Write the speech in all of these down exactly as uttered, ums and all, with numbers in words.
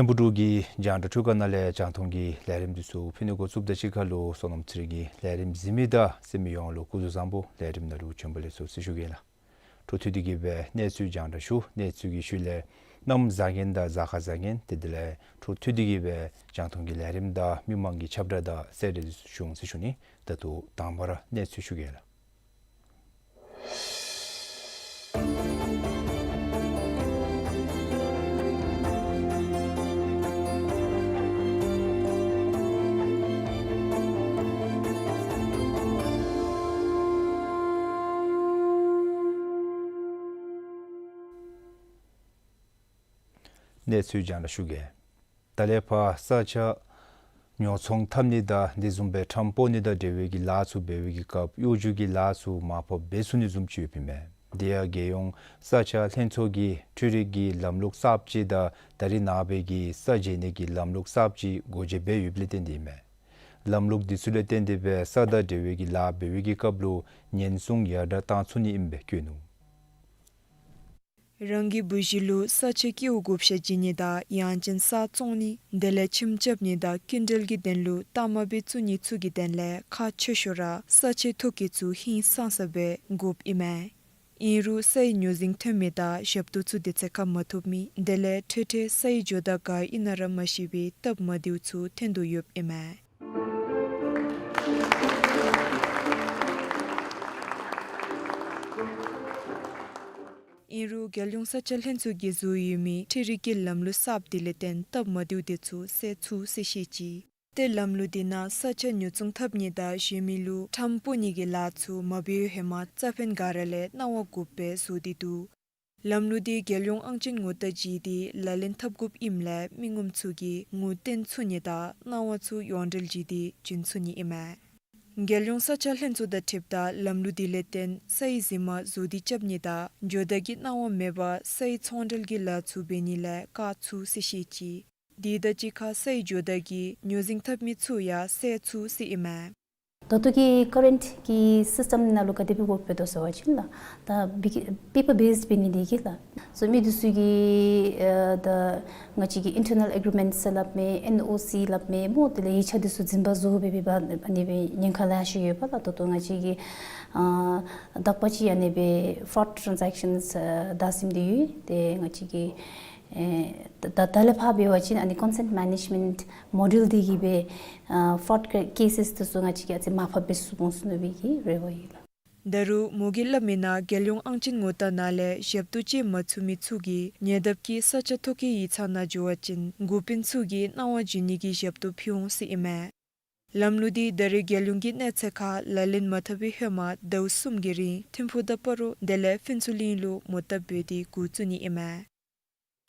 ཐིམ་ཕུག་འབྲུག་གི་རྒྱང་བསྒྲགས་འཕྲུལ་ཁང་ནང་ལས་རྒྱང་མཐོང་གི་ལས་རིམ་འདི་ཚུ་ཕུལ་ནི་འགོ་བཙུགསཔ་དང་གཅིག་ཁར་ལུ་བསོད་ནམས་ཚེ་རིང་གིས་ལས་རིམ་གཟིགས་མི་དང་གསན་མི་ཡོངས་ལུ་སྐུ་གཟུགས་བཟང་པོ་ལས་རིམ་ནང་ལུ་བྱོན་པ་ལེགས་སོ་ཟེར་ཞུ་གེ་ལགས། འཕྲོ་མཐུད་དེ་གི་སྦེ་གནས་ཚུལ་རྒྱང་བསྒྲགས་ཞུ། གནས་ཚུལ་གྱི་ཤུལ་ལས་གནམ་གཟའ་རྒྱན་དང་གཟའ་སྐར་གཟའ་རྒྱན་དེ་དེ་ལས་འཕྲོ་མཐུད་དེ་གི་སྦེ་རྒྱང་མཐོང་གི་ལས་རིམ་དང་མི་མང་གི་ཁྱབ་བསྒྲགས་དང་གསལ་བསྒྲགས་ཞུ་འོང་ཟེར་ཞུ་ནི། ད་ལྟོ་དང་པ་ར་གནས་ཚུལ་ཞུ་གེ་ལགས། གནས་ཚུལ་རྒྱང་བསྒྲགས་ཞུ་གེ། ད་ལས་ཕར་ས་ཆ་ཉོ་ཚོང་འཐབ་ནི་དང་དེ་བཟུམ་སྦེ་ཁྲམ་སྤོ་ནི་དང་འབྲེལ་བའི་གི་ལཱ་ཚུ་འབད་བའི་གི་སྐབས་གཡོ་སྒྱུ་གི་ལཱ་ཚུ་མར་ཕབ་འབད་ཚུགས་ནི་བཟུམ་ཅིག་ཡོདཔ་ཨིན་མས། དེ་ཡང་རྒྱལ་ཡོངས་ས་ཆ་ལྷན་ཚོགས་ཀྱིས་འཕྲུལ་རིག་གི་ལམ་ལུགས་གསརཔ་ཅིག་དང་ད་རེས་ནངས་པའི་གི་ས་འཇལ་ནི་གི་ལམ་ལུགས་གསརཔ་ཅིག་སྒོ་འབྱེད་འབད་ཡོདཔ་ལས་བརྟེན་ཏེ་ཨིན་མས། ལམ་ལུགས་འདི་ཚུ་ལས་བརྟེན་ཏེ་སྦེ་ས་དང་འབྲེལ་བའི་གི་ལཱ་འབད་བའི་གི་སྐབས་ལུ་ཉེན་སྲུང་ཡར་དྲགས་བཏང་ཚུགས་ནི་ཨིནམ་སྦེ་བཀོད་ནུག། རང་གི་བུ་གཞི་ལུ་ས་ཆ་སྐྱེལཝ་བགོ་བཤའ་བྱིན་ནི་དང་ཡང་ཅིན་ས་བཙོང་ནི་དེ་ལས་ཁྱིམ་རྐྱབ་ནི་དང་སྐྱིན་འགྲུལ་གྱི་དོན་ལུ་གཏའ་མ་འབད་བཙུགས་ནི་ཚུ་གི་དོན་ལས་ཁག་ཆེ་ཤོས་ར་ས་ཆའི་ཐོ་བཀོད་ཚུ་ཧིང་སངས་ས་སྦེ་དགོཔ་ཨིན་མས། ཨིན་རུང་སའི་ཉོ་འཛིང་ཐོན་མི་དང་ཞབས་ཏོག་ཚུ་དུས་ཚོད་ཁར་མ་ཐོབ་མི་དེ་ལས་འཕྲལ་འཕྲལ་སའི་ཇོ་བདག་ག་ཨིན་ན་ར་མ་ཤེས་པའི་སྟབས་མ་བདེཝ་ཚུ་ཐོན་དོ་ཡོདཔ་ཨིན་མས། ཨིན་རུང་རྒྱལ་ཡོངས་ས་ཆ་ལྷན་ཚོགས་ཀྱིས་བཟོ་ཡོད་མི་འཕྲུལ་རིག་གི་ལམ་ལུགས་གསརཔ་དེ་ལས་བརྟེན་སྟབས་མ་བདེཝ་དེ་ཚུ་སེལ་ཚུགས་ཟེར་བཤད་ཅི། ཏེ་ལམ་ལུགས་དེ་ནང་ས་ཆ་ཉོ་ཚོང་འཐབ་ནི་དང་གཞན་མི་ལུ་ཁྲམ་སྤོ་ནི་གི་ལཱ་ཚུ་མ་འབད་བའི་ཧེ་མ་རྩ་ཕན་ག་ར་ལས་གནང་བ་དགོཔ་སྦེ་བཟོ་སྟེ་འདུག། ལམ་ལུགས་དེ་རྒྱལ་ཡོངས་ཨང་ཅན་ངོ་རྟགས་བརྗེ་སྟེ་ལག་ལེན་འཐབ་དགོཔ་ཨིནམ་ལས་མི་ངོམ་ཚུ་གིས་ངོ་སྟོན་ཚུགས་ནི་དང་གནང་བ་ཚུ་ཡོངས་འབྲེལ་བརྒྱུད་དེ་བྱིན་ཚུགས་ནི་ཨིན་མས། རྒྱལ་ཡོངས་ས་ཆ་ལྷན་ཚོགས་དང་འཁྲིལཝ་ད་ལམ་ལུགས་དེ་ལས་བརྟེན་སའི་གཟིམ་མལ་བཟོ་སྟེ་རྐྱབ་ནི་དང་ཇོ་བདག་གི་གནང་བ་མེད་པར་སའི་ཚོང་འབྲེལ་གྱི་ལཱ་ཚུ་འབད་ནི་ལས་བཀག་ཚུགས་ཟེར་བཤད་ཅི། དེ་དང་གཅིག་ཁར་སའི་ཇོ་བདག་གིས་ཉོ་འཛིང་འཐབ་མི་ཚུ་ཡང་སེལ་ཚུགས་ཟེར་ཨིན་མས། ད་ལྟོ་གི་ཀ་རེནཊ་གི་སིསི་ཊམ་ནང་ལུ་ག་དེ་སྦེ་འགོ་བཙུགས་དོ་ཟེར་བ་ཅིན་ལགས། ད་པེ་པར་བེསཌ་འབད་ནི་དེ་གིས་ལགས། སོ་མི་འདི་ཚུ་གིས་ཨ་ད་ང་བཅས་ཀྱི་ཨིན་ཊར་ནཱལ་ཨེག་རི་མེནཊ་ཟེར་སླབ་མི་ཨེན་ཨོ་སི་སླབ་མི་སྨོ། དེ་ལས་ཡིག་ཆ་འདི་ཚུ་འཛིན་པ་བཟོ་སྦེ་འབད་བ་ཨ་ནི་སྦེ་ཉེན་ཁ་ལེ་ཤ་ཡོད་པས་ལགས། ད་ལྟོ་ང་བཅས་ཀྱིས་ཨ་དག་པ་ཅིག་ཨ་ནི་སྦེ་ཕྲོཌ་ཊེརན་ཛེཀ་ཤཱནསི་ཨ་བདའ་ཟུནམ་འདི་ཡོད། ཏེ་ང་བཅས་ཀྱིས་ཨེ་ད་ད་ལས་ཕར་འབད་བ་ཅིན་ཨ་ནི་ཀོན་སེནཊ་མེ་ནེཇ་མེནཊ་མོ་ཌུལ་འདི་གིས་སྦེ་ཨ་ཕྲོཌ་ཀེ་སེསི་འདི་ཚུ་ང་བཅས་ཀྱིས་ཨ་ཙི་མར་ཕབ་འབད་ཚུགས་འོང་ཟེར་མནོ་བའི་གི་རེ་བ་ཡོད་ལགས། ད་རུང་མོ་གིས་སླབ་མི་ནང་རྒྱལ་ཡོངས་ཨང་ཅན་ངོ་རྟགས་ནང་ལས་ཞབས་ཏོག་བྱིན་མ་ཚུགས་མི་ཚུ་གིས་ཉེ་འདབས་ཀྱི་ས་ཆ་ཐོ་བཀོད་ཡིག་ཚང་ནང་འགྱོ་བ་ཅིན་འགོ་དཔོན་ཚུ་གིས་གནང་བ་བྱིན་ནི་གི་ཞབས་ཏོག་ཕུལ་འོང་ཟེར་ཨིན་མས། ལམ་ལུགས་འདི་ད་རེས་རྒྱལ་ཡོངས་ཀྱི་གནས་ཚད་ཁར་ལག་ལེན་མ་འཐབ་པའི་ཧེ་མ་ཟླཝ་གསུམ་གྱི་རིང་ཐིམ་ཕུག་དང་སྤ་རོ་དེ་ལས་ཕུན་ཚོགས་གླིང་ལུ་མོ་བཏབ་འབད་དེ་འགོ་བཙུགས་ནི་ཨིན་མས།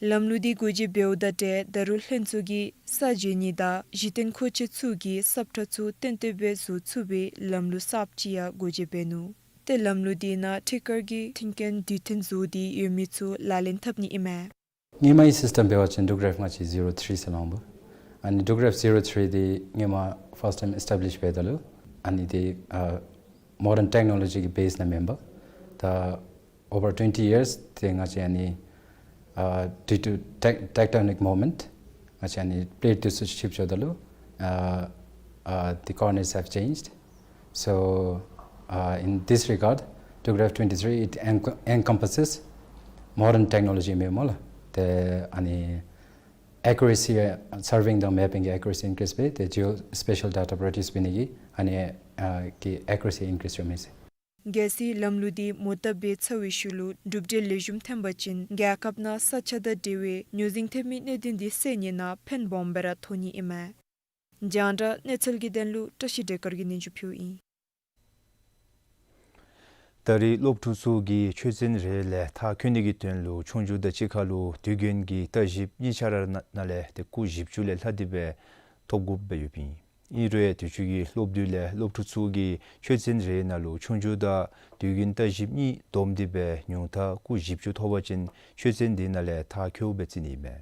ལམ་ལུགས་འདི་འགོ་འབྱེད་འབདཝ་ད་ཏེ་ད་རུང་ལྷན་ཚོགས་ཀྱིས་ས་འཇལ་ནི་དང་གཞི་རྟེན་མཁོ་ཆས་ཚུ་གི་སབ་ཁྲ་ཚུ་ཏན་ཏན་སྦེ་བཟོ་ཚུགས་པའི་ལམ་ལུགས་གསརཔ་ཅིག་ཡང་འགོ་འབྱེད་འབད་ནུག། ཏེ་ལམ་ལུགས་འདི་ནང་ཐད་ཀར་གྱི་མཐུན་རྐྱེན་དུས་མཐུན་བཟོ་སྟེ་ཡོད་མི་ཚུ་ལག་ལེན་འཐབ་ནི་ཨིན་མས། སྔོན་མའི་སིསི་ཊམ་འབད་བ་ཅིན་ཌུ་གྷ་རེཕ་ང་བཅས་ཟི་རོ་ཐི་རི་ཟེར་སླབ་འོང་། ཨ་ནི་ཌུ་གྷ་རེཕ་ཟི་རོ་ཐི་རི་འདི་སྔོན་མ་ཕརསཊ་ཊའིམ་ཨེས་ཊེབ་ལིཤ་འབད་ད་ལུ་ཨ་ནི་འདི་ཨ་མོ་ཌརན་ཊེཀ་ནོ་ལོ་ཇི་གི་བེསི་ནང་མེན་པར་ད་ཨོ་བར་ཊུ་ཝེན་ཊི་ཡརསི་ཏེ་ང་བཅས་ཨ་ནི་ཨ་ཌུ་ཊུ་ཊེཀ་ཊེཀ་ཊོ་ནིཀ་མུབ་མེནཊ་ང་བཅས་ཨ་ནི་པི་ལེཊ་འདི་ཚུ་ཤིཕ་འགྱོཝ་ད་ལུ་ཨ་ཨ་the coordinates have changed. So, uh, in this regard, ཌུ་གྷ་རེཕ་twenty-three, it enc- encompasses modern technology ཨིན་མས་སྨོ་ལགས། ཏེ་ཨ་ནི་ཨེ་ཀུ་རེ་སི་ཨ་སར་ཝེ་ཡིང་དང་མེ་པིང་གི་ཨེ་ཀུ་རེ་སི་ཨིན་ཀི་རིསི་སྦེ་ཏེ་ཇི་ཨོ་སི་པེ་ཤལ་ཌེ་ཊ་པྲོ་ཌུསི་འབད་ནི་གི་ཨ་ནི་ཨ་གི་ཨེ་ཀུ་རེ་སི་ཨིན་ཀི་རིསི་འགྱོ་མས་ཟེར། གལ་སྲིད་ལམ་ལུགས་འདི་མོ་བཏབ་སྦེ་ཚར་བའི་ཤུལ་ལུ་གྲུབ་འབྲས་ལེགས་ཤོམ་ཐོན་པ་ཅིན་རྒྱལ་ཁབ་ནང་ས་ཆ་དང་འབྲེལ་བའི་རྙོག་འཛིང་ཐོན་མི་གནད་དོན་འདི་སེལ་ནི་ནང་ཕན་སྦོམ་སྦེ་ར་ཐོགས་ནི་ཨིན་མས། རྒྱང་བསྒྲགས་གནས་ཚུལ་གྱི་དོན་ལུ་བཀྲ་ཤིས་བདེ་དཀར་གྱིས་སྙན་ཞུ་ཕུལཝ་ཨིན། ད་རེས་སློབ་ཕྲུག་ཚུ་གིས་ཆོས་ཚན་རེ་ལས་མཐར་འཁྱོལ་ནི་གི་དོན་ལུ་ཆོས་རྒྱུགས་དང་གཅིག་ཁར་ལུ་དུས་རྒྱུན་གྱི་བརྟག་ཞིབ་གཉིས་ཆ་ར་ནང་ལས་ཏེ་སྐུགས་བཞི་བཅུ་ལས་ལྷག་སྟེ་སྦེ་ཐོབ་དགོཔ་སྦེ་ཡོདཔ་ཨིན། ཨིན་རུང་ཡང་དུས་ཅི་གི་སློབ་དུས་ལས་སློབ་ཕྲུག་ཚུ་གིས་ཆོས་ཚན་རེ་ནང་ལུ་ཆོས་རྒྱུགས་དང་དུས་རྒྱུན་བརྟག་ཞིབ་གཉིས་བསྡོམས་ཏེ་སྦེ་ཉུང་མཐར་སྐུགས་བཞི་བཅུ་ཐོབ་པ་ཅིན་ཆོས་ཚན་འདི་ནང་ལས་མཐར་འཁྱོལཝ་སྦེ་བརྩི་ནི་ཨིན་མས།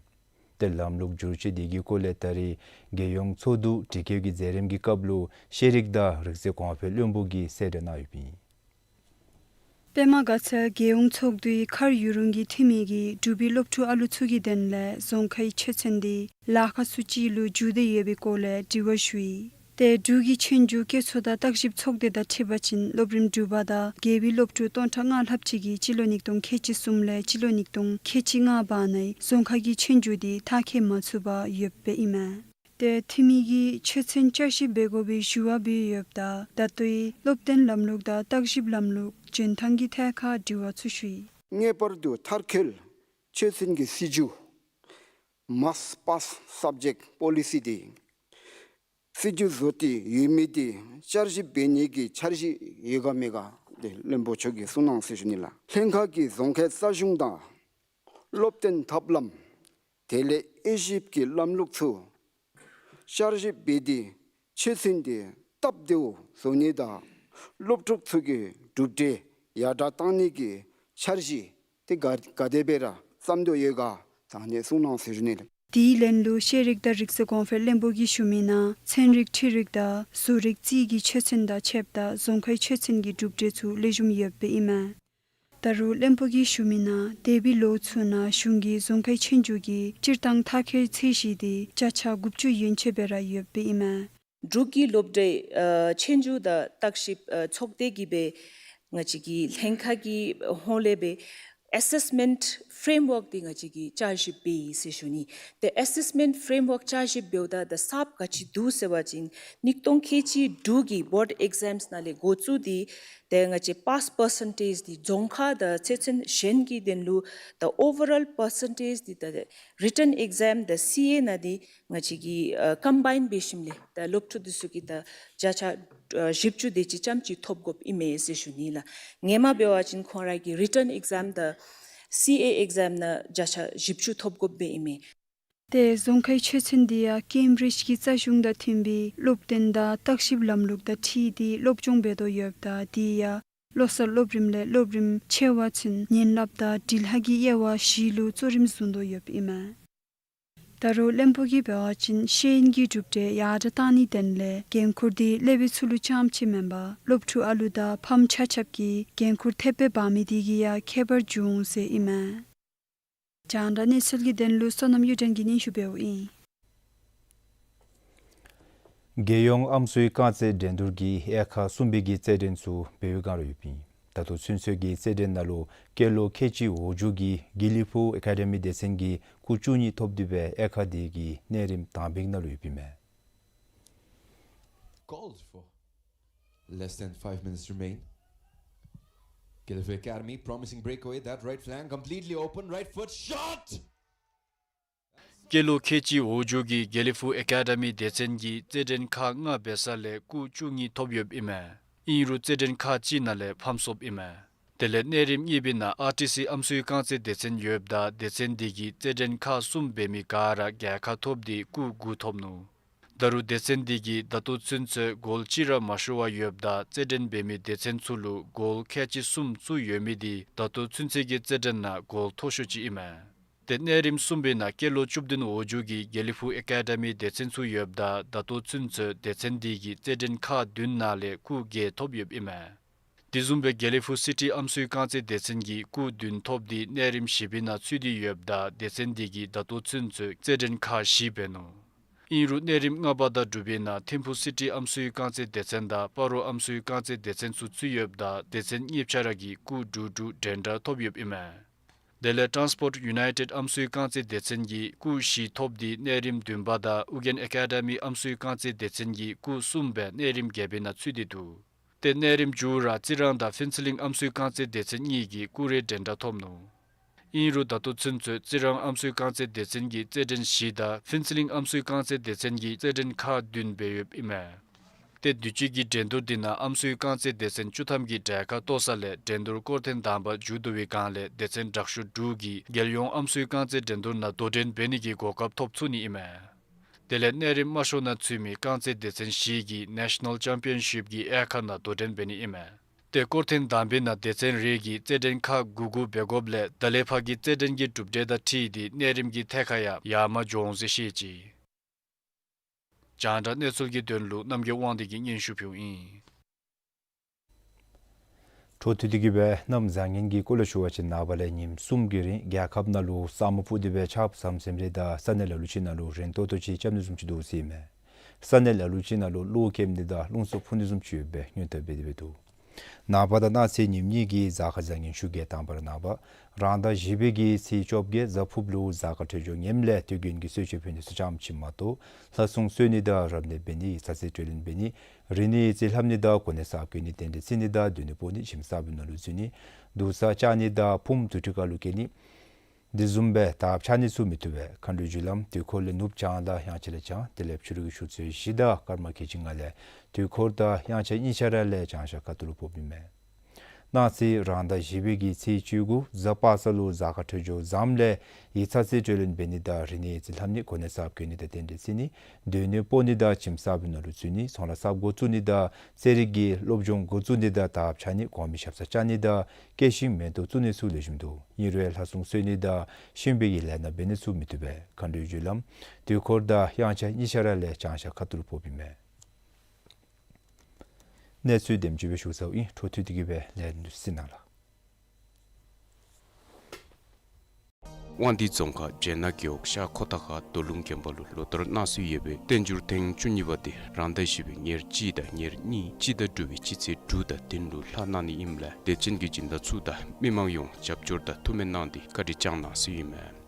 ཏེ་ལམ་ལུགས་བསྒྱུར་བཅོས་འདི་གི་སྐོར་ལས་ད་རེས་རྒྱལ་ཡོངས་ཚོགས་འདུ་དྲི་བཀོད་ཀྱི་མཛད་རིམ་གྱི་སྐབས་ལུ་ཤེས་རིག་དང་རིག་རྩལ་གོང་འཕེལ་བློན་པོ་གིས་གསལ་བསྒྲགས་གནང་ཡོདཔ་ཨིན། པདྨ་དགའ་ཚལ་རྒྱལ་ཡོངས་ཚོགས་འདུའི་མཁར་ཡུ་རུང་གི་འཐུས་མི་གིས་འབྲུག་པའི་སློབ་ཕྲུག་ཨ་ལུ་ཚུ་གི་དོན་ལས་རྫོང་ཁའི་ཆོས་ཚན་འདི་ལཱ་ཁག་སུ་ཅིག་ལུ་འགྱུར་ཏེ་ཡོད་པའི་སྐོར་ལས་དྲི་བ་ཞུ་ཡི། ཏེ་འབྲུག་གི་ཆོས་རྒྱུགས་སྐྱེད་ཚོགས་དང་བརྟག་ཞིབ་ཚོགས་སྡེ་དང་འཁྲིལ་བ་ཅིན་སློབ་རིམ་དྲུག་པ་དང་བརྒྱད་པའི་སློབ་ཕྲུག་སྟོང་ཕྲག་ལྔ་ལྷགཔ་ཅིག་གིས་སྤྱི་ལོ་ཉིས་སྟོང་ཁལ་གཅིག་གསུམ་ལས་སྤྱི་ལོ་ཉིས་སྟོང་ཁལ་གཅིག་ལྔ་བར་ན་རྫོང་ཁ་གི་ཆོས་རྒྱུགས་འདི་མཐར་འཁྱོལ་མ་ཚུགས་པར་ཡོདཔ་ཨིན་མས། ཏེ་འཐུས་མི་གིས་ཆོས་ཚན་བསྐྱར་ཞིབ་འབད་དགོ་པའི་ཞུ་བ་འབད་ཡོདཔ་ད་ད་ལྟོའི་སློབ་སྟོན་ལམ་ལུགས་དང་བརྟག་ཞིབ་ལམ་ལུགས་འཇོན་ཐང་གི་ཐད་ཁར་དྲི་བ་ཚུ་ཞུ་ཡི། ངེས་པར་དུ་མཐར་འཁྱོལ་ཆོས་ཚན་གྱི་སྲིད་བྱུས་མཱསི་ཊར་པཱསི་སབ་ཇེཀཊ་པོ་ལི་སི་འདི་སྲིད་བྱུས་བཟོ་སྟེ་ཡོད་མི་འདི་བསྐྱར་ཞིབ་འབད་ནི་གི་འཆར་གཞི་ཡོད་ག་མེད་ག་འདི་བློན་པོ་མཆོག་གིས་གསུང་གནང་ཟེར་ཞུ་ནི་ལགས། ལྷན་ཁག་གིས་རྫོང་ཁའི་རྩ་གཞུང་དང་སློབ་སྟོན་ཐབས་ལམ་དེ་ལས་དབྱེ་ཞིབ་ཀྱི་ལམ་ལུགས་ཚུ་བསྐྱར་ཞིབ་འབད་དེ་ཆོས་ཚན་འདི་སྟབས་བདེཝ་བཟོ་ནི་དང་སློབ་ཕྲུག་ཚུ་གི་གྲུབ་འབྲས་ཡར་དྲག་གཏང་ནི་གི་འཆར་གཞི་འདི་ག་ག་དེ་སྦེ་ར་བརྩམ་དོ་ཡོད་ག་ད་ནི་གསུང་གནང་ཟེར་ཞུ་ནི་ལགས། དེའི་ལན་ལུ་ཤེས་རིག་དང་རིག་རྩལ་གོང་འཕེལ་བློན་པོ་གིས་ཞུ་མི་ནང་ཚན་རིག་འཕྲུལ་རིག་དང་བཟོ་རིག་རྩིས་ཀྱི་ཆོས་ཚན་དང་ཕྱདཔ་ད་རྫོང་ཁའི་ཆོས་ཚན་གྱི་གྲུབ་འབྲས་ཚུ་ལེགས་ཤོམ་ཡོདཔ་ཨིན་མས། ད་རུང་བློན་པོ་གིས་ཞུ་མི་ནང་འདས་པའི་ལོ་ཚུ་ནང་གཞུང་གིས་རྫོང་ཁའི་ཆོས་རྒྱུགས་ཀྱི་སྤྱིར་བཏང་མཐར་འཁྱོལ་ཚད་གཞི་འདི་བརྒྱ་ཆ་དགུ་བཅུ་ཡན་ཆད་སྦེ་ར་ཡོདཔ་ཨིན་མས། འབྲུག་གི་སློབ་གྲྭའི་ཨ་ཆོས་རྒྱུགས་དང་བརྟག་ཞིབ་ཨ་ཚོགས་སྡེ་གིས་སྦེ་ང་བཅས་ཀྱི་ལྷན་ཁག་གི་ཧོངས་ལས་སྦེ་ཨེ་སེསི་མེནཊ་ཕྲེམ་ཝརཀ་འདི་ང་བཅས་ཀྱིས་བསྐྱར་ཞིབ་འབད་ཡི་ཟེར་ཞུ་ནི། ཏེ་ཨེ་སེསི་མེནཊ་ཕྲེམ་ཝརཀ་བསྐྱར་ཞིབ་འབདཝ་ད་ད་གསརཔ་ག་ཅི་འདུག་ཟེར་བ་ཅིན་ཉིས་སྟོང་ཁལ་གཅིག་དྲུག་གི་བོརཌ་ཨེག་ཛམ་ནང་ལས་འགོ་བཙུགས་ཏེ་ཏེ་ང་བཅས་པཱསི་པར་སེན་ཊེཇ་འདི་རྫོང་ཁ་དང་ཚེ་བཙོན་གཞན་གྱི་དོན་ལུ་ད་ཨོ་ཝར་ཨོལ་པར་སེན་ཊེཇ་འདི་ད་རི་ཊན་ཨེག་ཛམ་དང་སི་ཨེ་ནང་འདི་ང་བཅས་ཀྱིས་ཨ་ཀམ་བཱའིན་འབད་ཞིནམ་ལས་ད་སློབ་ཕྲུག་འདི་ཚུ་གིས་ད་བརྒྱ་ཆ་ཨ་བཞི་བཅུ་དེ་ཅིག་ཙམ་ཅིག་ཐོབ་དགོཔ་ཨིན་མས་ཟེར་ཞུ་ནི་ལགས། སྔོན་མ་འབད་བ་ཅིན་ཁོང་ར་གིས་རི་ཊན་ཨེག་ཛམ་དང་སི་ཨེ་ཨེག་ཛམ་ནང་བརྒྱ་ཆ་བཞི་བཅུ་ཐོབ་དགོཔ་སྦེ་ཨིན་མས། ཏེ་རྫོང་ཁའི་ཆོས་ཚན་འདི་ཡང་ཀེམ་བི་རིཇ་གྱི་རྩ་གཞུང་དང་མཐུན་པའི་སློབ་སྟོན་དང་བརྟག་ཞིབ་ལམ་ལུགས་དང་འཁྲིལ་ཏེ་སློབ་སྦྱོང་འབད་དོ་ཡོདཔ་ད་དེ་ཡང་བློ་གསར་སློབ་རིམ་ལས་སློབ་རིམ་ཆེ་བ་ཚུན་ཉན་རླབས་དང་འབྲི་ལྷག་གི་དབྱེ་བ་བཞི་ལུ་གཙོ་རིམ་བཟུང་དོ་ཡོདཔ་ཨིན་མས། ད་རུང་བློན་པོ་གིས་འབད་བ་ཅིན་ཤེས་ཡོན་གྱི་གྲུབ་འབྲས་ཡར་དྲག་གཏང་ནིའི་དོན་ལས་འགན་ཁུར་འདི་སློབ་དཔོན་ཚུ་ལུ་རྐྱངམ་ཅིག་མེན་པར་སློབ་ཕྲུག་ཨ་ལུ་དང་ཕམ་ཆ་ཁྱབ་ཀྱིས་འགན་ཁུར་ཐེབས་སྦེ་འབག་མི་དེ་གིས་ཡང་ཁྱད་པར་འབྱུང་འོང་ཟེར་ཨིན་མས། རྒྱང་བསྒྲགས་གནས་ཚུལ་གྱི་དོན་ལུ་བསོད་ནམས་གཡུ་སྒྲོན་གྱིས་སྙན་ཞུ་འབདཝ་ཨིན། རྒྱལ་ཡོངས་ཨམ་སྲུའི་རྐང་རྩེད་འགྲན་བསྡུར་གྱི་དབྱེ་ཁག་གསུམ་པའི་གི་རྩེད་འགྲན་ཚུ་འབད་བའི་བསྒང་ར་ཡོདཔ་ཨིན། ད་ལྟོ་ཚུན་ཚོད་ཀྱི་རྩེད་འགྲན་ནང་ལུ་སྐྱེས་ལོ་ཁལ་གཅིག་འོག་འཇུག་གི་དགེ་ལེགས་ཕུག་ཨེ་ཀ་ཌ་མི་སྡེ་ཚན་གྱིས་སྐུགས་བཅུ་གཉིས་ཐོབ་སྟེ་སྦེ་དབྱེ་ཁག་དེ་གི་གནས་རིམ་དང་པའི་ནང་ལུ་ཡོདཔ་ཨིན་མས། Called for. Less than five minutes remain. Gallifrey Academy, promising breakaway. That right flank completely open. Right foot shot! སྐྱེས་ལོ་ཁལ་གཅིག་འོག་འཇུག་གི་དགེ་ལེགས་ཕུག་ཨེ་ཀ་ཌ་མི་སྡེ་ཚན་གྱི་རྩེད་འགྲན་ཁག་ལྔ་འབད་ས་ལས་སྐུགས་བཅུ་གཉིས་ཐོབ་ཡོདཔ་ཨིན་མས། ཨིན་རུང་རྩེད་འགྲན་ཁག་གཅིག་ནང་ལས་ཕམ་སོཔ་ཨིན་མས། དེ་ལས་གནས་རིམ་གཉིས་པའི་ནང་ཨར་ཊི་སི་ཨམ་སྲུའི་རྐང་རྩེད་སྡེ་ཚན་ཡོདཔ་ད་སྡེ་ཚན་འདི་གིས་རྩེད་འགྲན་ཁག་གསུམ་འབད་མི་ག་ར་རྒྱལ་ཁ་ཐོབ་སྟེ་སྐུགས་དགུ་ཐོབ་ནུག། ད་རུང་སྡེ་ཚན་འདི་གིས་ད་ལྟོ་ཚུན་ཚོད་གོལ་གཅིག་ར་མ་ཤོར་བར་ཡོདཔ་ད་རྩེད་འགྲན་འབད་མི་སྡེ་ཚན་ཚུ་ལུ་གོལ་ཁལ་གཅིག་གསུམ་བཙུགས་ཡོད་མི་འདི་ད་ལྟོ་ཚུན་ཚོད་ཀྱི་རྩེད་འགྲན་ནང་གོལ་མཐོ་ཤོས་ཅིག་ཨིན་མས། དེ་གནས་རིམ་གསུམ་པའི་ནང་སྐྱེས་ལོ་བཅུ་བདུན་འོག་འཇུག་གི་དགེ་ལེགས་ཕུག་ཨེ་ཀ་ཌི་མི་སྡེ་ཚན་ཚུ་ཡོདཔ་ད་ད་ལྟོ་ཚུན་ཚོད་སྡེ་ཚན་འདི་གིས་རྩེད་འགྲན་ཁག་བདུན་ནང་ལས་སྐུགས་བརྒྱད་ཐོབ་ཡོདཔ་ཨིན་མས། དེ་བཟུམ་སྦེ་དགེ་ལེགས་ཕུག་སི་ཊི་ཨམ་སྲུའི་རྐང་རྩེད་སྡེ་ཚན་གྱིས་སྐུགས་བདུན་ཐོབ་སྟེ་གནས་རིམ་བཞི་པའི་ནང་ཚུད་དེ་ཡོདཔ་ད་སྡེ་ཚན་འདི་གིས་ད་ལྟོ་ཚུན་ཚོད་རྩེད་འགྲན་ཁག་བཞི་འབད་ནུག། ཨིན་རུང་གནས་རིམ་ལྔ་པ་དང་དྲུག་པའི་ནང་ཐིམ་ཕུག་སི་ཊི་ཨམ་སྲུའི་རྐང་རྩེད་སྡེ་ཚན་དང་སྤ་རོ་ཨམ་སྲུའི་རྐང་རྩེད་སྡེ་ཚན་ཚུ་ཚུད་ཡོདཔ་ད་སྡེ་ཚན་གཉིས་ཆ་ར་གིས་སྐུགས་དྲུག་དྲུག་འགྲན་ཟླ་ཐོབ་ཡོདཔ་ཨིན་མས། དེ་ལས་ཊཱན་སི་པོརཊ་ཡུ་ནའི་ཊེཌ་ཨམ་སྲུའི་རྐང་རྩེད་སྡེ་ཚན་གྱིས་སྐུགས་བཞི་ཐོབ་སྟེ་གནས་རིམ་བདུན་པ་དང་ཨུ་རྒྱན་ཨེ་ཀ་ཌི་མི་ཨམ་སྲུའི་རྐང་རྩེད་སྡེ་ཚན་གྱིས་སྐུགས་གསུམ་སྦེ་གནས་རིམ་བརྒྱད་པའི་ནང་ཚུད་དེ་འདུག། ཏེ་གནས་རིམ་མཇུག་ར་རྩི་རང་དང་ཕུན་ཚོགས་གླིང་ཨམ་སྲུའི་རྐང་རྩེད་སྡེ་ཚན་གཉིས་ཀྱིས་སྐུགས་རེ་འགྲན་ཟླ་ཐོབ་ནུག། ཨིན་རུང་ད་ལྟོ་ཚུན་ཚོད་རྩི་རང་ཨམ་སྲུའི་རྐང་རྩེད་སྡེ་ཚན་གྱིས་རྩེད་འགྲན་བཞི་དང་ཕུན་ཚོགས་གླིང་ཨམ་སྲུའི་རྐང་རྩེད་སྡེ་ཚན་གྱིས་རྩེད་འགྲན་ཁག་བདུན་འབད་ཡོདཔ་ཨིན་མས། ཏེ་དུས་ཅི་གི་འགྲན་བསྡུར་འདི་ནང་ཨམ་སྲུའི་རྐང་རྩེད་སྡེ་ཚན་བཅུ་ཐམ་གྱིས་གྲལ་ཁར་གཏོགས་ས་ལས་འགྲན་བསྡུར་སྐོར་ཐེངས་དང་པ་མཇུག་བསྡུ་བའི་སྒང་ལས་སྡེ་ཚན་དྲག་ཤོས་དྲུག་གིས་རྒྱལ་ཡོངས་ཨམ་སྲུའི་རྐང་རྩེད་འགྲན་བསྡུར་ནང་དོ་འགྲན་འབད་ནི་གི་གོ་སྐབས་ཐོབ་ཚུགས་ནི་ཨིན་མས། དེ་ལས་གནས་རིམ་དམའ་ཤོས་ནང་ཚུད་མི་རྐང་རྩེད་སྡེ་ཚན་བཞི་གིས་ནེ་ཤ་ནཱལ་ཅམ་པི་ཡན་ཤིབ་ཀྱི་དབྱེ་ཁག་ནང་དོ་འགྲན་འབད་ནི་ཨིན་མས། ཏེ་སྐོར་ཐེངས་དང་པའི་ནང་སྡེ་ཚན་རེ་གིས་རྩེད་འགྲན་ཁག་དགུ་དགུ་འབད་དགོཔ་ལས་ད་ལས་ཕར་གྱི་རྩེད་འགྲན་གྱི་གྲུབ་འབྲས་དང་འཁྲིལ་ཏེ་གནས་རིམ་གྱི་ཐད་ཁར་ཡང་ཡར་མར་འགྱོ་འོང་ཟེར་བཤད་ཅི། རྒྱང་བསྒྲགས་གནས་ཚུལ་གྱི་དོན་ལུ་རྣམ་རྒྱལ་དབང་འདུས་ཀྱིས་སྙན་ཞུ་ཕུལཝ་ཨིན། འཕྲོ་མཐུད་དེ་གི་སྦེ་གནམ་བཟང་ངན་གྱི་སྐོར་ལས་ཞུ་བ་ཅིན་ནངས་པ་ལས་ཉིནམ་གསུམ་གྱི་རིང་རྒྱལ་ཁབ་ནང་ལུ་ས་སྨུག་སྤུབས་ཏེ་སྦེ་ཆརཔ་ཟམ་ཟིམ་རེ་དང་ས་གནས་ལ་ལུ་ཅིག་ནང་ལུ་རན་ཏོག་ཏོ་ཅིག་རྐྱབ་ནི་བཟུམ་ཅིག་འདུག་ཟེར་ཨིན་མས། ས་གནས་ལ་ལུ་ཅིག་ནང་ལུ་གློག་ཁེབས་ནི་དང་རླུང་འཚུབ་འཕུ་ནི་བཟུམ་ཅིག་ཡོད་པའི་སྔོན་བརྡ་འབད་དེ་སྦེ་འདུག། ནངས་པ་དང་གནངས་ཚེ་ཉིནམ་གཉིས་ཀྱི་གཟའ་སྐར་བཟང་ངན་ཆུ་རྐྱལ་དང་པ་ར་ནངས་པ་རང་ཟླ་བཞི་པའི་གི་ཚེས་བཅོ་བརྒྱད་གཟའ་ཕུརཔ་ལུ་གཟའ་སྐར་འཕྲོད་སྦྱོར་ངནམ་ལས་དུས་རྒྱུན་གྱི་གསོལ་མཆོད་ཕུལ་ནི་ཚུ་ཙམ་ཅིག་མ་གཏོགས་ལྷ་སྲུང་གསོལ་ནི་དང་རབ་གནས་འབད་ནི་ཡིག་ཚང་རྩིས་སྤྲོད་ལེན་འབད་ནི་རིག་གནས་ཡིག་རྩིས་ལྷབ་ནི་དང་གོ་གནས་གསརཔ་བཀོད་ནི་རྟེན་འབྲེལ་བརྩི་ནི་དང་སྡོད་གནས་སྤོ་ནི་ཁྱིམ་གསརཔ་ནང་ལུ་འཛུལ་ནི་སྡུག་ས་བཅར་ནི་དང་ཕུངམ་དུར་ཁྲོད་ཁ་ལུ་བསྐྱལ་ནི་དེ་བཟུམ་སྦེ་དར་ཁྱབ་ནི་ཚུ་མི་བཏུབ་པས། མཁའ་འགྲོའི་རྒྱུ་ལམ་དུས་འཁོར་ལས་ནུབ་བྱང་དང་དབྱངས་འཆར་ལས་བྱང་དེ་ལས་ཕྱི་རུ་གི་ཆུ་ཚོད་བཞི་དང་སྐར་མ་ཁལ་གཅིག་ལྔ་ལས་དུས་འཁོར་དང་དབྱངས་འཆར་གཉིས་ཆ་ར་ལས་བྱང་ཤར་ཁ་ཐུག་ལུ་ཕོགཔ་ཨིན་མས། གནངས་ཚེ་རང་ཟླ་བཞི་པའི་གི་ཚེས་བཅུ་དགུ་གཟའ་པ་སངས་ལུ་གཟའ་སྐར་འཕྲོད་སྦྱོར་བཟངམ་ལས་ཡིག་ཚང་རྩིས་སྤྲོད་ལེན་འབད་ནི་དང་རིག་གནས་ཡིག་རྩིས་ལྷབ་ནི་གོ་གནས་གསརཔ་བཀོད་ནི་དང་རྟེན་འབྲེལ་བརྩི་ནི་སྡོད་གནས་སྤོ་ནི་དང་ཁྱིམ་གསརཔ་ནང་ལུ་འཛུལ་ནི་ཚོང་ལཱ་གསརཔ་འགོ་བཙུགས་ནི་དང་རྩེད་རིགས་ཀྱི་སློབ་སྦྱོང་འགོ་བཙུགས་ནི་དང་དར་ཁྱབ་ནི་གོང་མའི་ཞབས་སར་བཅར་ནི་དང་སྐྱེད་ཤིང་མེ་ཏོག་བཙུགས་ནི་ཚུ་ལེགས་ཤོམ་འདུག། ཨིན་རུང་ལྷ་སྲུང་གསོལ་ནི་དང་གཤིན་པོའི་གི་ལས་སྣ་འབད་ནི་ཚུ་མི་བཏུབ་པས། མཁའ་འགྲོའི་རྒྱུ་ལམ་དུས་འཁོར་དང་དབྱངས་འཆར་གཉིས་ཆ་ར་ལས་བྱང་ཤར་ཁ་ཐུག་ལུ་ཕོགཔ་ཨིན་མས། གནས་ཚུལ་དེམ་ཅིག་སྦེ་ཞུ་ཚརཝ་ཨིན། འཕྲོ་མཐུད་དེ་གི་སྦེ་ལན་འདི་ཚུ་གཟིགས་གནང་ལགས། དབང་འདུས་རྫོང་ཁག་བྱེ་ནག་རྒེད་འོག་ཤར་ཁོ་ཐང་ཁ་རྡོ་ལུང་དགོན་པ་ལུ་ལོ་ལྟར་གནང་སྲོལ་ཡོད་པའི་བསྟན་འགྱུར་ཐེངས་བཅུ་གཉིས་པ་དེ་རང་ཟླ་བཞི་པའི་ཉེར་གཅིག་དང་ཉེར་གཉིས་སྤྱི་ཟླ་དྲུག་པའི་སྤྱི་ཚེས་དྲུག་དང་བདུན་ལུ་ལྷག་གནང་ནི་ཨིནམ་ལས་དད་ཅན་གྱི་སྦྱིན་བདག་ཚུ་དང་མི་མང་ཡོངས་རྒྱབ་སྐྱོར་དང་ཐུགས་སྨོན་གནང་སྟེ་བཀའ་དྲིན་བསྐྱང་གནང་ཟེར་ཨིན་མས།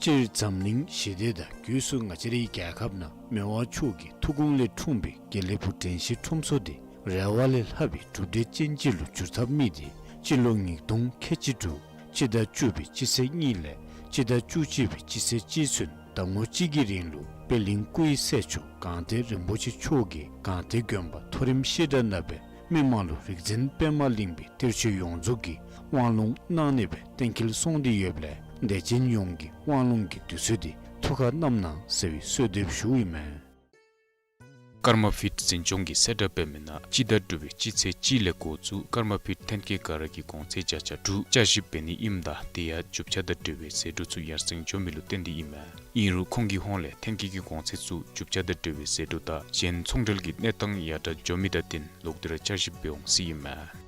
སྤྱིར་འཛམ་གླིང་ཞི་བདེ་དང་སྒོས་སུ་ང་བཅས་རའི་རྒྱལ་ཁབ་ནང་མི་དབང་མཆོག་གི་ཐུགས་དགོངས་ལས་འཁྲུངས་པའི་དགེ་ལེགས་ཕུག་དྲན་ཤེས་ཁྲོམ་ཚོགས་དེ་རེ་བ་ལས་ལྷག་པའི་གྲུབ་འབྲས་ཅན་ཅིག་ལུ་འགྱུར་ཐབས་དམིགས་ཏེ་སྤྱི་ལོ་ཉིས་སྟོང་ཁལ་གཅིག་དྲུག་སྤྱི་ཟླ་བཅུ་པའི་སྤྱི་ཚེས་གཉིས་ལས་སྤྱི་ཟླ་བཅུ་གཅིག་པའི་སྤྱི་ཚེས་གཅིག་ཚུན་ཟླ་ངོ་གཅིག་གི་རིང་ལུ་པད་གླིང་སྐུ་ཡི་སྲས་མཆོག་སྒང་སྟེང་རིན་པོ་ཆེ་མཆོག་གིས་སྒང་སྟེང་དགོན་པ་མཐོ་རིམ་བཤད་གྲྭ་ནང་སྦེ་མི་མང་ལུ་རིག་འཛིན་པདྨ་གླིང་པའི་གཏེར་ཆོས་ཡོངས་རྫོགས་ཀྱི་དབང་ལུང་གནང་ནི་སྦེ་གཏན་འཁེལ་སོང་སྟེ་ཡོདཔ་ལས་དད་ཅན་ཡོངས་ཀྱིས་དབང་ལུང་གི་དུས་ཚོད་དེ་ཐུགས་ཁར་བསྣམ་གནང་ཟེར་བའི་གསོལ་འདེབས་ཞུཝ་ཨིན་མས། ཀརྨ་པིཊ་འཛིན་སྐྱོང་གི་གསལ་བསྒྲགས་འབད་མི་ནང་སྤྱི་ཟླ་དྲུག་པའི་སྤྱི་ཚེས་གཅིག་ལས་འགོ་བཙུགས་ཀརྨ་པིཊ་ཐོན་སྐྱེད་ག་ར་གི་གོང་ཚད་བརྒྱ་ཆ་དྲུག་བསྐྱར་ཞིབ་འབད་ནི་ཨིནམ་ད་དེ་ཡང་རྒྱུ་ཆ་དང་འབྲེལ་བའི་ཟད་འགྲོ་ཚུ་ཡར་སེང་འགྱོ་མི་ལུ་བརྟེན་ཏེ་ཨིན་མས། ཨིན་རུང་ཁོང་གི་ཧོངས་ལས་ཐོན་སྐྱེད་ཀྱི་གོང་ཚད་ཚུ་རྒྱུ་ཆ་དང་འབྲེལ་བའི་ཟད་འགྲོ་དང་གཞན་ཚོང་འབྲེལ་གྱི་གནས་སྟངས་ཡར་དྲག་འགྱོ་མི་དང་བསྟུན་ལོག་སྟེ་ར་བསྐྱར་ཞིབ་འབད་འོང་ཟེར་ཨིན་མས།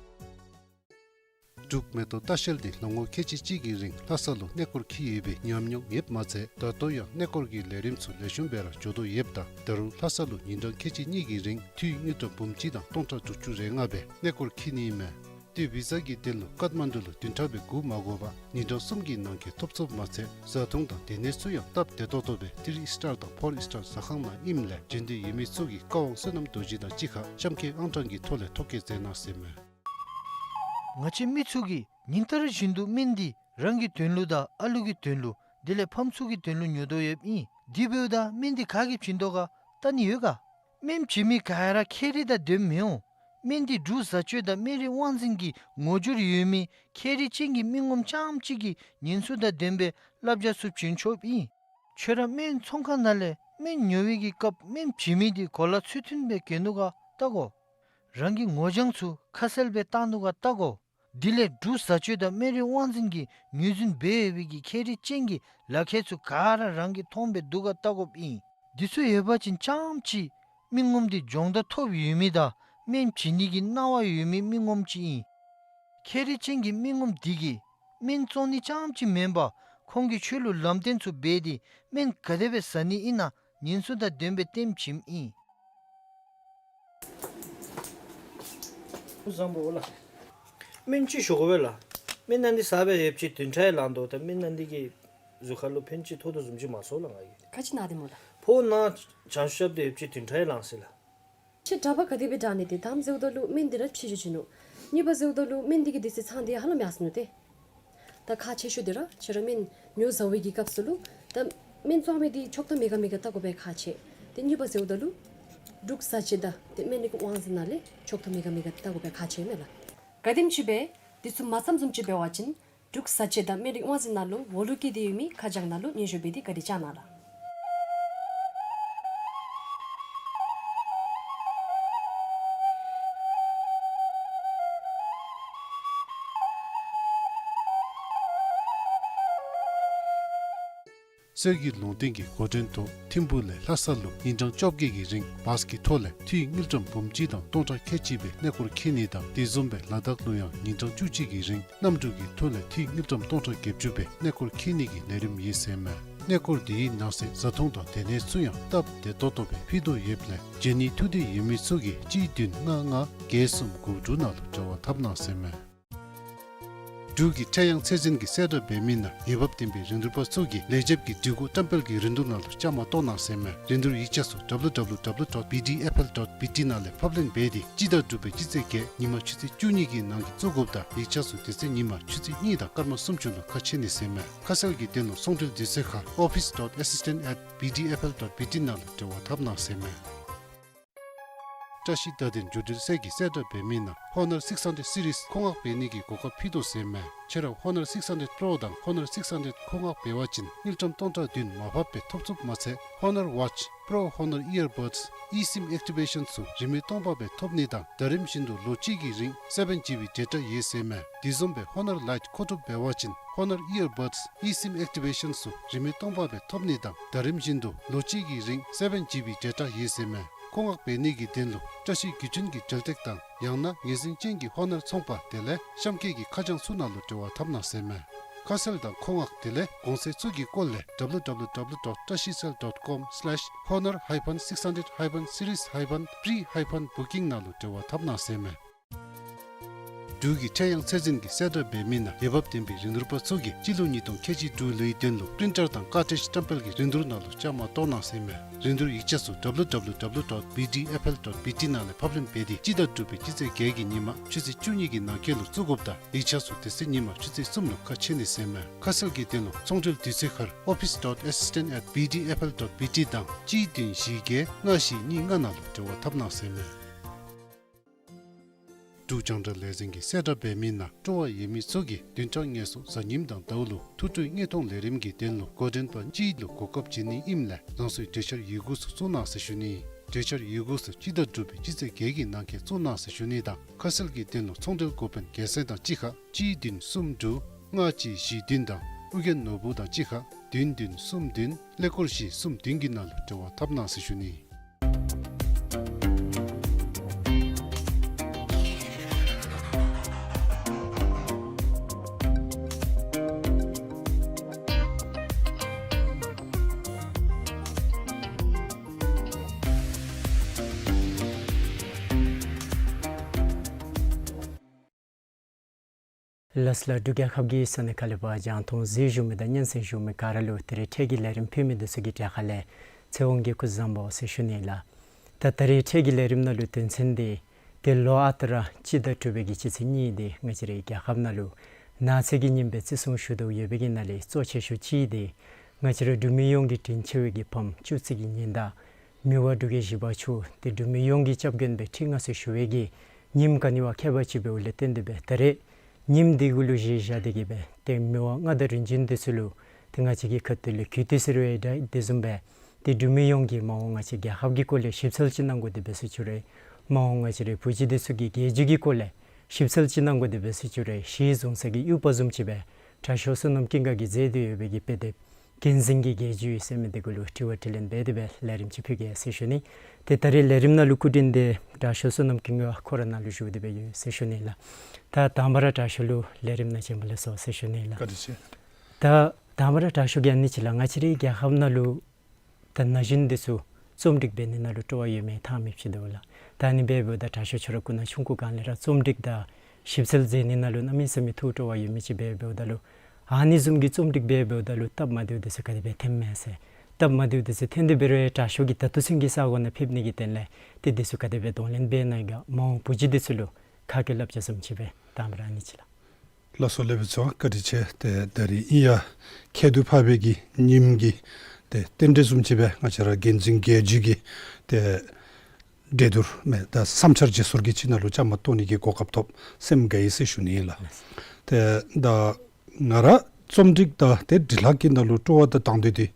འབྲུག་མེ་ཏོག་ལྟ་བཤལ་འདི་ལོ་ངོ་ཁལ་གཅིག་གཅིག་གི་རིང་ལྷ་ས་ལུ་གནས་སྐོར་འཁྱིད་ཡོད་པའི་ཉམས་མྱོང་ཡོདཔ་མ་ཚད་ད་ལྟོ་ཡང་གནས་སྐོར་གྱི་ལས་རིམ་ཚུ་ལེགས་ཤོམ་སྦེ་ར་འགྱོ་དོ་ཡོདཔ་ད་ད་རུང་ལྷ་ས་ལུ་ཉིན་གྲངས་ཁལ་གཅིག་གཉིས་ཀྱི་རིང་དངུལ་ཀྲམ་འབུམ་གཅིག་དང་སྟོང་ཕྲག་དྲུག་ཅུ་རེ་ལྔ་སྦེ་གནས་སྐོར་འཁྱིད་ནི་ཨིན་མས། ཏེ་བི་ཟ་གི་དོན་ལུ་ཀཏ་མན་ཌུ་ལུ་བདུན་ཕྲག་སྦེ་སྒུག་མ་དགོ་པར་ཉིན་གྲངས་གསུམ་གྱི་ནང་འཁོད་ཐོབ་ཚུགསཔ་མ་ཚད་བཟའ་འཐུང་དང་སྡོད་གནས་ཚུ་ཡང་སྟབས་བདེ་ཏོག་ཏོ་སྦེ་ཐི་རི་སི་ཊར་དང་ཕོར་སི་ཊར་ཟ་ཁང་ནང་ཨིནམ་ལས་འབྱོན་འདོད་ཡོད་མི་ཚུ་གིས་བཀའ་དབང་བསོད་ནམས་རྡོ་རྗེ་དང་གཅིག་ཁར་གཤམ་འཁོད་ཨང་གྲངས་ཀྱི་ཐོག་ལས་ཐོ་བཀོད་མཛད་གནང་ཟེར་མས། ང་བཅས་མི་ཚུ་གིས་ཉིན་ལྟར་བཞིན་དུ་སྨན་འདི་རང་གི་དོན་ལུ་དང་ཨ་ལུ་གི་དོན་ལུ་དེ་ལས་ཕམ་ཚུ་གི་དོན་ལུ་ཉོ་དོ་ཡོདཔ་ཨིན། དེ་འབདཝ་ད་སྨན་འདི་ག་གིས་བྱིན་དོ་ག་བལྟ་ནི་ཡོད་ག། སྨན་བྱིན་མི་ག་ར་ཁེ་རི་དང་ལྡནམ་མི་འོང་། སྨན་འདི་འབྲུག་བཟའ་སྤྱོད་དང་སྨན་རིགས་དབང་འཛིན་གྱི་ངོ་སྦྱོར་ཡོད་མི་ཁྱད་རིག་ཅན་གྱི་སྨན་ངོམ་རྐྱངམ་གཅིག་གིས་ཉེན་སྲུང་དང་ལྡན་པའི་བསླབ་བྱ་ཚུ་བྱིན་ཆོགཔ་ཨིན། ཁྱོད་ར་སྨན་ཚོང་ཁང་ནང་ལས་སྨན་ཉོ་བའི་གི་སྐབས་སྨན་བྱིན་མི་འདི་གོ་ལ་ཚུལ་མཐུན་སྦེ་གྱོན་ནུག་ག་བལྟ་དགོ། རང་གི་ངོ་རྐྱང་ཚུ་ཁ་གསལ་སྦེ་བཏང་ནུག་ག་བལྟ་དགོ། དེ་ལས་འབྲུག་བཟའ་སྤྱོད་དང་སྨན་རིགས་དབང་འཛིན་གྱིས་ངོས་འཛིན་འབད་ཡོད་པའི་གི་ཁྱད་རིག་ཅན་གྱི་ལག་ཁྱེར་ཚུ་ག་ར་རང་གིས་མཐོང་སྦེ་འདུག་ག་བལྟ་དགོཔ་ཨིན། འདི་ཚུ་ཡོད་པ་ཅིན་རྐྱངམ་གཅིག་སྨན་ངོམ་འདི་སྦྱོང་བརྡར་ཐོབ་ཡོད་མི་དང་སྨན་བྱིན་ནི་གི་གནང་བ་ཡོད་མི་སྨན་ངོམ་ཅིག་ཨིན། ཁྱད་རིག་ཅན་གྱི་སྨན་ངོམ་འདི་གིས་སྨན་བཙོང་ནི་རྐྱངམ་གཅིག་མེན་པར་ཁོང་གིས་ཁྱོད་ལུ་ལམ་སྟོན་ཚུ་འབད་དེ་སྨན་ག་དེ་སྦེ་བཟའ་ནི་ཨིན་ན་ཉེན་སྲུང་དང་ལྡན་པའི་ལྟདམོ་བྱིནམ་ཨིན། སྐུ་གཟུགས་བཟང་པོ་ལགས། སྨན་ཅིག་ཞུ་དགོ་པས་ལགས། སྨན་ནང་འདི་བཟའ་སྦེ་ཡོདཔ་ཅིག་བདུན་ཕྲག་ཡང་ལང་དོ། ད་སྨན་ནང་འདི་གིས་གཟུགས་ཁར་ལུ་ཕན་ཅིག་ཐོགས་དོ་བཟུམ་ཅིག་མ་ཚོར་ལགས་ང་གིས། ག་ཅི་ན་སྟེ་སྨོ་ལགས། ཕོཝ་ནང་བྱང་ཤབ་སྟེ་ཡོདཔ་ཅིག་བདུན་ཕྲག་ཡང་ལང་ཟེར་ལགས། ཁྱོད་གྲྭ་པ་ག་དེ་སྦེ་དྲག་ནི་དེ་དང་ཟེརཝ་ད་ལུ་སྨན་འདི་ར་ཕྱི་འགྱུར་བྱིན་ནུག། གཉིས་པ་ཟེརཝ་ད་ལུ་སྨན་འདི་གི་དེ་ཚེ་ཚང་འདི་ཧ་ལམ་ཡར་སོ་ནུག་ཏེ། ད་ཁག་ཆེ་ཤོས་འདི་ར་ཁྱོད་ར་སྨན་ཉོ་བཟའ་བའི་གི་སྐབས་སུ་ལུ་ད་སྨན་བཙོང་མི་འདི་ཆོག་ཐམ་མེད་ག་མེད་ག་བལྟ་དགོ་པའི་ཁག་ཆེ། ཏེ་གཉིས་པ་ཟེརཝ་ད་ལུ་འབྲུག་བཟའ་སྤྱོད་དང་ཏེ་སྨན་རིགས་དབང་འཛིན་ནང་ལས་ཆོག་ཐམ་མེད་ག་མེད་ག་བལྟ་དགོ་པའི་ཁག་ཆེ་མས་ལགས། ག་དེམ་ཅིག་སྦེ་འདི་ཚུ་མ་ཚངམ་བཟུམ་ཅིག་འབད་བ་ཅིན་འབྲུག་བཟའ་སྤྱོད་དང་སྨན་རིགས་དབང་འཛིན་ནང་ལུ་འོག་ལུ་བཀོད་དེ་ཡོད་མི་ཁ་བྱང་ནང་ལུ་སྙན་ཞུ་འབད་དེ་བཀའ་དྲིན་བསྐྱང་གནང་ལགས། སྲོལ་གྱི་ལུང་བསྟན་གྱི་འགོ་འདྲེན་ཐོག་ཐིམ་ཕུག་ལས་ལྷ་ས་ལུ་ཉིན་གྲངས་བཅོ་བརྒྱད་ཀྱི་རིང་བཱས་ཀྱི་ཐོག་ལས་འཐུས་དངུལ་ཀྲམ་འབུམ་གཅིག་དང་སྟོང་ཕྲག་ཁལ་གཅིག་སྦེ་གནས་སྐོར་འཁྱིད་ནི་དང་དེ་བཟུམ་སྦེ་ལ་དྭགས་ལུ་ཡང་ཉིན་གྲངས་བཅུ་གཅིག་གི་རིང་གནམ་གྲུ་གི་ཐོག་ལས་འཐུས་དངུལ་ཀྲམ་སྟོང་ཕྲག་བརྒྱད་ཅུ་སྦེ་གནས་སྐོར་འཁྱིད་ནི་གི་ལས་རིམ་ཡོད་ཟེར་མས། གནས་སྐོར་དེའི་ནང་གསེས་བཟའ་འཐུང་དང་སྡོད་གནས་ཚུ་ཡང་སྟབས་བདེ་ཏོག་ཏོ་སྦེ་ཕུལ་དོ་ཡོདཔ་ལས་བྱོན་ནི་ཐུགས་འདོད་ཡོད་མི་ཚུ་གིས་གཅིག་བདུན་ལྔ་ལྔ་བརྒྱད་གསུམ་དགུ་དྲུག་ནང་ལུ་འབྲེལ་བ་འཐབ་གནང་ཟེར་མས། འབྲུག་གི་ཁྲལ་གཡང་ཚད་འཛིན་གྱིས་གསལ་བསྒྲགས་འབད་མི་ནང་འོས་འབབ་ལྡན་པའི་རིན་བསྡུར་པ་ཚུ་གིས་ལས་བྱེདཔ་གི་སྒྲིག་གོ་བཀྲམ་སྤེལ་གྱི་རིན་བསྡུར་ནང་ལུ་བཅའ་མར་གཏོགས་གནང་ཟེར་མས། རིན་བསྡུར་ཡིག་ཆ་ཚུ་W W W dot B D F L dot B T ནང་ལས་ཕབ་ལེན་འབད་དེ་སྤྱི་ཟླ་དྲུག་པའི་སྤྱི་ཚེས་བརྒྱད་ཉིན་མ་ཆུ་ཚོད་བཅུ་གཉིས་ཀྱི་ནང་གི་བཙུགས་དགོཔ་དང་ཡིག་ཆ་ཚུ་དེ་ཚེ་ཉིན་མ་ཆུ་ཚོད་གཉིས་དང་སྐར་མ་སུམ་ཅུ་ལུ་ཁ་ཕྱེ་ནི་ཟེར་མས། ཁ་གསལ་གྱི་དོན་ལུ་ཚོང་འབྲེལ་དུས་ཚོད་ཁར་office dot assistant at B D F L dot B T ནང་ལུ་འབྲེལ་བ་འཐབ་གནང་ཟེར་མས། བཀྲ་ཤིས་བརྡ་དོན་བརྒྱུད་འབྲེལ་ཚད་ཀྱིས་གསལ་བསྒྲགས་འབད་མི་ནང་Honor six hundred series མཁོ་མངགས་འབད་ནི་གི་གོ་སྐབས་ཕུལ་དོ་ཟེར་མས། ཁྱོད་ར་Honor six hundred Pro དང་Honor six hundred མཁོ་མངགས་འབད་བ་ཅིན་དངུལ་ཀྲམ་སྟོང་ཕྲག་བདུན་མར་ཕབ་སྦེ་ཐོབ་ཚུགསཔ་མ་ཚད་Honor Watch, Pro Honor Earbuds, eSIM activation ཚུ་རིན་མེད་སྟོང་ཕབ་སྦེ་ཐོབ་ནི་དང་ཟླ་རིམ་བཞིན་དུ་ལོ་གཅིག་གི་རིང་seven G B data ཡོད་ཟེར་མས། དེ་བཟུམ་སྦེ་Honor Lite མཁོ་སྒྲུབ་འབད་བ་ཅིན་Honor Earbuds, eSIM activation ཚུ་རིན་མེད་སྟོང་ཕབ་སྦེ་ཐོབ་ནི་དང་ཟླ་རིམ་བཞིན་དུ་ལོ་གཅིག་གི་རིང་seven G B data ཡོད་ཟེར་མས། མཁོ་མངགས་འབད་ནི་གི་དོན་ལུ་བཀྲ་ཤིས་བརྒྱུད་འཕྲིན་གྱི་འབྲེལ་སྟེགས་དང་ཡང་ན་ངོས་འཛིན་ཅན་གྱི་Honor ཚོང་པ་དེ་ལས་གཤམ་འཁོད་ཀྱི་ཁ་བྱང་ཚུ་ནང་ལུ་འབྲེལ་བ་འཐབ་གནང་ཟེར་མས། ཁ་གསལ་དང་མཁོ་མངགས་དེ་ལས་གོང་ཚད་ཚུ་གི་སྐོར་ལས W W W dot trashicell dot com slash honor hyphen six hundred hyphen series hyphen pre hyphen booking ནང་ལུ་འབྲེལ་བ་འཐབ་གནང་ཟེར་མས། འབྲུག་གི་ཁྲལ་གཡང་ཚད་འཛིན་གྱིས་གསལ་བསྒྲགས་འབད་མི་ནང་འོས་འབབ་ལྡན་པའི་རིན་བསྡུར་པ་ཚུ་གིས་སྤྱི་ལོ་ཉིས་སྟོང་ཁལ་གཅིག་དྲུག་ལོའི་དོན་ལུ་པི་རིན་ཊར་དང་ཀར་ཊྲིཇ་བཀྲམ་སྤེལ་གྱི་རིན་བསྡུར་ནང་ལུ་བཅའ་མར་གཏོགས་གནང་ཟེར་མས། རིན་བསྡུར་ཡིག་ཆ་ཚུ་W W W dot B D F L dot B T ནང་ལས་ཕབ་ལེན་འབད་དེ་སྤྱི་ཟླ་དྲུག་པའི་སྤྱི་ཚེས་བརྒྱད་ཀྱི་ཉིན་མ་ཆུ་ཚོད་བཅུ་གཉིས་ཀྱི་ནང་འཁོད་ལུ་བཙུགས་དགོཔ་དང་ཡིག་ཆ་ཚུ་དེ་ཚེ་ཉིན་མ་ཆུ་ཚོད་གསུམ་ལུ་ཁ་ཕྱེ་ནི་ཟེར་མས། ཁ་གསལ་གྱི་དོན་ལུ་ཚོང་འབྲེལ་དུས་ཚོད་ཁར་office dot assistant at B D F L dot B T དང་གཅིག་བདུན་བཞི་བརྒྱད་ལྔ་བཞི་གཉིས་ལྔ་ནང་ལུ་འབྲེལ་བ་འཐབ་གནང་ཟེར་མས། འབྲུག་རྒྱང་བསྒྲགས་ལས་འཛིན་གྱིས་གསལ་བསྒྲགས་འབད་མི་ནང་སྤྲོ་བ་ཡོད་མི་ཚུ་གིས་བདུན་ཕྲག་ལྔ་སོ་གཟའ་ཉིམ་དང་ཟླཝ་ལུ་ཐུགས་སྤྲོའི་དངོས་མཐོང་ལས་རིམ་གྱི་དོན་ལུ་འགོ་འདྲེན་པ་གཅིག་ལུ་གོ་སྐབས་བྱིན་ནི་ཨིནམ་ལས་རང་སོའི་གྲོས་འཆར་ཡི་གུ་ཚུ་བཙུགས་གནང་ཟེར་ཞུ་ནི། གྲོས་འཆར་ཡི་གུ་ཚུ་སྤྱི་ཟླ་དྲུག་པའི་སྤྱི་ཚེས་བརྒྱད་ཀྱི་ནང་འཁོད་བཙུགས་གནང་ཟེར་ཞུ་ནི་དང་ཁ་གསལ་གྱི་དོན་ལུ་ཚོང་འབྲེལ་འགོ་དཔོན་རྒྱལ་མཚན་དང་གཅིག་ཁར་གཅིག་བདུན་གསུམ་དྲུག་ལྔ་གཅིག་བཞི་བདུན་དང་ཨོ་རྒྱན་ནོར་བུ་དང་གཅིག་ཁར་བདུན་བདུན་གསུམ་བདུན་ཀླད་ཀོར་བཞི་གསུམ་བདུན་གྱི་ནང་ལུ་འབྲེལ་བ་འཐབ་གནང་ཟེར་ཞུ་ནི། ལགས་སོ་ལགས། འབྲུག་རྒྱལ་ཁབ་ཀྱི་ས་གནས་ཁག་ལས་ཕར་རྒྱང་མཐོང་གཟིགས་བཞུགས་མི་དང་སྙན་གསན་བཞུགས་མི་ག་ར་ལུ་ད་རིས་འཕྲལ་གྱི་ལས་རིམ་ཕུལ་མི་འདི་ཚུ་གི་གྲལ་ཁ་ལས་ཚེ་དབང་གིས་སྐུ་གཟུགས་བཟང་པོ་ཟེར་ཞུ་ནི་ལགས། ད་ད་རིས་འཕྲལ་གྱི་ལས་རིམ་ནང་ལུ་དོན་ཚན་འདི་ཏེ་ལོ་ཨ་རྟག་ར་སྤྱི་ཟླ་དྲུག་པའི་གི་སྤྱི་ཚེས་གཉིས་འདི་ང་བཅས་རའི་རྒྱལ་ཁབ་ནང་ལུ་ནགས་ཚལ་གྱི་ཉིནམ་སྦེ་བརྩི་སྲུང་ཞུ་དོ་ཡོད་པའི་གི་ནང་ལས་གཙོ་ཆེ་ཤོས་ཅིག་འདི་ང་བཅས་ར་འབྲུག་མི་ཡོངས་ཀྱི་དྲིན་ཆེ་བའི་གི་ཕམ་སྤྱི་གཙུག་གི་ཉི་ཟླ་མི་དབང་འབྲུག་རྒྱལ་བཞི་པ་མཆོག་ཏེ་འབྲུག་མི་ཡོངས་ཀྱི་སྐྱབས་མགོན་སྦེ་ཁྲི་མངའ་གསོལ་ཞུ་བའི་གི་ ཉིནམ་ག་ནི་བ་ཁྱད་པར་ཅིག་འབདཝ་ལས་བརྟེན་ཏེ་སྦེ་ད་རེས་ཉིནམ་འདི་གུ་ལུ་གཞི་བཞག་སྟེ་གིས་སྦེ་ཏེ་མི་དབང་མངའ་བདག་རིམ་བྱོན་འདི་ཚུ་ལུ་ཏེ་ང་བཅས་ཀྱི་ཁ་ཐུག་ལས་གུས་བཏུད་ཟེར་རུང་ཡང་འདྲ་དེ་བཟུམ་སྦེ་ཏེ་འབྲུག་མི་ཡོངས་ཀྱིས་མ་འོངས་ང་བཅས་རྒྱལ་ཁབ་ཀྱི་སྐོར་ལས་ཞིབ་འཚོལ་ཅིག་གནང་དགོ་དེ་སྦེ་ཟེར་ཞུ་རུང་མ་འོངས་ང་བཅས་རའི་བུ་བརྒྱུད་འདི་ཚུ་གི་རྒྱལ་རྒྱུད་ཀྱི་སྐོར་ལས་ཞིབ་འཚོལ་ཅིག་གནང་དགོ་དེ་སྦེ་ཟེར་ཞུ་རུང་གཞི་བཟུང་ས་གི་དབྱུག་པ་བཟུམ་ཅིག་སྦེ་དྲག་ཤོས་བསོད་ནམས་ཀུན་དགའ་གིས་མཛད་དེ་ཡོད་པའི་གི་དཔེ་དེབ་འགན་འཛིན་གྱི་རྒྱལ་རྒྱུད་ཟེར་མི་འདི་གུ་ལུ་དྲི་བ་དྲིས་ལན་འབད་དེ་སྦེ་ལས་རིམ་ཅིག་ཕུལ་གེ་ཟེར་ཞུ་ནི། ཏེ་ད་རེས་ལས་རིམ་ནང་ལུ་སྐུ་མགྲོན་འདི་དྲག་ཤོས་བསོད་ནམས་ཀུན་དགའ་ཁོ་ར་ནཱ་ལུ་བཞུགས་ཏེ་སྦེ་ཡོད་ཟེར་ཞུ་ནི་ལགས། ད་དང་པ་ར་དྲག་ཤོས་ལུ་ལས་རིམ་ནང་བྱོན་པ་ལེགས་སོ་ཟེར་ཞུ་ནི་ལགས། བཀའ་དྲིན་ཆེ། ད་དང་པ་ར་དྲག་ཤོས་ཀྱིས་ཨ་ནི་ཅིག་ལགས། ང་བཅས་རའི་རྒྱལ་ཁབ་ནང་ལུ་ད་ན་གཞོན་འདི་ཚུ་རྩོམ་སྒྲིག་འབད་ནི་ནང་ལུ་སྤྲོ་བ་ཡོད་མི་ཐང་མེདཔ་ཅིག་འདུག་ལགས། ད་ཨ་ནི་འབདཝ་ད་དྲག་ཤོས་ཁྱོད་ར་སྐུ་ན་ཆུང་ཀུ་སྒང་ལས་ར་རྩོམ་སྒྲིག་དང་ཞིབ་འཚོལ་མཛད་ནི་ནང་ལུ་གནམ་མེད་ས་མེད་ཐུགས་སྤྲོ་བ་ཡོད་མི་ཅིག་འབདཝ་ད་ལུ་ཨ་ནི་བཟུམ་གྱི་རྩོམ་སྒྲིག་འབདཝ་ད་ལུ་སྟབས་མ་བདེཝ་འདི་ཚུ་ག་དེ་སྦེ་ཐོནམ་མས་ཟེར། སྟབས་མ་བདེཝ་འདི་ཚུ་ཐོན་ཏེ་འབད་རུང་དྲག་ཤོས་ཀྱིས་ད་ལྟོ་ཚུན་གྱི་ས་གོ་ནང་ཕེབས་ནི་གི་དོན་ལས་ཏེ་འདི་ཚུ་ག་དེ་སྦེ་གདོང་ལེན་འབད་ནི་ག་མ་འོངས་བུ་བརྒྱུད་འདི་ཚུ་ལུ་ཁ་སྐད་བསླབ་བྱ་བཟུམ་ཅིག་སྦེ་དང་པ་ར་ཨ་ནི་ཅིག་ལགས། ལགས་སོ་ལེགས་པའི་ཚོགས་བཀའ་དྲིན་ཆེ། ཏེ་ད་རིས་ཨིན་ཡང་ཁྱད་དུ་འཕགས་པའི་གི་ཉིནམ་གི་ཏེ་རྟེན་འབྲེལ་བཟུམ་ཅིག་སྦེ་ང་བཅས་ར་འགན་འཛིན་རྒྱལ་རྒྱུད་ཀྱི་ཏེ་འགྲན་བསྡུར་མེན་ད་བསམ་འཆར་བརྗེ་སོར་གྱི་ཅིག་ནང་ལུ་བཅའ་མར་གཏོགས་ནི་གི་གོ་སྐབས་ཐོབ་སེམས་དགའ་ཡི་ཟེར་ཞུ་ནི་ཨིན་ལགས། ཏེ་ད་ང་ར་རྩོམ་སྒྲིག་དང་ཏེ་འབྲི་ལྷག་གི་ནང་ལུ་སྤྲོ་བ་དང་དང་འདོད་འདི་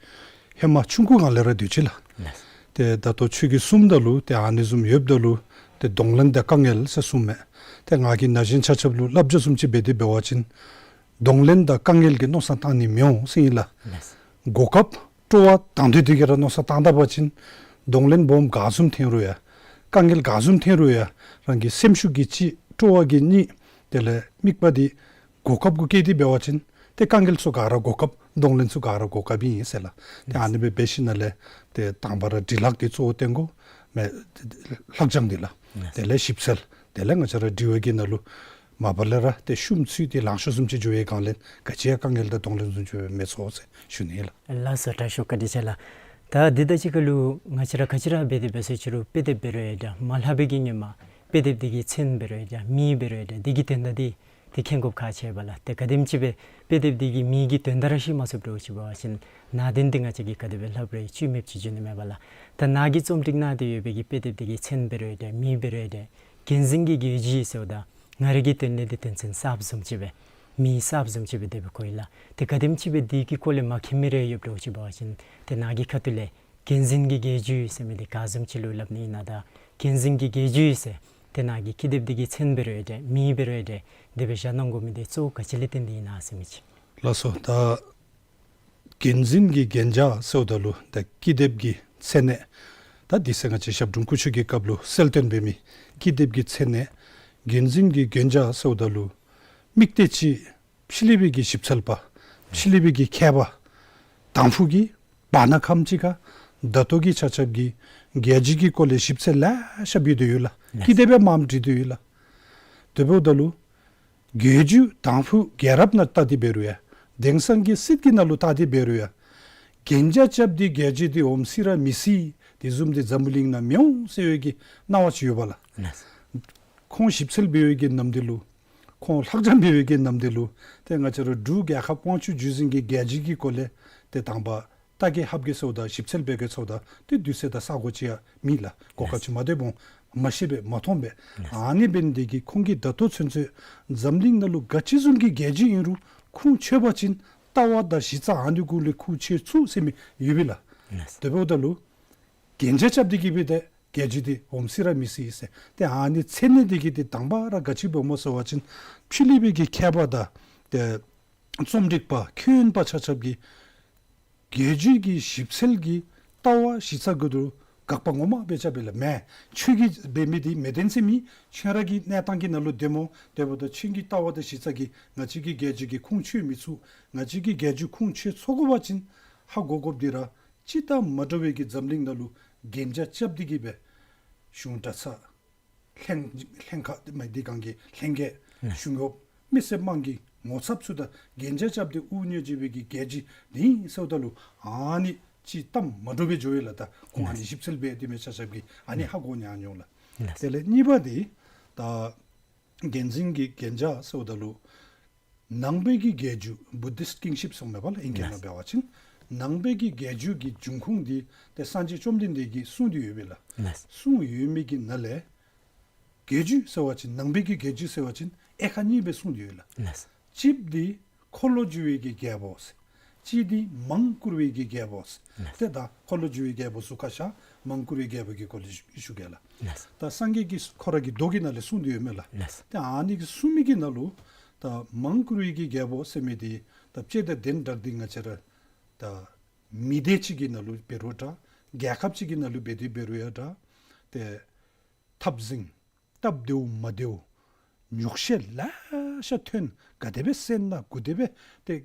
ཧེ་མ་ཆུང་ཀུ་སྒང་ལས་ར་འདུག་ཅི་ལགས། ཏེ་ད་ལྟོ་ཁྱོད་ཀྱིས་གསུངམ་ད་ལུ་ཏེ་ཨ་ནི་བཟུམ་ཡོདཔ་ད་ལུ་ཏེ་གདོང་ལེན་དང་དཀའ་ངལ་ཟེར་གསུངམ་མས། ཏེ་ང་གིས་ན་གཞོན་ཆ་ཁྱབ་ལུ་བསླབ་བྱ་བཟུམ་ཅིག་འབད་དེ་འབད་བ་ཅིན་གདོང་ལེན་དང་དཀའ་ངལ་གྱི་མནོ་བསམ་བཏང་ནི་མི་འོང་ཟེར་ཨིན་ལགས། གོ་སྐབས་སྤྲོ་བ་དང་འདོད་འདི་གིས་ར་མནོ་བསམ་བཏང་ད་པ་ཅིན་གདོང་ལེན་སྦོམ་ག་བཟུམ་ཐོན་རུང་ཡང་དཀའ་ངལ་ག་བཟུམ་ཐོན་རུང་ཡང་རང་གི་སེམས་ཤུགས་ཀྱིས་གཅིག་སྤྲོ་བ་གིས་གཉིས་དེ་ལས་དམིགས་པ་འདི་གོ་སྐབས་གུ་བསྐྱེད་དེ་འབད་བ་ཅིན་ཏེ་དཀའ་ངལ་ཚུ་ག་ར་གོ་སྐབས་གདོང་ལེན་ཚུ་ག་ར་གོ་སྐབས་ཨིན་ཟེར་ལགས། ཏེ་ཨ་ནི་སྦེ་འབད་ཞིནམ་ལས་ཏེ་དང་པ་ར་འབྲི་ལྷག་འདི་གཙོ་བོ་བཏོན་དགོ་མེན་ལྷག་བྱང་འདི་ལགས། དེ་ལས་ཞིབ་འཚོལ་དེ་ལས་ང་བཅས་ར་འབྲི་བའི་གི་ནང་ལུ་མ་པ་ལས་ར་ཏེ་ཤུམ་ཚུད་དེ་ལང་ཤོར་བཟུམ་ཅིག་འགྱོ་བའི་སྒང་ལས་ག་ཅི་ཡང་དཀའ་ངལ་དང་གདོང་ལེན་བཟུམ་ཅིག་མི་ཚོར་ཟེར་ཞུ་ནི་ལགས། ལགས་སོ་དྲག་ཤོས་བཀའ་དྲིན་ཆེ་ལགས། ད་འདི་དང་གཅིག་ཁར་ལུ་ང་བཅས་ར་ག་ཅི་ར་འབད་དེ་འབད་ཟེར་ཞུ་རུང་དཔེ་དེབ་འབད་རུང་ཡང་འདྲ་མ་ལྷག་པའི་གི་ཉིནམ་དཔེ་དེབ་འདི་གི་མཚན་འབད་རུང་ཡང་འདྲ་མིང་འབད་རུང་ཡང་འདྲ་འདི་གི་དོན་དག་འདི་ཏེ་མཁྱེན་དགོཔ་ཁག་ཆེ་བས་ལགས། ཏེ་ག་དེམ་ཅིག་སྦེ་དཔེ་དེབ་འདི་གི་མིང་གི་དོན་དག་ར་ཤེས་མ་ཚུགསཔ་འདྲཝ་ཅིག་འབད་བ་ཅིན་ནང་དོན་འདི་ང་བཅས་ཀྱིས་ག་དེ་སྦེ་ལྷབ་རུང་བཅུད་མེདཔ་ཅིག་འགྱོ་ནི་མས་པ་ལགས། ད་ནཱ་གིས་རྩོམ་སྒྲིག་གནང་སྟེ་ཡོད་པའི་གི་དཔེ་དེབ་འདི་གི་མཚན་འབད་རུང་ཡང་འདྲ་མིང་འབད་རུང་ཡང་འདྲ་འགན་འཛིན་གྱི་རྒྱལ་རྒྱུད་ཟེརཝ་ད་ང་རའི་གི་དོན་ལས་འདི་དོན་ཚན་གསརཔ་བཟུམ་ཅིག་སྦེ་མིང་གསརཔ་བཟུམ་ཅིག་སྦེ་དེ་སྦེ་གོ་ཡི་ལགས། ཏེ་ག་དེམ་ཅིག་སྦེ་འདི་གི་སྐོར་ལས་མ་མཁྱེན་མི་རེ་ཡོདཔ་འདྲཝ་ཅིག་འབད་བ་ཅིན་ཏེ་ནཱ་གི་ཁ་ཐུག་ལས་འགན་འཛིན་གྱི་རྒྱལ་རྒྱུད་ཟེར་མི་འདི་ག་བཟུམ་ཅིག་ལུ་སླབ་ནི་ཨིན་ན་དང་འགན་འཛིན་གྱི་རྒྱལ་རྒྱུད་ཟེར་ཏེ་ནཱ་གི་ཀི་དེབ་འདི་གི་མཚན་འབད་རུང་ཡང་འདྲ་མིང་འབད་རུང་ཡང་འདྲ་དེ་སྦེ་བཞག་གནང་དགོ་མི་འདི་གཙོ་བོ་ག་ཅི་ལས་བརྟེན་ཏེ་ཨིན་ན་ཟེར་མི་ཅིག། ལགས་སོ། ད་འགན་འཛིན་གྱི་རྒྱན་ཆ་ཟེརཝ་ད་ལུ་ད་ཀི་དེབ་ཀྱི་མཚན་གནས་ད་དེ་ཚེ་ང་བཅས་ཞབས་དྲུང་སྐུ་མཆོད་ཀྱི་སྐབས་ལུ་གསལ་སྟོན་འབད་མི་ཀི་དེབ་ཀྱི་མཚན་གནས་འགན་འཛིན་གྱི་རྒྱན་ཆ་ཟེརཝ་ད་ལུ་དམིགས་གཏད་ཅིག་ཕྱི་གླིང་པའི་གི་ཞིབ་འཚོལ་པ་ཕྱི་གླིང་པའི་གི་མཁས་པ་དང་ཕུ་གི་བར་ན་ཁམས་ཅིག་ཁར་ད་ལྟོ་གི་ཆ་ཁྱབ་ཀྱི་རྒྱལ་རྒྱུད་ཀྱི་སྐོར་ལས་ཞིབ་འཚོལ་ལེ་ཤ་འབད་དེ་ཡོད་ལགས། ཀི་དེབ་ཡང་མངམ་བྲི་དེ་ཡོད་ལགས། དེ་འབདཝ་ད་ལུ་རྒྱལ་རྒྱུད་དང་ཕུ་རྒྱལ་རབས་ནང་བལྟ་སྟེ་འབད་རུང་ཡང་དེང་སང་གི་སྲིད་ཀྱི་ནང་ལུ་བལྟ་སྟེ་འབད་རུང་ཡང་རྒྱན་ཆ་རྐྱབ་སྟེ་རྒྱལ་རྒྱུད་འདི་འོང་སྲིད་ར་མི་སྲིད་དེ་བཟུམ་འདི་འཛམ་བུ་གླིང་ནང་མི་འོང་ཟེར་བའི་གི་སྣང་བ་ཅིག་ཡོད་པ་ལགས། ཁོང་ཞིབ་འཚོལ་འབད་བའི་གི་ནམ་དུས་ལུ་ཁོང་ལྷག་བྱང་འབད་བའི་གི་ནམ་དུས་ལུ་ཏེ་ང་བཅས་ར་འབྲུག་རྒྱལ་ཁབ་དབང་ཕྱུག་བརྒྱུད་འཛིན་གྱི་རྒྱལ་རྒྱུད་ཀྱི་སྐོར་ལས་ཏེ་དང་པ་བལྟ་གེ་ལྷབ་གེ་ཟེརཝ་ད་ཞིབ་འཚོལ་འབད་གེ་ཟེརཝ་ད་ཏེ་དུས་ཚོད་དང་ས་གོ་ཅིག་ཡང་མེད་ལགས། གོ་སྐབས་ཅིག་མ་ཐོབ་འོང་མ་ཤེས་པས་མ་མཐོང་པས། ཨ་ནི་འབད་ནི་དེ་གིས་ཁོང་གིས་ད་ལྟོ་ཚུན་ཚོད་འཛམ་གླིང་ནང་ལུ་ག་ཅི་བཟུམ་གྱི་རྒྱལ་རྒྱུད་ཨིན་རུང་ཁུངས་འཁྱོལ་བ་ཅིན་ལྟ་བ་དང་གཞི་རྩ་ཨ་ནི་གུ་ལས་ཁུངས་འཁྱོལ་ཚུགས་ཟེར་མི་ཡོད་པས་ལགས། དེ་འབདཝ་ད་ལུ་རྒྱན་ཆ་རྐྱབ་སྟེ་གིས་འབད་དེ་རྒྱལ་རྒྱུད་འདི་འོང་སྲིད་ར་མི་སྲིད་ཟེར་ཏེ་ཨ་ནི་མཚན་གནས་འདི་གིས་ཏེ་དང་པ་ར་ག་ཅི་འབདཝ་སྨོ་ཟེར་བ་ཅིན་ཕྱི་གླིང་པའི་གི་མཁས་པ་དང་ཏེ་རྩོམ་སྒྲིག་པ་མཁྱེན་པ་ཆ་ཁྱབ་ཀྱིས་རྒྱལ་རྒྱུད་ཀྱི་ཞིབ་འཚོལ་གྱི་ལྟ་བ་གཞི་རྩ་གུ་དུ་དགག་པ་ངོ་མ་འབད་ཆ་འབད་ལགས། མེན་ཁྱོད་ཀྱིས་འབད་མི་འདི་མི་བདེན་ཟེར་མི་ཁྱོད་ར་གི་གནས་སྟངས་ཀྱི་ནང་ལུ་བདེན་སྨོ། དེ་འབདཝ་ད་ཁྱོད་ཀྱི་ལྟ་བ་དང་གཞི་རྩ་གིས་ང་བཅས་ཀྱི་རྒྱལ་རྒྱུད་ཀྱི་ཁུངས་འཁྱོལ་མི་ཚུགས། ང་བཅས་ཀྱི་རྒྱལ་རྒྱུད་ཁུངས་འཁྱོལ་ཚུགས་དགོ་པ་ཅིན་ཧ་གོ་དགོཔ་འདི་ར་སྤྱིར་བཏང་མ་འདྲ་བའི་གི་འཛམ་གླིང་ནང་ལུ་རྒྱན་ཆ་རྐྱབ་སྟེ་གིས་འབད་གཞུང་གྲྭ་ཚང་ལྷན་ལྷན་ཁག་མ་འདི་སྒང་གི་ལྷན་རྒྱས་གཞུང་གཡོགཔ་མི་སེར་དམངས་ཀྱི་ངོ་ཚབ་ཚུ་དང་རྒྱན་ཆ་རྐྱབ་སྟེ་དབུ་བརྙེས་བྱོན་པའི་གི་རྒྱལ་རྒྱུད་འདི་ཨིན་ཟེརཝ་ད་ལུ་ཨ་ནི་སྤྱིར་བཏང་མ་འདྲ་བའི་འགྱོ་ཡི་ལགས། ད་ཁོང་ཨ་ནི་ཞིབ་འཚོལ་འབད་དེ་མི་ཆ་ཁྱབ་ཀྱིས་ཨ་ནི་ཧ་གོ་ཉན་འོང་ལགས། དེ་ལས་གཉིས་པ་འདི་ད་འགན་འཛིན་གྱི་རྒྱན་ཆ་ཟེརཝ་ད་ལུ་ནང་པའི་གི་རྒྱལ་རྒྱུད་བུ་དིསཊ་ཀིང་ཤིཔ་ཟེར་མི་འབད་ལགས། ཨིང་སྐད་ནང་འབད་བ་ཅིན་ནང་པའི་གི་རྒྱལ་རྒྱུད་ཀྱི་འབྱུང་ཁུངས་འདི་ཏེ་སངས་རྒྱས་བཅོམ་ལྡན་འདས་ཀྱིས་གསུངས་ཏེ་ཡོད་པས་ལགས། གསུངས་ཡོད་མི་གི་ནང་ལས་ རྒྱལ་བརྒྱུད་ཟེར་བ་ཅིན་ནང་པའི་གི་རྒྱལ་བརྒྱུད་ཟེར་བ་ཅིན་དབྱེ་ཁག་གཉིས་སྦེ་གསུངས་ཏེ་ཡོད་ལགས། ལགས། གཅིག་འདི་འཁོར་ལོས་སྒྱུར་བའི་གི་རྒྱལ་པོ་ཟེར། གཅིག་འདི་མང་བཀུར་བའི་གི་རྒྱལ་པོ་ཟེར། ལགས། ཏེ་ད་འཁོར་ལོས་སྒྱུར་བའི་རྒྱལ་པོ་ཟུར་ཁ་བཞག། མང་བཀུར་བའི་རྒྱལ་པོ་གི་སྐོར་ལས་ཞུ་ཞུ་གེ་ལགས། ལགས། ད་སངས་རྒྱས་ཀྱིས་ཁོ་ར་གི་མདོ་གི་ནང་ལས་གསུངས་ཏེ་ཡོད་མས་ལགས། ལགས། ཏེ་ཨ་ནི་གི་གསུངས་མི་གི་ནང་ལུ་ད་མང་བཀུར་བའི་གི་རྒྱལ་པོ་ཟེར་མི་འདི་ད་དཔྱེ་དང་དེ་འདྲ་འདི་ང་བཅས་ར་ད་མི་སྡེ་གཅིག་གི་ནང་ལུ་འབད་རུང་འདྲ། རྒྱལ་ཁབ་གཅིག་གི་ནང་ལུ་འབད་དེ་འབད་རུང་ཡང་འདྲ། ཏེ་འཐབ་འཛིང་སྟབས་བདེཝ་མ་བདེཝ་ཉོགས་བཤད་ལེ་ཤ་ཐོན། ག་དེ་སྦེ་བསད་ན་གུ་དེ་སྦེ་ཏེ་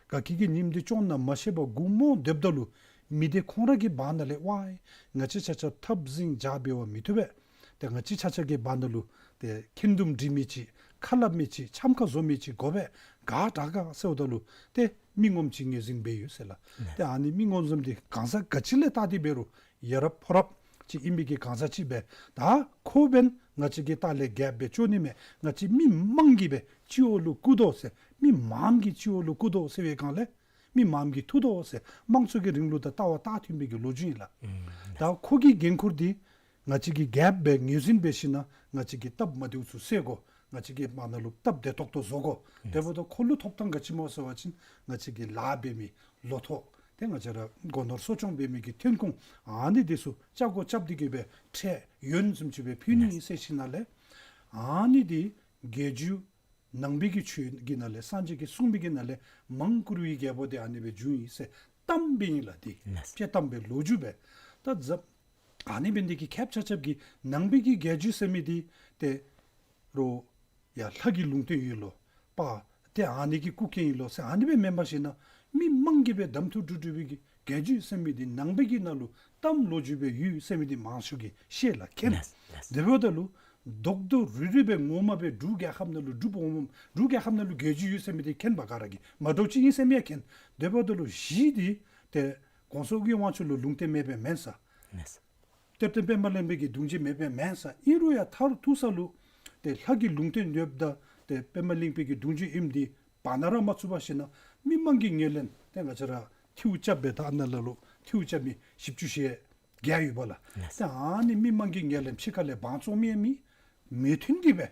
ག་གི་གི་ཉིནམ་འདི་སྐྱོང་ན་མ་ཤེས་པར་མགུ་རྨོངས་སྡོདཔ་ད་ལུ་མི་སྡེ་ཁོང་ར་གི་བར་ན་ལས་ཝའི་ང་བཅས་ཆ་ཁྱབ་འཐབ་འཛིང་རྒྱག་འབད་བ་མི་བཏུབ་པས། ཏེ་ང་བཅས་ཆ་ཁྱབ་ཀྱི་བར་ན་ལུ་ཏེ་འཁོན་འདུམ་སྒྲིག་མི་ཅིག་ཁ་སླབ་མི་ཅིག་འཆམ་ཁ་བཟོ་མི་ཅིག་དགོ་པས། ག་དྲག་ག་ཟེརཝ་ད་ལུ་ཏེ་མི་ངོམ་ཅིག་ངོས་འཛིན་འབད་ཡོད་ཟེར་ལགས། ཏེ་ཨ་ནི་མི་ངོམ་ཅིག་འདི་གང་ཟག་ག་ཅི་ལས་བལྟ་སྟེ་འབད་རུང་ཡ་རབས་ཕོ་རབ་ཅིག་ཨིན་པའི་གི་གང་ཟག་ཅིག་སྦེ་ད་ཁོ་འབདན་ང་བཅས་ཀྱི་ལྟག་ལས་རྒྱལཔོ་སྦེ་བཅོ་ནི་མས། ང་བཅས་མི་དམངས་ཀྱིས་སྦེ་སྤྱི་འོག་ལུ་བཀུར་དོ་ཟེར། མི་མངམ་གིས་སྤྱི་འོག་ལུ་བཀུར་དོ་ཟེར་བའི་སྒང་ལས་མི་མངམ་གིས་ཐུག་དོ་ཟེར། དམངས་གཙོ་གི་རིང་ལུགས་དང་ལྟ་བ་ལྟ་མཐུན་པའི་གི་ལོ་རྒྱུས་ཨིན་ལགས། ཨུམ། ད་ཁོ་གི་འགན་ཁུར་འདི་ང་བཅས་ཀྱི་རྒྱལཔོ་སྦེ་ངོས་འཛིན་འབད་ཞིན་ན་ང་བཅས་ཀྱི་སྟབས་མ་བདེཝ་ཚུ་སེལ་དགོ། ང་བཅས་ཀྱི་བར་ན་ལུ་སྟབས་བདེ་ཏོག་ཏོ་བཟོ་དགོ། ཨུམ། དེ་འབདཝ་ད་ཁོ་ལུ་ཐོབ་ཐང་ག་ཅི་སྨོ་ཟེར་བ་ཅིན་ང་བཅས་ཀྱི་ལཱ་འབད་མི་ལོ་ཐོག་ཏེ་ང་བཅས་ར་སྒོ་ནོར་གསོ་སྐྱོང་འབད་མི་གི་ཐོན་ཁུངས་ཨ་ནི་འདི་ཚུ་ཆ་བགོ་རྐྱབ་སྟེ་གི་སྦེ་ཁྲལ་ཡོན་བཟུམ་ཅིག་སྦེ་ཕུལ་ནི་ཨིན་ཟེར་ཞིནམ་ལས་ཨ་ནི་འདི་རྒྱལ་བརྒྱུད་ནང་པའི་གི་ཆོས་ཀྱི་ནང་ལས་སངས་རྒྱས་ཀྱིས་གསུངས་པའི་གི་ནང་ལས་མང་བཀུར་བའི་རྒྱལ་པོ་འདི་ཨ་ནི་སྦེ་བྱུང་ཡི་ཟེར་གཏམ་སྦེ་ཨིན་ལགས། འདི་ལགས། དཔྱེ་གཏམ་སྦེ་ལོ་རྒྱུས་སྦེ་ད་ཛབ། ཨ་ནི་འབད་ནི་དེ་གིས་ཁྱབ་ཆ་ཁྱབ་ཀྱིས་ནང་པའི་གི་རྒྱལ་བརྒྱུད་ཟེར་མི་འདི་ཏེ་རོགས་ཡ་ལྷ་གི་ལུང་བསྟན་ཡོད་ལོ། པ་ཏེ་ཨ་ནི་གི་སྐུ་རྐྱེན་ཡོད་ལོ་ཟེར་ཨ་ནི་སྦེ་མེན་པར་ཞིན་ན་མི་དམངས་ཀྱིས་སྦེ་གདམ་འཐུ་གྲུབ་གྲུབ་པའི་གི་རྒྱལ་བརྒྱུད་ཟེར་མི་འདི་ནང་པའི་གི་ནང་ལུ་གཏམ་ལོ་རྒྱུས་སྦེ་ཡོད་ཟེར་མི་འདི་མང་ཤོས་ཀྱིས་ཤེས་ལགས། མཁྱེན། ལགས། ལགས། དེ་འབདཝ་ད་ལུ་རྡོག་རྡོག་རུལ་རུལ་སྦེ་ངོ་མ་སྦེ་འབྲུག་རྒྱལ་ཁབ་ནང་ལུ་འབྲུག་སྦོམ་འབྲུག་རྒྱལ་ཁབ་ནང་ལུ་རྒྱལ་བརྒྱུད་ཡོད་ཟེར་མི་འདི་མཁྱེན་པ་ག་ར་གིས་མ་འདྲཝ་ཅིག་ཨིན་ཟེར་མི་ཡང་མཁྱེན། དེ་འབདཝ་ད་ལུ་གཞི་འདི་ཏེ་གོང་ས་སྐུ་གི་དབང་ཕྱུག་ལུ་ལུང་བསྟན་མེད་པའི་མེན་ས། ལགས། གཏེར་སྟོན་པདྨ་གླིང་པའི་གི་གདུང་རྒྱུད་མེད་པའི་མེན་ས། ཨིན་རུང་ཡང་མཐར་ཐུག་ས་ལུ་ཏེ་ལྷ་གི་ལུང་བསྟན་ཡོདཔ་ད་ཏེ་པདྨ་གླིང་པའི་གི་གདུང་རྒྱུད་ཨིནམ་འདི་བར་ན་ར་མ་ཚུད་པར་ཞིན་ན་མི་དམངས་ཀྱིས་ངོས་ལེན་ཏེ་ང་བཅས་ར་ཐིའུ་རྐྱབ་སྦེ་ད་ཨ་ནཱ་ལ་ལུ་ཐིའུ་རྐྱབ་མི་བཞི་བཅུ་ཞེ་བརྒྱད་ཡོད་པ་ལགས། ལགས། ཏེ་ཨ་ནི་མི་དམངས་ཀྱིས་ངོས་ལེན་ཕྱི་ཁ་ལས་དབང་བཙོང་མི་ཡང་མེད། མོས་མཐུན་གྱིས་སྦེ་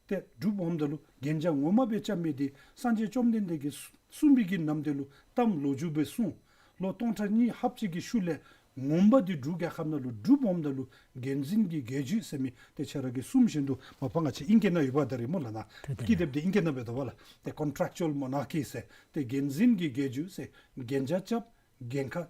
ཏེ་འབྲུག་སྦོམ་ད་ལུ་གན་རྒྱ་ངོ་མ་སྦེ་རྐྱབ་མི་འདི་སངས་རྒྱས་བཅོམ་ལྡན་འདས་ཀྱིས་གསུངས་པའི་གི་ནམ་དུས་ལུ་གཏམ་ལོ་རྒྱུས་སྦེ་གསུངས། ལོ་སྟོང་ཕྲག་གཉིས་ལྷགཔ་ཅིག་གི་ཤུལ་ལས་ངོ་མ་འདི་འབྲུག་རྒྱལ་ཁབ་ནང་ལུ་འབྲུག་སྦོམ་ད་ལུ་རྒྱལ་འཛིན་གྱི་རྒྱལ་བརྒྱུད་ཟེར་མི་ཏེ་ཁྱེད་ར་གིས་གསུངས་བཞིན་དུ་མ་པ་ང་བཅས་ཨིང་སྐད་ནང་ཡོད་པ་ད་རེས་སྨོ་ལགས་ན། ཐུབ་བསྟན། ཀི་དེབ་འདི་ཨིང་སྐད་ནང་སྦེ་འདུག་པ་ལགས། ཏེ་contractual monarchy ཟེར་ཏེ་རྒྱལ་འཛིན་གྱི་རྒྱལ་བརྒྱུད་ཟེར་གན་རྒྱ་རྐྱབ་གན་ཁག་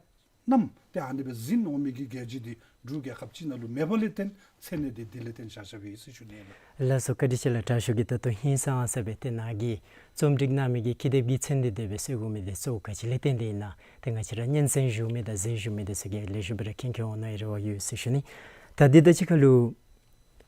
བསྣམས་ཏེ་ཨ་ནི་སྦེ་འཛིན་འོང་མི་གི་རྒྱལ་བརྒྱུད་འདི་འབྲུག་རྒྱལ་ཁབ་ཅིག་ནང་ལུ་མེད་པ་ལས་བརྟེན་མཚན་གནས་འདི་འདི་ལས་བརྟེན་བཞག་བཞགཔ་ཨིན་ཟེར་ཞུ་ནི་ལགས། ལགས་སོ། བཀའ་དྲིན་ཆེ་ལགས། དྲག་ཤོས་ཀྱིས་ད་ལྟོ་ཧིང་སངས་ས་སྦེ་ཏེ་ནཱ་གིས་རྩོམ་སྒྲིག་གནང་མི་གི་ཀི་དེབ་ཀྱི་མཚན་འདི་དེ་སྦེ་གསོལ་དགོ་མི་འདི་གཙོ་བོ་ག་ཅི་ལས་བརྟེན་ཏེ་ཨིན་ན། ཏེ་ང་བཅས་ར་སྙན་གསན་ཞུ་མི་དང་གཟིགས་ཞུ་མི་འདི་ཚུ་གིས་ལེགས་ཤོམ་སྦེ་ར་མཁྱེན་མཁྱེན་འོང་ནི་རེ་བ་ཡོད་ཟེར་ཞུ་ནི། ད་འདི་དང་གཅིག་ཁར་ལུ་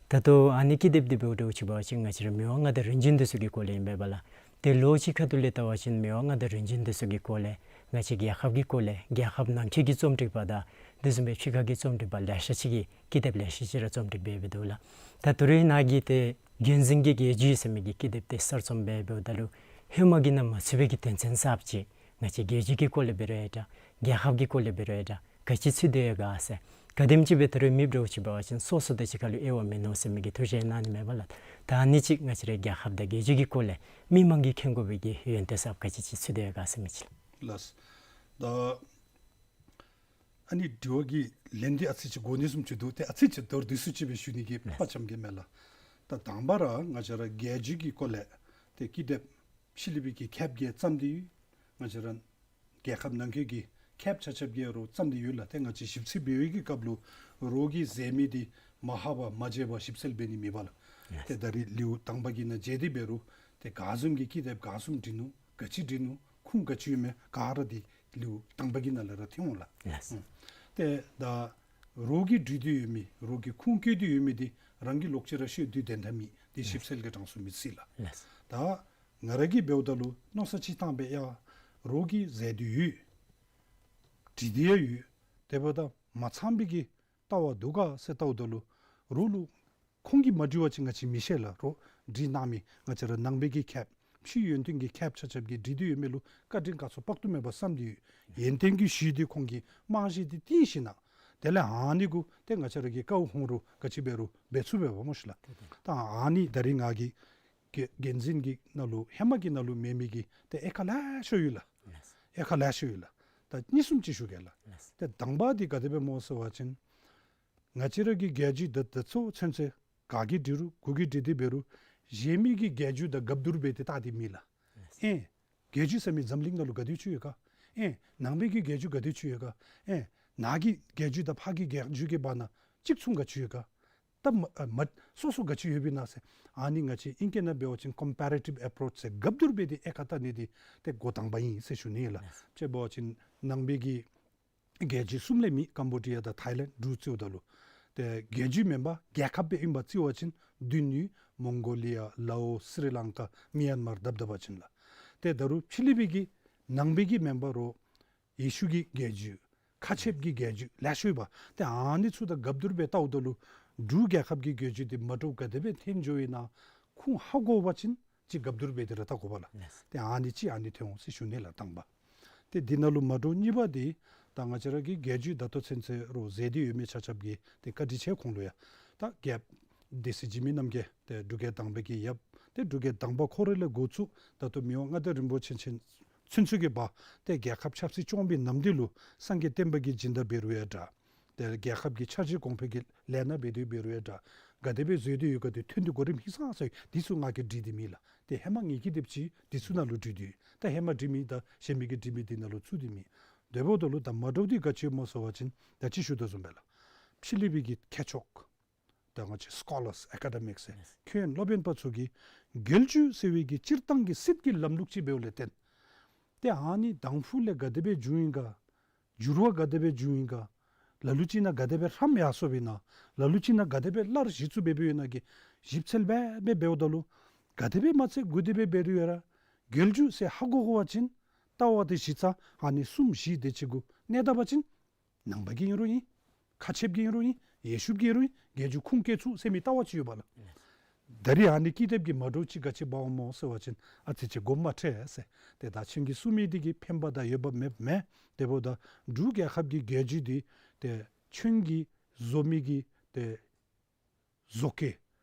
ད་ལྟོ་ཨ་ནི་ཀི་དེབ་འདི་འབདཝ་ད་ཅིག་འབད་བ་ཅིན་ང་བཅས་ར་མི་དབང་མངའ་བདག་རིམ་བྱོན་འདི་ཚུ་གི་སྐོར་ལས་ཨིན་པས་ལགས། ཏེ་ལོ་གཅིག་ཁ་ཐུག་ལས་བལྟ་བ་ཅིན་མི་དབང་མངའ་བདག་རིམ་བྱོན་འདི་ཚུ་གི་སྐོར་ལས་ང་བཅས་རྒྱལ་ཁབ་ཀྱི་སྐོར་ལས་རྒྱལ་ཁབ་ནང་འཁོད་ཀྱི་རྩོམ་སྒྲིག་པ་དང་དེ་བཟུམ་སྦེ་ཕྱི་ཁ་གི་རྩོམ་སྒྲིག་པ་ལེ་ཤ་ཅིག་གིས་ཀི་དེབ་ལེ་ཤ་ཅིག་ར་རྩོམ་སྒྲིག་འབད་འབདཝ་འདུག་ལགས། ད་ད་རེས་ནཱ་གིས་ཏེ་རྒྱལ་འཛིན་གྱི་རྒྱལ་བརྒྱུད་ཟེར་མི་གི་ཀི་དེབ་འདི་གསར་རྩོམ་འབད་འབདཝ་ད་ལུ་ཧེ་མ་གི་ནང་མ་ཚུད་པའི་གི་དོན་ཚན་གསརཔ་ཅིག་ང་བཅས་རྒྱལ་བརྒྱུད་ཀྱི་སྐོར་ལས་འབད་རུང་ཡང་འདྲ་རྒྱལ་ཁབ་ཀྱི་སྐོར་ལས་འབད་རུང་ཡང་འདྲ་ག་ཅི་ཚུད་དེ་ཡོད་ག་ཟེར། ག་དེམ་ཅིག་སྦེ་ད་རུང་མེདཔ་འདྲཝ་ཅིག་འབད་བ་ཅིན་སོ་སོ་དང་གཅིག་ཁར་ལུ་དབྱེ་བ་མིན་ནུག་ཟེར་མི་གི་ཐུགས་བཞེད་གནང་ནི་མས་པ་ལགས། ད་ཨ་ནི་ཅིག་ང་བཅས་ར་རྒྱལ་ཁབ་དང་རྒྱལ་བརྒྱུད་ཀྱི་སྐོར་ལས་མི་དམངས་ཀྱིས་མཁྱེན་དགོ་པའི་གི་ཡོན་ཏན་གསརཔ་ག་ཅི་ཅིག་ཚུད་དེ་ཡོད་ག་ཟེར་མི་ཅིག་ལགས། ལགས། ད་ཨ་ནི་དྲི་བ་གི་ལན་འདི་ཨ་ཙི་ཅིག་གོ་ནི་བཟུམ་ཅིག་འདུག། ཏེ་ཨ་ཙི་ཅིག་མདོར་བསྡུས་སུ་ཅིག་སྦེ་ཞུ་ནི་གི་ལགས། དཔའ་བཅམ་གེ་མས་ལགས། ད་དང་པ་ར་ང་བཅས་ར་རྒྱལ་བརྒྱུད་ཀྱི་སྐོར་ལས་ཏེ་ཀི་དེབ་ཕྱི་གླིང་པའི་གི་ཁྱབ་ཀྱིས་བརྩམས་ཏེ་ཡོད། ང་བཅས་ར་རྒྱལ་ཁབ་ནང་འཁོད་ཀྱི་ཁྱབ་ཆ་ཁྱབ་ཀྱིས་ར་བརྩམས་ཏེ་ཡོད་ལགས། ཏེ་ང་བཅས་ཞིབ་འཚོལ་འབད་བའི་གི་སྐབས་ལུ་རོགས་ཀྱིས་མཛད་མི་འདི་མ་ཧ་པ་མ་མཇལ་བར་ཞིབ་འཚོལ་འབད་ནི་མེད་པ་ལགས། ལགས། ཏེ་ད་རེས་ལེའུ་དང་པ་གི་ནང་མཇལ་ཏེ་འབད་རུང་ཏེ་ག་བཟུམ་གྱི་ཀི་དེབ་ག་བཟུམ་བྲིས་ནུག། ག་ཅི་བྲིས་ནུག། ཁུངས་ག་ཅི་ཡོད་མེད་ག་ར་འདི་ལེའུ་དང་པ་གི་ནང་ལས་ར་ཐོན་འོང་ལགས། ལགས། ཨུམ། ཏེ་ད་རོགས་ཀྱིས་བྲིས་ཏེ་ཡོད་མི་རོགས་ཀྱིས་ཁུངས་བཀོད་དེ་ཡོད་མི་འདི་རང་གིས་ལོག་ཅི་ར་ཤོད་དེ་དོན་དག་མེད། འདི་ཞིབ་འཚོལ་གྱི་གྲངས་སུ་མི་ཚུད་ལགས། ལགས། ད་ང་ར་གིས་འབདཝ་ད་ལུ་མནོ་བསམ་ཅིག་བཏང་སྦེ་ཡ་རོགས་ཀྱིས་མཛད་དེ་ཡོད། བྲིས་ཏེ་ཡང་ཡོད། དེ་འབདཝ་ད་མ་ཚངམ་སྦེ་གི་ལྟ་བ་འདུག་ག་ཟེར་བལྟཝ་ད་ལུ་རོགས་ལུ་ཁོང་གིས་མ་བྲིས་པ་ཅིན་ང་བཅས་མི་ཤེས་ལགས། རོགས་བྲིས་གནང་མི་ང་བཅས་ར་ནང་པའི་གི་ཁྱབ་ཕྱི་ཡོན་ཏན་གྱི་ཁྱབ་ཆ་ཁྱབ་ཀྱིས་བྲིས་ཏེ་ཡོད་མི་ལུ་བཀའ་དྲིན་དགའ་ཚོར་དཔག་ཏུ་མེད་པ་བསམ་སྟེ་ཡོད། ཡོན་ཏན་གྱི་གཞི་འདི་ཁོང་གིས་རྨང་གཞི་འདི་བཏིང་ཞིནམ་ལས་ དེ་ལས་ཨ་ནི་གུ་ཏེ་ང་བཅས་ར་གིས་དཀའཝ་ཁོང་རུ་ག་ཅི་འབད་རུང་འབད་ཚུགས་པས་པ་སྨོ་ཤིག་ལགས། ད་ཨ་ནི་ད་རིས་ང་གིས་ག་འགན་འཛིན་གྱི་ནང་ལུ་ཧེ་མ་གི་ནང་ལུ་མེད་མི་གི་ཏེ་དབྱེ་ཁག་ལེ་ཤ་ཡོད་ལགས། དབྱེ་ཁག་ལེ་ཤ་ཡོད་ལགས། ད་གཉིས་གསུམ་ཅིག་ཞུ་གེ་ལགས། ཏེ་དང་པ་འདི་ག་དེ་སྦེ་སྨོ་ཟེར་བ་ཅིན་ང་བཅས་ར་གི་རྒྱལ་བརྒྱུད་ད་ད་ཚུན་ཚོད་ག་གིས་སྒྲིག་རུང་གུ་གིས་སྒྲིག་སྟེ་འབད་རུང་གཞན་མི་གི་རྒྱལ་བརྒྱུད་དང་སྒབ་བསྡུར་འབད་དེ་བལྟ་སྟེ་མེད་ལགས། ཨེ་རྒྱལ་བརྒྱུད་ཟེར་མི་འཛམ་གླིང་ནང་ལུ་ག་དེ་ཅིག་ཡོད་ག། ཨེ་ནང་པའི་གི་རྒྱལ་བརྒྱུད་ག་དེ་ཅིག་ཡོད་ག། ཨེ་ནཱ་གི་རྒྱལ་བརྒྱུད་དང་ཕར་གི་རྒྱལ་བརྒྱུད་ཀྱི་བར་ན་གཅིག་མཚུངས་ག་ཅི་ཡོད་ག། ད་མ་ཨ་མ་སོ་སོ་ག་ཅི་ཡོདཔ་ཨིན་ན་ཟེར། ཨ་ནི་ང་བཅས་ཨིང་སྐད་ནང་འབད་བ་ཅིན་ཀམ་པེ་རེ་ཊིབ་ཨེ་པྲོ་ཆི་ཟེར་སྒབ་བསྡུར་འབད་དེ་དབྱེ་ཁག་བལྟ་ནི་འདི་ཏེ་འགོ་དང་པ་ཨིན་ཟེར་ཞུ་ནི་ལགས། དཔྱེ་འབད་བ་ཅིན་ནང་པའི་གི་རྒྱལ་བརྒྱུད་གསུམ་ལས་མེད། ཀམ་བོ་ཌི་ཡ་དང་ཐའི་ལེནཌ་འབྲུག་རྩིཝ་ད་ལུ། ཏེ་རྒྱལ་བརྒྱུད་མེན་པར་རྒྱལ་ཁབ་སྦེ་ཨིན་པ་རྩི་བ་ཅིན་བདུན་ཡོད། མོང་གོ་ལི་ཡ་ལའོ་སི་རི་ལང་ཀ་མི་ཡན་མར་དཔ་དཔ་ཅིན་ལགས། ཏེ་ད་རུང་ཕྱི་གླིང་པའི་གི་ནང་པའི་གི་མེན་པ་རུང་ཡེ་ཤུ་གི་རྒྱལ་བརྒྱུད་ཁ་ཆེབ་ཀྱི་རྒྱལ་བརྒྱུད་ལེ་ཤ་ཡོད་པ། ཏེ་ཨ་ནི་ཚུ་དང་སྒབ་བསྡུར་འབད་བལྟཝ་ད་ལུ་འབྲུག་རྒྱལ་ཁབ་ཀྱི་རྒྱལ་བརྒྱུད་འདི་མ་འདྲཝ་ག་དེ་སྦེ་ཐོན་འགྱོཝ་ཨིན་ན་ཁུངས་ཧ་གོ་བ་ཅིན་ཅིག་སྒབ་བསྡུར་འབད་དེ་ར་བལྟ་དགོ་པས་ལགས། ཏེ་ཨ་ནི་ཅིག་ཨ་ནི་ཐོན་འོང་ཟེར་ཞུ་ནི་ལགས་དང་པ། ཏེ་འདི་ནང་ལུ་མ་འདྲཝ་གཉིས་པ་འདི་ད་ང་བཅས་ར་གི་རྒྱལ་བརྒྱུད་ད་ལྟོ་ཚུན་ཚོད་ར་མཛད་དེ་ཡོད་མི་ཆ་ཁྱབ་ཀྱིས་ཏེ་བཀའ་དྲིན་ཆེ། ཁོང་ལུ་ཡང་ད་རྒྱལཔོ་སྡེ་སྲིད་འཇིགས་མེད་རྣམ་རྒྱལ་ཏེ་འབྲུག་རྒྱལ་དང་པ་གི་ཡབ། ཏེ་འབྲུག་རྒྱལ་དང་པ་ཁོ་ར་ལས་འགོ་བཙུགས་ད་ལྟོ་མི་དབང་མངའ་བདག་རིན་པོ་ཆེ་ཚུན་ཚོད་ཀྱི་བར་ཏེ་རྒྱལ་ཁབ་ཆབ་སྲིད་སྐྱོང་བའི་ནམ་དུས་ལུ་སངས་རྒྱས་བསྟན་པ་གི་སྦྱིན་བདག་འབད་རུང་ཡང་འདྲ། ཏེ་རྒྱལ་ཁབ་ཀྱི་འཆར་གཞི་གོང་འཕེལ་གྱི་ལས་སྣ་འབད་དེ་འབད་རུང་ཡང་འདྲ། ག་དེ་སྦེ་བཟོ་དེ་ཡོད་ག་དེ་ཐོན་དེ་གོ་རིམ་ཧིང་སངས་ས་འདི་ཚུ་ང་གིས་བྲིས་ཏེ་མེད་ལགས། ཏེ་ཧེ་མ་ངེ་གི་དེབ་ཅིག་འདི་ཚུ་ནང་ལུ་བྲིས་ཏེ་ཡོད། ད་ཧེ་མ་བྲིས་མི་དང་གཞན་མི་གིས་བྲིས་མི་འདི་ནང་ལུ་ཚུད་དེ་མེད། དེ་འབདཝ་ད་ལུ་ད་མ་འདྲཝ་འདི་ག་ཅི་སྨོ་ཟེར་བ་ཅིན་ད་ཅི་ཞུ་དོ་བཟུམ་སྦེ་ལགས། ཕྱི་གླིང་པའི་གི་མཁས་མཆོག་ད་ང་བཅས་སི་ཀོ་ལར་སི་ཨེ་ཀ་ཌེ་མིཀ་སི་མཁས་དབང་སློབ་དཔོན་པ་ཚུ་གིས་རྒྱལ་བརྒྱུད་ཟེར་བའི་གི་སྤྱིར་བཏང་གི་སྲིད་ཀྱི་ལམ་ལུགས་ཅིག་འབདཝ་ལས་བརྟེན་ཏེ་ཨ་ནི་དང་ཕུ་ལས་ག་དེ་སྦེ་བྱུང་ཡི་ག། འགྱུར་བ་ག་དེ་སྦེ་བྱུང་ཡི་ག། ལ་ལུ་ཅིག་ནང་ག་དེ་སྦེ་ཧྲམ་ཡར་སོཔ་ཨིན་ན། ལ་ལུ་ཅིག་ནང་ག་དེ་སྦེ་སླར་གཞི་བཙུགས་འབད་འབདཝ་ཨིན་ན་གི་ཞིབ་འཚོལ་འབད་འབད་འབདཝ་ད་ལུ་ག་དེ་སྦེ་མ་ཚད་གུ་དེ་སྦེ་འབད་རུང་ཡང་ར་རྒྱལ་བརྒྱུད་ཟེར་ཧ་གོ་གོ་བ་ཅིན་ལྟ་བ་དེ་གཞི་རྩ་ཨ་ནི་གསུམ་བཞི་དེ་ཅིག་གུ་གནས་ད་པ་ཅིན་ནང་པ་གི་ཨིན་རུང་ཨིན། ཁ་ཆེབ་ཀྱི་ཨིན་རུང་ཨིན། ཡེ་ཤུ་གི་ཨིན་རུང་ཨིན། རྒྱལ་བརྒྱུད་ཁུངས་སྐྱེལ་ཚུགས་ཟེར་མི་ལྟ་བ་ཅིག་ཡོད་པ་ལགས། ད་རིས་ཨ་ནི་ཀི་དེབ་ཀྱི་མ་འདྲཝ་ཅིག་ག་ཅི་འབདཝ་སྨོ་ཟེར་བ་ཅིན་ཨ་ཙི་ཅིག་དགོངསམ་མ་ཁྲེལ་ཟེར། ཏེ་ད་ཁྱེད་ཀྱིས་གསུང་མི་འདི་གིས་ཕན་པ་དང་འོས་འབབ་མེདཔ་མེན། དེ་འབདཝ་ད་འབྲུག་རྒྱལ་ཁབ་ཀྱི་རྒྱལ་བརྒྱུད་འདི་ཏེ་ཁྱེད་ཀྱིས་བཟོ་མི་གི་ཏེ་བཟོ་བཀོད་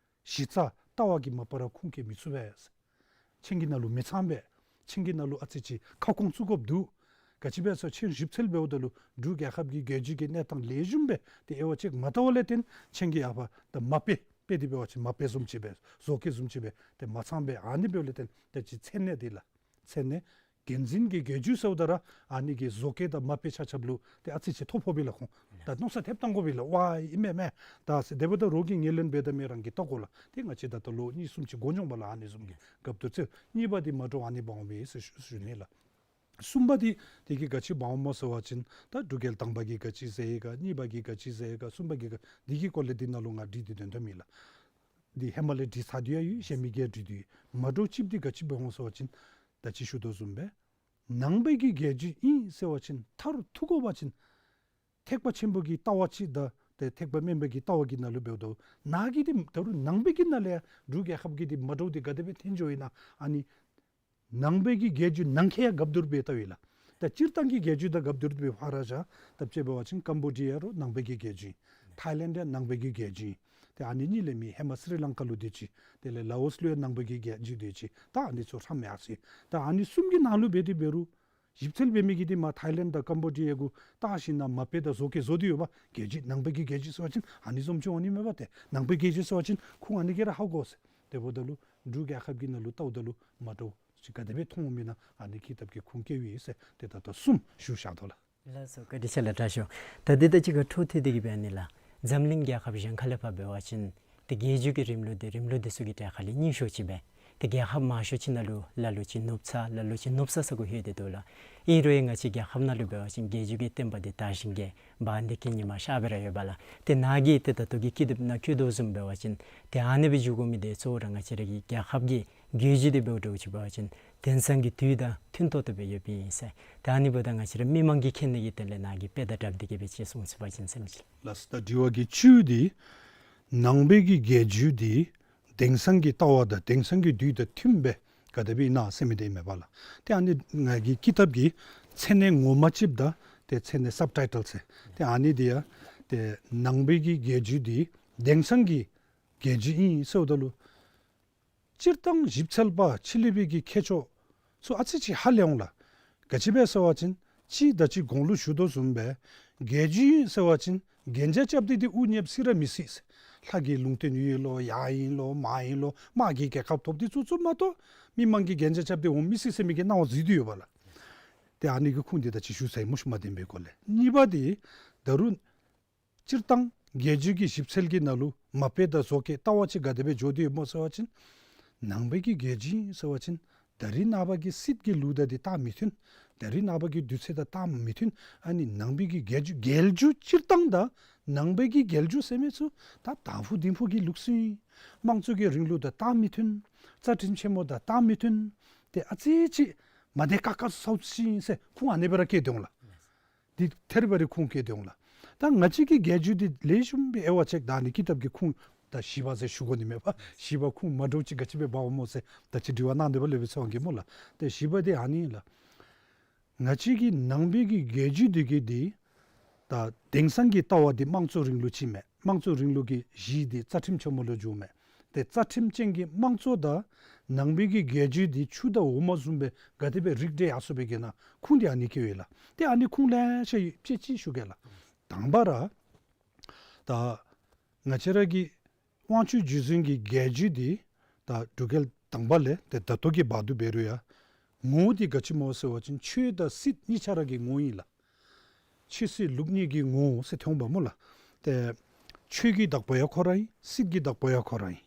གཞི་རྩ་ལྟ་བ་གིས་མ་པ་ར་ཁུངས་སྐྱེལ་མི་ཚུགས་པས། ཁྱེད་ཀྱི་ནང་ལུ་མི་ཚངམ་མས། ཁྱེད་ཀྱི་ནང་ལུ་ཨ་ཙི་ཅིག་ཁ་སྐོང་བཙུགས་དགོཔ་འདུག། ག་ཅི་སྦེ་ཟེར་ཁྱེད་ཞིབ་འཚོལ་འབདཝ་ད་ལུ་འབྲུག་རྒྱལ་ཁབ་ཀྱི་རྒྱལ་བརྒྱུད་ཀྱི་གནས་སྟངས་ལེགས་ཤོམ་སྦེ་ཏེ་དབྱེ་བ་དཔྱད་མ་བལྟ་བ་ལས་བརྟེན་ཁྱེད་ཀྱིས་ཡར་ཕར་ད་མ་དཔེ་དཔེ་འདི་འབད་བ་ཅིན་མ་དཔེ་བཟུམ་ཅིག་སྦེ་བཟོ་བཀོད་བཟུམ་ཅིག་སྦེ་ཏེ་མ་ཚངམ་སྦེ་ཨ་ནི་འབདཝ་ལས་བརྟེན་ཏེ་ཅིག་མཚན་གནས་འདི་ལགས། མཚན་གནས་འགན་འཛིན་གྱི་རྒྱལ་བརྒྱུད་ཟེརཝ་ད་ར་ཨ་ནི་གི་བཟོ་བཀོད་དང་མ་དཔེ་ཆ་ཁྱབ་ལུ་ཏེ་ཨ་ཙི་ཅིག་ཐོ་ཕོག་པས་ལགས། ཁོང་ད་མནོ་བསམ་ཐེབས་བཏང་དགོ་པས་ལགས། ཝའི་ཨིན་མས་མས། ད་ཟེར་དེ་འབདཝ་ད་རོགས་ཀྱིས་ངོས་ལེན་འབད་དེ་མི་རང་གིས་བལྟ་དགོ་ལགས། ཏེ་ང་བཅས་ད་ལྟོ་ལོ་གཉིས་གསུམ་ཅིག་འགོར་འགྱོཝ་མས་ལགས། ཨ་ནི་བཟུམ་གྱི་སྐབས་དུས་ཚོད་གཉིས་པ་འདི་མ་འདྲཝ་ཨ་ནི་འབདཝ་མས་ཟེར་ཞུ་ཞུ་ནི་ལགས། གསུམ་པ་འདི་དེ་གིས་ག་ཅི་འབདཝ་སྨོ་ཟེར་བ་ཅིན་ད་འབྲུག་རྒྱལ་དང་པ་གིས་ག་ཅི་ཟེར་ཡི་ག། གཉིས་པ་གིས་ག་ཅི་ཟེར་ཡི་ག། གསུམ་པ་གིས་ག་འདི་གི་སྐོར་ལས་འདི་ནང་ལུ་ང་བྲིས་ཏེ་དོན་དག་མེད་ལགས། འདི་ཧེ་མ་ལས་བྲིས་ཚར་དེ་ཡང་ཡོད། གཞན་མི་གིས་བྲིས་དེ་ཡོད། མ་འདྲཝ་ཅིག་འདི་ག་ཅི་འབདཝ་སྨོ་ཟེར་བ་ཅིན་ད་ཅི་ཞུ་དོ་བཟུམ་སྦེ་ནང་པའི་གི་རྒྱལ་བརྒྱུད་ཨིན་ཟེར་བ་ཅིན་མཐར་ཐུག་དགོ་པ་ཅིན་ཐེག་པ་ཆེན་པོ་གི་ལྟ་བ་ཅིག་དང་ཏེ་ཐེག་པ་དམན་པ་གི་ལྟ་བ་གི་ནང་ལུ་འབདཝ་ད་ནཱ་གི་འདི་ད་རུང་ནང་པའི་གི་ནང་ལས་ཡང་འབྲུག་རྒྱལ་ཁབ་ཀྱི་འདི་མ་འདྲཝ་འདི་ག་དེ་སྦེ་ཐོན་འགྱོཝ་ཨིན་ན། ཨ་ནི་ནང་པའི་གི་རྒྱལ་བརྒྱུད་ནང་འཁོད་ཡང་སྒབ་བསྡུར་འབད་བལྟཝ་ཨིན་ལགས། ད་སྤྱིར་བཏང་གི་རྒྱལ་བརྒྱུད་དང་སྒབ་བསྡུར་འབད་བ་ར་བཞག། ད་དཔྱེ་འབད་བ་ཅིན་ཀམ་བོ་ཌི་ཡ་ར་ནང་པའི་གི་རྒྱལ་བརྒྱུད་ཨིན། ཐའི་ལེནཌ་ཡང་ནང་པའི་གི་རྒྱལ་བརྒྱུད་ཨིན། ཏེ་ཨ་ནི་གཉིས་ལས་མེད། ཧེ་མ་སི་རི་ལང་ཀ་ལུ་འདི་ཅིག། དེ་ལས་ལའོ་སི་ལུ་ཡང་ནང་པའི་གི་རྒྱལ་བརྒྱུད་འདི་ཅིག། ད་ཨ་ནི་ཚུ་ཧྲམ་ཡར་སོ་ཡི། ད་ཨ་ནི་གསུམ་གྱི་ནང་ལུ་འབད་དེ་འབད་རུང་ཞིབ་འཚོལ་འབད་མི་གིས་འདི་མ་ཐའི་ལེནཌ་དང་ཀམ་བོ་ཌི་ཡ་གུ་བལྟ་ཞིན་ན་མ་དཔེ་དང་བཟོ་བཀོད་བཟོ་སྟེ་ཡོད་པ། རྒྱལ་བརྒྱུད་ནང་པའི་གི་རྒྱལ་བརྒྱུད་ཟེར་བ་ཅིན་ཨ་ནི་བཟུམ་ཅིག་འོང་ནི་མས་པ། ཏེ་ནང་པའི་རྒྱལ་བརྒྱུད་ཟེར་བ་ཅིན་ཁུངས་ཨ་ནི་གིས་ར་ཧ་གོ་ཟེར། དེ་འབདཝ་ད་ལུ་འབྲུག་རྒྱལ་ཁབ་ཀྱི་ནང་ལུ་བལྟཝ་ད་ལུ་མ་འདྲཝ་ཅིག་ག་དེ་སྦེ་མཐོངམ་ཨིན་ན་ཨ་ནི་ཀི་དེབ་ཀྱིས་ཁུངས་སྐྱེལཝ་ཨིན་ཟེར། ཏེ་ད་ལྟོ་གསུམ་ཞུ་བཞག་དོ་ལགས། ལགས་སོ། བཀའ་དྲིན་ཆེ་ལགས། དྲག་ཤོས། ད་འདི་དང་གཅིག་ཁར་འཕྲོ་མཐུད་དེ་གི་འབད་ནི་ལགས། འཛམ་གླིང་རྒྱལ་ཁབ་གཞན་ཁ་ལས་ཕར་འབད་བ་ཅིན་ཏེ་རྒྱལ་བརྒྱུད་ཀྱི་རིམ་ལུགས་འདི་རིམ་ལུགས་འདི་ཚུ་གི་གྲས་ཁ་ལས་རྙིང་ཤོས་ཅིག་སྦེ་ཏེ་རྒྱལ་ཁབ་མང་ཤོས་ཅིག་ནང་ལུ་ལ་ལུ་ཅིག་ནུབ་ཚ་ལ་ལུ་ཅིག་ནུབ་ཚ་ས་གུ་ལྷོད་དེ་འདུག་ལགས། ཨིན་རུང་ཡང་ང་བཅས་རྒྱལ་ཁབ་ནང་ལུ་འབད་བ་ཅིན་རྒྱལ་བརྒྱུད་ཀྱི་བསྟན་པ་འདི་དར་ཞིང་རྒྱས་འབར་འདི་གི་ཉི་མ་ཤར་སྦེ་ར་ཡོད་པ་ལགས། ཏེ་ནཱ་གིས་ཏེ་ད་ལྟོ་གི་ཀི་དེབ་ནང་བཀོད་དོ་བཟུམ་འབད་བ་ཅིན་ཏེ་ཨ་ནི་སྦེ་འགྱོ་དགོ་མི་འདི་གཙོ་བོ་ར་ང་བཅས་ར་གི་རྒྱལ་ཁབ་ཀྱི་རྒྱལ་བརྒྱུད་འདི་འབདཝ་འདྲཝ་ཅིག་འབད་བ་ཅིན་དེང་སང་གི་དུས་དང་མཐུན་ཏོག་ཏོ་སྦེ་ཡོདཔ་ཨིན་ཟེར། ཏེ་ཨ་ནི་འབདཝ་ད་ང་བཅས་ར་མི་མང་གིས་མཁྱེན་ནི་གི་དོན་ལས་ནཱ་གིས་དཔེ་དང་སྦྲགས་ཏེ་གི་སྦེ་ཅིག་གསུང་ཚུགས་པ་ཅིན་བསམ་ཅི། ལགས་སོ། ད་དྲི་བ་གི་བཅུད་འདི་ནང་པའི་གི་རྒྱལ་བརྒྱུད་འདི་དེང་སང་གི་ལྟ་བ་དང་དེང་སང་གི་དུས་དང་མཐུནམ་སྦེ་ག་དེ་སྦེ་ཨིན་ན་ཟེར་མི་འདི་ཨིན་མས་པ་ལགས། ཏེ་ཨ་ནི་ང་གི་ཀི་དེབ་ཀྱི་མཚན་གནས་ངོ་མ་ཅིག་དང་ཏེ་མཚན་གནས་སབ་ཊའི་ཊལ་ཟེར་ཏེ་ཨ་ནི་འདི་ཡང་ ཏེ་ནང་པའི་གི་རྒྱལ་བརྒྱུད་འདི་དེང་སང་གི་རྒྱལ་བརྒྱུད་ཨིན་ཟེརཝ་ད་ལུ་སྤྱིར་བཏང་ཞིབ་འཚོལ་པ་ཕྱི་གླིང་པའི་གི་མཁས་མཆོག་ཚུ་ཨ་ཙི་ཅིག་ཧ་ལས་འོང་ལགས། ག་ཅི་སྦེ་ཟེར་བ་ཅིན་ཅིག་ད་ཅི་གོང་ལུ་ཞུ་དོ་བཟུམ་སྦེ་རྒྱལ་བརྒྱུད་ཨིན་ཟེར་བ་ཅིན་གན་རྒྱ་རྐྱབ་སྟེ་འདི་དབུ་བརྙེས་སྲིད་ར་མི་སྲིད། ལྷ་གི་ལུང་བསྟན་ཨིན་ལོ་ཡ་ཨིན་ལོ་མ་ཨིན་ལོ་དམག་གི་རྒྱལ་ཁ་ཐོབ་སྟེ་ཚུ་ཚུ་མ་གཏོགས་མི་མང་གིས་གན་རྒྱ་རྐྱབ་སྟེ་འོང་མི་སྲིད་ཟེར་མི་གི་སྣང་བ་ཟེར་སྡོད་ཡོད་པ་ལགས། ཏེ་ཨ་ནི་གི་ཁུངས་འདི་ད་ཅི་ཞུ་ཚར་ཡི་སྨོ་ཤུལ་མ་བདེན་པའི་སྐོར་ལས། གཉིས་པ་འདི་ད་རུང་སྤྱིར་བཏང་རྒྱལ་བརྒྱུད་ཀྱི་ཞིབ་འཚོལ་གྱི་ནང་ལུ་མ་དཔེ་དང་བཟོ་བཀོད་ལྟ་བ་ཅིག་ག་དེ་སྦེ་འགྱོ་སྟེ་ཡོདཔ་སྨོ་ཟེར་བ་ཅིན་ནང་པའི་གི་རྒྱལ་བརྒྱུད་ཟེར་བ་ཅིན་ད་རེས་ནངས་པ་གི་སྲིད་ཀྱི་ལུགས་དང་འདི་རྟགས་མི་མཐུན། ད་རེས་ནངས་པ་གི་དུས་ཚོད་དང་རྟགས་མི་མཐུན། ཨ་ནི་ནང་པའི་གི་རྒྱལ་བརྒྱུད་རྒྱལ་བརྒྱུད་སྤྱིར་བཏང་དང་ནང་པའི་གི་རྒྱལ་བརྒྱུད་ཟེར་མི་ཚུ་ད་དང་ཕུ་དིང་ཕུ་གི་ལུགས་སྲོལ་ཨིན། དམངས་གཙོ་གི་རིང་ལུགས་དང་རྟགས་མི་མཐུན། རྩ་ཁྲིམས་ཆེན་མོ་དང་རྟགས་མི་མཐུན། ཏེ་ཨ་ཙི་ཅིག་མ་བདེ་ཁག་ཁ་སོ་སོ་ཅིག་ཨིན་ཟེར་ཁུངས་ཨ་ནི་སྦེ་ར་བཀལ་ཏེ་འོང་ལགས། འདི་ཐེར་བ་རེ་ཁུངས་བཀལ་ཏེ་འོང་ལགས། ད་ང་བཅས་ཀྱི་རྒྱལ་བརྒྱུད་འདི་ལེགས་ཤོམ་སྦེ་དབྱེ་བ་ཅིག་ད་ནི་ཀི་ཏབ་ཀྱི་ཁུངས་ད་བཞི་པ་ཟེར་ཞུ་དགོ་ནི་མས་པ། བཞི་པ་ཁུངས་མ་འདྲཝ་ཅིག་ག་ཅི་སྦེ་འབགཔ་སྨོ་ཟེར་ད་ཅི་དྲི་བ་གནང་དེས་པ་ལས་སྦེ་ཚོར་བ་གི་སྨོ་ལགས། ཏེ་བཞི་པ་འདི་ཨ་ནི་ཨིན་ལགས། ང་བཅས་ཀྱི་ནང་པའི་གི་རྒྱལ་བརྒྱུད་འདི་གི་འདི་ད་དེང་སང་གི་ལྟ་བ་འདི་དམངས་གཙོ་རིང་ལུགས་ཅིག་མས། དམངས་གཙོ་རིང་ལུགས་ཀྱི་གཞི་འདི་རྩ་ཁྲིམས་ཆེན་མོ་ལས་བྱུངམ་མས། ཏེ་རྩ་ཁྲིམས་ཅན་གྱི་དམངས་གཙོ་དང་ནང་པའི་གི་རྒྱལ་བརྒྱུད་འདི་ཆུ་དང་འོ་མ་བཟུམ་སྦེ་ག་དེ་སྦེ་རིགས་འགྲེ་ཡར་སོང་པའི་གི་ནང་ཁུངས་འདི་ཨ་ནི་བཀལ་ཡི་ལགས། ཏེ་ཨ་ནི་ཁུངས་ལེ་ཤ་ཡོད། དཔེ་ཅིག་ཞུ་གེ་ལགས། དང་པ་ར་ད་ང་བཅས་ར་གི་དབང་ཕྱུག་རྗེ་བཙུན་གྱི་རྒྱལ་བརྒྱུད་འདི་ད་འབྲུག་རྒྱལ་དང་པ་ལས་ཏེ་ད་ལྟོ་གི་བར་དུ་འབད་རུང་ཡང་ངོ་བོ་འདི་ག་ཅི་སྨོ་ཟེར་བ་ཅིན་ཆོས་དང་སྲིད་གཉིས་ཆ་ར་གི་ངོ་བོ་ཨིན་ལགས། ཆོས་སྲིད་ལུགས་གཉིས་ཀྱི་ངོ་བོ་ཟེར་ཐོན་པ་སྨོ་ལགས། ཏེ་ཆོས་ཀྱི་བདག་པོ་ཡང་ཁོ་ར་ཨིན། སྲིད་ཀྱི་བདག་པོ་ཡང་ཁོ་ར་ཨིན།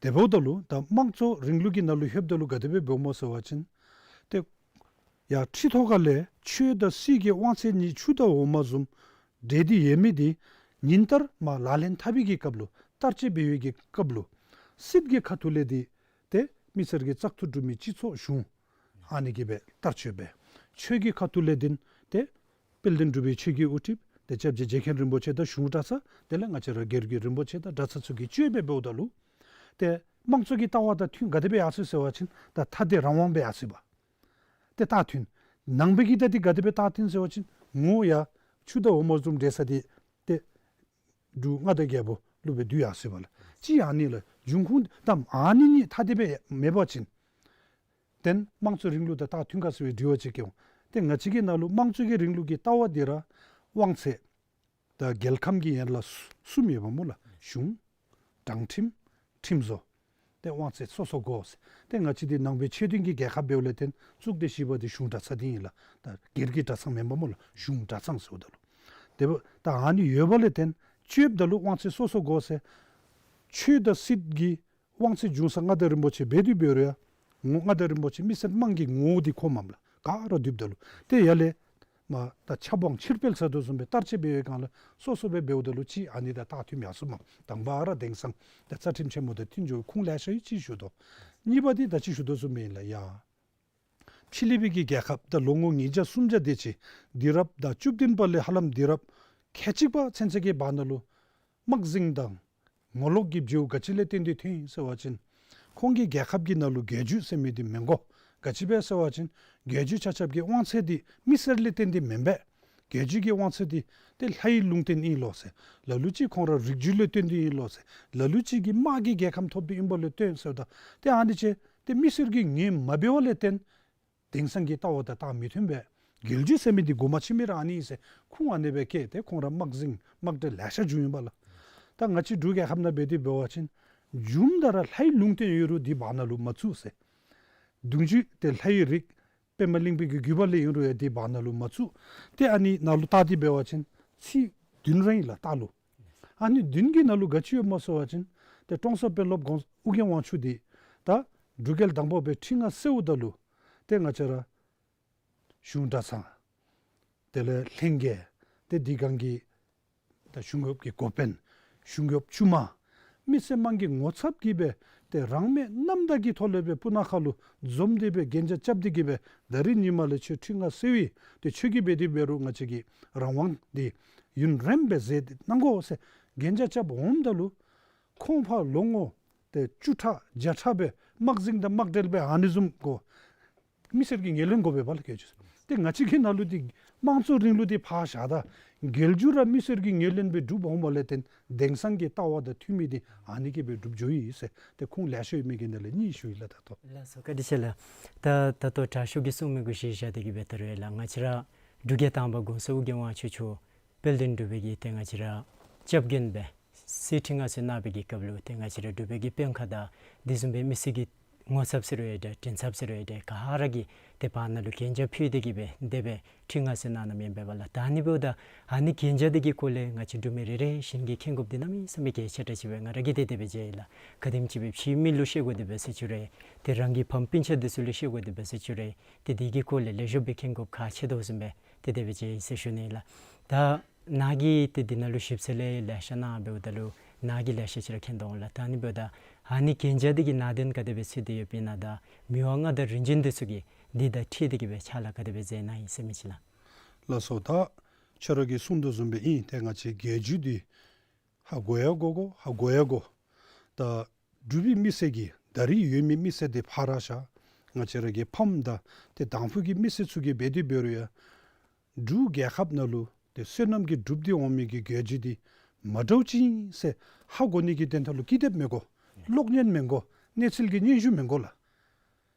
དེ་འབདཝ་ད་ལུ་ད་དམངས་གཙོ་རིང་ལུགས་ཀྱི་ནང་ལུ་ལྷོདཔ་ད་ལུ་ག་དེ་སྦེ་འབདཝ་སྨོ་ཟེར་བ་ཅིན་ཏེ་ཡར་ཁྲི་ཐོག་ཁ་ལས་ཆོས་དང་སྲིད་ཀྱི་དབང་ཚད་གཉིས་ཆུ་དང་འོ་མ་བཟུམ་འདྲེས་ཏེ་ཡོད་མི་འདི་ཉིན་ལྟར་མར་ལག་ལེན་འཐབ་པའི་གི་སྐབས་ལུ་བསྟར་སྤྱོད་འབད་བའི་གི་སྐབས་ལུ་སྲིད་ཀྱི་ཁ་ཐུག་ལས་འདི་ཏེ་མི་སེར་གྱི་བཙག་འཐུ་གྲུབ་མི་སྤྱི་ཚོགས་གཞུང་ཨ་ནི་གིས་སྦེ་བསྟར་སྤྱོད་འབད། ཆོས་ཀྱི་ཁ་ཐུག་ལས་འདི་ཏེ་དཔལ་ལྡན་འབྲུག་པའི་ཆོས་ཀྱི་དབུ་ཁྲིདཔ་ཏེ་སྐྱབས་རྗེ་རྗེ་མཁན་རིན་པོ་ཆེ་དང་གཞུང་གྲྭ་ཚང་དེ་ལས་ང་བཅས་ར་སྒེར་གྱི་རིན་པོ་ཆེ་དང་གྲྭ་ཚང་ཚུ་གིས་སྤྱོད་འབད་འབདཝ་ད་ལུ་ཏེ་དམངས་གཙོ་གི་ལྟ་བ་དང་མཐུན་ག་དེ་སྦེ་ཡར་སོང་ཟེར་བ་ཅིན་ད་ཐ་དད་རང་དབང་སྦེ་ཡར་སོང་པ། ཏེ་རྟགས་མཐུན། ནང་པའི་གི་ད་འདི་ག་དེ་སྦེ་རྟགས་མཐུན་ཟེར་བ་ཅིན་ངོ་བོ་ཡང་ཆུ་དང་འོ་མ་བཟུམ་འདྲེས་ས་འདི་ཏེ་འབྲུག་མངའ་བདག་རྒྱལ་པོ་ལུ་སྦེ་བསྡུ་ཡར་སོང་པ་ལགས། ཅིག་ཨ་ནི་ལགས། འབྱུང་ཁུངས་ད་ཨ་ནི་གཉིས་ཐ་དད་སྦེ་མེད་པ་ཅིན་ཏེ་དམངས་གཙོ་རིང་ལུགས་དང་རྟགས་མཐུན་ག་ཟེར་བའི་དྲི་བ་ཅིག་སྐྱེ་འོང་། ཏེ་ང་བཅས་ཀྱི་ནང་ལུ་དམངས་གཙོ་གི་རིང་ལུགས་ཀྱི་ལྟ་བ་འདི་ར་དབང་ཚད་ད་རྒྱལ་ཁམས་ཀྱི་ཡན་ལག་གསུམ་ཡོདཔ་སྨོ་ལགས། གཞུང་། དྲང་ཁྲིམས། ཁྲིམས་བཟོ། ཏེ་དབང་ཚད་སོ་སོ་དགོ་ཟེར། ཏེ་ང་བཅས་འདི་ནང་པའི་ཆོས་ལྡན་གྱི་རྒྱལ་ཁབ་འབདཝ་ལས་བརྟེན་གཙུག་སྡེ་བཞི་པ་འདི་གཞུང་གྲྭ་ཚང་འདི་ཨིན་ལགས། ད་སྒེར་གྱི་གྲྭ་ཚང་མེན་པ་སྨོ་ལགས། གཞུང་གྲྭ་ཚང་ཟེརཝ་ད་ལུ། དེ་འབདཝ་ད་ཨ་ནི་ཡོདཔ་ལས་བརྟེན་སྤྱོདཔ་ད་ལུ་དབང་ཚད་སོ་སོ་དགོ་ཟེར། ཆོས་དང་སྲིད་ཀྱི་དབང་ཚད་འབྱུང་ས་མངའ་བདག་རིན་པོ་ཆེ་འབད་དེ་འབད་རུང་ཡང་ངོ་མངའ་བདག་རིན་པོ་ཆེ་མི་སེར་དམངས་ཀྱི་ངོ་བོ་འདི་ཁོ་མས་ལགས། ག་ར་འདུསཔ་ད་ལུ། ཏེ་ཡར་ལས་མར་ད་ཆབ་འབངས་ཕྱིར་སྤེལ་ཟེར་དོ་བཟུམ་སྦེ་བསྟར་སྤྱོད་འབད་བའི་སྒང་ལུ་སོ་སོ་སྦེ་འབདཝ་ད་ལུ་ཅིག་ཨ་ནི་དང་རྟགས་མཐུནམ་ཡར་སོངམ་མས། དང་པ་ར་དེང་སང་ད་རྩ་ཁྲིམས་ཆེན་མོ་དང་མཐུན་འགྱོ་ཁུངས་ལེ་ཤ་ཡོད་ཅིག་ཞུ་དོ། གཉིས་པ་འདི་ད་ཅི་ཞུ་དོ་བཟུམ་སྦེ་ཨིན་ལགས། ཡ་ཕྱི་གླིང་པའི་གི་རྒྱལ་ཁབ་ད་ལོ་ངོ་ཉིས་བརྒྱ་སུམ་བརྒྱ་དེ་ཅིག་འདི་ར་ད་བཅུ་བདུན་པ་ལས་ཧ་ལམ་འདི་ར་ཁལ་གཅིག་པ་ཚུན་ཚོད་ཀྱི་བར་ན་ལུ་དམག་ཟིང་དང་ངོ་ལོག་གི་བྱ་བ་ག་ཅི་ལས་བརྟེན་ཏེ་ཐོན་ཡི་ཟེར་བ་ཅིན་ཁོང་གི་རྒྱལ་ཁབ་ཀྱི་ནང་ལུ་རྒྱལ་བརྒྱུད་ཟེར་མི་འདི་མི་དགོ། ག་ཅི་སྦེ་ཟེར་བ་ཅིན་རྒྱལ་བརྒྱུད་ཆ་ཁྱབ་ཀྱི་དབང་ཚད་འདི་མི་སེར་ལས་བརྟེན་ཏེ་མེན་པས། རྒྱལ་བརྒྱུད་ཀྱི་དབང་ཚད་འདི་ཏེ་ལྷའི་ལུང་བསྟན་ཨིན་ལོ་ཟེར། ལ་ལུ་ཅིག་ཁོང་ར་རིགས་རྒྱུད་ལས་བརྟེན་ཏེ་ཨིན་ལོ་ཟེར། ལ་ལུ་ཅིག་གིས་དམག་གི་རྒྱལ་ཁམས་ཐོབ་སྟེ་ཨིན་པ་ལས་བརྟེན་ཟེརཝ་ད་ཏེ་ཨ་ནི་ཅིག་ཏེ་མི་སེར་གྱིས་ངོ་མ་འབད་བ་ལས་བརྟེན་དེང་སང་གི་ལྟ་བ་དང་རྟགས་མི་མཐུན་པས། རྒྱལ་བརྒྱུད་ཟེར་མི་འདི་འགོ་མ་ཕྱེ་མི་ར་ཨ་ནི་ཨིན་ཟེར་ཁུངས་ཨ་ནི་སྦེ་བཀལ་ཏེ་ཁོང་ར་དམག་ཟིང་དམག་འདྲེས་ལེ་ཤ་བྱུང་ཡི་པ་ལགས། ད་ང་བཅས་འབྲུག་རྒྱལ་ཁབ་ནང་འབད་དེ་འབད་བ་ཅིན་རྒྱུན་དུ་ར་ལྷའི་ལུང་བསྟན་ཡོད་རུང་འདི་བར་ན་ལུ་མ་བཙུགས་ཟེར། གདུང་བརྒྱུད་ཏེ་ལྷའི་རིགས་པདྨ་གླིང་པའི་གི་བརྒྱུད་པ་ལས་ཨིན་རུང་ཡང་འདི་བར་ན་ལུ་མ་བཙུགས། ཏེ་ཨ་ནི་ནང་ལུ་བལྟ་སྟེ་འབད་བ་ཅིན་ཚིག་བདུན་ར་ཨིན་ལགས་ད་ལྟོ། ཨ་ནི་བདུན་གྱི་ནང་ལུ་ག་ཅི་ཡོདཔ་སྨོ་ཟེར་བ་ཅིན་ཏེ་ཀྲོང་གསར་དཔོན་སློབ་ཨོ་རྒྱན་དབང་ཕྱུག་འདི་ད་འབྲུག་རྒྱལ་དང་པོ་སྦེ་ཁྲི་མངའ་གསོལཝ་ད་ལུ་ཏེ་ང་བཅས་ར་གཞུང་གྲྭ་ཚང་དེ་ལས་ལྷན་རྒྱས་ཏེ་འདི་སྒང་གི་ད་གཞུང་གཡོགཔ་གི་འགོ་དཔོན་གཞུང་གཡོགཔ་དཀྱུས་མ་མི་སེར་དམངས་ཀྱི་ངོ་ཚབ་ཀྱིས་སྦེ་ཏེ་རང་མོས་རྣམ་དག་གི་ཐོག་ལས་སྦེ་སྤུ་ན་ཁ་ལུ་འཛོམས་ཏེ་སྦེ་གན་རྒྱ་རྐྱབ་སྟེ་གིས་སྦེ་ད་རིས་ཉིནམ་ལས་ཁྱོད་ཁྲི་མངའ་གསོལ་ཡི། ཏེ་ཁྱོད་ཀྱིས་འབད་དེ་འབད་རུང་ང་བཅས་ཀྱི་རང་དབང་འདི་ཡུན་རིངམོ་སྦེ་མཛད་དེ་གནང་དགོ་ཟེར་གན་རྒྱ་རྐྱབ་འོངམ་ད་ལུ་ཁོང་ཕར་ལོ་ངོ་ཏེ་བཅུ་ཕྲག་བརྒྱ་ཕྲག་སྦེ་དམག་ཟིང་དང་དམག་འདྲེས་སྦེ་ཨ་ནི་བཟུམ་དགོ། མི་སེར་གྱིས་ངོས་ལེན་དགོ་པས་པ་ལགས། ག་ཅི་ ཏེ་ང་བཅས་ཀྱི་ནང་ལུ་འདི་དམངས་གཙོའི་རིང་ལུགས་འདི་ཕར་བཞག་ད་རྒྱལ་བརྒྱུད་ར་མི་སེར་གྱིས་ངོས་ལེན་སྦེ་སྒྲུབ་འོང་བ་ལས་བརྟེན་དེང་སང་གི་ལྟ་བ་དང་མཐུན་མི་འདི་ཨ་ནི་གིས་སྦེ་སྒྲུབ་འགྱོ་ཡི་ཟེར། ཏེ་ཁུངས་ལེ་ཤ་ཡོད་མི་གི་ནང་ལས་གཉིས་ཞུ་ཡི་ལགས། ད་ལྟོ། ལགས་སོ། བཀའ་དྲིན་ཆེ་ལགས། ད་ད་ལྟོ་དྲག་ཤོས་ཀྱིས་གསུངས་མི་གུ་གཞི་བཞག་སྟེ་གིས་སྦེ་ད་རུང་ཡང་ལགས་ང་བཅས་ར་འབྲུག་རྒྱལ་དང་པ་གོང་ས་ཨོ་རྒྱན་དབང་ཕྱུག་མཆོག་དཔལ་ལྡན་འབྲུག་པའི་གི་ཏེ་ང་བཅས་ར་སྐྱབས་མགོན་སྦེ་གསེར་ཁྲི་མངའ་གསོལ་གནང་བའི་གི་སྐབས་ལུ་ཏེ་ང་བཅས་ར་འབྲུག་པའི་གི་དཔོན་ཁག་དང་དེ་བཟུམ་སྦེ་མི་སེར་གྱི་ངོ་ཚབ་ཟེར་རུང་ཡང་འདྲ་མགྲིན་ཚབ་ཟེར་རུང་ཡང་འདྲ་ག་ར་གིས་ཏེ་བར་ན་ལུ་གན་རྒྱ་ཕུལ་ཏེ་གིས་སྦེ་དེ་སྦེ་ཁྲི་མངའ་གསོལ་གནང་གནངམ་ཨིན་པས་ལགས། ད་ཨ་ནི་འབདཝ་ད་ཨ་ནི་གན་རྒྱ་འདི་གི་སྐོར་ལས་ང་བཅས་འབྲུག་མི་རེ་རེ་བཞིན་གྱིས་མཁྱེན་དགོཔ་འདི་གནམ་མེད་ས་མེད་གལ་ཆེ་དྲགས་ཅིག་སྦེ་ང་ར་གིས་ཏེ་དེ་སྦེ་མཇལ་ཡི་ལགས། ག་དེམ་ཅིག་སྦེ་ཕྱིའི་མི་ལུ་ཤེས་དགོ་དེ་སྦེ་ཟེར་ཅི་རུང་ཡང་ཏེ་རང་གི་ཕམ་སྤུན་ཆ་འདི་ཚུ་ལུ་ཤེས་དགོ་དེ་སྦེ་ཟེར་ཅི་རུང་ཡང་ཏེ་དེ་གི་སྐོར་ལས་ལེགས་ཤོམ་སྦེ་མཁྱེན་དགོཔ་ཁག་ཆེ་དོ་བཟུམ་སྦེ་ཏེ་དེ་སྦེ་མཇལ་ཡི་ཟེར་ཞུ་ནི་ལགས། ད་ནཱ་གིས་ཏེ་འདི་ནང་ལུ་ཞིབ་འཚོལ་ལེ་ལེ་ཤ་གནང་འབདཝ་ད་ལུ་ནཱ་གིས་ལེ་ཤ་ཅིག་ར་མཁྱེན་དོ་འོང་ལགས། ད་ཨ་ནི་འབདཝ་ད་ཨ་ནི་གན་རྒྱ་འདི་གི་ནང་དོན་ག་དེ་སྦེ་ཚུད་དེ་ཡོདཔ་ཨིན་ན་དང་མི་དབང་མངའ་བདག་རིམ་བྱོན་འདི་ཚུ་གིས་འདི་དང་འཁྲིལ་ཏེ་གིས་སྦེ་ཕྱག་ལཱ་ག་དེ་སྦེ་མཛད་གནང་ཡི་ཟེར་མི་ཅིག་ལགས། ལགས་སོ། ད་ཁྱོད་ར་གིས་གསུངས་དོ་བཟུམ་སྦེ་ཨིན། ཏེ་ང་བཅས་རྒྱལ་བརྒྱུད་འདི་ཧ་གོ་ཡང་གོ་དགོ། ཧ་གོ་ཡང་གོ། ད་འབྲུག་པའི་མི་སེར་གྱི་ད་རིས་ཡོད་མི་མི་སེར་འདི་ཕར་བཞག་ང་བཅས་ར་གི་ཕམ་དང་ཏེ་དང་ཕུ་གི་མི་སེར་ཚུ་གིས་འབད་དེ་འབད་རུང་ཡང་འབྲུག་རྒྱལ་ཁབ་ནང་ལུ་ཏེ་བསོད་ནམས་ཀྱིས་སྒྲུབ་སྟེ་འོང་མི་གི་རྒྱལ་བརྒྱུད་འདི་མ་འདྲཝ་ཅིག་ཨིན་ཟེར་ཧ་གོ་ནི་གི་དོན་དག་ལུ་ཀི་དེབ་མི་དགོ། གློག་བརྙན་མི་དགོ། གནས་ཚུལ་གྱི་སྙན་ཞུ་མི་དགོ་ལགས།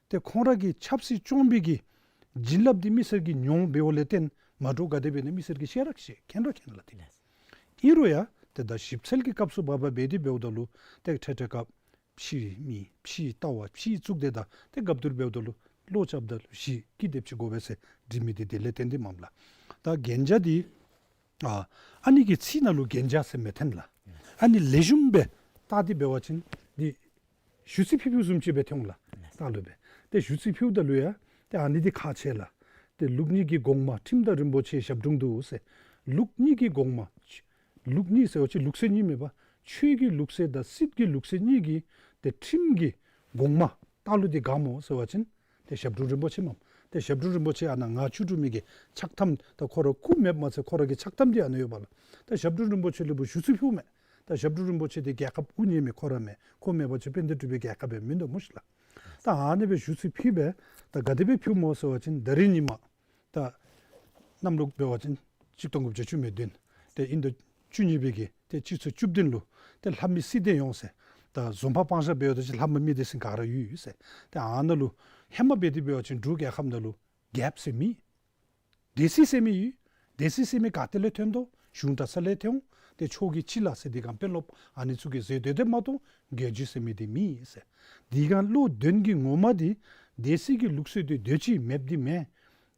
ཏེ་ཁོང་ར་གི་ཆབ་སྲིད་སྐྱོང་བའི་གི་བྱིན་རླབས་འདི་མི་སེར་གྱིས་མྱོང་འབདཝ་ལས་བརྟེན་མ་འདྲཝ་ག་དེ་སྦེ་ཨིན་ན་མི་སེར་གྱིས་ཤེས་ར་ཤེས། མཁྱེན་ར་མཁྱེན་ལགས། ཏེ་ཨིན་རུང་ཡང་ཏེ་ད་ཞིབ་འཚོལ་གྱི་སྐབས་སུ་བབ་པ་འབད་དེ་འབདཝ་ད་ལུ་ཏེ་འཕྲལ་འཕྲལ་སྐབས་ཕྱིའི་མི་ཕྱིའི་ལྟ་བ་ཕྱིའི་གཙུག་སྡེ་དང་ཏེ་སྐབས་དེར་འབདཝ་ད་ལུ་བློ་རྐྱབ་ད་ལུ་ཞི་ཀི་དེབ་ཅིག་དགོ་པས་ཟེར་འབྲི་མི་འདི་དེ་ལས་བརྟེན་ཏེ་མས་ལགས། ད་གན་རྒྱ་འདི་ཨ་ཨ་ནི་གི་ཚིག་ནང་ལུ་གན་རྒྱ་ཟེར་མི་ཐོན་ལགས། ཨ་ནི་ལེགས་ཤོམ་སྦེ་བལྟ་སྟེ་འབད་བ་ཅིན་འདི་ཞུ་ཚིག་ཕུལ་ཕུལཝ་བཟུམ་ཅིག་སྦེ་ཐོན་ལགས། ད་ལུ་སྦེ་ཏེ་ཞུ་ཚིག་ཕུལཝ་ད་ལུ་ཡང་ཏེ་ཨ་ནི་འདི་ཁག་ཆེ་ལགས། ཏེ་ལུགས་གཉིས་ཀྱི་དགོངས་མ་ཁྲིམས་དང་རིན་པོ་ཆེའི་ཞབས་དྲུང་དུ་ཟེར། ལུགས་གཉིས་ཀྱི་དགོངས་མ། ལུགས་གཉིས་ཟེར་བ་ཅིན་ལུགས་སྲོལ་གཉིས་མེན་པར་ཆོས་ཀྱི་ལུགས་སྲོལ་དང་སྲིད་ཀྱི་ལུགས་སྲོལ་གཉིས་ཀྱི་ཏེ་ཁྲིམས་ཀྱི་དགོངས་མ་ལྟ་ལུགས་འདི་ག་སྨོ་ཟེར་བ་ཅིན་ཏེ་ཞབས་དྲུང་རིན་པོ་ཆེ་མས། ཏེ་ཞབས་དྲུང་རིན་པོ་ཆེ་ཨ་ནཱ་ང་བཅས་འབྲུག་མི་གི་ཕྱག་ཐམ་ད་ཁོ་ར་སྐུ་མེདཔ་མ་ཚད་ཁོ་ར་གི་ཕྱག་ཐམ་འདི་ཨ་ནཱ་ཡོད་པས་ལགས། ཏེ་ཞབས་དྲུང་རིན་པོ་ཆེ་ལུ་སྦེ་ཞུ་ཚིག་ཕུལཝ་མས། ད་ཞབས་དྲུང་རིན་པོ་ཆེ་འདི་རྒྱལ་ཁབ་དབུ་བརྙེས་མི་ཁོ་ར་མས། ཁོ་མེད་པ་ཅིན་དཔལ་ལྡན་འབྲུག་པའི་རྒྱལ་ཁབ་ཡང་མིན་འདུག་སྨོ་ཤིག་ལགས། ད་ཨ་ནི་སྦེ་ཞུ་ཚིག་ཕུལ་སྦེ་ད་ག་དེ་སྦེ་ཕུལཝ་སྨོ་ཟེར་བ་ཅིན་ད་རིས་ཉིནམ་ད་གནམ་ལོ་འབད་བ་ཅིན་གཅིག་སྟོང་དགུ་བརྒྱ་བཅུ་མེད་བདུན་ཏེ་ཨིན་ཟླ་བཅུ་གཉིས་པའི་གི་ཏེ་སྤྱི་ཚེས་བཅུ་བདུན་ལུ་ཏེ་ལྷ་མི་བསིལ་ལྡན་ཡོངས་ཟེར། ད་འཛོམས་པ་སྤང་བྱ་འབདཝ་ད་ཅིག་ལྷ་མི་མི་སྡེ་ཚན་ག་ར་ཡོད་ཡོད་ཟེར། ཏེ་ཨ་ནཱ་ལུ་ཧེ་མ་འབད་དེ་འབད་བ་ཅིན་འབྲུག་རྒྱལ་ཁབ་ནང་ལུ་རྒྱལཔོ་ཟེར་མི་སྡེ་སྲིད་ཟེར་མི་ཡོད། སྡེ་སྲིད་ཟེར་མི་ག་ཏེ་ལས་ཐོན་དོ། གཞུང་གྲྭ་ཚང་ལས་ཐོན། ཏེ་ཕྱོགས་ཀྱི་སྤྱི་བླ་ཟེར་འདི་གང་དཔོན་སློབ་ཨ་ནི་ཚུ་གིས་ཟེར་སྡོད་དེ་མ་གཏོགས་རྒྱལ་བརྒྱུད་ཟེར་མི་འདི་མེད་ཟེར། འདི་གང་བློ་འདོན་གྱི་ངོ་མ་འདི་སྡེ་སྲིད་ཀྱི་ལུགས་སྲོལ་འདི་དེ་ཅིག་མེདཔ་འདི་མེན།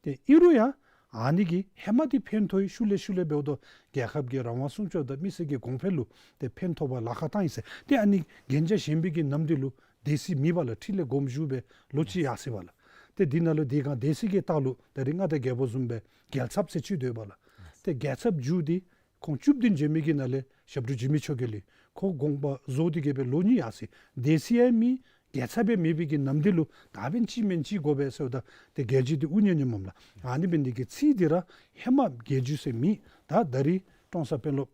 ཏེ་ཨིན་རུང་ཡང་ཨ་ནི་གིས་ཧེ་མ་འདི་ཕན་ཐོགས་ཡི། ཤུལ་ལས་ཤུལ་ལས་འབདཝ་ད་རྒྱལ་ཁབ་ཀྱི་རང་དབང་སྲུང་སྐྱོབ་དང་མི་སེར་གྱི་གོང་འཕེལ་ལུ་ཏེ་ཕན་ཐོགས་པར་ལཱ་ཁག་བཏང་ཡི་ཟེར། ཏེ་ཨ་ནི་གན་རྒྱ་བཞེངས་པའི་གི་ནམ་དུས་ལུ་སྡེ་སྲིད་མེད་པས་ལགས། ཁྲི་ལས་དགོངམ་ཞུ་སྦེ་ལོ་གཅིག་ཡར་སོ་ཡི་པས་ལགས། ཏེ་འདི་ནང་ལུ་འདི་གང་སྡེ་སྲིད་ཀྱི་ལྟག་ལུ་ད་རིས་མངའ་བདག་རྒྱལ་པོ་བཟུམ་སྦེ་རྒྱལ་ཚབ་ཟེར་ཅིག་སྡོད་ཡོད་པས་ལགས། ཏེ་རྒྱལ་ཚབ་མཇུག་འདི་ཁོང་བཅུ་བདུན་བྱོན་མི་གི་ནང་ལས་ཞབས་དྲུང་འཇིགས་མེད་ཆོས་རྒྱལ་ལས་ཁོ་དགོངས་པ་རྫོགས་ཏེ་གི་སྦེ་ལོ་གཉིས་ཡར་སོ་ཡི། སྡེ་སྲིད་ཡང་མེད། རྒྱལ་ཚབ་ཡང་མེད་པའི་གི་ནམ་དུས་ལུ་ད་འབདན་ཅིག་མེན་ཅིག་དགོ་པས་ཟེརཝ་ད་ཏེ་རྒྱལ་བརྒྱུད་འདི་དབུ་བརྙེས་ནི་མས་ལགས། ཨ་ནི་འབད་ནི་འདི་གིས་ཚིག་འདི་ར་ཧེ་མ་རྒྱལ་བརྒྱུད་ཟེར་མེད། ད་ད་རིས་ཀྲོང་གསར་དཔོན་སློབ་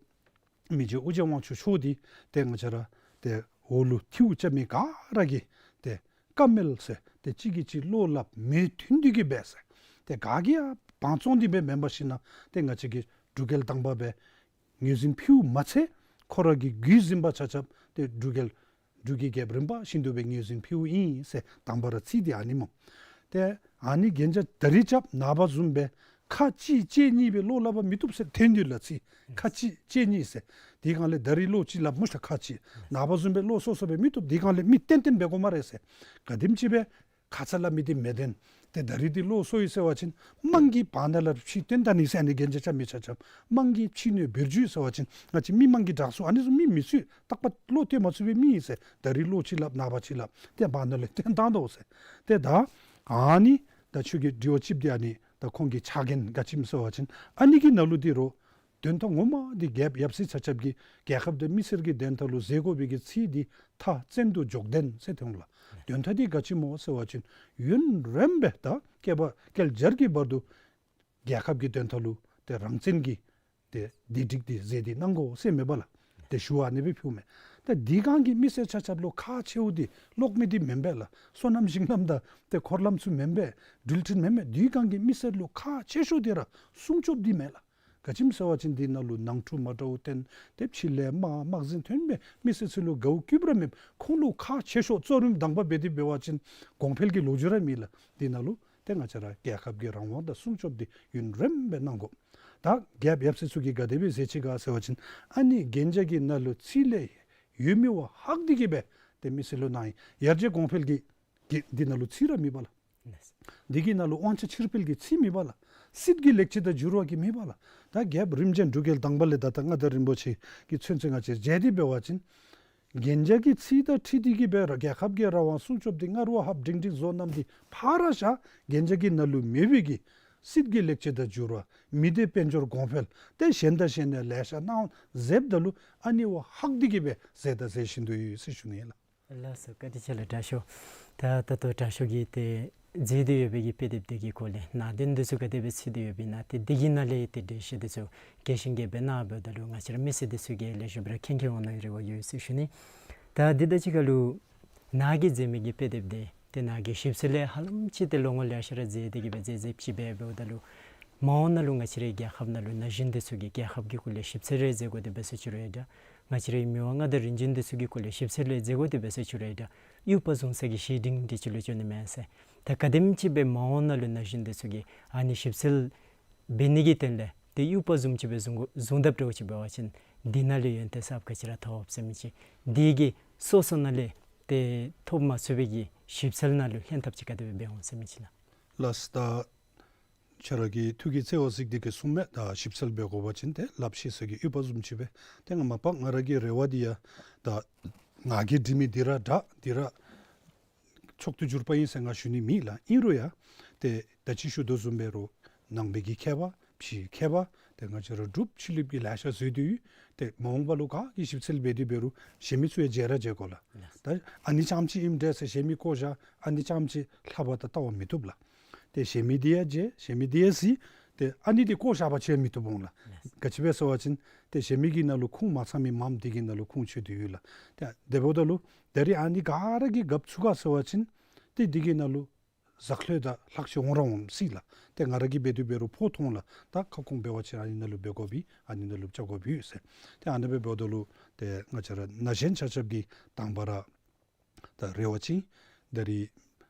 མི་རྗེ་ཨོ་རྒྱན་དབང་ཕྱུག་མཆོག་འདི་ཏེ་ང་བཅས་ར་ཏེ་འོག་ལུ་ཐིའུ་རྐྱབ་མི་ག་ར་གིས་ཏེ་བཀའ་མོལ་ཟེར་ཏེ་གཅིག་གིས་གཅིག་བློ་སླབ་མོས་མཐུན་འདི་གིས་འབད་ཟེར། ཏེ་ག་གིས་ཡང་བང་བཙོང་འདི་འབད་མེན་པར་ཞིན་ན་ཏེ་ང་བཅས་ཀྱི་འབྲུག་རྒྱལ་དང་པ་སྦེ་ངོས་འཛིན་ཕུལཝ་མ་ཚད་ཁོ་ར་གི་བརྒྱུད་འཛིན་པ་ཆ་ཁྱབ་ཏེ་འབྲུག་རྒྱལ་འབྲུག་གི་རྒྱལཔོ་རིམ་པ་བཞིན་དུ་སྦེ་ངོས་འཛིན་ཕུལཝ་ཨིན་ཟེར། དང་པ་ར་ཚིག་འདི་ཨ་ནི་སྨོ། ཏེ་ཨ་ནི་གན་རྒྱ་ད་རིས་རྐྱབ་ནངས་པ་བཟུམ་སྦེ་ཁ་གཅིག་ལྕེ་གཉིས་སྦེ་བློ་སླབ་པ་མི་བཏུབ་ཟེར་ཐོན་དོ་ལགས། ཚིག་ཁ་གཅིག་ལྕེ་གཉིས་ཟེར། དེ་སྒང་ལས་ད་རིས་བློ་གཅིག་སླབ་སྨོ་ཤིག་ལགས། ཁ་གཅིག་ནངས་པ་བཟུམ་སྦེ་བློ་སོ་སོ་སྦེ་མི་བཏུབ། དེ་སྒང་ལས་མི་བརྟན་བརྟན་འབད་དགོ་སྨ་རེ་ཟེར། ག་དེམ་ཅིག་སྦེ་ཁ་ཙ་སླབ་མི་འདི་མི་བདེན། ཏེ་ད་རིས་འདི་བློ་སོ་ཡི་ཟེར་བ་ཅིན་དམངས་ཀྱིས་བར་ན་ལས་ཕྱི་བཏོན་ད་ནི་ཟེར་ཨ་ནི་གན་རྒྱ་རྐྱབ་མི་ཆ་ཁྱབ་དམངས་ཀྱིས་ཕྱི་སྣོད་འབུར་འཇུག་ཟེར་བ་ཅིན་ང་བཅས་མི་དམངས་ཀྱི་དྲག་ཤོས་ཨ་ནི་ཚུ་མི་མི་ཚུ་རྟག་པ་བློ་གཏད་མ་ཚུགས་པའི་མི་ཨིན་ཟེར། ད་རིས་བློ་གཅིག་སླབ་ནངས་པ་གཅིག་སླབ་ཏེ་བར་ན་ལས་བཏོན་བཏང་དོ་ཟེར། ཏེ་ད་ཨ་ནི་ད་ཁྱོད་ཀྱི་དྲི་བ་གཅིག་འདི་ཨ་ནི་ད་ཁོང་གི་ཕྱག་འགན་ག་ཅི་སྨོ་ཟེར་བ་ཅིན་ཨ་ནི་གི་ནང་ལུ་འདི་རུང་དོན་དག་ངོ་མ་འདི་རྒྱལཔོ་ཡབ་སྲས་ཆ་ཁྱབ་ཀྱིས་རྒྱལ་ཁབ་དང་མི་སེར་གྱི་དོན་དག་ལུ་མཛད་དགོ་པའི་གི་ཚིག་འདི་མཐའ་བཙན་དུག་འཇོག་ལྡན་ཟེར་ཐོན་ལགས། དོན་དག་འདི་ག་ཅི་སྨོ་ཟེར་བ་ཅིན་ཡུན་རིངམོ་སྦེ་ད་བསྐལ་པ་བསྐལ་བརྒྱར་གྱི་བར་དུ་རྒྱལ་ཁབ་ཀྱི་དོན་དག་ལུ་ཏེ་རང་བཙན་གྱི་ཏེ་བདེ་སྒྲིག་འདི་མཛད་དེ་གནང་དགོ་ཟེར་མེན་པ་ལགས། ཏེ་ཞུ་བ་ཨ་ནི་སྦེ་ཕུལཝ་མས། ད་དེ་སྒང་གི་མི་སེར་ཆ་ཁྱབ་ལུ་ཁག་ཆེཝ་འདི་གློག་མེ་འདི་མེན་པས་ལགས། སོ་ནམ་ཞིང་ལམ་དང་ཏེ་འཁོར་ལམ་ཚུ་མེན་པས། འགྲུལ་འཕྲིན་མེན་པས། དེ་སྒང་གི་མི་སེར་ལུ་ཁག་ཆེ་ཤོས་འདི་ར་སྲུང་སྐྱོབ་འདི་མས་ལགས། ག་ཅི་སྨོ་ཟེར་བ་ཅིན་འདི་ནང་ལུ་ནང་འཁྲུག་མ་འདྲཝ་བརྟེན་ཏེ་ཕྱི་ལས་དམག་དམག་འཛིང་ཐོན་སྦེ་མི་སེར་ཚུ་ལུ་དགའཝ་སྐྱིདཔ་ར་མེད། ཁོང་ལུ་ཁག་ཆེ་ཤོས་གཙོ་རིམ་དང་པ་འབད་དེ་འབད་བ་ཅིན་གོང་འཕེལ་གྱི་ལོ་རྒྱུས་ར་མེད་ལགས། འདི་ནང་ལུ་ཏེ་ང་བཅས་ར་རྒྱལ་ཁབ་ཀྱི་རང་དབང་དང་སྲུང་སྐྱོབ་འདི་ཡུན་རིངམོ་སྦེ་གནང་དགོ། ད་རྒྱལཔོ་ཡབ་སྲས་ཚུ་གིས་ག་དེ་སྦེ་མཛད་ཅི་ག་ཟེར་བ་ཅིན་ཨ་ནི་གན་རྒྱ་གི་ནང་ལུ་རྩིས་ལེན་ཡོད་མི་བ་ཧ་གོ་སྟེ་གི་སྦེ་ཏེ་མི་སེར་ལུ་གནང་ཡི། ཡར་རྒྱས་གོང་འཕེལ་གྱི་གི་འདི་ནང་ལུ་རྩིས་ར་མེད་པ་ལགས། འདི་གི་ནང་ལུ་དབང་ཆ་ཕྱིར་སྤེལ་གྱི་རྩིས་མེད་པ་ལགས། སྲིད་ཀྱི་ལེགས་ཆ་དང་འགྱུར་བ་གི་མེད་པ་ལགས། ད་རྒྱལཔོ་རིམ་བྱོན་འབྲུག་རྒྱལ་དང་པ་ལས་ད་ལྟ་མངའ་བདག་རིན་པོ་ཆེ་གི་ཚུན་ཚོད་ང་བཅས་མཇལ་ཏེ་འབད་བ་ཅིན་གན་རྒྱ་གི་རྩིས་དང་འཁྲིལ་ཏེ་གི་སྦེ་ར་རྒྱལ་ཁབ་ཀྱི་རང་དབང་སྲུང་སྐྱོབ་འདི་སྔར་བ་ཧབ་འབྲིང་འབྲིང་བཟོ་གནངམ་འདི་ཕར་བཞག། གན་རྒྱ་གི་ནང་ལུ་མེད་པའི་གི་སྲིད་ཀྱི་ལེགས་ཆ་དང་འགྱུར་བ་མི་སྡེ་དཔལ་འབྱོར་གོང་འཕེལ་ཏེ་གཞན་དང་གཞན་ནས་ལེ་ཤ་གནང་མཛདཔ་ད་ལུ་ཨ་ནི་བ་ཧ་གོ་སྟེ་གི་སྦེ་མཛད་དང་མཛད་བཞིན་དུ་ཡོད་ཟེར་ཞུ་ནི་ལགས། ལགས་སོ། བཀའ་དྲིན་ཆེ་ལགས་དྲག་ཤོས། ད་ད་ལྟོ་དྲག་ཤོས་ཀྱིས་ཏེ་མཛད་དེ་ཡོད་པའི་གི་དཔེ་དེབ་དེ་གི་སྐོར་ལས་ནང་དོན་འདི་ཚུ་ག་དེ་སྦེ་ཚུད་དེ་ཡོདཔ་ཨིན་ན་ཏེ་འདི་གི་ནང་ལས་ཏེ་འགྲེལ་བཤད་འདི་ཚུ་རྒྱས་ཤིང་རྒྱས་པ་གནངམ་ད་ལུ་ང་བཅས་ར་མི་སེར་འདི་ཚུ་གིས་ལེགས་ཤོམ་སྦེ་ར་མཁྱེན་མཁྱེནམ་འོང་ནི་རེ་བ་ཡོད་ཟེར་ཞུ་ནི། ད་འདི་དང་གཅིག་ཁར་ལུ་ནཱ་གིས་མཛད་མི་གི་དཔེ་དེབ་འདི་ཏེ་ནཱ་གི་ཞིབ་འཚོལ་ལས་ཧ་ལམ་ཅིག་ཏེ་ལོ་ངོ་ལེ་ཤ་ར་མཛད་དེ་གི་སྦེ་མཛད་མཛདཔ་ཅིག་སྦེ་འབདཝ་ད་ལུ་མ་འོངས་ནང་ལུ་ང་བཅས་རའི་རྒྱལ་ཁབ་ནང་ལུ་ན་གཞོན་འདི་ཚུ་གིས་རྒྱལ་ཁབ་ཀྱི་སྐོར་ལས་ཞིབ་འཚོལ་རེ་མཛད་དགོ་དེ་འབད་སོང་ཅི་རུང་ཡང་འདྲ། ང་བཅས་རའི་མི་དབང་མངའ་བདག་རིམ་བྱོན་འདི་ཚུ་གི་སྐོར་ལས་ཞིབ་འཚོལ་རེ་མཛད་དགོ་དེ་འབད་སོང་ཅི་རུང་ཡང་འདྲ། དབྱུག་པ་བཟུང་ས་གི་བཤེས་སྤྲིང་འདི་ཅིག་ལུ་བྱོན་ནི་མས་ཟེར། ད་ག་དེམ་ཅིག་སྦེ་མ་འོངས་ནང་ལུ་ན་གཞོན་འདི་ཚུ་གིས་ཨ་ནི་ཞིབ་འཚོལ་འབད་ནི་གི་དོན་ལས་ཏེ་དབྱུག་པ་བཟུམ་ཅིག་སྦེ་བཟུང་དགོ་བཟུང་དཔ་འདྲཝ་ཅིག་འབད་བ་ཅིན་འདི་ནང་ལས་ཡོན་ཏན་གསརཔ་ག་ཅི་ར་ཐོབ་ཟེར་མི་ཅིག། འདི་གིས་སོ་སོ་ནང་ལས་ཏེ་ཐོབ་མ་ཚུགས་པའི་གི་ཞིབ་འཚོལ་ནང་ལུ་ལྷན་ཐབས་ཅིག་ག་དེ་སྦེ་འབད་འོང་ཟེར་མི་ཅིག་ལགས། ལགས་སོ། ད་ཁྱོད་ར་གི་ཐུགས་ཀྱི་བརྩེ་བ་གཟིགས་ཏེ་གི་གསུངམ་མས། ད་ཞིབ་འཚོལ་འབད་དགོ་པ་ཅིན་ཏེ་ལགཔ་ཤེས་ས་གི་དབྱུག་པ་བཟུམ་ཅིག་སྦེ། ཏེ་ང་མ་པ་ང་ར་གི་རེ་བ་འདི་ཡང་ད་ང་གིས་འབྲི་མི་འདི་ར་འདྲ་འདི་ར་མཆོག་ཏུ་གྱུར་པ་ཨིན་ཟེར་ང་ཞུ་ནི་མེད་ལགས། ཨིན་རུང་ཡང་ཏེ་ད་ཅི་ཞུ་དོ་བཟུམ་འབད་རུང་ནང་པའི་གི་མཁས་པ་ཕྱིའི་མཁས་པ་ཏེ་ང་བཅས་ར་འབྲུགཔ་ཕྱི་གླིངཔ་གི་ལེ་ཤ་འཛུལ་ཏེ་ཡོད། ཏེ་མ་འོངས་པ་ལུ་ག་གིས་ཞིབ་འཚོལ་འབད་དེ་འབད་རུང་གཞན་མི་ཚུ་ཡང་མཇལ་ར་མཇལ་དགོ་ལགས། ད་ཨ་ནི་རྐྱངམ་ཅིག་ཨིནམ་འདྲས་ཟེར་གཞན་མི་བཀོ་བཞག། ཨ་ནི་རྐྱངམ་ཅིག་ལྷག་པ་དང་ལྟ་བ་མི་བཏུབ་ལགས། ཏེ་གཞན་མི་འདི་ཡང་མཇལ་གཞན་མི་འདི་ཡང་གཟིགས། ཏེ་ཨ་ནི་འདི་བཀོ་བཞག་པ་ཅིན་མི་བཏུབ་འོང་ལགས། ག་ཅི་སྦེ་ཟེར་བ་ཅིན་ཏེ་གཞན་མི་གི་ནང་ལུ་ཁུངས་མ་ཚང་མི་མངམ་འདི་གི་ནང་ལུ་ཁུངས་ཆོད་དེ་ཡོད་ལགས། ཏེ་དེ་འབདཝ་ད་ལུ་ད་རིས་ཨ་ནི་ག་ར་གིས་རྒཔོ་ཚུགས་ག་ཟེར་བ་ཅིན་ཏེ་འདི་གི་ནང་ལུ་ཟག་ལྷོད་དང་ལྷག་ཆད་འོང་ར་འོང་སྲིད་ལགས། ཏེ་ང་ར་གིས་འབད་དེ་འབད་རུང་ཕོ་མཐོང་ལགས། ད་ཁ་སྐོང་འབད་བ་ཅིན་ཨ་ནི་ནང་ལུ་འབད་དགོཔ་ཨིན། ཨ་ནི་ནང་ལུ་བཅར་དགོཔ་ཨིན་ཟེར། ཏེ་ཨ་ནི་སྦེ་འབདཝ་ད་ལུ་ཏེ་ང་བཅས་ར་ན་གཞོན་ཆ་ཁྱབ་ཀྱིས་དང་པ་ར་ད་རེ་བ་ཅིན་ད་རིས་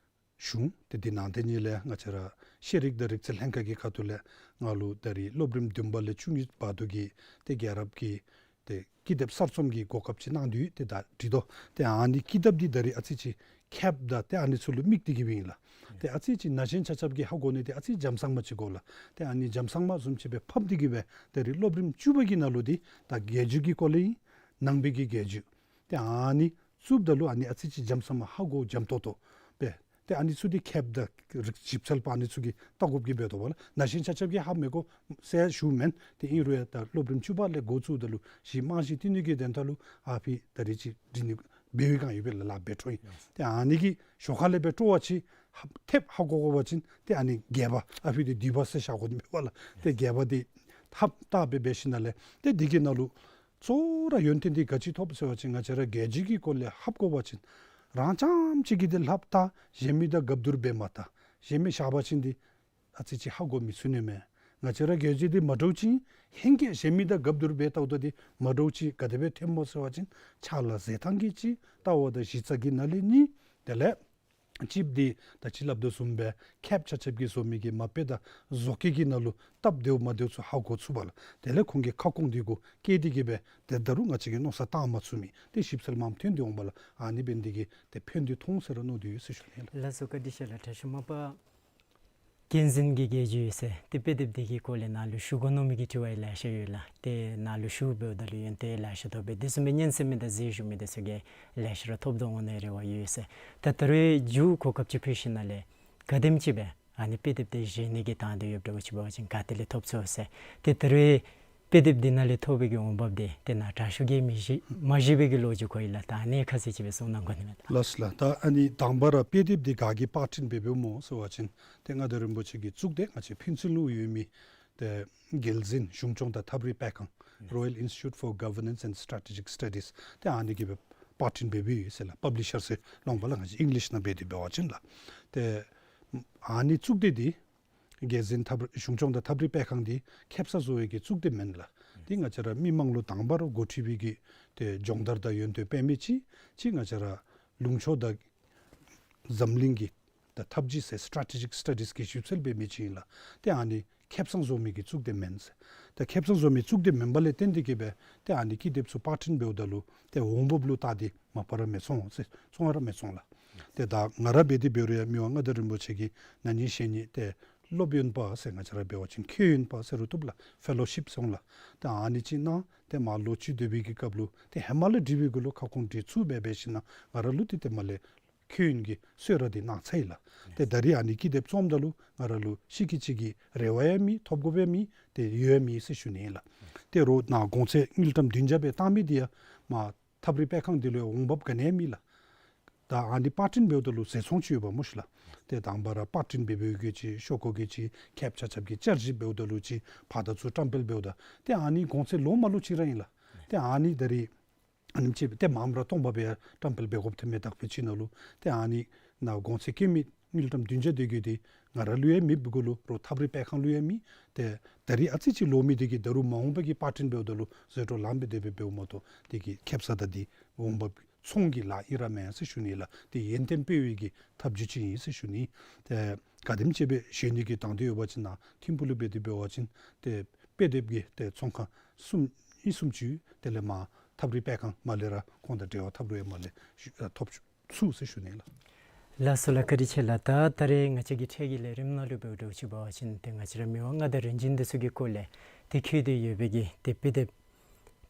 གཞུང་ཏེ་འདི་ནང་དེ་ཉིད་ལས་ང་བཅས་ར་ཤེས་རིག་དང་རིག་རྩལ་ལྷན་ཁག་གི་ཁ་ཐུག་ལས་ང་ལུ་ད་རིས་སློབ་རིམ་བདུན་པ་ལས་བཅུ་གཉིས་བར་དུ་གི་ཏེ་རྒྱལ་རབས་ཀྱི་ཏེ་ཀི་དེབ་གསར་རྩོམ་གྱི་གོ་སྐབས་ཅིག་གནང་དོ་ཡོད། ཏེ་ད་འབྲི་དོ། ཏེ་ཨ་ནི་ཀི་དེབ་འདི་ད་རིས་ཨ་ཙི་ཅིག་ཁྱབ་དང་ཏེ་ཨ་ནི་ཚུ་ལུ་དམིགས་ཏེ་གི་སྦེ་ཨིན་ལགས། ཏེ་ཨ་ཙི་ཅིག་ན་གཞོན་ཆ་ཁྱབ་ཀྱིས་ཧ་གོ་ནི་འདི་ཨ་ཙི་འཇམ་ཚང་མ་ཅིག་དགོ་ལགས། ཏེ་ཨ་ནི་འཇམ་ཚང་མ་བཟུམ་ཅིག་སྦེ་ཕབ་སྟེ་གི་སྦེ་ད་རིས་སློབ་རིམ་བཅུ་པ་གི་ནང་ལུ་འདི་ད་རྒྱལ་རྒྱུད་ཀྱི་སྐོར་ལས་ཨིན། ནང་པའི་གི་རྒྱལ་རྒྱུད། ཏེ་ཨ་ནི་བཙུགསཔ་ད་ལུ་ཨ་ནི་ཨ་ཙི་ཅིག་འཇམ་ཚང་མ་ཧ་གོ་འཇམ་ཏོང་ཏོ་སྦེ། ཏེ་ཨ་ནི་ཚུ་འདི་ཁྱབ་དང་རིགས་ཞིབ་འཚོལ་པ་ཨ་ནི་ཚུ་གིས་བལྟ་དགོཔ་གི་འབད་དོ་བ་ལགས། ན་གཞོན་ཆ་ཁྱབ་ཀྱིས་ཧ་མི་གོ་ཟེར་ཞུཝ་མེན། ཏེ་ཨིན་རུང་ཡང་ད་སློབ་རིམ་བཅུ་པ་ལས་འགོ་བཙུགསཔ་ད་ལུ་གཞི་རྨང་གཞི་བཏིང་ནི་གི་དོན་དག་ལུ་ཨ་ཕི་ད་རིས་ཅིག་འབྲི་ནི་འབད་བའི་སྒང་ཡོད་པས་ལགས། ལཱ་འབད་འཕྲོ་ཨིན། ཏེ་ཨ་ནི་གི་ཞོར་ཁ་ལས་སྦེ་སྤྲོ་བ་ཅིག་ཧ་ཐེབས་ཧ་གོ་དགོ་པ་ཅིན་ཏེ་ཨ་ནི་རྒྱས་པ་ཨ་ཕི་འདི་བསྡུས་པ་ཟེར་བཞག་དགོ་ནི་མས་པ་ལགས། ཏེ་རྒྱས་པ་འདི་ཧབ་བལྟ་སྦེ་འབད་ཞིནམ་ལས་ཏེ་འདི་གི་ནང་ལུ་གཙོ་བོ་ར་ཡོན་ཏན་འདི་ག་ཅི་ཐོབ་ཟེར་བ་ཅིན་ང་བཅས་ར་རྒྱལ་རྒྱུད་ཀྱི་སྐོར་ལས་ཧབ་དགོ་པ་ཅིན་རང་རྐྱངམ་ཅིག་གིས་འདི་ལྷབ་བལྟ་གཞན་མི་དང་རྒཔོ་བསྡུར་འབད་མ་བལྟ། གཞན་མི་བཞག་པ་ཅིན་འདི་ཨ་ཙི་ཅིག་ཧ་གོ་མི་ཚུགས་ནི་མས། ང་བཅས་ར་རྒྱལ་རྒྱུད་འདི་མ་འདྲཝ་ཅིག་ཧེང་སྐལ་གཞན་མི་དང་རྒཔོ་བསྡུར་འབད་བལྟཝ་ད་འདི་མ་འདྲཝ་ཅིག་ག་དེ་སྦེ་ཐོནམ་སྨོ་ཟེར་བ་ཅིན་ཕྱག་ལཱ་མཛད་ཐངས་ཀྱི་གཅིག་ལྟ་བ་དང་གཞི་རྩ་གི་ནང་ལས་གཉིས། དེ་ལས་ཅིག་འདི་ད་ཅི་སླབ་དོ་བཟུམ་སྦེ་ཁྱབ་ཆ་ཁྱབ་ཀྱིས་བཟོ་མི་གི་མ་དཔེ་དང་བཟོ་བཀོད་ཀྱི་ནང་ལུ་སྟབས་བདེཝ་མ་བདེཝ་ཚུ་ཧ་གོ་ཚུགས་པ་ལགས། དེ་ལས་ཁོང་གི་ཁ་སྐོང་འདི་གུ་བཀལ་ཏེ་གི་སྦེ་ཏེ་ད་རུང་ང་བཅས་ཀྱིས་མནོ་བསམ་བཏང་མ་ཚུགས་མི་ཏེ་ཞིབ་འཚོལ་མངམ་ཐོན་ཏེ་འོང་པ་ལགས། ཨ་ནི་འབད་ནི་འདི་གིས་ཏེ་ཕན་ཐོགས་འོང་ཟེར་ར་མནོ་སྟེ་ཡོད་ཟེར་ཞུ་ནི་ལགས། ལགས་སོ། བཀའ་དྲིན་ཆེ་ལགས། དྲག་ཤོས་མ་པ་རྒྱལ་འཛིན་གྱི་རྒྱལ་རྒྱུད་ཟེར་ཏེ་དཔེ་དེབ་འདི་གི་སྐོར་ལས་ནཱ་ལུ་ཞུ་དགོ་མནོ་མི་གི་དྲི་བ་ཡང་ལེ་ཤ་ཡོད་ལགས། ཏེ་ནཱ་ལུ་ཞུ་འབདཝ་ད་ལུ་ཡོན་ཏན་ལེ་ཤ་ཐོབ་པས། དེ་བཟུམ་སྦེ་ཉན་གསན་མི་དང་གཟིགས་བཞུགས་མི་དེ་ཚུ་གིས་ལེ་ཤ་ར་ཐོབ་དོ་འོང་ནི་རེ་བ་ཡོད་ཟེར། ད་ད་རེས་མཇུག་གོ་སྐབས་ཅིག་ཕུལ་ཞིནམ་ལས་ག་དེམ་ཅིག་སྦེ་ཨ་ནི་དཔེ་དེབ་འདི་བཞེས་ནི་གི་དང་འདོད་ཡོདཔ་འདྲཝ་ཅིག་འབད་བ་ཅིན་ག་ཏེ་ལས་ཐོབ་ཚུགས་ཟེར། ཏེ་ད་རེས་དཔེ་དེབ་འདི་ནང་ལས་ཐོབ་པའི་གི་འོང་འབབ་འདི་ཏེ་ནཱ་དྲག་ཤོས་ཀྱིས་མི་བཞེས་མ་བཞེས་པའི་གི་ལོ་རྒྱུས་གོ་ཡི་ལགས། ད་ཨ་ནི་ཁ་གསལ་ཅིག་སྦེ་གསུང་གནང་དགོ་ནི་མས་ལགས། ལགས་སོ་ལགས། ད་ཨ་ནི་དང་པ་ར་དཔེ་དེབ་འདི་ག་གིས་པར་སྐྲུན་འབད་འབདཝ་སྨོ་ཟེར་བ་ཅིན་ཏེ་མངའ་བདག་རིན་པོ་ཆེ་གིས་བཙུགས་ཏེ་ང་བཅས་ཕུན་ཚོགས་ལུ་ཡོད་མི་ ཏེ་རྒྱལ་འཛིན་གཞུང་སྐྱོང་དང་ཐབས་རིག་སྤེལ་ཁང་Royal Institute for Governance and Strategic Studies ཏེ་ཨ་ནི་གིས་སྦེ་པར་སྐྲུན་འབད་འབདཝ་ཨིན་ཟེར་ལགས། པབ་ལི་ཤར་ཟེར་ལོང་པ་ལགས། ང་བཅས་ཨིང་ལིཤ་ནང་འབད་དེ་འབད་བ་ཅིན་ལགས། ཏེ་ཨ་ནི་གཙུག་སྡེ་འདི་རྒྱལ་འཛིན་ཐབས་གཞུང་སྐྱོང་དང་ཐབས་རིག་སྤེལ་ཁང་འདི་ཁེ་སང་བཟོ་བའི་གི་གཙུག་སྡེ་མེན་ལགས། འདི་ང་བཅས་ར་མི་མང་ལུ་དང་པ་ར་འགོ་ཁྲིད་པའི་གི་ཏེ་སྦྱོང་བརྡར་དང་ཡོན་ཏན་སྤེལ་མི་ཅིག་ཅིག་ང་བཅས་ར་ལུང་ཕྱོགས་དང་འཛམ་གླིང་གི་ད་ཐབས་ཇུས་ཟེར་strategic studies གི་ཞིབ་འཚོལ་འབད་མི་ཅིག་ཨིན་ལགས། ཏེ་ཨ་ནི་ཁེ་སང་བཟོ་མི་གི་གཙུག་སྡེ་མེན་ཟེར། ཏེ་ཁེ་སང་བཟོ་མི་གཙུག་སྡེ་མེན་པ་ལས་བརྟེན་ཏེ་གིས་སྦེ་ཏེ་ཨ་ནི་ཀི་དེབ་ཚུ་པར་སྐྲུན་འབདཝ་ད་ལུ་ཏེ་འོང་འབབ་ལུ་བལྟ་སྟེ་མ་པ་ར་མི་ཚོར་ཟེར། ཚོར་ར་མི་ཚོར་ལགས། ཏེ་ད་ང་ར་འབད་དེ་འབད་རུང་ཡང་མི་དབང་མངའ་བདག་རིན་པོ་ཆེ་གིས་ན་ནིང་ཞེ་ནིང་ཏེ་སློབ་ཡོན་པ་ཟེར་ང་བཅས་ར་འབད་བ་ཅིན་མཁས་ཡོན་པ་ཟེར་རུང་བཏུབ་ལགས། ཕེ་ལོ་ཤིབ་ཟེར་འོང་ལགས། ཏེ་ཨ་ནི་ཅིག་གནང་སྟེ་མར་ལོག་སྤྱི་སྡོད་པའི་གི་སྐབས་ལུ་ཏེ་ཧེ་མ་ལས་འབྲི་བའི་གུ་ལུ་ཁ་སྐོང་འབྲི་ཚུགས་སྦེ་འབད་ཞིནམ་ལས་ང་ར་ལུ་ཏེ་ཏེ་མར་ལས་མཁས་ཡོན་གྱི་གསོལ་རས་འདི་གནང་ཚར་ཡི་ལགས། ཏེ་ད་རིས་ཨ་ནི་ཀི་དེབ་རྩོམ་ད་ལུ་ང་ར་ལུ་ཤི་ཁི་ཅིག་གི་རེ་བ་ཡང་མེད། ཐོབ་དགོཔ་ཡང་མེད། ཏེ་ཡོད་ཡང་མེད་ཟེར་ཞུ་ནི་ཨིན་ལགས། ཏེ་རོགས་ནཱ་གོང་ཚད་དངུལ་ཀྲམ་བདུན་བརྒྱ་སྦེ་བཏང་མི་འདི་ཡང་མར་ཐབས་རིག་སྤེལ་ཁང་འདི་ལུ་ཡང་འོང་འབབ་ག་ནི་ཡང་མེད་ལགས། ད་ཨ་ནི་པར་སྐྲུན་འབདཝ་ད་ལུ་བཟོ་ཚོང་ཅིག་ཡོདཔ་སྨོ་ཤིག་ལགས། ཏེ་དང་པ་ར་པར་སྐྲུན་འབད་འབདཝ་གི་ཅིག་ཤོག་ཁོག་གི་ཅིག་ཁེབ་ཆ་ཁྱབ་ཀྱི་བསྐྱར་ཞིབ་འབདཝ་ད་ལུ་ཅིག་ཕར་དང་ཚུར་བཀྲམ་སྤེལ་འབདཝ་ད་ཏེ་ཨ་ནི་གོང་ཚད་ལོ་མ་ལོ་ཅིག་ར་ཨིན་ལགས། ཏེ་ཨ་ནི་ད་རིས་ཨ་ནེམ་ཅིག་ཏེ་མངམ་ར་སྟོང་པ་སྦེ་ཡང་བཀྲམ་སྤེལ་འབད་དགོཔ་ཐོན་མས། དག་པའི་ཅིག་ནང་ལུ་ཏེ་ཨ་ནི་ནཱ་གོང་ཚད་བཀོད་མི་དངུལ་ཀྲམ་བདུན་བརྒྱ་དེ་གི་འདི་ང་ར་ལུ་ཡང་མེདཔ་གུ་ལུ་རོགས་ཐབས་རིག་སྤེལ་ཁང་ལུ་ཡང་མེད། ཏེ་ད་རིས་ཨ་ཙི་ཅིག་ལོ་མི་དེ་གིས་ད་རུང་མ་འོངས་པ་གི་པར་སྐྲུན་འབདཝ་ད་ལུ་ཟད་འགྲོ་ལངམ་སྦེ་དེ་སྦེ་འབདཝ་མ་གཏོགས་དེ་གིས་ཁེབ་ས་དང་འདི་འོང་འབབ་ཚོང་གི་ལཱ་ཨིན་ར་མེན་ཟེར་ཞུ་ནི་ལགས། ཏེ་ཡོན་ཏན་སྤེལ་བའི་གི་ཐབས་བྱུས་ཅིག་ཨིན་ཟེར་ཞུ་ནི། ཏེ་ག་དེམ་ཅིག་སྦེ་ཞུ་ནི་གི་དང་འདོད་ཡོད་པ་ཅིན་ནཱ་ཐིམ་ཕུག་ལུ་འབད་དེ་འབད་བ་ཅིན་ཏེ་དཔེ་དེབ་ཀྱི་ཏེ་ཚོང་ཁང་གསུམ་གཉིས་གསུམ་ཅིག་ཡོད། དེ་ལས་མར་ཐབས་རིག་སྤེལ་ཁང་མར་ལས་ར་ཁོང་དང་འབྲེལ་བ་འཐབ་རུང་ཡང་མར་ལས་ཞུ་ཨ་ཐོབ་ཚུགས་ཟེར་ཞུ་ནི་ལགས། ལགས་སོ་ལགས། བཀའ་དྲིན་ཆེ་ལགས། ད་ད་རེས་ང་བཅས་ཀྱི་འཕྲལ་གྱི་ལས་རིམ་ནང་ལུ་འབདཝ་འདྲཝ་ཅིག་འབད་བ་ཅིན་ཏེ་ང་བཅས་ར་མི་དབང་མངའ་བདག་རིམ་བྱོན་འདི་ཚུ་གི་སྐོར་ལས་ཏེ་བཀོད་དེ་ཡོད་པའི་གི་ཏེ་དཔེ་དེབ་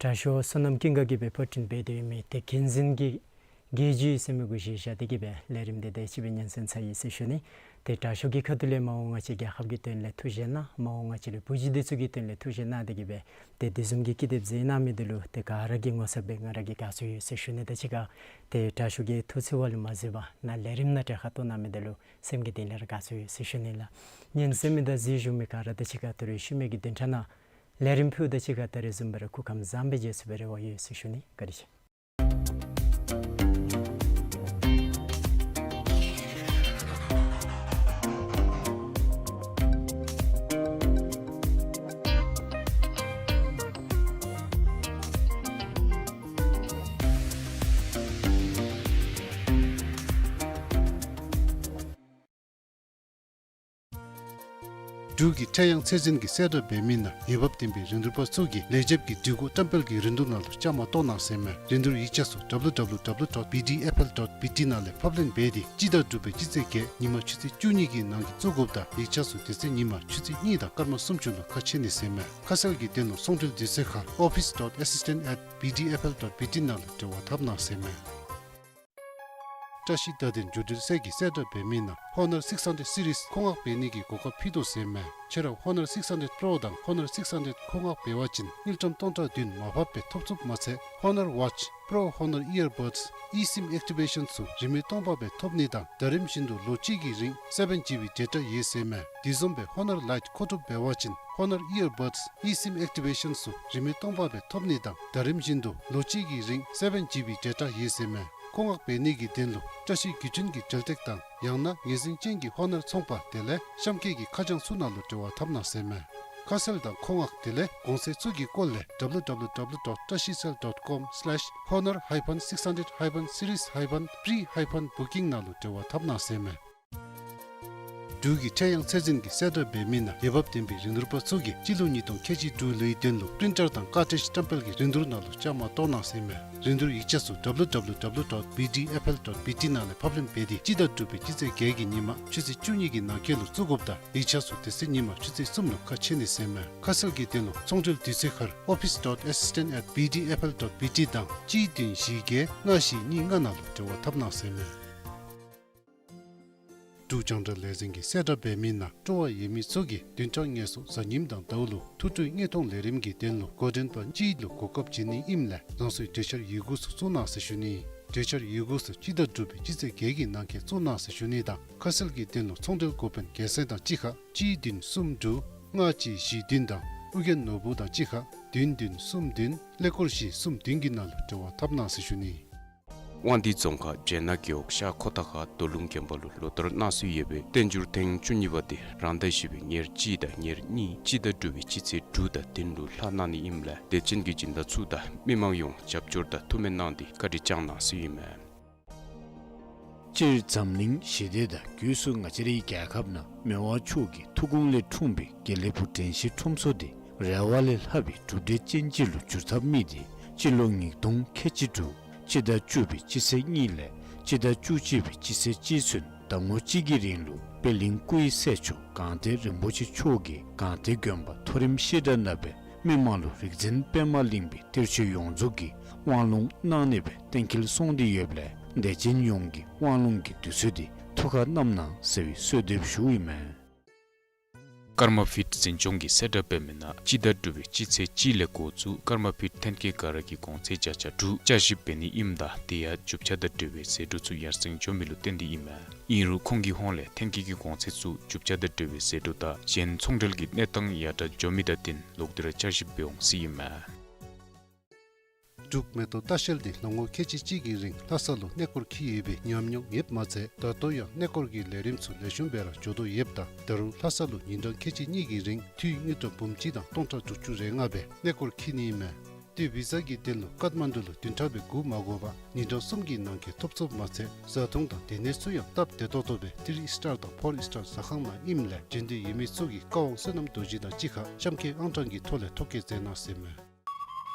དྲག་ཤོས་བསོད་ནམས་ཀུན་དགའ་གིས་སྦེ་པར་སྐྲུན་འབད་དེ་ཡོད་མི་ཏེ་རྒྱལ་འཛིན་གྱི་རྒྱལ་བརྒྱུད་ཟེར་མི་གུ་གཞི་བཞག་སྟེ་གིས་སྦེ་ལས་རིམ་འདི་ཏེ་ཅིག་སྦེ་སྙན་སེང་ཚར་ཡི་ཟེར་ཞུ་ནི། ཏེ་དྲག་ཤོས་ཀྱི་ཁ་ཐུག་ལས་མ་འོངས་པ་ཅིན་རྒྱལ་ཁབ་ཀྱི་དོན་ལས་ཐུགས་བཞེད་གནང་། མ་འོངས་པ་ཅིན་བུ་བརྒྱུད་འདི་ཚུ་གི་དོན་ལས་ཐུགས་བཞེད་གནང་སྟེ་གིས་སྦེ་ཏེ་དེ་བཟུམ་གྱི་ཀི་དེབ་མཛད་གནང་མི་འདི་ལུ་ཏེ་ག་ར་གིས་ངོ་ཚབ་སྦེ་ང་ར་གིས་དགའ་བསུ་ཡོད་ཟེར་ཞུ་ནི་དང་གཅིག་ཁར་ཏེ་དྲག་ཤོས་ཀྱི་ཐུགས་བརྩེ་བ་ལུ་མ་བཟོད་པར་ནཱ་ལས་རིམ་ནང་གྲལ་ཁར་གཏོགས་གནང་མི་འདི་ལུ་སེམས་ཀྱི་གཏིང་ལས་ར་དགའ་བསུ་ཡོད་ཟེར་ཞུ་ནི་ལགས། ཉན་གསན་མི་དང་གཟིགས་བཞུགས་མི་ག་ར་དང་གཅིག་ཁར་ད་རིས་ཤུལ་མའི་གི་བདུན་ཕྲག་ནང་ལས་རིམ་ཕུལཝ་དང་གཅིག་ཁར་ད་རེས་བཟུམ་སྦེ་ར་སྐུ་ཁམས་བཟང་པོའི་རྗེས་སུ་སྦེ་རེ་བ་ཡོད་ཟེར་ཞུ་ནི། བཀའ་དྲིན་ཆེ། འབྲུག་གི་ཁྲེང་ཡང་ཚད་འཛིན་གྱིས་གསལ་བསྒྲགས་འབད་མི་ནང་འོས་འབབ་ལྡན་པའི་རིན་བསྡུར་པ་ཚུ་གིས་ལེགས་སྤྱོད་ཀྱི་སྒྲིག་གོ་བཀྲམ་སྤེལ་གྱི་རིན་བསྡུར་ནང་ལུ་བཅའ་མར་གཏོགས་གནང་ཟེར་མས། རིན་བསྡུར་ཡིག་ཆ་ཚུ་W W W dot B D F L dot B T ནང་ལས་ཕབ་ལེན་འབད་དེ་སྤྱི་ཟླ་དྲུག་པའི་སྤྱི་ཚེས་བརྒྱད་ཉིན་མ་ཆུ་ཚོད་བཅུ་གཉིས་ཀྱི་ནང་གི་བཙུགས་དགོཔ་དང་ཡིག་ཆ་ཚུ་དེ་ཚེ་ཉིན་མ་ཆུ་ཚོད་གཉིས་དང་སྐར་མ་སུམ་ཅུ་ལུ་ཁ་ཕྱེ་ནི་ཟེར་མས། ཁ་གསལ་གྱི་དོན་ལུ་ཚོང་འབྲེལ་དུས་ཚོད་ཁར་office dot assistant at B D F L dot B T ནང་ལུ་འབྲེལ་བ་འཐབ་གནང་ཟེར་མས། བཀྲ་ཤིས་བརྡ་དོན་བརྒྱུད་འཕྲིན་ཚད་ཀྱིས་གསལ་བསྒྲགས་འབད་མི་ནང་Honor six hundred series མཁོ་མངགས་འབད་ནི་གི་གོ་སྐབས་ཕུལ་དོ་ཟེར་མས། ཁྱོད་ར་Honor six hundred Pro དང་Honor six hundred མཁོ་མངགས་འབད་བ་ཅིན་དངུལ་ཀྲམ་སྟོང་ཕྲག་བདུན་མར་ཕབ་སྦེ་ཐོབ་ཚུགསཔ་མ་ཚད་Honor Watch, Pro Honor Earbuds, eSIM activation ཚུ་རིན་མེད་སྟོང་པ་སྦེ་ཐོབ་ནི་དང་ཟླ་རིམ་བཞིན་དུ་ལོ་གཅིག་གི་རིང་seven G B data ཡོད་ཟེར་མས། དེ་བཟུམ་སྦེ་Honor Lite མཁོ་སྒྲུབ་འབད་བ་ཅིན་Honor Earbuds, eSIM activation ཚུ་རིན་མེད་སྟོང་པ་སྦེ་ཐོབ་ནི་དང་ཟླ་རིམ་བཞིན་དུ་ལོ་གཅིག་གི་རིང་seven G B data ཡོད་ཟེར་མས། མཁོ་མངགས་འབད་ནི་གི་དོན་ལུ་བཀྲ་ཤིས་བརྒྱུད་འཕྲིན་གྱི་འབྲེལ་སྟེགས་དང་ཡང་ན་ངེས་འཛིན་ཅན་གྱི་Honor ཚོང་པ་དེ་ལས་གཤམ་འཁོད་ཀྱི་ཁ་བྱང་ཚུ་ནང་ལུ་འབྲེལ་བ་འཐབ་གནང་ཟེར་མས། ཁ་གསལ་དང་མཁོ་མངགས་དེ་ལས་གོང་ཚད་ཚུ་གི་སྐོར་ལས W W W dot trashicell dot com slash honor hyphen six hundred hyphen series hyphen pre hyphen booking ནང་ལུ་འབྲེལ་བ་འཐབ་གནང་ཟེར་མས། འབྲུག་གི་ཁྲེང་ཡང་ཚད་འཛིན་གྱིས་གསལ་བསྒྲགས་འབད་མི་ནང་འོས་འབབ་ལྡན་པའི་རིན་བསྡུར་པ་ཚུ་གིས་སྤྱི་ལོ་ཉིས་སྟོང་ཁལ་གཅིག་དྲུག་ལོའི་དོན་ལུ་པི་རིན་ཊར་དང་ཀར་ཊྲིཇ་བཀྲམ་སྤེལ་གྱི་རིན་བསྡུར་ནང་ལུ་བཅའ་མར་གཏོགས་གནང་ཟེར་མས། རིན་བསྡུར་ཡིག་ཆ་ཚུ་W W W dot B D F L dot B T ནང་ལས་ཕབ་ལེན་འབད་དེ་སྤྱི་ཟླ་དྲུག་པའི་སྤྱི་ཚེས་བརྒྱད་ཀྱི་ཉིན་མ་ཆུ་ཚོད་བཅུ་གཉིས་ཀྱི་ནང་འཁོད་ལུ་བཙུགས་དགོཔ་དང་ཡིག་ཆ་ཚུ་དེ་ཚེ་ཉིན་མ་ཆུ་ཚོད་གསུམ་ལུ་ཁ་ཕྱེ་ནི་ཟེར་མས། ཁ་གསལ་གྱི་དོན་ལུ་ཚོང་འབྲེལ་དུས་ཚོད་ཁར་office dot assistant at B D F L dot B T དང་གཅིག་བདུན་བཞི་བརྒྱད་ལྔ་བཞི་གཉིས་ལྔ་ནང་ལུ་འབྲེལ་བ་འཐབ་གནང་ཟེར་མས། འབྲུག་རྒྱང་བསྒྲགས་ལས་འཛིན་གྱིས་གསལ་བསྒྲགས་འབད་མི་ནང་སྤྲོ་བ་ཡོད་མི་ཚུ་གིས་བདུན་ཕྲག་ལྔ་སོ་གཟའ་ཉིམ་དང་ཟླཝ་ལུ་ཐུགས་སྤྲོའི་དངོས་མཐོང་ལས་རིམ་གྱི་དོན་ལུ་འགོ་འདྲེན་པ་གཅིག་ལུ་གོ་སྐབས་བྱིན་ནི་ཨིནམ་ལས་རང་སོའི་གྲོས་འཆར་ཡི་གུ་ཚུ་བཙུགས་གནང་ཟེར་ཞུ་ནི། གྲོས་འཆར་ཡི་གུ་ཚུ་སྤྱི་ཟླ་དྲུག་པའི་སྤྱི་ཚེས་བརྒྱད་ཀྱི་ནང་འཁོད་བཙུགས་གནང་ཟེར་ཞུ་ནི་དང་ཁ་གསལ་གྱི་དོན་ལུ་ཚོང་འབྲེལ་འགོ་དཔོན་རྒྱལ་མཚན་དང་གཅིག་ཁར་གཅིག་བདུན་གསུམ་དྲུག་ ལྔ་གཅིག་བཞི་བདུན་དང་ཨོ་རྒྱན་ནོར་བུ་དང་གཅིག་ཁར་བདུན་བདུན་གསུམ་བདུན་ཀླད་ཀོར་བཞི་གསུམ་བདུན་གྱི་ནང་ལུ་འབྲེལ་བ་འཐབ་གནང་ཟེར་ཞུ་ནི། དབང་འདུས་རྫོང་ཁག་སྦྱེད་ནག་རྒེད་འོག་ཤར་ཁོ་ཐང་ཁ་རྡོ་ལུང་དགོན་པ་ལུ་ལོ་ལྟར་གནང་སྲོལ་ཡོད་པའི་བསྟན་འགྱུར་ཐེངས་བཅུ་གཉིས་པ་དེ་རང་ཟླ་བཞི་པའི་ཉེར་གཅིག་དང་ཉེར་གཉིས་སྤྱི་ཟླ་དྲུག་པའི་སྤྱི་ཚེས་དྲུག་དང་བདུན་ལུ་ལྷག་གནང་ནི་ཨིནམ་ལས་དད་ཅན་གྱི་སྦྱིན་བདག་ཚུ་དང་མི་མང་ཡོངས་རྒྱབ་སྐྱོར་དང་ཐུགས་སྨོན་གནང་སྟེ་བཀའ་དྲིན་བསྐྱང་གནང་ཟེར་ཨིན་མས། སྤྱིར་འཛམ་གླིང་ཞི་བདེ་དང་སྒོས་སུ་ང་བཅས་རའི་རྒྱལ་ཁབ་ནང་མི་དབང་མཆོག་གི་ཐུགས་དགོངས་ལས་འཁྲུངས་པའི་དགེ་ལེགས་ཕུག་དྲན་ཤེས་ཁྲོམ་ཚོགས་དེ་རེ་བ་ལས་ལྷག་པའི་གྲུབ་འབྲས་ཅན་ཅིག་ལུ་འགྱུར་ཐབས་དམིགས་ཏེ་སྤྱི་ལོ་ཉིས་སྟོང་ཁལ་གཅིག་དྲུག་སྤྱི་ཟླ་བཅུ་པའི་སྤྱི་ཚེས་གཉིས་ལས་སྤྱི་ཟླ་བཅུ་གཅིག་པའི་སྤྱི་ཚེས་གཅིག་ཚུན་ཟླ་ངོ་གཅིག་གི་རིང་ལུ་པད་གླིང་སྐུ་ཡི་སྲས་མཆོག་སྒང་སྟེང་རིན་པོ་ཆེ་མཆོག་གིས་སྒང་སྟེང་དགོན་པ་མཐོ་རིམ་བཤད་གྲྭ་ནང་སྦེ་མི་མང་ལུ་རིག་འཛིན་པདྨ་གླིང་པའི་གཏེར་ཆོས་ཡོངས་རྫོགས་ཀྱི་དབང་ལུང་གནང་ནི་སྦེ་གཏན་འཁེལ་སོང་སྟེ་ཡོདཔ་ལས་དད་ཅན་ཡོངས་ཀྱིས་དབང་ལུང་གི་དུས་ཚོད་དེ་ཐུགས་ཁར་བསྣམ་གནང་ཟེར་བའི་གསོལ་འདེབས་ཞུཝ་ཨིན་མས། ཀརྨ་པིཊ་འཛིན་སྐྱོང་གིས་གསལ་བསྒྲགས་འབད་མི་ནང་སྤྱི་ཟླ་དྲུག་པའི་སྤྱི་ཚེས་གཅིག་ལས་འགོ་བཙུགས་ཀརྨ་པིཊ་ཐོན་སྐྱེད་ག་ར་གིས་གོང་ཚད་བརྒྱ་ཆ་དྲུག་བསྐྱར་ཞིབ་འབད་ནི་ཨིནམ་ད་དེ་ཡང་རྒྱུ་ཆ་དང་འབྲེལ་བའི་ཟད་འགྲོ་ཚུ་ཡར་སེང་འགྱོ་མི་ལུ་བརྟེན་ཏེ་ཨིན་མས། ཨིན་རུང་ཁོང་གི་ཧོངས་ལས་ཐོན་སྐྱེད་ཀྱི་གོང་ཚད་ཚུ་རྒྱུ་ཆ་དང་འབྲེལ་བའི་ཟད་འགྲོ་དང་གཞན་ཚོང་འབྲེལ་གྱི་གནས་སྟངས་ཡར་དྲག་འགྱོ་མི་དང་བསྟུན་ལོག་སྟེ་ར་བསྐྱར་ཞིབ་འབད་འོང་ཟེར་ཨིན་མས། འབྲུག་མེ་ཏོག་ལྟ་བཤལ་དེ་ལོ་ངོ་ཁལ་གཅིག་གཅིག་གི་རིང་ལྷ་ས་ལུ་གནས་སྐོར་འཁྱིད་ཡོད་པའི་ཉམས་མྱོང་ཡོདཔ་མ་ཚད་ད་ལྟོ་ཡང་གནས་སྐོར་གྱི་ལས་རིམ་ཚུ་ལེགས་ཤོམ་སྦེ་ར་འགྱོ་དོ་ཡོདཔ་ད་ད་རུང་ལྷ་ས་ལུ་ཉིན་གྲངས་ཁལ་གཅིག་གཉིས་ཀྱི་རིང་འཐུས་དངུལ་ཀྲམ་འབུམ་གཅིག་དང་སྟོང་ཕྲག་དྲུག་ཅུ་རེ་ལྔ་སྦེ་གནས་སྐོར་འཁྱིད་ནི་ཨིན་མས། ཏེ་བི་ཟ་གི་དོན་ལུ་ཀཏ་མན་ཌུ་ལུ་བདུན་ཕྲག་སྦེ་སྒུག་མ་དགོ་པར་ཉིན་གྲངས་གསུམ་གྱི་ནང་འཁོད་ཐོབ་ཚུགསཔ་མ་ཚད་བཟའ་འཐུང་དང་སྡོད་གནས་ཚུ་ཡང་སྟབས་བདེ་ཏོག་ཏོ་སྦེ་ཐི་རི་སི་ཊར་དང་ཕོར་སི་ཊར་ཟ་ཁང་ནང་ཨིནམ་ལས་འབྱོན་འདོད་ཡོད་མི་ཚུ་གིས་བཀའ་དབང་བསོད་ནམས་རྡོ་རྗེ་དང་གཅིག་ཁར་གཤམ་འཁོད་ཨང་གྲངས་ཀྱི་ཐོག་ལས་ཐོ་བཀོད་མཛད་གནང་ཟེར་མས།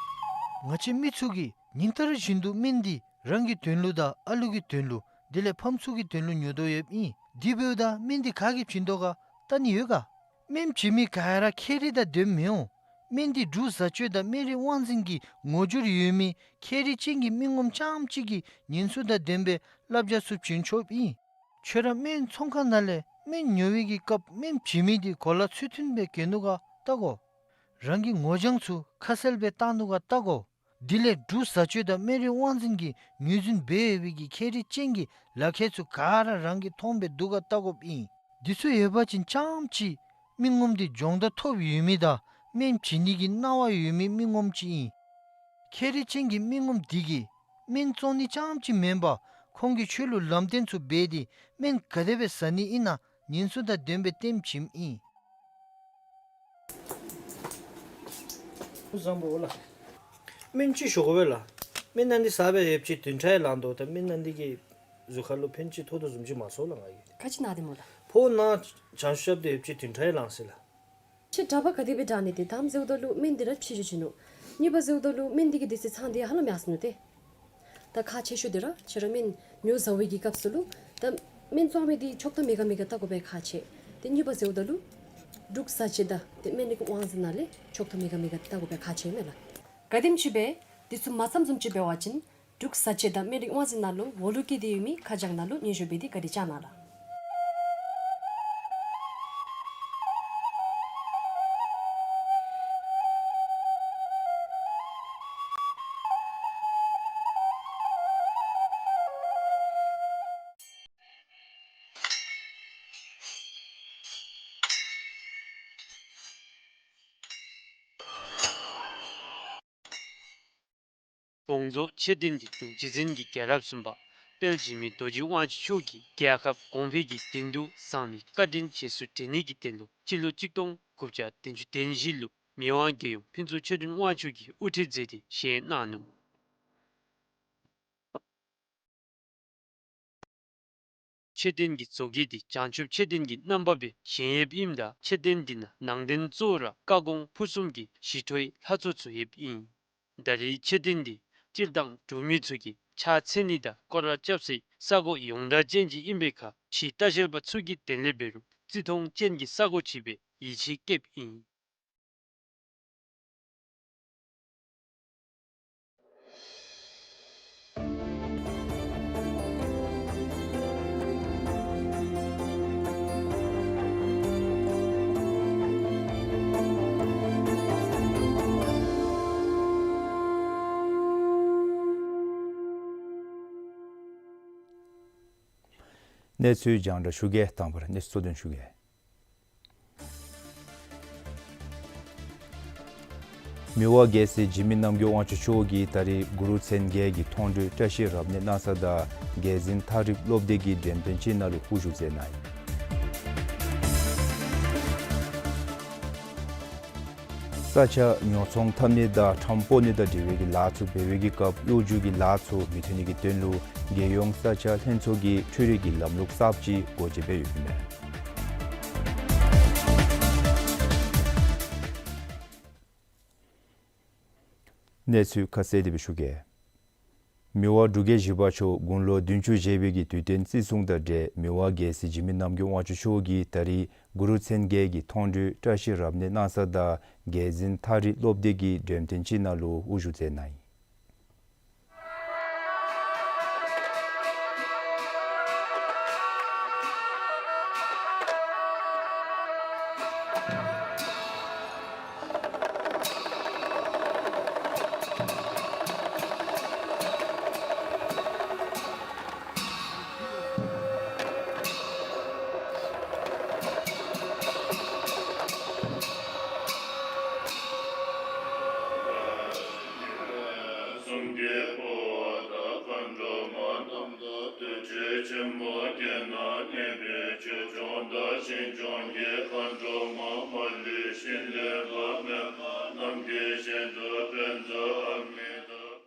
ང་བཅས་མི་ཚུ་གིས་ཉིན་ལྟར་བཞིན་དུ་སྨན་འདི་རང་གི་དོན་ལུ་དང་ཨ་ལུ་གི་དོན་ལུ་དེ་ལས་ཕམ་ཚུ་གི་དོན་ལུ་ཉོ་དོ་ཡོདཔ་ཨིན། དེ་འབདཝ་ད་སྨན་འདི་ག་གིས་བྱིན་དོ་ག་བལྟ་ནི་ཡོད་ག། སྨན་བྱིན་མི་ག་ར་ཁྱད་རིག་དང་ལྡནམ་མི་འོང་། སྨན་འདི་འབྲུག་བཟའ་སྤྱོད་དང་སྨན་རིག་དབང་འཛིན་གྱི་ངོ་སྦྱོར་ཡོད་མི་ཁྱད་རིག་ཅན་གྱི་མི་ངོམ་རྐྱངམ་གཅིག་གིས་ཉན་ཚུལ་དང་ལྡནམ་སྦེ་བསླབ་བྱ་ཚུ་བྱིན་ཆོགཔ་ཨིན། ཁྱོད་ར་སྨན་ཚོང་ཁང་ནང་ལས་སྨན་ཉོ་བའི་གི་སྐབས་སྨན་བྱིན་མི་འདི་གོ་ལ་ཚུལ་མཐུན་སྦེ་གྱོན་ནུག་ག་བལྟ་དགོ། རང་གི་ངོ་རྒྱང་ཚུ་ཁ་གསལ་སྦེ་བཏང་ནུག་ག་བལྟ་དགོ། དེ་ལས་འབྲུག་བཟའ་སྤྱོད་དང་སྨན་རིག་དབང་འཛིན་གྱིས་ངོས་འཛིན་འབད་ཡོད་པའི་གི་ཁྱད་རིག་ཅན་གྱི་ལག་ཁྱེར་ཚུ་ག་ར་རང་གིས་མཐོངམ་སྦེ་འདུག་ག་བལྟ་དགོཔ་ཨིན། འདི་ཚུ་ཡོད་པ་ཅིན་རྐྱངམ་གཅིག་མི་ངོམ་འདི་སྦྱོང་བརྡར་ཐོབ་ཡོད་མི་དང་སྨན་བྱིན་ནི་གི་གནང་བ་ཡོད་མི་མི་ངོམ་ཅིག་ཨིན། ཁྱད་རིག་ཅན་གྱི་མི་ངོམ་འདི་གིས་སྨན་བཙོང་ནི་རྐྱངམ་གཅིག་མེན་པར་ཁོང་གིས་ཁྱོད་ལུ་ལམ་སྟོན་ཚུ་འབད་དེ་སྨན་ག་དེ་སྦེ་ཟ་ནི་ཨིན་ན་ཉན་ཚུལ་དང་ལྡནམ་སྦེ་སྟོན་བྱིནམ་ཨིན། བཟང་པོ་ལགས། སྨན་ཅིག་ཞུ་དགོ་པས་ལགས། སྨན་ནང་འདི་ཟ་སྦེ་ཡོདཔ་ཅིག་བདུན་ཕྲག་ཡང་ལང་དོ། ད་སྨན་ནང་འདི་གིས་གཟུགས་ཁར་ལུ་ཕན་ཅིག་ཐོགས་དོ་བཟུམ་ཅིག་མ་སོང་ལགས་ང་གིས། ག་ཅི་ན་སྟེ་སྨོ་ལགས། ཕོཝ་ནང་བྱང་ཆུབ་རྐྱབ་སྟེ་ཡོདཔ་ཅིག་བདུན་ཕྲག་ཡང་ལང་ཟེར་ལགས། ཁྱོད་གྲྭ་པ་ག་དེ་སྦེ་དྲག་ནི་དེ་དང་པ་ཟེརཝ་ད་ལུ་སྨན་འདི་ར་ཕྱི་འགྱུར་བྱིན་ནུག། གཉིས་པ་ཟེརཝ་ད་ལུ་སྨན་འདི་གི་དུས་ཚོད་ཚང་སྟེ་ཧ་ལམ་ཡར་སོ་ནུག་ཏེ། ད་ཁག་ཆེ་ཤོས་འདི་ར་ཁྱོད་ར་སྨན་ཉོ་བཟའ་བའི་གི་སྐབས་སུ་ལུ་ད་སྨན་བཙོང་མི་འདི་ཆོག་ཐམ་མེད་ག་མེད་ག་བལྟ་དགོ་པའི་ཁག་ཆེ། ཏེ་གཉིས་པ་ཟེརཝ་ད་ལུ་འབྲུག་བཟའ་སྤྱོད་དང་ཏེ་སྨན་རིག་དབང་འཛིན་ནང་ལས་ཆོག་ཐམ་མེད་ག་མེད་ག་བལྟ་དགོ་པའི་ཁག་ཆེ་མས་ལགས། ག་དེམ་ཅིག་སྦེ་འདི་ཚུ་མ་བརྩམ་བཟུམ་ཅིག་འབད་བ་ཅིན་འབྲུག་བཟའ་སྤྱོད་དང་སྨན་རིག་དབང་འཛིན་ནང་ལུ་འོག་ལུ་བཀལ་ཏེ་ཡོད་མི་ཁ་བྱང་ནང་ལུ་སྙན་ཞུ་འབད་དེ་བཀའ་དྲིན་བསྐྱང་གནང་ལགས། དགོངས་རྫོགས་མཆོད་རྟེན་འདི་འབྲུག་རྗེ་བཙུན་གྱི་རྒྱལ་རབས་གསུམ་པ་དཔལ་འཇིགས་མེད་རྡོ་རྗེ་དབང་ཕྱུག་མཆོག་གིས་རྒྱལ་ཁབ་གོང་འཕེལ་གྱི་དོན་དུ་བསགས་མི་བཀའ་དྲིན་རྗེས་སུ་དྲན་ནི་གི་དོན་ལུ་སྤྱི་ལོ་གཅིག་སྟོང་དགུ་བརྒྱ་བདུན་ཅུ་དོན་བཞི་ལུ་མི་དབང་རྒྱལ་ཡུམ་ཕུན་ཚོགས་ཆོས་སྒྲོན་དབང་ཕྱུག་གིས་དབུ་ཁྲིད་མཛད་དེ་བཞེངས་གནང་ནུག། མཆོད་རྟེན་གྱི་བཟོ་བཀོད་འདི་བྱང་ཆུབ་མཆོད་རྟེན་གྱི་རྣམ་པ་སྦེ་བཞེངས་ཡོདཔ་ཨིནམ་ད་མཆོད་རྟེན་འདི་ནང་ནང་རྟེན་གཙོ་བོ་ར་བཀའ་དགོངས་ཕུར་གསུམ་གྱི་ཞི་ཁྲོའི་ལྷ་ཚོགས་ཚུ་ཡོདཔ་ཨིན། ད་རེས་མཆོད་རྟེན་འདི་སྤྱིར་བཏང་འབྲུག་མི་ཚུ་གིས་ཕྱག་འཚལ་ནི་དང་སྐོར་ར་རྐྱབ་སའི་ས་གོ་ཡོངས་གྲགས་ཅན་ཅིག་ཨིན་པའི་ཁར་ཕྱི་ལྟ་བཤལ་པ་ཚུ་གིས་དེ་ལས་འབད་རུང་བརྩི་མཐོང་ཅན་གྱི་ས་གོ་ཅིག་སྦེ་ཡིད་ཆེས་བསྐྱེདཔ་ཨིན། གནས་ཚུལ་རྒྱང་བསྒྲགས་ཞུ་གེ། དང་པ་ར་གནས་ཚུལ་གཙོ་དོན་ཞུ་གེ། མི་དབང་རྒྱལ་སྲས་འཇིགས་མེད་རྣམ་རྒྱལ་དབང་ཕྱུག་མཆོག་གིས་ད་རིས་གུ་རུ་མཚན་བརྒྱད་ཀྱི་མཐོང་གྲོལ་བཀྲ་ཤིས་རབ་གནས་གནང་ས་དང་རྒྱལ་འཛིན་ཐག་རིང་སློབ་སྡེ་གི་འགྲེམས་སྟོན་ཅིག་ནང་ལུ་དབུ་བཞུགས་མཛད་གནང་ཡི། ས་ཆ་ཉོ་ཚོང་འཐབ་ནི་དང་ཁྲམ་སྤོ་ནི་དང་འབྲེལ་བའི་གི་ལཱ་ཚུ་འབད་བའི་གི་སྐབས་གཡོ་སྒྱུ་གི་ལཱ་ཚུ་མི་ཐོན་ནི་གི་དོན་ལུ་རྒྱལ་ཡོངས་ས་ཆ་ལྷན་ཚོགས་ཀྱིས་འཕྲུལ་རིག་གི་ལམ་ལུགས་གསརཔ་ཅིག་སྒོ་འབྱེད་འབད་ཡོདཔ་ཨིན་མས། གནས་ཚུལ་ཁ་གསལ་དེ་སྦེ་ཞུ་གེ། མི་དབང་འབྲུག་རྒྱལ་བཞི་པ་མཆོག་དགུང་ལོ་བདུན་ཅུ་བཞེས་པའི་གི་དུས་སྟོན་བརྩི་སྲུང་དང་འབྲེལ་མི་དབང་རྒྱལ་སྲས་འཇིགས་མེད་རྣམ་རྒྱལ་དབང་ཕྱུག་མཆོག་གིས་ད་རིས་གུ་རུ་མཚན་བརྒྱད་ཀྱི་མཐོང་གྲོལ་བཀྲ་ཤིས་རབ་གནས་གནང་ས་དང་རྒྱལ་འཛིན་ཐག་རིང་སློབ་སྡེ་གི་འགྲེམས་སྟོན་ཅིག་ནང་ལུ་དབུ་བཞུགས་མཛད་གནང་ཡི།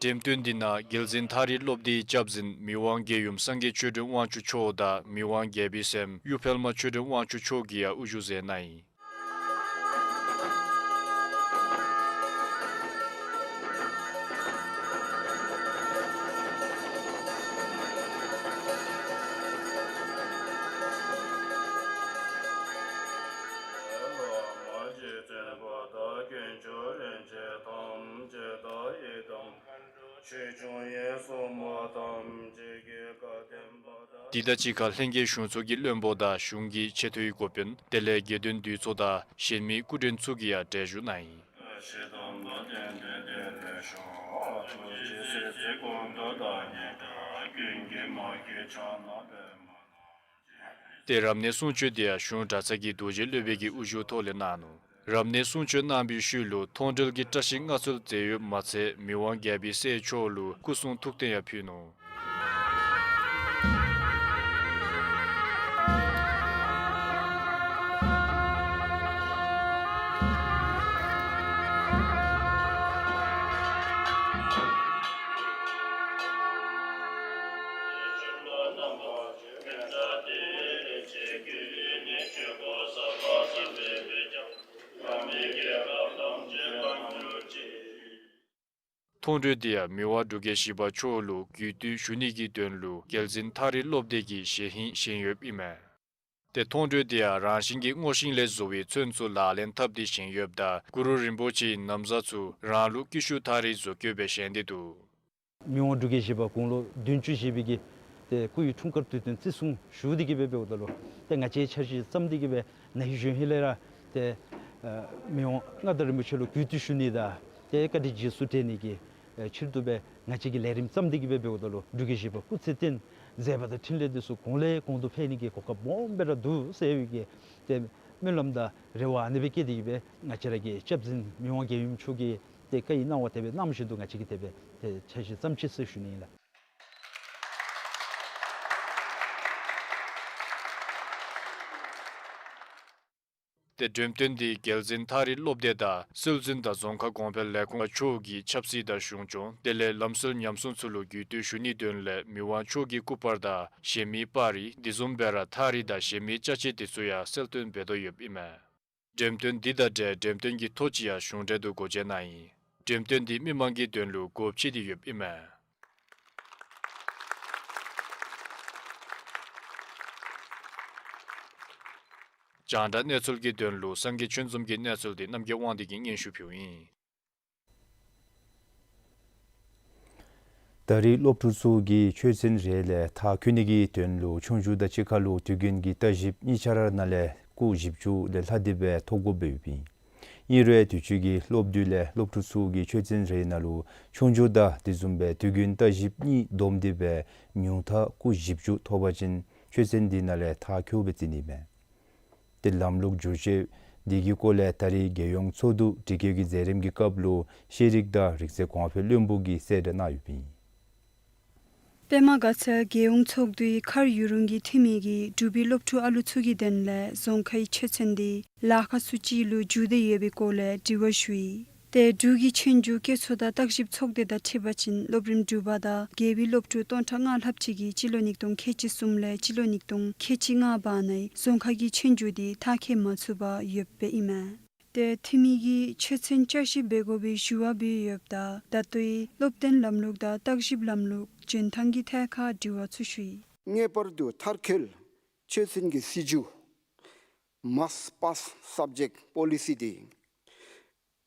འགྲེམས་སྟོན་འདི་ནང་རྒྱལ་འཛིན་ཐག་རིང་སློབ་སྡེའི་སྐྱབས་འཛིན་མི་དབང་རྒྱལ་ཡུམ་སངས་རྒྱས་ཆོས་སྒྲོན་དབང་ཕྱུག་མཆོག་དང་མི་དབང་རྒྱལ་པོའི་སྲསམོ་གཡུ་འཕེལ་མ་ཆོས་སྒྲོན་དབང་ཕྱུག་མཆོག་གིས་ཡང་དབུ་བཞུགས་མཛད་གནང་ཡི། འདི་དང་གཅིག་ཁར་ལྷན་རྒྱས་གཞུང་ཚོགས་ཀྱི་བློན་པོ་དང་གཞུང་གི་ཆེ་མཐོའི་འགོ་དཔོན་དེ་ལས་དགེ་འདུན་འདུས་ཚོགས་དང་གཞན་མི་སྐུ་མགྲོན་ཚུ་གིས་ཡང་གྲལ་བཞུགས་གནང་ཡི། ཏེ་རབ་གནས་གསུང་ཆོག་འདི་ཡང་གཞུང་གྲྭ་ཚང་གི་རྡོ་རྗེ་སློབ་དཔོན་གྱིས་དབུ་བཞུགས་ཐོག་ལས་གནང་ནུག། རབ་གནས་གསུང་ཆོག་གནང་བའི་ཤུལ་ལུ་མཐོང་གྲོལ་གྱི་བཀྲ་ཤིས་མངའ་གསོལ་མཛད་ཡོདཔ་མ་ཚད་མི་དབང་རྒྱལ་པོའི་སྲས་མཆོག་ལུ་སྐུ་གསུང་ཐུགས་རྟེན་ཡང་ཕུལ་ནུག། མཐོང་གྲོལ་འདི་ཡང་མི་དབང་འབྲུག་རྒྱལ་བཞི་པ་མཆོག་ལུ་གུས་བཏུད་ཞུ་ནི་གི་དོན་ལུ་རྒྱལ་འཛིན་ཐག་རིང་སློབ་སྡེ་གིས་ཞལ་ཧིང་བཞེངས་ཡོདཔ་ཨིན་མས། ཏེ་མཐོང་གྲོལ་འདི་ཡང་རང་བཞིན་གྱི་སྔོ་ཤིང་ལས་བཟོ་བའི་ཚོན་ཚུ་ལག་ལེན་འཐབ་སྟེ་བཞེངས་ཡོདཔ་ད་གུ་རུ་རིན་པོ་ཆེའི་ན་བཟའ་ཚུ་རང་ལུགས་སྐྱིད་ཤོས་ཐག་རིང་བཟོ་བཀོད་སྦེ་བཞེངས་ཏེ་འདུག། མི་དབང་འབྲུག་རྒྱལ་བཞི་པ་དགུང་ལོ་བདུན་ཅུ་བཞེས་པའི་གི་ཏེ་སྐུ་ཡི་འཁྲུངས་སྐར་དུས་སྟོན་བརྩི་སྲུང་ཞུ་སྟེ་གི་སྦེ་འབདཝ་ད་ལུ་ཏེ་ང་བཅས་འཆར་གཞི་བརྩམས་ཏེ་གི་སྦེ་ན་ཧིང་གཞེས་ཧིང་ལས་ར་ཏེ་ཨ་མི་དབང་མངའ་བདག་རིན་པོ་ཆེ་ལུ་གུས་བཏུད་ཞུ་ནི་དང་ཏེ་བཀའ་དྲིན་རྗེས་སུ་དྲན་ནི་གི་ཨེ་ཕྱིར་དུ་སྦེ་ང་བཅས་ཀྱིས་ལས་རིམ་བརྩམས་ཏེ་གི་སྦེ་འབདཝ་ད་ལུ་འབྲུག་རྒྱལ་བཞི་པ་སྐུ་ཚེ་བརྟན་མཛད་པ་དང་འཕྲིན་ལས་འདི་ཚུ་གོང་ལས་གོང་དུ་འཕེལ་ནི་གི་གོ་སྐབས་སྦོམ་སྦེ་ར་འདུག་ཟེར་བའི་གི་ཏེ་སྨོན་ལམ་དང་རེ་བ་ཨ་ནི་སྦེ་བསྐྱེད་དེ་གི་སྦེ་ང་བཅས་ར་གི་སྐྱབས་འཛིན་མི་དབང་རྒྱལ་ཡུམ་མཆོག་གི་ཏེ་བཀའ་ཡི་གནང་བ་དེ་སྦེ་གནང་བཞིན་དུ་ང་བཅས་ཀྱིས་དེ་སྦེ་ཏེ་འཆར་གཞི་བརྩམས་ཅི་ཟེར་ཞུ་ནི་ཨིན་ལགས། ཏེ་འགྲེམས་སྟོན་འདི་རྒྱལ་འཛིན་ཐག་རིང་སློབ་སྡེ་དང་སྲོལ་འཛིན་དང་རྫོང་ཁ་གོང་འཕེལ་ལས་ཁུངས་མཆོག་གིས་ཆབ་སྲིད་དང་གཞུང་སྐྱོང་དེ་ལས་ལམ་སྲོལ་ཉམས་སྲུང་ཚུ་ལུ་གུས་བཏུད་ཞུ་ནིའི་དོན་ལས་མི་དབང་མཆོག་གི་སྐུ་པར་དང་གཞན་མི་པར་རིས་དེ་བཟུམ་སྦེ་ར་ཐག་རིང་དང་གཞན་མི་ཅ་ཆས་དེ་ཚུ་ཡང་གསལ་སྟོན་འབད་དོ་ཡོདཔ་ཨིན་མས། འགྲེམས་སྟོན་འདི་དང་འབྲེལ་འགྲེམས་སྟོན་གྱི་ཐོ་ཅིག་ཡང་གཞུང་འབྲེལ་དུ་སྒོ་འབྱེད་གནང་ཡི། འགྲེམས་སྟོན་འདི་མི་མང་གི་དོན་ལུ་སྒོ་ཕྱེ་སྟེ་ཡོདཔ་ཨིན་མས། རྒྱང་བསྒྲགས་གནས་ཚུལ་གྱི་དོན་ལུ་སངས་རྒྱས་ཆོས་འཛོམས་ཀྱི་གནས་ཚུལ་འདི་རྣམ་རྒྱལ་དབང་འདུས་ཀྱིས་སྙན་ཞུ་ཕུལཝ་ཨིན། ད་རིས་སློབ་ཕྲུག་ཚུ་གིས་ཆོས་ཚན་རེ་ལས་མཐར་འཁྱོལ་ནི་གི་དོན་ལུ་ཆོས་རྒྱུགས་དང་གཅིག་ཁར་ལུ་དུས་རྒྱུན་གྱི་བརྟག་ཞིབ་གཉིས་ཆ་ར་ནང་ལས་སྐུགས་བཞི་བཅུ་ལས་ལྷག་སྟེ་སྦེ་ཐོབ་དགོཔ་སྦེ་ཡོདཔ་ཨིན། ཨིན་རུང་དུས་ཅི་གི་སློབ་དུས་ལས་སློབ་ཕྲུག་ཚུ་གིས་ཆོས་ཚན་རེ་ནང་ལུ་ཆོས་རྒྱུགས་དང་དེ་བཟུམ་སྦེ་དུས་རྒྱུན་བརྟག་ཞིབ་གཉིས་བསྡོམས་ཏེ་སྦེ་ཉུང་མཐར་སྐུགས་བཞི་བཅུ་ཐོབ་པ་ཅིན་ཆོས་ཚན་འདི་ནང་ལས་མཐར་འཁྱོལ་སྦེ་བརྩི་ནི་མས། ཏེ་ལམ་ལུགས་བསྒྱུར་བཅོས་ དེ་གི་སྐོར་ལས་ད་རིས་རྒྱལ་ཡོངས་ཚོགས་འདུ་དྲི་བཀོད་ཀྱི་མཛད་རིམ་གྱི་སྐབས་ལུ་ཤེས་རིག་དང་རིག་རྩལ་གོང་འཕེལ་བློན་པོ་གིས་གསལ་བསྒྲགས་གནང་ཡོདཔ་ཨིན། པདྨ་དགའ་ཚལ་རྒྱལ་ཡོངས་ཚོགས་འདུའི་མཁར་ཡུ་རུང་གི་འཐུས་མི་གིས་འབྲུག་པའི་སློབ་ཕྲུག་ཨ་ལུ་ཚུ་གི་དོན་ལས་རྫོང་ཁའི་ཆོས་ཚན་འདི་ལཱ་ཁག་ཚུ་ཅིག་ལུ་འགྱུར་ཏེ་ཡོད་པའི་སྐོར་ལས་དྲི་བ་ཞུ་ཡི། ཏེ་འབྲུག་གི་ཆོས་རྒྱུགས་སྐྱེད་ཚོར་དང་བརྟག་ཞིབ་ཚོགས་སྡེ་དང་འཁྲིལ་བ་ཅིན་སློབ་རིམ་དྲུག་པ་དང་བརྒྱད་པའི་སློབ་ཕྲུག་སྟོང་ཕྲག་ལྔ་ལྷགཔ་ཅིག་གིས་སྤྱི་ལོ་ཉིས་སྟོང་ཁལ་གཅིག་གསུམ་ལས་སྤྱི་ལོ་ཉིས་སྟོང་ཁལ་གཅིག་ལྔ་བར་ན་རྫོང་ཁ་གི་ཆོས་རྒྱུགས་འདི་མཐར་འཁྱོལ་མ་ཚུགས་པར་ཡོདཔ་ཨིན་མས། ཏེ་འཐུས་མི་གིས་ཆོས་ཚན་བསྐྱར་ཞིབ་འབད་དགོ་པའི་ཞུ་བ་འབད་ཡོདཔ་ད་ད་ལྟོའི་སློབ་སྟོན་ལམ་ལུགས་དང་བརྟག་ཞིབ་ལམ་ལུགས་འཇོན་ཐང་གི་ཐད་ཁར་དྲི་བ་ཚུ་ཞུ་ཡི། ངེས་པར་དུ་མཐར་འཁྱོལ་ཆོས་ཚན་གྱི་སྲིད་བྱུས་Must Pass Subject Policy འདི་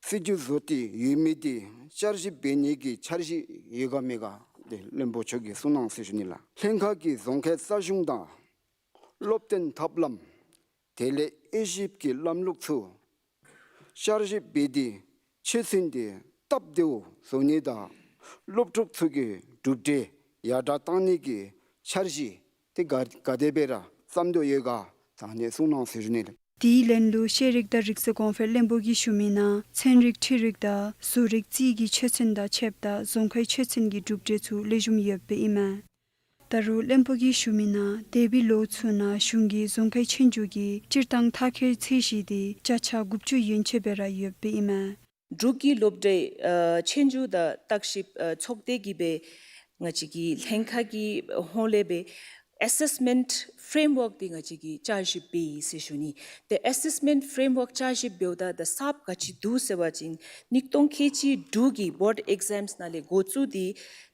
སྲིད་བྱུས་བཟོ་སྟེ་ཡོད་མི་འདི་བསྐྱར་ཞིབ་འབད་ནི་གི་འཆར་གཞི་ཡོད་ག་མེད་ག་འདི་བློན་པོ་མཆོག་གིས་གསུང་གནང་ཟེར་ཞུ་ནི་ལགས། ལྷན་ཁག་གིས་རྫོང་ཁའི་རྩ་གཞུང་དང་སློབ་སྟོན་ཐབས་ལམ་དེ་ལས་དབྱེ་ཞིབ་ཀྱི་ལམ་ལུགས་ཚུ་བསྐྱར་ཞིབ་འབད་དེ་ཆོས་ཚན་འདི་སྟབས་བདེཝ་བཟོ་ནི་དང་སློབ་ཕྲུག་ཚུ་གི་གྲུབ་འབྲས་ཡར་དྲགས་གཏང་ནི་གི་འཆར་གཞི་དེ་ག་ག་དེ་སྦེ་ར་བརྩམ་དོ་ཡོད་ག་ད་ཨ་ནི་གསུང་གནང་ཟེར་ཞུ་ནི་ལགས། དེའི་ལན་ལུ་ཤེས་རིག་དང་རིག་རྩལ་གོང་འཕེལ་བློན་པོ་གིས་ཞུ་མི་ནང་ཚན་རིག་འཕྲུལ་རིག་དང་བཟོ་རིག་རྩིས་ཀྱི་ཆོས་ཚན་དང་ཕྱདཔ་ད་རྫོང་ཁའི་ཆོས་ཚན་གྱི་གྲུབ་འབྲས་ཚུ་ལེགས་ཤོམ་ཡོདཔ་ཨིན་མས། ད་རུང་བློན་པོ་གིས་ཞུ་མི་ནང་འདས་པའི་ལོ་ཚུ་ནང་གཞུང་གིས་རྫོང་ཁའི་ཆོས་རྒྱུགས་ཀྱི་སྤྱིར་བཏང་མཐར་འཁྱོལ་ཚད་གཞི་འདི་བརྒྱ་ཆ་དགུ་བཅུ་ཡན་ཆད་སྦེ་ར་ཡོདཔ་ཨིན་མས། འབྲུག་གི་སློབ་གྲྭའི་ཨ་ཆོས་རྒྱུགས་དང་བརྟག་ཞིབ་ཨ་ཚོགས་སྡེ་གིས་སྦེ་ང་བཅས་ཀྱི་ལྷན་ཁག་གི་ཧོངས་ལས་སྦེ་Assessment Framework འདི་ང་བཅས་ཀྱིས་བསྐྱར་ཞིབ་འབད་ཡི་ཟེར་ཞུ་ནི། ཏེ་Assessment Framework བསྐྱར་ཞིབ་འབདཝ་ད་ད་གསརཔ་ག་ཅི་འདུག་ཟེར་བ་ཅིན་ཉིས་སྟོང་ཁལ་གཅིག་དྲུག་གི་Board Exams ནང་ལས་འགོ་བཙུགས་ཏེ་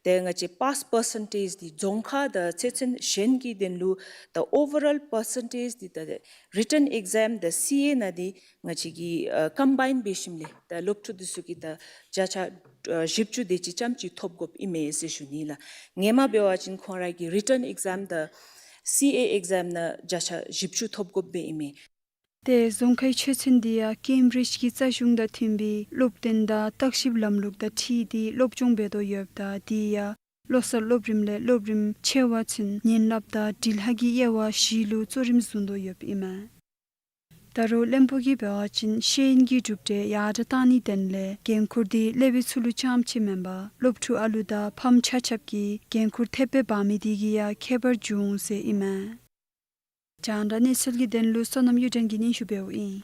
ཏེ་ང་བཅས་Pass Percentage འདི་རྫོང་ཁ་དང་ཚོགས་ཚན་གཞན་གྱི་དོན་ལུ་ད་Overall Percentage འདི་ད་Written Exam དང་སི་ཨེ་ནང་འདི་ང་བཅས་ཀྱིས་ཨ་Combine འབད་ཞིནམ་ལས་ད་སློབ་ཕྲུག་འདི་ཚུ་གིས་ད་བརྒྱ་ཆ་ཨ་བཞི་བཅུ་དེ་ཅིག་ཙམ་ཅིག་ཐོབ་དགོཔ་ཨིན་མས་ཟེར་ཞུ་ནི་ལགས། སྔོན་མ་འབད་བ་ཅིན་ཁོང་ར་གི་Written Exam དང་སི་ཨེ་Exam ནང་བརྒྱ་ཆ་བཞི་བཅུ་ཐོབ་དགོཔ་སྦེ་ཨིན་མས། ཏེ་རྫོང་ཁའི་ཆོས་ཚན་འདི་ཡང་ཀེམ་བིརིཇ་གྱི་རྩ་གཞུང་དང་མཐུན་པའི་སློབ་སྟོན་དང་བརྟག་ཞིབ་ལམ་ལུགས་དང་འཁྲིལ་ཏེ་སློབ་སྦྱོང་འབད་དོ་ཡོདཔ་ད་དེ་ཡང་བློ་གསར་སློབ་རིམ་ལས་སློབ་རིམ་ཆེ་བ་ཚུན་ཉན་རླབས་དང་འབྲི་ལྷག་གི་དབྱེ་བ་བཞི་ལུ་གཙོ་རིམ་བཟུང་དོ་ཡོདཔ་ཨིན་མས། ད་རུང་བློན་པོ་གིས་འབད་བ་ཅིན་ཤེས་ཡོན་གྱི་གྲུབ་འབྲས་ཡར་དྲགས་གཏང་ནིའི་དོན་ལས་འགན་ཁུར་འདི་སློབ་དཔོན་ཚུ་ལུ་རྐྱངམ་ཅིག་མེན་པར་སློབ་ཕྲུག་ཨ་ལུ་དང་ཕམ་ཆ་ཁྱབ་ཀྱིས་འགན་ཁུར་ཐེབས་སྦེ་འབག་མི་དེ་གིས་ཡང་ཁྱད་པར་འབྱུང་འོང་ཟེར་ཨིན་མས། རྒྱང་བསྒྲགས་གནས་ཚུལ་གྱི་དོན་ལུ་བསོད་ནམས་གཡུ་སྒྲོན་གྱིས་སྙན་ཞུ་འབདཝ་ཨིན།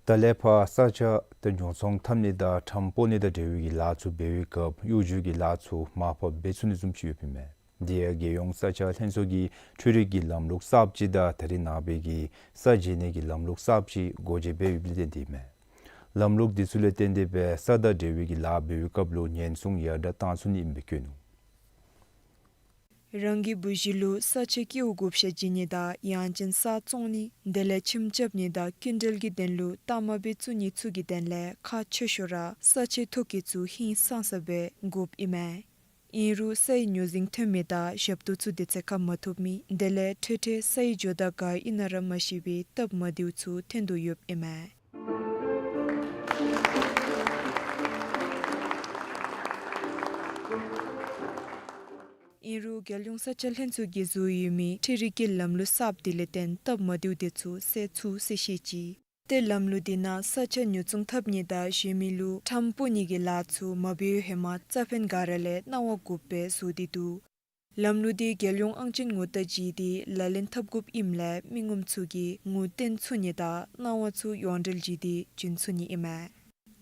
ད་ལས་ཕར་ས་ཆ་དེ་ཉོ་ཚོང་འཐབ་ནི་དང་ཁྲམ་སྤོ་ནི་དང་འབྲེལ་བའི་གི་ལཱ་ཚུ་འབད་བའི་སྐབས་གཡོ་སྒྱུ་གི་ལཱ་ཚུ་མར་ཕབ་འབད་ཚུགས་ནི་བཟུམ་ཅིག་ཡོདཔ་ཨིན་མས། དེ་ཡང་རྒྱལ་ཡོངས་ས་ཆ་ལྷན་ཚོགས་ཀྱིས་འཕྲུལ་རིག་གི་ལམ་ལུགས་གསརཔ་ཅིག་དང་ད་རེས་ནངས་པའི་གི་ས་འཇལ་ནི་གི་ལམ་ལུགས་གསརཔ་ཅིག་སྒོ་འབྱེད་འབད་ཡོདཔ་ལས་བརྟེན་ཏེ་ཨིན་མས། ལམ་ལུགས་འདི་ཚུ་ལས་བརྟེན་ཏེ་སྦེ་ས་དང་འབྲེལ་བའི་གི་ལཱ་འབད་བའི་སྐབས་ལུ་ཉེན་སྲུང་ཡར་དྲགས་གཏང་ཚུགས་ནི་ཨིནམ་སྦེ་བཀོད་ནུག། རང་གི་བུ་གཞི་ལུ་ས་ཆ་སྐྱེལཝ་བགོ་བཤའ་བྱིན་ནི་དང་ཡང་ཅིན་ས་བཙོང་ནི་དེ་ལས་ཁྱིམ་རྐྱབ་ནི་དང་སྐྱིན་འགྲུལ་གྱི་དོན་ལུ་གཏའ་མ་སྦེ་བཙུགས་ནི་ཚུ་གི་དོན་ལས་ཁག་ཆེ་ཤོས་ར་ས་ཆའི་ཐོ་བཀོད་ཚུ་ཧིང་སངས་ས་སྦེ་དགོཔ་ཨིན་མས། ཨིན་རུང་སའི་ཉོ་འཛིང་ཐོན་མི་དང་ཞབས་ཏོག་ཚུ་དུས་ཚོད་ཁར་མ་ཐོབ་མི་དེ་ལས་འཕྲལ་འཕྲལ་སའི་འགྱོ་དག་ག་ཨིན་ན་ར་མ་ཤེས་པའི་སྟབས་མ་བདེཝ་ཚུ་ཐོན་དོ་ཡོདཔ་ཨིན་མས། ཨིན་རུང་རྒྱལ་ཡོངས་ས་ཆ་ལྷན་ཚོགས་ཀྱིས་བཟོ་ཡོད་མི་འཕྲུལ་རིག་གི་ལམ་ལུགས་གསརཔ་དེ་ལས་བརྟེན་སྟབས་མ་བདེཝ་དེ་ཚུ་སེལ་ཚུགས་ཟེར་བཤད་ཅི། ཏེ་ལམ་ལུགས་དེ་ནང་ས་ཆ་ཉོ་ཚོང་འཐབ་ནི་དང་གཞན་མི་ལུ་ཁྲམ་སྤོ་ནི་གི་ལཱ་ཚུ་མ་འབད་བའི་ཧེ་མ་རྩ་ཕན་ག་ར་ལས་གནང་བ་དགོཔ་སྦེ་བཟོ་སྟེ་འདུག། ལམ་ལུགས་དེ་རྒྱལ་ཡོངས་ཨང་ཅན་ངོ་རྟགས་བརྗེ་སྟེ་ལག་ལེན་འཐབ་དགོཔ་ཨིནམ་ལས་མི་ངོམ་ཚུ་གིས་ངོ་སྟོན་ཚུགས་ནི་དང་གནང་བ་ཚུ་ཡོངས་འབྲེལ་བརྒྱུད་དེ་བྱིན་ཚུགས་ནི་ཨིན་མས།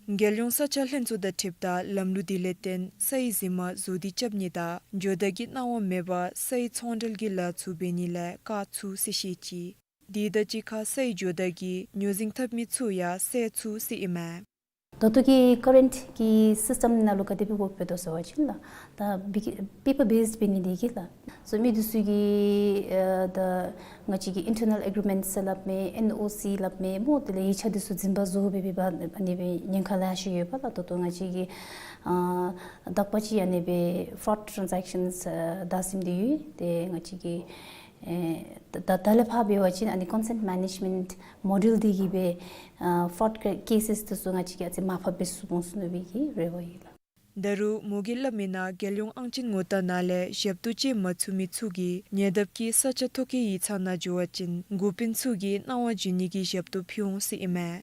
རྒྱལ་ཡོངས་ས་ཆ་ལྷན་ཚོགས་དང་འཁྲིལཝ་ད་ལམ་ལུགས་དེ་ལས་བརྟེན་སའི་གཟིགས་མ་བཟོ་སྟེ་རྐྱབ་ནི་དང་འགྱོ་དག་གི་གནང་བ་མེད་པར་སའི་ཚོང་འབྲེལ་གྱི་ལཱ་ཚུ་འབད་ནི་ལས་བཀག་ཚུགས་ཟེར་བཤད་ཅི། དེ་དང་གཅིག་ཁར་སའི་འགྱོ་དག་གི་ཉོ་འཛིང་འཐབ་མི་ཚུ་ཡང་སེལ་ཚུགས་ཟེར་ཨིན་མས། ད་ལྟོ་གི་ཀ་རེནཊ་གི་སིསི་ཊམ་ནང་ལུ་ག་དེ་སྦེ་ཝརཀ་འབད་དོ་ཟེར་བ་ཅིན་ལགས། ད་པེ་པར་བེསཌ་འབད་ནི་དེ་གིས་ལགས། སོ་མི་འདི་ཚུ་གིས་ཨ་ད་ང་བཅས་ཀྱི་ཨིན་ཊར་ནཱལ་ཨེག་རི་མེནཊ་ཟེར་སླབ་མས། ཨེན་ཨོ་སི་སླབ་མས་སྨོ། དེ་ལས་ཡིག་ཆ་འདི་ཚུ་འཛིན་པ་བཟོ་སྦེ་འབད་བ་ཨ་ནི་སྦེ་ཉེན་ཁ་ལེ་ཤ་ཡོད་པས་ལགས། ད་ལྟོ་ང་བཅས་ཀྱིས་ཨ་དག་པ་ཅིག་ཨ་ནི་སྦེ་ཕྲོཌ་ཊེ་རེནསེཀ་ཤཱནསི་ཨ་བདའ་ཟུན་ཏེ་ཡོད། ཏེ་ང་བཅས་ཀྱིས་ཨེ་ད་ད་ལས་ཕར་འབད་བ་ཅིན་ཨ་ནི་ཀོན་སེནཊ་མེ་ནེཇ་མེནཊ་མོ་ཌུལ་འདི་གིས་སྦེ་ཨ་ཕྲོཌ་ཀེ་སེསི་འདི་ཚུ་ང་བཅས་ཀྱིས་ཨ་ཙི་མར་ཕབ་འབད་ཚུགས་འོང་ཟེར་ནི་སྦེ་གི་རེ་བ་ཡོད་ལགས། ད་རུང་མོ་གིས་སླབ་མི་ནང་རྒྱལ་ཡོངས་ཨང་ཅན་ངོ་རྟགས་ནང་ལས་ཞབས་ཏོག་བྱིན་མ་ཚུགས་མི་ཚུ་གིས་ཉེ་འདབས་ཀྱི་ས་ཆ་ཐོ་བཀོད་ཡིག་ཚང་ནང་འགྱོ་བ་ཅིན་འགོ་དཔོན་ཚུ་གིས་གནང་བ་བྱིན་ནི་གི་ཞབས་ཏོག་ཕུལ་འོང་ཟེར་ཨིན་མས།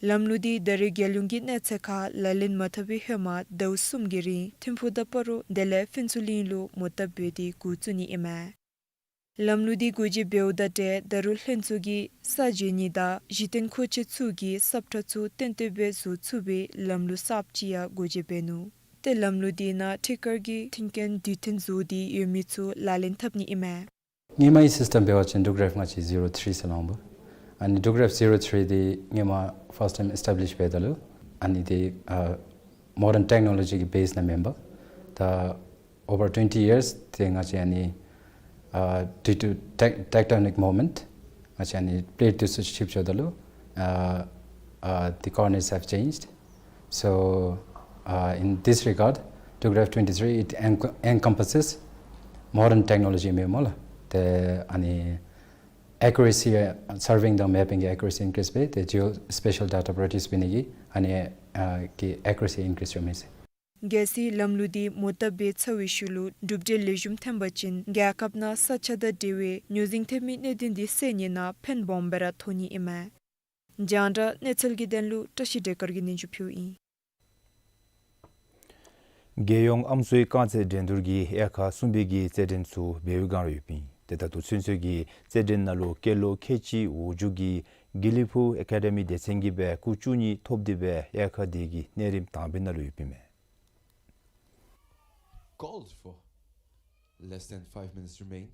ལམ་ལུགས་འདི་ད་རེས་རྒྱལ་ཡོངས་ཀྱི་གནས་ཚད་ཁར་ལག་ལེན་མ་འཐབ་པའི་ཧེ་མ་ཟླཝ་གསུམ་གྱི་རིང་ཐིམ་ཕུག་དང་སྤ་རོ་དེ་ལས་ཕུན་ཚོགས་གླིང་ལུ་མོ་བཏབ་འབད་དེ་འགོ་བཙུགས་ནི་ཨིན་མས། ལམ་ལུགས་འདི་སྒོ་འབྱེད་འབདཝ་དང་འབྲེལ་ད་རུང་ལྷན་ཚོགས་ཀྱི་ས་འཇལ་ནི་དང་གཞི་རྟེན་མཁོ་ཆས་ཚུ་གི་སབ་ཁྲ་ཚུ་གཏན་འཁེལ་སྦེ་བཟོ་ཚུགས་པའི་ལམ་ལུགས་གསརཔ་ཅིག་ཡང་སྒོ་འབྱེད་འབད་ནུག། ཏེ་ལམ་ལུགས་འདི་ནང་ཐད་ཀར་གྱི་མཐུན་རྐྱེན་དུས་མཐུན་བཟོ་སྟེ་ཡོད་མི་ཚུ་ལག་ལེན་འཐབ་ནི་ཨིན་མས། སྔོན་མའི་སིསི་ཊམ་འབད་བ་ཅིན་ཌུག་རེཕ་ང་བཅས་ཟི་རོ་ཐི་རི་ཟེར་སླབ་འོང་། ཨ་ནི་ཌུག་རེཕ་ཟི་རོ་ཐི་རི་འདི་སྔོན་མ་ཕརསཊ་ཊའིམ་ཨེས་ཊེབ་ལིཤ་འབད་ད་ལུ་ཨ་ནི་འདི་ཨ་མོ་ཌརན་ཊེཀ་ནོ་ལོ་ཇི་གི་བེསི་ནང་མེན་པར་ད་ཨོ་བར་ཊུ་ཝེན་ཊི་ཡརསི་ཏེ་ང་བཅས་ཨ་ནི་ཨ་ཌུ་ཊུ་ཊེཀ་ཊེཀ་ཊོ་ནིཀ་མོ་མེནཊ་ང་བཅས་ཨ་ནི་པླེཊ་འདི་ཚུ་ཆིབས་འགྱོ་ད་ལུ་ཨ་ཨ་the coordinates have changed. So, uh, in this regard, ཌུག་རེཕ་ཊུ་ཝེན་ཊི་ཐི་རི་it enc- encompasses modern technology མེན་སྨོ་ལགས། ཏེ་ཨ་ནི་ཨེ་ཀུ་རེ་སི་ཨ་སར་ཝེ་དང་མེ་པིང་གི་ཨེ་ཀུ་རེ་སི་ཨིན་ཀྲིསི་འབད་དེ་ཇི་ཨོ་སི་པེ་ཤལ་ཌེ་ཊ་པྲོ་ཌུསི་འབད་ནི་གི་ཨ་ནི་ཨ་གི་ཨེ་ཀུ་རེ་སི་ཨིན་ཀྲིསི་འགྱོ་མས་ཟེར། གལ་སྲིད་ལམ་ལུགས་འདི་མོ་བཏབ་འབད་ཚར་བའི་ཤུལ་ལུ་གྲུབ་འབྲས་ལེགས་ཤོམ་ཐོན་པ་ཅིན་རྒྱལ་ཁབ་ནང་ས་ཆ་དང་འབྲེལ་བའི་རྙོག་འཛིང་ཐོན་མི་གནད་དོན་འདི་སེལ་ནི་ནང་ཕན་སྦོམ་སྦེ་ར་ཐོགས་ནི་ཨིན་མས། རྒྱང་བསྒྲགས་གནས་ཚུལ་གྱི་དོན་ལུ་བཀྲ་ཤིས་སྒྲོལ་དཀར་གྱིས་སྙན་ཞུ་ཕུལཝ་ཨིན། རྒྱལ་ཡོངས་ཨམ་སྲུའི་རྐང་རྩེད་འགྲན་བསྡུར་གྱི་དབྱེ་ཁག་གསུམ་པའི་གི་རྩེད་འགྲན་ཚུ་འབད་བའི་སྒང་ར་ཡོདཔ་ཨིན། ཏེ་ད་ལྟོ་ཚུན་ཚོད་ཀྱི་རྩེད་འགྲན་ནང་ལུ་སྐྱེས་ལོ་ཁལ་གཅིག་འོག་འཇུག་གི་དགེ་ལེགས་ཕུག་ཨེ་ཀ་ཌེ་མི་སྡེ་ཚན་གྱིས་སྦེ་སྐུགས་བཅུ་གཉིས་ཐོབ་སྟེ་སྦེ་དབྱེ་ཁག་འདི་གི་གནས་རིམ་དང་པའི་ནང་ལུ་ཡོདཔ་ཨིན་མས། Called for. Less than five minutes remain.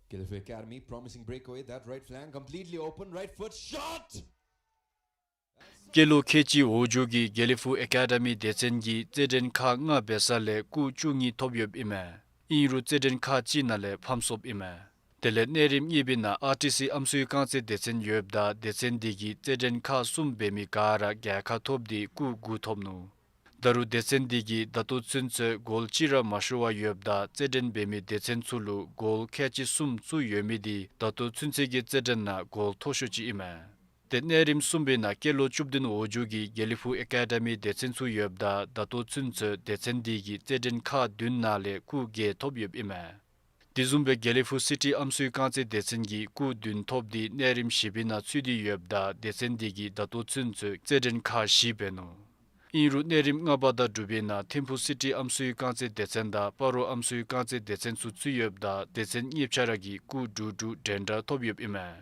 དགེ་ལེགས་ཕུག་ཨེ་ཀ་ཌེ་མི, promising breakaway, that right flank completely open, right foot shot! སྐྱེས་ལོ་ཁལ་གཅིག་འོག་འཇུག་གི་དགེ་ལེགས་ཕུག་ཨེ་ཀ་ཌེ་མི་སྡེ་ཚན་གྱིས་རྩེད་འགྲན་ཁག་ལྔ་འབད་ས་ལས་སྐུགས་བཅུ་གཉིས་ཐོབ་ཡོདཔ་ཨིན་མས། ཨིན་རུང་རྩེད་འགྲན་ཁག་གཅིག་ནང་ལས་ཕམ་སོཔ་ཨིན་མས། དེ་ལས་གནས་རིམ་གཉིས་པའི་ནང་ཨར་ཊི་སི་ཨམ་སྲུའི་རྐང་རྩེད་སྡེ་ཚན་ཡོདཔ་ད་སྡེ་ཚན་འདི་གིས་རྩེད་འགྲན་ཁག་གསུམ་འབད་མི་ག་ར་རྒྱལ་ཁ་ཐོབ་སྟེ་སྐུགས་དགུ་ཐོབ་ནུག། ད་རུང་སྡེ་ཚན་འདི་གིས་ད་ལྟོ་ཚུན་ཚོད་གོལ་གཅིག་ར་མ་ཤོར་བར་ཡོདཔ་ད་རྩེད་འགྲན་འབད་མི་སྡེ་ཚན་ཚུ་ལུ་གོལ་ཁལ་གཅིག་གསུམ་བཙུགས་ཡོད་མི་འདི་ད་ལྟོ་ཚུན་ཚོད་ཀྱི་རྩེད་འགྲན་ནང་གོལ་མཐོ་ཤོས་ཅིག་ཨིན་མས། ཏེ་གནས་རིམ་གསུམ་པའི་ནང་སྐྱེས་ལོ་བཅུ་བདུན་འོག་འཇུག་གི་དགེ་ལེགས་ཕུག་ཨེ་ཀ་ཌེ་མི་སྡེ་ཚན་ཚུ་ཡོདཔ་ད་ད་ལྟོ་ཚུན་ཚོད་སྡེ་ཚན་འདི་གིས་རྩེད་འགྲན་ཁག་བདུན་ནང་ལས་སྐུགས་བརྒྱད་ཐོབ་ཡོདཔ་ཨིན་མས། དེ་བཟུམ་སྦེ་དགེ་ལེགས་ཕུག་སི་ཊི་ཨམ་སྲུའི་རྐང་རྩེད་སྡེ་ཚན་གྱིས་སྐུགས་བདུན་ཐོབ་སྟེ་གནས་རིམ་བཞི་པའི་ནང་ཚུད་དེ་ཡོདཔ་ད་སྡེ་ཚན་འདི་གིས་ད་ལྟོ་ཚུན་ཚོད་རྩེད་འགྲན་ཁག་བཞི་འབད་ནུག། ཨིན་རུང་གནས་རིམ་ལྔ་པ་དང་དྲུག་པའི་ནང་ཐིམ་ཕུག་སི་ཊི་ཨམ་སྲུའི་རྐང་རྩེད་སྡེ་ཚན་དང་སྤ་རོ་ཨམ་སྲུའི་རྐང་རྩེད་སྡེ་ཚན་ཚུ་ཚུད་ཡོདཔ་ད་སྡེ་ཚན་གཉིས་ཆ་ར་གིས་སྐུགས་དྲུག་དྲུག་འདྲན་འདྲ་ཐོབ་ཡོདཔ་ཨིན་མས།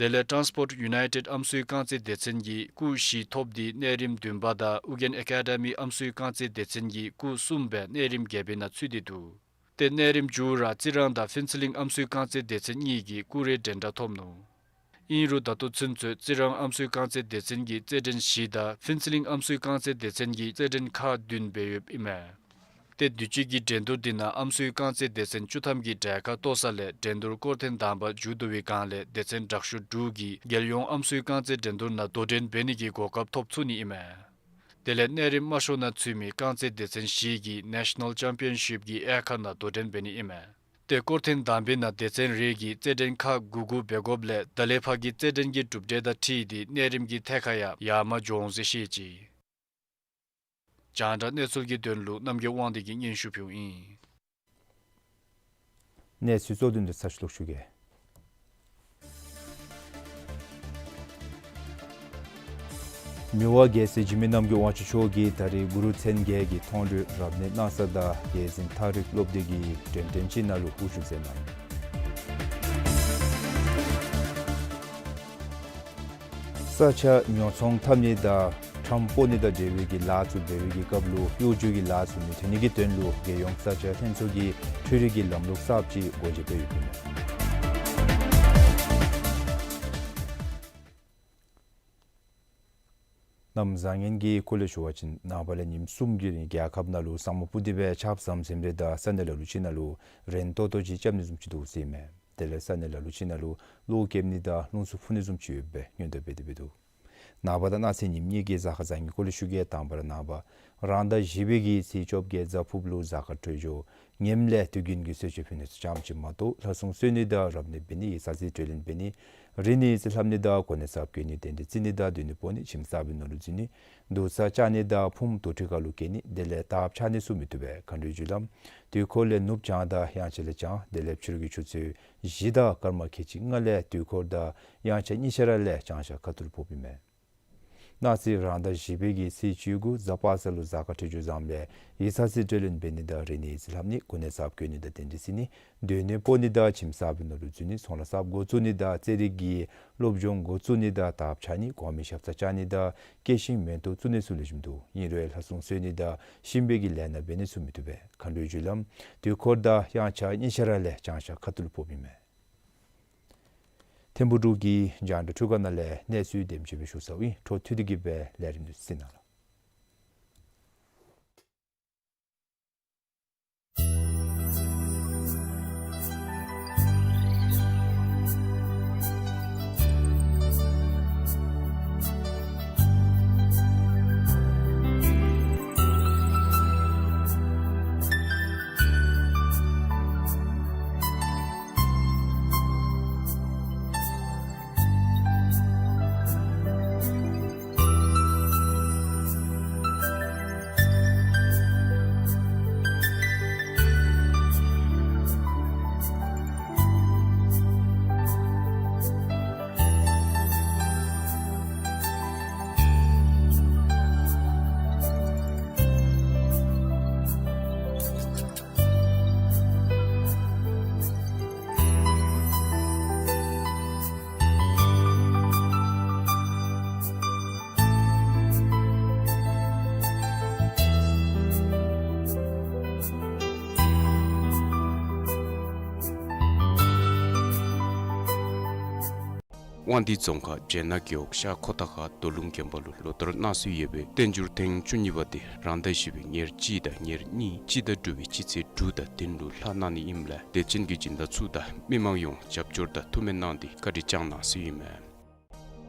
དེ་ལས་ཊཱནསི་པོརཊ་ཡུ་ནའི་ཊེཌ་ཨམ་སྲུའི་རྐང་རྩེད་སྡེ་ཚན་གྱིས་སྐུགས་བཞི་ཐོབ་སྟེ་གནས་རིམ་བདུན་པ་དང་ཨུ་རྒྱན་ཨེ་ཀ་ཌེ་མི་ཨམ་སྲུའི་རྐང་རྩེད་སྡེ་ཚན་གྱིས་སྐུགས་གསུམ་སྦེ་གནས་རིམ་བརྒྱད་པའི་ནང་ཚུད་དེ་འདུག། ཏེ་གནས་རིམ་བཅུ་ར་རྩི་རང་དང་ཕུན་ཚོགས་གླིང་ཨམ་སྲུའི་རྐང་རྩེད་སྡེ་ཚན་གཉིས་ཀྱིས་སྐུགས་རེ་འདྲན་འདྲ་ཐོབ་ནུག། ཨིན་རུང་ད་ལྟོ་ཚུན་ཚོད་རྩི་རང་ཨམ་སྲུའི་རྐང་རྩེད་སྡེ་ཚན་གྱིས་རྩེད་འགྲན་བཞི་དང་ཕུན་ཚོགས་གླིང་ཨམ་སྲུའི་རྐང་རྩེད་སྡེ་ཚན་གྱིས་རྩེད་འགྲན་ཁག་བདུན་འབད་ཡོདཔ་ཨིན་མས། ཏེ་དུས་ཅི་གི་འགྲན་བསྡུར་འདི་ནང་ཨམ་སྲུའི་རྐང་རྩེད་སྡེ་ཚན་བཅུ་ཐམ་གྱིས་གྲལ་ཁར་གཏོགས་ས་ལས་འགྲན་བསྡུར་སྐོར་ཐེངས་དང་པ་མཇུག་བསྡུ་བའི་སྒང་ལས་སྡེ་ཚན་དྲག་ཤོས་དྲུག་གིས་རྒྱལ་ཡོངས་ཨམ་སྲུའི་རྐང་རྩེད་འགྲན་བསྡུར་ནང་དོ་འགྲན་འབད་ནི་གི་གོ་སྐབས་ཐོབ་ཚུགས་ནི་ཨིན་མས། དེ་ལས་གནས་རིམ་དམའ་ཤོས་ནང་ཚུད་མི་རྐང་རྩེད་སྡེ་ཚན་བཞི་གིས་ནེ་ཤ་ནཱལ་ཅམ་པི་ཡན་ཤིབ་ཀྱི་དབྱེ་ཁག་ནང་དོ་འགྲན་འབད་ནི་ཨིན་མས། ཏེ་སྐོར་ཐེངས་དང་པའི་ནང་སྡེ་ཚན་རེ་གིས་རྩེད་འགྲན་ཁག་དགུ་དགུ་འབད་དགོཔ་ལས་ད་ལས་ཕར་གྱི་རྩེད་འགྲན་གྱི་གྲུབ་འབྲས་དང་འཁྲིལ་ཏེ་གནས་རིམ་གྱི་ཐད་ཁར་ཡང་ཡར་མར་འགྱོ་འོང་ཟེར་བཤད་ཅི། རྒྱང་བསྒྲགས་གནས་ཚུལ་གྱི་དོན་ལུ་རྣམ་རྒྱལ་དབང་འདུས་ཀྱིས་སྙན་ཞུ་ཕུལཝ་ཨིན། གནས་ཚུལ་གཙོ་དོན་དུ་ཚར་ཞུ་ལོག་ཞུ་གེ། མི་དབང་རྒྱལ་སྲས་འཇིགས་མེད་རྣམ་རྒྱལ་དབང་ཕྱུག་མཆོག་གིས་ད་རེས་གུ་རུ་མཚན་བརྒྱད་ཀྱི་མཐོང་གྲོལ་རབ་གནས་གནང་ས་དང་རྒྱལ་འཛིན་ཐག་རིང་སློབ་སྡེ་གི་འགྲེམས་སྟོན་ཅིག་ནང་ལུ་དབུ་བཞུགས་མཛད་གནང་ཡི། ས་ཆ་ཉོ་ཚོང་འཐབ་ནི་དང་ཁྲམ་སྤོ་ནི་དང་འབྲེལ་བའི་གི་ལཱ་ཚུ་འབད་བའི་གི་སྐབས་ལུ་གཡོ་སྒྱུ་གི་ལཱ་ཚུ་མི་ཐོན་ནི་གི་དོན་ལུ་རྒྱལ་ཡོངས་ས་ཆ་ལྷན་ཚོགས་ཀྱིས་འཕྲུལ་རིག་གི་ལམ་ལུགས་གསརཔ་ཅིག་སྒོ་འབྱེད་འབད་ཡོདཔ་ཨིན་མས། གནམ་བཟང་ངན་གྱི་སྐོར་ལས་ཞུ་བ་ཅིན་ནངས་པ་ལས་ཉིནམ་གསུམ་གྱི་རིང་རྒྱལ་ཁབ་ནང་ལུ་ས་སྨུག་སྤུབས་ཏེ་སྦེ་ཆརཔ་ཟམ་ཟིམ་རེ་དང་ས་གནས་ལ་ལུ་ཅིག་ནང་ལུ་རན་ཏོག་ཏོ་ཅིག་རྐྱབ་ནི་བཟུམ་ཅིག་འདུག་ཟེར་ཨིན་མས། དེ་ལས་ས་གནས་ལ་ལུ་ཅིག་ནང་ལུ་གློག་རྐྱབ་ནི་དང་རླུང་འཚུབ་འཕུ་ནི་བཟུམ་ཅིག་ཡོདཔ་སྦེ་སྔོན་བརྡ་འབད་དེ་འབད་འདུག། ནངས་པ་དང་གནངས་ཚེ་ཉིནམ་གཉིས་ཀྱི་གཟའ་སྐར་བཟང་ངན་སྐོར་ལས་ཞུ་གེ། དང་པ་ར་ནངས་པ་རང་ཟླ་བཞི་པའི་གི་ཚེས་བཅོ་བརྒྱད་གཟའ་ཕུར་བུ་ལུ་གཟའ་སྐར་འཕྲོད་སྦྱོར་ངནམ་ལས་དུས་རྒྱུན་གྱི་གསོལ་མཆོད་ཕུལ་ནི་ཚུ་ཙམ་ཅིག་མ་གཏོགས་ལྷ་སྲུང་གསོལ་ནི་དང་རབ་གནས་འབད་ནི་ཡི་ས་སྲིད་སྤྲོད་ལེན་འབད་ནི་རིལ་ནི་རྩིས་ལྷབ་ནི་དང་གོ་གནས་ཚབ་བཀོད་ནི་རྟེན་འབྲེལ་བརྩི་ནི་དང་སྡོད་གནས་སྤོ་ནི་ཁྱིམ་གསར་པའི་ནང་ལུ་འཛུལ་ནི་དུར་ས་བཅག་ནི་དང་ཕུངམ་དུར་ཁྲོད་ཁ་ལུ་བསྐྱལ་ནི་དེ་ལས་ཐགཔ་ཆག་ནི་ཚུ་མི་བཏུབ་པས། མཁའ་འགྲོའི་རྒྱུ་ལམ་དུས་འཁོར་ལས་ནུབ་བྱང་དང་དབྱངས་འཆར་ལས་བྱང་དེ་ལས་ཕྱི་རུ་གི་ཆུ་ཚོད་བཞི་དང་སྐར་མ་ཁལ་གཅིག་ལྔ་ལས་དུས་འཁོར་དང་དབྱངས་འཆར་གཉིས་ཆ་ར་ལས་བྱང་ཤར་ཁ་ཐུག་ལུ་ཕོགཔ་ཨིན་མས། གནངས་ཚེ་རང་ཟླ་བཞི་པའི་གི་ཚེས་བཅུ་དགུ་གཟའ་པ་སངས་ལུ་གཟའ་སྐར་འཕྲོད་སྦྱོར་བཟངམ་ལས་ཡི་ས་སྲིད་སྤྲོད་ལེན་འབད་ནི་དང་རིལ་ནི་ཡི་རྩིས་ལྷབ་ནི་གོ་གནས་ཚབ་བཀོད་ནི་དང་རྟེན་འབྲེལ་བརྩི་ནི་སྡོད་གནས་སྤོ་ནི་དང་ཁྱིམ་གསར་པའི་ནང་ལུ་འཛུལ་ནི་ཚོང་ལཱ་གསརཔ་འགོ་བཙུགས་ནི་དང་རྩེད་རིགས་ཀྱི་སློབ་སྦྱོང་འགོ་བཙུགས་ནི་དང་ཐགཔ་ཆག་ནི་གོང་མའི་ཞབས་སར་བཅར་ནི་དང་སྐྱེད་ཤིང་མེ་ཏོག་བཙུགས་ནི་ཚུ་ལེགས་ཤོམ་འདུག། ཨིན་རུང་ལྷ་སྲུང་གསོལ་ནི་དང་གཤིན་པོའི་གི་ལས་སྣ་འབད་ནི་ཚུ་མི་བཏུབ་པས། མཁའ་འགྲོའི་རྒྱུ་ལམ་དུས་འཁོར་དང་དབྱངས་འཆར་གཉིས་ཆ་ར་ལས་བྱང་ཤར་ཁ་ཐུག་ལུ་ཕོགཔ་ཨིན་མས། ཐིམ་ཕུག་འབྲུག་གི་རྒྱང་བསྒྲགས་འཕྲུལ་ཁང་ནང་ལས་གནས་ཚུལ་དེམ་ཅིག་སྦེ་ཞུ་ཚརཝ་ཨིན། འཕྲོ་མཐུད་དེ་གི་སྦེ་ལས་རིམ་འདི་གཟིགས་གནང་ལགས། དབང་འདུས་རྫོང་ཁག་སྦྱེད་ནག་རྒེད་འོག་ཤར་ཁོ་ཐང་ཁ་རྡོ་ལུང་དགོན་པ་ལུ་ལོ་ལྟར་གནང་སྲོལ་ཡོད་པའི་བསྟན་འགྱུར་ཐེངས་བཅུ་གཉིས་པ་དེ་རང་ཟླ་བཞི་པའི་ཉེར་གཅིག་དང་ཉེར་གཉིས་སྤྱི་ཟླ་དྲུག་པའི་སྤྱི་ཚེས་དྲུག་དང་བདུན་ལུ་ལྷག་གནང་ནི་ཨིནམ་ལས་དད་ཅན་གྱི་སྦྱིན་བདག་ཚུ་དང་མི་མང་ཡོངས་རྒྱབ་སྐྱོར་དང་ཐུགས་སྨོན་གནང་སྟེ་བཀའ་དྲིན་བསྐྱངས་གནང་ཟེར་ཨིན་མས།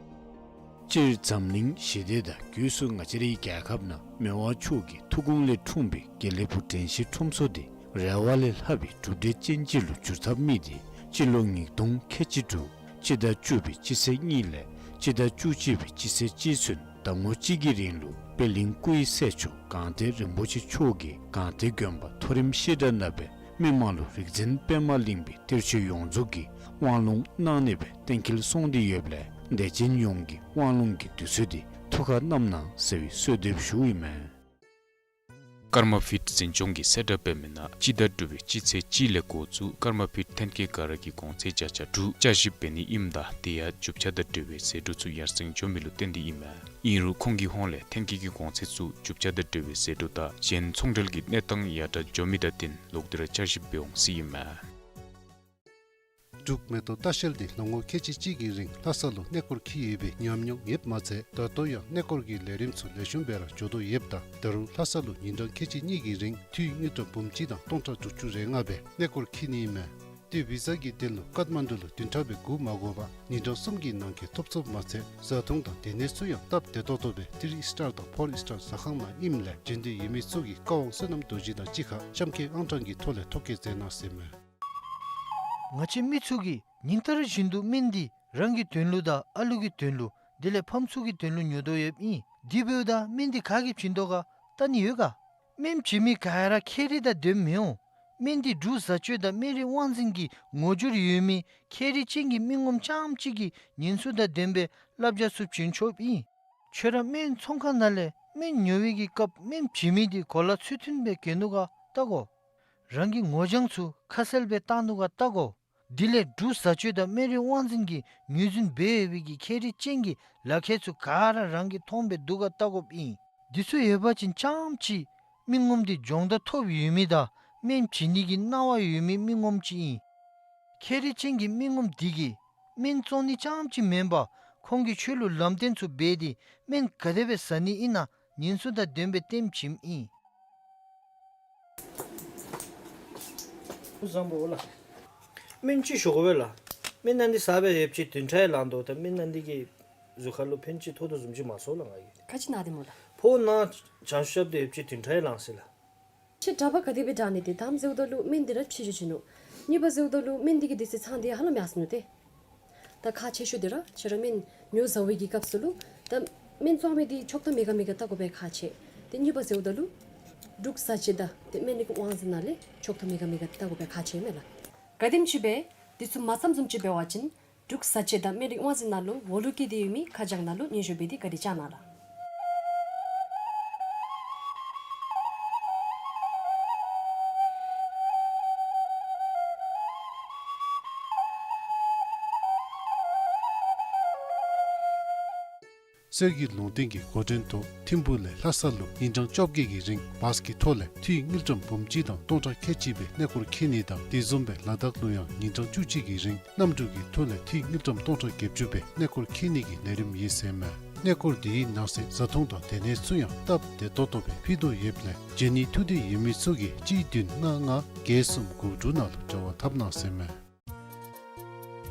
སྤྱིར་འཛམ་གླིང་ཞི་བདེ་དང་སྒོས་སུ་ང་བཅས་རའི་རྒྱལ་ཁབ་ནང་མི་དབང་མཆོག་གི་ཐུགས་དགོངས་ལས་འཁྲུངས་པའི་དགེ་ལེགས་ཕུག་དྲན་ཤེས་ཁྲོམ་ཚོགས་དེ་རེ་བ་ལས་ལྷག་པའི་གྲུབ་འབྲས་ཅན་ཅིག་ལུ་འགྱུར་ཐབས་དམིགས་ཏེ་སྤྱི་ལོ་ཉིས་སྟོང་ཁལ་གཅིག་དྲུག་སྤྱི་ཟླ་བཅུ་པའི་སྤྱི་ཚེས་གཉིས་ལས་སྤྱི་ཟླ་བཅུ་གཅིག་པའི་སྤྱི་ཚེས་གཅིག་ཚུན་ཟླ་ངོ་གཅིག་གི་རིང་ལུ་པད་གླིང་སྐུ་ཡི་སྲས་མཆོག་སྒང་སྟེང་རིན་པོ་ཆེ་མཆོག་གིས་སྒང་སྟེང་དགོན་པ་མཐོ་རིམ་བཤད་གྲྭ་ནང་སྦེ་མི་མང་ལུ་རིག་འཛིན་པདྨ་གླིང་པའི་གཏེར་ཆོས་ཡོངས་རྫོགས་ཀྱི་དབང་ལུང་གནང་ནི་སྦེ་གཏན་འཁེལ་སོང་སྟེ་ཡོདཔ་ལས་དད་ཅན་ཡོངས་ཀྱིས་དབང་ལུང་གི་དུས་ཚོད་དེ་ཐུགས་ཁར་བསྣམ་གནང་ཟེར་བའི་གསོལ་འདེབས་ཞུཝ་ཨིན་མས། ཀརྨ་པིཊ་འཛིན་སྐྱོང་གི་གསལ་བསྒྲགས་འབད་མི་ནང་སྤྱི་ཟླ་དྲུག་པའི་སྤྱི་ཚེས་གཅིག་ལས་འགོ་བཙུགས་ཀརྨ་པིཊ་ཐོན་སྐྱེད་ག་ར་གི་གོང་ཚད་བརྒྱ་ཆ་དྲུག་བསྐྱར་ཞིབ་འབད་ནི་ཨིནམ་ད་དེ་ཡང་རྒྱུ་ཆ་དང་འབྲེལ་བའི་ཟད་འགྲོ་ཚུ་ཡར་སེང་འགྱོ་མི་ལུ་བརྟེན་ཏེ་ཨིན་མས། ཨིན་རུང་ཁོང་གི་ཧོངས་ལས་ཐོན་སྐྱེད་ཀྱི་གོང་ཚད་ཚུ་རྒྱུ་ཆ་དང་འབྲེལ་བའི་ཟད་འགྲོ་དང་གཞན་ཚོང་འབྲེལ་གྱི་གནས་སྟངས་ཡར་དྲག་འགྱོ་མི་དང་བསྟུན་ལོག་སྟེ་ར་བསྐྱར་ཞིབ་འབད་འོང་ཟེར་ཨིན་མས། འབྲུག་མེ་ཏོག་ལྟ་བཤལ་འདི་ལོ་ངོ་ཁལ་གཅིག་གཅིག་གི་རིང་ལྷ་ས་ལུ་གནས་སྐོར་འཁྱིད་ཡོད་པའི་ཉམས་མྱོང་ཡོདཔ་མ་ཚད་ད་ལྟོ་ཡང་གནས་སྐོར་གྱི་ལས་རིམ་ཚུ་ལེགས་ཤོམ་སྦེ་ར་འགྱོ་དོ་ཡོདཔ་ད་ད་རུང་ལྷ་ས་ལུ་ཉིན་གྲངས་ཁལ་གཅིག་གཉིས་ཀྱི་རིང་དངུལ་ཀྲམ་འབུམ་གཅིག་དང་སྟོང་ཕྲག་དྲུག་ཅུ་རེ་ལྔ་སྦེ་གནས་སྐོར་འཁྱིད་ནི་ཨིན་མས། ཏེ་བི་ཛ་གི་དོན་ལུ་ཀཏ་མན་ཌུ་ལུ་བདུན་ཕྲག་སྦེ་སྒུག་མ་དགོ་པར་ཉིན་གྲངས་གསུམ་གྱི་ནང་འཁོད་ཐོབ་ཚུགསཔ་མ་ཚད་བཟའ་འཐུང་དང་སྡོད་གནས་ཚུ་ཡང་སྟབས་བདེ་ཏོག་ཏོ་སྦེ་ཐི་རི་ཨིསི་ཊར་དང་ཕོར་ཨིསི་ཊར་ཟ་ཁང་ནང་ཨིནམ་ལས་བྱོན་འདོད་ཡོད་མི་ཚུ་གིས་ཀ་ཝང་བསོད་ནམས་རྡོ་རྗེ་དང་གཅིག་ཁར་གཤམ་འཁོད་ཨང་གྲངས་ཀྱི་ཐོག་ལས་ཐོ་བཀོད་མཛད་གནང་ཟེར་མས། ང་བཅས་མི་ཚུ་གིས་ཉིན་ལྟར་བཞིན་དུ་སྨན་འདི་རང་གི་དོན་ལུ་དང་ཨ་ལུ་གི་དོན་ལུ་དེ་ལས་ཕམ་ཚུ་གི་དོན་ལུ་ཉོ་དོ་ཡོདཔ་ཨིན། དེ་འབདཝ་ད་སྨན་འདི་ག་གིས་བྱིན་དོ་ག་བལྟ་ནི་ཡོད་ག། སྨན་བྱིན་མི་ག་ར་ཁྱད་རིག་དང་ལྡནམ་མི་འོང་། སྨན་འདི་འབྲུག་བཟའ་སྤྱོད་དང་སྨན་རིགས་དབང་འཛིན་གྱི་ངོ་སྦྱོར་ཡོད་མི་ཁྱད་རིག་ཅན་གྱི་མི་ངོམ་རྐྱངམ་གཅིག་གིས་ཉེན་སྲུང་དང་ལྡན་པའི་བསླབ་བྱ་ཚུ་བྱིན་ཆོགཔ་ཨིན། ཁྱོད་ར་སྨན་ཚོང་ཁང་ནང་ལས་སྨན་ཉོ་བའི་གི་སྐབས་སྨན་བྱིན་མི་འདི་གོ་ལ་ཚུལ་མཐུན་སྦེ་གྱོན་ནུག་ག་བལྟ་དགོ། རང་གི་ངོ་རྐྱང་ཚུ་ཁ་གསལ་སྦེ་བཏང་ནུག་ག་བལྟ་དགོ། དེ་ལས་འབྲུག་བཟའ་སྤྱོད་དང་སྨན་རིགས་དབང་འཛིན་གྱིས་ངོས་འཛིན་འབད་ཡོད་པའི་གི་ཁྱད་རིག་ཅན་གྱི་ལག་ཁྱེར་ཚུ་ག་ར་རང་གིས་མཐོང་སྦེ་འདུག་ག་བལྟ་དགོཔ་ཨིན། འདི་ཚུ་ཡོད་པ་ཅིན་རྐྱངམ་གཅིག་མི་ངོམ་འདི་སྦྱོང་བརྡར་ཐོབ་ཡོད་མི་དང་སྨན་བྱིན་ནི་གི་སྣང་བ་ཡོད་མི་མི་ངོམ་ཅིག་ཨིན། ཁྱད་རིག་ཅན་གྱི་མི་ངོམ་འདི་གིས་སྨན་བཙོང་ནི་རྐྱངམ་གཅིག་མེན་པར་ཁོང་གིས་ཁྱོད་ལུ་ལམ་སྟོན་ཚུ་འབད་དེ་སྨན་ག་དེ་སྦེ་ཟ་ནི་ཨིན་ན་ཉེན་སྲུང་དང་ལྡན་པའི་ལྟདམོ་བྱིནམ་ཨིན། བཟང་པོ་ལགས། སྨན་ཅིག་ཞུ་དགོ་པས་ལགས། སྨན་ནང་འདི་ཟ་སྦེ་ཡོདཔ་ཅིག་བདུན་ཕྲག་ཡང་ལང་དོ། ད་སྨན་ནང་འདི་གི་ གཟུགས་ཁར་ལུ་ཕན་ཅིག་ཐོགས་དོ་བཟུམ་ཅིག་མ་ཚོར་ལགས་ང་གིས། ག་ཅི་ན་སྟེ་སྨོ་ལགས། ཕོཝ་ནང་བྱང་ཤུགས་རྐྱབ་སྟེ་ཡོདཔ་ཅིག་བདུན་ཕྲག་ཡང་ལང་ཟེར་ལགས། ཁྱོད་གྲྭ་པ་ག་དེ་སྦེ་དྲག་ནི་དེ་དང་ཟེརཝ་ད་ལུ་སྨན་འདི་ར་ཕྱི་འགྱོ་ཅི་ནུག། གཉིས་པ་ཟེརཝ་ད་ལུ་སྨན་འདི་གི་དུས་ཚོད་ཚང་སྟེ་ཧ་ལམ་ཡར་སོ་ནུག་ཏེ། ད་ཁག་ཆེ་ཤོས་འདི་ར་ཁྱོད་ར་སྨན་ཉོ་བཟའ་བའི་གི་སྐབས་སུ་ལུ་ད་སྨན་བཙོང་མི་འདི་ཆོག་ཐམ་མེད་ག་མེད་ག་བལྟ་དགོ་པའི་ཁག་ཆེ། ཏེ་གཉིས་པ་ཟེརཝ་ད་ལུ་འབྲུག་བཟའ་ཆས་དང་ཏེ་སྨན་རིགས་དབང་འཛིན་ནང་ལས་ཆོག་ཐམ་མེད་ག་མེད་ག་བལྟ་དགོ་པའི་ཁག་ཆེ་མས་ལགས། ག་དེམ་ཅིག་སྦེ་འདི་ཚུ་མ་བརྩམས་བཟུམ་ཅིག་འབད་བ་ཅིན་འབྲུག་བཟའ་ཆས་དང་སྨན་རིགས་དབང་འཛིན་ནང་ལུ་འོག་ལུ་བཀལ་ཏེ་ཡོད་མི་ཁ་བྱང་ནང་ལུ་སྙན་ཞུ་འབད་དེ་བཀའ་དྲིན་བསྐྱང་གནང་ལགས། གསེར་གྱི་ལུང་བསྟན་གྱི་འགོ་འདྲེན་ཐོག་ཐིམ་ཕུག་ལས་ལྷ་ས་ལུ་ཉིན་གྲངས་བཅོ་བརྒྱད་ཀྱི་རིང་བཱས་ཀྱི་ཐོག་ལས་འཐུས་དངུལ་ཀྲམ་འབུམ་གཅིག་དང་སྟོང་ཕྲག་ཁལ་གཅིག་སྦེ་གནས་སྐོར་འཁྱིད་ནི་དང་དེ་བཟུམ་སྦེ་ལ་དྭགས་ལུ་ཡང་ཉིན་གྲངས་བཅུ་གཅིག་གི་རིང་གནམ་གྲུ་གི་ཐོག་ལས་འཐུས་དངུལ་ཀྲམ་སྟོང་ཕྲག་བརྒྱད་ཅུ་སྦེ་གནས་སྐོར་འཁྱིད་ནི་གི་ལས་རིམ་ཨིན་ཟེར་མས། གནས་སྐོར་འདིའི་ནང་གསེས་བཟའ་འཐུང་དང་སྡོད་གནས་ཚུ་ཡང་སྟབས་བདེ་ཏོག་ཏོ་སྦེ་ཕུལ་དོ་ཡོདཔ་ལས་བྱོན་ནི་ཐུགས་འདོད་ཡོད་མི་ཚུ་གིས་གཅིག་བདུན་ལྔ་ལྔ་བརྒྱད་གསུམ་དགུ་དྲུག་ནང་ལུ་འབྲེལ་བ་འཐབ་གནང་ཟེར་མས།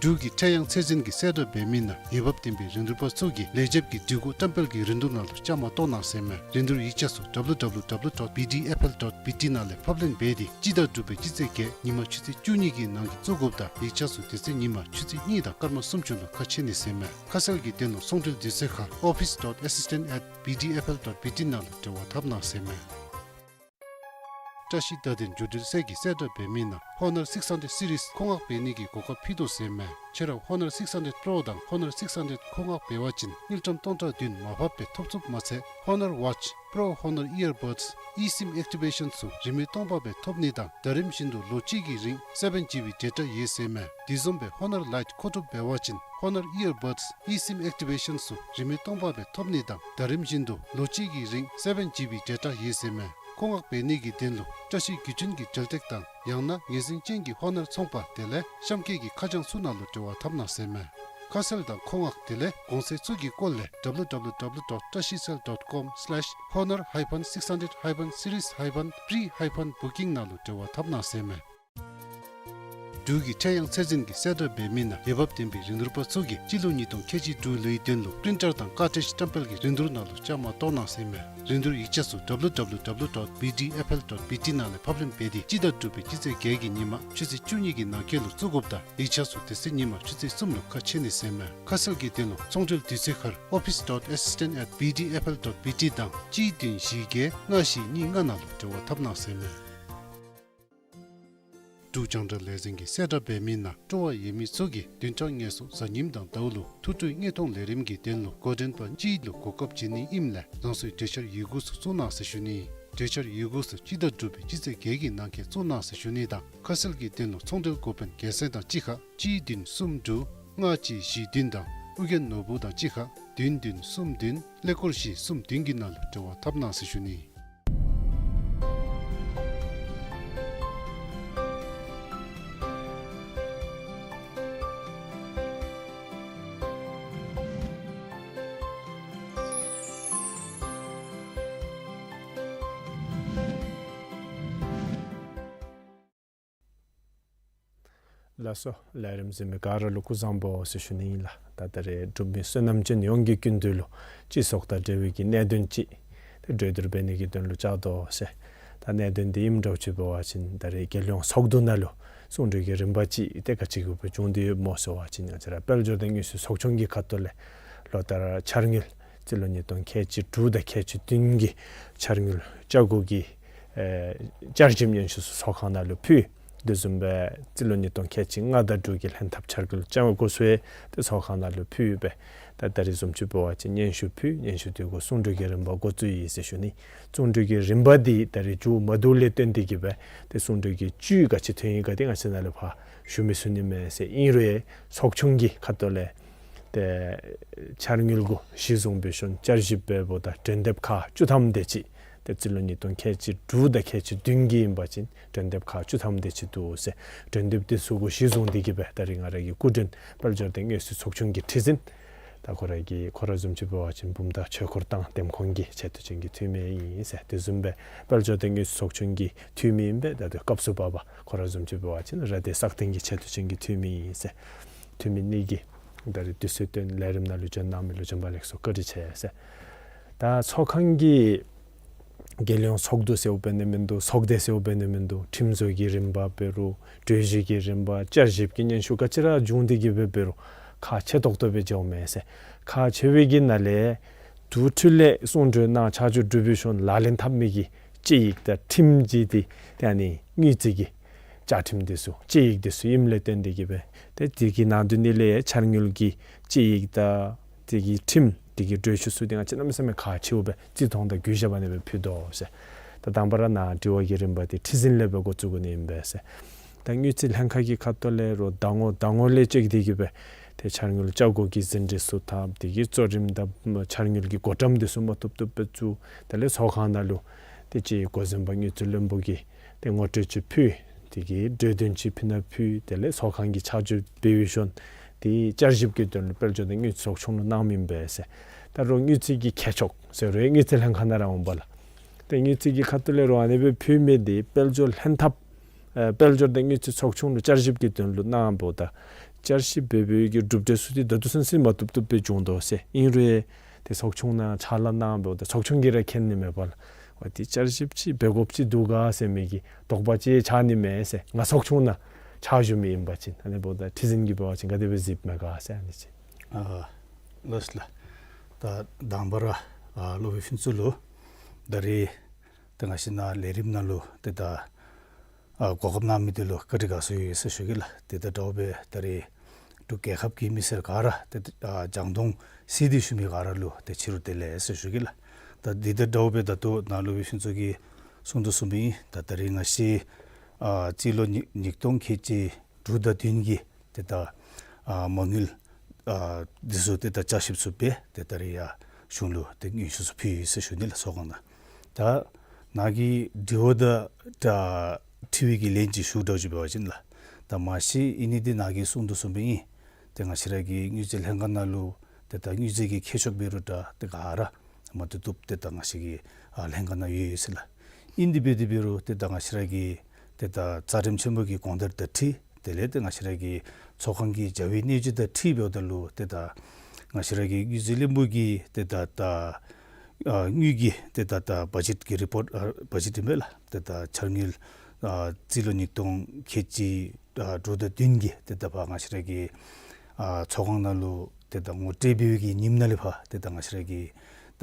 འབྲུག་གི་ཁྲེང་ཡང་ཚད་འཛིན་གྱི་གསལ་བསྒྲགས་འབད་མི་ནང་འོས་འབབ་ལྡན་པའི་རིན་བསྡུར་པ་ཚུ་གིས་ལས་བྱེདཔ་གི་སྒྲིག་གོ་བཀྲམ་སྤེལ་གྱི་རིན་བསྡུར་ནང་ལུ་བཅའ་མར་གཏོགས་གནང་ཟེར་མས། རིན་བསྡུར་ཡིག་ཆ་ཚུ་www dot bdfl dot bt ནང་ལས་ཕབ་ལེན་འབད་དེ་སྤྱི་ཟླ་དྲུག་པའི་སྤྱི་ཚེས་བརྒྱད་ཉིན་མ་ཆུ་ཚོད་བཅུ་གཉིས་ཀྱི་ནང་གི་བཙུགས་དགོཔ་དང་ཡིག་ཆ་ཚུ་དེ་ཚེ་ཉིན་མ་ཆུ་ཚོད་གཉིས་དང་སྐར་མ་སུམ་ཅུ་ལུ་ཁ་ཕྱེ་ནི་ཟེར་མས། ཁ་གསལ་གྱི་དོན་ལུ་ཚོང་འབྲེལ་དུས་ཚོད་ཁར་office dot assistant at bdfl dot bt ནང་ལུ་འབྲེལ་བ་འཐབ་གནང་ཟེར་མས། བཀྲ་ཤིས་བརྡ་དོན་བརྒྱུད་འབྲེལ་ཚད་ཀྱི་གསལ་བསྒྲགས་འབད་མི་ནང་Honor six hundred series མཁོ་མངགས་འབད་ནི་གི་གོ་སྐབས་ཕུལ་དོ་ཟེར་མས། ཁྱོད་ར་Honor six hundred Pro དང་Honor six hundred མཁོ་མངགས་འབད་བ་ཅིན་དངུལ་ཀྲམ་སྟོང་ཕྲག་བདུན་མར་ཕབ་སྦེ་ཐོབ་ཚུགསཔ་མ་ཚད་Honor Watch, Pro Honor Earbuds, eSIM activation ཚུ་རིན་མེད་སྟོང་པ་སྦེ་ཐོབ་ནི་དང་ཟླ་རིམ་བཞིན་དུ་ལོ་གཅིག་གི་རིང་seven GB data ཡོད་ཟེར་མས། དེ་བཟུམ་སྦེ་Honor Lite མཁོ་སྒྲུབ་འབད་བ་ཅིན་Honor Earbuds, eSIM activation ཚུ་རིན་མེད་སྟོང་པ་སྦེ་ཐོབ་ནི་དང་ཟླ་རིམ་བཞིན་དུ་ལོ་གཅིག་གི་རིང་seven GB data ཡོད་ཟེར་མས། མཁོ་མངགས་འབད་ནི་གི་དོན་ལུ་བཀྲ་ཤིས་གྱོད་ཆུང་གི་འབྲེལ་གཏད་དང་ཡང་ན་ངོས་འཛིན་ཅན་གྱི་Honor ཚོང་པ་དེ་ལས་གཤམ་འཁོད་ཀྱི་ཁ་བྱང་ཚུ་ནང་ལུ་འབྲེལ་བ་འཐབ་གནང་ཟེར་མས། ཁ་གསལ་དང་མཁོ་མངགས་དེ་ལས་གོང་ཚད་ཚུ་གི་སྐོར་ལས www dot trashicell dot com slash honor hyphen six hundred hyphen series hyphen pre hyphen booking ནང་ལུ་འབྲེལ་བ་འཐབ་གནང་ཟེར་མས། འབྲུག་གི་ཁྲེང་ཡང་ཚད་འཛིན་གྱི་གསལ་བསྒྲགས་འབད་མི་ནང་འོས་འབབ་ལྡན་པའི་རིན་བསྡུར་པ་ཚུ་གིས་སྤྱི་ལོ་ཉིས་སྟོང་ཁལ་གཅིག་དྲུག་ལོའི་དོན་ལུ་པི་རིན་ཊར་དང་ཀར་ཊྲིཇ་བཀྲམ་སྤེལ་གྱི་རིན་བསྡུར་ནང་ལུ་བཅའ་མར་གཏོགས་གནང་ཟེར་མས། རིན་བསྡུར་ཡིག་ཆ་ཚུ་www dot bdfl dot bt ནང་ལས་ཕབ་ལེན་འབད་དེ་སྤྱི་ཟླ་དྲུག་པའི་སྤྱི་ཚེས་བརྒྱད་ཀྱི་ཉིན་མ་ཆུ་ཚོད་བཅུ་གཉིས་ཀྱི་ནང་འཁོད་ལུ་བཙུགས་དགོཔ་དང་ཡིག་ཆ་ཚུ་དེ་ཚེ་ཉིན་མ་ཆུ་ཚོད་གསུམ་ལུ་ཁ་ཕྱེ་ནི་ཟེར་མས། ཁ་གསལ་གྱི་དོན་ལུ་ཚོང་འབྲེལ་དུས་ཚོད་ཁར་office dot assistant at bdfl dot bt དང་གཅིག་བདུན་བཞི་བརྒྱད་ལྔ་བཞི་གཉིས་ལྔ་ནང་ལུ་འབྲེལ་བ་འཐབ་གནང་ཟེར་མས། འབྲུག་རྒྱང་བསྒྲགས་ལས་འཛིན་གྱི་གསལ་བསྒྲགས་འབད་མི་ནང་སྤྲོ་བ་ཡོད་མི་ཚུ་གིས་བདུན་ཕྲག་ལྔ་སོ་གཟའ་ཉིམ་དང་ཟླཝ་ལུ་ཐུགས་སྤྲོའི་དངོས་མཐོང་ལས་རིམ་གྱི་དོན་ལུ་འགོ་འདྲེན་པ་གཅིག་ལུ་གོ་སྐབས་བྱིན་ནི་ཨིནམ་ལས་རང་སོའི་གྲོས་འཆར་ཡི་གུ་ཚུ་བཙུགས་གནང་ཟེར་ཞུ་ནི། གྲོས་འཆར་ཡི་གུ་ཚུ་སྤྱི་ཟླ་དྲུག་པའི་སྤྱི་ཚེས་བརྒྱད་ཀྱི་ནང་འཁོད་བཙུགས་གནང་ཟེར་ཞུ་ནི་དང་ཁ་གསལ་གྱི་དོན་ལུ་ཚོང་འབྲེལ་འགོ་དཔོན་རྒྱལ་མཚན་དང་གཅིག་ཁར་གཅིག་བདུན་གསུམ་དྲུག་ལྔ་གཅིག་བཞི་བདུན་དང་ཨོ་རྒྱན་ནོར་བུ་དང་གཅིག་ཁར་བདུན་བདུན་གསུམ་བདུན་ཀླད་ཀོར་བཞི་གསུམ་བདུན་གྱི་ནང་ལུ་འབྲེལ་བ་འཐབ་གནང་ཟེར་ཞུ་ནི། ལགས་སོ། ལས་རིམ་གཟིགས་མི་ག་ར་ལུ་སྐུ་གཟུགས་བཟང་པོ་ཟེར་ཞུ་ནི་ཨིན་ལགས། ད་ད་རེས་འབྲུག་མི་བསོད་ནམས་ཅན་ཡོངས་ཀྱི་སྐུ་མདུན་ལུ་སྤྱི་ཚོགས་དང་འབྲེལ་བའི་གི་གནད་དོན་ཅིག་ཏེ་གྲོས་བསྡུར་འབད་ནི་གི་དོན་ལུ་བཅར་དོ་ཟེར། ད་གནད་དོན་འདི་ཨིནམ་འདྲཝ་ཅིག་འབད་བ་ཅིན་ད་རེས་རྒྱལ་ཡོངས་ཚོགས་འདུ་ནང་ལུ་གསུང་གྲོས་ཀྱི་རིམ་པ་ཅིག་ཏེ་ག་ཅི་གི་སྦེ་བྱུང་སྟེ་ཡོདཔ་སྨོ་ཟེར་བ་ཅིན་ང་བཅས་ར་དཔལ་འབྱོར་དང་དངུལ་གསོག་ཚོགས་ཆུང་གི་ཁ་ཐུག་ལས་ལོ་ལྟར་འཆར་དངུལ་རྩིས་ལོ་ཉིས་སྟོང་ཁལ་གཅིག་དྲུག་དང་ཁལ་གཅིག་བདུན་གྱི་འཆར་དངུལ་བཅའ་སྒྲིག་གི་ཨེ་བསྐྱར་ཞིབ་སྙན་ཞུ་ཚུ་ཚོགས་ཁང་ནང་ལུ་ཕུལ། དེ་བཟུམ་སྦེ་རྩིས་ལོ་ཉིས་སྟོང་ཁལ་གཅིག་ལྔ་དང་དྲུག་གི་ལྷན་ཐབས་འཆར་དངུལ་བཅའ་སྒྲིག་ཚུ་ཡང་ཏེ་ཚོགས་ཁང་ནང་ལུ་ཕུལ་སྦེ་ད་ད་རེས་བཟུམ་ཅིག་འབད་བ་ཅིན་སྙན་ཞུ་ཕུལ། སྙན་ཞུ་དེ་གུ་གསུང་གྲོས་ཀྱི་རིམ་པ་འགོ་བཙུགས་ཡི་ཟེར་ཞུ་ནི། གསུང་གྲོས་ཀྱི་རིམ་པ་འདི་ད་རེས་མཇུག་མ་བསྡུ་ལས་བརྟེན་ཏེ་གིས་སྦེ་ཏེ་གསུང་གྲོས་ཀྱི་བཅུད་ག་ཅི་ཐོན་ཡི་ག་འདི་ང་བཅས་ནཱ་ལས་ཕར་ཞུ་མི་ཚུགས་ནི་མས་ཟེར། ཨིན་རུང་ཚོགས་ཆུང་གི་ཁ་ཐུག་ལས་ཏེ་འཆར་དངུལ་གུ་གཞི་བཟུང་འབད་ཞིནམ་བསྐྱར་ཞིབ་འབདཝ་ད་གྲོས་འདེབས་ཁག་བཅུ་ཐམ་དེ་ཅིག་ཏེ་རྩིས་ལོ་ཉིས་སྟོང་ཁལ་གཅིག་དྲུག་དང་ཁལ་གཅིག་བདུན་གྱི་ཨིན་པ་ཅིན་གྲོས་འདེབས་ཁག་བཅུ་ཐམ་དེ་ཅིག་འདུག་ཟེར། གྲོས་འདེབས་དེ་ཚུ་གུ་གཞི་བཟུང་སྟེ་གིས་སྦེ་ད་རེས་ང་ར་གི་སྐུ་མགྲོན་དཔལ་འབྱོར་དང་དངུལ་གསོག་ཚོགས་ཆུང་གི་ཁྲི་འཛིན་ད་ཁོ་ར་གི་ཁོ་ར་བཟུམ་ཅིག་འབད་བ་ཅིན་བུམ་ཐང་ཆོས་འཁོར་དང་འདེམས་ཁོངས་ཀྱི་ཆེ་བསྟོད་ཅན་གྱི་འཐུས་མི་ཨིན་ཟེར། དེ་བཟུམ་སྦེ་དཔལ་འབྱོར་དང་དངུལ་གསོག་ཚོགས་ཆུང་གི་འཐུས་མི་ཨིན་པས། ད་དེ་སྐབས་སུ་བབ་པ་ཁོ་ར་བཟུམ་ཅིག་འབད་བ་ཅིན་ར་སྡེ་སག་སྟེང་གི་ཆེ་བསྟོད་ཅན་གྱི་འཐུས་མི་ཨིན་ཟེར། འཐུས་མི་གཉིས་ཀྱིས་ ད་རེས་དུས་ཚོད་བཏོན་ལས་རིམ་ནང་ལུ་བྱོན་གནང་མི་ལུ་བྱོན་པ་ལེགས་སོ་བཀའ་དྲིན་ཆེ་ཟེར། ད་ཚོགས་ཁང་གི་རྒྱལ་ཡོངས་ཚོགས་འདུ་ཟེརཝ་འབད་ནི་མིན་འདུག། ཚོགས་སྡེ་ཟེརཝ་འབད་ནི་མིན་འདུག། ཁྲིམས་བཟོ་གི་རིམ་པ་འབད་རུང་གྲོས་གཞི་གི་རིམ་པ་བསྐྱར་ཞིབ་ཀྱི་སྙན་ཞུ་ག་ཅི་ར་བྱུང་སྟེ་གི་སྦེ་འབད་རུང་ཁག་ཆེ་ཏོག་ཏོ་སྦེ་འགྱོཝ་མས་ཟེར། ཁག་ཆེ་བའི་གི་ནང་ལས་དུས་ཐོག་ལས་གསུང་གྲོས་གནང་ཆ་འཇོག་གྲུབ་པའི་ཤུལ་ལག་ལེན་འཐབ་མི་གི་དཔྱད་ཡིག་དང་ཁྲིམས་ཀྱི་དེ་ཏེ་ཨ་ནི་དངུལ་རྩིས་ཀྱི་བཅའ་ཁྲིམས་དེ་ཚུ་དཔྱད་ཡིག་དེ་ཚུ་ཨིནམ་ལས་བརྟེན་ཏེ་གི་སྦེ་ཏེ་དེ་གི་ནང་དོན་ནི་ལས་འཆར་དངུལ་གྱི་དཔྱད་ཡིག་དང་དེ་གི་ཁྲིམས་དེ་གི་གྲོས་ཆོད་ཚུ་དེ་ང་བཅས་གནམ་མེད་ས་མེད་ཁག་ཆེཝ་སྦེ་བརྩི་མཐོང་དང་གུས་ཞབས་ཨ་ནི་སྦེ་ཕུལ་དོ་ཟེར། ད་དང་པ་ར་ནཱ་དྲི་བ་གི་རིམ་པ་དེ་ཁྲི་འཛིན་ལས་སྦེ་འགོ་བཙུགས་དགོ་ནི་ཨིན་པས་ཟེར། ད་དངུལ་རྩིས་ལྷན་ཁག་གི་ཁ་ཐུག་ལས་རོགས་ཟླ་ངོ་ཟླ་ངོ་ལས་བཅད་དེ་གི་སྦེ་ཏེ་འཆར་དངུལ་བཅའ་སྒོ་གི་ཟིན་བྲིས་ཚུ་འཐབ། དེ་གི་གཙོ་རིམ་དང་འཆར་དངུལ་གྱི་བགོ་བཀྲམ་དེ་ཚུ་མ་བཏུབ་བཏུབ་སྦེ་བཙུགས། དེ་ལས་ཚོགས་ཁང་ནང་ལུ་ཏེ་ཅིག་འགོ་འཛིན་པ་དངུལ་རྩིས་བློན་པོ་གིས་ཏེ་ངོ་སྤྲོད་ཅིག་ཕུལ། དེ་གི་གྲོས་དོན་ཅིག་ཕུལ་ན་ཕུལ། དེ་ལས་ཚོགས་ཁང་གིས་ཆ་འཇོག་འབད་བའི་ཤུལ་ཏེ་བསྐྱར་ཞིབ་ཀྱི་དོན་ལུ་དཔལ་འབྱོར་དང་དངུལ་རྩིས་ཚོགས་ཆུང་ལུ་གནངམ་ཨིན་པས་ཟེར། ད་རོགས་དངུལ་རྩིས་ཀྱི་མཁས་མཆོག་ཟེར་རོགས་དངུལ་རྩིས་ལྷན་ཁག་ནང་ར་འོང་པ་ལགས། ཏེ་དངུལ་རྩིས་ཀྱི་ཁ་ཐུག་ལས་རོགས་ཨ་ནི་སྦེ་ཕུལ་མི་དེ་དཔལ་འབྱོར་ལྷན་ཐབས་ཨ་དཔལ་འབྱོར་དང་དངུལ་རྩིས་ཚོགས་ཆུང་ལུ་བསྐྱར་ཞིབ་ཀྱི་དོན་ལུ་གནངམ་ད་བསྐྱར་ཞིབ་འབད་བའི་གི་གྲུབ་འབྲས་ཚུ་དེ་ད་ལྟོ་ཚུན་ཚོད་མ་བཏུབ་བཏུབ་སྦེ་བྱུང་དོ་ཟེར། ཨིན་རུང་ཏེ་ཚོགས་ཆུང་ནང་ཕྱག་ལཱ་གནངམ་ད་ཚོགས་ཆུང་གིས་ར་མཁྱེན་ནི་མས་པ་ལགས། ཨ་ཏེ་བསྐྱར་ཞིབ་ཅིག་འབད་དགོཔ་ཅིག་འདུག་ག་ཟེར་མི་གི་དོགས་པ་ཅིག་ཆགས་ནི་མས་ཟེར། ང་ཚོགས་ཆུང་ནང་ཕྱག་ཞུ་མི་ཨིན་པ་ཅིན་ཨ་ནི་འབདཝ་ད་ཁྲི་འཛིན་གྱིས་འབད་བ་ཅིན་ག་དེ་སྦེ་གཟིགསཔ་མས་ག་ཟེར་ཨ་ནི་ཅིག། ཨ་ལགས་ལགས། ད་དང་པ་ར་ཨ་སློབ་དཔོན་ཕུན་ཚོགས་ལུ་ད་རེས་ཏེ་ང་བཅས་ནཱ་ལས་རིམ་ནང་ལུ་ཏེ་ད་ཨ་གོ་སྐབས་གནང་མི་དེ་ལུ་བཀའ་དྲིན་དགའ་ཚོར་ཡོད་ཟེར་ཞུ་གེ་ལགས། ཏེ་ད་དྲོ་པ་ད་རེས་འབྲུག་རྒྱལ་ཁབ་ཀྱི་མི་སེར་ག་ར་ཏེ་ཨ་རྒྱང་མཐོང་གཟིགས་ཏེ་བཞུགས་མི་ག་ར་ལུ་ཏེ་ཕྱི་རུ་བདེ་ལེགས་ཟེར་ཞུ་གེ་ལགས། ད་འདི་ད་དྲོ་པ་ད་ལྟོ་ནཱ་སློབ་དཔོན་ཕུན་ཚོགས་ཀྱིས་གསུང་དོ་གསུངམ་ཨིན། ད་ད་རེས་ང་བཅས་ཨ་རྩིས་ལོ་ཉིས་ཉིས་སྟོང་ཁལ་གཅིག་དྲུག་དང་བདུན་གྱི་ཏེ་ད་ཨ་མ་དངུལ་ཨ་འདི་ཚུ་ཏེ་ད་བསྐྱར་ཞིབ་ཚུ་འབད་ཏེ་ད་རེས་ཡར་གཞུང་ལུ་ཏེ་སྙན་ཞུ་ཚུ་ཕུལ་ཡི་ཟེར་ཞུ་ནི་ལགས། ཚོགས་ཁང་ནང་ད་ནཱ་གི་དྲི་བ་དང་ད་དྲི་བའི་གི་ལན་ཅིག་ཞུ་དགོཔ་ཅིག་འབད་བ་ཅིན་ལགས། ད་མ་གཞི་ཨིན་ནི་འདི་ནཱ་གིས་གསུང་དོ་གསུངམ་ཨིན། ཏེ་ང་བཅས་ར་གི་དངུལ་རྩིས་ལྷན་ཁག་ནང་ལུ་ཏེ་ད་དངུལ་རྩིས་ཀྱི་མཁས་མཆོག་འབད་རུང་ད་ཏེ་ག་ར་མ་བཏུབ་བཏུབ་ཏེ་ད་ང་བཅས་ཀྱི་ཨ་ལྷན་ཁག་ནང་ཡོད་ཡོད་ཟེར་ལགས། ཨིན་དེ་འབད་དེ་འབད་རུང་ཏེ་ད་ང་བཅས་ར་གི་ཏེ་ད་རྩ་ཁྲིམས་ཆེན་པོ་གི་དགོངས་དོན་དང་འཁྲིལ་དེ་ལས་ཏེ་ང་བཅས་ར་གི་ཚོགས་ཁང་གི་བྱ་བའི་སྣོད་བཅུད་དང་འཁྲིལ་འབདཝ་ད་ལུ་ཏེ་ད་ང་བཅས་ར་གི་དངུལ་རྩིས་བློན་པོ་གིས་ཏེ་ད་ད་ཨ་དངུལ་གྱི་ཏེ་ད་ད་བ་ཇེཊ་ཀྱི་རི་པོརཊ་ཨ་བ་ཇེཊ་ཨིན་པས་ལགས། ཏེ་ད་འཆར་དངུལ་ཨ་རྩིས་ལོ་ཉིས་སྟོང་ཁལ་གཅིག་ཨ་དྲུག་དང་བདུན་གྱི་ཏེ་ད་ཕར་ང་བཅས་ར་གི་ཨ་ཚོགས་ཁང་ནང་ལུ་ཏེ་ད་ངོ་སྤྲོད་འབད་བའི་གི་ཉིནམ་ནང་ལས་ཕར་ཏེ་ད་ང་བཅས་ར་གི་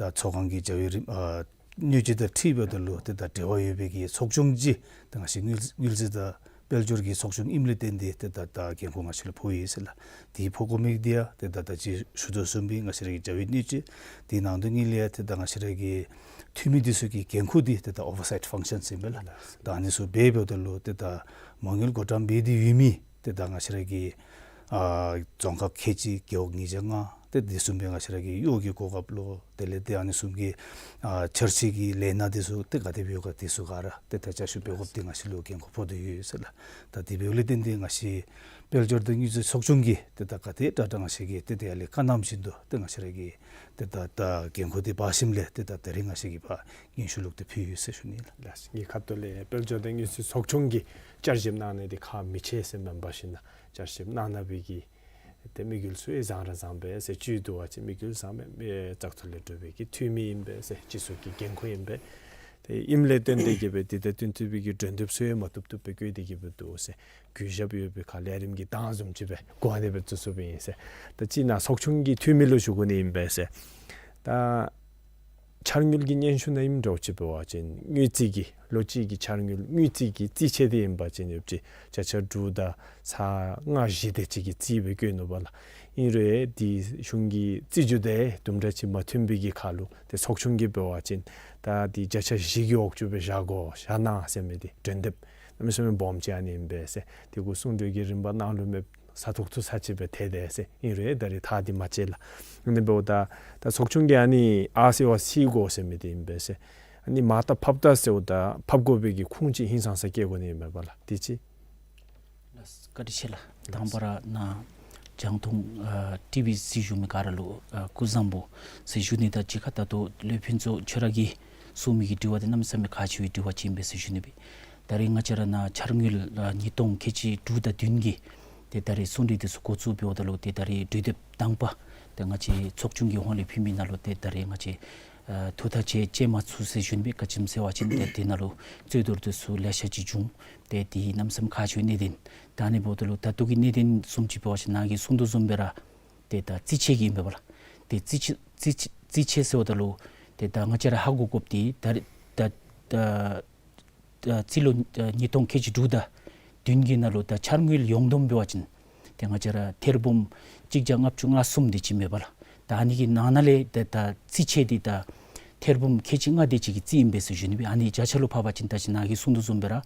ད་ཚོགས་ཁང་གི་བྱ་བའི་རིམ་ཨ་སྣོད་བཅུད་དང་འཁྲིལ་འབདཝ་ད་ལུ་ཏེ་ད་འབྲེལ་བ་ཡོད་པའི་གི་ཚོགས་ཆུང་ཅིག་ཏེ་ང་བཅས་དངུལ་དངུལ་རྩིས་དང་དཔལ་འབྱོར་གྱི་ཚོགས་ཆུང་ཨིནམ་ལས་བརྟེན་ཏེ་ཏེ་ད་ད་འགན་ཁུར་ང་བཅས་ལུ་ཕོག་ཡི་ཟེར་ལགས། དེ་ཕོག་དགོ་མི་འདི་ཡང་ཏེ་ད་ད་ཅི་ཞུ་དོ་བཟུམ་སྦེ་ང་བཅས་ར་གི་བྱ་བའི་སྣོད་བཅུད་དེ་ནང་དོན་ཉིད་ལས་ཡང་ཏེ་ད་ང་བཅས་ར་གི་འཐུས་མི་འདི་ཚུ་གི་འགན་ཁུར་འདི་ཏེ་ད་ཨོ་བར་སའིཊ་ཕང་ཤཱནསི་ཨིན་པས་ལགས། ད་ཨ་ནི་ཚུ་འབད་འབདཝ་ད་ལུ་ཏེ་ད་མ་དངུལ་བགོ་བཀྲམ་འབད་དེ་ཡོད་མི་ཏེ་ད་ང་བཅས་ར་གི་ཨ་རྫོང་ཁག་ཁལ་གཅིག་རྒེད་འོག་ཉིས་བརྒྱ་ལྔ་ཏེ་དེ་བཟུམ་སྦེ་ང་བཅས་ར་གི་གཡོག་གི་གོ་སྐབས་ལུ་དེ་ལས་ཏེ་ཨ་ནི་བཟུམ་གྱི་ཨ་འཆར་གཞི་གི་ལས་སྣ་འདི་ཚུ་ཏེ་ག་དེ་སྦེ་ཡོད་ག་དེ་ཚུ་ག་ར་ཏེ་ད་བསྐྱར་ཞིབ་འབད་དགོཔ་འདི་ང་བཅས་ལུ་འགན་ཁུར་ཕོག་སྟེ་ཡོད་ཟེར་ལགས། ད་དེ་འབདཝ་ལས་བརྟེན་ཏེ་ང་བཅས་དཔལ་འབྱོར་དང་དངུལ་རྩིས་ཚོགས་ཆུང་གིས་ཏེ་ད་ག་དེ་དྲག་དྲག་ང་བཅས་ཀྱིས་ཏེ་ཏེ་ཡར་ལས་བཀའ་གནངམ་བཞིན་དུ་ཏེ་ང་བཅས་ར་གིས་ཏེ་ད་ད་འགན་ཁུར་འདི་འབག་ཞིནམ་ལས་ཏེ་ད་ད་རིས་ང་བཅས་ཀྱིས་ཕར་སྙན་ཞུ་ལོག་སྟེ་ཕུལ་ཡི་ཟེར་ཞུ་ནི་ལགས། ལགས་སོ། ངེའི་ཁ་ཐུག་ལས་དཔལ་འབྱོར་དང་དངུལ་རྩིས་ཚོགས་ཆུང་གིས་བསྐྱར་ཞིབ་གནང་ནི་འདི་ཁག་མི་ཆེ་ཟེར་མེན་པར་ཞིན་ན་བསྐྱར་ཞིབ་གནང་གནང་བའི་གི་ཏེ་དམིགས་ཡུལ་ཚུ་ཡང་བཟང་ར་བཟང་པས་ཟེར། བཅུད་བསྡུ་བ་ཅིན་དམིགས་ཡུལ་བཟང་པས། མི་བཙག་འཐུ་ལས་གྲུབ་པའི་གི་འཐུས་མི་ཨིན་པས་ཟེར། སྤྱི་ཚོགས་ཀྱི་འགན་ཁུར་ཨིན་པས། ཏེ་ཨིནམ་ལས་བརྟེན་ཏེ་གི་སྦེ་འདི་དང་བསྟུན་ཐུབ་པའི་གི་གྲོས་འདེབས་ཚུ་ཡང་མ་བཏུབ་བཏུབ་སྦེ་བཀོད་དེ་གི་སྦེ་འདུག་ཟེར། གུས་ཞབས་ཡོད་པའི་ཁར་ལས་རིམ་གྱི་གདངས་བཟུམ་ཅིག་སྦེ་གོ་ཨ་ནི་སྦེ་བཙུགས་བཙུགསཔ་ཨིན་ཟེར། ད་ཅི་ནཱ་ཚོགས་ཆུང་གི་འཐུས་མི་ལུ་ཞུ་དགོ་ནི་ཨིན་པས་ཟེར། ད་འཆར་དངུལ་གྱི་སྙན་ཞུ་ནང་ཨིནམ་འདྲཝ་ཅིག་འབད་བ་ཅིན་དངུལ་རྩིས་ཀྱི་ལོ་གཅིག་གི་འཆར་དངུལ་དངུལ་རྩིས་ཀྱི་རྩིས་ཆད་འདི་ཨིན་པ་ཅིན་ཡོདཔ་ཅིག་བརྒྱ་ཆ་དྲུག་དང་ཚག་ལྔ་བཞི་དེ་ཅིག་གི་རྩིས་སྦེ་བཀོད་ནུག་པ་ལགས། ཨིན་རུང་དེ་གཞུང་གི་རྩིས་རྒྱུ་དང་དུམ་གྲ་ཅིག་མ་མཐུན་པའི་གི་ཁར་ལུ་ཏེ་ཚོགས་ཆུང་གིས་འབད་བ་ཅིན་ད་འདི་བརྒྱ་ཆ་བཞི་གི་འོག་ཅིག་སྦེ་བཞག་དགོ་བཞག་གནང་ཟེར་མི་འདི་གྲོས་འདེབས་གནམ་མེད་ས་མེད་སྦོམ་ཅིག་ཨ་ནི་ཨིན་པས་ཟེར། དེ་གུ་གསུང་གྲོས་ཀྱི་རིམ་པ་ནང་ལུ་མེད་ས་ཐོག་ཏུ་ས་ཅིག་སྦེ་ཐལ་དེས་ཟེར། ཨིན་རུང་ད་རེས་ཐག་འདི་མ་བཅད་ལགས། ཨ་ནི་འབདཝ་ད་ད་ཚོགས་ཆུང་གིས་ཨ་ནི་ཨ་ཟེར་བ་སི་དགོ་ཟེར་མི་འདི་ཨིན་པས་ཟེར། ཨ་ནི་མར་ད་ཕབ་ད་ཟེརཝ་ད་ཕབ་དགོ་པའི་གི་ཁུངས་ཅིག་ཧིང་སངས་ས་བསྐྱེད་དགོ་ནི་ཨིན་པས་ལགས། དེ་ཅིག། ལགས་བཀའ་དྲིན་ཆེ་ལགས། དང་པ་ར་ནཱ་རྒྱང་མཐོང་ཨ་ཊི་བི་གཟིགས་བཞུགས་མི་ག་ར་ལུ་ཨ་སྐུ་གཟུགས་བཟང་པོ་ཟེར་ཞུ་ནི། ད་ཅི་ཁ་ད་ལྟོ་སློབ་དཔོན་ཕུན་ཚོགས་ཁྱོད་ར་གིས་གསུངས་མི་གི་དྲི་བ་འདི་གནམ་མེད་ས་མེད་ཁག་ཆེ་བའི་དྲི་བ་ཅིག་ཨིན་པས་ཟེར་ཞུ་ནི་སྦེ། ད་རེས་ང་བཅས་ར་ནཱ་འཆར་དངུལ་ཨ་ཉིས་སྟོང་ཁལ་གཅིག་དྲུག་དང་བདུན་གྱི་ ཏེ་ད་རེས་གསུང་གྲོས་འདི་ཚུ་འགོ་བཙུགས་འབདཝ་ད་ལུ་ཏེ་ད་རེས་གྲོས་འདེབས་དང་པ་ཏེ་ང་བཅས་ཚོགས་ཆུང་གི་ཧོངས་ལས་ཕུལ་མི་ནང་ལུ་ཏེ་ད་རེས་ང་བཅས་ཨ་ཐུགས་ཐག་བཅད་བཅད་མ་ཚུགས་ཟེར་ཞུ་ནི་སྦེ། ག་ཅི་སྨོ་ཟེར་བ་ཅིན་ཏེ་དེ་ནང་ལུ་རྩོད་བསྡུར་འདི་ཚུ་ལེ་ཤ་ཅིག་བྱུང་། ཏེ་དེ་གནམ་མེད་ས་མེད་ཁག་ཆེ་བའི་གནད་དོན། ད་ཨ་ནི་འབདཝ་ད་ལུ་ད་ལྟོ་གི་གནད་དོན་བཟུམ་ཅིག་འབད་བ་ཅིན་ནཱ་གིས་གསུང་དོ་བཟུམ་སྦེ་ར་ཏེ་ད་རྩིས་ཆད་ཀྱི་ཨིན་པས་ལགས། ཏེ་རྩིས་ཆད་རྩིས་ཆད་རྩིས་ཆད་ཟེརཝ་ད་ལུ་ཏེ་ད་ང་བཅས་ར་ཧ་གོ་དགོཔ་འདི་ད་རེས་ད་ད་ད་རྩིས་ལོ་ཨ་ཉིས་སྟོང་ཁལ་གཅིག་དྲུག་དང་བདུན་གྱི་ནང་ལུ་ད་འཆར་དངུལ་ཡོངས་བསྡོམས་འབད་བ་ཅིན་ཏེ་ང་བཅས་ར་ཐེར་འབུམ་གཅིག་བརྒྱ་ལྔ་བཅུ་ང་གསུམ་དེ་ཅིག་ཨིན་པས་ལགས། ད་ཨ་ནི་གི་ནང་ན་ལས་ཏེ་ད་རྩིས་ཆད་འདི་ད་ཐེར་འབུམ་ཁལ་གཅིག་ལྔ་དེ་ཅིག་གི་རྩིས་ཨིན་པས་ཟེར་ཞུ་ནི་སྦེ། ཨ་ནི་བརྒྱ་ཆ་ལུ་ཕབ་པ་ཅིན་ད་ཅི་ནཱ་གིས་གསུང་དོ་བཟུམ་སྦེ་ར་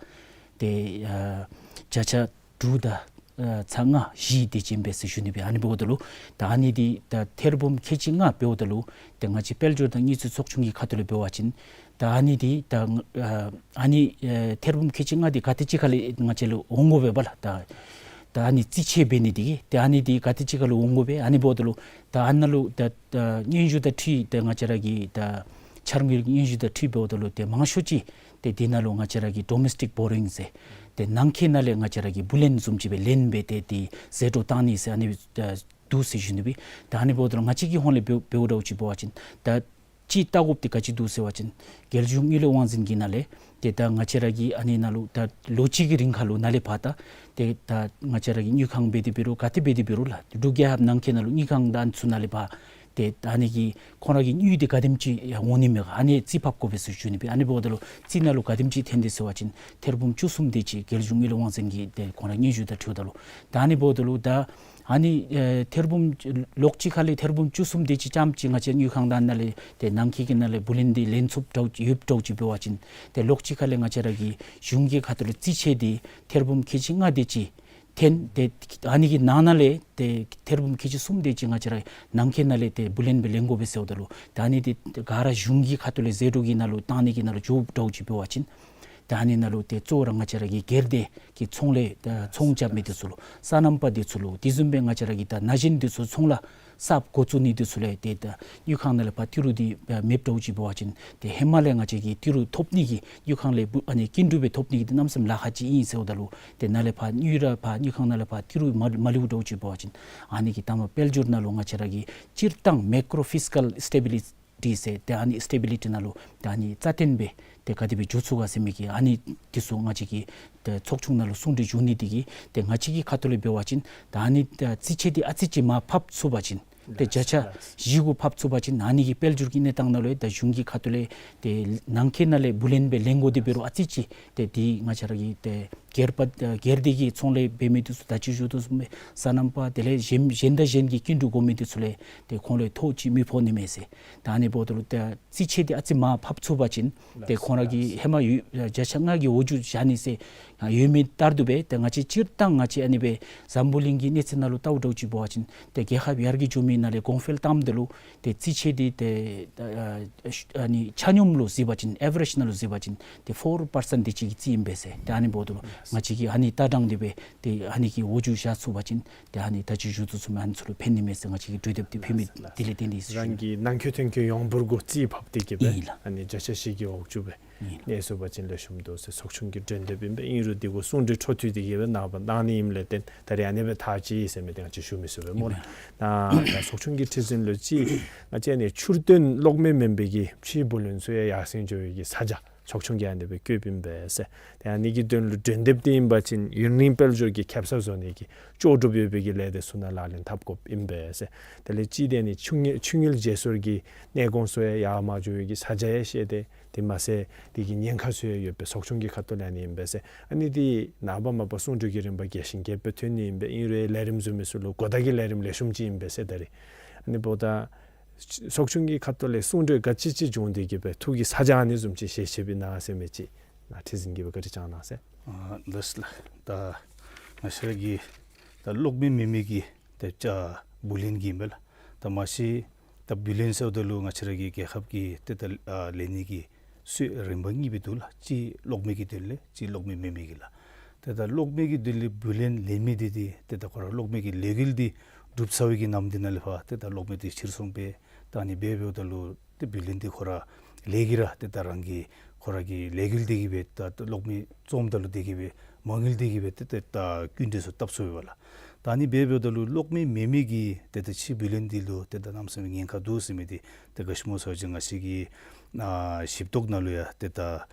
ཏེ་ཨ་བརྒྱ་ཆ་དྲུག་དང་ཨ་ཚག་ལྔ་བཞི་དེ་ཅིག་ཨིན་པས་ཟེར་ཞུ་ནི་སྦེ། ཨ་ནི་འབདཝ་ད་ལུ་ད་ཨ་ནི་འདི་ད་ཐེར་འབུམ་ཁལ་གཅིག་ལྔ་འབདཝ་ད་ལུ་ཏེ་ང་བཅས་དཔལ་འབྱོར་དང་དངུལ་རྩིས་ཚོགས་ཆུང་གི་ཁ་ཐུག་ལས་འབད་བ་ཅིན་ད་ཨ་ནི་འདི་ད་ཨ་ཨ་ནི་ཨེ་ཐེར་འབུམ་ཁལ་གཅིག་ལྔ་འདི་ག་ཏེ་ཅིག་ཁ་ལས་ང་བཅས་ལུ་འོང་དགོ་པས་པ་ལགས། ད་ད་ཨ་ནི་རྩིས་ཆད་འབད་ནི་འདི་གིས་ཏེ་ཨ་ནི་འདི་ག་ཏེ་ཅིག་ཁ་ལུ་འོང་དགོ་པས། ཨ་ནི་འབདཝ་ད་ལུ་ད་ཨ་ནཱ་ལུ་ད་ད་སྙན་ཞུ་དང་འཁྲིལ་ཏེ་ང་བཅས་ར་གི་ད་འཆར་དངུལ་སྙན་ཞུ་དང་འཁྲིལ་འབདཝ་ད་ལུ་ཏེ་མང་ཤོས་ཅིག་ཏེ་འདི་ནང་ལུ་ང་བཅས་ར་གི་ཌོ་མེསི་ཊིག་བོ་རོ་ཡིང་ཟེར་ཏེ་ནང་འཁོད་ནང་ལས་ང་བཅས་ར་གི་བུ་ལོན་བཟུམ་ཅིག་སྦེ་ལེན་སྦེ་ཏེ་འདི་ཟད་འགྲོ་བཏང་ནི་ཟེར་ཨ་ནི་ཨ་འདུག་ཟེར་ཞུ་ནི་སྦེ། ད་ཨ་ནི་འབདཝ་ད་ལུ་ང་བཅས་ཀྱི་ཧོངས་ལས་འབད་འབདཝ་འདྲཝ་ཅིག་འབད་བ་ཅིན་ད་ཅིག་བལྟ་དགོཔ་འདི་ག་ཅི་འདུག་ཟེར་བ་ཅིན་རྒྱལ་གཞུང་དངུལ་ལས་དབང་འཛིན་གྱི་ནང་ལས་ཏེ་ད་ང་བཅས་ར་གི་ཨ་ནི་ནང་ལུ་ད་ལོ་གཅིག་གི་རིང་ཁ་ལུ་ནཱ་ལས་ཕར་ད་ཏེ་ད་ང་བཅས་ར་གི་དངུལ་ཁང་འབད་དེ་འབད་རུང་ག་ཏེ་འབད་དེ་འབད་རུང་ལགས། འབྲུག་རྒྱལ་ཁབ་ནང་འཁོད་ནང་ལུ་དངུལ་ཁང་དང་ཚུ་ནང་ལས་ཕར་ཏེ་ད་ཨ་ནི་གི་ཁོང་ར་གི་དངུལ་འདི་ག་དེམ་ཅིག་འོང་ནི་མས་ག་ཨ་ནི་རྩིས་ཕབ་དགོ་པས་ཟེར་ཞུ་ནི་སྦེ། ཨ་ནི་འབདཝ་ད་ལུ་རྩིས་ནང་ལུ་ག་དེམ་ཅིག་ཐོན་དེས་ཟེར་བ་ཅིན་ཐེར་འབུམ་བཅུ་གསུམ་དེ་ཅིག་རྒྱལ་གཞུང་དངུལ་ལས་དབང་འཛིན་གྱི་ཏེ་ཁོང་ར་སྙན་ཞུ་དང་འཁྲིལཝ་ད་ལུ་ད་ཨ་ནི་འབདཝ་ད་ལུ་ད་ཨ་ནི་ཨེ་ཐེར་འབུམ་ལོ་གཅིག་ཁ་ལས་ཐེར་འབུམ་བཅུ་གསུམ་དེ་ཅིག་ཙམ་ཅིག་ང་བཅས་དངུལ་ཁང་དང་ནང་ལས་ཏེ་ནང་འཁོད་ཀྱི་ནང་ལས་བུ་ལོན་འདི་ལེན་ཚུགསཔ་འདྲཝ་ཡོདཔ་འདྲཝ་ཅིག་འབད་བ་ཅིན་ཏེ་ལོ་གཅིག་ཁ་ལས་ང་བཅས་ར་གི་གཞུང་གི་ཁ་ཐུག་ལས་རྩིས་ཆད་འདི་ཐེར་འབུམ་ཁལ་གཅིག་ལྔ་དེ་ཅིག་ཐོན། ཏེ་ཨ་ནི་གི་ནང་ན་ལས་ཏེ་ཐེར་འབུམ་ཁལ་གཅིག་གསུམ་དེ་ཅིག་ང་བཅས་ར་ནང་འཁོད་ནང་ལས་ཏེ་བུ་ལོན་སྦེ་ལེན་དགོ་པས་ཟེརཝ་ད་ལུ་ད་ཨ་ནི་འདི་ག་ར་གཞུང་གི་ཁ་ཐུག་ལས་ཟད་འགྲོ་གི་ནང་ལུ་བཏང་ནི་གི་ནང་ལུ་འགྱོཝ་འདྲཝ་ཅིག་འབད་བ་ཅིན་ད་ཨ་ནི་ནང་ལུ་ཏེ་གཙོ་བོ་ར་ང་བཅས་ར་གི་སྒེར་སྡེ་གི་ཚོང་ལས་ད་ཚོང་རྐྱབ་མི་འདི་ཚུ་ལུ་སོ་ནམ་པ་འདི་ཚུ་ལུ་དེ་བཟུམ་སྦེ་ང་བཅས་ར་གི་ད་ན་གཞོན་འདི་ཚུ་ཚོང་ལཱ་གསརཔ་འགོ་བཙུགས་ནི་འདི་ཚུ་ལུ་ཏེ་ད་དངུལ་ཁང་ནང་ལས་ཕར་ཏི་རུ་འདི་མེདཔ་འདྲཝ་ཅིག་འབད་བ་ཅིན་ཏེ་ཧེ་མ་ལས་ང་བཅས་ཀྱིས་ཏི་རུ་ཐོབ་ནི་གི་དངུལ་ཁང་ལས་འབུ་ཨ་ནི་སྐྱིན་འགྲུལ་སྦེ་ཐོབ་ནི་གི་འདི་གནམ་མེད་ས་མེད་ལཱ་ཁག་ཅིག་ཨིན་ཟེརཝ་ད་ལུ་ཏེ་ནཱ་ལས་ཕར་དངུལ་ར་ཕར་དངུལ་ཁང་ནང་ལས་ཕར་ཏི་རུ་མ་མ་ལུསཔ་འདྲཝ་ཅིག་འབད་བ་ཅིན་ཨ་ནི་གི་ད་མ་དཔལ་འབྱོར་ནང་ལུ་ང་བཅས་ར་གི་སྤྱིར་བཏང་མེ་ཀྲོ་ཕིསི་ཀཱལ་སི་ཊེ་བི་ལི་ཊི་ཟེར་ཏེ་ཨ་ནི་སི་ཊེ་བི་ལི་ཊི་ནང་ལུ་ད་ཨ་ནི་རྩ་བརྟན་སྦེ་ཏེ་ག་དེ་སྦེ་འགྱོ་ཚུགས་ག་ཟེར་མི་གི་ཨ་ནི་འདི་ཚུ་ང་བཅས་ཀྱི་ཏེ་ཚོགས་ཆུང་ནང་ལུ་གསུང་གྲོས་བྱུང་ནི་འདི་གིས་ཏེ་ང་བཅས་ཀྱི་ཁ་ཐུག་ལས་འབད་བ་ཅིན་ད་ཨ་ནི་ད་རྩིས་ཆད་འདི་ཨ་ཙི་ཅིག་མར་ཕབ་ཚུགས་པ་ཅིན་ཏེ་བརྒྱ་ཆ་བཞི་གུ་ཕབ་ཚུགས་པ་ཅིན་ཨ་ནི་གི་དཔལ་འབྱོར་གྱི་གནས་སྟངས་ནང་ལུ་ད་གཞུང་གི་ཁ་ཐུག་ལས་ཏེ་ནང་འཁོད་ནང་ལས་བུ་ལོན་སྦེ་ལེན་དགོ་དེ་འབད་རུང་ཨ་ཙི་ཅིག་ཏེ་འདི་ང་བཅས་ར་གི་ཏེ་སྒེར་པ་ཨ་སྒེར་སྡེ་གི་ཚོང་ལས་འབད་མི་འདི་ཚུ་ད་ཅི་ཞུ་དོ་བཟུམ་སྦེ་སོ་ནམ་པ་དེ་ལས་གཞན་གཞན་དང་གཞན་གྱི་སྐྱིན་འགྲུལ་དགོ་མི་འདི་ཚུ་ལས་ཏེ་ཁོང་ལུ་ཐོ་ཅིག་མི་ཕོག་ནི་མས་ཟེར། ད་ཨ་ནི་འབདཝ་ད་ལུ་ཏེ་རྩིས་ཆད་འདི་ཨ་ཙི་མར་ཕབ་ཚུགས་པ་ཅིན་ཏེ་ཁོང་ར་གི་ཧེ་མ་ཡོད་བརྒྱ་ཆ་ལྔ་གི་འོག་འགྱོ་བཞག་ནི་ཟེར་ཡོད་མི་ལྟར་དུ་སྦེ་ཏེ་ང་བཅས་སྤྱིར་བཏང་ང་བཅས་ཨ་ནི་སྦེ་འཛམ་བུ་གླིང་གི་གནས་ཚད་ནང་ལུ་བལྟཝ་འདྲཝ་ཅིག་འབད་བ་ཅིན་ཏེ་རྒྱལ་ཁབ་ཡར་རྒྱས་འགྱོ་མི་ནང་ལས་གོང་འཕེལ་བཏངམ་ད་ལུ་ཏེ་རྩིས་ཆད་འདི་ཏེ་ཨ་ཨ་ནི་ཆ་སྙོམས་ལུ་གཟིགས་པ་ཅིན་ཨེ་བ་རེཇ་ནང་ལུ་གཟིགས་པ་ཅིན་ཏེ་ཕོར་པར་སེནཊ་དེ་ཅིག་གི་རྩིས་ཨིན་པས་ཟེར། ཏེ་ཨ་ནི་འབདཝ་ད་ལུ་ང་བཅས་ཀྱིས་ཨ་ནི་ལྟ་སྟངས་འདི་སྦེ་ཏེ་ཨ་ནི་གི་འོག་འགྱོ་བཞག་ཚུགས་པ་ཅིན་ཏེ་ཨ་ནི་ད་ཅི་ཞུ་དོ་བཟུམ་ཨ་ནི་ཚུ་ལུ་ཕན་ནི་མས་ཟེར་ང་བཅས་ཀྱིས་གྲོས་འདེབས་འདི་ཕུལ་མི་དེ་ལས་བརྟེན་ཏེ་ཨིན་ཟེར་ཞུ་ནི། རང་གི་ནང་འཁོད་ཐོན་འཁྱོལ་ཡོངས་འབོར་གུ་རྩིས་ཕབ་སྟེ་གི་སྦེ་ཨིན་ལགས། ཨ་ནི་བརྒྱ་ཆ་བཞི་གི་འོག་འགྱོ་སྦེ་ཨིན་ལགས། གནས་ཚུགས་པ་ཅིན་ལེགས་ཤོམ་འདུག་ཟེར་ཚོགས་ཆུང་གི་གྲོས་འདེབས་ཨིན་པས། ཨིན་རུང་འདི་གུ་གསུང་གྲོས་འཕྲོ་མཐུད་དེ་གི་སྦེ་ནངས་པ་གནང་ནི་ཨིནམ་ལས་བརྟེན་ད་རིས་ཨ་ནི་སྦེ་ཐག་བཅད་ཡི་ཟེར་མི་འདི་ང་བཅས་ཞུ་མི་ཚུགས་པས་སྨོ་ལགས། ད་ད་ཚོགས་ཆུང་གི་ཁྲི་འཛིན་ལུ་ཅིག་ང་བཅས་ནི་ཕྱིར་ཐོན་གློག་མེ་མེན་པའི་གི་ཕྱིའི་བུ་ལོན་ཚུ་ཡང་ཡར་སེང་འགྱོ་བའི་གི་ས་ཆ་ཚོགས་ཆུང་གིས་ཨ་ནི་སྦེ་བཀོདཔ་ཨིན་པས་ཟེར། ཏེ་ཨ་ནི་གི་དོན་ལུ་གྲོས་འདེབས་འདི་ཨིན་པ་ཅིན་ཡུན་རིང་དཔལ་འབྱོར་གྱི་ཁེབ་ས་བཟོ་ནི་གི་ལྕོགས་གྲུབ་ཡོད་པའི་གི་ལས་སྡེ་ཚུ་ནང་ལག་ལེན་འཐབ་དགོཔ་ཨིན་པས་ཟེར། དེ་ལས་ཅིག་དེ་ནི་ཆུ་དངུལ་ཆུ་དངུལ་བརྗེ་སོར་གྱི་གནས་གོང་ཚུ་ཡང་ཡར་མར་འགྱོ་བའི་གི་ས་ཆ་ཡང་བཤད་དེ་དེ་མ་ཚད་དེ་གི་ཉེན་ཁ་ཚུ་ཡང་ཡོད་པས། ཚོགས་ཆུང་གི་ཁ་ཐུག་ལས་ཨ་ནི་ཨིན་པས་ཟེར། ཨ་ནི་འདི་ནངས་པ་མ་པ་གསུང་གྲོས་ཀྱི་རིམ་པ་རྒྱས་ཤིང་རྒྱསཔ་སྦེ་ཐོན་ནི་ཨིན་པས། ཨིན་རུང་ལས་རིམ་བཟུམ་མི་ཚུ་ལུ་གོ་བརྡ་གི་ལས་རིམ་ལེགས་ཤོམ་ཅིག་ཨིན་པས་ཟེར། ད་རིས་ཨ་ནི་འབདཝ་ད་ཚོགས་ཆུང་གི་ཁ་ཐུག་ལས་གསུང་གྲོས་ག་ཅི་ཅིག་བྱུང་སྟེ་གི་སྦེ་ཐུགས་ཀྱི་ཚ་གྱང་ཨ་ནི་བཟུམ་ཅིག་ཞལ་བཞེས་པའི་ནང་ཟེར་མི་ཅིག་ང་ཁྲི་འཛིན་གྱིས་སྦེ་བཀའ་དྲིན་བསྐྱང་གནང་ཟེར། ཨ་ལགས་སོ་ལགས། ད་ང་བཅས་ར་གི་ད་གློག་མེ་མེན་མི་གི་ད་ཅ་བུ་ལོན་གྱི་ཨིན་པས་ལགས། ད་མ་གཞི་ད་བུ་ལོན་ཟེརཝ་ད་ལུ་ང་བཅས་ར་གི་རྒྱལ་ཁབ་ཀྱི་ཏེ་ད་ཨ་ལེན་ནི་གི་སྲོལ་རིམ་པ་གཉིས་སྦེ་འདུག་ལགས། གཅིག་གློག་མེ་གི་དོན་ལས་གཅིག་གློག་མེ་མེན་མི་གི་ལགས། ཏེ་ད་གློག་མེ་གི་དོན་ལས་བུ་ལོན་ལེན་མི་འདི་ཏེ་ཏེ་ད་ཁོ་ར་གློག་མེ་གི་ལས་འགུལ་འདི་གྲུབ་ཚར་བའི་གི་ནམ་དུས་ནང་ལས་ཕར་ཏེ་ད་གློག་མེ་འདི་ཕྱིར་ཚོང་འབད་ད་ཨ་ནི་འབད་འབདཝ་ད་ལུ་ཏེ་བུ་ལོན་འདི་ཁོ་ར་ལས་ཀྱིས་ར་ཏེ་ད་རང་གི་ཁོ་ར་གི་ལས་འགུལ་འདི་གིས་སྦེ་ད་གློག་མེ་བཙོངམ་ད་ལུ་འདི་གིས་སྦེ་མ་དངུལ་འདི་གིས་སྦེ་ཏེ་ཏེ་ད་སྐྱིན་འགྲུལ་ཚུ་བཏབ་ཚུགས་པས་ལགས། ད་ཨ་ནི་སྦེ་འབདཝ་ད་ལུ་གློག་མེ་མེན་མི་གི་ཏེ་ད་ཕྱི་བི་ལི་ཡོན་འདི་ལུ་ཏེ་ད་གནམ་མེད་ས་མེད་ཉེན་ཁ་འདུག་ཟེར་མི་འདི་ཏེ་ག་ཅི་སྨོ་ཟེར་བ་ཅིན་ང་བཅས་ཀྱི་ཨ་ཞིབ་རྟོག་ནང་ལུ་ཡང་ཏེ་ད་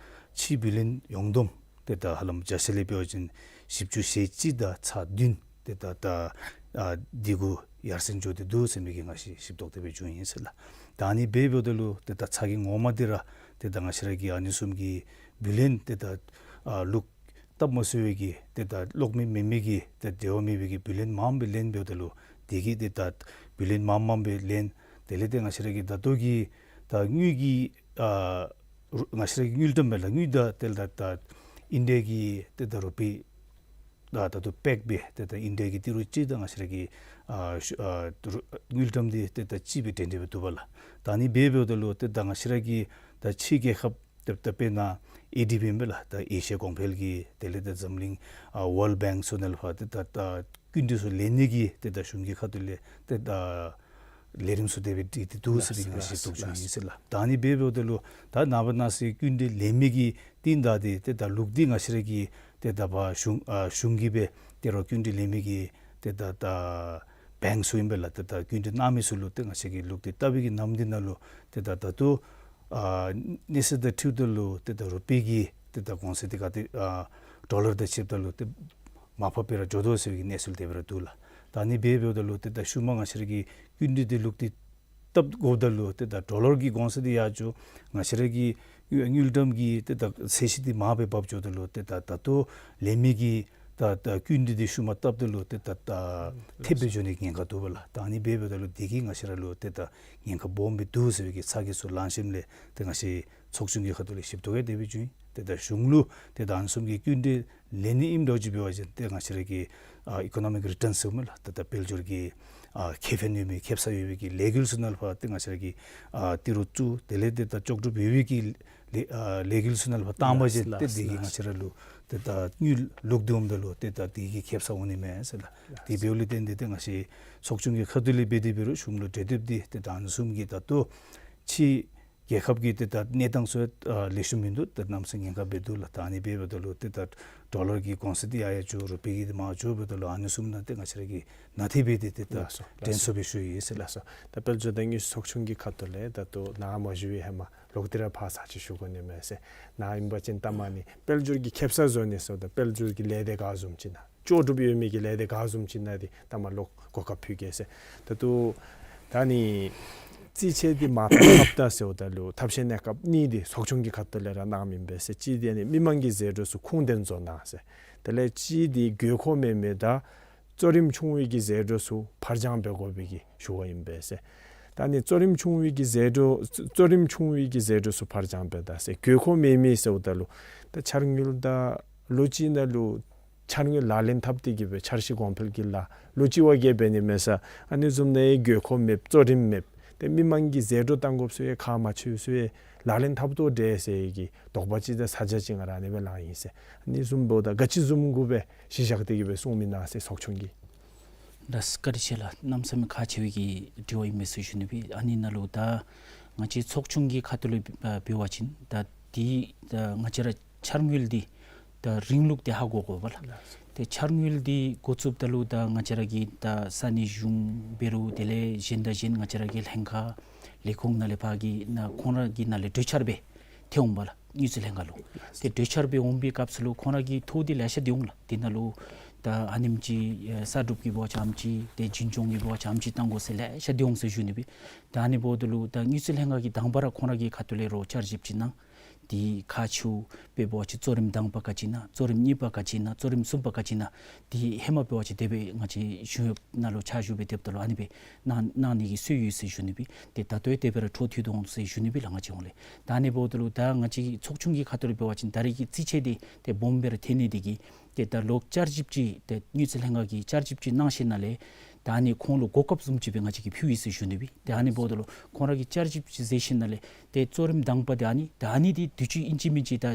ཕྱི་བི་ལི་ཡོན་ཡོངས་བསྡོམས་ཏེ་ད་ཧ་ལམ་བརྒྱ་ཆ་ལས་འབད་བ་ཅིན་བཞི་བཅུ་ཞེ་གཅིག་དང་ཚག་བདུན་ཏེ་ད་ད་ཨ་འདི་གུ་ཡར་སེང་འགྱོ་སྟེ་འདུག་ཟེར་མི་གི་ང་བཅས་ཞིབ་རྟོག་དེ་སྦེ་བྱུང་ཡི་ཟེར་ལགས། ད་ཨ་ནི་སྦེ་འབདཝ་ད་ལུ་ཏེ་ད་ཚ་གྱང་ངོ་མ་འདི་ར་ཏེ་ད་ང་བཅས་ར་གི་ཨ་ནི་བཟུམ་གྱི་བི་ལི་ཡོན་ཏེ་ད་ཨ་ལུག་བཏབ་མ་ཚུགས་པའི་གི་ཏེ་ད་གློག་མེ་མེན་མི་གི་ཏེ་འབྲེལ་བ་མེད་པའི་གི་བི་ལི་ཡོན་མངམ་སྦེ་ལེན་འབདཝ་ད་ལུ་དེ་གིས་ཏེ་ད་བི་ལི་ཡོན་མངམ་མངམ་སྦེ་ལེན། དེ་ལས་ཏེ་ང་བཅས་ར་གི་ད་ལྟོ་གི་ད་དངུལ་གྱི་ཨ་རུ་ང་བཅས་ར་གི་དངུལ་ཀྲམ་སྦེ་ལགས། དངུལ་ད་ཏེ་ད་ད་ཨིན་ཌི་ཡ་གི་ཏེ་ད་རུ་པི་ད་ད་ལྟོ་པེཀ་སྦེ་ཏེ་ད་ཨིན་ཌི་ཡ་གི་ཏི་རུ་གཅིག་དང་ང་བཅས་ར་གི་ཨ་ཤུ་ཨ་རུ་དངུལ་ཀྲམ་འདི་ཏེ་ད་གཅིག་སྦེ་འདྲེན་འདྲ་སྦེ་འདུག་པ་ལགས། ད་ཨ་ནི་སྦེ་འབདཝ་ད་ལུ་ཏེ་ད་ང་བཅས་ར་གི་ད་ཕྱི་རྒྱལ་ཁབ་ཏེ་ད་དཔེར་ན་ཨེ་ཌི་བི་ཨེམ་སྦེ་ལགས། ད་ཨེ་ཤི་ཡ་གོང་འཕེལ་གྱི་དེ་ལས་ད་འཛམ་གླིང་ཨ་ཝཱལཌ་བེངཀ་ཚུ་ནང་ལུ་ཕར་ཏེ་ད་ད་སྐྱིན་འགྲུལ་ཚུ་ལེན་ནི་གི་ཏེ་ད་གཞུང་གི་ཁ་ཐུག་ལས་ཏེ་ད་ལས་རིམ་ཚུ་དེ་སྦེ་སྒྲིག་སྟེ་འདུག་ཟེར་བའི་གི་ཞིབ་རྟོག་བྱུང་ཡི་ཟེར་ལགས། ད་ཨ་ནི་སྦེ་འབདཝ་ད་ལུ་ད་ནངས་པ་གནངས་ཚེ་སྐྱིན་འགྲུལ་ལེན་མི་གི་རྟིང་བདའ་སྟེ་ཏེ་ད་ལུག་འདི་ང་བཅས་ར་གི་ཏེ་ད་ཕར་གཞུང་ཨ་གཞུང་གིས་སྦེ་ཏེ་རོགས་སྐྱིན་འགྲུལ་ལེན་མི་གི་ཏེ་ད་ད་བེངཀ་ཚུ་ཨིན་པས་ལགས། ཏེ་ད་སྐྱིན་འགྲུལ་གནང་མི་ཚུ་ལུ་ཏེ་ང་བཅས་ཀྱིས་ལུག་འདི་བཏབ་པའི་གི་ནམ་འདི་ནང་ལུ་ཏེ་ད་ད་ལྟོ་ཨ་གནས་ཚད་དང་འཁྲིལཝ་ད་ལུ་ཏེ་ད་རུ་པི་གི་ཏེ་ད་གོང་ཚད་འདི་ག་ཏེ་ཨ་ཌོ་ལར་དང་ཕྱདཔ་ད་ལུ་ཏེ་མར་ཕབ་སྦེ་ར་འགྱོ་དོ་ཟེར་བའི་གི་གནས་ཚུལ་དེ་སྦེ་ར་འདུག་ལགས། ད་ཨ་ནི་སྦེ་འབདཝ་ད་ལུ་ཏེ་ད་ཤུལ་མ་ང་བཅས་ར་གི་སྐྱིན་འགྲུལ་འདི་ལུག་འདི་བཏབ་དགོཔ་ད་ལུ་ཏེ་ད་ཌོ་ལར་གྱི་གོང་ཚད་འདི་ཡར་འགྱོ། ང་བཅས་ར་གི་དངུལ་ཀྲམ་གྱི་ཏེ་ད་ཚད་གཞི་འདི་མར་སྦེ་འབབ་འགྱོཝ་ད་ལུ་ཏེ་ད་ད་ལྟོ་ལེན་མི་གི་ད་ད་སྐྱིན་འགྲུལ་འདི་ཤུལ་མ་བཏབ་ད་ལུ་ཏེ་ད་ད་ཐེབས་སྦེ་འགྱོ་ནི་ཉེན་ཁ་འདུག་པ་ལགས། ད་ཨ་ནི་སྦེ་འབདཝ་ད་ལུ་དེ་གིས་ང་བཅས་ར་ལུ་ཏེ་ད་ཉེན་ཁ་སྦོམ་སྦེ་འདུག་ཟེར་བའི་གི་ཚ་གྱང་ཚུ་ལངས་ཞིནམ་ལས་ཏེ་ང་བཅས་ཚོགས་ཆུང་གི་ཁ་ཐུག་ལས་ཞིབ་རྟོག་ཡང་དེ་སྦེ་བྱུང་ཡི། ཏེ་ད་གཞུང་ལུ་ཏེ་ད་ཨ་ནི་བཟུམ་གྱི་སྐྱིན་འགྲུལ་ལེན་ནི་ཨིནམ་འདྲཝ་ཅིག་འབད་བ་ཅིན་ཏེ་ང་བཅས་ར་གི་ཨ་ཨི་ཀོ་ནོ་མིཀ་རི་ཊརན་ཟེར་མི་ལགས། ཏེ་ད་དཔལ་འབྱོར་གྱི་ཨ་ཁེ་ཕན་ཡོད་མི་ཁེ་སང་ཡོད་པའི་གི་ལས་འགུལ་ཚུ་ནང་ལུ་ཕར་ཏེ་ང་བཅས་ར་གི་ཨ་ཏི་རུ་བཙུགས། དེ་ལས་ཏེ་ད་ལྕོགས་གྲུབ་ཡོད་པའི་གི་ལས་ཨ་ལས་འགུལ་ཚུ་ནང་ལུ་ཕར་བཏང་པ་ཅིན་ཏེ་དེ་གིས་ང་བཅས་ར་ལུ་ཏེ་ད་དངུལ་ལུག་འདི་འོངམ་ད་ལུ་ཏེ་ད་དེ་གིས་ཁེ་སང་འོང་ནི་མས་ཟེར་ལགས། དེ་འབདཝ་ལས་བརྟེན་ཏེ་ཏེ་ང་བཅས་ཚོགས་ཆུང་གི་ཁ་ཐུག་ལས་འབད་དེ་འབད་རུང་གཞུང་ལུ་གྲོས་བསྡུར་འདི་ཏེ་ད་ཨ་ནི་བཟུམ་གྱི་ད་ལྟོ་ཕྱི་རྒྱལ་ཁབ་ཀྱི་ཏེ་ད་གནས་སྟངས་ཚུ་ཨ་ལེགས་ཤོམ་མིན་འདུག། ཏེ་གནམ་མེད་ས་མེད་ཉེན་ཁ་སྦེ་འདུག་ལགས། ད་ཨ་ནི་སྦེ་འབདཝ་ད་ལུ་ཏེ་ད་ཌོ་ལར་གྱི་གོང་ཚད་འདི་ཡར་ཡར་འགྱོ། རུ་པི་གི་འདི་མར་འགྱོ་འབདཝ་ད་ལུ་ཨ་ནི་བཟུམ་ནང་ཏེ་ང་བཅས་ར་གིས་ནན་ཏན་འབད་དེ་ཏེ་ད་ལགས་སོ། དྲན་གསོ་སྦེ་ཞུ་ཡི་ཟེར་ལགས། ལགས་སོ། ད་དཔལ་འབྱོར་དང་དངུལ་ཚོགས་ཆུང་གི་ཁ་ཐུག་ལས་ད་ལྟོ་ནཱ་མ་ཞུ་བའི་ཧེ་མ་ལོག་སྟེ་ར་ཕར་ཚར་ཅིག་ཞུ་དགོ་ནི་མས་ཟེར། ནཱ་ཨིན་པ་ཅིན་ལྟ་མ་ནི་དཔལ་འབྱོར་གྱི་ཁེ་སང་བཟོ་ནི་ཟེརཝ་ད་དཔལ་འབྱོར་གྱི་ལས་སྡེ་ག་བཟུམ་ཅིག་ནང་ལྕོགས་གྲུབ་ཡོད་མི་གི་ལས་སྡེ་ག་བཟུམ་ཅིག་ནང་འདི་ལྟ་མ་ལོག་གོ་སྐབས་ཕུལ་གེ་ཟེར། ད་ལྟོ་ད་ནི་རྩིས་ཆད་འདི་མར་ཕབ་ད་ཟེརཝ་ད་ལུ་ཐབས་ཤེས་གནས་སྐབས་གཉིས་འདི་ཚོགས་ཆུང་གི་ཁ་ཐུག་ལས་ར་གནངམ་ཨིན་པས་ཟེར། གཅིག་འདི་ནི་མི་མང་གི་ཟད་འགྲོ་ཚུ་ཁུངས་ལྡན་བཟོ་གནང་ཟེར། དེ་ལས་གཅིག་འདི་དགོས་མཁོ་མེད་མི་དང་གཙོ་རིམ་ཆུང་བའི་གི་ཟད་འགྲོ་ཚུ་ཕར་འགྱངས་འབད་དགོ་པའི་གི་ཞུ་བ་ཨིན་པས་ཟེར། ད་ནི་གཙོ་རིམ་ཆུང་བའི་གི་ཟད་འགྲོ་གཙོ་རིམ་ཆུང་བའི་གི་ཟད་འགྲོ་ཚུ་ཕར་འགྱངས་འབད་ད་ཟེར། དགོས་མཁོ་མེད་མི་ཟེརཝ་ད་ལུ་ད་འཆར་དངུལ་ད་ལོ་གཅིག་ནང་ལུ་འཆར་དངུལ་ལག་ལེན་འཐབ་སྟེ་གི་སྦེ་འཆར་གཞི་གོང་འཕེལ་གྱི་ལཱ་ལོ་གཅིག་བར་གྱི་འབད་ནི་མས་ཟེར། ཨ་ནི་བཟུམ་ནང་དགོས་མཁོ་མེདཔ་གཙོ་རིམ་མེདཔ་ཏེ་མི་མང་གི་ཟད་འགྲོ་བཏང་དགོཔ་ཚུ་ཡང་ཁག་མ་ཆོད་ཚུ་ཡང་ལག་ལེན་འཐབ་དོ་འདྲས་ཟེར་གྱི་དོགས་པ་ཅིག་དང་ཚ་གྱང་ཅིག་ང་ར་ཨ་ནི་སྦེ་ལངས་ཡི་ཟེར། ཨ་ནི་བཟུམ་འབདཝ་ད་ག་ཅི་བཟུམ་གུ་སྦེ་གཞི་བཞག་སྟེ་གི་སྦེ་གསུངས་མི་ན་ཟེར་ཚོགས་ཆུང་གིས། ལགས་སོ། བཀའ་དྲིན་ཆེ་ལགས། གནམ་མེད་ས་མེད་ཁག་ཆེ་བའི་གི་དྲི་བ་ཨིན་མས་ཟེར་ཞུ་ནི་སྦེ། ཨ་ནི་ནང་ལུ་ད་ང་བཅས་ཚོགས་ཆུང་གི་ཁ་ཐུག་ལས་འབད་བ་ཅིན་ད་འདི་ད་ང་བཅས་ར་འཆར་དངུལ་འདི་ད་རིང་ལུགས་འདི་ཧ་གོ་དགོ་པས་ལགས། ལགས་སོ། ཏེ་འཆར་དངུལ་འདི་འགོ་བཙུགསཔ་ད་ལུ་ད་ང་བཅས་ར་གི་ད་ས་གནས་གཞུང་འབད་རུང་དེ་ལས་གཞན་དང་གཞན་ང་བཅས་ར་གི་ལྷན་ཁག་ལས་ཁུངས་ནང་ལས་ཕར་གྱི་ནང་ཁོང་ར་གི་ནང་ལས་གྲོས་འཆར་སྦེ་ཐོན་འོང་པས་ལགས། དངུལ་རྩིས་ལྷན་ཁག་ལུ། ཏེ་གྲོས་འཆར་སྦེ་འོང་པའི་སྐབས་སུ་ལུ་ཁོང་ར་གིས་ཐོ་འདི་ལེ་ཤ་སྟེ་འོང་ལགས། དེ་ནང་ལུ་ད་ཨ་ནེམ་ཅིག་ཨེ་གསར་སྒྲུབ་ཀྱི་འབད་བ་ཅིན་ཨ་ནེམ་ཅིག་ཏེ་རྒྱུན་སྐྱོང་གི་འབད་བ་ཅིན་ཨ་ནེམ་ཅིག་བཏང་དགོ་ཟེར་ལེ་ཤ་སྟེ་འོང་ཟེར་ཞུ་ནི་སྦེ། ད་ཨ་ནི་འབདཝ་ད་ལུ་ད་དངུལ་རྩིས་ལྷན་ཁག་གིས་དང་པ་ར་ཁོང་ར་གི་ཁ་ཐུག་ལས་རོགས་བསྐྱར་ཞིབ་ཅིག་གནང་། དེ་ཁག་ཆེཝ་འབད་བ་ཅིན་གཙོ་རིམ་དང་པ་ག་ཅི་ཨིན་ན། གཙོ་རིམ་གཉིས་པ་ག་ཅི་ཨིན་ན། གཙོ་རིམ་གསུམ་པ་ག་ཅི་ཨིན་ན། དེ་ཧེ་མ་འབད་བ་ཅིན་དེ་སྦེ་ང་བཅས་གཞུང་གཡོགཔ་ནང་ལུ་ཕྱག་ཞུ་སྦེ་སྡོདཔ་ད་ལུ་ཨ་ནི་སྦེ་གནང་གནང་ནི་གི་སྲོལ་ཡོད་ཟེར་ཞུ་ནི་སྦེ། ཏེ་ད་ལྟོ་ཡང་དེ་སྦེ་ར་འཕྲོ་མཐུད་དོ་འོང་ཟེར་ཞུ་ནི་སྦེ་ལགས། ང་བཅས་འོང་ལས་ད་ཨ་ནི་འབདཝ་ད་ལུ་ད་ང་བཅས་ཚོགས་ཆུང་གི་ཁ་ཐུག་ལས་འབད་བ་ཅིན་ད་རེས་ཀྱི་རྩིས་ཆད་འདི་ཏེ་སྦོམ་སྦེ་ར་ཐོན་ནི་འདི་གིས་ཏེ་ད་ལོག་བསྐྱར་ཞིབ་ཅིག་ཏེ་དངུལ་རྩིས་ལྷན་ཁག་གིས་བསྐྱར་ཞིབ་ཅིག་གནང་ཞིནམ་ལས་ད་ཨ་ནི་ཁོང་ལུ་གོ་སྐབས་བཟུམ་ཅིག་སྦེ་ང་བཅས་ཀྱིས་ཕུལ་ཡི་ཟེར་ཞུ་ནི་སྦེ། ཏེ་ཨ་ནི་འབདཝ་ད་ལུ་ཁོང་ར་གིས་བསྐྱར་ཞིབ་ཅིག་མཛད་ཞིནམ་ལས་ཏེ་གཙོ་རིམ་དང་པ་འདི་ཨ་ནི་ད་ཨ་ནི་འདི་དུས་ཅི་ཨིན་ཅི་མིན་ཅི་ད་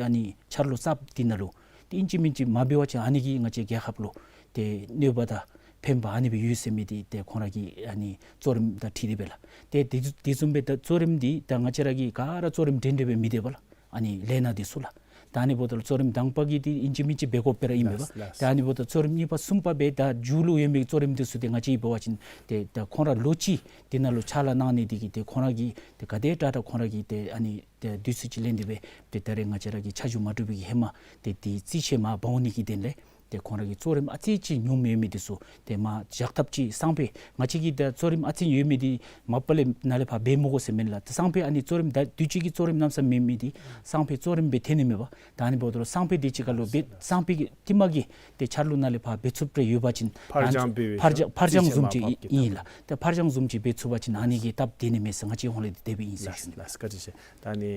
ཨ་ནི་འཆར་ལོ་གསརཔ་འདི་ནང་ལུ་ཏེ་ཨིན་ཅི་མིན་ཅི་མ་འབད་བ་ཅིན་ཨ་ནི་གིས་ང་བཅས་རྒྱལ་ཁབ་ལུ་ཏེ་གནོད་པ་དང་ཕན་པ་ཨ་ནི་སྦེ་ཡོད་ཟེར་མི་འདི་ཏེ་ཁོང་ར་གིས་ཨ་ནི་གཙོ་རིམ་དང་འཁྲིལ་ཏེ་སྦེ་ལགས། ཏེ་དེ་དེ་བཟུམ་སྦེ་ད་གཙོ་རིམ་འདི་ད་ང་བཅས་ར་གིས་ག་ར་གཙོ་རིམ་འདྲན་འདྲ་སྦེ་མི་སྡོད་པས་ལགས། ཨ་ནི་ལས་སྣ་འདི་ཚུ་ལགས། ད་ཨ་ནི་འབདཝ་ད་ལུ་གཙོ་རིམ་དང་པ་གི་འདི་ཨིན་ཅི་མིན་ཅི་འབད་དགོཔ་སྦེ་ར་ཨིན་མས་པ། ལགས་ལགས། ད་ཨ་ནི་འབདཝ་ད་གཙོ་རིམ་གཉིས་པ་གསུམ་པ་སྦེ་ད་མཇུག་ལུ་ཡོད་མི་གཙོ་རིམ་འདི་ཚུ་ཏེ་ང་བཅས་འབད་བ་ཅིན་ཏེ་ད་ཁོང་ར་ལོ་གཅིག་འདི་ནང་ལུ་ཕྱག་ལཱ་གནང་ནི་འདི་གིས་ཏེ་ཁོང་ར་གིས་ཏེ་ག་དེ་དྲག་དྲག་ཁོང་ར་གིས་ཏེ་ཨ་ནི་ཏེ་དུས་ཚོད་ཅིག་ལེན་ཏེ་སྦེ་ཏེ་ད་རེས་ང་བཅས་ར་གི་ཆ་འཇོག་མ་གྲུབ་པའི་གི་ཧེ་མ་ཏེ་དེ་རྩིས་ཆད་མར་འབག་འོང་ནི་གི་དོན་ལས་ཏེ་ཁོང་ར་གི་གཙོ་རིམ་ཨ་ཙི་ཅིག་ཉུངམ་ཡོད་མི་འདི་ཚུ་ཏེ་མར་བཞག་ཐབས་ཅིག་སང་ཕོད་ང་བཅས་ཀྱིས་ད་གཙོ་རིམ་ཨ་ཙི་ཡོད་མི་འདི་མ་པ་ལས་ནཱ་ལས་ཕར་འབད་མི་དགོ་ཟེར་མེན་ལགས། ད་སང་ཕོད་ཨ་ནི་གཙོ་རིམ་ད་དུས་ཅི་གི་གཙོ་རིམ་གནམ་མེད་ས་མེད་མེད་མི་འདི་སང་ཕོད་གཙོ་རིམ་སྦེ་འཐོན་ནི་མས་པ། ད་ཨ་ནི་འབདཝ་ད་ལུ་སང་ཕོད་འདི་ཅིག་ཁར་ལུ་འབད་སང་ཕོད་ཀྱི་རྟིང་མ་གི་ཏེ་འཆར་ལུགས་ནང་ལས་ཕར་འབད་ཚུགསཔ་རེ་ཡོད་པ་ཅིན་ཕར་འགྱངས་འབད་བའི་ཕར་འགྱངས་ཕར་འགྱངས་བཟུམ་ཅིག་ཨིན་ལགས། ཏེ་ཕར་འགྱངས་བཟུམ་ཅིག་འབད་ཚུགས་པ་ཅིན་ཨ་ནི་གི་སྟབས་བདེ་ནི་མས་ཟེར་ང་བཅས་ཧོངས་ལས་འདི་དེ་སྦེ་ཨིན་ཟེར་ཞུ་ནི། ལགས་ལགས། བཀའ་དྲིན་ཆེ། ད་ཨ་ནི་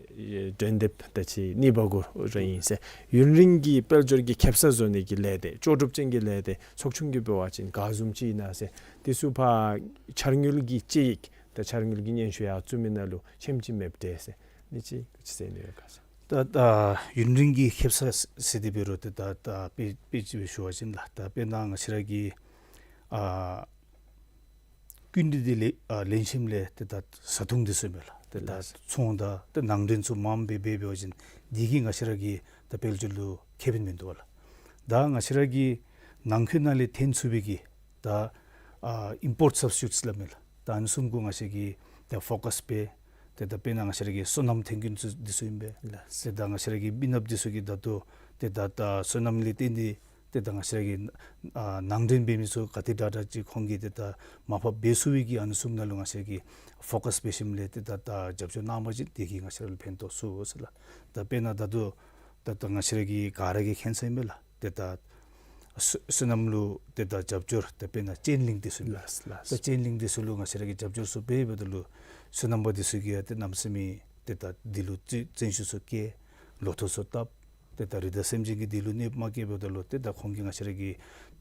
ཨེ་གྲོས་འདེབས་ད་ཅི་གཉིས་པ་གུ་ར་ཨིན་ཟེར། ཡུན་རིང་གི་དཔལ་འབྱོར་གྱི་ཁེ་སང་བཟོ་ནི་གི་ལས་སྡེ་ལྕོགས་གྲུབ་ཅན་གྱི་ལས་སྡེ་ཚོགས་ཆུང་གིས་འབད་བ་ཅིན་ག་བཟུམ་ཅིག་ཨིན་ན་ཟེར། དེ་ཚུ་ཕར་འཆར་དངུལ་གྱི་དཔྱད་ཡིག་ད་འཆར་དངུལ་གྱི་སྙན་ཞུ་ཡར་བཙུགས་མི་ནང་ལུ་ཆེམ་ཅིག་མེདཔ་འདྲས་ཟེར། ཨ་ནི་ཅིག་ག་ཅི་ཟེར་ནི་ཡོད་ག་ཟེར། ད་ད་ཡུན་རིང་གི་ཁེ་སང་ཟེར་ཏེ་འབད་རུང་ཏེ་ད་ད་དཔེ་དཔེ་ཅིག་སྦེ་ཞུ་བ་ཅིན་ལགས། ད་དཔེར་ན་ང་བཅས་ར་གི་ཨ་སྐྱིན་འགྲུལ་འདི་ལེན་ཨ་ལེན་ཞིནམ་ལས་ཏེ་ད་བཟའ་འཐུང་འདི་ཚུ་མས་ལགས། ཏེ་ད་ལགས། ཚོང་དང་ཏེ་ནང་འདྲེན་ཚུ་མངམ་སྦེ་འབད་འབད་བ་ཅིན་འདི་གིས་ང་བཅས་ར་གི་ད་དཔལ་འབྱོར་ལུ་ཁེ་ཕན་མིན་འདུག་པ་ལགས། ད་ང་བཅས་ར་གི་ནང་འཁོད་ནང་ལས་འཐོན་ཚུགས་པའི་གི་ད་ཨ་ཨིམ་པོརཊ་སབ་སི་ཊི་ཊུཊསི་སླབ་མས་ལགས། ད་ཨ་ནི་བཟུམ་གུ་ང་བཅས་ཀྱིས་ད་ཕོ་ཀཱསི་འབད་ཏེ་ད་དཔེར་ན་ང་བཅས་ར་གི་སོ་ནམ་ཐོན་ཁུངས་ཚུ་འདི་ཚུ་ཨིན་པས། ལགས། ཏེ་ད་ང་བཅས་ར་གི་མི་ནགཔ་འདི་ཚུ་གིས་ད་ལྟོ་ཏེ་ད་ད་སོ་ནམ་ལས་བརྟེན་ཏེ་ཏེ་ད་ང་བཅས་ར་གི་ཨ་ནང་འདྲེན་འབད་མི་ཚུ་ག་དེ་དྲག་དྲག་ཅིག་ཁོང་གིས་ཏེ་ད་མར་ཕབ་འབད་ཚུགས་པའི་གི་ཨ་ནི་བཟུམ་ནང་ལུ་ང་བཅས་ཀྱིས་ཕོ་ཀཱསི་འབད་ཞིནམ་ལས་ཏེ་ད་ད་རྒྱབ་སྐྱོར་གནང་བ་ཅིན་དེ་གིས་ང་བཅས་ར་ལུ་ཕན་ཐོགས་ཚུགས་ཟེར་ལགས། ད་དཔེར་ན་ད་ལྟོ་ད་ད་ང་བཅས་ར་གི་ག་ར་གིས་མཁྱེན་ས་ཨིན་པས་ལགས། ཏེ་ད་སོ་སོ་ནམ་ལུ་ཏེ་ད་རྒྱབ་སྐྱོར་ད་དཔེར་ན་ཅེན་ལིང་འདི་ཚུ་ཨིན་པས། ལགས་ལགས། ད་ཅེན་ལིང་འདི་ཚུ་ལུ་ང་བཅས་ར་གིས་རྒྱབ་སྐྱོར་ཚུ་འབད་འབདཝ་ད་ལུ་སོ་ནམ་པ་འདི་ཚུ་གིས་ཡང་ཏེ་གནམ་མེད་ས་མེད་ཏེ་ད་འདི་ལུ་བརྩོན་བརྩོན་ཤུགས་ཚུ་བསྐྱེད་ལོ་ཐོག་ཚུ་བཏབ། ཏེ་ད་རི་དྭགས་སེམས་ཅན་གྱིས་འདི་ལུ་གནོདཔ་མ་བཀལ་འབདཝ་ད་ལུ་ཏེ་ད་ཁོང་གིས་ང་བཅས་ར་གི་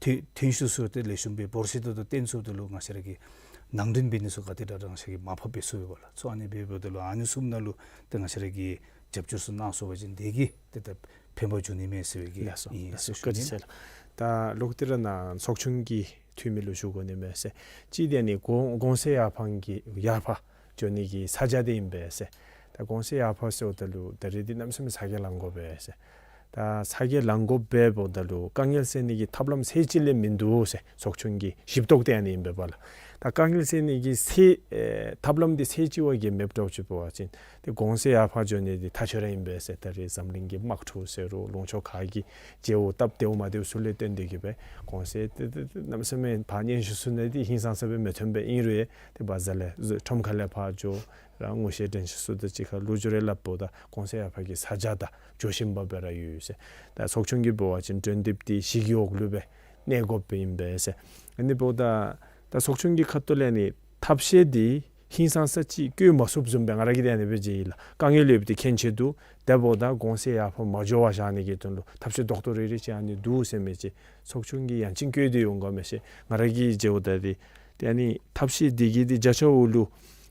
ཐོན་ཐོན་ཤུགས་ཚུ་ཏེ་ལེགས་ཤོམ་སྦེ་འབོར་ཆེ་ཏོག་ཏོ་བཏོན་ཚུགསཔ་ད་ལུ་ང་བཅས་ར་གི་ནང་འདྲེན་འབད་ནི་ཚུ་ག་དེ་དྲག་དྲག་ང་བཅས་ཀྱིས་མར་ཕབ་འབད་ཚུགས་པས་ལགས། ཚུ་ཨ་ནི་འབད་འབདཝ་ད་ལུ་ཨ་ནི་བཟུམ་ནང་ལུ་ཏེ་ང་བཅས་ར་གིས་རྒྱབ་སྐྱོར་ཚུ་གནང་ཚུགས་པ་ཅིན་དེ་གིས་ཏེ་ད་ཕན་པ་འབྱུང་ནི་མས་ཟེར་བའི་གི་ལགས་སོ། ཨིན་ལགས་སོ། ཟེར་ཞུ་བཀའ་དྲིན་ནི། ཆེ་ལགས། ད་ལོག་སྟེ་ར་ནཱ་ཚོགས་ཆུང་གི་འཐུས་མི་ལུ་ཞུ་དགོ་ནི་མས་ཟེར། གཅིག་འདི་ཨ་ནི་གོང་གོང་ཚད་ཡར་འཕར་གྱི་ཡར་འཕར་འགྱོ་ནི་གི་ས་ཆ་འདི་ཨིན་པས་ཟེར། ད་གོང་ཚད་ཡར་འཕར་ཟེརཝ་ད་ལུ་ད་རེས་འདི་གནམ་མེད་ས་མེད་ཚ་གྱང་ལང་དགོ་པས་ཟེར། ད་ཚ་གྱང་ལང་དགོ་པས་འབདཝ་ད་ལུ་དཀའ་ངལ་སེལ་ནི་གི་ཐབས་ལམ་ཚད་ཅིག་ལས་མིན་འདུག་ཟེར། ཚོགས་ཆུང་གི་ཞིབ་རྟོག་འདི་ཨ་ནི་ཨིན་པས་པ་ལགས། ད་དཀའ་ངལ་སེལ་ནི་གི་ཚད་ཨེ་ཐབས་ལམ་འདི་ཚད་ཅིག་བ་གིས་མེདཔ་འདྲཝ་ཅིག་འབད་བ་ཅིན་ཏེ་གོང་ཚད་ཡར་འཕར་འགྱོ་ནི་འདི་ཐག་ཆོད་ར་ཨིན་པས་ཟེར། ད་རེས་འཛམ་གླིང་གི་དམག་འཁྲུག་ཟེར་རུང་ལུང་ཕྱོགས་ཁག་གི་བྱེལཝ་སྟབས་བདེཝ་མ་བདེཝ་ཚུ་ལས་བརྟེན་ཏེ་གིས་སྦེ་གོང་ཚད་འདི་འདི་འདི་གནམ་མེད་ས་མེད་ཕར་སྙན་ཞུ་ཞུ་ནི་འདི་ཧིང་སངས་ས་སྦེ་མི་ཐོན་པས། ཨིན་རུང་ཡང་ཏེ་བ་ཛ་ལས་ཁྲོམ་ཁ་ལས་ཕར་འགྱོ་ར་ངོ་ཤེས་འདྲན་ཤེས་ཚུ་དང་གཅིག་ཁར་ལུ་འགྱོ་རེ་སླབ་འབདཝ་ད་གོང་ཚད་ཡར་འཕར་གྱི་ས་ཆ་དང་འགྱོ་བཞིན་པ་སྦེ་ར་ཡོད་ཟེར། ད་ཚོགས་ཆུང་གིས་འབད་བ་ཅིན་གྲོས་འདེབས་འདི་ཞི་གི་འོག་ལུ་སྦེ་གནས་དགོཔ་ཨིན་པས་ཟེར། ཨ་ནི་འབདཝ་ད་ད་ཚོགས་ཆུང་གི་ཁ་ཐུག་ལས་ནི་ཐབས་ཤེས་འདི་ཧིང་སངས་ས་ཅིག་བཀོད་མ་ཚུགསཔ་བཟུམ་སྦེ་ང་ར་གིས་ཏེ་ཨ་ནི་སྦེ་མཇལ་ཡི་ལགས། དཀའ་ངལ་ཡོདཔ་འདི་མཁྱེན་ཆེ་འདུག། དེ་འབདཝ་ད་གོང་ཚད་ཡར་འཕར་མ་འགྱོ་བར་བཞག་ནི་གི་དོན་ལུ་ཐབས་ཤེས་རྡོག་རྡོག་རིལ་རིལ་ཅིག་ཨ་ནི་འདུག་ཟེར་མི་ཅིག་ཚོགས་ཆུང་གིས་ཡང་ཅིན་བཀོད་དེ་ཡོད་ག་མི་ཤེས། ང་ར་གིས་མཇལཝ་ད་འདི་ཏེ་ཨ་ནི་ཐབས་ཤེས་འདི་གིས་འདི་བརྒྱ་ཆ་འུ་ལུ་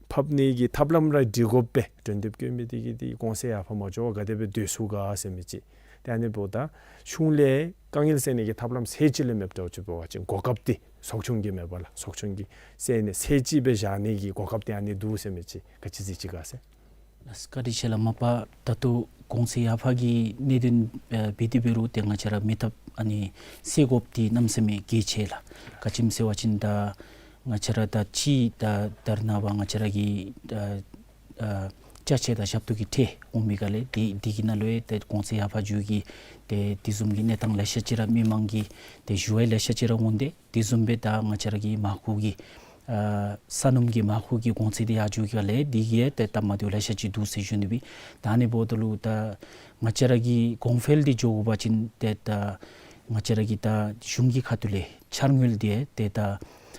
ཕབ་ནི་གི་ཐབས་ལམ་ར་སྒྲིག་དགོ་པས། གྲོས་འདེབས་བཀོད་མི་འདི་གིས་འདི་གོང་ཚད་ཡར་འཕར་མ་འགྱོ་བར་ག་དེ་སྦེ་སྡོད་ཚུགས་ག་ཟེར་མི་ཅིག། ཏེ་ཨ་ནི་འབདཝ་ད་གཞུང་ལས་དཀའ་ངལ་སེལ་ནི་གི་ཐབས་ལམ་ཚད་ཅིག་ལས་མེདཔ་འདྲཝ་ཅིག་འབད་བ་ཅིན་གོ་སྐབས་འདི་ཚོགས་ཆུང་གི་མེན་པ་ལགས། ཚོགས་ཆུང་གིས་སེལ་ནི་ཚད་ཅིག་སྦེ་བཞག་ནི་གི་གོ་སྐབས་འདི་ཨ་ནི་འདུག་ཟེར་མི་ཅིག་ག་ཅི་གཟིགས་ཅི་ག་ཟེར། ལགས་བཀའ་དྲིན་ཆེ་ལགས། མ་པ་ད་ལྟོ་གོང་ཚད་ཡར་འཕར་གྱི་གནད་དོན་ཨ་འབད་དེ་འབད་རུང་ཏེ་ང་བཅས་ར་མེད་ཐབས་ཨ་ནི་སེལ་དགོཔ་འདི་གནམ་མེད་ས་མེད་གལ་ཆེ་ལགས། ག་ཅི་སྨོ་ཟེར་བ་ཅིན་ད་ང་བཅས་ར་ད་ཅི་ད་ད་རེས་ནངས་པ་ང་བཅས་ར་གི་ཨ་ཨ་ཅ་ཆས་དང་ཞབས་ཏོག་གི་ཁྲལ་འོང་མི་ག་ལས་འདི་འདི་གི་ནང་ལུ་ཡང་ཏེ་གོང་ཚད་ཡར་འཕར་འགྱོ་གི་ཏེ་དེ་བཟུམ་གྱི་གནས་སྟངས་ལེ་ཤ་ཅིག་ར་མི་མང་གིས་ཏེ་ཞུ་བ་ལེ་ཤ་ཅིག་ར་འོང་སྟེ་དེ་བཟུམ་སྦེ་ད་ང་བཅས་ར་གི་མར་ཁུ་གི་ཨ་ས་སྣུམ་གྱི་མར་ཁུ་གི་གོང་ཚད་འདི་ཡར་འགྱོ་གི་ག་ལས་འདི་གིས་ཡང་ཏེ་སྟབས་མ་བདེཝ་ལེ་ཤ་ཅིག་འདུག་ཟེར་ཞུ་ནི་སྦེ། ད་ཨ་ནི་འབདཝ་ད་ལུ་ད་ང་བཅས་ར་གི་གོང་འཕེལ་འདི་འགྱོ་དགོ་པ་ཅིན་ཏེ་ད་ང་བཅས་ར་གི་ད་གཞུང་གི་ཁ་ཐུག་ལས་འཆར་དངུལ་འདི་ཏེ་ད་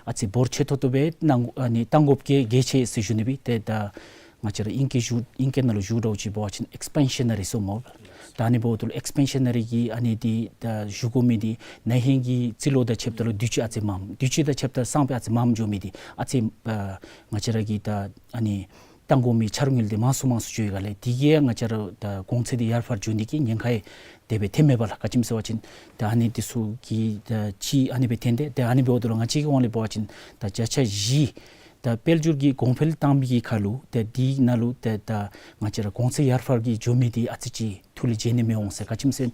ཨ་ཙི་འབོར་ཆེ་ཏོག་ཏོ་སྦེ་གནང་ཨ་ནི་གཏང་དགོཔ་གི་གལ་ཆེ་ཟེར་ཞུ་ནི་སྦེ། ཏེ་ད་ང་བཅས་ར་ཨིང་སྐད་ཞུ་ཨིང་སྐད་ནང་ལུ་ཞུ་འདྲཝ་ཅིག་འབད་བ་ཅིན་ཨེགསི་པེན་ཤ་ནེ་རི་ཟེར་སྨོ། ད་ཨ་ནི་འབདཝ་ད་ལུ་ཨེགསི་པེན་ཤ་ནེ་རི་གི་ཨ་ནི་འདི་ད་ཞུ་དགོ་མི་འདི་ན་ཧིང་གི་རྩིས་ལོ་དང་ཕྱདཔ་ད་ལུ་དུས་ཅི་ཨ་ཙི་མངམ་དུས་ཅི་དང་ཕྱདཔ་ད་སང་ཕོད་ཨ་ཙི་མངམ་འགྱོ་མི་འདི་ཨ་ཙི་ཨ་ང་བཅས་ར་གིས་ད་ཨ་ནི་གཏང་དགོ་མི་འཆར་དངུལ་འདི་མང་སུ་མང་སུ་འགྱོ་ཡི་ག་ལས་འདི་གིས་ཡང་ང་བཅས་ར་ད་གོང་ཚད་འདི་ཡར་འཕར་འགྱོ་ནི་གི་ཉེན་ཁ་ཡང་དེ་སྦེ་ཐོནམ་མས་པ་ལགས། ག་ཅི་སྨོ་ཟེར་བ་ཅིན་ད་ཨ་ནི་འདི་ཚུ་གི་ད་ཅིག་ཨ་ནི་སྦེ་ཐོན་ཏེ་ད་ཨ་ནི་འབདཝ་ད་ལུ་ང་བཅས་ཀྱི་ཧོངས་ལས་འབད་བ་ཅིན་ད་བརྒྱ་ཆ་བཞི་ ད་དཔལ་འབྱོར་གྱི་གོང་འཕེལ་བཏང་མི་གི་ཁར་ལུ་ད་དེ་ནང་ལུ་ད་ད་ང་བཅས་ར་གོང་ཚད་ཡར་འཕར་གྱི་འགྱོ་མི་དེ་ཨ་ཙི་ཅིག་ཐུགས་ལས་བརྗེད་ནི་མི་འོང་ཟེར། ག་ཅི་སྨོ་ཟེར་ན་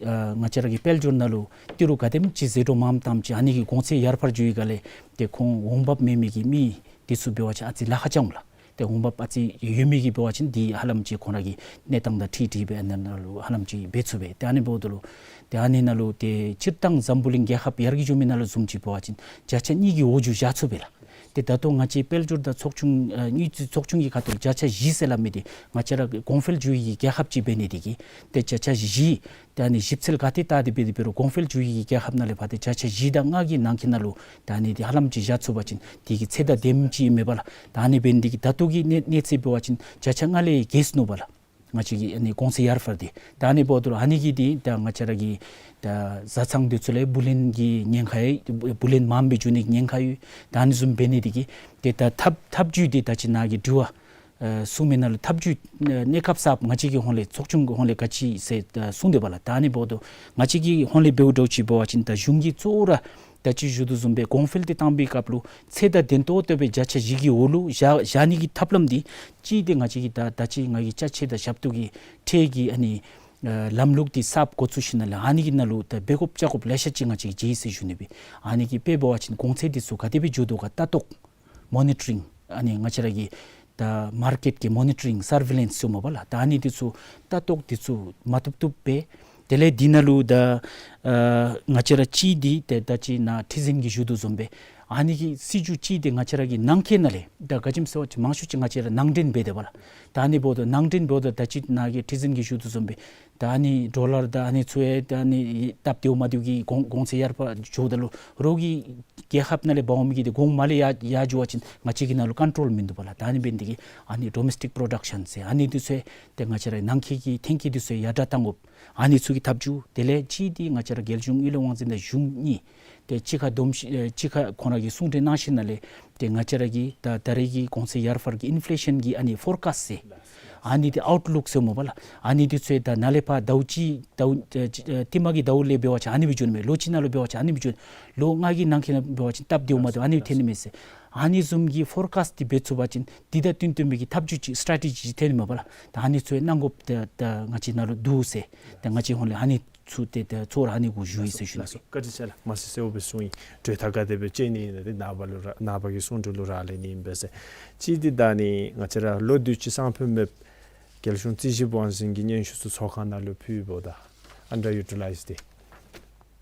ཨ་ང་བཅས་ར་གི་དཔལ་འབྱོར་ནང་ལུ་ཏི་རུ་ག་དེམ་ཅིག་ཟད་འགྲོ་མངམ་བཏངམ་ཅིག་ཨ་ནི་གི་གོང་ཚད་ཡར་འཕར་འགྱོ་བའི་སྒང་ལས་ཏེ་ཁོང་འོང་འབབ་མེད་མི་གི་མི་དེ་ཚུ་འབད་བ་ཅིན་ཨ་ཙི་ལཱ་ཁག་ཅིག་འོང་ལགས། ཏེ་འོང་འབབ་ཨ་ཙི་ཡོད་མི་གིས་འབད་བ་ཅིན་དེ་ཧ་ལམ་ཅིག་ཁོང་ར་གི་གནས་སྟངས་དང་འཁྲིལ་འཁྲིལ་སྦེ་ཨ་ནི་ནང་ལུ་ཧ་ལམ་ཅིག་འབད་ཚུགས་པས། ཏེ་ཨ་ནི་འབདཝ་ད་ལུ་ཏེ་ཨ་ནི་ནང་ལུ་ཏེ་སྤྱིར་བཏང་འཛམ་བུ་གླིང་རྒྱལ་ཁབ་ཡར་རྒྱས་འགྱོ་མི་ནང་ལུ་བཟུམ་ཅིག་འབད་བ་ཅིན་བརྒྱ་ཆ་གཉིས་ཀྱི་འོག་འགྱོ་བཞག་ཚུགས་པས་ལགས། ཏེ་ད་ལྟོ་ང་བཅས་དཔལ་འབྱོར་དང་ཚོགས་ཆུང་ཨ་དངུལ་རྩིས་ཚོགས་ཆུང་གི་ཁ་ཐུག་ལས་བརྒྱ་ཆ་བཞི་ཟེར་སླབ་མི་དེ་ང་བཅས་ར་གོང་འཕེལ་འགྱོ་བའི་རྒྱལ་ཁབ་ཅིག་འབད་ནི་དེ་གིས་ཏེ་བརྒྱ་ཆ་བཞི་ཏེ་ཨ་ནི་ཞིབ་འཚོལ་ག་ཏེ་བལྟ་སྟེ་འབད་དེ་འབད་རུང་གོང་འཕེལ་འགྱོ་བའི་རྒྱལ་ཁབ་ནང་ལས་ཕར་ཏེ་བརྒྱ་ཆ་བཞི་དང་ལྔ་གི་ནང་འཁོད་ནང་ལུ་ད་ཨ་ནི་དེ་ཧ་ལམ་ཅིག་བཞག་ཚུགས་པ་ཅིན་དེ་གི་ཚད་དང་ལྡནམ་ཅིག་ཨིན་མས་པ་ལགས། ད་ཨ་ནི་འབད་ནི་དེ་གིས་ད་ལྟོ་གི་གནས་གནས་ཚད་འབད་བ་ཅིན་བརྒྱ་ཆ་ལྔ་ལས་བརྒལ་སོ་ནུག་པ་ལགས། ང་བཅས་ཀྱི་ཨ་ནི་གོང་ཚད་ཡར་འཕར་དེ། ད་ཨ་ནི་འབདཝ་ད་ལུ་ཨ་ནི་གིས་དེ་ད་ང་བཅས་ར་གི་ད་བཟའ་ཚང་དེ་ཚུ་ལུ་བུ་ལོན་གྱི་ཉེན་ཁ་ཡོད། བུ་ལོན་མངམ་སྦེ་འགྱོ་ནི་གི་ཉེན་ཁ་ཡོད། ད་ཨ་ནི་བཟུམ་འབད་ནི་དེ་གིས་ཏེ་ད་ཐབས་ཐབས་བྱུས་དེ་ད་ཅི་ནཱ་གི་དྲི་བ་ཨ་གསུངས་མི་ནང་ལུ་ཐབས་བྱུས་ཨ་གནས་སྐབས་གསརཔ་ང་བཅས་ཀྱི་ཧོངས་ལས་ཚོགས་ཆུང་གི་ཧོངས་ལས་ག་ཅི་ཟེར་ད་གསུངས་དེས་པ་ལགས། ད་ཨ་ནི་འབདཝ་ད་ང་བཅས་ཀྱི་ཧོངས་ལས་འབདཝ་འདྲཝ་ཅིག་འབད་བ་ཅིན་ད་གཞུང་གིས་གཙོ་བོ་ར་ད་ཅི་ཞུ་དོ་བཟུམ་སྦེ་གོང་འཕེལ་དེ་བཏང་པའི་སྐབས་ལུ་ཚད་དང་ལྡན་ཏོག་ཏོ་སྦེ་བརྒྱ་ཆ་བཞི་གི་འོག་ལུ་བཞག་བཞག་ནི་གི་ཐབས་ལམ་དེ་གཅིག་དེ་ང་བཅས་ཀྱི་ད་ད་ཅི་ང་གིས་ཅ་ཆས་དང་ཞབས་ཏོག་གི་ཁྲལ་གྱི་ཨ་ནི་ཨ་ལམ་ལུགས་དེ་གསརཔ་འགོ་བཙུགས་ཞིནམ་ལས་ཨ་ནི་གི་ནང་ལུ་ད་འབད་དགོཔ་བྱ་དགོཔ་ལེ་ཤ་ཅིག་ང་བཅས་ཀྱིས་མཇལ་ཡི་ཟེར་ཞུ་ནི་སྦེ། ཨ་ནི་གིས་དཔེ་འབད་བ་ཅིན་གོང་ཚད་དེ་ཚུ་ག་དེ་སྦེ་འགྱོ་དོ་ག་ལྟ་རྟོག་མོ་ནི་ཊ་རིང་ཨ་ནི་ང་བཅས་ར་གི་ད་མར་ཀེཊ་གི་མོ་ནི་ཊ་རིང་སར་ཝེ་ལེནསི་ཟེར་སྨོ་པ་ལགས། ད་ཨ་ནི་དེ་ཚུ་ལྟ་རྟོག་དེ་ཚུ་མ་བཏུབ་བཏུབ་སྦེ་དེ་ལས་དེ་ནང་ལུ་ད་ཨ་ང་བཅས་ར་གཅིག་དེ་ཏེ་ད་ཅི་ནཱ་ཁྲི་འཛིན་གྱིས་ཞུ་དོ་བཟུམ་སྦེ་ཨ་ནི་གི་སྲིད་བྱུས་གཅིག་དེ་ང་བཅས་ར་གི་ནང་འཁོད་ནང་ལས་ད་ག་ཅི་སྨོ་ཟེར་བ་ཅིན་མང་ཤོས་ཅིག་ང་བཅས་ར་ནང་འདྲེན་འབད་དེས་པ་ལགས། ད་ཨ་ནི་འབདཝ་ད་ནང་འདྲེན་འབདཝ་ད་ད་ཅི་ནཱ་གི་ཁྲི་འཛིན་གྱིས་ཞུ་དོ་བཟུམ་སྦེ་ད་ཨ་ནི་ཌོ་ལར་དང་ཨ་ནི་ཚུ་ཡང་ད་ཨ་ནི་སྟབས་བདེཝ་མ་བདེཝ་གིས་གོང་གོང་ཚད་ཡར་འཕར་འགྱོཝ་ད་ལུ་རོགས་ཀྱི་རྒྱལ་ཁབ་ནང་ལས་འབག་འོང་མི་གིས་དེ་གོང་མ་ལས་ཡར་ཡར་འགྱོ་བ་ཅིན་ང་བཅས་ཀྱི་ནང་ལུ་ཀོན་ཊོལ་མིན་འདུག་པ་ལགས། ད་ཨ་ནི་འབད་ནི་དེ་གིས་ཨ་ནི་ཌོ་མེསི་ཊིག་པོ་རོ་ཌག་ཤཱན་ཟེར་ཨ་ནི་དེ་ཚུ་ཡང་ཏེ་ང་བཅས་ར་ནང་འཁོད་ཀྱི་ཐོན་སྐྱེད་དེ་ཚུ་ཡང་ཡར་དྲག་གཏང་དགོཔ་ཨ་ནི་ཚུ་གི་ཐབས་བྱུས་དེ་ལས་གཅིག་དེ་ང་བཅས་ར་རྒྱལ་གཞུང་དབུས་ལས་དབང་འཛིན་དང་གཞུང་གཉིས་ཏེ་གཅིག་ཁར་བསྡོམས་ཤིག་ཨེ་གཅིག་ཁར་ཁོང་ར་གིས་གསུང་གྲོས་གནང་ཞིནམ་ལས་ཏེ་ང་བཅས་ར་གི་ད་ད་རེས་ཀྱི་གོང་ཚད་ཡར་འཕར་གྱི་ཨིན་ཕི་ལེ་ཤཱན་གྱི་ཨ་ནི་ཕོར་ཀཱསཊ་ཟེར་ཨ་ནི་དེ་ཨའུཊ་ལུཀ་ཟེར་སྨོ་པ་ལགས། ཨ་ནི་དེ་ཚུ་ཡང་ད་ནཱ་ལས་ཕར་ཟླཝ་གཅིག་ཟླཝ་ཨེ་ཨེ་ཐིམ་གི་ཟླཝ་ལས་འབད་བ་ཅིན་ཨ་ནི་སྦེ་འགྱོ་ནི་མས། ལོ་གཅིག་ནང་ལུ་འབད་བ་ཅིན་ཨ་ནི་སྦེ་འགྱོ། ལོ་ལྔ་གི་ནང་འཁོད་ནང་འབད་བ་ཅིན་སྟབས་བདེཝ་མ་བདེཝ་ཨ་ནི་སྦེ་ཐོན་ནི་མས་ཟེར། ཨ་ནི་བཟུམ་གྱི་ཕོར་ཀཱསཊ་དེ་འབད་ཚུགས་པ་ཅིན་དེ་དང་བསྟུན་བསྟུན་མི་གི་ཐབས་བྱུས་ཅིག་སི་ཊེ་རེ་ཊི་ཇི་ཅིག་ཐོན་ནི་མས་པ་ལགས། ད་ཨ་ནི་ཚུ་ཡང་གནང་དགོཔ་ད་ད་ང་བཅས་ནང་ལུ་འདུག་ཟེར་ད་ང་བཅས་ཧོངས་ལས་ཨ་ནི་ཚུ་ཏེ་ད་གཙོ་བོ་ར་ཨ་ནི་གུ་ཞུ་ཡི་ཟེར་ཞུ་ནི། ལགས་སོ། བཀའ་དྲིན་ཆེ་ལགས། མ་གཞི་གསལ་བོ་སྦེ་གསུངས་ཡི། གྲོས་ཐག་ག་དེ་སྦེ་བཅད་ནི་ཨིན་ན་དེ་ནངས་པ་ལུ་ར་ནངས་པ་གི་གསུང་གྲོས་ལུ་རག་ལས་ནི་ཨིན་པས་ཟེར། གཅིག་དེ་ད་ཨ་ནི་ང་བཅས་ར་ལོ་དུས་ཅི་སང་ཕོད་མེདཔ་རྒྱལ་གཞུང་རྩིས་ཞིབ་དབང་འཛིན་གྱི་སྙན་ཞུ་ཚུ་ཚོགས་ཁང་ནང་ལུ་ཕུལཝ་ད་ཨན་ཌར་ཡུ་ཊི་ལའིཛ་ཌི་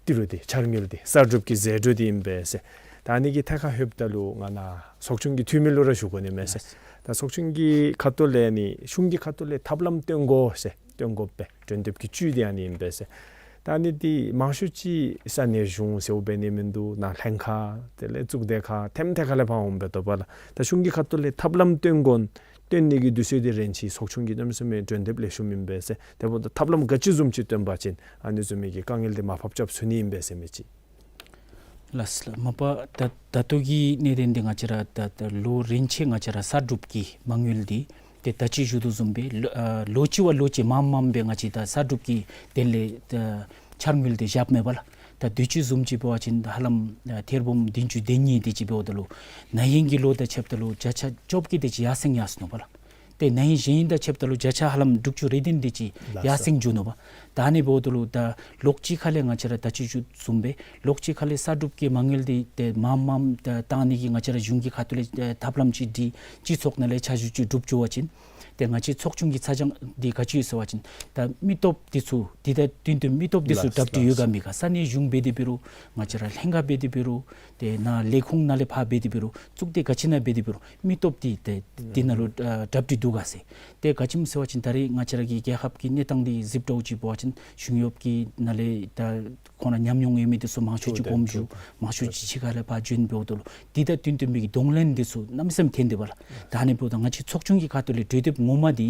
ཏི་རུ་དེ་འཆར་དངུལ་དེ་གསར་སྒྲུབ་ཀྱི་ཟད་འགྲོ་དེ་ཨིན་པས་ཟེར། ད་ཨ་ནི་གི་ཐད་ཁར་ལྷོདཔ་ད་ལུ་ང་ནཱ་ཚོགས་ཆུང་གི་འཐུས་མི་ལུ་ར་ཞུ་དགོ་ནི་མས་ཟེར། ད་ཚོགས་ཆུང་གི་ཁ་ཐུག་ལས་ཨ་ནི་གཞུང་གི་ཁ་ཐུག་ལས་ཐབས་ལམ་སྟོན་དགོ་ཟེར་སྟོན་དགོ་པས། གྲོས་འདེབས་ཀྱི་བཅུད་དེ་ཨ་ནི་ཨིན་པས་ཟེར། ད་ཨ་ནི་དེ་མང་ཤོས་ཅིག་ས་གནས་གཞུང་ཟེརཝ་འབད་ནི་མིན་འདུག། ནཱ་ལྷན་ཁག་དེ་ལས་གཙུག་སྡེ་ཁག་ཐེམ་ཐད་ཁ་ལས་ཕར་འོངམ་སྦེ་འདུག་པ་ལགས། ད་གཞུང་གི་ཁ་ཐུག་ལས་ཐབས་ལམ་སྟོན་དགོ་སྟོན་ནི་གི་དུས་ཚོད་དེ་རན་ཅི། ཚོགས་ཆུང་གིས་གནམ་མེད་ས་མེད་གྲོས་འདེབས་ལེགས་ཤོམ་ཨིན་པས་ཟེར། དེ་འབདཝ་ད་ཐབས་ལམ་ག་ཅི་བཟུམ་ཅིག་སྟོན་པ་ཅིན་ཨ་ནི་བཟུམ་མའི་གི་དཀའ་ངལ་དེ་མར་ཕབ་རྐྱབ་ཚུགས་ནི་ཨིན་པས་ཟེར་མི་ཅིག། ལགས་སོ་ལགས། མ་པ་ད་ད་ལྟོ་གི་གནད་དོན་འདི་ང་བཅས་ར་ད་ད་ལོ་རིམ་བཞིན་ང་བཅས་ར་གསར་སྒྲུབ་ཀྱི་མ་དངུལ་འདི་ཏེ་ད་ཅི་ཞུ་དོ་བཟུམ་སྦེ་ལོ་ཨ་ལོ་གཅིག་བ་ལོ་གཅིག་མངམ་མངམ་སྦེ་ང་བཅས་ད་གསར་སྒྲུབ་ཀྱི་དོན་ལས་ད་འཆར་དངུལ་འདི་བཞགཔ་མས་པ་ལགས། ད་དུས་ཅི་བཟུམ་ཅིག་འབད་བ་ཅིན་ཧ་ལམ་ཨ་ཐེར་འབུམ་བདུན་ཅུ་དོན་གཉིས་དེ་ཅིག་འབདཝ་ད་ལུ་ན་ཧིང་གི་ལོ་དང་ཕྱདཔ་ད་ལུ་བརྒྱ་ཆ་བཅོ་བརྒྱད་དེ་ཅིག་ཡར་སེང་ཡར་སོ་ནུག་པ་ལགས། ཏེ་ན་ཧིང་གཞེས་ཧིང་དང་ཕྱདཔ་ད་ལུ་བརྒྱ་ཆ་ཧ་ལམ་དྲུག་ཅུ་རེ་བདུན་དེ་ཅིག་ཡར་སེང་འགྱོ་ནུག་པ། ད་ཨ་ནི་འབདཝ་ད་ལུ་ད་ལོ་གཅིག་ཁ་ལས་ང་བཅས་ར་ད་ཅི་ཞུ་བཟུམ་སྦེ་ལོ་གཅིག་ཁ་ལས་གསར་སྒྲུབ་ཀྱི་མ་དངུལ་འདི་ཏེ་མངམ་མངམ་ད་བཏང་ནི་གི་ང་བཅས་ར་གཞུང་གི་ཁ་ཐུག་ལས་ཨེ་ཐབས་ལམ་ཅིག་འདི་སྤྱི་ཚོགས་ནང་ལས་ཆ་ཞུ་ཅིག་གྲུབ་འགྱོ་བ་ཅིན་ཏེ་ང་བཅས་ཚོགས་ཆུང་གི་ཚ་གྱང་འདི་ག་ཅི་ཡོད་ཟེར་བ་ཅིན་ད་མི་སྟོབས་འདི་ཚུ་འདི་དང་བསྟུན་བསྟུན་མི་སྟོབས་འདི་ཚུ་ལགས་གྲ་སྒྲིག་ཡོད་ག་མེད་ག། ས་གནས་གཞུང་འབད་དེ་འབད་རུང་ང་བཅས་ར་ལྷན་ཁག་འབད་དེ་འབད་རུང་ཏེ་ནཱ་ལས་ཁུངས་ནང་ལས་ཕར་འབད་དེ་འབད་རུང་གཙུག་སྡེ་ག་ཅི་ནང་འབད་དེ་འབད་རུང་མི་སྟོབས་འདི་ཏེ་འདི་ནང་ལུ་ཨ་གྲ་སྒྲིག་འདུག་ག་ཟེར། ཏེ་ག་ཅི་སྨོ་ཟེར་བ་ཅིན་ད་རེས་ང་བཅས་ར་གི་རྒྱལ་ཁབ་ཀྱི་གནས་སྟངས་འདི་གཟིགསཔ་འདྲཝ་ཅིག་འབད་བ་ཅིན་གཞུང་གཡོགཔ་གི་ནང་ལས་ད་ཁོང་ར་ཉམས་མྱོང་ཡོད་མི་འདི་ཚུ་མང་ཤོས་ཅིག་གོམས་བཞུགས། མང་ཤོས་ཅིག་ཕྱི་ཁ་ལས་ཕར་བྱོན་འབདཝ་ད་ལུ་འདི་དང་བསྟུན་བསྟུན་མི་གི་གདོང་ལེན་འདི་ཚུ་གནམ་མེད་ས་མེད་ཐོན་དེས་པ་ལགས། ད་ཨ་ནི་འབདཝ་ད་ང་བཅས་ཚོགས་ཆུང་གི་ཁ་ཐུག་ལས་གྲོས་འདེབས་ངོ་མ་འདི་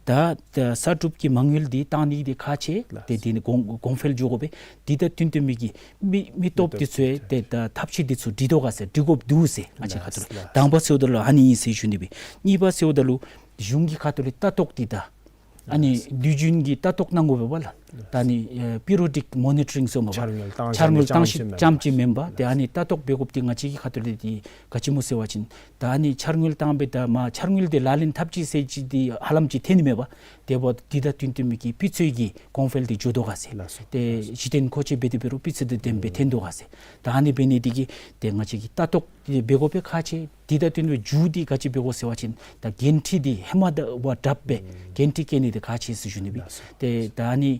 ད་ད་གསར་སྒྲུབ་ཀྱི་མ་དངུལ་འདི་བཏང་ནི་འདི་ཁག་ཆེ། ཏེ་འདི་ནི་གོང་གོང་འཕེལ་འགྱོ་དགོ་པས། འདི་དང་བསྟུན་བསྟུན་མི་གི་མི་མི་སྟོབས་འདི་ཚུ་ཏེ་ད་ཐབས་ཤེས་འདི་ཚུ་སྒྲིག་དོ་ག་ཟེར། སྒྲིག་དགོཔ་འདུག་ཟེར་ང་བཅས་ཁ་ཐུག་ལས། དང་པ་ཟེརཝ་ད་ལུ་ཨ་ནི་ཨིན་ཟེར་ཞུ་ནི་སྦེ། གཉིས་པ་ཟེརཝ་ད་ལུ་གཞུང་གི་ཁ་ཐུག་ལས་ལྟ་རྟོག་འདི་དང་ཨ་ནི་དུས་རྒྱུན་གྱི་ལྟ་རྟོག་གནང་དགོ་པས་པ་ལགས། ད་ཨ་ནི་ཨེ་པི་རི་ཡོ་ཌིཀ་མོ་ནི་ཊ་རིང་ཟེར་མས་པ། འཆར་དངུལ་བཏང་ཞིནམ་འཆར་དངུལ་བཏང་ཞིནམ་ཙམ་ཅིག་མེན་པར་ཏེ་ཨ་ནི་ལྟ་རྟོག་འབད་དགོཔ་འདི་ང་བཅས་ཀྱི་ཁ་ཐུག་ལས་འདི་ག་ཅི་སྨོ་ཟེར་བ་ཅིན་ད་ཨ་ནི་འཆར་དངུལ་བཏང་སྦེ་ད་མ་འཆར་དངུལ་འདི་ལག་ལེན་འཐབ་ཅི་ཟེར་ཅིག་འདི་ཧ་ལམ་ཅིག་འཐོན་ནི་མས་པ། དེ་འབདཝ་ད་འདི་དང་བསྟུན་བསྟུན་མི་གི་སྤུས་ཚད་ཀྱི་གོང་འཕེལ་འདི་འགྱོ་དོ་ག་ཟེར། ལགས་སོ། ཏེ་གཞི་རྟེན་མཁོ་ཆས་འབད་དེ་འབད་རུང་སྤུས་ཚད་འདི་ལྡནམ་སྦེ་འཐོན་དོ་ག་ཟེར། ད་ཨ་ནི་འབད་ནི་འདི་གིས་ཏེ་ང་བཅས་ཀྱིས་ལྟ་རྟོག་འདི་འབད་དགོ་པའི་ཁག་ཆེ། འདི་དང་བསྟུན་པའི་མཇུག་འདི་ག་ཅི་འབད་དགོ་ཟེར་བ་ཅིན་ད་འགན་འཁྲི་འདི་ཧེ་མ་དང་བ་དྲགཔ་སྦེ་འགན་འཁྲི་བཀལ་ནི་འདི་ཁག་ཆེ་ཟེར་ཞུ་ནི་སྦེ། ལགས་སོ། ཏེ་ད་ཨ་ནི་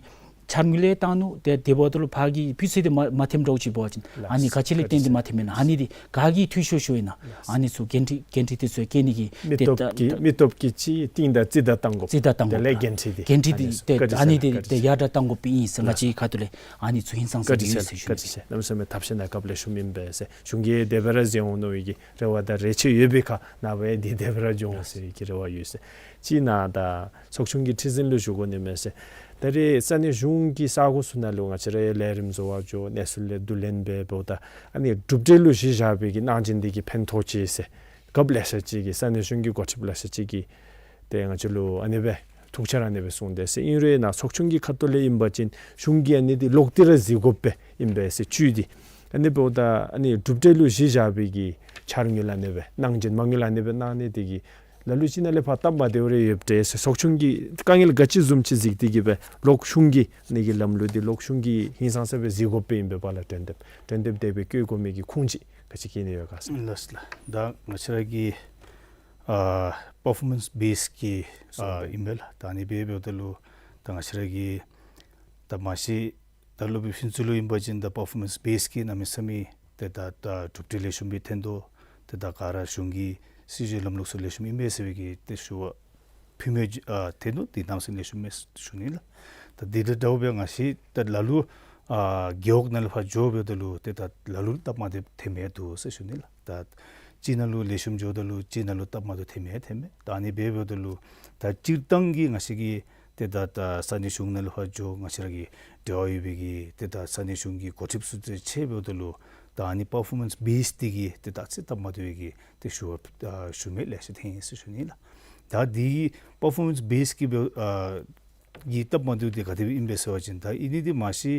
འཆར་དངུལ་ཡང་བཏང་ནུག། ཏེ་དེ་འབདཝ་ད་ལུ་ཕར་གྱི་སྤུས་ཚད་འདི་མ་མ་འཐོནམ་འདྲཝ་ཅིག་འབད་བ་ཅིན་ཨ་ནི་ག་ཅི་ལས་བརྟེན་ཏེ་མ་འཐོནམ་མེན་ན། ཨ་ནི་འདི་ག་གིས་འཐུས་ཤོར་ཤོརཝ་ཨིན་ན། ལགས་སོ། ཨ་ནི་ཚུ་འགན་འཁྲི་འགན་འཁྲི་འདི་ཚུ་བཀལ་ནི་གི་མི་ཏེ་སྟོབས་ད་ཀྱིས་ད་མི་སྟོབས་ཀྱིས་ཅིག་གཏིང་དང་རྩིས་ད་བཏང་དགོ། རྩིས་ད་བཏང་དགོ། དེ་ལས་འགན་འཁྲི་འདི་འགན་འཁྲི་འདི་ཏེ་ཨ་ནི་འདི་ཏེ་ཡར་དྲག་བཏང་དགོཔ་ཨིན་ཟེར་ང་བཅས་ཁ་ཐུག་ལས་ཨ་ནི་ཚུ་ཧིང་སངས་ས་འདི་ཡོད་ཟེར་ཞུ་ནི། གནམ་མེད་ས་མེད་ཐབས་ཤེས་གནང་སྐབས་ལེགས་ཤོམ་ཨིན་པས་ཟེར། གཞུང་གིས་དེ་སྦེ་ར་མཛད་འོང་མནོ་བའི་གི་རེ་བ་དང་རེ་ཆེ་ཡོད་པའི་ཁར་ནངས་པ་འདི་དེ་སྦེ་ར་འགྱོ་འོང་ཟེར་བའི་གི་རེ་བ་ཡོད་ཟེར། ཅིག་ནཱ་ད་ཚོགས་ཆུང་གི་ཁྲི་འཛིན་ལུ་ཞུ་དགོ་ནི་མས་ཟེར། ད་རེས་ས་གནས་གཞུང་གི་ས་གོ་ཚུ་ནང་ལུ་ང་བཅས་ར་ལས་རིམ་བཟོ་བར་འགྱོ་གནས་ཚུལ་ལས་བསྡུ་ལེན་འབད་འབདཝ་ད་ཨ་ནི་གྲུབ་འབྲས་ལུ་གཞི་བཞག་པའི་གི་གནང་སྦྱིན་འདི་གིས་ཕན་ཐོགས་ཅི་ཟེར། རྒཔོ་ལེ་ཤ་ཅིག་གིས་ས་གནས་གཞུང་གི་འགོ་ཁྲིདཔ་ལེ་ཤ་ཅིག་གིས་ཏེ་ང་བཅས་ལུ་ཨ་ནི་སྦེ་ཐུགས་འཆར་ཨ་ནི་སྦེ་གསུངས་ཏེ་ཟེར། ཨིན་རུང་ནཱ་ཚོགས་ཆུང་གི་ཁ་ཐུག་ལས་ཨིན་པ་ཅིན་གཞུང་གིས་ཨ་ནི་འདི་ལོག་སྟེ་ར་གཟིགས་དགོ་པས་ཨིན་པས་ཟེར་བཅུད་འདི། ཨ་ནི་འབདཝ་ད་ཨ་ནི་གྲུབ་འབྲས་ལུ་གཞི་བཞག་པའི་གི་འཆར་དངུལ་ཨ་ནི་སྦེ་གནང་སྦྱིན་མ་དངུལ་ཨ་ནི་སྦེ་གནང་ནི་འདི་གིས་ལ་ལུ་ཅིག་ནང་ལས་ཕར་སྟབས་མ་བདེཝ་རེ་ཡོདཔ་འདྲས་ཟེར། ཚོགས་ཆུང་གིས་དཀའ་ངལ་ག་ཅི་བཟུམ་ཅིག་གཟིགས་ཏེ་གིས་སྦེ་ལོག་གཞུང་གི་ཨ་ནི་གི་ལམ་ལུགས་འདི་ལོག་གཞུང་གིས་ཧིང་སངས་ས་སྦེ་གཟིགས་དགོ་པས་ཨིན་པས་པ་ལགས། དོན་དེ་དོན་དེ་སྦེ་བཀོད་དགོ་མི་གི་ཁུངས་ཅིག་ག་ཅི་བཀལ་ནི་ཡོད་ག་ཟེར། ལགས་ལགས། ད་ང་བཅས་ར་གི་ཨ་པར་ཕོར་མེནསི་བེསི་གི་ཨ་ཨིན་པས་ལགས། ད་ཨ་ནི་སྦེ་འབདཝ་ད་ལུ་ད་ང་བཅས་ར་གི་ད་མ་གཞི་ད་སློབ་དཔོན་ཕུན་ཚོགས་ལུ་ཨིན་པ་ཅིན་ད་པར་ཕོར་མེནསི་བེསི་གི་གནམ་མེད་ས་མེད་ཏེ་ད་ད་གྲུབ་འབྲས་ལེགས་ཤོམ་སྦེ་འཐོན་དོ། ཏེ་ད་ག་ར་གཞུང་གི་སྲིད་བྱུས་ལམ་ལུགས་ཚུ་ལེགས་ཤོམ་ཨིན་པས་ཟེར་བའི་གི་ཏེ་ཞུ་བ་ཕུལ་མི་ཨ་འཐོན་དོ། འདི་གནམ་མེད་ས་མེད་ལེགས་ཤོམ་མས་ཞུ་ནི་ལགས། ད་འདི་དང་འདྲཝ་སྦེ་ང་བཅས་ད་ལ་ལུ་ཨ་རྒེད་འོག་ནང་ལས་ཕར་འགྱོ་འབདཝ་ད་ལུ་ཏེ་ད་ལ་ལུ་སྟབས་མ་བདེཝ་འཐོནམ་འདུག་ཟེར་ཞུ་ནི་ལགས། ད་ཅིག་ནང་ལུ་ལེགས་ཤོམ་འགྱོཝ་ད་ལུ་ཅིག་ནང་ལུ་སྟབས་མ་བདེཝ་འཐོནམ་འཐོནམ། ད་ཨ་ནི་སྦེ་འབདཝ་ད་ལུ་ད་སྤྱིར་བཏང་གི་ང་བཅས་ཀྱི་ཏེ་ད་ད་ས་གནས་གཞུང་ནང་ལས་ཕར་འགྱོ་ང་བཅས་ར་གི་འབྲེལ་བ་ཡོད་པའི་གི་ཏེ་ད་ས་གནས་གཞུང་གི་འགོ་ཁྲིདཔ་ཚུ་ཏེ་ཕྱད་འབདཝ་ད་ལུ་ད་ཨ་ནི་པར་ཕོར་མེནསི་བེསི་འདི་གིས་ཏེ་ད་ཨ་ཙི་སྟབས་མ་བདེ་བའི་གི་ཏེ་ཞུ་བ་ཨ་ཞུ་མི་ལེ་ཤ་འཐོན་ཡི་ཟེར་ཞུ་ནི་ལགས། ད་འདི་པར་ཕོར་མེནསི་བེསི་གི་སྦེ་ཨ་གི་སྟབས་མ་བདེཝ་འདི་ག་དེ་སྦེ་ཨིན་པས་ཟེར་བ་ཅིན་ད་ཨ་ནི་འདི་མ་གཞི་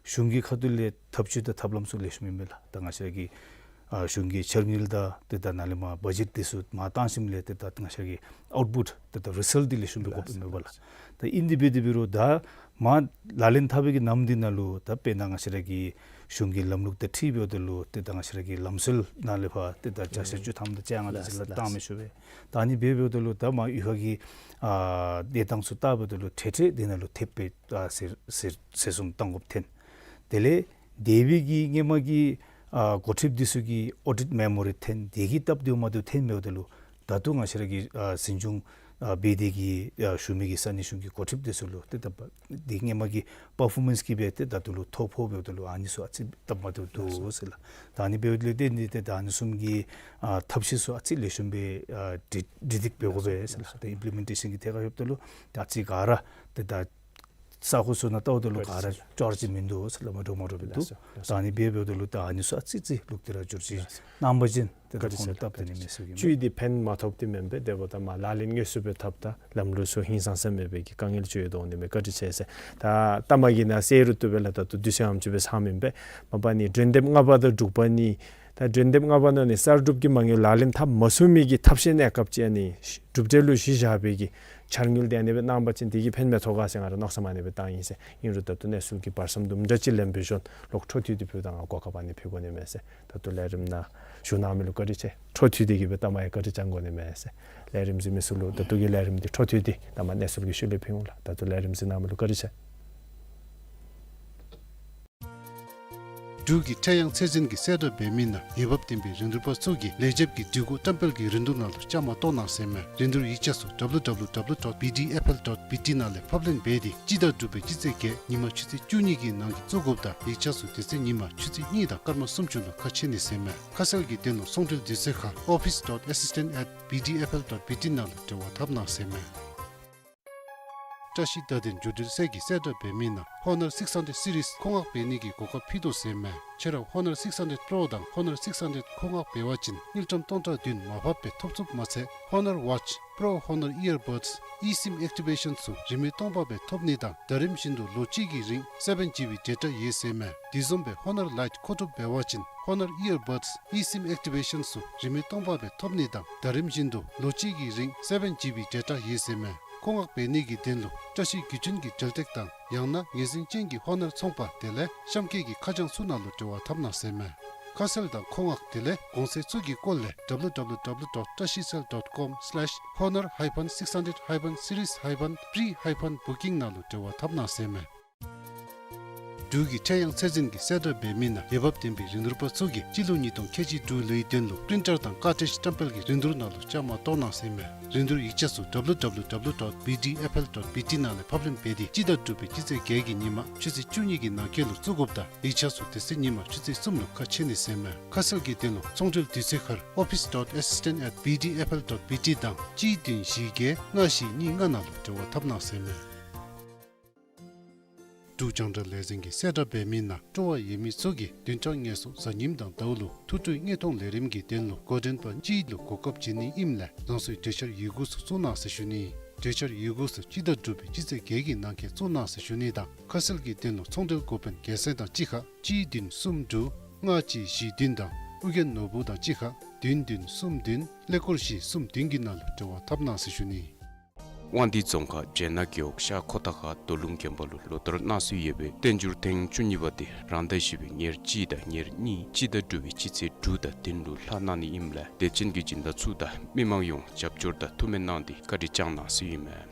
གཞུང་གི་ཁ་ཐུག་ལས་ཐབས་བྱུས་དང་ཐབས་ལམ་ཚུ་ལེགས་ཤོམ་ཨིན་མས་ལགས། ད་ང་བཅས་ཀྱི་ཨ་གཞུང་གི་འཆར་དངུལ་དང་ཏེ་ད་ནཱ་ལས་མར་བ་ཇེཊ་འདི་ཚུ་མར་བཏང་ཞིནམ་ལས་ཏེ་ད་ང་བཅས་ཀྱི་ཨའུཊ་པུཊ་ཏེ་ད་རི་ཟལཊ་འདི་ལེགས་ཤོམ་སྦེ་དགོཔ་ཨིན་མས་པ་ལགས། ད་ཨིན་དེ་སྦེ་དེ་འབད་རུང་ད་མར་ལག་ལེན་འཐབ་པའི་གི་ནམ་འདི་ནང་ལུ་ད་དཔེར་ན་ང་བཅས་ར་གི་གཞུང་གི་ལམ་ལུགས་དང་འཁྲིལ་འབདཝ་ད་ལུ་ཏེ་ད་ང་བཅས་ར་གི་ལམ་སྲོལ་ནང་ལས་ཕར་ཏེ་ད་བརྒྱ་ཆ་བཅུ་ཐམ་དང་བཅོ་ལྔ་དེ་ཅིག་ལགས་བཏང་མི་ཚུགས་པས། ད་ཨ་ནི་སྦེ་འབདཝ་ད་ལུ་ད་མར་གཡུས་ཁ་གི་ཨ་གནས་སྟངས་ཚུ་བལྟ་འབདཝ་ད་ལུ་ཁྲལ་ཁྲལ་འདི་ནང་ལུ་ཐེབས་པས་ཨ་ཟེར་ཟེར་ཟེར་གསུངམ་བཏང་དགོཔ་འཐོན། དེ་ལས་དེ་སྦེ་གི་སྔོན་མ་གི་ཨ་འགོ་ཁྲིདཔ་འདི་ཚུ་གི་ཨོ་ཌིཊ་མེ་མོ་རི་འཐོན། དེ་གིས་སྟབས་བདེཝ་མ་བདེཝ་འཐོན་འབདཝ་ད་ལུ་ད་ལྟོ་ང་བཅས་ར་གི་ཨ་འཛིན་སྐྱོང་ཨ་འབད་དེ་གི་ཨ་ཞུ་མི་གི་ས་གནས་གཞུང་གི་འགོ་ཁྲིདཔ་འདི་ཚུ་ལུ་ཏེ་ད་འདི་སྔོན་མ་གི་པར་ཕོར་མེནསི་གིས་སྦེ་ཏེ་ད་ལྟོ་ལུ་ཐོ་ཕོག་འབདཝ་ད་ལུ་ཨ་ནི་ཚུ་ཨ་ཙི་སྟབས་མ་བདེཝ་འདུག་ཟེར་ལགས། ད་ཨ་ནི་འབདཝ་ལས་བརྟེན་ཏེ་ད་ཨ་ནི་བཟུམ་གྱི་ཨ་ཐབས་ཤེས་ཚུ་ཨ་ཙི་ལེགས་ཤོམ་སྦེ་ཨ་སྒྲིག་སྒྲིག་སྒྲིག་འབད་དགོ་པས་ཟེར་ལགས། ད་ཨིམ་པི་ལི་མེན་ཊེ་ཤཱན་གྱི་ཐད་ཁར་ཡོདཔ་ད་ལུ་ད་ཨ་ཙི་ག་ར་ཏེ་ད་ས་གོ་ཚུ་ནང་བལྟཝ་ད་ལུ་ག་ར་ཅོག་ར་ཅིག་མིན་འདུག་ཟེར་ལགས། མ་འདྲཝ་མ་འདྲཝ་སྦེ་འདུག། ད་ཨ་ནི་སྦེ་འབདཝ་ད་ལུ་ད་ཨ་ནི་ཚུ་ཨ་ཙི་ཙི་ལོག་སྟེ་ར་འགྱུར་བཅོས་གནང་བ་ཅིན་ཏེ་ད་ཁོང་སྟབས་བདེ་ནི་མས་ཟེར་གྱི་མས། བཅུད་འདི་ཕན་མ་ཐོགས་ཏེ་མེན་པས། དེ་འབདཝ་ད་མར་ལག་ལེན་དངོས་སུ་སྦེ་འཐབ་ད་ལམ་ལུགས་ཚུ་ཧིང་སངས་ས་མེད་པའི་གི་དཀའ་ངལ་ཅིག་ཡོདཔ་འོང་ནི་མས། བཀའ་དྲིན་ཆེ་ཟེར། ད་ལྟ་མ་གི་ནང་ཟེར་རུང་བཏུབ་པས་ལགས། ད་ལྟོ་དུས་ཚོད་ཨ་ནེམ་ཅིག་སྦེ་ཚང་མེན་པས། མ་པ་ནི་འགྲན་འདེབས་ལྔ་པ་དང་དྲུག་པ་ནི་ད་འགྲན་འདེབས་ལྔ་པ་ནང་ནི་གསར་སྒྲུབ་ཀྱི་མ་དངུལ་ལག་ལེན་འཐབ་མ་ཚུགས་མི་གི་ཐབས་ཤེས་གནས་སྐབས་ཅིག་ཨ་ནི་གྲུབ་འབྲས་ལུ་གཞི་བཞག་པའི་གི་འཆར་དངུལ་འདི་ཨ་ནི་སྦེ་གནང་པ་ཅིན་དེ་གིས་ཕན་མི་ཐོགས་ག་ཟེར་ང་ར་མནོ་བསམ་ཨ་ནི་སྦེ་བཏང་ཡི་ཟེར། ཨིན་རུང་ད་ལྟོ་གནས་ཚུལ་གྱི་བར་མཚམས་དུམ་གྲ་ཅིག་ལེན་པའི་ཞོར་ལོག་འཕྲོ་མཐུད་དེ་ཕུལ་ད་ང་གོ་སྐབས་ཨ་ནི་ཕུལ་དགོ་ནི་མས་ཟེར། ད་ལྟོ་ལས་རིམ་ནང་ཞུ་གནང་མི་ལུ་བཀའ་དྲིན་ཆེ། འཕྲོ་མཐུད་དེ་གིས་སྦེ་ལྟ་མ་ཡང་བཀའ་དྲིན་བསྐྱང་དགོ་ནི་མས་ཟེར། ལས་རིམ་གཟིགས་མི་ཚུ་ལུ་ད་ལྟོ་གི་ལས་རིམ་འདི་འཕྲོ་མཐུད་དེ་ལྟ་མ་གནས་ཚུལ་གྱི་ཤུལ་ལས་ཕུལ་འོང་ལགས། ད་ལྟོ་ལས་རིམ་གཟིགས་གནང་མི་ལུ་བཀའ་དྲིན་ཆེ། འབྲུག་གི་ཁྲལ་གཡང་ཚད་འཛིན་གྱི་གསལ་བསྒྲགས་འབད་མི་ནང་འོས་འབབ་ལྡན་པའི་རིན་བསྡུར་པ་ཚུ་གིས་ལས་བྱེདཔ་གི་སྒྲིག་གོ་བཀྲམ་སྤེལ་གྱི་རིན་བསྡུར་ནང་ལུ་བཅའ་མར་གཏོགས་གནང་ཟེར་མས། རིན་བསྡུར་ཡིག་ཆ་ཚུ་W W W dot B D F L dot B T ནང་ལས་ཕབ་ལེན་འབད་དེ་སྤྱི་ཟླ་དྲུག་པའི་སྤྱི་ཚེས་བརྒྱད་ཉིན་མ་ཆུ་ཚོད་བཅུ་གཉིས་ཀྱི་ནང་གི་བཙུགས་དགོཔ་དང་ཡིག་ཆ་ཚུ་དེ་ཚེ་ཉིན་མ་ཆུ་ཚོད་གཉིས་དང་སྐར་མ་སུམ་ཅུ་ལུ་ཁ་ཕྱེ་ནི་ཟེར་མས། ཁ་གསལ་གྱི་དོན་ལུ་ཚོང་འབྲེལ་དུས་ཚོད་ཁར་office dot assistant at B D F L dot B T ནང་ལུ་འབྲེལ་བ་འཐབ་གནང་ཟེར་མས། བཀྲ་ཤིས་བརྡ་དོན་བརྒྱུད་འབྲེལ་ཚད་ཀྱིས་གསལ་བསྒྲགས་འབད་མི་ནང་Honor six hundred series མཁོ་མངགས་འབད་ནི་གི་གོ་སྐབས་ཕུལ་དོ་ཟེར་མས། ཁྱོད་ར་Honor six hundred Pro དང་Honor six hundred མཁོ་མངགས་འབད་བ་ཅིན་དངུལ་ཀྲམ་སྟོང་ཕྲག་བདུན་མར་ཕབ་སྦེ་ཐོབ་ཚུགསཔ་མ་ཚད་Honor Watch, Pro Honor Earbuds, eSIM Activation ཚུ་རིན་མེད་སྟོང་པ་སྦེ་ཐོབ་ནི་དང་ད་རིམ་བཞིན་དུ་ལོ་གཅིག་གི་རིང་seven G B data ཡོད་ཟེར་མས། དེ་བཟུམ་སྦེ་Honor Lite མཁོ་སྒྲུབ་འབད་བ་ཅིན་Honor Earbuds, eSIM Activation ཚུ་རིན་མེད་སྟོང་པ་སྦེ་ཐོབ་ནི་དང་ད་རིམ་བཞིན་དུ་ལོ་གཅིག་གི་རིང་seven G B data ཡོད་ཟེར་མས། མཁོ་མངགས་འབད་ནི་གི་དོན་ལུ་བཀྲ་ཤིས་བརྒྱུད་འཕྲིན་གྱི་འབྲེལ་སྟེགས་དང་ཡང་ན་ངོས་འཛིན་ཅན་གྱི་Honor ཚོང་པ་དེ་ལས་གཤམ་འཁོད་ཀྱི་ཁ་བྱང་ཚུ་ནང་ལུ་འབྲེལ་བ་འཐབ་གནང་ཟེར་མས། ཁ་གསལ་དང་མཁོ་མངགས་དེ་ལས་གོང་ཚད་ཚུ་གི་སྐོར་ལས www dot trashicell dot com slash honor hyphen six hundred hyphen series hyphen pre hyphen booking ནང་ལུ་འབྲེལ་བ་འཐབ་གནང་ཟེར་མས། འབྲུག་གི་ཁྲེང་ཡང་ཚད་འཛིན་གྱིས་གསལ་བསྒྲགས་འབད་མི་ནང་འོས་འབབ་ལྡན་པའི་རིན་བསྡུར་པ་ཚུ་གིས་སྤྱི་ལོ་ཉིས་སྟོང་ཁལ་གཅིག་དྲུག་ལོའི་དོན་ལུ་པི་རིན་ཊར་དང་ཀར་ཊེཇ་བཀྲམ་སྤེལ་གྱི་རིན་བསྡུར་ནང་ལུ་བཅའ་མར་གཏོགས་གནང་ཟེར་མས། རིན་བསྡུར་ཡིག་ཆ་ཚུ་www dot bdfl dot bt ནང་ལས་ཕབ་ལེན་འབད་དེ་སྤྱི་ཟླ་དྲུག་པའི་སྤྱི་ཚེས་བརྒྱད་ཀྱི་ཉིན་མ་ཆུ་ཚོད་བཅུ་གཉིས་ཀྱི་ནང་འཁོད་ལུ་བཙུགས་དགོཔ་དང་ཡིག་ཆ་ཚུ་དེ་ཚེ་ཉིན་མ་ཆུ་ཚོད་གསུམ་ལུ་ཁ་ཕྱེ་ནི་ཟེར་མས། ཁ་གསལ་གྱི་དོན་ལུ་ཚོང་འབྲེལ་དུས་ཚོད་ཁར་office dot assistant at bdfl dot bt དང་གཅིག་བདུན་བཞི་བརྒྱད་ལྔ་བཞི་གཉིས་ལྔ་ནང་ལུ་འབྲེལ་བ་འཐབ་གནང་ཟེར་མས། འབྲུག་རྒྱང་བསྒྲགས་ལས་འཛིན་གྱིས་གསལ་བསྒྲགས་འབད་མི་ནང་སྤྲོ་བ་ཡོད་མི་ཚུ་གིས་བདུན་ཕྲག་ལྔ་སོ་གཟའ་ཉིམ་དང་ཟླཝ་ལུ་ཐུགས་སྤྲོའི་དངོས་མཐོང་ལས་རིམ་གྱི་དོན་ལུ་འགོ་འདྲེན་པ་གཅིག་ལུ་གོ་སྐབས་བྱིན་ནི་ཨིནམ་ལས་རང་སོའི་གྲོས་འཆར་ཡི་གུ་ཚུ་བཙུགས་གནང་ཟེར་ཞུ་ནི། གྲོས་འཆར་ཡི་གུ་ཚུ་སྤྱི་ཟླ་དྲུག་པའི་སྤྱི་ཚེས་བརྒྱད་ཀྱི་ནང་འཁོད་བཙུགས་གནང་ཟེར་ཞུ་ནི་དང་ཁ་གསལ་གྱི་དོན་ལུ་ཚོང་འབྲེལ་འགོ་དཔོན་རྒྱལ་མཚན་དང་གཅིག་ཁར་གཅིག་བདུན་གསུམ་དྲུག་ལྔ་གཅིག་བཞི་བདུན་དང་ཨོ་རྒྱན་ནོར་བུ་དང་གཅིག་ཁར་བདུན་བདུན་གསུམ་བདུན་ཀླད་ཀོར་བཞི་གསུམ་བདུན་གྱི་ནང་ལུ་འབྲེལ་བ་འཐབ་གནང་ཟེར་ཞུ་ནི། དབང་འདུས་རྫོང་ཁག་སྦྱེད་ནག་རྒེད་འོག་ཤར་ཁོ་ཐང་ཁ་རྡོ་ལུང་དགོན་པ་ལུ་ལོ་ལྟར་གནང་སྲོལ་ཡོད་པའི་བསྟན་འགྱུར་ཐེངས་བཅུ་གཉིས་པ་དེ་རང་ཟླ་བཞི་པའི་ཉེར་གཅིག་དང་ཉེར་གཉིས་སྤྱི་ཟླ་དྲུག་པའི་སྤྱི་ཚེས་དྲུག་དང་བདུན་ལུ་ལྷག་གནང་ནི་ཨིནམ་ལས་དད་ཅན་གྱི་སྦྱིན་བདག་ཚུ་དང་མི་མང་ཡོངས་རྒྱབ་སྐྱོར་དང་ཐུགས་སྨོན་གནང་སྟེ་བཀའ་དྲིན་བསྐྱང་གནང་ཟེར་ཨིན་མས།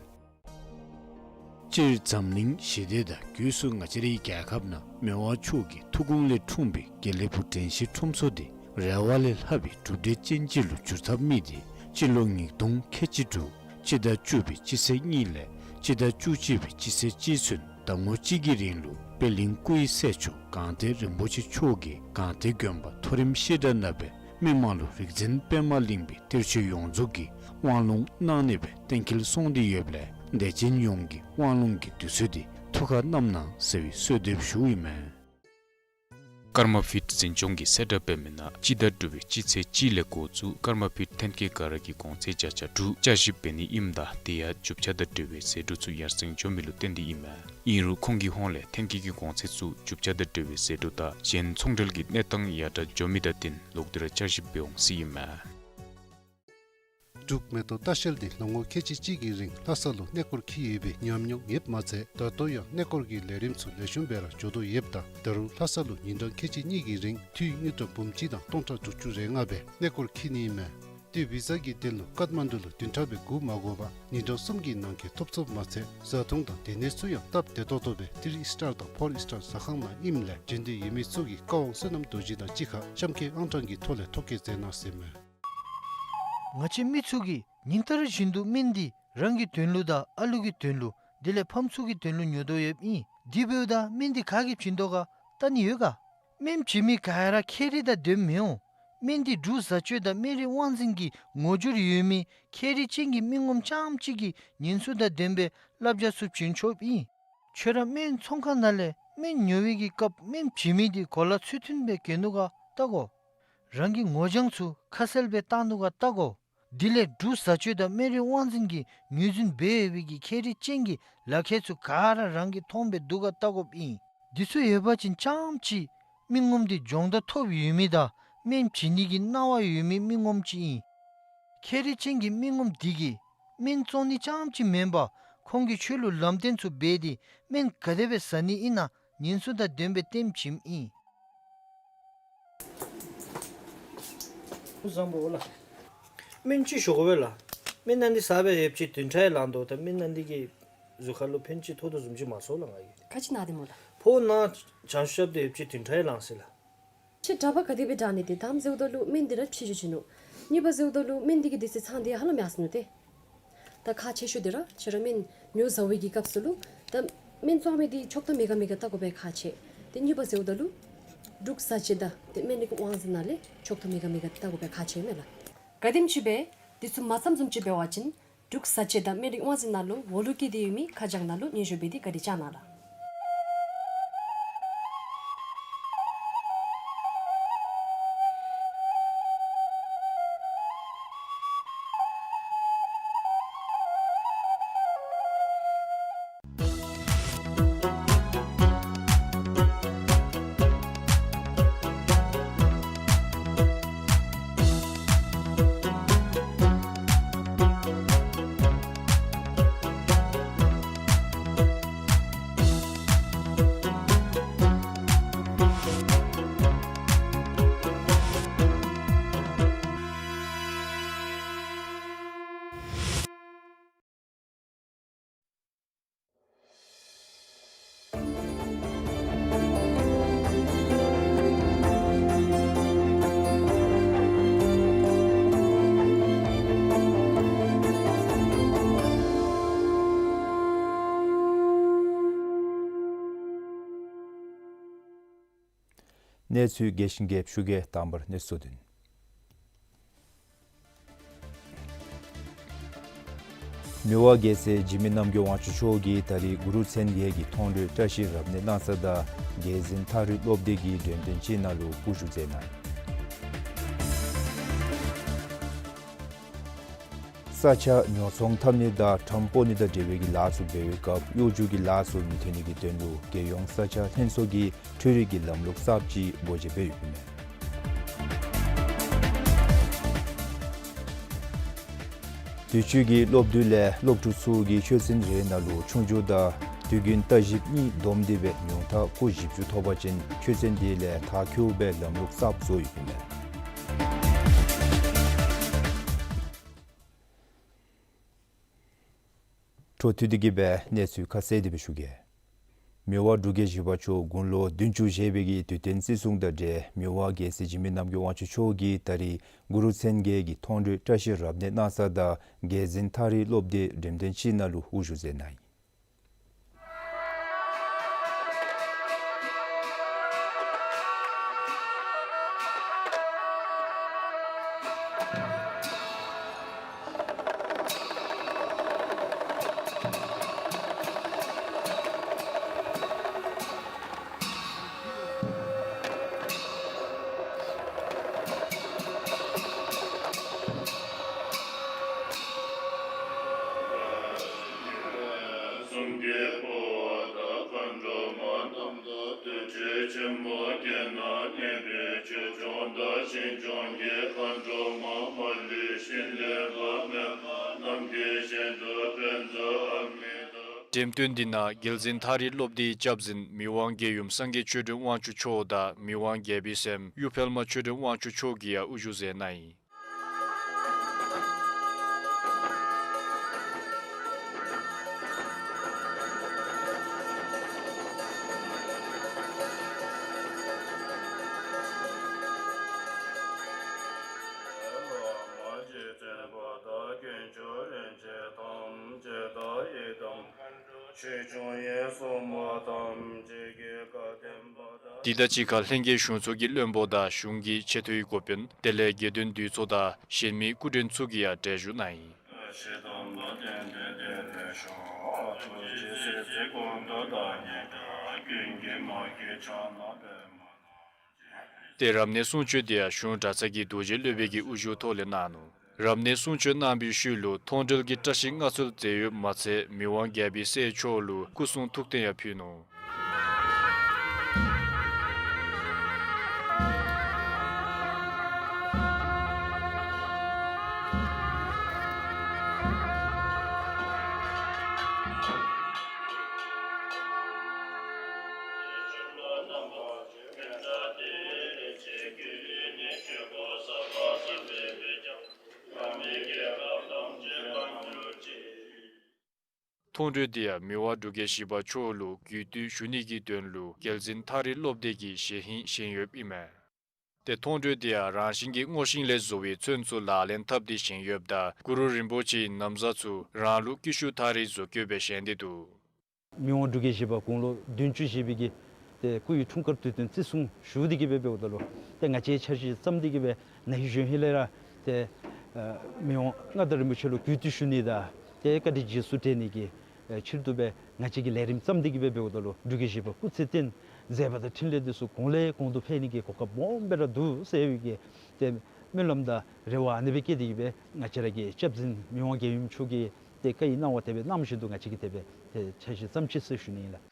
སྤྱིར་འཛམ་གླིང་ཞི་བདེ་དང་སྒོས་སུ་ང་བཅས་རའི་རྒྱལ་ཁབ་ནང་མི་དབང་མཆོག་གི་ཐུགས་དགོངས་ལས་འཁྲུངས་པའི་དགེ་ལེགས་ཕུག་དྲན་ཤེས་ཁྲོམ་ཚོགས་དེ་རེ་བ་ལས་ལྷག་པའི་གྲུབ་འབྲས་ཅན་ཅིག་ལུ་འགྱུར་ཚར་མི་དེ་སྤྱི་ལོ་ཉིས་སྟོང་ཁལ་གཅིག་དྲུག་སྤྱི་ཟླ་བཅུ་པའི་སྤྱི་ཚེས་གཉིས་ལས་སྤྱི་ཟླ་བཅུ་གཅིག་པའི་སྤྱི་ཚེས་གཅིག་ཚུན་ཟླ་ངོ་གཅིག་གི་རིང་ལུ་པད་གླིང་སྐུ་ཡི་སྲས་མཆོག་སྒང་སྟེང་རིན་པོ་ཆེ་མཆོག་གིས་སྒང་སྟེང་དགོན་པ་མཐོ་རིམ་བཤད་གྲྭ་ནང་སྦེ་མི་མང་ལུ་རིག་འཛིན་པདྨ་གླིང་པའི་གཏེར་ཆོས་ཡོངས་རྫོགས་ཀྱི་དབང་ལུང་གནང་ནི་སྦེ་གཏན་འཁེལ་སོང་སྟེ་ཡོདཔ་ལས་དད་ཅན་ཡོངས་ཀྱིས་དབང་ལུང་གི་དུས་ཚོད་དེ་ཐུགས་ཁར་བསྣམ་གནང་ཟེར་བའི་གསོལ་འདེབས་ཞུཝ་ཨིན་མས། ཀརྨ་ཕིཊ་འཛིན་སྐྱོང་གིས་གསལ་བསྒྲགས་འབད་མི་ནང་སྤྱི་ཟླ་དྲུག་པའི་སྤྱི་ཚེས་གཅིག་ལས་འགོ་བཙུགས་ཀརྨ་ཕིཊ་ཐོན་སྐྱེད་སྒང་ར་གི་གོང་ཚད་བརྒྱ་ཆ་དྲུག་བསྐྱར་ཞིབ་འབད་ནི་ཨིནམ་ད་དེ་ཡང་རྒྱུ་ཆ་དང་འབྲེལ་བའི་ཟད་འགྲོ་ཚུ་ཡར་སེང་འགྱོ་མི་ལུ་བརྟེན་ཏེ་ཨིན་མས། ཨིན་རུང་ཁོང་གི་ཧོངས་ལས་ཐོན་སྐྱེད་ཀྱི་གོང་ཚད་ཚུ་རྒྱུ་ཆ་དང་འབྲེལ་བའི་ཟད་འགྲོ་དང་གཞན་ཚོང་འབྲེལ་གྱི་གནས་སྟངས་ཡར་དྲག་འགྱོ་མི་དང་བསྟུན་ལོག་སྟེ་ར་བསྐྱར་ཞིབ་འབད་འོང་ཟེར་ཨིན་མས། འབྲུག་མེ་ཏོག་ལྟ་བཤལ་འདི་ལོ་ངོ་ཁལ་གཅིག་གཅིག་གི་རིང་ལྷ་ས་ལུ་གནས་སྐོར་འཁྱིད་ཡོད་པའི་ཉམས་མྱོང་ཡོདཔ་མ་ཚད་ད་ལྟོ་ཡང་གནས་སྐོར་གྱི་ལས་རིམ་ཚུ་ལེགས་ཤོམ་སྦེ་ར་འགྱོ་དོ་ཡོདཔ་ད་ད་རུང་ལྷ་ས་ལུ་ཉིན་གྲངས་ཁལ་གཅིག་གཉིས་ཀྱི་རིང་འཐུས་དངུལ་ཀྲམ་འབུམ་གཅིག་དང་སྟོང་ཕྲག་དྲུག་ཅུ་རེ་ལྔ་སྦེ་གནས་སྐོར་འཁྱིད་ནི་ཨིན་མས། དེ་བི་ཟ་གི་དོན་ལུ་ཀཏ་མན་ཌུ་ལུ་བདུན་ཕྲག་སྦེ་སྒུག་མ་དགོ་པར་ཉིན་གྲངས་གསུམ་གྱི་ནང་འཁོད་ཐོབ་ཚུགསཔ་མ་ཚད་བཟའ་འཐུང་དང་སྡོད་གནས་ཚུ་ཡང་སྟབས་བདེ་ཏོག་ཏོ་སྦེ་ཐི་རི་སི་ཊར་དང་ཕོར་སི་ཊར་ཟ་ཁང་ནང་ཨིནམ་ལས་འབྱོན་འདོད་ཡོད་མི་ཚུ་གིས་བཀའ་དབང་བསོད་ནམས་རྡོ་རྗེ་དང་གཅིག་ཁར་གཤམ་འཁོད་ཨང་གྲངས་ཀྱི་ཐོག་ལས་ཐོ་བཀོད་མཛད་གནང་ཟེར་མས། ང་བཅས་མི་ཚུ་གིས་ཉིན་ལྟར་བཞིན་དུ་སྨན་འདི་རང་གི་དོན་ལུ་དང་ཨ་ལུ་གི་དོན་ལུ་དེ་ལས་ཕམ་ཚུ་གི་དོན་ལུ་ཉོ་དོ་ཡོདཔ་ཨིན། དེ་འབདཝ་ད་སྨན་འདི་ག་གིས་བྱིན་དོ་ག་བལྟ་ནི་ཡོད་ག། སྨན་བྱིན་མི་ག་ར་ཁྱད་རིག་དང་ལྡནམ་མི་འོང་། སྨན་འདི་འབྲུག་བཟའ་སྤྱོད་དང་སྨན་རིགས་དབང་འཛིན་གྱི་ངོ་སྦྱོར་ཡོད་མི་ཁྱད་རིག་ཅན་གྱི་མི་ངོམ་རྐྱངམ་གཅིག་གིས་ཉེན་སྲུང་དང་ལྡན་པའི་བསླབ་བྱ་ཚུ་བྱིན་ཆོགཔ་ཨིན། ཁྱོད་ར་སྨན་ཚོང་ཁང་ནང་ལས་སྨན་ཉོ་བའི་གི་སྐབས་སྨན་བྱིན་མི་འདི་གོ་ལ་ཚུལ་མཐུན་སྦེ་གྱོན་ནུག་ག་བལྟ་དགོ། རང་གི་ངོ་རྒྱང་ཚུ་ཁ་གསལ་སྦེ་བཏགས་ནུག་ག་བལྟ་དགོ། དེ་ལས་འབྲུག་བཟའ་སྤྱོད་དང་སྨན་རིགས་དབང་འཛིན་གྱིས་ངོས་འཛིན་འབད་ཡོད་པའི་གི་ཁྱད་རིག་ཅན་གྱི་ལག་ཁྱེར་ཚུ་ག་ར་རང་གིས་མཐོང་སྦེ་འདུག་ག་བལྟ་དགོཔ་ཨིན། འདི་ཚུ་ཡོད་པ་ཅིན་རྐྱངམ་གཅིག་མི་ངོམ་འདི་སྦྱོང་བརྡར་ཐོབ་ཡོད་མི་དང་སྨན་བྱིན་ནི་གི་སྣང་བ་ཡོད་མི་མི་ངོམ་ཅིག་ཨིན། ཁྱད་རིག་ཅན་གྱི་མི་ངོམ་འདི་གིས་སྨན་བཙོང་ནི་རྐྱངམ་གཅིག་མེན་པར་ཁོང་གིས་ཁྱོད་ལུ་ལམ་སྟོན་ཚུ་འབད་དེ་སྨན་ག་དེ་སྦེ་ཟ་ནི་ཨིན་ན་ཉེན་སྲུང་དང་ལྡན་པའི་སྟོནམ་བྱིནམ་ཨིན། བཟང་པོ་ལགས། སྨན་ཅིག་ཞུ་དགོ་པས་ལགས། སྨན་ནང་འདི་ཟ་སྦེ་ཡོདཔ་ཅིག་བདུན་ཕྲག་ཡང་ལང་དོ། ད་སྨན་ནང་འདི་གིས་གཟུགས་ཁར་ལུ་ཕན་ཅིག་ཐོགས་དོ་བཟུམ་ཅིག་མ་སོང་ལགས་ང་གིས། ག་ཅི་ན་སྟེ་སྨོ་ལགས། ཕོཝ་ནང་བྱང་ཤུབ་རྐྱབ་སྟེ་ཡོདཔ་ཅིག་བདུན་ཕྲག་ཡང་ལང་ཟེར་ལགས། ཁྱེད་གྲྭ་པ་ག་དེ་སྦེ་དྲག་ནི་དེ་དང་ཟེརཝ་ད་ལུ་སྨན་འདི་ར་ཕྱི་འགྱོ་བྱིན་ནུག། གཉིས་པ་ཟེརཝ་ད་ལུ་སྨན་འདི་གི་དེ་ཚེ་ཚང་འདི་ཧ་ལམ་ཡར་སོ་ནུག་ཏེ། ད་ཁག་ཆེ་ཤོས་འདི་ར་ཁྱེད་ར་སྨན་ཉོ་ཟ་བའི་གི་སྐབས་སུ་ལུ་ད་སྨན་བཙོང་མི་འདི་ཆོག་ཐམ་མེད་ག་མེད་ག་བལྟ་དགོ་པས་ཁག་ཆེ། ཏེ་གཉིས་པ་ཟེརཝ་ད་ལུ་འབྲུག་བཟའ་སྤྱོད་དང་ཏེ་སྨན་རིགས་དབང་འཛིན་ནང་ལས་ཆོག་ཐམ་མེད་ག་མེད་ག་བལྟ་དགོ་པས་ཁག་ཆེ་མས་ལགས། ག་དེམ་ཅིག་སྦེ་འདི་ཚུ་མ་ཚངམ་བཟུམ་ཅིག་འབད་བ་ཅིན་ འབྲུག་གསར་བརྗེ་དང་སྨན་རིག་དབང་འཛིན་ནང་ལུ་འོག་ལུ་བཀོད་དེ་ཡོད་མི་ཁ་བྱང་ནང་ལུ་སྙན་ཞུ་འབད་དེ་བཀའ་དྲིན་བསྐྱང་གནང་ལགས། གནས་ཚུལ་རྒྱས་ཤིང་རྒྱསཔ་ཞུ་གེ། དང་པར་གནས་ཚུལ་དོན། མི་དབང་རྒྱལ་སྲས་འཇིགས་མེད་རྣམ་རྒྱལ་དབང་ཕྱུག་མཆོག་གིས་ད་རིས་གུ་རུ་མཚན་བརྒྱད་ཀྱི་མཐོང་གྲོལ་བཀྲ་ཤིས་རབ་གནས་གནང་ས་དང་རྒྱལ་འཛིན་ཐགས་རིས་སློབ་སྡེ་གི་འགྲེམས་སྟོན་ཅིག་ནང་ལུ་དབུ་བཞུགས་མཛད་གནང་ཡི། ས་ཆ་ཉོ་ཚོང་འཐབ་ནི་དང་ཁྲམ་སྤོ་ནི་དང་འབྲེལ་བའི་གི་ལཱ་ཚུ་འབད་བའི་སྐབས་གཡོ་སྒྱུ་གི་ལཱ་ཚུ་མི་ཐོན་ནི་གི་དོན་ལུ་རྒྱལ་ཡོངས་ས་ཆ་ལྷན་ཚོགས་ཀྱིས་འཕྲུལ་རིག་གི་ལམ་ལུགས་གསརཔ་ཅིག་སྒོ་འབྱེད་འབད་ཡོདཔ་ཨིན་མས། དུས་ཅི་གི་སློབ་དུས་ལས་སློབ་ཕྲུག་ཚུ་གིས་ཆོས་ཚན་རེ་ནང་ལུ་ཆོས་རྒྱུགས་དང་དུས་རྒྱུན་བརྟག་ཞིབ་གཉིས་བསྡོམས་ཏེ་སྦེ་ཉུང་མཐའ་སྐུགས་བཞི་བཅུ་ཐོབ་པ་ཅིན་ཆོས་ཚན་དེ་ལས་མཐར་འཁྱོལ་བའི་ལམ་ལུགས་གསརཔ་བཟོ་ཡོདཔ་ཨིན་མས། འཕྲོ་མཐུད་དེ་གི་སྦེ་གནས་ཚུལ་ཁ་གསལ་དེ་སྦེ་ཞུ་གེ། མི་དབང་འབྲུག་རྒྱལ་བཞི་པ་མཆོག་དགུང་ལོ་བདུན་ཅུ་བཞེས་པའི་གི་དུས་སྟོན་བརྩི་སྲུང་དང་འབྲེལ་མི་དབང་རྒྱལ་སྲས་འཇིགས་མེད་རྣམ་རྒྱལ་དབང་ཕྱུག་མཆོག་གིས་ད་རིས་གུ་རུ་མཚན་བརྒྱད་ཀྱི་མཐོང་གྲོལ་བཀྲ་ཤིས་རབ་གནས་གནང་ས་དང་རྒྱལ་འཛིན་ཐགས་རིས་སློབ་སྡེའི་འགྲེམས་སྟོན་ཅིག་ནང་ལུ་དབུ་བཞུགས་མཛད་གནང་ཡི། འགྲེམས་སྟོན་འདི་ནང་རྒྱལ་འཛིན་ཐགས་རིས་སློབ་སྡེའི་སྐྱབས་འཛིན་མི་དབང་རྒྱལ་ཡུམ་སངས་རྒྱས་ཆོས་སྒྲོན་དབང་ཕྱུག་མཆོག་དང་མི་དབང་རྒྱལ་པོའི་སྲསམོ་གཡུ་འཕེལ་མ་ཆོས་སྒྲོན་དབང་ཕྱུག་མཆོག་གིས་ཡང་དབུ་བཞུགས་མཛད་གནང་ཡི། དེ་དང་གཅིག་ཁར་ལྷན་རྒྱས་གཞུང་ཚོགས་ཀྱི་བློན་པོ་དང་གཞུང་གི་ཆེ་མཐོའི་འགོ་དཔོན་དེ་ལས་དགེ་འདུན་འདུས་ཚོགས་དང་གཞན་མི་སྐུ་མགྲོན་ཚུ་གིས་ཡང་གྲལ་བཞུགས་གནང་ཡི། ཏེ་རབ་གནས་གསུང་ཆོག་དེ་ཡང་གཞུང་གྲྭ་ཚང་གི་རྡོ་རྗེ་སློབ་དཔོན་གྱིས་དབུ་བཞུགས་ཐོག་ལས་གནང་ནུག། རབ་གནས་གསུང་ཆོག་གནང་བའི་ཤུལ་ལུ་མཐོང་གྲོལ་གྱི་བཀྲ་ཤིས་མངའ་གསོལ་མཛད་ཡོདཔ་མ་ཚད་མི་དབང་རྒྱལ་པོའི་སྲས་མཆོག་ལུ་སྐུ་གསུང་ཐུགས་རྟེན་ཡང་ཕུལ་ནུག། མཐོང་གྲོལ་དེ་ཡང་མི་དབང་འབྲུག་རྒྱལ་བཞི་པ་མཆོག་ལུ་གུས་བཏུད་ཞུ་ནི་གི་དོན་ལུ་རྒྱལ་འཛིན་ཐགས་རིས་སློབ་སྡེ་གིས་ཞལ་ཧིང་བཞེངས་ཡོདཔ་ཨིན་མས། ཏེ་མཐོང་གྲོལ་དེ་ཡང་རང་བཞིན་གྱི་སྔོ་ཤིང་ལས་བཟོ་བའི་ཚོན་ཚུ་ལག་ལེན་འཐབ་སྟེ་བཞེངས་ཡོདཔ་ད་གུ་རུ་རིན་པོ་ཆེའི་ན་བཟའ་ཚུ་རང་ལུགས་ཀི་ཤུ་ཐགས་རིས་བཟོ་བཀོད་སྦེ་བཞེངས་ཏེ་འདུག། མི་དབང་འབྲུག་རྒྱལ་བཞི་པ་དགུང་ལོ་བདུན་ཅུ་བཞེས་པའི་གི་ཏེ་སྐུ་ཡི་འཁྲུངས་སྐར་དུས་སྟོན་བརྩི་སྲུང་ཞུ་སྟེ་གི་སྦེ་འབདཝ་ད་ལུ་ཏེ་ང་བཅས་འཆར་གཞི་བརྩམས་ཏེ་གི་སྦེ་ན་ཧིང་གཞེས་ཧིང་ལས་ར་ཏེ་ཨ་མི་དབང་མངའ་བདག་རིན་པོ་ཆེ་ལུ་གུས་བཏུད་ཞུ་ནི་དང་ ཏེ་བཀའ་དྲིན་རྗེས་སུ་དྲན་ནི་གི་ཨེ་ཕྱིར་དུ་སྦེ་ང་བཅས་ཀྱིས་ལས་རིམ་བརྩམས་ཏེ་གི་སྦེ་འབདཝ་ད་ལུ་འབྲུག་རྒྱལ་བཞི་པ་སྐུ་ཚེ་བརྟན་མཛད་པ་དང་འཕྲིན་ལས་འདི་ཚུ་གོང་ལས་གོང་དུ་འཕེལ་ནི་གི་གོ་སྐབས་སྦོམ་སྦེ་ར་འདུག་ཟེར་བའི་གི་ཏེ་སྨོན་ལམ་དང་རེ་བ་ཨ་ནི་སྦེ་བསྐྱེད་དེ་གི་སྦེ་ང་བཅས་ར་གི་སྐྱབས་འཛིན་མི་དབང་རྒྱལ་ཡུམ་མཆོག་གིས་ཏེ་བཀའ་ཡི་གནང་བ་དེ་སྦེ་གནང་བཞིན་དུ་ང་བཅས་ཀྱིས་དེ་སྦེ་ཏེ་འཆར་གཞི་བརྩམས་ཅི་ཟེར་ཞུ་ནི་ཨིན་ལགས།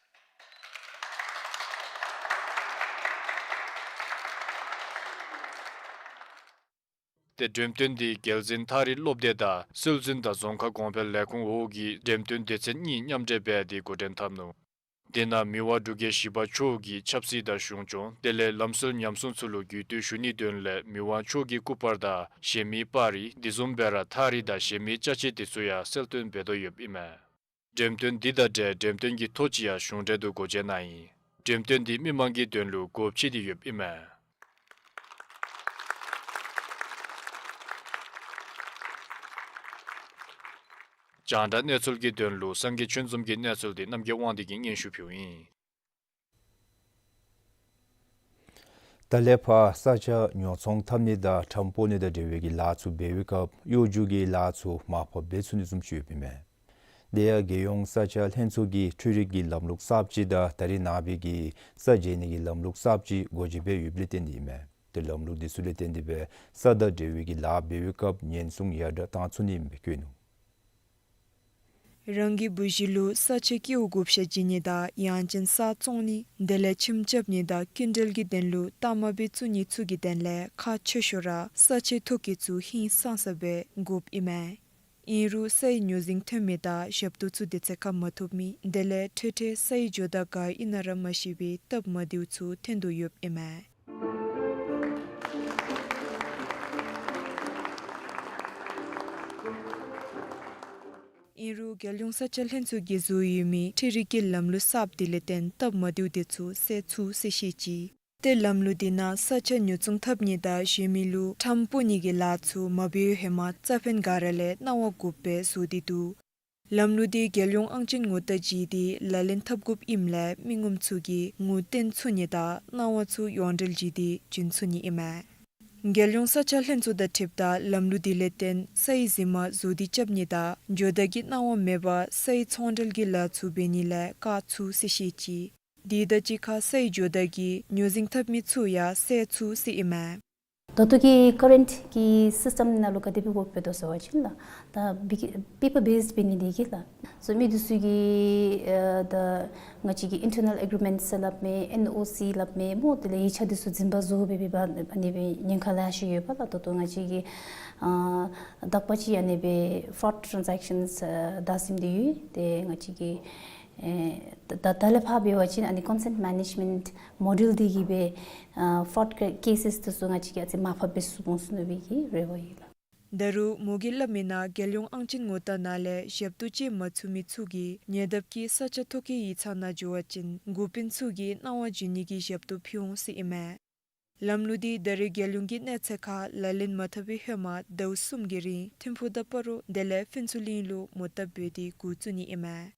ཏེ་འགྲེམས་སྟོན་འདི་རྒྱལ་འཛིན་ཐགས་རིས་སློབ་སྡེ་དང་སྲོལ་འཛིན་དང་རྫོང་ཁ་གོང་འཕེལ་ལས་ཁུངས་འོག་གི་འགྲེམས་སྟོན་སྡེ་ཚན་གཉིས་མཉམ་འབྲེལ་འབད་དེ་འགོ་འདྲེན་འཐབ་ནུག། དེ་ནང་མི་དབང་འབྲུག་རྒྱལ་བཞི་པ་མཆོག་གི་ཆབ་སྲིད་དང་གཞུང་སྐྱོང་དེ་ལས་ལམ་སྲོལ་ཉམས་སྲུང་ཚུ་ལུ་གུས་བཏུད་ཞུ་ནིའི་དོན་ལས་མི་དབང་མཆོག་གི་སྐུ་པར་དང་གཞན་མི་པར་རིས་དེ་བཟུམ་སྦེ་ར་ཐགས་རིས་དང་གཞན་མི་ཅ་ཆས་དེ་ཚུ་ཡང་གསལ་སྟོན་འབད་དོ་ཡོདཔ་ཨིན་མས། འགྲེམས་སྟོན་འདི་དང་འབྲེལ་འགྲེམས་སྟོན་གྱི་ཐོ་ཅིག་ཡང་གཞུང་འབྲེལ་དུ་སྒོ་འབྱེད་གནང་ཡི། འགྲེམས་སྟོན་འདི་མི་མང་གི་དོན་ལུ་སྒོ་ཕྱེ་སྟེ་ཡོདཔ་ཨིན་མས། རྒྱང་བསྒྲགས་གནས་ཚུལ་གྱི་དོན་ལུ་སངས་རྒྱས་ཆོས་འཛོམས་ཀྱི་གནས་ཚུལ་འདི་རྣམ་རྒྱལ་དབང་འདུས་ཀྱིས་སྙན་ཞུ་ཕུལཝ་ཨིན། ད་ལས་ཕར་ས་ཆ་ཉོ་ཚོང་འཐབ་ནི་དང་ཁྲམ་སྤོ་ནི་དང་འབྲེལ་བའི་གི་ལཱ་ཚུ་འབད་བའི་སྐབས་གཡོ་སྒྱུ་གི་ལཱ་ཚུ་མར་ཕབ་འབད་ཚུགས་ནི་བཟུམ་ཅིག་ཡོདཔ་ཨིན་མས། དེ་ཡང་རྒྱལ་ཡོངས་ས་ཆ་ལྷན་ཚོགས་ཀྱིས་འཕྲུལ་རིག་གི་ལམ་ལུགས་གསརཔ་ཅིག་དང་ད་རེས་ནངས་པའི་གི་ས་འཇལ་ནི་གི་ལམ་ལུགས་གསརཔ་ཅིག་སྒོ་འབྱེད་འབད་ཡོདཔ་ལས་བརྟེན་ཏེ་ཨིན་མས། དེ་ལམ་ལུགས་འདི་ཚུ་ལས་བརྟེན་ཏེ་སྦེ་ས་དང་འབྲེལ་བའི་གི་ལཱ་འབད་བའི་སྐབས་ཉེན་སྲུང་ཡར་དྲགས་བཏང་ཚུགས་ནི་ཨིནམ་སྦེ་བཀོད་ནུག། རང་གི་བུ་གཞི་ལུ་ས་ཆ་སྐྱེལཝ་བགོ་བཤའ་བྱིན་ནི་དང་ཡང་ཅིན་ས་བཙོང་ནི་དེ་ལས་ཁྱིམ་རྐྱབ་ནི་དང་སྐྱིན་འགྲུལ་གྱི་དོན་ལུ་ལྟ་མ་འབད་བཙུགས་ནི་ཚུ་གི་དོན་ལས་ཁག་ཆེ་ཤོས་ར་ས་ཆའི་ཐོ་བཀོད་ཚུ་ཧིང་སངས་ས་སྦེ་དགོཔ་ཨིན་མས། ཨིན་རུང་སའི་ཉོ་འཛིང་ཐོན་མི་དང་ཞབས་ཏོག་ཚུ་དུས་ཚོད་ཁར་མ་ཐོབ་མི་དེ་ལས་འཕྲལ་འཕྲལ་སའི་ཇོ་བདག་ག་ཨིན་ན་ར་མ་ཤེས་པའི་སྟབས་མ་བདེཝ་ཚུ་ཐོན་དོ་ཡོདཔ་ཨིན་མས། ཨིན་རུང་རྒྱལ་ཡོངས་ས་ཆ་ལྷན་ཚོགས་ཀྱིས་བཟོ་ཡོད་མི་འཕྲུལ་རིག་གི་ལམ་ལུགས་གསརཔ་དེ་ལས་བརྟེན་སྟབས་མ་བདེཝ་དེ་ཚུ་སེལ་ཚུགས་ཟེར་བཤད་ཅི། ཏེ་ལམ་ལུགས་དེ་ནང་ས་ཆ་ཉོ་ཚོང་འཐབ་ནི་དང་གཞན་མི་ལུ་ཁྲམ་སྤོ་ནི་གི་ལཱ་ཚུ་མ་འབད་བའི་ཧེ་མ་རྩ་ཕན་ག་ར་ལས་གནང་བ་དགོཔ་སྦེ་བཟོ་སྟེ་འདུག། ལམ་ལུགས་དེ་རྒྱལ་ཡོངས་ཨང་ཅན་ངོ་རྟགས་བརྗེས་ཏེ་ལག་ལེན་འཐབ་དགོཔ་ཨིནམ་ལས་མི་ངོམ་ཚུ་གིས་ངོ་སྟོན་ཚུགས་ནི་དང་གནང་བ་ཚུ་ཡོངས་འབྲེལ་བརྒྱུད་དེ་བྱིན་ཚུགས་ནི་ཨིན་མས། རྒྱལ་ཡོངས་ས་ཆ་ལྷན་ཚོགས་དང་འཁྲིལཝ་ད་ལམ་ལུགས་དེ་ལས་བརྟེན་སའི་གཟིགས་མ་བཟོ་སྟེ་རྐྱབ་ནི་དང་ཇོ་བདག་གི་གནང་བ་མེད་པར་སའི་ཚོང་འབྲེལ་གྱི་ལཱ་ཚུ་འབད་ནི་ལས་བཀག་ཚུགས་ཟེར་བཤད་ཅི། དེ་དང་གཅིག་ཁར་སའི་ཇོ་བདག་གིས་ཉོ་འཛིང་འཐབ་མི་ཚུ་ཡང་སེལ་ཚུགས་ཟེར་ཨིན་མས། ད་ལྟོ་གི་ཀ་རེནཊ་གི་སིསི་ཊམ་ནང་ལུ་ག་དེ་སྦེ་འགོ་བཙུགས་དོ་ཟེར་བ་ཅིན་ལགས། ད་པེ་པར་བེསཌ་འབད་ནི་དེ་གིས་ལགས། སོ་མི་འདི་ཚུ་གིས་ཨ་ད་ང་བཅས་ཀྱི་ཨིན་ཊར་ནཱལ་ཨེག་རི་མེནཊ་ཟེར་སླབ་མས། ཨེན་ཨོ་སི་སླབ་མས་སྨོ། དེ་ལས་ཡིག་ཆ་འདི་ཚུ་འཛིན་པ་བཟོ་སྦེ་འབད་བ་ཨ་ནི་སྦེ་ཉེན་ཁ་ལེ་ཤ་ཡོདཔ་ལགས། ད་ལྟོ་ང་བཅས་ཀྱིས་ཨ་དག་པ་ཅིག་ཨ་ནི་སྦེ་ཕྲོཌ་ཊེ་རེནས་ཟེག་ཤཱནསི་ཨ་བདའ་ཟུནམ་འདི་ཡོད། ཏེ་ང་བཅས་ཀྱིས་ཨེ་ད་ད་ལས་ཕར་འབད་བ་ཅིན་ཨ་ནི་ཀོན་སེནཊ་མེ་ནེཇ་མེནཊ་མོ་ཌེལ་འདི་གིས་སྦེ་ཨ་ཕྲོཌ་ཀེ་ཀེ་སེས་འདི་ཚུ་ང་བཅས་ཀྱིས་ཨ་ཙི་མར་ཕབ་འབད་ཚུགས་འོང་ཟེར་མནོ་བའི་གི་རེ་བ་ཡོད་ལགས། ད་རུང་མོ་གིས་སླབ་མིའི་ནང་རྒྱལ་ཡོངས་ཨང་ཅན་ངོ་རྟགས་ནང་ལས་ཞབས་ཏོག་ཅིག་མ་ཚུགས་མི་ཚུ་གིས་ཉེ་འདབས་ཀྱི་ས་ཆ་ཐོ་བཀོད་ཡིག་ཚང་ནང་འགྱོ་བ་ཅིན་འགོ་དཔོན་ཚུ་གིས་གནང་བ་བྱིན་ནི་གི་ཞབས་ཏོག་ཕུལ་འོང་ཟེར་ཨིན་མས། ལམ་ལུགས་འདི་ད་རེས་རྒྱལ་ཡོངས་ཀྱི་གནས་ཚད་ཁར་ལག་ལེན་མ་འཐབ་པའི་ཧེ་མ་ཟླཝ་གསུམ་གྱི་རིང་ཐིམ་ཕུག་དང་སྤ་རོ་དེ་ལས་ཕུན་ཚོགས་གླིང་ལུ་མོ་བཏབ་འབད་དེ་འགོ་བཙུགས་ནི་ཨིན་མས།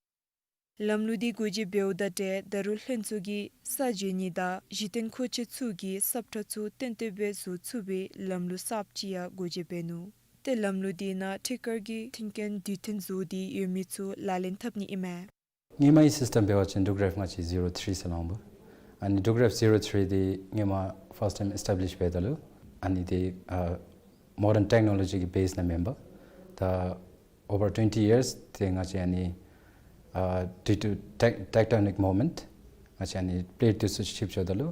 ལམ་ལུགས་འདི་འགོ་འབྱེད་འབདཝ་དང་འབྲེལ་ད་རུང་ལྷན་ཚོགས་ཀྱིས་ས་འཇལ་ནི་དང་གཞི་རྟེན་མཁོ་ཆས་ཚུ་གི་སབ་ཁྲ་ཚུ་གཏན་གཏན་སྦེ་བཟོ་ཚུགས་པའི་ལམ་ལུགས་གསརཔ་ཅིག་ཡང་འགོ་འབྱེད་འབད་ནུག། ཏེ་ལམ་ལུགས་འདི་ནང་ཐད་ཀར་གྱི་མཐུན་རྐྱེན་དུས་མཐུན་བཟོ་སྟེ་ཡོད་མི་ཚུ་ལག་ལེན་འཐབ་ནི་ཨིན་མས། སྔོན་མའི་སིསི་ཊམ་འབད་བ་ཅིན་ཌོ་གྲེབ་ང་བཅས་ཟི་རོ་ཐི་རི་ཟེར་སླབ་འོང་། ཨ་ནི་ཌོ་གྲེབ་ཟི་རོ་ཐི་རི་འདི་སྔོན་མ་ཕརསཊ་ཊའིམ་ཨེས་ཊེབ་ལིཤ་འབདཝ་ད་ལུ་ཨ་ནི་འདི་ཨ་མོ་ཌརན་ཊེཀ་ནོ་ལོ་ཇི་གི་བེསི་ནང་མེན་པར་ད་ཨོ་བར་ཊུ་ཝེན་ཊི་ཡིརསི་འདི་ང་བཅས་ཨ་ནི་ཨ་ཌུ་ཊུ་ཊེཀ་ཊེཀ་ཊོ་ནིཀ་མུབ་མེནཊ་ང་བཅས་ཨ་ནི་པི་ལེཊ་འདི་ཚུ་ཆིབས་འགྱོཝ་ད་ལུ་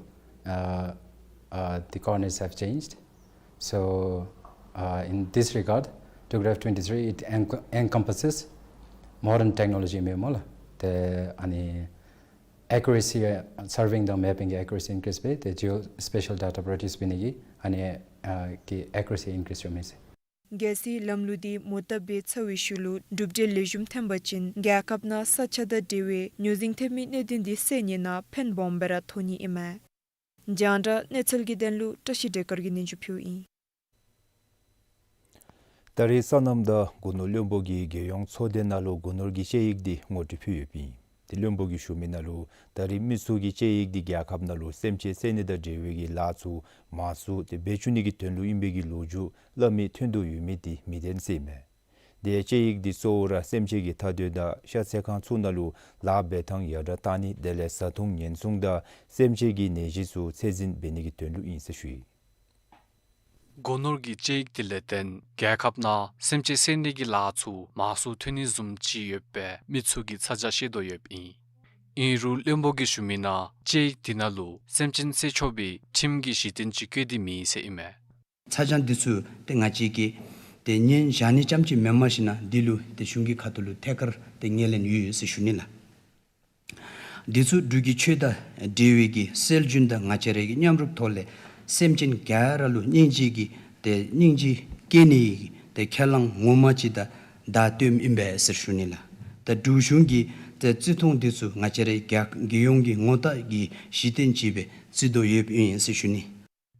ཨ་ཨ་the coordinates have changed. So, uh, in this regard, ཌོ་གྲེབ་ཊུ་ཝེན་ཊི་ཐི་རི་it enc- encompasses modern technology ཨིན་མས་སྨོ་ལགས། ཏེ་ཨ་ནི་accuracy, surveying དང་མེ་པིང་གི་accuracy increase འབད་དེ་geospatial data produce འབད་ནི་གི་ཨ་ནི་ཨ་གི་accuracy increase འགྱོཝ་མས་ཟེར། གལ་སྲིད་ལམ་ལུགས་འདི་མོ་བཏབ་འབད་ཚར་བའི་ཤུལ་ལུ་གྲུབ་འབྲས་ལེགས་ཤོམ་ཐོན་པ་ཅིན་རྒྱལ་ཁབ་ནང་ས་ཆ་དང་འབྲེལ་བའི་ཉོ་འཛིང་འཐབ་མི་གནད་དོན་འདི་སེལ་ནི་ནང་ཕན་སྦོམ་སྦེ་ར་ཐོགས་ནི་ཨིན་མས། རྒྱང་བསྒྲགས་གནས་ཚུལ་གྱི་དོན་ལུ་བཀྲ་ཤིས་བདེ་དཀར་གྱིས་སྙན་ཞུ་ཕུལཝ་ཨིན། ད་རེས་སོ་ནམ་དང་སྒོ་ནོར་བློན་པོ་གིས་རྒྱལ་ཡོངས་ཚོགས་སྡེ་ནང་ལུ་སྒོ་ནོར་གྱི་དཔྱད་ཡིག་འདི་ངོ་སྤྲོད་ཕུལ་ཡོདཔ་ཨིན། ཏེ་བློན་པོ་གིས་ཞུ་མི་ནང་ལུ་ད་རེས་མི་ཚུ་གི་དཔྱད་ཡིག་འདི་རྒྱལ་ཁབ་ནང་ལུ་སེམས་ཅན་བསད་ནི་དང་འབྲེལ་བའི་གི་ལཱ་ཚུ་མང་སུ་ཏེ་འབད་བཅུག་ནི་གི་དོན་ལུ་ཨིན་པའི་གི་ལོ་རྒྱུས་སླབ་མི་ཐོན་དོ་ཡོད་མི་འདི་མི་བདེན་ཟེར་ཨིན་མས། དེ་དཔྱད་ཡིག་འདི་གཙོ་བོ་ར་སེམས་ཅན་གྱི་མཐའ་དོན་དང་ཤ་ཚལ་ཁང་ཚུ་ནང་ལུ་ལཱ་འབད་ཐངས་ཡར་དྲག་གཏང་ནི་དེ་ལས་བཟའ་འཐུང་ཉེན་སྲུང་དང་སེམས་ཅན་གྱི་ནད་གཞི་ཚུ་ཚད་འཛིན་འབད་ནི་གི་དོན་ལུ་ཨིན་ཟེར་ཞུ་ཡི། སྒོ་ནོར་གྱི་དཔྱད་ཡིག་དེ་ལས་བརྟེན་རྒྱལ་ཁབ་ནང་སེམས་ཅན་བསད་ནི་གི་ལཱ་ཚུ་མང་སུ་ཐོན་ནི་བཟུམ་ཅིག་ཡོད་པའི་མི་ཚུ་གིས་ཚ་གྱང་བཤད་དོ་ཡོདཔ་ཨིན། ཨིན་རུང་བློན་པོ་གིས་ཞུ་མི་ནང་དཔྱད་ཡིག་དེ་ནང་ལུ་སེམས་ཅན་བསད་ཆོག་པའི་ཁྲིམས་ཀྱི་གཞི་རྟེན་ཅིག་བཀོད་དེ་མེད་ཟེར་ཨིན་མས། ཚ་གྱང་འདི་ཚུ་ཏེ་ང་བཅས་ཀྱིས་ཏེ་ཉེན་བཞག་ནི་ཙམ་ཅིག་མེན་པར་ཞིན་ན་འདི་ལུ་ཏེ་གཞུང་གི་ཁ་ཐུག་ལུ་ཐད་ཀར་ཏེ་ངོས་ལེན་ཡོད་ཟེར་ཞུ་ནི་ལགས། འདི་ཚུ་འབྲུག་གི་ཆོས་དང་འབྲེལ་བའི་གི་སྲོལ་རྒྱུན་དང་ང་བཅས་རའི་གི་མཉམ་རུབ་ཐོག་ལས་སེམས་ཅན་ག་ར་ལུ་སྙིང་རྗེ་གི་ཏེ་སྙིང་རྗེ་བསྐྱེད་ནི་གི་ཏེ་ཁས་བླངས་ངོ་མ་ཅིག་དང་བརྡ་སྟོནམ་ཨིན་པས་ཟེར་ཞུ་ནི་ལགས། ད་འབྲུག་གཞུང་གིས་ཏེ་བརྩི་མཐོང་འདི་ཚུ་ང་བཅས་རའི་རྒྱལ་རྒྱལ་ཡོངས་ཀྱི་ངོ་རྟགས་ཀྱི་གཞི་རྟེན་ཅིག་སྦེ་བརྩི་དོ་ཡོདཔ་ཨིན་ཟེར་ཞུ་ནི།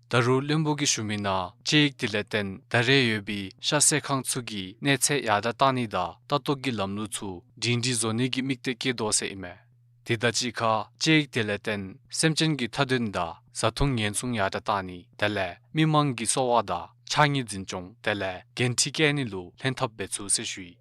ད་རུང་བློན་པོ་གིས་ཞུ་མི་ནང་དཔྱད་ཡིག་དེ་ལས་བརྟེན་ད་རེས་ཡོད་པའི་ཤ་ཚལ་ཁང་ཚུ་གིས་གནས་ཚད་ཡར་དྲག་གཏང་ནི་དང་ལྟ་རྟོག་གི་ལམ་ལུགས་ཚུ་སྒྲིང་སྒྲི་བཟོ་ནི་གི་དམིགས་གཏད་བསྐྱེད་དོ་ཟེར་ཨིན་མས། དེ་དང་གཅིག་ཁར་དཔྱད་ཡིག་དེ་ལས་བརྟེན་སེམས་ཅན་གྱི་མཐའ་དོན་དང་བཟའ་འཐུང་ཉེན་སྲུང་ཡར་དྲག་གཏང་ནི་དེ་ལས་མི་མང་གི་གསོ་བ་དང་ཕྱགས་སྙིགས་འཛིན་སྐྱོང་དེ་ལས་འགན་འཁྲི་བཀལ་ནི་ལུ་ལྷན་ཐབས་འབད་ཚུགས་ཟེར་ཞུ་ཡི།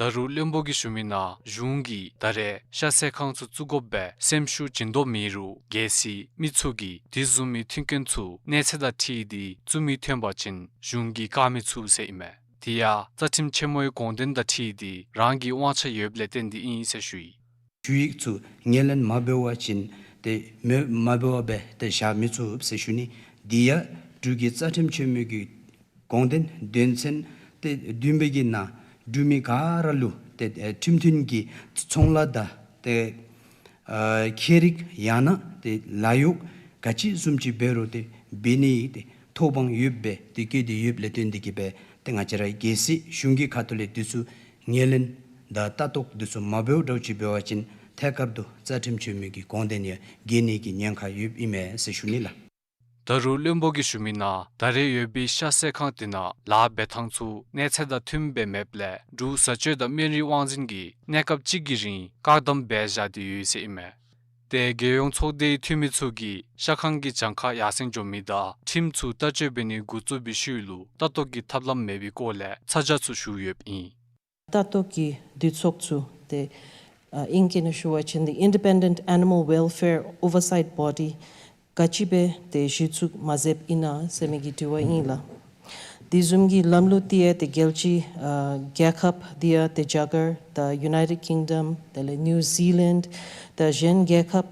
ད་རུང་བློན་པོ་གིས་ཞུ་མི་ནང་གཞུང་གིས་ད་རེས་ཤ་ཚལ་ཁང་ཚུ་བཙུགས་དགོ་པའི་སེམས་ཤུགས་བྱིན་དོ་མེད་རུང་གལ་སྲིད་མི་ཚུ་གིས་དེ་བཟུམ་མའི་མཐུན་རྐྱེན་ཚུ་གནས་ཚད་དང་འཁྲིལ་ཏེ་བཙུགས་མི་ཐོན་པ་ཅིན་གཞུང་གིས་བཀག་མི་ཚུགས་ཟེར་ཨིན་མས། དེ་ཡང་རྩ་ཁྲིམས་ཆེན་མོའི་དགོངས་དོན་དང་འཁྲིལ་ཏེ་རང་གི་དབང་ཆ་ཡོདཔ་ལས་བརྟེན་ཏེ་ཨིན་ཟེར་ཞུ་ཡི། ཞུ་ཡིག་ཚུ་ངོས་ལེན་མ་འབད་བ་ཅིན་ཏེ་མེ་མ་འབད་བར་སྦེ་ཏེ་བཞག་མི་ཚུགས་ཟེར་ཞུ་ནི། དེ་ཡང་འབྲུག་གི་རྩ་ཁྲིམས་ཆེན་མོའི་གི་དགོངས་དོན་དོན་ཚན་ཏེ་བདུན་པའི་གི་ནང་འབྲུག་མི་ག་ར་ལུ་ཏེ་ཨེ་ཁྲིམས་མཐུན་གྱི་ཚོང་ལཱ་དང་ཏེ་ཨ་ཁྱད་རིག་ཡང་ན་ཏེ་ལཱ་གཡོག་ག་ཅི་བཟུམ་ཅིག་འབད་རུང་ཏེ་འབད་ནི་ཏེ་ཐོབ་དབང་ཡོདཔ་སྦེ་ཏེ་བཀོད་དེ་ཡོདཔ་ལས་བརྟེན་ཏེ་གིས་སྦེ་ཏེ་ང་བཅས་ར་གལ་སྲིད་གཞུང་གི་ཁ་ཐུག་ལས་འདི་ཚུ་ངོས་ལེན་དང་ལྟ་རྟོག་འདི་ཚུ་མ་འབདཝ་འདྲཝ་ཅིག་འབད་བ་ཅིན་ཐད་ཀར་དུ་རྩ་ཁྲིམས་ཆེན་མོའི་གི་དགོངས་དོན་ཡང་འགལ་ནི་གི་ཉེན་ཁ་ཡོདཔ་ཨིན་མས་ཟེར་ཞུ་ནི་ལགས། ད་རུང་བློན་པོ་གིས་ཞུ་མི་ནང་ད་རེས་ཡོད་པའི་ཤ་ཚལ་ཁང་དེ་ནང་ལཱ་འབད་ཐངས་ཚུ་གནས་ཚད་དང་མཐུནམ་སྦེ་མེདཔ་ལས་འབྲུག་བཟའ་སྤྱོད་དང་སྨན་རིགས་དབང་འཛིན་གྱིས་གནས་སྐབས་གཅིག་གི་རིང་བཀག་དམ་འབད་བཞག་སྟེ་ཡོད་ཟེར་ཨིན་མས། ཏེ་རྒྱལ་ཡོངས་ཚོགས་སྡེའི་འཐུས་མི་ཚུ་གིས་ཤ་ཁང་གི་གྱངས་ཁ་ཡར་སེང་འགྱོ་མི་དང་ཁྲིམས་ཚུ་བསྟར་སྤྱོད་འབད་ནི་འགོ་བཙུགས་པའི་ཤུལ་ལུ་ལྟ་རྟོག་གི་ཐབས་ལམ་མེད་པའི་སྐོར་ལས་ཚ་གྱང་ཚུ་ཞུ་ཡོདཔ་ཨིན། ལྟ་རྟོག་གི་འདུ་ཚོགས་ཚུ་ཏེ་ཨ་ཨིང་སྐད་ནང་ཞུ་བ་ཅིན་the Independent Animal Welfare Oversight Body ག་ཅི་སྦེ་ཏེ་གཞི་བཙུགས་མ་མཛདཔ་ཨིན་ན་ཟེར་མི་གི་དྲི་བ་ཨིན་ལགས། དེ་བཟུམ་གྱི་ལམ་ལུགས་དེ་ཡང་ཏེ་རྒྱལ་སྤྱི་ཨ་རྒྱལ་ཁབ་དེ་ཡང་ཏེ་རྒྱ་གར་དང་United Kingdom དེ་ལས་New Zealand དང་གཞན་རྒྱལ་ཁབ་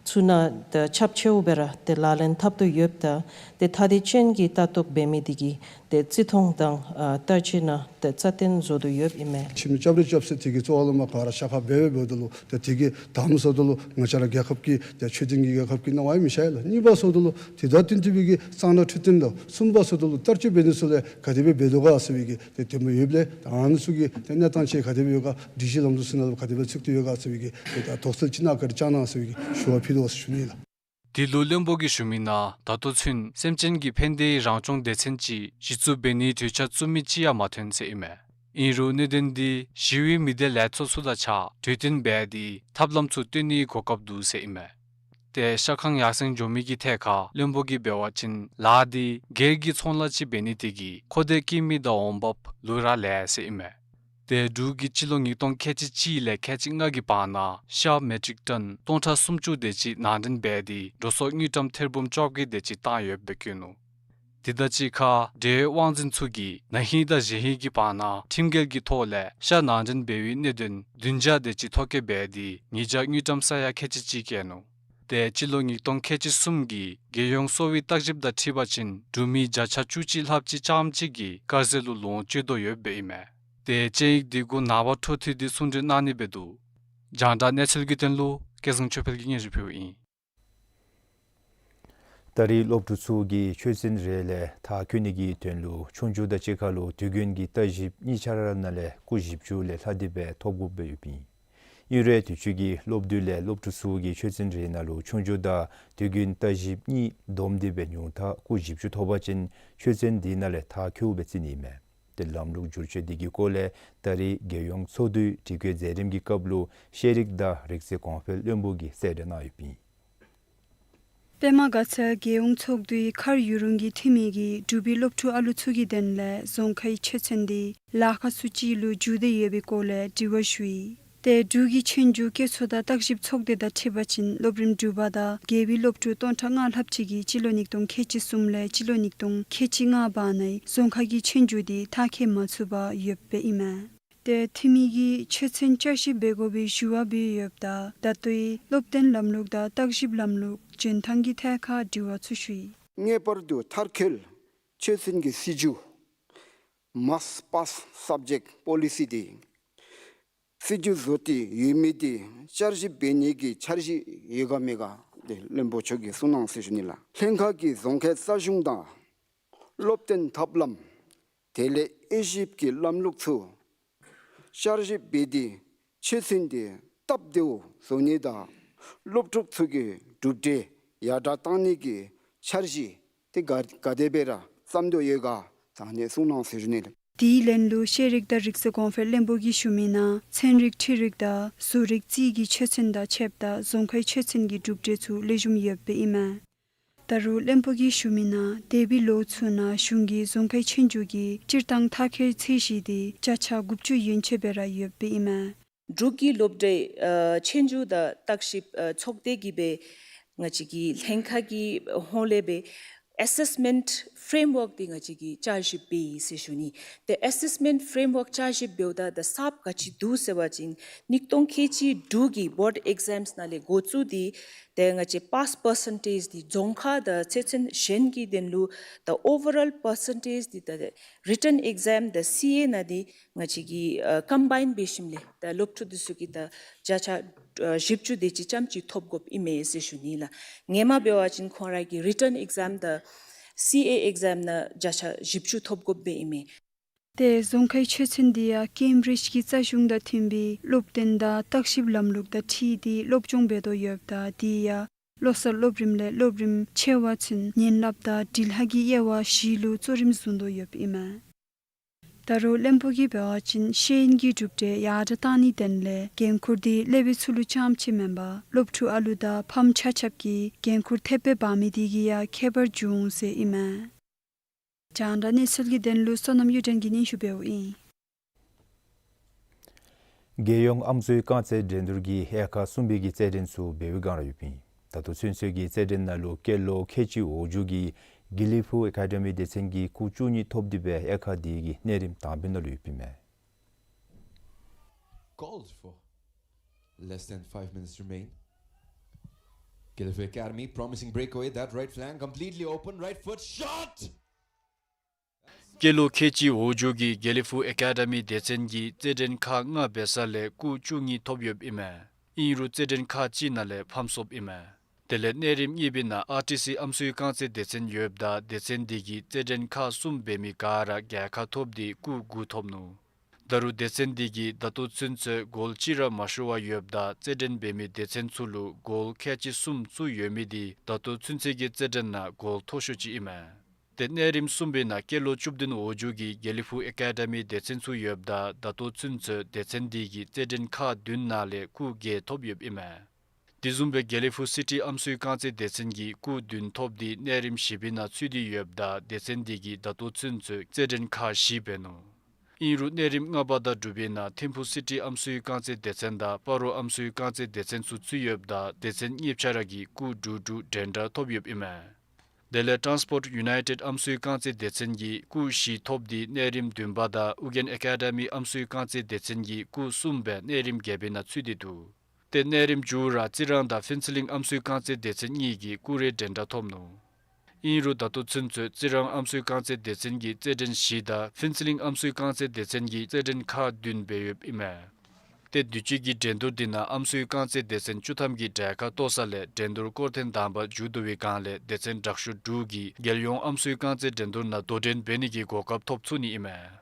ཚུ་ནང་ཏེ་ཁྱབ་ཆེཝ་སྦེ་ར་ཏེ་ལག་ལེན་འཐབ་དོ་ཡོདཔ་ད་ཏེ་ཐ་དད་ཅན་གྱི་ལྟ་རྟོག་འབད་མི་དེ་གིས་ཏེ་བརྩི་མཐོང་དང་ཨ་བསྟར་སྤྱོད་ནང་ཏེ་རྩ་བརྟན་བཟོ་དོ་ཡོདཔ་ཨིན་མས། ཁྲིམས་རྐྱབ་རེ་རྐྱབ་ས་དེ་གི་གཙོ་བོ་ལུ་མ་ག་ར་ཤ་ཁང་འབད་འབདཝ་ད་ལུ་ཏེ་དེ་གིས་དང་པ་ཟེརཝ་ད་ལུ་ང་བཅས་ར་རྒྱལ་ཁབ་ཀྱི་ཏེ་ཆོས་ལྡན་གྱི་རྒྱལ་ཁབ་ཀྱི་གནང་བ་ཨིན་མི་ཤེས་ལགས། གཉིས་པ་ཟེརཝ་ད་ལུ་དེ་དང་བསྟུན་ཏེ་སྦེ་གི་གཙང་སྦྲ་འཕྲོད་བསྟེན་ལུ། གསུམ་པ་ཟེརཝ་ད་ལུ་བསྟར་སྤྱོད་འབད་ནི་ཚུ་ལས་ག་དེ་སྦེ་འབད་དོ་ག་ཟེར་བའི་གི་ཏེ་དེ་མོ་ཡོདཔ་ལས་ད་ཨ་ནི་ཚུ་གི་ཏེ་གནས་སྟངས་ཅིག་ག་དེ་སྦེ་ཡོད་ག་སྒྲིག་གཞི་ལམ་ལུགས་ཚུ་ནང་ལུ་ག་དེ་སྦེ་ཚུད་དེ་ཡོད་ག་ཟེར་བའི་གི་ཏེ་ད་དོགས་སེལ་ཅིག་གནང་ག་ར་བཅར་གནང་ཟེར་བའི་གི་ཞུ་བ་ཕུལ་དོ་ཟེར་ཞུ་ནི་ལགས། དེ་ལུ་བློན་པོ་གིས་ཞུ་མི་ནང་ད་ལྟོ་ཚུན་སེམས་ཅན་གྱི་ཕན་བདེའི་རང་སྐྱོང་སྡེ་ཚན་ཅིག་གཞི་བཙུགས་འབད་ནིའི་གྲོས་འཆར་བཙུགས་མི་ཅིག་ཡང་མ་ཐོན་ཟེར་ཨིན་མས། ཨིན་རུང་གནད་དོན་འདི་ཞི་བའི་མི་སྡེ་ལས་ཚོགས་ཚུ་དང་གཅིག་ཁར་གྲོས་བསྟུན་འབད་དེ་ཐབས་ལམ་ཚུ་བཏོན་ནིའི་གོ་སྐབས་འདུག་ཟེར་ཨིན་མས། ཏེ་ཤ་ཁང་ཡར་སེང་འགྱོ་མི་གི་ཐད་ཁར་བློན་པོ་གིས་འབད་བ་ཅིན་ལཱ་འདི་སྒེར་གྱི་ཚོང་ལཱ་ཅིག་འབད་ནི་དེ་གིས་མཁོ་འདོད་བསྐྱེད་མི་དང་འོང་འབབ་ལུ་ར་ལས་ཟེར་ཨིན་མས། ཏེ་འབྲུག་གིས་སྤྱི་ལོ་ཉིས་སྟོང་ཁལ་གཅིག་གཅིག་ལས་ཁལ་གཅིག་ལྔ་གི་བར་ན་ཤ་མེ་ཊིག་ཊོན་སྟོང་ཕྲག་སུམ་ཅུ་དེ་ཅིག་ནང་འདྲེན་འབད་དེ་འགྲོ་སོང་དངུལ་ཀྲམ་ཐེར་འབུམ་བཅོ་བརྒྱད་དེ་ཅིག་བཏང་ཡོདཔ་སྦེ་བཀོད་ནུག། དེ་དང་གཅིག་ཁར་འབྲེལ་ཡོད་དབང་འཛིན་ཚུ་གིས་ན་ཧིང་དང་གཞེས་ཧིང་གི་བར་ན་ཁྲིམས་འགལ་གྱི་ཐོག་ལས་ཤ་ནང་འདྲེན་འབད་བའི་གནད་དོན་བདུན་བརྒྱ་དེ་ཅིག་ཐོ་བཀོད་འབད་དེ་ཉིས་བརྒྱ་དངུལ་ཀྲམ་ས་ཡ་ཁལ་གཅིག་གཅིག་བཀལ་ནུག། ཏེ་སྤྱི་ལོ་ཉིས་སྟོང་ཁལ་གཅིག་གསུམ་གྱི་རྒྱལ་ཡོངས་གསོ་བའི་བརྟག་ཞིབ་དང་འཁྲིལ་བ་ཅིན་འབྲུག་མི་བརྒྱ་ཆ་བཅུ་གཅིག་ལྷགཔ་ཅིག་རྐྱངམ་གཅིག་གིས་དཀར་ཟས་ལུ་ལོངས་སྤྱོད་དོ་ཡོདཔ་སྦེ་ཨིན་མས། ཏེ་དཔྱད་ཡིག་འདི་གུ་ནངས་པ་འཕྲོ་མཐུད་དེ་གསུང་གྲོས་གནང་ནི་སྦེ་འདུག། རྒྱང་བསྒྲགས་གནས་ཚུལ་གྱི་དོན་ལུ་སྐལ་བཟང་ཆོས་འཕེལ་གྱིས་སྙན་ཞུ་ཕུལཝ་ཨིན། ད་རེས་སློབ་ཕྲུག་ཚུ་གིས་ཆོས་ཚན་རེ་ལས་མཐར་འཁྱོལ་ནི་གི་དོན་ལུ་ཆོས་རྒྱུགས་དང་གཅིག་ཁར་ལུ་དུས་རྒྱུན་གྱི་བརྟག་ཞིབ་གཉིས་ཆ་ར་ནང་ལས་སྐུགས་བཞི་བཅུ་ལས་ལྷག་སྟེ་སྦེ་ཐོབ་དགོཔ་སྦེ་ཡོདཔ་ཨིན། ཨིན་རུང་དུས་ཅི་གི་སློབ་དུས་ལས་སློབ་ཕྲུག་ཚུ་གིས་ཆོས་ཚན་རེ་ནང་ལུ་ཆོས་རྒྱུགས་དང་དུས་རྒྱུན་བརྟག་ཞིབ་གཉིས་བསྡོམས་ཏེ་སྦེ་ཉུང་མཐར་སྐུགས་བཞི་བཅུ་ཐོབ་པ་ཅིན་ཆོས་ཚན་དེ་ནང་ལས་མཐར་འཁྱོལཝ་སྦེ་བརྩི་ནི་ཨིན་མས། ཏེ་ལམ་ལུགས་བསྒྱུར་བཅོས་དེ་གི་སྐོར་ལས་ད་རེས་རྒྱལ་ཡོངས་ཚོགས་འདུའི་དྲི་བཀོད་མཛད་རིམ་གྱི་སྐབས་ལུ་ཤེས་རིག་དང་རིག་རྩལ་གོང་འཕེལ་བློན་པོ་གིས་གསལ་བསྒྲགས་གནང་ཡོདཔ་ཨིན། པདྨ་དགའ་ཚལ་རྒྱལ་ཡོངས་ཚོགས་འདུའི་མཁར་ཡུ་རུང་གི་འཐུས་མི་གིས་འབྲུག་པའི་སློབ་ཕྲུག་ཨ་ལུ་ཚུ་གི་དོན་ལས་རྫོང་ཁའི་ཆོས་ཚན་འདི་ལཱ་ཁག་ཚུ་ཅིག་ལུ་འགྱུར་ཏེ་ཡོད་པའི་སྐོར་ལས་དྲི་བ་ཞུ་ཡི། ཏེ་འབྲུག་གི་ཆོས་རྒྱུགས་སྐྱེད་ཚོར་དང་བརྟག་ཞིབ་ཚོགས་སྡེ་དང་འཁྲིལ་བ་ཅིན་སློབ་རིམ་དྲུག་པ་དང་བརྒྱད་པའི་སློབ་ཕྲུག་སྟོང་ཕྲག་ལྔ་ལྷགཔ་ཅིག་གིས་སྤྱི་ལོ་ཉིས་སྟོང་ཁལ་གཅིག་གསུམ་ལས་སྤྱི་ལོ་ཉིས་སྟོང་ཁལ་གཅིག་ལྔ་བར་ནང་རྫོང་ཁ་གི་ཆོས་རྒྱུགས་འདི་མཐར་འཁྱོལ་མ་ཚུགས་པར་ཡོདཔ་ཨིན་མས། ཏེ་འཐུས་མི་གིས་ཆོས་ཚན་བསྐྱར་ཞིབ་འབད་དགོ་པའི་ཞུ་བ་འབད་ཡོདཔ་ད་ད་ལྟོའི་སློབ་སྟོན་ལམ་ལུགས་དང་བརྟག་ཞིབ་ལམ་ལུགས་འཇོན་ཐངས་ཀྱི་ཐད་ཁར་དྲི་བ་ཚུ་ཞུ་ཡི། ངེས་པར་དུ་མཐར་འཁྱོལ་ཆོས་ཚན་གྱི་སྲིད་བྱུས་Must Pass Subject Policy དེ་སྲིད་བྱུས་བཟོ་སྟེ་ཡོད་མི་དེ་བསྐྱར་ཞིབ་འབད་ནི་གི་འཆར་གཞི་ཡོད་ག་མེད་ག་དེ་བློན་པོ་མཆོག་གིས་གསུང་གནང་ཟེར་ཞུ་ནི་ལགས། ལྷན་ཁག་གིས་རྫོང་ཁའི་རྩ་གཞུང་དང་སློབ་སྟོན་ཐབས་ལམ་དེ་ལས་དབྱེ་ཞིབ་ཀྱི་ལམ་ལུགས་ཚུ་བསྐྱར་ཞིབ་འབད་དེ་ཆོས་ཚན་དེ་སྟབས་བདེཝ་བཟོ་ནི་དང་སློབ་ཕྲུག་ཚུ་གི་གྲུབ་འབྲས་ཡར་དྲག་གཏང་ནི་གི་འཆར་གཞི་དེ་ག་ག་དེ་སྦེ་ར་བརྩམ་དོ་ཡོད་ག་ད་ནི་གསུང་གནང་ཟེར་ཞུ་ནི་ལགས། དེའི་ལན་ལུ་ཤེས་རིག་དང་རིག་རྩལ་གོང་འཕེལ་བློན་པོ་གིས་ཞུ་མི་ནང་ཚན་རིག་འཕྲུལ་རིག་དང་བཟོ་རིག་རྩིས་ཀྱི་ཆོས་ཚན་དང་ཕྱདཔ་ད་རྫོང་ཁའི་ཆོས་ཚན་གྱི་གྲུབ་འབྲས་ཚུ་ལེགས་ཤོམ་ཡོདཔ་ཨིན་མས། ད་རུང་བློན་པོ་གིས་ཞུ་མི་ནང་འདས་པའི་ལོ་ཚུ་ནང་གཞུང་གིས་རྫོང་ཁའི་ཆོས་རྒྱུགས་ཀྱི་སྤྱིར་བཏང་མཐར་འཁྱོལ་ཚད་གཞི་དེ་བརྒྱ་ཆ་དགུ་བཅུ་ཡན་ཆད་སྦེ་ར་ཡོདཔ་ཨིན་མས། འབྲུག་གི་སློབ་གྲྭའི་ཨ་ཆོས་རྒྱུགས་དང་བརྟག་ཞིབ་ཨ་ཚོགས་སྡེ་གིས་སྦེ་ང་བཅས་ཀྱི་ལྷན་ཁག་གི་ཧོངས་ལས་སྦེ་ཨེ་སེསི་མེནཊི་ཕེརེམ་ཝརཀ་འདི་ང་བཅས་ཀྱིས་བསྐྱར་ཞིབ་འབད་ཡི་ཟེར་ཞུ་ནི། ཏེ་ཨེ་སེསི་མེནཊི་ཕེརེམ་ཝརཀ་བསྐྱར་ཞིབ་འབདཝ་ད་ད་གསརཔ་ག་ཅི་འདུག་ཟེར་བ་ཅིན་ཉིས་སྟོང་ཁལ་གཅིག་དྲུག་གི་བོརཌ་ཨེག་ཛམ་ནང་ལས་འགོ་བཙུགས་ཏེ་ཏེ་ང་བཅས་པཱསི་པར་སེན་ཊེཇ་འདི་རྫོང་ཁ་དང་ཚོགས་ཆེན་གཞན་གྱི་དོན་ལུ་ད་ཨོ་ཝར་ཨོལ་པར་སེན་ཊེཇ་འདི་ད་རི་ཊན་ཨེག་ཛམ་དང་སི་ཨེ་ནང་འདི་ང་བཅས་ཀྱིས་ཨ་ཀམ་བཱའིན་འབད་ཞིནམ་ལས་ད་སློབ་ཕྲུག་འདི་ཚུ་གིས་ད་བརྒྱ་ཆ་ཨ་བཞི་བཅུ་དེ་ཅིག་ཙམ་ཅིག་ཐོབ་དགོཔ་ཨིན་མས་ཟེར་ཞུ་ནི་ལགས། སྔོན་མ་འབད་བ་ཅིན་ཁོང་ར་གིས་རི་ཊན་ཨེག་ཛམ་དང་སི་ཨེ་ཨེག་ཛམ་ནང་བརྒྱ་ཆ་བཞི་བཅུ་ཐོབ་དགོཔ་སྦེ་ཨིན་མས། ཏེ་རྫོང་ཁའི་ཆོས་ཚན་འདི་ཡང་ཀེམ་བི་རིཇ་གྱི་རྩ་གཞུང་དང་མཐུན་པའི་སློབ་སྟོན་དང་བརྟག་ཞིབ་ལམ་ལུགས་དང་འཁྲིལ་ཏེ་སློབ་སྦྱོང་འབད་དོ་ཡོདཔ་ད་དེ་ཡང་བློ་གསར་སློབ་རིམ་ལས་སློབ་རིམ་ཆེ་བ་ཚུན་ཉན་རླབས་དང་འབྲི་ལྷག་གི་དབྱེ་བ་བཞི་ལུ་གཙོ་རིམ་བཟུང་དོ་ཡོདཔ་ཨིན་མས། ད་རུང་བློན་པོ་གིས་འབད་བ་ཅིན་ཤེས་ཡོན་གྱི་གྲུབ་འབྲས་ཡར་དྲག་གཏང་ནིའི་དོན་ལས་འགན་ཁུར་འདི་སློབ་དཔོན་ཚུ་ལུ་རྐྱངམ་ཅིག་མེན་པར་སློབ་ཕྲུག་ཨ་ལུ་དང་ཕམ་ཆ་ཁྱབ་ཀྱིས་འགན་ཁུར་ཐེབས་སྦེ་འབག་མི་དེ་གིས་ཡང་ཁྱད་པར་འབྱུང་འོང་ཟེར་ཨིན་མས། རྒྱང་བསྒྲགས་གནས་ཚུལ་གྱི་དོན་ལུ་བསོད་ནམས་གཡུ་སྒྲོན་གྱིས་སྙན་ཞུ་འབདཝ་ཨིན། རྒྱལ་ཡོངས་ཨམ་སྲུའི་རྐང་རྩེད་འགྲན་བསྡུར་གྱི་དབྱེ་ཁག་གསུམ་པའི་གི་རྩེད་འགྲན་ཚུ་འབད་བའི་སྒང་ར་ཡོདཔ་ཨིན། ད་ལྟོ་ཚུན་ཚོད་ཀྱི་རྩེད་འགྲན་ནང་ལུ་སྐྱེས་ལོ་ཁལ་གཅིག་འོག་འཇུག་གི་དགེ་ལེགས་ཕུག་ཨེ་ཀ་ཌ་མི་སྡེ་ཚན་གྱིས་སྐུགས་བཅུ་གཉིས་ཐོབ་སྟེ་སྦེ་དབྱེ་ཁག་དེ་གི་གནས་རིམ་དང་པའི་ནང་ལུ་ཡོདཔ་ཨིན་མས། Called for. Less than five minutes remain. Gelefu Academy, promising breakaway. That right flank completely open. Right foot shot. སྐྱེས་ལོ་ཁལ་གཅིག་འོག་འཇུག་གི་དགེ་ལེགས་ཕུག་ཨེ་ཀ་ཌ་མི་སྡེ་ཚན་གྱིས་རྩེད་འགྲན་ཁག་ལྔ་འབད་ས་ལས་སྐུགས་བཅུ་གཉིས་ཐོབ་ཡོདཔ་ཨིན་མས། ཨིན་རུང་རྩེད་འགྲན་ཁག་གཅིག་ནང་ལས་ཕམ་སོཔ་ཨིན་མས། དེ་ལས་གནས་རིམ་གཉིས་པའི་ནང་ཨར་ཊི་སི་ཨམ་སྲུའི་རྐང་རྩེད་སྡེ་ཚན་ཡོདཔ་ད་སྡེ་ཚན་དེ་གིས་རྩེད་འགྲན་ཁག་གསུམ་འབད་མི་ག་ར་རྒྱལ་ཁ་ཐོབ་སྟེ་སྐུགས་དགུ་ཐོབ་ནུག། ད་རུང་སྡེ་ཚན་དེ་གིས་ད་ལྟོ་ཚུན་ཚོད་གོལ་གཅིག་ར་མ་ཤོར་བར་ཡོདཔ་ད་རྩེད་འགྲན་འབད་མི་སྡེ་ཚན་ཚུ་ལུ་གོལ་ཁལ་གཅིག་གསུམ་བཙུགས་ཡོད་མི་དེ་ད་ལྟོ་ཚུན་ཚོད་ཀྱི་རྩེད་འགྲན་ནང་གོལ་མཐོ་ཤོས་ཅིག་ཨིན་མས། ཏེ་གནས་རིམ་གསུམ་པའི་ནང་སྐྱེས་ལོ་བཅུ་བདུན་འོག་འཇུག་གི་དགེ་ལེགས་ཕུག་ཨེ་ཀ་ཌ་མི་སྡེ་ཚན་ཚུ་ཡོདཔ་ད་ད་ལྟོ་ཚུན་ཚོད་སྡེ་ཚན་དེ་གིས་རྩེད་འགྲན་ཁག་བདུན་ནང་ལས་སྐུགས་བརྒྱད་ཐོབ་ཡོདཔ་ཨིན་མས། དེ་བཟུམ་སྦེ་དགེ་ལེགས་ཕུག་སི་ཊི་ཨམ་སྲུའི་རྐང་རྩེད་སྡེ་ཚན་གྱིས་སྐུགས་བདུན་ཐོབ་སྟེ་གནས་རིམ་བཞི་པའི་ནང་ཚུད་དེ་ཡོདཔ་ད་སྡེ་ཚན་དེ་གིས་ད་ལྟོ་ཚུན་ཚོད་རྩེད་འགྲན་ཁག་བཞི་འབད་ནུག། ཨིན་རུང་གནས་རིམ་ལྔ་པ་དང་དྲུག་པའི་ནང་ཐིམ་ཕུག་སི་ཊི་ཨམ་སྲུའི་རྐང་རྩེད་སྡེ་ཚན་དང་སྤ་རོ་ཨམ་སྲུའི་རྐང་རྩེད་སྡེ་ཚན་ཚུ་ཚུད་ཡོདཔ་ད་སྡེ་ཚན་གཉིས་ཆ་ར་གིས་སྐུགས་དྲུག་དྲུག་འགྲན་ཟླ་ཐོབ་ཡོདཔ་ཨིན་མས། དེ་ལས་ཊཱནསི་པོརཊ་ཡུ་ནའི་ཊེཌ་ཨམ་སྲུའི་རྐང་རྩེད་སྡེ་ཚན་གྱིས་སྐུགས་བཞི་ཐོབ་སྟེ་གནས་རིམ་བདུན་པ་དང་ཨུ་རྒྱན་ཨེ་ཀ་ཌ་མི་ཨམ་སྲུའི་རྐང་རྩེད་སྡེ་ཚན་གྱིས་སྐུགས་གསུམ་སྦེ་གནས་རིམ་བརྒྱད་པའི་ནང་ཚུད་དེ་འདུག། ཏེ་གནས་རིམ་མཇུག་ར་རྩི་རང་དང་ཕུན་ཚོགས་གླིང་ཨམ་སྲུའི་རྐང་རྩེད་སྡེ་ཚན་གཉིས་ཀྱིས་སྐུགས་རེ་འགྲན་ཟླ་ཐོབ་ནུག། ཨིན་རུང་ད་ལྟོ་ཚུན་ཚོད་རྩི་རང་ཨམ་སྲུའི་རྐང་རྩེད་སྡེ་ཚན་གྱིས་རྩེད་འགྲན་བཞི་དང་ཕུན་ཚོགས་གླིང་ཨམ་སྲུའི་རྐང་རྩེད་སྡེ་ཚན་གྱིས་རྩེད་འགྲན་ཁག་བདུན་འབད་ཡོདཔ་ཨིན་མས། ཏེ་དུས་ཅི་གི་འགྲན་བསྡུར་དེ་ནང་ཨམ་སྲུའི་རྐང་རྩེད་སྡེ་ཚན་བཅུ་ཐམ་གྱིས་གྲལ་ཁར་གཏོགས་ས་ལས་འགྲན་བསྡུར་སྐོར་ཐེངས་དང་པ་མཇུག་བསྡུ་བའི་སྒང་ལས་སྡེ་ཚན་དྲག་ཤོས་དྲུག་གིས་རྒྱལ་ཡོངས་ཨམ་སྲུའི་རྐང་རྩེད་འགྲན་བསྡུར་ནང་དོ་འགྲན་འབད་ནི་གི་གོ་སྐབས་ཐོབ་ཚུགས་ནི་ཨིན་མས།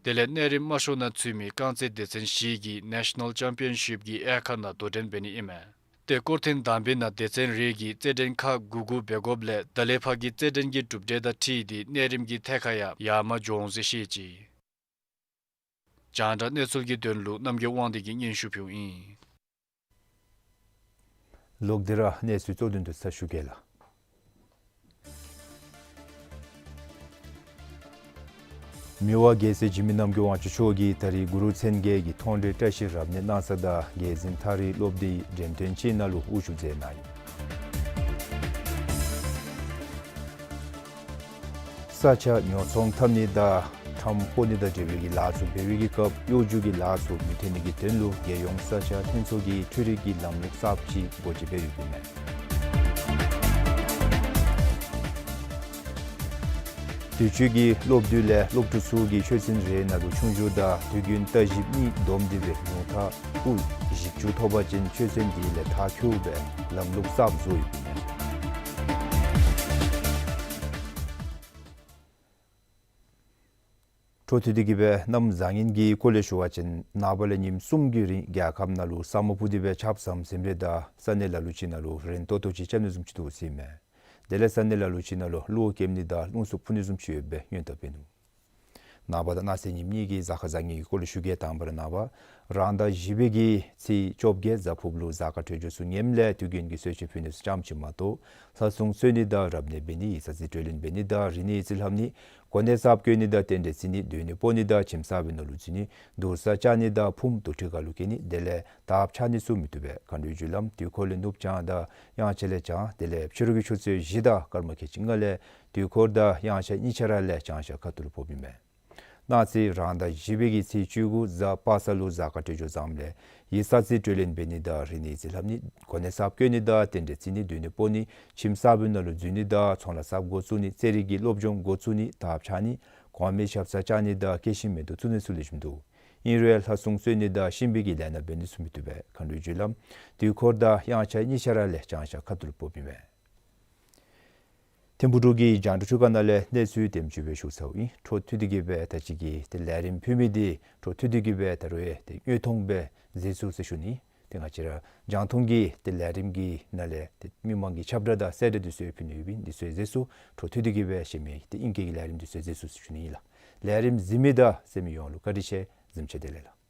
དེ་ལས་གནས་རིམ་དམའ་ཤོས་ནང་ཚུད་མི་རྐང་རྩེད་སྡེ་ཚན་བཞི་གིས་ནེ་ཤ་ནཱལ་ཅམ་པི་ཡན་ཤིབ་ཀྱི་དབྱེ་ཁག་ནང་དོ་འགྲན་འབད་ནི་ཨིན་མས། ཏེ་སྐོར་ཐེངས་དང་པའི་ནང་སྡེ་ཚན་རེ་གིས་རྩེད་འགྲན་ཁག་དགུ་དགུ་འབད་དགོཔ་ལས་ད་ལས་ཕར་གྱི་རྩེད་འགྲན་གྱི་གྲུབ་འབྲས་དང་འཁྲིལ་ཏེ་གནས་རིམ་གྱི་ཐད་ཁར་ཡང་ཡར་མར་འགྱོ་འོང་ཟེར་བཤད་ཅི། རྒྱང་བསྒྲགས་གནས་ཚུལ་གྱི་དོན་ལུ་རྣམ་རྒྱལ་དབང་འདུས་ཀྱིས་སྙན་ཞུ་ཕུལཝ་ཨིན། ལོག་སྟེ་ར་གནས་ཚུལ་གཙོ་དོན་དུ་ཚར་ཞུ་གེ་ལགས། མི་དབང་རྒྱལ་སྲས་འཇིགས་མེད་རྣམ་རྒྱལ་དབང་ཕྱུག་མཆོག་གིས་ད་རིས་གུ་རུ་མཚན་བརྒྱད་ཀྱི་མཐོང་གྲོལ་བཀྲ་ཤིས་རབ་གནས་གནང་ས་དང་རྒྱལ་འཛིན་ཐག་རིང་སློབ་སྡེའི་འགྲེམས་སྟོན་ཅིག་ནང་ལུ་དབུ་བཞུགས་མཛད་གནང་ཡི། ས་ཆ་ཉོ་ཚོང་འཐབ་ནི་དང་ཁྲམ་སྤོ་ནི་དང་འབྲེལ་བའི་གི་ལཱ་ཚུ་འབད་བའི་གི་སྐབས་གཡོ་སྒྱུ་གི་ལཱ་ཚུ་མི་འཐོན་ནི་གི་དོན་ལུ་རྒྱལ་ཡོངས་ས་ཆ་ལྷན་ཚོགས་ཀྱིས་འཕྲུལ་རིག་གི་ལམ་ལུགས་གསརཔ་ཅིག་སྒོ་འབྱེད་འབད་ཡོདཔ་ཨིན་མས། དུས་ཅི་གི་སློབ་དུས་ལས་སློབ་ཕྲུག་ཚུ་གིས་ཆོས་ཚན་རེ་ནང་ལུ་ཆུང་ཕྱུག་དང་དུས་རྒྱུན་བརྟག་ཞིབ་གཉིས་བསྡོམས་ཏེ་སྦེ་ཉུང་མཐའ་ཕྲུ་གུ་བཞི་བཅུ་ཐོབ་པ་ཅིན་ཆོས་ཚན་དེ་ལས་མཐར་འཁྱོལ་བའི་ལམ་ལུགས་གསརཔ་བཟོ་ཡོདཔ་ཨིན་མས། འཕྲོ་མཐུད་དེ་གི་སྦེ་གནམ་བཟང་ངན་གྱི་སྐོར་ལས་ཞུ་བ་ཅིན་ནངས་པ་ལས་ཉིནམ་གསུམ་གྱི་རིང་རྒྱལ་ཁབ་ནང་ལུ་ས་སྨུག་སྤུབས་ཏེ་སྦེ་ཆརཔ་ཟམ་ཟིམ་རེ་དང་ས་གནས་ལ་ལུ་ཅིག་ནང་ལུ་རན་ཏོག་ཏོ་ཅིག་རྐྱབ་ནི་བཟུམ་ཅིག་འདུག་ཟེར་ཨིན་མས། དེ་ལས་ས་གནས་ལ་ལུ་ཅིག་ནང་ལུ་གློག་ཁེབས་ནི་དང་རླུང་འཚུབ་འཕུ་ནི་བཟུམ་ཅིག་ཡོདཔ་སྦེ་སྔོན་བརྡ་འབད་ནུག། ནངས་པ་དང་གནངས་ཚེ་ཉིནམ་གཉིས་ཀྱི་གཟའ་སྐར་བཟང་ངན་གྱི་སྐོར་ལས་ཞུ་གེ། དང་པ་ར་ནངས་པ་རང་ཟླ་བཞི་པའི་གི་ཚེས་བཅོ་བརྒྱད་གཟའ་ཕུར་བུ་ལུ་གཟའ་སྐར་འཕྲོད་སྦྱོར་ཚུ་ངནམ་ལས་དུས་རྒྱུན་གྱི་གསོལ་མཆོད་ཕུལ་ནི་ཚུ་ཙམ་ཅིག་མ་གཏོགས་ལྷ་སྲུང་གསོལ་ནི་དང་རབ་གནས་འབད་ནི་ཡི་ས་རྩིས་གྲོས་ལེན་འབད་ནི་དང་རིག་གནས་ཡི་རྩིས་ལྷབ་ནི་གོ་གནས་གསརཔ་བསྐོ་ནི་དང་རྟེན་འབྲེལ་བརྩི་ནི་སྡོད་གནས་སྤོ་ནི་དང་ཁྱིམ་གསར་པའི་ནང་ལུ་འཛུལ་ནི་དུར་ས་བཅག་ནི་དང་ཕུངམ་དུར་ཁྲོད་ཁ་ལུ་བསྐྱལ་ནི་དེ་ལས་དར་ཕྱར་ནི་ཚུ་མི་བཏུབ་པས། མཁའ་འགྲོའི་རྒྱུ་ལམ་དུས་འཁོར་ལས་ནུབ་བྱང་དང་དབྱངས་འཆར་ལས་བྱང་དེ་ལས་ཕྱི་རུ་གི་ཆུ་ཚོད་བཞི་དང་སྐར་མ་ཁལ་གཅིག་ལྔ་ལས་དུས་འཁོར་དང་དབྱངས་འཆར་གཉིས་ཆ་ར་ལས་བྱང་ཤར་ཁ་ཐུག་ལུ་ཕོགཔ་ཨིན་མས། གནངས་ཚེ་རང་ཟླ་བཞི་པའི་གི་ཚེས་བཅུ་དགུ་གཟའ་པ་སངས་ལུ་གཟའ་སྐར་འཕྲོད་སྦྱོར་བཟངམ་ལས་ཡི་ས་རྩིས་གྲོས་ལེན་འབད་ནི་དང་རིག་གནས་ཡི་རྩིས་ལྷབ་ནི་གོ་གནས་གསརཔ་བསྐོ་ནི་དང་རྟེན་འབྲེལ་བརྩི་ནི་སྡོད་གནས་སྤོ་ནི་ཁྱིམ་གསར་པའི་ནང་ལུ་འཛུལ་ནི་དང་ཚོང་ལཱ་གསརཔ་འགོ་བཙུགས་ནི་རྩེད་རིགས་ཀྱི་སློབ་སྦྱོང་འགོ་བཙུགས་ནི་དར་ཕྱར་ནི་གོང་མའི་ཞབས་སར་བཅར་ནི་དང་སྐྱེད་ཤིང་མེ་ཏོག་བཙུགས་ནི་ཚུ་ལེགས་ཤོམ་འདུག། ཨིན་རུང་ལྷ་སྲུང་གསོལ་ནི་དང་གཤིན་པོའི་གི་ལས་སྣ་འབད་ནི་ཚུ་མི་བཏུབ་པས། མཁའ་འགྲོའི་རྒྱུ་ལམ་དུས་འཁོར་དང་དབྱངས་འཆར་གཉིས་ཆ་ར་ལས་བྱང་ཤར་ཁ་ཐུག་ལུ་ཕོགཔ་ཨིན་མས། ཐིམ་ཕུག་འབྲུག་གི་རྒྱང་བསྒྲགས་ཁྲུས་ཁང་ནང་ལས་གནས་ཚུལ་དེམ་ཅིག་སྦེ་ཞུ་ཚརཝ་ཨིན། འཕྲོ་མཐུད་དེ་གི་སྦེ་ད་ཅི་གི་ཏེ་ལས་རིམ་ཕུལ་མི་འདི་འཕྲོ་མཐུད་དེ་གི་སྦེ་ད་རུང་ཡང་ཏེ་དངོས་མཐོང་སྦེ་མཛད་ཚུགས་ཟེར་ཞུ་ནི། ཏེ་ང་བཅས་ར་རྒྱང་མཐོང་གི་ཏེ་ལས་རིམ་གྱི་ནང་ལས་ཏེ་མི་མང་གི་ཁྱབ་བསྒྲགས་དང་གསལ་བསྒྲགས་འདི་ཚུ་ཡང་ཕུལ་ནི་ཡོདཔ་ཨིན། འདི་ཚུ་ཡང་མཛད་ཚུགས། འཕྲོ་མཐུད་དེ་གི་སྦེ་གཞན་མི་ཏེ་ཨིང་སྐད་ཀྱི་ལས་རིམ་འདི་ཚུ་ཡང་མཛད་ཚུགས་ཟེར་ཞུ་ནི་ཨིན་ལགས། ལས་རིམ་གཟིགས་མི་དང་གསན་མི་ཡོངས་ལུ་བཀའ་དྲིན་ཆེ། གཟིམ་ཅུང་བདེ་ལེགས་ལགས།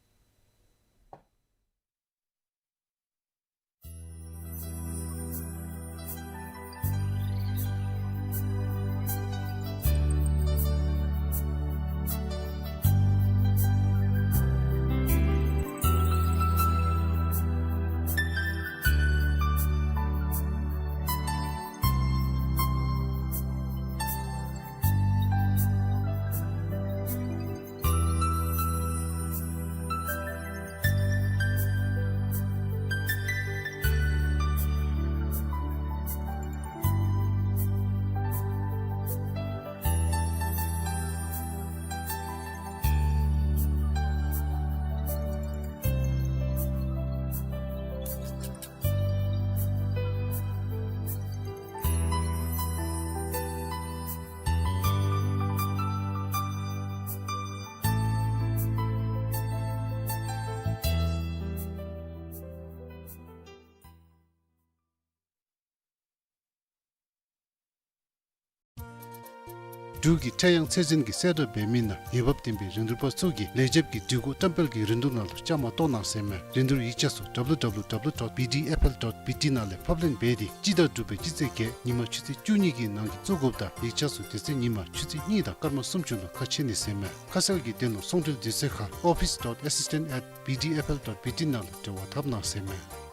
འབྲུག་གི་ཁྲལ་གཡང་ཚད་འཛིན་གྱིས་གསལ་བསྒྲགས་འབད་མི་ནང་འོས་འབབ་ལྡན་པའི་རིན་བསྡུར་པ་ཚུ་གིས་ལས་བྱེདཔ་གི་སྒྲིག་གོ་བཀྲམ་སྤེལ་གྱི་རིན་བསྡུར་ནང་ལུ་བཅའ་མར་གཏོགས་གནང་ཟེར་མས། རིན་བསྡུར་ཡིག་ཆ་ཚུ་W W W dot B D F L dot B T ནང་ལས་ཕབ་ལེན་འབད་དེ་སྤྱི་ཟླ་དྲུག་པའི་སྤྱི་ཚེས་བརྒྱད་ཉིན་མ་ཆུ་ཚོད་བཅུ་གཉིས་ཀྱི་ནང་གི་བཙུགས་དགོཔ་དང་ཡིག་ཆ་ཚུ་དེ་ཚེ་ཉིན་མ་ཆུ་ཚོད་གཉིས་དང་སྐར་མ་སུམ་ཅུ་ལུ་ཁ་ཕྱེ་ནི་ཟེར་མས། ཁ་གསལ་གྱི་དོན་ལུ་ཚོང་འབྲེལ་དུས་ཚོད་ཁར་office dot assistant at B D F L dot B T ནང་ལུ་འབྲེལ་བ་འཐབ་གནང་ཟེར་མས།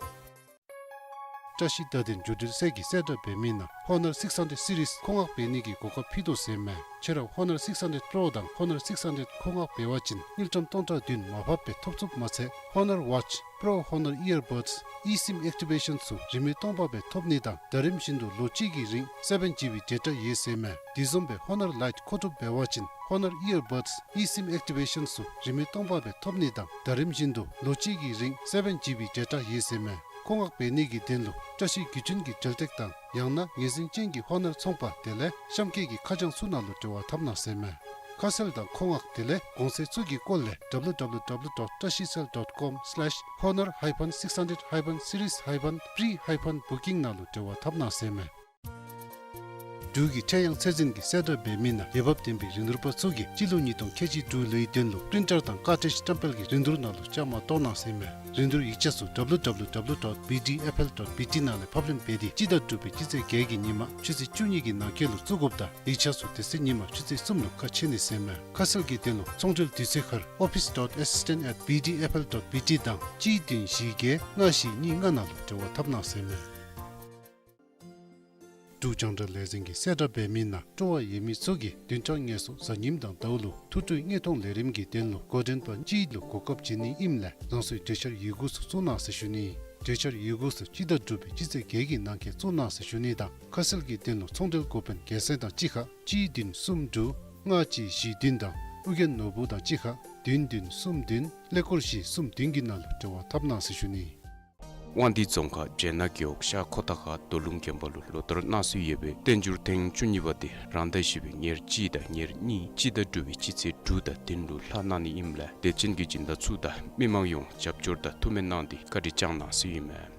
བཀྲ་ཤིས་བརྡ་དོན་བརྒྱུད་འབྲེལ་ཚད་ཀྱིས་གསལ་བསྒྲགས་འབད་མི་ནང་Honor six hundred series མཁོ་མངགས་འབད་ནི་གི་གོ་སྐབས་ཕུལ་དོ་ཟེར་མས། ཁྱོད་ར་Honor six hundred Pro དང་Honor six hundred མཁོ་མངགས་འབད་བ་ཅིན་དངུལ་ཀྲམ་སྟོང་ཕྲག་བདུན་མར་ཕབ་སྦེ་ཐོབ་ཚུགསཔ་མ་ཚད་Honor Watch, Pro Honor Earbuds, eSIM Activation ཚུ་རིན་མེད་སྟོང་པ་སྦེ་ཐོབ་ནི་དང་ཟླ་རིམ་བཞིན་དུ་ལོ་གཅིག་གི་རིང་seven G B data ཡོད་ཟེར་མས། དེ་བཟུམ་སྦེ་Honor Lite མཁོ་སྒྲུབ་འབད་བ་ཅིན་Honor Earbuds, eSIM Activation ཚུ་རིན་མེད་སྟོང་པ་སྦེ་ཐོབ་ནི་དང་ཟླ་རིམ་བཞིན་དུ་ལོ་གཅིག་གི་རིང་seven G B data ཡོད་ཟེར་མས། མཁོ་མངགས་འབད་ནི་གི་དོན་ལུ་བཀྲ་ཤིས་བརྒྱུད་འཕྲིན་གྱི་འབྲེལ་སྟེགས་དང་ཡང་ན་ངོས་འཛིན་ཅན་གྱི་Honor ཚོང་པ་དེ་ལས་གཤམ་འཁོད་ཀྱི་ཁ་བྱང་ཚུ་ནང་ལུ་འབྲེལ་བ་འཐབ་གནང་ཟེར་མས། ཁ་གསལ་དང་མཁོ་མངགས་དེ་ལས་གོང་ཚད་ཚུ་གི་སྐོར་ལས་W W W dot trashicell dot com slash honor hyphen six hundred hyphen series hyphen pre hyphen booking ནང་ལུ་འབྲེལ་བ་འཐབ་གནང་ཟེར་མས། འབྲུག་གི་ཁྲལ་གཡང་ཚད་འཛིན་གྱིས་གསལ་བསྒྲགས་འབད་མི་ནང་འོས་འབབ་ལྡན་པའི་རིན་བསྡུར་པ་ཚུ་གིས་སྤྱི་ལོ་ཉིས་སྟོང་ཁལ་གཅིག་དྲུག་ལོའི་དོན་ལུ་པི་རིན་ཊར་དང་ཀར་ཊིཇ་བཀྲམ་སྤེལ་གྱི་རིན་བསྡུར་ནང་ལུ་བཅའ་མར་གཏོགས་གནང་ཟེར་ཨིན་མས། རིན་བསྡུར་ཡིག་ཆ་ཚུ་ཌབ་ལུ་ཌབ་ལུ་ཌབ་ལུ་ཌོཊ་བི་ཌི་ཨེཕ་ཨེལ་ཌོཊ་བི་ཊི་ནང་ལས་ཕབ་ལེན་འབད་དེ་སྤྱི་ཟླ་དྲུག་པའི་སྤྱི་ཚེས་བརྒྱད་ཀྱི་ཉིནམ་ཆུ་ཚོད་བཅུ་གཉིས་ཀྱི་ནང་འཁོད་ལུ་བཙུགས་དགོཔ་དང་ཡིག་ཆ་ཚུ་དེ་ཚེ་ཉིནམ་ཆུ་ཚོད་གསུམ་ལུ་ཁ་ཕྱེ་ནི་ཟེར་ཨིན་མས། ཁ་གསལ་གྱི་དོན་ལུ་ཚོང་འབྲེལ་དུས་ཚོད་ཁར་office dot assistant at B D F L dot B T དང་གཅིག་བདུན་བཞི་བརྒྱད་ལྔ་བཞི་གཉིས་ལྔ་ནང་ལུ་འབྲེལ་བ་འཐབ་གནང་ཟེར་ཨིན་མས། འབྲུག་རྒྱང་བསྒྲགས་ལས་འཛིན་གྱིས་གསལ་བསྒྲགས་འབད་མི་ནང་སྤྲོ་བ་ཡོད་མི་ཚུ་གིས་བདུན་ཕྲག་ལྔ་སོ་གཟའ་ཉིམ་དང་ཟླཝ་ལུ་ཐུགས་སྤྲོའི་དངོས་མཐོང་ལས་རིམ་གྱི་དོན་ལུ་འགོ་འདྲེན་པ་གཅིག་ལུ་གོ་སྐབས་བྱིན་ནི་ཨིནམ་ལས་རང་སོའི་གྲོས་འཆར་ཡི་གུ་ཚུ་བཙུགས་གནང་ཟེར་ཞུ་ནི། གྲོས་འཆར་ཡི་གུ་ཚུ་སྤྱི་ཟླ་དྲུག་པའི་སྤྱི་ཚེས་བརྒྱད་ཀྱི་ནང་འཁོད་བཙུགས་གནང་ཟེར་ཞུ་ནི་དང་ཁ་གསལ་གྱི་དོན་ལུ་ཚོང་འབྲེལ་འགོ་དཔོན་རྒྱལ་མཚན་དང་གཅིག་ཁར་གཅིག་བདུན་གསུམ་དྲུག་ལྔ་གཅིག་བཞི་བདུན་དང་ཨོ་རྒྱན་ནོར་བུ་དང་གཅིག་ཁར་བདུན་བདུན་གསུམ་བདུན་ཀླད་ཀོར་བཞི་གསུམ་བདུན་གྱི་ནང་ལུ་འབྲེལ་བ་འཐབ་གནང་ཟེར་ཞུ་ནི། དབང་འདུས་རྫོང་ཁག་སྦྱེད་ནག་རྒེད་འོག་ཤར་ཁོ་ཐང་ཁ་རྡོ་ལུང་དགོན་པ་ལུ་ལོ་ལྟར་གནང་སྲོལ་ཡོད་པའི་བསྟན་འགྱུར་ཐེངས་བཅུ་གཉིས་པ་དེ་རང་ཟླ་བཞི་པའི་ཉེར་གཅིག་དང་ཉེར་གཉིས་སྤྱི་ཟླ་དྲུག་པའི་སྤྱི་ཚེས་དྲུག་དང་བདུན་ལུ་ལྷག་གནང་ནི་ཨིནམ་ལས་དད་ཅན་གྱི་སྦྱིན་བདག་ཚུ་དང་མི་མང་ཡོངས་རྒྱབ་སྐྱོར་དང་ཐུགས་སྨོན་གནང་སྟེ་བཀའ་དྲིན་བསྐྱང་གནང་ཟེར་ཨིན་མས།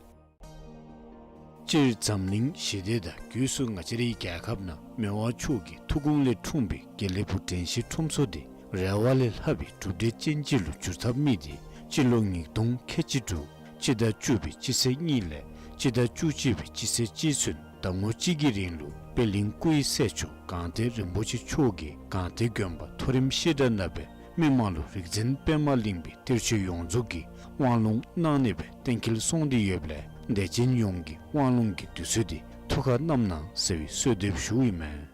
སྤྱིར་འཛམ་གླིང་ཞི་བདེ་དང་སྒོས་སུ་ང་བཅས་རའི་རྒྱལ་ཁབ་ནང་མི་དབང་མཆོག་གི་ཐུགས་དགོངས་ལས་འཁྲུངས་པའི་དགེ་ལེགས་ཕུག་དྲན་ཤེས་ཁྲོམ་ཚོགས་དེ་རེ་བ་ལས་ལྷག་པའི་གྲུབ་འབྲས་ཅན་ཅིག་ལུ་འགྱུར་ཐབས་དམིགས་ཏེ་སྤྱི་ལོ་ཉིས་སྟོང་ཁལ་གཅིག་དྲུག་སྤྱི་ཟླ་བཅུ་པའི་སྤྱི་ཚེས་གཉིས་ལས་སྤྱི་ཟླ་བཅུ་གཅིག་པའི་སྤྱི་ཚེས་གཅིག་ཚུན་ཟླ་ངོ་གཅིག་གི་རིང་ལུ་པད་གླིང་སྐུ་ཡི་སྲས་མཆོག་སྒང་སྟེང་རིན་པོ་ཆེ་མཆོག་གིས་སྒང་སྟེང་དགོན་པ་མཐོ་རིམ་བཤད་གྲྭ་ནང་སྦེ་མི་མང་ལུ་རིག་འཛིན་པདྨ་གླིང་པའི་གཏེར་ཆོས་ཡོངས་རྫོགས་ཀྱི་དབང་ལུང་གནང་ནི་སྦེ་གཏན་འཁེལ་སོང་སྟེ་ཡོདཔ་ལས་དད་ཅན་ཡོངས་ཀྱིས་དབང་ལུང་གི་དུས་ཚོད་དེ་ཐུགས་ཁར་བསྣམ་གནང་ཟེར་བའི་གསོལ་འདེབས་ཞུཝ་ཨིན་མས།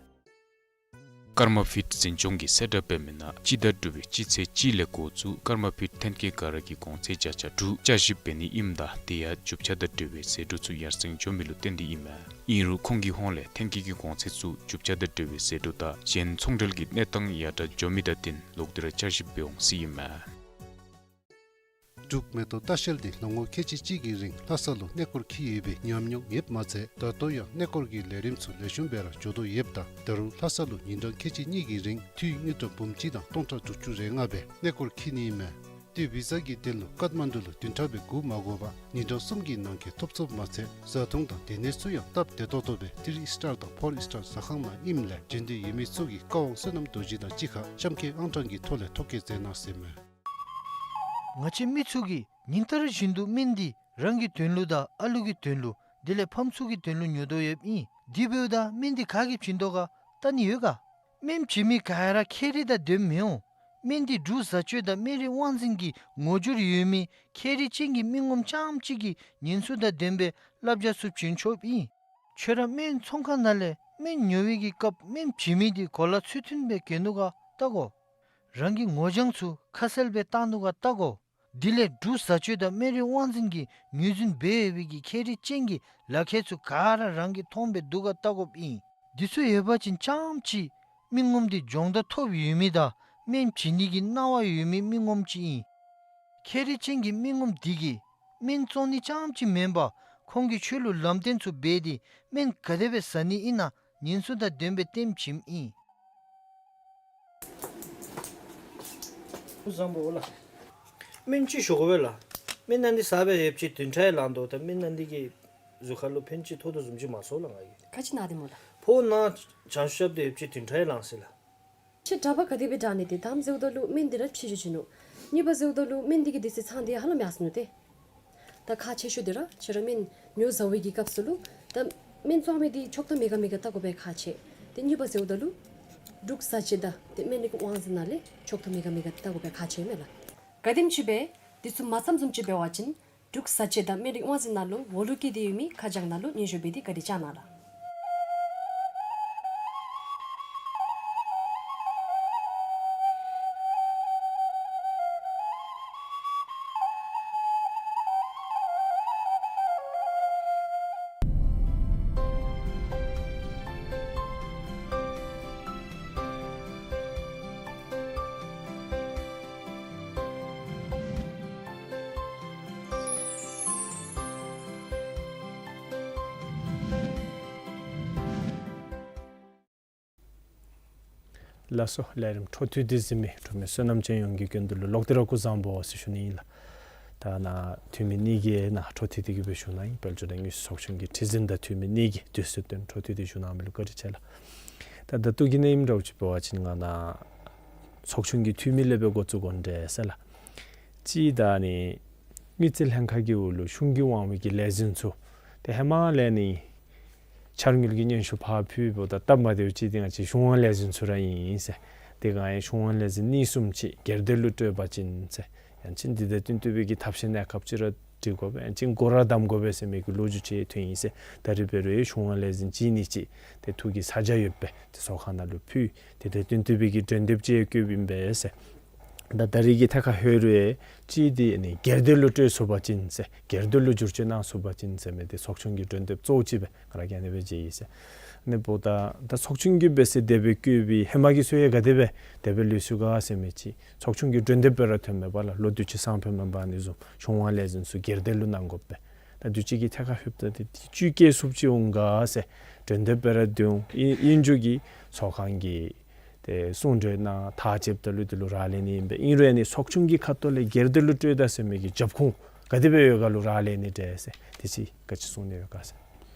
ཀརྨ་ཕིཊ་འཛིན་སྐྱོང་གིས་གསལ་བསྒྲགས་འབད་མི་ནང་སྤྱི་ཟླ་དྲུག་པའི་སྤྱི་ཚེས་གཅིག་ལས་འགོ་བཙུགས་ཀརྨ་ཕིཊ་ཐོན་སྐྱེད་ག་ར་གི་གོང་ཚད་བརྒྱ་ཆ་དྲུག་བསྐྱར་ཞིབ་འབད་ནི་ཨིནམ་ད་དེ་ཡང་རྒྱུ་ཆ་དང་འབྲེལ་བའི་ཟད་འགྲོ་ཚུ་ཡར་སེང་འགྱོ་མི་ལུ་བརྟེན་ཏེ་ཨིན་མས། ཨིན་རུང་ཁོང་གི་ཧོངས་ལས་ཐོན་སྐྱེད་ཀྱི་གོང་ཚད་ཚུ་རྒྱུ་ཆ་དང་འབྲེལ་བའི་ཟད་འགྲོ་དང་གཞན་ཚོང་འབྲེལ་གྱི་གནས་སྟངས་ཡར་དྲག་འགྱོ་མི་དང་བསྟུན་ལོག་སྟེ་ར་བསྐྱར་ཞིབ་འབད་འོང་ཟེར་ཨིན་མས། འབྲུག་མེ་ཏོག་ལྟ་བཤལ་འདི་ལོ་ངོ་ཁལ་གཅིག་གཅིག་གི་རིང་ལྷ་ས་ལུ་གནས་སྐོར་འཁྱིད་ཡོད་པའི་ཉམས་མྱོང་ཡོདཔ་མ་ཚད་ད་ལྟོ་ཡང་གནས་སྐོར་གྱི་ལས་རིམ་ཚུ་ལེགས་ཤོམ་སྦེ་ར་འགྱོ་དོ་ཡོདཔ་ད་ད་རུང་ལྷ་ས་ལུ་ཉིན་གྲངས་ཁལ་གཅིག་གཉིས་ཀྱི་རིང་འཐུས་དངུལ་ཀྲམ་འབུམ་གཅིག་དང་སྟོང་ཕྲག་དྲུག་ཅུ་རེ་ལྔ་སྦེ་གནས་སྐོར་འཁྱིད་ནི་ཨིན་མས། དེ་བི་ཟ་གི་དོན་ལུ་ཀཏ་མན་ཌུ་ལུ་བདུན་ཕྲག་སྦེ་སྒུག་མ་དགོ་པར་ཉིན་གྲངས་གསུམ་གྱི་ནང་འཁོད་ཐོབ་ཚུགསཔ་མ་ཚད་བཟའ་འཐུང་དང་སྡོད་གནས་ཚུ་ཡང་སྟབས་བདེ་ཏོག་ཏོ་སྦེ་ཐིརི་སི་ཊར་དང་ཕོར་སི་ཊར་ཟ་ཁང་ནང་ཨིནམ་ལས་འབྱོན་འདོད་ཡོད་མི་ཚུ་གིས་བཀའ་དབང་བསོད་ནམས་རྡོ་རྗེ་དང་གཅིག་ཁར་གཤམ་འཁོད་ཨང་གྲངས་ཀྱི་ཐོག་ལས་ཐོ་བཀོད་མཛད་གནང་ཟེར་ཨིན་མས། ང་བཅས་མི་ཚུ་གིས་ཉིན་ལྟར་བཞིན་དུ་སྨན་འདི་རང་གི་དོན་ལུ་དང་ཨ་ལུ་གི་དོན་ལུ་དེ་ལས་ཕམ་ཚུ་གི་དོན་ལུ་ཉོ་དོ་ཡོདཔ་ཨིན། དེ་འབདཝ་ད་སྨན་འདི་ག་གིས་བྱིན་དོ་ག་བལྟ་ནི་ཡོད་ག། སྨན་བྱིན་མི་ག་ར་ཁྱད་རིག་དང་ལྡནམ་མི་འོང་། སྨན་འདི་འབྲུག་བཟའ་སྤྱོད་དང་སྨན་རིག་དབང་འཛིན་གྱི་ངོ་སྦྱོར་ཡོད་མི་ཁྱད་རིག་ཅན་གྱི་མི་ངོམ་རྐྱངམ་གཅིག་གིས་ཉེན་སྲུང་དང་ལྡན་པའི་བསླབ་བྱ་ཚུ་བྱིན་ཆོགཔ་ཨིན། ཁྱོད་ར་སྨན་ཚོང་ཁང་ནང་ལས་སྨན་ཉོ་བའི་གི་སྐབས་སྨན་བྱིན་མི་འདི་གོ་ལ་ཚུལ་མཐུན་སྦེ་གྱོན་ནུག་ག་བལྟ་དགོ། རང་གི་ངོ་རྐྱང་ཚུ་ཁ་གསལ་སྦེ་བཏང་ནུག་ག་བལྟ་དགོ། དེ་ལས་འབྲུག་བཟའ་སྤྱོད་དང་སྨན་རིག་དབང་འཛིན་གྱིས་ངོས་འཛིན་འབད་ཡོད་པའི་གི་ཁྱད་རིག་ཅན་གྱི་ལག་ཁྱེར་ཚུ་ག་ར་རང་གིས་མཐོང་སྦེ་འདུག་ག་བལྟ་དགོཔ་ཨིན། འདི་ཚུ་ཡོད་པ་ཅིན་རྐྱངམ་གཅིག་མི་ངོམ་འདི་སྦྱོང་བརྡར་ཐོབ་ཡོད་མི་དང་སྨན་བྱིན་ནི་གི་གནང་བ་ཡོད་མི་མི་ངོམ་ཅིག་ཨིན། ཁྱད་རིག་ཅན་གྱི་མི་ངོམ་འདི་གིས་སྨན་བཙོང་ནི་རྐྱངམ་གཅིག་མེན་པར་ཁོང་གིས་ཁྱོད་ལུ་ལམ་སྟོན་ཚུ་འབད་དེ་སྨན་ག་དེ་སྦེ་ཟ་ནི་ཨིན་ན་ཉེན་སྲུང་དང་ལྡན་པའི་ལྟདམོ་བྱིནམ་ཨིན། སྐུ་གཟུགས་བཟང་པོ་ལགས། སྨན་ཅིག་ཞུ་དགོ་པས་ལགས། སྨན་ནང་འདི་ཟ་སྦེ་ཡོདཔ་ཅིག་བདུན་ཕྲག་ལང་དོ། ད་སྨན་ནང་འདི་གིས་གཟུགས་ཁར་ལུ་ཕན་ཅིག་ཐོགས་དོ་བཟུམ་ཅིག་མ་སོང་ལགས་ང་གིས། ག་ཅི་ན་སྟེ་སྨོ་ལགས། ཕོཝ་ནང་བྱང་ཤུབ་སྦེ་ཡོདཔ་ཅིག་བདུན་ཕྲག་ལང་ཟེར་ལགས། ཁྱོད་གྲྭ་པ་ག་དེ་སྦེ་དྲག་ནི་དེ་དང་ཟེརཝ་ད་ལུ་སྨན་འདི་ར་ཕྱི་འགྱོ་ནུག། གཉིས་པ་ཟེརཝ་ད་ལུ་སྨན་འདི་གི་དེ་ཚེ་ཚང་འདི་ཧ་ལམ་ཡར་སོ་ནུག་ཏེ། ད་ཁག་ཆེ་ཤོས་འདི་ར་ཁྱོད་ར་སྨན་ཉོ་ཟ་བའི་གི་སྐབས་སུ་ལུ་ད་སྨན་བཙོང་མི་འདི་ཆོག་ཐམ་མེད་ག་མེད་ག་བལྟ་དགོ་པའི་ཁག་ཆེ། དེ་གཉིས་པ་ཟེརཝ་ད་ལུ་འབྲུག་བཟའ་སྤྱོད་དང་དེ་སྨན་རིག་དབང་འཛིན་ནང་ལས་ཆོག་ཐམ་མེད་ག་མེད་ག་བལྟ་དགོ་པའི་ཁག་ཆེ་མས་ལགས། ག་དེམ་ཅིག་སྦེ་འདི་ཚུ་མ་བསམ་བཟུམ་ཅིག་འབད་བ་ཅིན་འབྲུག་བཟའ་སྤྱོད་དང་སྨན་རིག་དབང་འཛིན་ནང་ལུ་འོག་ལུ་བཀལ་ཏེ་ཡོད་མི་ཁ་བྱང་ནང་ལུ་སྙན་ཞུ་འབད་དེ་བཀའ་དྲིན་བསྐྱང་གནང་ལགས། ལགས་སོ། ལས་རིམ་འཕྲོ་མཐུད་དེ་གཟིགས་མི་འབྲུག་མི་བསོད་ནམས་ཅན་ཡོངས་ཀྱི་སྐྱོན་འདི་ལུ་ལོག་སྟེ་ར་སྐུ་གཟུགས་བཟང་པོ་ཟེར་ཞུ་ནི་ཨིན་ལགས། ད་ནཱ་འཐུས་མི་གཉིས་ཀྱིས་ནཱ་འཕྲོ་མཐུད་དེ་གི་སྦེ་ཞུ་གནང་ཡི། དཔལ་འབྱོར་དང་དངུལ་རྩིས་ཚོགས་ཆུང་གི་ཁྲི་འཛིན་དང་འཐུས་མི་གཉིས་ཀྱིས་དུས་ཚོད་བཏོན་འཕྲོ་མཐུད་དེ་ཞུ་གནང་མི་ལུ་བཀའ་དྲིན་ཆེ་ལགས། ད་ད་ལྟོ་གི་གནས་ཡུན་འདྲཝ་ཅིག་འབད་བ་ཅིན་ང་ནཱ་ཚོགས་ཆུང་གི་འཐུས་མི་ལས་སྦེ་འགོ་བཙུགས་དགོ་ནི་འདྲས་ཟེར་ལགས། གཅིག་ད་ནི་དངུལ་རྩིས་ལྷན་ཁག་གི་འོག་ལུ་གཞུང་གིས་དབང་བའི་གི་ལས་འཛིན་ཚུ་ཏེ་ཧེ་མ་ལས་ནི་འཆར་དངུལ་གྱི་སྙན་ཞུ་ཕར་ཕུལཝ་ད་སྟབས་མ་བདེཝ་ཅིག་འདི་ང་བཅས་གཞུང་དབང་ལས་འཛིན་ཚུ་ར་ཨིན་ཟེར། དེ་སྒང་ཡང་གཞུང་དབང་ལས་འཛིན་གཉིས་གསུམ་ཅིག་སྒེར་སྡེ་ལུ་སྤྲོད་པ་ཅིན་ཟེར། ཡང་ཅིན་འདི་དང་བསྟུན་ཏེ་སྦེ་གི་ཐབས་ཤེས་གནས་སྐབས་ཅིག་ར་སྒྲིག་དགོ་པས། ཡང་ཅིན་སྒོ་ར་བསྡམ་དགོ་པས་ཟེར་མི་གི་ལོ་རྒྱུས་ཅིག་ཐོན་ཡི་ཟེར། ད་རིས་འབད་རུང་གཞུང་དབང་ལས་འཛིན་གཅིག་གཉིས་ཅིག་ཏེ་ཐུགས་ཀྱི་ས་རྒྱ་ཡོདཔ་སྦེ་ཏེ་ཚོགས་ཁང་ནང་ལུ་ཕུལ། དེ་དང་བསྟུན་ཏེ་སྦེ་གི་གྲོས་འདེབས་ཅིག་བཀོདཔ་ཨིན་པས་ཟེར། ད་ད་རིས་ཀྱི་ཐད་ཁར་ལྷོད་རུང་གཅིག་འདི་ནི་སྒེར་སྡེ་ལུ་སྤྲོད་ཚུགས་པ་ཅིན་ཟེར། སྒེར་སྡེ་ལུ་བསྒྱུར་བཅོས་གནང་ཚུགས་པ་ཅིན་ཟེར་མི་འདི་ཚོགས་ཆུང་གི་གྲོས་འདེབས་གཙོ་བོ་ཅིག་སྦེ་ང་ར་གིས་ཨ་ནི་སྦེ་མཇལ་ཡི་ཟེར། ཨ་ནི་འབདཝ་ད་ད་ཚོགས་ཆུང་གིས་འབད་ཟེར་དེ་སྦེ་བཀོད་པའི་ཧེ་མ་གི་ཚུ་ཡང་ག་དེ་སྦེ་དེ་སྦེ་ལུས་སོ་ག་ཟེར་མི་ཅིག་ཚོགས་ཆུང་གི་གྲོས་འདེབས་སྦེ་ར་ཐོནམ་མས་པ་ལགས། ལོ་དུས་ཅི་སང་ཕོད་མེན་པ་ཨ་ནི་བཟུམ་གཞུང་དབང་ལས་འཛིན་ཚུ་སྒེར་སྡེ་ལུ་གནང་དགོ་པས། ད་དུས་ཅི་གི་ཐད་ཁར་ལྷོདཔ་ད་ཏེ་དེ་ཚུ་བཀལ་ཚུགསཔ་ཅིག་འོང་ག་ཟེར་གྲོས་འདེབས་སྦེ་ར་འདུག། ཨིན་ཨིན་རྒྱུ་གི་ཚོགས་ཁང་གི་ཏེ་གསུང་གྲོས་ནང་ཐག་བཅདཔ་ད་ལུ་དེ་ལུ་རག་ལས་ནི་ཨིན་པས། ཨིན་རུང་ཨ་ནི་ཚོགས་ཆུང་གི་ཁ་ཐུག་ལས་སྒེར་སྡེ་ལུ་སྤྲོད་ད་ཟེར་མི་གི་རྒྱབ་ཁུངས་ག་དེ་སྦེ་ཡོད་ག་ལུ་རག་ལས་ནི་འདྲས་ཟེར། དེ་ཅིག་ག་ཅི་གསུང་ནི་ཡོད་ག་ཟེར།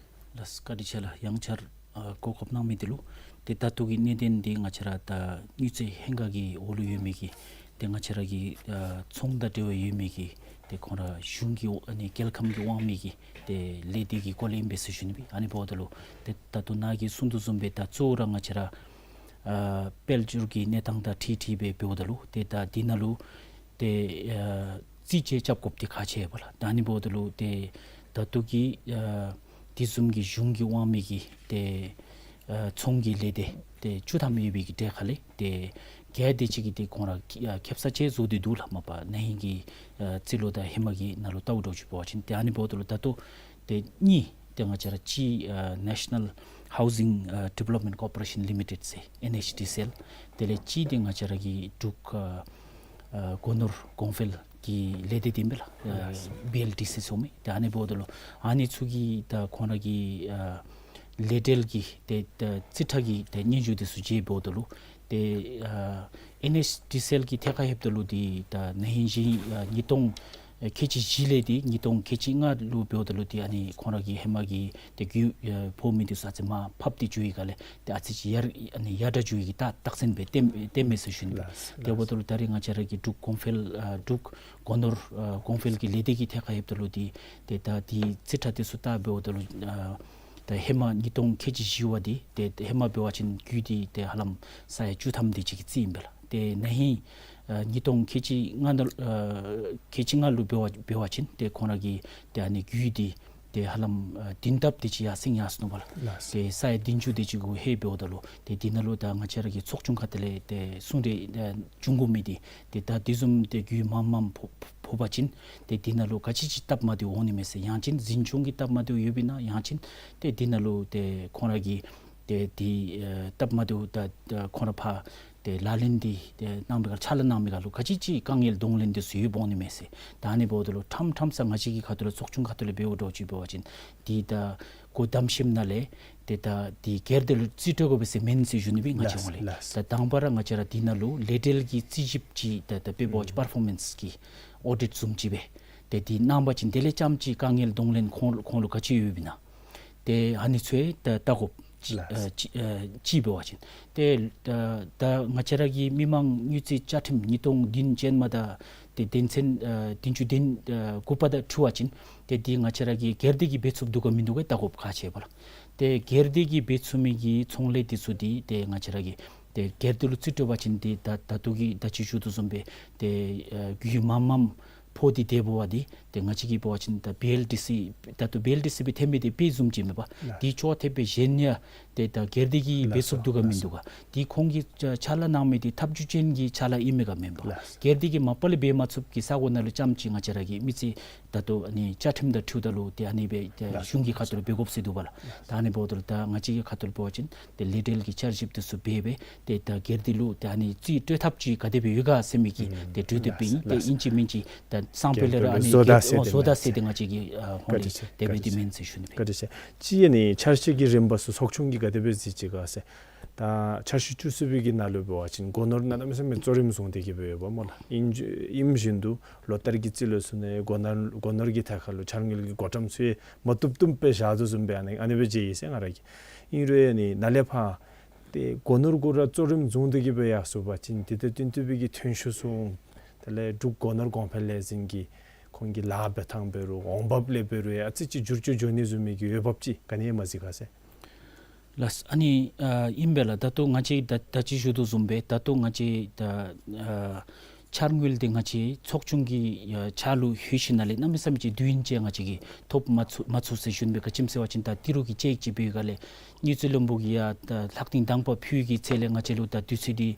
ལགས་བཀའ་དྲིན་ཆེ་ལགས། ཡང་བསྐྱར་ཨ་གོ་སྐབས་གནང་མི་འདི་ལུ། ཏེ་ད་ལྟོ་གི་གནད་དོན་འདི་ང་བཅས་ར་ད་དངུལ་རྩིས་ལྷན་ཁག་གི་འོག་ལུ་ཡོད་མི་གི་ཏེ་ང་བཅས་ར་གི་ཨ་ཚོང་དང་འབྲེལ་བ་ཡོད་མི་གི་ཏེ་ཁོང་ར་གཞུང་གི་ཨ་ནི་རྒྱལ་ཁམས་ཀྱི་དབང་མི་གི་ཏེ་ལས་སྡེ་གི་སྐོར་ལས་ཨིན་པས་ཟེར་ཞུ་ནི་སྦེ། ཨ་ནི་འབདཝ་ད་ལུ་ཏེ་ད་ལྟོ་ནཱ་གིས་གསུང་དོ་བཟུམ་སྦེ་ད་གཙོ་བོ་ར་ང་བཅས་ར་ཨ་དཔལ་འབྱོར་གྱི་གནས་སྟངས་དང་འཁྲིལ་འཁྲིལ་སྦེ་འབདཝ་ད་ལུ་ཏེ་ད་འདི་ནང་ལུ་ཏེ་ཨ་རྩིས་ཅིག་རྐྱབ་དགོཔ་འདི་ཁག་ཆེ་བས་ལགས། ད་ཨ་ནི་འབདཝ་ད་ལུ་ཏེ་ད་ལྟོ་གི་ཨ་དེ་བཟུམ་གྱི་གཞུང་གི་དབང་མི་གི་ཏེ་ཨ་ཚོང་གི་ལས་སྡེ་ཏེ་བཅུ་ཐམ་ཡོད་པའི་གི་གྲས་ཁ་ལས་ཏེ་བརྒྱད་དེ་ཅིག་གིས་ཏེ་ཁོང་ར་ཨ་ཁེབ་ས་ཅིག་བཟོ་སྟེ་འདུག་ལགས། མ་པ་ན་ཧིང་གི་ཨ་རྩིས་ལོ་དང་ཧེ་མ་གི་ནང་ལུ་བལྟཝ་འདྲཝ་ཅིག་འབད་བ་ཅིན་ཏེ་ཨ་ནི་འབདཝ་ད་ལུ་ད་ལྟོ་ཏེ་གཉིས་ཏེ་ང་བཅས་ར་གཅིག་ཨ་National Housing ཨ་Development Corporation Limited ཟེར་ཨེན་ཨེཆ་ཌི་སི་ཨེལ། དེ་ལས་གཅིག་འདི་ང་བཅས་ར་གི་འབྲུག་ཨ་ཨ་སྒོ་ནོར་གོང་འཕེལ་གྱི་ལས་སྡེ་འདི་ཨིན་པས་ལགས། ཨ་བི་ཨེལ་ཌི་སི་ཟེར་མི་འདི། ཨ་ནི་འབདཝ་ད་ལུ་ཨ་ནི་ཚུ་གིས་ད་ཁོང་ར་གི་ཨ་ལས་འབྲེལ་གྱི་ཏེ་ད་རྩིས་ཁྲ་གི་ཏེ་སྙན་ཞུ་འདི་ཚུ་མཇལཝ་ད་ལུ་ཏེ་ཨ་ཨེན་ཨེཆ་ཌི་སི་ཨེལ་གྱི་ཐད་ཁར་ལྷོདཔ་ད་ལུ་འདི་ད་ན་ཧིང་གཞེས་ཨ་ཉིས་སྟོང་ཨ་ཁལ་གཅིག་བཞི་ལས་ཏེ་ཉིས་སྟོང་ཁལ་གཅིག་ལྔ་ལུ་འབདཝ་ད་ལུ་ཏེ་ཨ་ནི་ཁོང་ར་གི་ཧེ་མ་གི་ཏེ་རྒུད་ཨ་ཕོག་མི་འདི་ཚུ་ཨ་ཙི་མར་ཕབ་སྟེ་འགྱོ་བའི་སྒང་ལས་ཏེ་ཨ་ཙི་ཅིག་ཡར་ཨ་ནི་ཡར་དྲག་འགྱོ་བའི་གི་རྟགས་རྟགས་མཚན་སྦེ་བསྟན་བསྟནམ་མས་ཟེར་ཞུ་ནི། ལགས་ལགས། དེ་འབདཝ་ད་ལུ་ད་རེས་ང་བཅས་ར་གི་འབྲུག་གོང་འཕེལ་ཨ་འབྲུག་སྒོ་ནོར་ཨ་གོང་འཕེལ་གྱི་ལས་སྡེ་གི་ཐད་ཁར་ལྷོདཔ་ད་ལུ་ཏེ་ཏེ་ད་འདི་རྩིས་ཁྲ་འདི་ཚུ་བལྟཝ་ད་ལུ་ཨ་ད་ཧེ་མ་ཉིས་སྟོང་ཁལ་གཅིག་བཞི་བ་འདི་ཏེ་ཧེ་མ་འབད་བ་ཅིན་རྒུད་འདི་ཏེ་ཧ་ལམ་ས་ཡ་བཅུ་ཐམ་དེ་ཅིག་གི་རྩིས་ཨིན་པས་ལགས། ཏེ་ན་ཧིང་ཨ་ཉིས་སྟོང་ཁལ་གཅིག་ལྔ་ནང་ཨ་ཁལ་གཅིག་ལྔ་ལུ་འབད་བ་འབད་བ་ཅིན་ཏེ་ཁོང་ར་གི་ཏེ་ཨ་ནི་རྒུད་འདི་ཏེ་ཧ་ལམ་ཨ་བདུན་ལྡབ་དེ་ཅིག་ཡར་སེང་ཡར་སོ་ནུག་པ་ལགས། ལགས། ཏེ་ས་ཡ་བདུན་ཅུ་དེ་ཅིག་གུ་ལྷོད་འབདཝ་ད་ལུ་ཏེ་འདི་ནང་ལུ་ད་ང་བཅས་ར་གི་ཚོགས་ཆུང་ཁ་ཐུག་ལས་ཏེ་གསུང་གྲོས་ཨ་བྱུང་དགོ་མི་འདི་ཏེ་ད་དེ་བཟུམ་ཏེ་རྒུད་མངམ་མངམ་ཕོག་ཕོག་པ་ཅིན་ཏེ་འདི་ནང་ལུ་ག་ཅི་ཅིག་སྟབས་མ་བདེཝ་འོང་ནི་མས་ཟེར། ཡང་ཅིན་འཛིན་སྐྱོང་གི་སྟབས་མ་བདེཝ་ཡོདཔ་ཨིན་ན་ཡང་ཅིན་ཏེ་འདི་ནང་ལུ་ཏེ་ཁོང་ར་གི་ཏེ་འདི་ཨ་སྟབས་མ་བདེཝ་ད་ད་ཁོང་ར་ཕར་ཏེ་ལག་ལེན་འདི་ཏེ་གནང་བའི་སྒང་ཕྱག་ལཱ་གནང་བའི་སྒང་ལུ་ག་ཅི་ཅིག་དཀའ་ངལ་གདོང་ལེན་འདི་ཚུ་ཡོདཔ་འོང་ནི་མས་ཟེར། ད་ཨ་ནི་འབདཝ་ད་ལུ་ཕྲང་ཕྲང་ས་ང་བཅས་ཀྱི་ཁ་ཐུག་ལས་ཚོགས་ཆུང་ཁ་ཐུག་ལས་འབདཝ་འདྲཝ་ཅིག་འབད་བ་ཅིན་འདི་ད་སྒོ་བསྡམ་ཞིནམ་ལས་ཏེ་ད་འདི་སྒེར་སྡེ་ལུ་རྩིས་སྤྲོད་དགོ་པས་ཟེར་མེན་ཟེར་ཞུ་ནི་སྦེ་ང་བཅས་ལགས་ཧོང་ལས། ལགས། ད་དང་པ་ར་ང་བཅས་ར་འདི་ནང་ལུ་ལས་འབྲེལ་གྱི་རྩིས་ཞིབ་ཅིག་ད་ད་དཔེ་འབད་བ་ཅིན་ཨུམ་པར་ཕོར་མེནསི་གི་ཨོ་ཌིཊ་བཟུམ་ཅིག་སྦེ་ཏེ་འདི་གནང་པ་ཅིན་དེ་ལས་རྐྱངམ་ཅིག་དཀའ་ངལ་གདོང་ལེན་ཁོང་ཁོང་ལུ་ག་ཅི་ཡོདཔ་ཨིན་ན། ཏེ་ཨ་ནི་ཚུ་ཡང་ད་བལྟ་དགོཔ་ཅིག་ལགས། ཨ་ཅིག་ཨ་ཅིག་འབད་བ་ཅིན་ཏེ་ད་ད་ང་བཅས་ར་གི་མི་མང་དངུལ་རྩིས་བཅའ་ཁྲིམས་ཉིས་སྟོང་བདུན་ཅན་མ་དང་ཏེ་དོན་ཚན་ཨ་བདུན་ཅུ་དོན་ཨ་དགུ་པ་དང་འཁྲིལ་བ་ཅིན་ཏེ་འདི་ང་བཅས་ར་གི་སྒེར་སྡེ་གིས་འབད་ཚུགསཔ་འདུག་ག་མིན་འདུག་ག་བལྟ་དགོཔ་ཁག་ཆེ་བས་ལགས། ཏེ་སྒེར་སྡེ་གིས་འབད་ཚུགས་མི་གི་ཚོང་ལས་འདི་ཚུ་འདི་ཏེ་ང་བཅས་ར་གི་ཏེ་སྒེར་སྡེ་ལུ་རྩིས་སྤྲོད་པ་ཅིན་ཏེ་ད་ད་ལྟོ་གི་ད་ཅི་ཞུ་དོ་བཟུམ་སྦེ་ཏེ་ཨ་རྒུད་མངམ་མངམ་ཕོག་སྟེ་སྡོད་པ་འདི་ཏེ་ང་བཅས་ཀྱིས་འབད་བ་ཅིན་ད་བི་ཨེལ་ཌི་སི་ད་ལྟོ་བི་ཨེལ་ཌི་སི་སྦེ་འཐོན་མི་འདི་དཔེ་བཟུམ་ཅིག་མས་པ། ལགས། འདི་ཅོག་འཐདཔ་སྦེ་གཞན་ཡང་ཏེ་ད་སྒེར་སྡེ་གིས་འབད་ཚུགསཔ་འདུག་ག་མིན་འདུག་ག། ལགས་སོ། འདི་ཁོང་གིས་ཕྱག་ལཱ་གནང་མི་འདི་ཐབས་ཇུས་ཅན་གྱི་ཕྱག་ལཱ་ཨིན་མས་ག་མེན་པ། ལགས་སོ། སྒེར་སྡེ་གིས་མ་པ་ལས་འབད་མ་ཚུགསཔ་གི་ས་གོ་ནང་ལུ་རྐྱངམ་ཅིག་ང་བཅས་ར་གི་མི་རྩིས་ད་ལྟོ་ཨ་ནི་བཅའ་ཁྲིམས་དང་འཁྲིལཝ་ད་ལུ་ཏེ་ཨ་ནི་སྦེ་ཏེ་ལགས་སོ། གཞུང་གི་ཁ་ཐུག་ལུ་འབད་དགོཔ་ཟེར་འདུག་པ་ལགས། ལགས་སོ། ད་ཨ་ནི་འབདཝ་ད་ལུ་ད་ང་བཅས་ཀྱི་ཁ་ཐུག་ལུ་འབད་བ་ཅིན་ཏེ་ལས་འབྲེལ་གྱི་བསྐྱར་ཞིབ་འདི་ཚུ་འབད་སྦེ་ཏེ་ད་སྒེར་སྡེ་ལུ་ཏེ་ཨ་ནི་རྩིས་སྤྲོད་ཐབས་ཅིག་ག་དེ་སྦེ་ཡོད་ག་ཟེར་མི་གི་ཨུམ་ཏེ་གྲོས་འདེབས་སྦེ་ཨིན། ལགས་སོ། ཏེ་ཨིན་ཅི་མིན་ཅི་ད་སང་ཕོད་ལས་ར་ཨ་ནི་བཟོ་ལྟ་ཏེ་ཟེར་ཏེ་བཟོ་ལྟ་ཟེར་ཏེ་ང་བཅས་ཀྱིས་ཨ་ཧོང་ལས་དེ་སྦེ་འདི་མེན་ཟེར་ཞུ་ནི། བཀའ་དྲིན་ཆེ། གཅིག་ཨ་ནི་འཆར་གཞི་གི་རིམ་པ་ཚུ་ཚོགས་ཆུང་གིས་ག་དེ་སྦེ་གཟིགས་ཅི་ག་ཟེར། ད་འཆར་གཞི་བཅུ་གསུམ་པའི་གི་ནང་ལུ་འབད་བ་ཅིན་སྒོ་ནོར་ནང་གནམ་མེད་ས་མེད་གཙོ་རིམ་བཟུང་སྟེ་གི་སྦེ་ཡོདཔ་སྨོ་ལགས། ཨིན་ཨིནམ་བཞིན་དུ་ལོ་ལྟར་གྱི་རྩིས་ལུ་སོང་ནི་སྒོ་ནོར་སྒོ་ནོར་གྱི་ཐད་ཁར་ལུ་འཆར་དངུལ་གྱི་བགོ་བཀྲམ་ཚུ་ཡང་མ་བཏུབ་བཏུབ་སྦེ་བཞག་དོ་བཟུམ་སྦེ་ཨ་ནི་ཨ་ནི་སྦེ་མཇལ་ཡི་ཟེར་ང་ར་གིས། ཨིན་རུང་ཨ་ནི་ནཱ་ལས་ཕར་ཏེ་སྒོ་ནོར་གུ་ར་གཙོ་རིམ་བཟུང་སྟེ་གི་སྦེ་ཡར་སོང་པ་ཅིན་དེ་དང་བསྟུན་ཏེ་སྦེ་གི་ཐོན་ཤུགས་སོང་། དེ་ལས་འབྲུག་སྒོ་ནོར་གོང་འཕེལ་ལས་འཛིན་གྱི་ཁོང་གི་ལཱ་འབད་ཐངས་འབད་རུང་འོང་འབབ་ལས་འབད་རུང་ཡང་ཨ་ཙི་ཅིག་འགྱུར་བཅོས་འགྱོ་ནི་བཟུམ་མའི་གི་འོས་འབབ་ཅིག་ག་ནི་ཡང་མ་གཟིགས་ག་ཟེར། ལགས། ཨ་ནི་ཨ་ཨིན་པས་ལགས། ད་ལྟོ་ང་བཅས་ད་ད་ཅི་ཞུ་དོ་བཟུམ་སྦེ་ད་ལྟོ་ང་བཅས་ད་ཨ་འཆར་དངུལ་འདི་ང་བཅས་ཚོགས་ཆུང་གི་ཨ་ཕྱག་ལུ་ལྷོད་ཞིནམ་ལས་གནམ་མེད་ས་མེད་ཅིག་དུས་ཡུན་ཅིག་ང་བཅས་ཀྱིས་ཐོབ་མ་ཚུགས་མ་ཚུགས་ཟེར་ཞུ་ནི་སྦེ། ག་ཅི་སྨོ་ཟེར་བ་ཅིན་ད་ཏི་རུ་གི་དཔྱད་ཡིག་ཅིག་འབད་བའི་སྒང་ལས་དངུལ་རྩིས་བློན་པོ་གིས་ཡང་ད་ལྷག་དོན་དང་པ་ཕུལ་བའི་གི་ཚེ་ལས་ང་བཅས་ལུ་ད་དུས་ཚོད་འདི་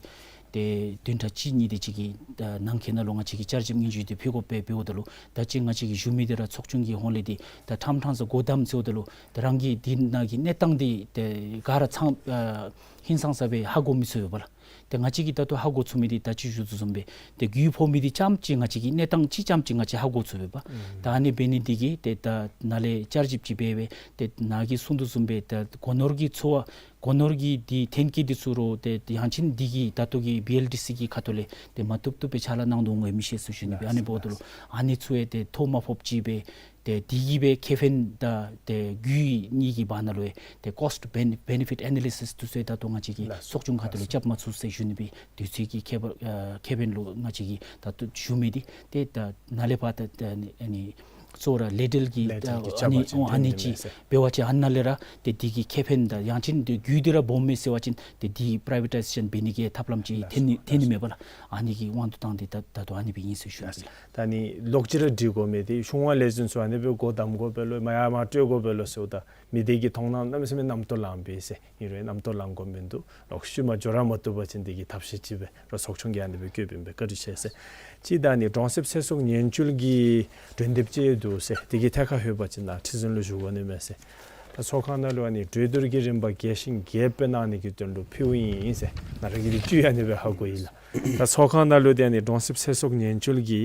ཏེ་བདུན་ཕྲག་གཅིག་གཉིས་དེ་ཅིག་གི་ད་ནང་འཁོད་ནང་ལུ་ང་བཅས་ཀྱིས་བསྐྱར་ཞིབ་སྙན་ཞུ་འདི་ཕུལ་དགོ་པས། འབདཝ་ད་ལུ་ད་ཅི་ང་བཅས་ཀྱིས་ཞུ་མི་འདི་ར་ཚོགས་ཆུང་གི་ཧོངས་ལས་འདི་ད་ཕྲང་ཕྲང་ས་སྒོ་བསྡམ་ཟེརཝ་ད་ལུ་ད་རང་གིས་འདི་ནང་གི་གནས་སྟངས་འདི་ཏེ་ག་ར་ཚང་ཨ་ཧིང་སངས་ས་སྦེ་ཧ་གོ་མི་ཚུགས་པས་ལགས། ཏེ་ང་བཅས་ཀྱིས་ད་ལྟོ་ཧ་གོ་ཚུགས་མི་འདི་ད་ཅི་ཞུ་དོ་བཟུམ་སྦེ་ཏེ་རྒུད་ཕོག་མི་འདི་ཙམ་ཅིག་ང་བཅས་ཀྱིས་གནས་སྟངས་ཅིག་ཙམ་ཅིག་ང་བཅས་ཧ་གོ་ཚུགས་པས་པ། ཨུམ། ད་ཨ་ནི་འབད་ནི་འདི་གིས་ཏེ་ད་ནཱ་ལས་བསྐྱར་ཞིབ་ཅིག་འབད་སྦེ་ཏེ་ནཱ་གིས་གསུངས་དོ་བཟུམ་སྦེ་ད་སྒོ་ནོར་གྱི་འཚོ་བ་སྒོ་ནོར་གྱི་འདི་ཐོན་སྐྱེད་འདི་ཚུ་རུང་ཏེ་ཡང་ཅིན་འདི་གིས་ད་ལྟོ་གི་བི་ཨེལ་ཌི་སི་གི་ཁ་ཐུག་ལས་ཏེ་མ་བཏུབ་བཏུབ་སྦེ་ཕྱག་ལཱ་གནང་དོ་འོང་མི་ཤེས་ཟེར་ཞུ་ནི་སྦེ། ཨ་ནི་འབདཝ་ད་ལུ་ཨ་ནི་ཚུ་ཡང་ཏེ་ཐོ་མ་ཕོགཔ་ཅིག་སྦེ་ཏེ་འདི་གིས་སྦེ་ཁེ་ཕན་དང་ཏེ་རྒུད་གཉིས་ཀྱི་བར་ན་ལུ་ཡང་ཏེ་ཀོསཊ་བེ་ནི་ཕིཊ་ཨེ་ན་ལི་སིས་འདི་ཚུ་ཡང་ད་ལྟོ་ང་བཅས་ཀྱི་ལགས་སོ། ཚོགས་ཆུང་ཁ་ཐུག་ལས་ལགས་སོ། རྐྱབ་མ་ཚུགས་ཟེར་ཞུ་ནི་སྦེ། དུས་ཚོད་ཀྱི་ཁེ་ཕན་ཨ་ཁེ་ཕན་ལུ་ང་བཅས་ཀྱིས་ད་ལྟོ་ཞུ་མི་འདི་ཏེ་ད་ནཱ་ལས་ཕར་ད་ད་ཨ་ནི་གཙོ་བོ་ར་ལེ་ཊལ་གྱི་ལེ་ཊལ་གྱི་ཨ་ཁྱབ་པ་ཨ་ནི་ཅིག་ཨོ་ཨ་ཐོན་ནི་ནི་ཅིག་མས་ཟེར། འབད་བ་ཅིན་ཨ་ནཱ་ལས་ར་ཏེ་འདི་གི་ཁེ་ཕན་དང་ཡང་ཅིན་ཏེ་རྒུད་འདི་ར་སྦོམ་མས་ཟེར་བ་ཅིན་ཏེ་འདི་པ་རའི་ཝེ་ཊའི་ཟེ་ཤཱན་འབད་ནི་གི་ཐབས་ལམ་ཅིག་ལགས་ཐོན་ནི་སོ། ཐོན་ནི་ལགས་མས་པ་སོ། ལགས། ཨ་ནི་གི་དབང་དུ་བཏང་སྟེ་ད་ད་ལྟོ་ཨ་ནི་སྦེ་ཨིན་ཟེར་ཞུ་ནི་ལགས་སོ། ལགས། ད་ཨ་ནི་ལོག་ཅི་ར་སྒྲིག་དགོ་མི་འདི་གཞུང་བ་ལས་འཛིན་ཚུ་ཨ་ནི་སྦེ་སྒོ་བསྡམ་དགོ་པས་ལོ་མར་ཡར་མར་སྤྲོད་དགོ་པས་ལོ་ཟེརཝ་ད་མི་སྡེ་གི་མཐོང་སྣང་གནམ་མེད་ས་མེད་རྣམ་རྟོག་ལངམ་སྦེ་ཟེར། ཨིན་རུང་རྣམ་རྟོག་ལང་དགོཔ་མིན་འདུག། ལོག་ཤུལ་མ་འགྱོ་ར་མ་བཏུབ་པ་ཅིན་འདི་གི་ཐབས་ཤེས་ཅིག་སྦེ་ར་ཚོགས་ཆུང་གིས་ཨ་ནི་སྦེ་བཀོདཔ་ཨིན་པས། བཀའ་དྲིན་ཆེ་ཟེར། ཅིག་ད་ཨ་ནི་གྲོང་གསེབ་ཚེ་སྲོག་ཉེན་བཅོལ་གྱི་གྲོས་འདེབས་ཅིག་འདུག་ཟེར་འདི་གི་ཐད་ཁར་ལྷོད་པ་ཅིན་ནཱ་ཁྲི་འཛིན་ལུ་ཞུ་དགོ་ནི་མས་ཟེར། ད་ཚོགས་ཁང་ནང་ལུ་ཨ་ནི་གྲོས་བསྡུར་གྱི་རིམ་པ་རྒྱས་ཤིང་རྒྱསཔ་སྦེ་གནང་ནི་གི་དོན་ལུ་ཕུལཝ་ཨིན་ཟེར་ང་ར་གིས་འདི་བཅུད་ཨ་ནི་སྦེ་ཧ་གོ་ཡི་ལགས། ད་ཚོགས་ཁང་ནང་ལུ་ཏེ་ཨ་ནི་གྲོང་གསེབ་ཚེ་སྲོག་ཉེན་བཅོལ་གྱི་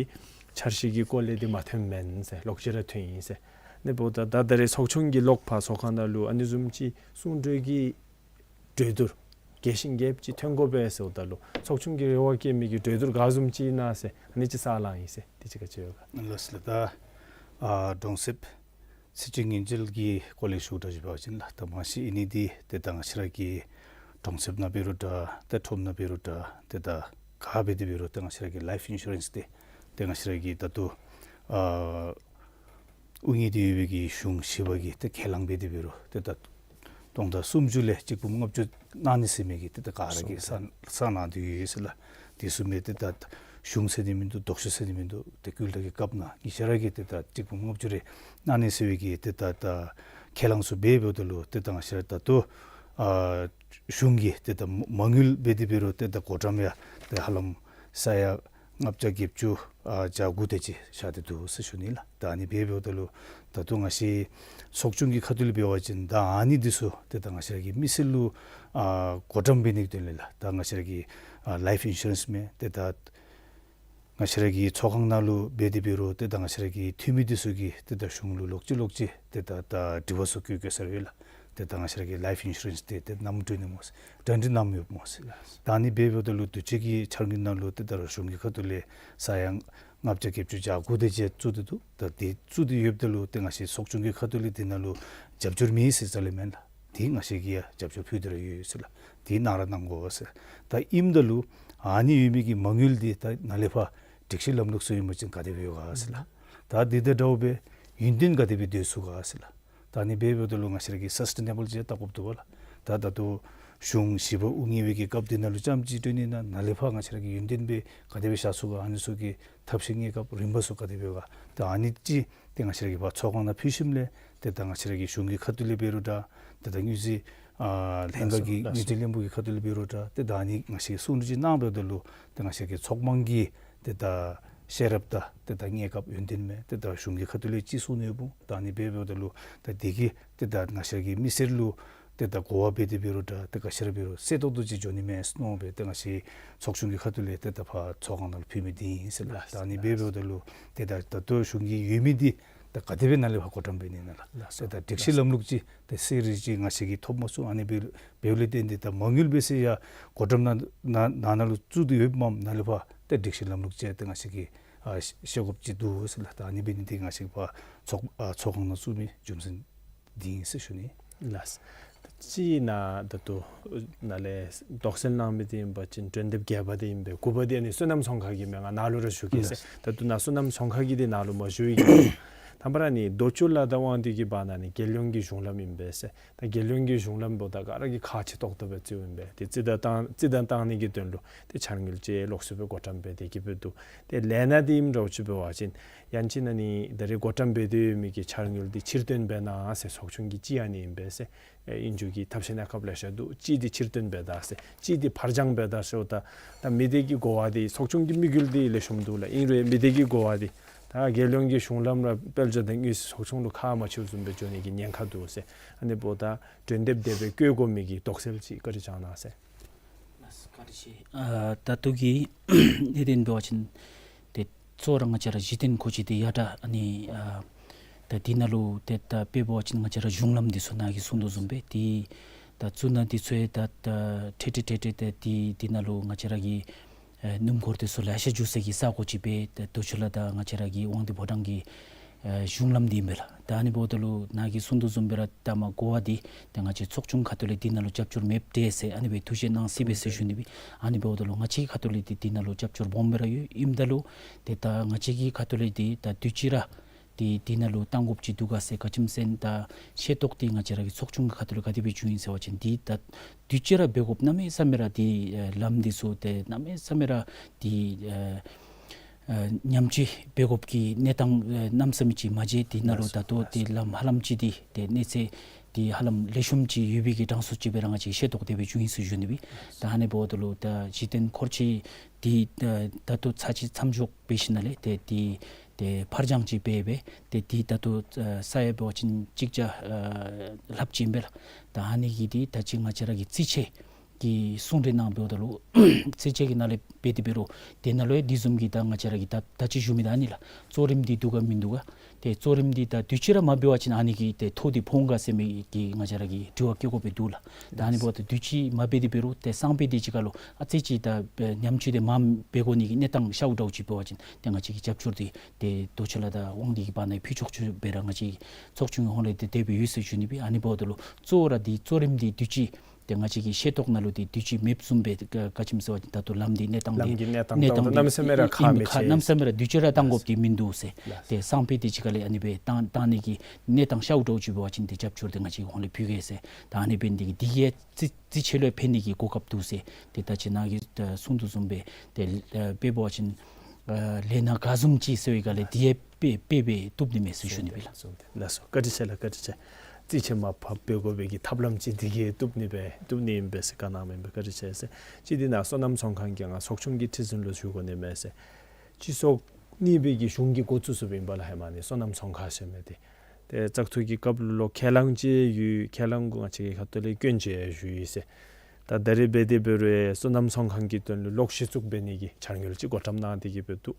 འཆར་གཞི་གི་སྐོར་ལས་འདི་མ་ཐོནམ་མེན་ཟེར། ལོག་ཅི་ར་ཐོན་ཡི་ཟེར། ཨ་ནི་འབདཝ་ད་ད་ད་རེས་ཚོགས་ཆུང་གིས་ལོག་ཕར་ཚོགས་ཁང་ནང་ལུ་ཨ་ནི་བཟུམ་ཅིག་གསུང་གྲོས་ཀྱི་གྲོས་བསྡུར་རྒྱས་ཤིང་རྒྱསཔ་ཅིག་ཐོན་དགོ་པས་ཟེརཝ་ད་ལུ་ཚོགས་ཆུང་གིས་རེ་བ་བསྐྱེད་མི་གི་གྲོས་བསྡུར་ག་བཟུམ་ཅིག་ཨིན་ན་ཟེར་ཨ་ནི་ཅིག་ས་ལང་ཡི་ཟེར། དེ་ཅིག་ག་ཅི་ཡོད་ག། ལགས་སོ་ལགས། ད་ཨ་གྲོང་གསེབ་ཚེ་སྲོག་ཉེན་བཅོལ་གྱི་སྐོར་ལས་ཞུ་དགོཔ་ཅིག་འབད་བ་ཅིན་ལགས། ད་མ་གཞི་ཨ་ནི་འདི་ཏེ་ད་ང་བཅས་ར་གི་གྲོང་གསེབ་ནང་འབད་རུང་འདྲ་ཏེ་ཁྲོམ་ནང་འབད་རུང་འདྲ་ཏེ་ད་ག་འབད་དེ་འབད་རུང་ཏེ་ང་བཅས་ར་གི་ལའིཕ་ཨིན་ཤུ་རེནསི་འདི་ཏེ་ང་བཅས་ར་གི་ད་ལྟོ་ཨ་དབུ་བརྙེས་ཏེ་ཡོད་པའི་གི་གཞུང་བཞི་པ་གིས་ཏེ་ཁས་བླངས་འབད་དེ་འབད་རུང་ཏེ་ད་སྟོང་དང་སུམ་ཅུ་ལས་གཅིག་འབུམ་ལྔ་བཅུ་གནང་ནི་ཟེར་མི་གི་ཏེ་ད་ག་ར་གིས་ས་ས་གནང་སྟེ་ཡོད་ཟེར་ལགས། དེ་ཚུ་མེན་ཏེ་ད་གཞུང་ཟེར་ནི་མིན་འདུག། ལྡོག་ཕྱོགས་ཟེར་ནི་མིན་འདུག། ཏེ་ཀུན་ལ་གི་སྐབས་ནང་གི་ཤ་ར་གི་ཏེ་ད་གཅིག་འབུམ་ལྔ་བཅུ་རེ་གནང་ནི་ཟེར་བའི་གི་ཏེ་ད་ད་ཁས་བླངས་ཚུ་འབད་འབདཝ་ད་ལུ་ཏེ་ད་ང་བཅས་ར་ད་ལྟོ་ཨ་གཞུང་གིས་ཏེ་ད་མ་དངུལ་འབད་དེ་འབད་རུང་ཏེ་ད་བགོ་བཀྲམ་ཡང་ཏེ་ཧ་ལམ་ས་ཡ་ལྔ་བརྒྱ་བརྒྱད་ཅུ་ཨ་གྱ་དགུ་དེ་ཅིག་བཞག་སྟེ་འདུག་ཟེར་ཞུ་ནི་ལགས། ད་ཨ་ནི་འབད་འབདཝ་ད་ལུ་ད་ལྟོ་ང་བཅས་ཚོགས་ཆུང་གི་ཁ་ཐུག་ལས་འབད་བ་ཅིན་ད་ཨ་ནི་འདི་ཚུ་ཏེ་ད་ང་བཅས་ར་གི་མི་སེར་ལུ་ཨ་བགོ་བཀྲམ་འབད་ནི་གི་དོན་ལས་ལགས། ད་ང་བཅས་ར་གི་ཨ་ལའིཕ་ཨིན་ཤུ་རེནསི་མེན་ཏེ་ད་ང་བཅས་ར་གི་ཚོགས་ཁང་ནང་ལུ་འབད་དེ་འབད་རུང་ཏེ་ད་ང་བཅས་ར་གི་འཐུས་མི་འདི་ཚུ་གིས་ཏེ་ད་གཞུང་ལུ་ལོག་ཅི་ལོག་ཅི་ཏེ་ད་ད་དྲི་བ་ཚུ་བཀོད་བཀོད་ས་ར་ཡོད་ལགས། ཏེ་ད་ང་བཅས་ར་གི་ལའིཕ་ཨིན་ཤུ་རེནསི་འདི་ཏེ་ནམ་སྤྲོད་ནི་སྨོ་ཟེར་གྲ་སྒྲིག་ནམ་ཡོདཔ་སྨོ་ཟེར། ད་ཨ་ནི་འབད་འབདཝ་ད་ལུ་དུས་ཅི་གི་འཆར་དངུལ་ནང་ལུ་ཏེ་ད་ར་གཞུང་གི་ཁ་ཐུག་ལས་ས་ཡ་ལྔ་བརྒྱ་བརྒྱད་ཅུ་གྱ་དགུ་དེ་ཅིག་བཙུགས་ཏེ་འདུག། ད་དེ་བཙུགས་ཏེ་ཡོདཔ་ད་ལུ་ཏེ་ང་བཅས་ཚོགས་ཆུང་གི་ཁ་ཐུག་ལས་དེ་ནང་ལུ་རྒྱབ་སྐྱོར་མེད་ཟེར་རྩ་ལས་མེན་ལགས། དེ་ང་བཅས་ཀྱིས་ཡང་རྒྱབ་སྐྱོར་ཕུལ་ཏེ་ར་ཡོད་ཟེར་ལགས། དེ་གནང་ར་གནང་དགོ་ཟེར། ད་ཨིནམ་ད་ལུ་ཨ་ནི་ཡོད་མི་གི་མ་དངུལ་འདི་ད་ནཱ་ལས་ཕར་སྒྲིག་གཞི་ལམ་ལུགས་ཚུ་ཡོད་པ་ཅིན་ག་དེ་སྦེ་ཡོད་ག་ཟེར་ལགས། ད་འདི་དང་འདྲཝ་སྦེ་ཡུན་བརྟན་ག་དེ་སྦེ་སྡོད་ཚུགས་ག་ཟེར་ལགས། ད་ཨ་ནི་འབད་འབདཝ་ད་ལུ་ང་བཅས་ར་གིས་སཱསི་ཊེ་ནེ་བཱལ་ཅིག་བལྟ་དགོཔ་འདུག་པ་ལགས། ད་ད་ལྟོ་གཞུང་བཞི་པ་དབུ་བརྙེས་པའི་གི་སྐབས་འདི་ནང་ལུ་རྐྱངམ་ཅིག་སྤྲོད་ནི་ཨིན་ན་ནཱ་ལས་ཕར་ང་བཅས་ར་གིས་ཡུན་བརྟན་སྦེ་ག་དེ་སྦེ་བཞག་ཚུགས་ག། ཨ་ནི་ཚུ་གི་ཐབས་ཤེས་གནས་སྐབས་རིམ་པ་ཚུ་ག་དེ་སྦེ་ག། ད་ཨ་ནི་ཅིག་ཏེ་ང་བཅས་ར་གིས་ཕར་ཚོགས་ཁང་ནང་ཕུལ་ཞིནམ་ལས་ཏེ་ད་ང་བཅས་ར་གི་གཞུང་གི་ཁ་ཐུག་ལས་འབད་རུང་འདྲ་ཏེ་ད་དངུལ་རྩིས་ཨ་ལྷན་ཁག་གི་དངུལ་རྩིས་ལྷན་པོ་གི་ཁ་ཐུག་ལས་འབད་རུང་འདྲ་ཏེ་ད་ཨ་ནི་ང་བཅས་ཀྱིས་གསུང་གྲོས་ཅིག་གནང་འབདཝ་ད་ལུ་ཏེ་ང་བཅས་ཀྱི་ཚོགས་དམངས་ཀྱི་ཏེ་ད་ཤེས་རབ་དང་ཏེ་ད་གནས་སྐབས་ཡོན་ཏན་མས། ཏེ་ད་གཞུང་གི་ཁ་ཐུག་ལས་ཅིག་གསུང་ནི་ཡོདཔ་འོང་། ད་ཨ་ནི་འབད་འབདཝ་ད་ལུ་ད་དེ་གིས་ཏེ་ད་ང་བཅས་ཀྱི་མི་སེར་ལུ་ཏེ་ད་གོ་བ་འབད་དེ་འབད་རུང་འདྲ་ཏེ་ག་ཅི་ར་འབད་རུང་གསལ་ཏོག་ཏོ་ཅིག་འགྱོ་ནི་མས་མནོ་སྦེ་ཏེ་ང་བཅས་ཚོགས་ཆུང་གི་ཁ་ཐུག་ལས་ཏེ་ད་ཕར་ཚོགས་ཁང་ནང་ལུ་ཕུལ་མི་འདི་ཨིན་ཟེར་ལགས། ད་ཨ་ནི་འབད་འབདཝ་ད་ལུ་ཏེ་ད་ད་ལྟོ་གཞུང་གི་ཡོད་མི་འདི་ ད་ག་དེ་སྦེ་ནཱ་ལས་ཕར་གོ་བཀྲམ་འབད་ནི་ཨིན་ན་ལགས། ལགས་སོ། ད་སྒྲིག་གཞི་ལམ་ལུགས་ཅིག་ཏེ་གསལ་རི་ཅིག་ང་བཅས་ཀྱིས་ཐོབ་མ་ཚུགས། ཨ་ནི་འབདཝ་འབདཝ་ལས་བརྟེན་ཏེ་ད་མ་དངུལ་འབད་ཟེར་ཡང་གོ་བཀྲམ་ནང་ནང་ནང་ན་ལུ་བཙུགས་ཏེ་ཡོདཔ་མས། ནཱ་ལས་ཕར་ཏེ་སྒྲིག་གཞི་ལམ་ལུགས་ཅིག་ཏེ་ང་བཅས་ཀྱིས་ཨ་ཤེས་ཤེས་དགོཔ་ཅིག་འདུག་ཟེར་ལགས། ད་ཨ་ནི་འབད་ནི་འདི་ང་བཅས་ཕར་ཚོགས་ཨ་ཚོགས་ཁང་ནང་བཙུགས་མི་རྒྱུ་མཚན་འདི་ཨིན་ཟེར་ཞུ་ནི། ལགས། ད་ཅི་ཨིན་ན་ད་ལྟོ་ནཱ་ལས་དོགས་སེལ་གནང་མི་འདི་ཨིན་པ་ཅིན་གྲོས་འདེབས་བརྒྱད་པ་འདི་ཨིན་པས། དགུ་པ་འདི་ཨ་ནི་སོ་ནམ་ཚོང་ཁང་གི་མེན་ང་ནཱ་ལུ་ར་ཞུ་གེ་ཟེར། ལགས། ད་ལྟོ་ནཱ་སོ་ནམ་ཚོང་ཁང་གི་འདི་ནཱ་ལུ་མ་ཞུ་ཡི་གི། དང་པ་ར་ནི་རྡོ་ཆུ་ལ་དང་དབང་འདུས་ཀྱི་བར་ན་ནི་རྒྱལ་ཡོངས་ཀྱི་གཞུང་ལམ་ཨིན་པས་ཟེར། ད་རྒྱལ་ཡོངས་ཀྱི་གཞུང་ལམ་འབདཝ་ད་ག་ར་གིས་ཁག་ཆེ་ཏོག་ཏོ་སྦེ་བརྩིཝ་ཨིན་པས། ཏེ་རྩི་ད་བཏང་རྩི་ད་བཏང་ནི་གི་དོན་ལུ་ཏེ་འཆར་དངུལ་ཅིག་ལོགས་སུ་སྦེ་གོ་བཀྲམ་འབད་དེ་གི་སྦེ་འདུག། ཏེ་ལས་སྣ་འདི་ཨིནམ་འདྲཝ་ཅིག་འབད་བ་ཅིན་ཡང་ཅིན་ཨ་ནི་ད་རེས་གོ་བཀྲམ་འབད་དེ་ཡོད་མི་གི་འཆར་དངུལ་འདི་ཕྱིར་བཏོན་འབད་གནང་ཟེར་ཚོགས་ཆུང་གིས་ཅིག་ཨ་ནི་ཨིན་པས་ཟེར། ཨེ་ཨིན་རྒྱུ་གི་ཐབས་ཤེས་གནས་སྐབས་ལེ་ཤ་འདུག། ཅིག་འདི་ཕྱིར་བཏོན་འབད་ད་ཟེར། ཅིག་འདི་ཕར་འགྱངས་འབད་ད་ཟེརཝ་ད་ད་མི་སྡེ་གི་གོ་བ་འདི་ཚོགས་ཆུང་གི་དམིགས་ཡུལ་འདི་ལེགས་ཤོམ་འདུག་ལགས། ཨིན་རུང་མི་སྡེ་གི་གོ་བ་འདི་ད་རྒྱལ་ཡོངས་ཀྱི་གཞུང་ལམ་ར་དཔལ་འབྱོར་དང་དངུལ་རྩིས་ཚོགས་ཆུང་ལུ་ཁག་མ་ཆེཝ་བཟུམ་སྦེ་འགྱོ་ནི་གི་ཉེན་ཁ་འདུག་ཟེར། ཨ་ནི་འབདཝ་ད་གྲོས་འདེབས་དེ་སྦེ་བཀོད་དགོ་མི་གི་དོགས་སེལ་ཅིག་བཀའ་དྲིན་བསྐྱང་གནང་ཟེར། ལགས་སོ། བཀའ་དྲིན་ཆེ། ཨ་ད་ལྟོ་གི་གནད་དོན་འབད་བ་ཅིན་ཏེ་གཙོ་བོ་ར་ང་བཅས་ར་གཞི་རྟེན་མཁོ་ཆས་འདི་ཡར་དྲག་ཨ་ནི་ཨ་ད་འདི་ནང་ལུ་ཏེ་ད་དཔེ་འབད་བ་ཅིན་ང་བཅས་ར་གཞུང་ལམ་འདི་ཚུ་ནཱ་གིས་གསུངས་དོ་བཟུམ་སྦེ་ཏེ་ད་བཙུགས་ནི་འདི་ཚུ་ཡང་ད་ད་ཏེ་ཏེ་ཏེ་ཏེ་ཏེ་འདི་འདི་ནང་ལུ་ང་བཅས་ར་གི་ཨེ་སྣུམ་འཁོར་འདི་ཚུ་ལེ་ཤ་འགྱོ་ས་གི་ས་གོ་ཅིག་སྦེ་ཏེ་རྡོ་ཆུ་ལ་དང་ང་བཅས་ར་གི་དབང་འདུས་ཕོ་བྲང་གི་ཨེ་གཞུང་ལམ་འདི་ཨིན་པས་ལགས། ད་ཨ་ནི་འབདཝ་ད་ལུ་ནཱ་གིས་གསུངས་དོ་བཟུམ་སྦེ་ར་ད་མ་གོ་བ་འདི་ཏེ་ང་བཅས་ཚོགས་ཆུང་ཁ་ཐུག་ལས་འདི་ནང་ལུ་རྒྱབ་སྐྱོར་མེདཔ་འདྲས་ཟེར་ཨ་ནི་སྦེ་ཐུགས་བཞེད་གནང་སྲིད་པས་ཟེར་ཞུ་ནི་སྦེ། ཨ་ནི་འབདཝ་ད་ལུ་ང་བཅས་ཁ་ཐུག་ལས་འདི་འདི་ནང་ལུ་རྒྱབ་སྐྱོར་སྦོམ་སྦེ་ར་ཡོད། ཨིནམ་ད་ལུ་ཏེ་ད་ང་བཅས་ཀྱི་ཁ་ཐུག་ལས་འདི་ད་དུས་ཅི་ར་འདི་འདི་ནང་ལུ་གཏང་དགོཔ་ཅིག་འདུག་ག་ཟེར་ག་ཅི་སྨོ་ཟེར་ན་ད་ཤེས་རྟོགས་འདི་ང་བཅས་ར་གི་ཚོགས་ཆུང་གི་ཁ་ཐུག་ལས་ག་དེ་སྦེ་བྱུང་ཡི་ཟེར་བ་ཅིན་འདི་ད་དུས་ཅི་ར་འབད་དགོཔ་གནམ་མེད་ས་མེད་ར་འདི་ཨེ་ལམ་འདི་ཚུ་ཏེ་གནམ་མེད་ས་མེད་ར་འདི་ཨེ་ཨེ་ཉམས་བཅོས་འབད་དགོཔ་གི་གནས་སྟངས་ཨེ་གནམ་མེད་ས་མེད་ཅིག་མ་མཇལ། འདི་ནང་ལུ་ད་ལྟོ་འདི་ལམ་ཧ་ལམ་ཅིག་འདི་ཏེ་གནས་ཚད་འདི་ཧ་ལམ་ལེགས་ཤོམ་ཅིག་ཡོད་པའི་གི་གྲངས་སུ་ཅིག་སྦེ་ར་ང་བཅས་ཤེས་རྟོགས་དེ་སྦེ་བྱུང་ཡི་ཟེར་ཞུ་ནི་སྦེ། ད་ཨ་ནི་འབདཝ་ད་ལུ་ད་གཞི་རྟེན་མཁོ་ཆས་འདི་ད་ད་ལྟོ་ཚར་གཅིག་མཚམས་འཇོག་འབད་ཞིནམ་ལས་ཏེ་འདི་ཏེ་ཕར་འགྱངས་ཅིག་འབད་འབད་ཏེ་འདི་ད་ལྟོ་ཨ་ས་ཡ་འབད་བ་ཅིན་གཅིག་བརྒྱ་ཨ་ལྷགཔ་ཅིག་ཨིན་པས་ལགས། ད་ཨ་ནི་གི་འདི་ད་ཅི་ང་བཅས་ར་གི་རྩིས་ཆད་ཀྱི་གསུང་གྲོས་གནང་འབདཝ་ད་ལུ་རྩིས་ཆད་ཀྱི་ནང་ལས་འབད་དེ་འབད་རུང་དེ་ནང་ལུ་ཡང་འདི་བཟུམ་གྱི་ད་ང་བཅས་ར་གི་ད་ད་ཅི་ཞུ་མི་ད་ཨ་ནི་ལགས། གཙོ་རིམ་འདི་འདུག་ག་མིན་འདུག་ག། ཏེ་གཙོ་རིམ་འདི་ད་དུས་ཅི་ར་མ་འབད་བ་ཅིན་ཨ་ནི་གི་ཏེ་ཐོ་འདི་ཕོག་འོང་ག་ཟེར་མི་གི་ང་བཅས་ར་གི་དྲི་བ་བཀོད་དགོཔ་སྦེ་འདུག་ལགས། ད་ཨ་ནི་འབདཝ་ད་དུས་ཅི་མ་འབད་དེ་འབད་རུང་ཏེ་སང་ཕོད་དེ་ཅིག་ཁར་ལུ་ཨ་ཙི་ཅིག་ད་ཉམས་བཅོས་འདི་མ་འབད་དགོ་ནི་གི་གནས་སྟངས་ཤརཝ་འདྲཝ་ཅིག་འབད་བ་ཅིན་ཏེ་ང་བཅས་ཀྱིས་རྒྱབ་སྐྱོར་འདི་ཏེ་རྡོ་ཆུ་ལ་དང་དབང་འདུས་ཀྱི་བར་ན་ཕུལ་ཆོག་ཆོག་སྦེ་ར་ང་བཅས་ཚོགས་ཆུང་གི་ཧོངས་ལས་ཏེ་དེ་སྦེ་ཡོད་ཟེར་ཞུ་ནི་སྦེ། ཨ་ནི་འབདཝ་ད་ལུ་གཙོ་བོ་ར་འདི་གཙོ་རིམ་འདི་དུས་ཅི་ཏེ་ང་བཅས་ཀྱི་ཤེས་རྟོགས་ནང་ལུ་འདི་དུས་ཅི་མེདཔ་བཟུམ་སྦེ་ག་ག་ཅི་སྨོ་ཟེར་བ་ཅིན་ད་ལྟོ་ལམ་འདི་གནས་སྟངས་ལམ་འདི་གྱི་གནས་སྟངས་གནས་སྟངས་འདི་གནམ་མེད་ས་མེད་ར་ཁག་མི་ཆེ་གནམ་མེད་ས་མེད་ར་དུས་ཅི་ར་གཏང་དགོཔ་འདི་མིན་འདུག་ཟེར། ལགས། ཏེ་སང་ཕོད་དེ་ཅིག་ཁར་ལས་ཨ་ནི་སྦེ་གཏང་གཏང་ནི་གི་གནས་སྟངས་ཤརཝ་འདྲཝ་ཅིག་འབད་བ་ཅིན་ཏེ་རྒྱབ་སྐྱོར་འདི་ང་བཅས་ཀྱི་ཧོངས་ལས་ཕུལ་གེ་ཟེར། ད་ཨ་ནི་འབད་ནི་འདི་གིས་འདི་གིས་རྩིས་རྩིས་ཆད་ལུ་ཕན་ནི་གི་གོ་སྐབས་འདུག་ཟེར། ཏེ་ད་ཅི་ནཱ་གིས་ད་གསུང་དོ་བཟུམ་སྦེ་ཏེ་ཨ་དཔེ་འབད་བ་ཅིན་ཨ་ལས་སྣ་ག་བཟུམ་ཅིག་ཟེར་བའི་སྒང་ལས་འདི་ཡང་དཔེ་དཔེ་སྦེ་བཏུབ་ནི་མས་ཟེར་ཞུ་ནི་སྦེ་ལགས། ལགས་སོ། བཀའ་དྲིན་ཆེ་ལགས། བཀའ་དྲིན་ཆེ། རྩིས་ཆད་མར་ཕབ་འབད་དགོ་པའི་གི་ཐབས་ལམ་ཅིག་འདི་གིས་བཏུབ་ནི་སྦེ་བཏུབ་ནི་ཨིན་པས་ཟེར་བཀའ་གནངམ་ཨིན་པས། བཀའ་དྲིན་ཆེ་ཟེར། ཅིག་འདི་ནཱ་སོ་ནམ་ཚོང་ཁང་གི་ང་ཚོགས་ཆུང་གི་ཁྲི་འཛིན་ལུ་ཞུ་དགོ་ནི་མས་ཟེར། སྤྱི་ཚོགས་གཉིས་པའི་གི་གཞུང་གིས་འགོ་བཙུགས་བཙུགསཔ་ཨིན་པས་ལགས། ཧེ་མ་ནི་སོ་ནམ་ཚོང་ཁང་ཟེར་མི་འདི། ཏེ་བཙག་འཐུ་གི་སྐབས་ལུ་ཁས་བླངས་ཅིག་ཡོད། ཁས་བླངས་གུ་ང་བཅས་ཀྱི་ཁ་ཐུག་ལས་སྐྱོན་ཅིག་ཡང་ཞུ་ཡི་ཟེར། ད་ད་རེས་འབད་དེ་འབད་རུང་སོ་ནམ་ཚོང་ཁང་གི་དོན་ལུ་ལོག་གཞི་བཙུགས་འབད་ནི་གི་འཆར་དངུལ་ཅིག་གོ་བཀྲམ་གནང་སྟེ་གི་སྦེ་འདུག།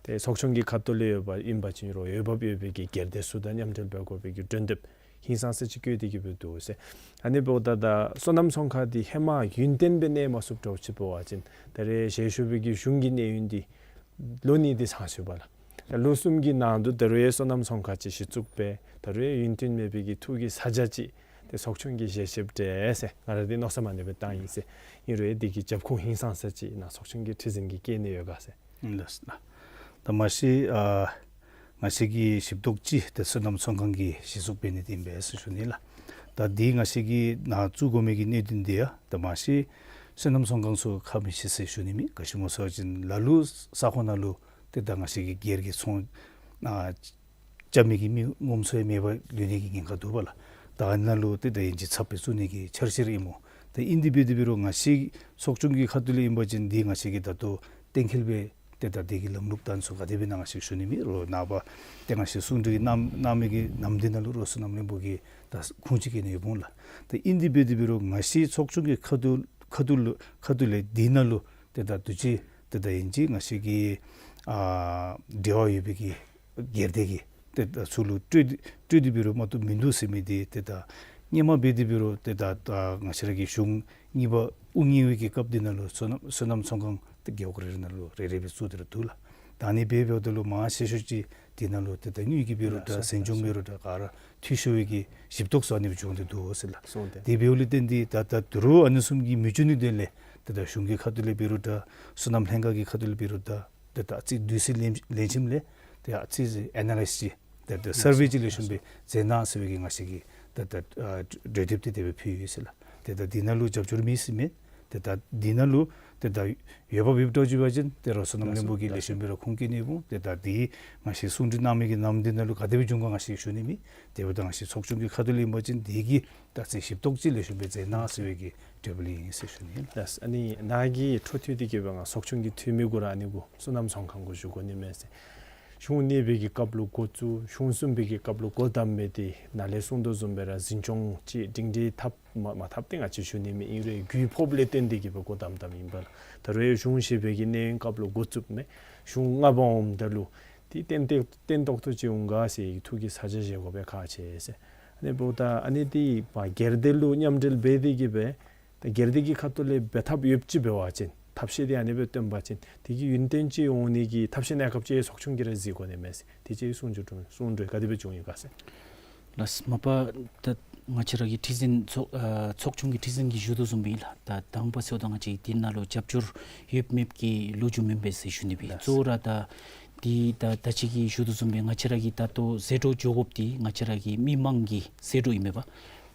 ཏེ་ཚོགས་ཆུང་གི་ཁ་ཐུག་ལས་ཡོདཔ་ཨིན་པ་ཅིན་རུང་འོས་འབབ་ཡོད་པའི་གི་སྒེར་སྡེ་ཚུ་དང་མཉམ་འབྲེལ་འབད་དགོ་པའི་གི་གྲོས་འདེབས་ཧིང་སངས་ས་ཅིག་བཀོད་དེ་གི་སྦེ་འདུག་ཟེར། ཨ་ནི་འབདཝ་ད་ད་སོ་ནམ་ཚོང་ཁང་འདི་ཧེ་མ་ཡུན་བརྟན་སྦེ་གནས་མ་ཚུགསཔ་འདྲཝ་ཅིག་འབད་བ་ཅིན་ད་རེས་ཞལ་བཞུགས་པའི་གི་གཞུང་གི་གནས་ཡུན་འདི་ལོ་གཉིས་འདི་ཚང་སོང་པ་ལགས། ད་ལོ་གསུམ་གྱི་ནང་དུ་ད་རུང་ཡང་སོ་ནམ་ཚོང་ཁང་ཅིག་གཞི་བཙུགས་འབད་ད་རུང་ཡང་ཡུན་བརྟན་མེད་པའི་གི་ཐོག་གི་ས་ཆ་ཅིག་ཏེ་ཚོགས་ཆུང་གིས་ཞལ་བཞེསཔ་འདྲས་ཟེར་ང་ར་འདི་མནོ་བསམ་ཨ་ནི་སྦེ་བཏང་ཡི་ཟེར། ཨིན་རུང་ཡང་འདི་གི་རྒྱབ་ཁུངས་ཧིང་སངས་ས་ཅིག་ནཱ་ཚོགས་ཆུང་གི་ཁྲི་འཛིན་གྱིས་བཀལ་ནི་ཡོད་ག་ཟེར། ལགས་སོ་ལགས། ད་མ་གཞི་ཨ་ང་བཅས་ཀྱི་ཞིབ་འདོགས་ཅིག་ཏེ་སོ་ནམ་ཚོང་ཁང་གི་གཞི་བཙུགས་འབད་ནི་འདི་ཨིན་པས་ཟེར་ཞུ་ནི་ལགས། ད་འདི་ང་བཅས་ཀྱིས་ནཱ་བཙུགས་དགོ་མི་གི་གནད་དོན་འདི་ཡང་ད་མ་གཞི་སོ་ནམ་ཚོང་ཁང་ཚུ་ཁག་མི་ཆེ་ཟེར་ཞུ་ནི་མེད། ག་ཅི་སྨོ་ཟེར་བ་ཅིན་ལ་ལུ་ས་ཁོངས་ནང་ལུ་ཏེ་ད་ང་བཅས་ཀྱི་སྒེར་གྱི་ཚོང་ཨ་རྐྱབ་མི་གི་མི་ངོམ་ཚུ་ཡང་མེད་པར་ལུས་ནི་གི་ཉེན་ཁ་འདུག་པ་ལགས། ད་ཨ་ནཱ་ལུ་ཏེ་ད་ཡིན་གཅིག་ཚབ་སྦེ་བཙུགས་ནི་གི་འཆར་གཞི་ར་ཨིན་སྨོ། ད་ཨིན་དེ་འབད་དེ་འབད་རུང་ང་བཅས་ཚོགས་ཆུང་གི་ཁ་ཐུག་ལས་ཨིན་པ་ཅིན་འདི་ང་བཅས་ཀྱིས་ད་ལྟོ་གཏན་འཁེལ་སྦེ་ཏེ་ད་འདི་གི་ལམ་ལུགས་དང་ཚུ་ག་དེ་སྦེ་གནང་ཞིག་ཞུ་ནི་མེད། རོགས་ནངས་པ་ཏེ་ང་བཅས་གསུང་གྲོས་གནང་གནང་མི་གི་ནམ་འདི་ནང་ལུ་རོགས་སོ་ནམ་བློན་པོ་གིས་ད་ཁུངས་ཅིག་བཀལ་ནི་ཡོདཔ་འོང་ལགས། ད་ཨིན་དེ་འབད་དེ་འབད་རུང་ང་བཅས་ཚོགས་ཆུང་གི་ཁ་ཐུག་ཁ་ཐུག་ལུ་ཁ་ཐུག་ལས་འདི་ནང་ལུ་ཏེ་ད་དུས་ཅི་ཏེ་ད་ཡིན་གཅིག་ང་བཅས་ཀྱི་ཨ་འབྲེལ་བ་ཡོད་པའི་གི་སྒེར་སྡེ་གི་ ཏེ་ད་ཚུར་ལུ་སྤྲོད་སྤྲོད་དེ་འབད་རུང་མ་བཏུབ་མིན་འདུག་ཟེར་མི་འདི་ཏེ་ད་སྔོན་མ་འབད་དེ་འབད་རུང་ཏེ་ད་ད་ང་བཅས་ར་གི་གཞུང་གཉིས་པ་དབུ་བརྙེས་པའི་གི་སྐབས་འདི་ནང་ལུ་སོ་ནམ་སོ་ནམ་ཚོང་ཁང་ཏེ་རྒེད་འོག་རེ་རེ་ནང་ལུ་རེ་རེ་སྦེ་བཙུགས་ཏེ་ར་འདུག་ལགས། ད་ཨ་ནི་སྦེ་འབདཝ་ད་ལུ་མང་ཆེ་ཤོས་ཅིག་འདི་ནང་ལུ་ཏེ་ད་དངུལ་གྱི་འབད་རུང་འདྲ་ཟད་འཇུག་འབད་རུང་འདྲ་ག་ར་འཐུས་ཤོར་བའི་གི་ཞིབ་རྟོག་ཚུ་ཨ་ནི་སྦེ་བྱུང་སྟེ་འདུག་ཟེར་ལགས། སོང་སྟེ་དེ་འབདཝ་ལས་བརྟེན་ཏེ་ད་ད་དོ་རུང་ཨ་ནི་བཟུམ་གྱི་མི་འབྱུང་ནི་དོན་ལས་ཏེ་ད་གཞུང་གི་ཁ་ཐུག་ལས་འབད་རུང་འདྲ་སོ་ནམ་ལྷན་ཁག་གི་ཁ་ཐུག་ལས་འབད་རུང་འདྲ་ཏེ་ད་ཨ་ཙི་དུས་ཚོད་ལེན་ལེན་ཞིནམ་ལས་ཏེ་ཨ་ཙི་ཨེ་ན་ལའིཛ་ཅིག་ཏེ་ད་སར་ཝེ་ཅིག་ལེགས་ཤོམ་སྦེ་མཛད་གནང་ཟེར་བའི་གི་ང་བཅས་ཀྱིས་ཏེ་ད་ཨ་གྲོས་འདེབས་འདི་དེ་སྦེ་ཕུལ་ཡི་ཟེར་ལགས། ཏེ་ད་འདི་ནང་ལུ་རྒྱབ་སྐྱོར་མེད་ཟེར་མེན། ཏེ་ད་འདི་ནང་ལུ་ཏེ་ད་འོས་འབབ་ཡོདཔ་འདྲཝ་ཅིག་འབད་བ་ཅིན་ཏེ་ར་སོ་ནམ་བློན་པོ་གིས་ལེགས་ཤོམ་སྦེ་ར་ཁུངས་བཀལ་ནི་འོང་། ཏེ་ད་འདི་ང་བཅས་གསུང་གྲོས་གནང་མི་གི་ནམ་འདི་ནང་ལུ་ག་དེ་སྦེ་བྱུང་ག་ང་བཅས་ཞུ་ནི་མེད། དེ་འབདཝ་ད་ང་བཅས་ཚོགས་ཆུང་གི་ཁ་ཐུག་ལས་ཨིན་པ་ཅིན་འདི་གི་ད་ཨ་ཙི་ཞིབ་རྟོག་ཅིག་ལེགས་ཤོམ་སྦེ་མཛད་གནང་ཟེར་བའི་གི་གྲོས་འབུལ་ཨིན་ཟེར་ཞུ་ནི་ཨིན་ལགས། ལགས། ཨ་ནི་ནཱ་གི་འཕྲོ་མཐུད་དེ་གིས་སྦེ་ང་ཚོགས་ཆུང་གི་འཐུས་མི་གུ་ར་ཨ་ནི་གུ་སོ་ནམ་ཚོང་ཁང་གུ་ཞུ་དགོ་ནི་མས་ཟེར། གཞུང་གནས་པའི་གི་སྐབས་ལུ་འགོ་བཙུགས། གཞུང་གསུངས་པའི་གི་སྐབས་ལུ་སྒོ་བསྡམ་མི་འདི་ནཱ་ལས་གསུངས་དོ་བཟུམ་སྦེ་ར་འཛིན་སྐྱོང་ཅིག་སྒྲིང་སྒྲི་འཐབ་མ་མ་འཐབ་འདི་ང་བཅས་ཞུ་ནི་མེད། ཨིན་རུང་རྒུད་ཕོགཔ་ལས་བརྟེན་ཏེ་གིས་སྦེ་སྒོ་བསྡམ་བསྡམ་ཨིན་པས་ལགས། ད་རུང་གཞུང་ཞེས་པའི་གི་གནས་ཡུན་སྐབས་ལུ་འགོ་བཙུགསཔ་མས། གཞུང་ལྔ་པ་འོངམ་ད་ལུ་འདི་ཏན་ཏན་ཏན་ཏོག་ཏོ་ཅིག་འོང་ག་ཟེར་ཐུགས་ཀྱི་ཚ་གྱང་བཞེས་དགོ་པའི་ཁག་ཆེ་ཟེར། ཨ་ནི་འབདཝ་ད་ཨ་ནི་འདི་མ་སྒེར་སྡེ་ལུ་མཉམ་འབྲེལ་འབད་དེ་གིས་སྦེ་ད་སྒེར་སྡེ་གི་ཁ་ཐུག་ལས་འབད་ཐབས་ཡོདཔ་ཅིག་འབད་བ་ཅིན་ཐབས་ཤེས་འདི་ཨ་ནི་སྦེ་སྟོན་པ་ཅིན་དེ་གི་ཡུན་བརྟན་ཅིག་འོང་ནི་གི་ཐབས་ཤེས་གནས་སྐབས་ཅིག་ཚོགས་ཆུང་གིས་ར་གཟིགས་དགོ་ནི་མས་ཟེར། དེ་ཅིག་གསུང་ཆུང་གྲོས་གསུང་གྲོས་ག་དེ་སྦེ་བྱུང་ཡི་ག་ཟེར། ལགས། མ་པ་ད་ང་བཅས་ར་གི་ཁྲི་འཛིན་ཚོགས་ཨ་ཚོགས་ཆུང་གི་ཁྲི་འཛིན་གྱིས་ཞུ་དོ་བཟུམ་སྦེ་ཨིན་ལགས། ད་དང་པ་ཟེརཝ་ད་ང་བཅས་འདི་ནང་ལུ་རྒྱབ་སྐྱོར་ཡོད་མེད་ཀྱི་ལོ་རྒྱུས་མེན་པས་ཟེར་ཞུ་ནི་སྦེ། ལགས། གཙོ་བོ་ར་ད་འདི་ད་ད་ཅི་གིས་ཞུ་དོ་བཟུམ་སྦེ་ང་བཅས་ར་གི་ད་ལྟོ་ཟད་འགྲོ་འགྱོ་དགོཔ་འདི་ང་བཅས་ར་གི་མི་མང་གི་ཟད་འགྲོ་ཨིན་མས་པ།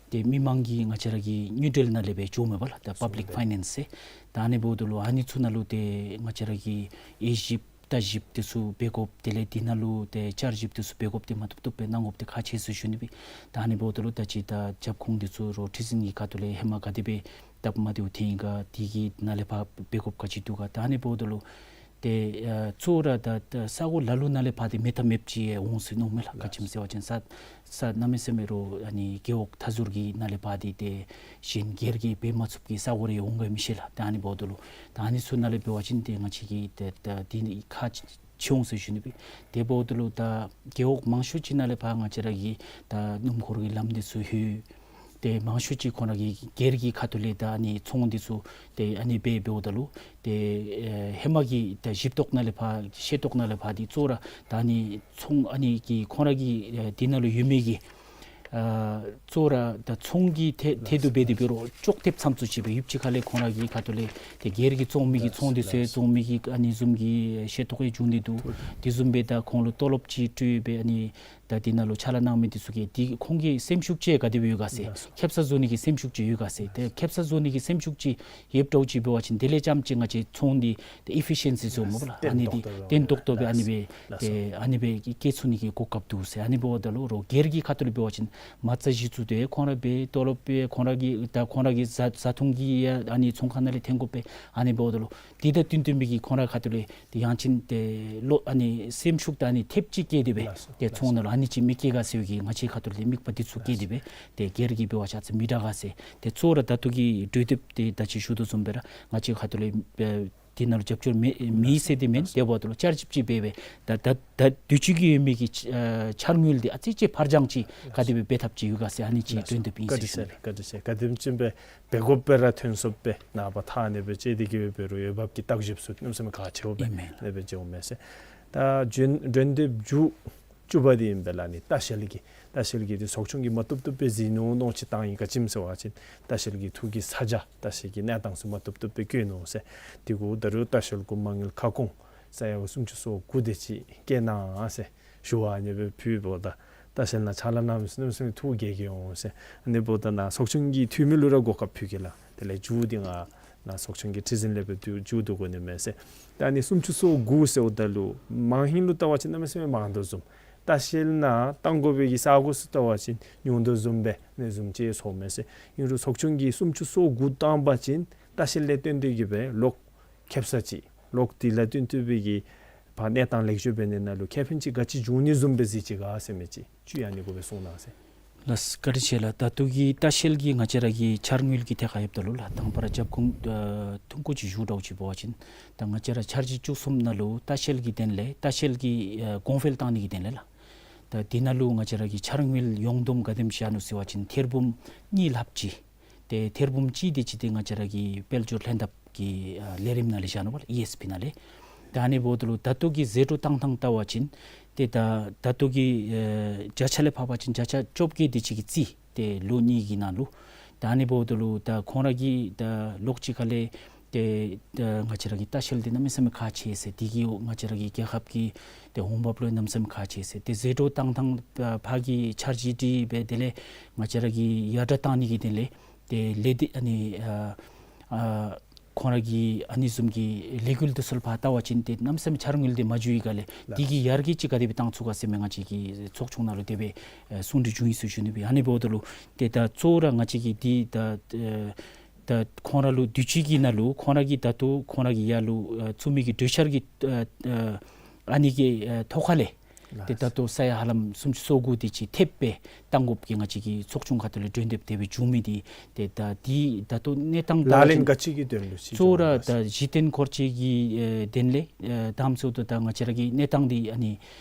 ཏེ་མི་མང་གིས་ང་བཅས་ར་གི་དངུལ་འབྲེལ་ནང་ལས་སྦེ་འགྱོཝ་མས་པ་ལགས། ད་པབ་ལིཀ་ཕའི་ནེནསི་ཟེར། ད་ཨ་ནི་འབདཝ་ད་ལུ་ཨ་ནི་ཚུ་ནང་ལུ་ཏེ་ང་བཅས་ར་གིས་དབྱེ་ཞིབ་བལྟ་ཞིབ་འདི་ཚུ་འབད་དགོཔ་དེ་ལས་འདི་ནང་ལུ་ཏེ་བཅར་ཞིབ་འདི་ཚུ་འབད་དགོཔ་འདི་མ་བཏུབ་བཏུབ་སྦེ་གནང་དགོཔ་འདི་ཁག་ཆེ་ཟེར་ཞུ་ནི་སྦེ། ད་ཨ་ནི་འབདཝ་ད་ལུ་ད་ཅི་ད་རྒྱབ་ཁུངས་འདི་ཚུ་རོགས་ཁྲི་འཛིན་གྱི་ཁ་ཐུག་ལས་ཧེ་མ་ག་དེ་སྦེ་སྟབས་མ་བདེཝ་ཐོན་ཡི་ག་དེ་གི་ནང་ལས་ཕར་འབད་དགོཔ་ག་ཅི་འདུག་ག། ད་ཨ་ནི་འབདཝ་ད་ལུ་ཏེ་ཨ་གཙོ་བོ་ར་ད་ད་ས་གོ་ལ་ལུ་ནང་ལས་ཕར་འདི་མེད་ཐབས་མེདཔ་ཅིག་འོང་ཟེར་མནོཝ་མས་ལགས། ག་ཅི་སྨོ་ཟེར་བ་ཅིན་ས་ས་གནམ་མེད་ས་མེད་རོགས་ཨ་ནི་རྒེད་འོག་མཐའ་ཟུར་གྱི་ནང་ལས་ཕར་འདི་ཏེ་གཞན་སྒེར་གྱིས་འབད་མ་ཚུགསཔ་གི་ས་གོ་རེ་འོང་ག་མི་ཤེས་ལགས། ད་ཨ་ནི་འབདཝ་ད་ལུ་ད་ཨ་ནི་ཚུ་ནང་ལས་འབད་བ་ཅིན་ཏེ་ང་བཅས་ཀྱིས་ཏེ་ད་འདི་ནི་ཁག་ཆེ་འོང་ཟེར་ཞུ་ནི་སྦེ། དེ་འབདཝ་ད་ལུ་ད་རྒེད་འོག་མང་ཤོས་ཅིག་ནང་ལས་ཕར་ང་བཅས་ར་གི་ད་སྣུམ་འཁོར་གྱི་ལམ་འདི་ཚུ་ལྷོད། ཏེ་མང་ཤོས་ཅིག་ཁོང་ར་གི་སྒེར་གྱི་ཁ་ཐུག་ལས་ད་ཨ་ནི་ཚོང་འདི་ཚུ་ཏེ་ཨ་ནི་སྦེ་འབདཝ་ད་ལུ་ཏེ་ཨེ་ཧེ་མ་གི་ད་ཞིབ་རྟོག་ནང་ལས་ཕར་ཤེས་རྟོག་ནང་ལས་ཕར་འདི་གཙོ་བོ་ར་ད་ཨ་ནི་ཚོང་ཨ་ནི་གི་ཁོང་ར་གི་ཨེ་འདི་ནང་ལུ་ཡོད་མི་གི་ཨ་གཙོ་བོ་ར་ད་ཚོང་གི་ཐད་ཐད་དུ་འབད་དེ་འབད་རུང་ཅོག་འཐདཔ་ཙམ་ཚུ་ཅིག་སྦེ་ཡོདཔ་ཅིག་ཁ་ལས་ཁོང་ར་གི་ཁ་ཐུག་ལས་ཏེ་སྒེར་གྱི་བཙོང་མི་གི་ཚོང་འདི་ཚུ་ཡང་བཙོང་མི་གི་ཨ་ནི་བཟུམ་གྱི་ཤེས་རྟོགས་ཡང་བྱུང་སྟེ་འདུག། དེ་བཟུམ་སྦེ་ད་ཁོང་ལུ་ཏོ་ལོབ་ཅིག་སྤྲོད་སྦེ་ཨ་ནི་ད་འདི་ནང་ལུ་ཕྱག་ལཱ་གནང་མི་འདི་ཚུ་གིས་འདི་ཁོང་གི་སེམས་ཤུགས་ཅིག་ག་དེ་སྦེ་ཡོད་ག་ཟེར། ལགས་སོ། ཁེ་སང་བཟོ་ནི་གི་སེམས་ཤུགས་ཅིག་ཡོད་ག་ཟེར། ཏེ་ཁེ་སང་བཟོ་ནི་གི་སེམས་ཤུགས་ཅིག་ཡོདཔ་འདྲཝ་ཅིག་འབད་བ་ཅིན་དེ་ལས་རྐྱངམ་ཅིག་ང་བཅས་ཚོང་འདི་ཏེ་ཨི་ཕི་ཤེན་སི་ཟེར་སྨོ་ལགས། ཨ་ནི་འདི་བརྟན་ཏོག་ཏོ་སྦེ་ཨ་ནི་སྦེ་ཏེ་ཨ་ནི་སྦེ་སྐྱེ་ཚུགས་ནི་གི་གོ་སྐབས་འདུག་ཟེར། ཨ་ནི་འབདཝ་ད་ལུ་རོགས་སྒེར་གྱི་ཁ་ཐུག་ལུ་འབད་བ་ཅིན་མ་རྩ་གཞི་བཙུགས་ཏེ་ཁོང་ར་སྦེ་ཏོ་ལོབ་སྦེ་ཁོང་ར་གི་ད་ཁོང་ར་གི་བཟའ་བཟའ་འཐུང་གི་ཡང་ཨ་ནི་ཚོང་ཁང་ནང་ལས་འཐོན་དགོ་པས། ཨ་ནི་འབདཝ་ད་ལུ་འདི་དང་བསྟུན་བསྟུན་པའི་གི་ཁོང་ར་ཁ་ཐུག་ལས་ཏེ་ཡང་ཅིན་ཏེ་ལོ་ཨ་ནི་སེམས་ཤུགས་དང་ཨ་ནི་ཐེབས་ཅིག་བསྐྱེད་དེ་སྦེ་ལགས་སོ། ཏེ་ཚོང་ནང་ལུ་ཨ་ནི་ཅིག་མི་སྐྱེལ་ག་ཟེར་བའི་གི་ང་བཅས་ཁ་ཐུག་ལས་དམིགས་པ་འདི་ཚུ་བསྐྱེད་དེ་སྦེ་ཏེ་སྒེར་གྱིས་འབད་བ་ཅིན་ཨ་ཙི་མི་དྲག་ག་ཟེར། ཏེ་གཙོ་བོ་ར་ད་ལྟོ་གི་གྲོས་འདེབས་འདི་ད་ཅི་ཞུ་དོ་བཟུམ་སྦེ་ར་ང་བཅས་ཁ་ཐུག་ལས་ཨེ་འདི་ནང་ལུ་རྒྱབ་སྐྱོར་མེད་མེད་ཟེར་འདི་མེན། དེ་འབདཝ་ད་ལུ་བསྐྱར་ཞིབ་ཅིག་འབད་སྦེ་ད་ད་ད་དུས་ཅི་གི་ཡོད་མི་གི་ཨེ་འཆར་དངུལ་འདི་ཨ་ཙི་ཅིག་ཕར་འགྱངས་ཅིག་ག་དེ་སྦེ་འབད་ཐབས་ཅིག་ཡོད་ག་ཟེར་ཨ་ནི་ཅིག་གྲོས་འདེབས་ཨིན་ཟེར་ཞུ་ནི། བཀའ་དྲིན་ཆེ། བཀའ་དྲིན་ཆེ་སྦེ་འབད་དགོཔ་སྦེ་ར་ཐོན་སོཔ་སྦེ་ནངས་པ་ཐ་ཨ་ནི་སྦེ་ཅིག་འདི་གིས་འབད་རུང་འོས་འབབ་ཀྱི་བརྟག་ཞིབ་ཚུ་གནམ་མེད་ས་མེད་ཁག་ཆེཝ་སྦེ་ཨིན་མས། ཨ་ནི་སྦེ་མཇལཝ་མས་ཟེར། ད་གྲོས་གྲོས་འདེབས་མཇུག་བཅུ་པ་འདི་ཨིན་པས་ལགས། ཨ་ནི་ལྟ་བཤལ་གྱི་ལྟ་བཤལ་གྱི་འདི་ཚོགས་ཆུང་གིས་མ་བཏུབ་བཏུབ་སྦེ་གཟིགས་ནུག་མནོ་ཅིག་བཏང་ཡི། ག་ཅི་སྨོ་ཟེར་བ་ཅིན་ལྟ་བཤལ་གྱི་ཐུགས་ཀྱི་ཚ་གྱང་ལྟ་བཤལ་གྱི་གནས་སྟངས་ཚུ་མ་བཏུབ་བཏུབ་སྦེ་བཀོད་ནུག་ཟེར། དེ་གུ་ད་རུང་ལྟ་བཤལ་གུ་མ་དངུལ་ཁ་སྐོང་ས་ཡ་སུམ་ཅུ་སོ་དགུ་དེ་ཅིག་བསྐྱལ་གནང་ཟེར་ཞུ་བ་ཨ་ནི་སྦེ་ཕུལཝ་ད་ལྟ་བཤལ་ནང་ཕྱག་ལཱ་གནང་མི་ཚུ་གནམ་མེད་ས་མེད་ཐུགས་དགྱེས་དགྱེས་འོང་ཟེར། ཨ་ནི་འབདཝ་ད་ནཱ་ཚོགས་ཆུང་གི་འཐུས་མི་ལུ་ར་གོ་སྐབས་ཕུལ་གེ་ལགས། དེ་ལས་མཇུག་འདི་ང་ནཱ་ཚོགས་ཆུང་གི་ཁྲི་འཛིན་ལས་འབད་དེ་མཇུག་བསྡུ་དགོ་ནི་མས་ཟེར། ད་ཨ་ནི་སུམ་ཅུ་སོ་དགུ་ཟེརཝ་ད་ལུ་མང་ཧིང་ལུ་བལྟ་བ་ཅིན་གནམ་མེད་ས་མེད་མང་དོ་བཟུམ། ལྟ་བཤལ་ནང་བཏང་དགོ་པའི་གི་ས་གོ་ཚུ་བལྟ་བ་ཅིན་ཉུང་དོ་བཟུམ་སྦེ་ཨ་ནི་བཟུམ་ཅིག་ཚོརཝ་མས་ཟེར། ཨིན་རུང་ཚོགས་ཆུང་གིས་སུམ་ཅུ་སོ་དགུ་བཏང་པ་ཅིན་ལྟ་བཤལ་ལས་བརྟེན་ཏེ་གིས་སྦེ་ལོག་ཁེབ་ས་ཅིག་ལོག་འདི་ལས་བརྟེན་ཏེ་སྦེ་གི་ཕར་གནས་སྟངས་ལེགས་ཤོམ་འབད་ནི་ནང་ལུ་ཁེ་ཕན་ཅིག་ག་ཅི་འབྱུང་ནི་བཟུམ་སྦེ་གཟིགས་ཅི་ག་ཟེར་མི་ཅིག་ཅིག་ཨ་ནི་གུ་སྦེ་གསུང་གནང་ཟེར། ལགས་བཀའ་དྲིན་ཆེ་ལགས། ད་ལྟོ་གི་ལྟ་བཤལ་གྱི་ང་བཅས་ར་གི་འཆར་དངུལ་གྱི་ཐད་ཁར་ཡོདཔ་ད་ལུ་ལགས་དང་པ་ར་རྒྱབ་ཁུངས་ཨེ་ཐུང་ཀུ་ཅིག་ཞུ་དགོཔ་ཅིག་འབད་བ་ཅིན་ད་ང་བཅས་ར་འཆར་གཞི་བཅུ་གསུམ་ནང་ལུ་ལྟ་བཤལ་གྱི་དོན་ལས་ལྟ་བཤལ་གྱི་ཨེ་གོང་འཕེལ་བཏང་ནི་གི་དོན་ལས་ལགས། ད་དེ་ནང་ལུ་ང་བཅས་ར་གི་འཆར་དངུལ་ཡོངས་བསྡོམས་ག་དེམ་ཅིག་ཨ་ནུག་ཟེར་བ་ཅིན་ཐེར་འབུམ་གཉིས་ལྷགཔ་ཅིག། ཏེ་ཐེར་འབུམ་གཅིག་དེ་ཅིག་འདི་ང་བཅས་ར་གི་དཔལ་འབྱོར་ལྷན་ཐབས་ཀྱི་ཨ་ལས་རིམ་ནང་ལས་བཞག་ནུག་པ་ལགས། ཨི་ཨེསི་པི་ནང་ལས། ད་ཨ་ནི་འབདཝ་ད་ལུ་ད་ལྟོ་གི་ཟད་འགྲོ་བཏང་ཐངས་བལྟ་བ་ཅིན་ཏེ་ད་ད་ལྟོ་གི་ཨེ་བརྒྱ་ཆ་ལས་ཕབ་པ་ཅིན་བརྒྱ་ཆ་བཅོ་བརྒྱད་དེ་ཅིག་གིས་རྩིས། ཏེ་ལོ་གཉིས་ཀྱི་ནང་ལུ། ད་ཨ་ནི་འབདཝ་ད་ལུ་ད་ཁོང་ར་གི་ད་ལོགས་གཅིག་ཁ་ལས་ཏེ་ད་ང་བཅས་ར་གི་ལྟ་བཤལ་འདི་གནམ་མེད་ས་མེད་ཁག་ཆེ་ཟེར། དེ་གིས་ང་བཅས་ར་གི་རྒྱལ་ཁབ་ཀྱི་ཏེ་འོང་འབབ་ལུ་གནམ་མེད་ས་མེད་ཁག་ཆེ་ཟེར། ཏེ་ཟད་འགྲོ་བཏང་ཐངས་ཨ་ཕར་གྱི་འཆར་གཞི་འདི་སྦེ་དེ་ལས་ང་བཅས་ར་གི་ཡར་དྲག་བཏང་ནི་གི་དོན་ལས་ཏེ་ལས་སྡེ་ཨ་ནི་ཨ་ཨ་ཁོང་ར་གི་ཨ་ནི་བཟུམ་གྱི་ལས་འགུལ་འདི་ཚུ་ལུ་ཕར་བལྟ་བ་ཅིན་ཏེ་གནམ་མེད་ས་མེད་འཆར་དངུལ་འདི་མ་འགྱོ་བའི་སྒང་ལས། ལགས། དེ་གི་ཡར་རྒྱས་ཅིག་ག་དེ་སྦེ་བཏང་ཚུགས་ག་ཟེར་མི་ང་བཅས་ཀྱི་ཚོགས་ཆུང་ནང་ལུ་དེ་སྦེ་ཨེ་གསུང་གྲོས་བྱུང་ཡི་ཟེར་ཞུ་ནི་སྦེ། ཨ་ནི་འབདཝ་ད་ལུ་ཏེ་ད་གཙོ་བོ་ར་ང་བཅས་ཀྱིས་འདི་ད་ཨེ་ད་ཁོང་ར་ལུ་དུས་ཅི་གི་ནང་ལུ་ཁོང་ར་གིས་ད་ལྟོ་ཁོང་ར་གི་ཡར་ལུ་ཨ་བཙུགས་མི་གི་གྲོས་འཆར་གྱི་ཨ་ཨ་ཨ་ནི་གི་ཨ་ཐོག་ཁ་ལས་ཏེ་ད་ལྟོ་ས་ཡ་ཧ་ལམ་སུམ་ཅུ་སོ་དགུ་དེ་ཅིག་ཐེབས་སྦེ་བཏང་དགོཔ་གི་ང་བཅས་ཀྱི་ཚོགས་ཆུང་ཁ་ཐུག་ལས་གྲོས་འདེབས་དེ་སྦེ་བྱུང་མི་འདི་ཏེ་ད་འདི་ད་ལྟོ་གནས་སྟངས་ལག་ལེན་ག་ཅི་གི་དོན་ལུ་ཅིག་གཙོ་བོ་ར་ད་གཞི་རྟེན་འཁོར་སྐྱོད་ཀྱི་ཨེ་དོན་ལས་ཨེ་དང་པ་ཚུ་ད་ད་ང་བཅས་ར་གི་གནས་སྟངས་འདི་ཨ་ནི་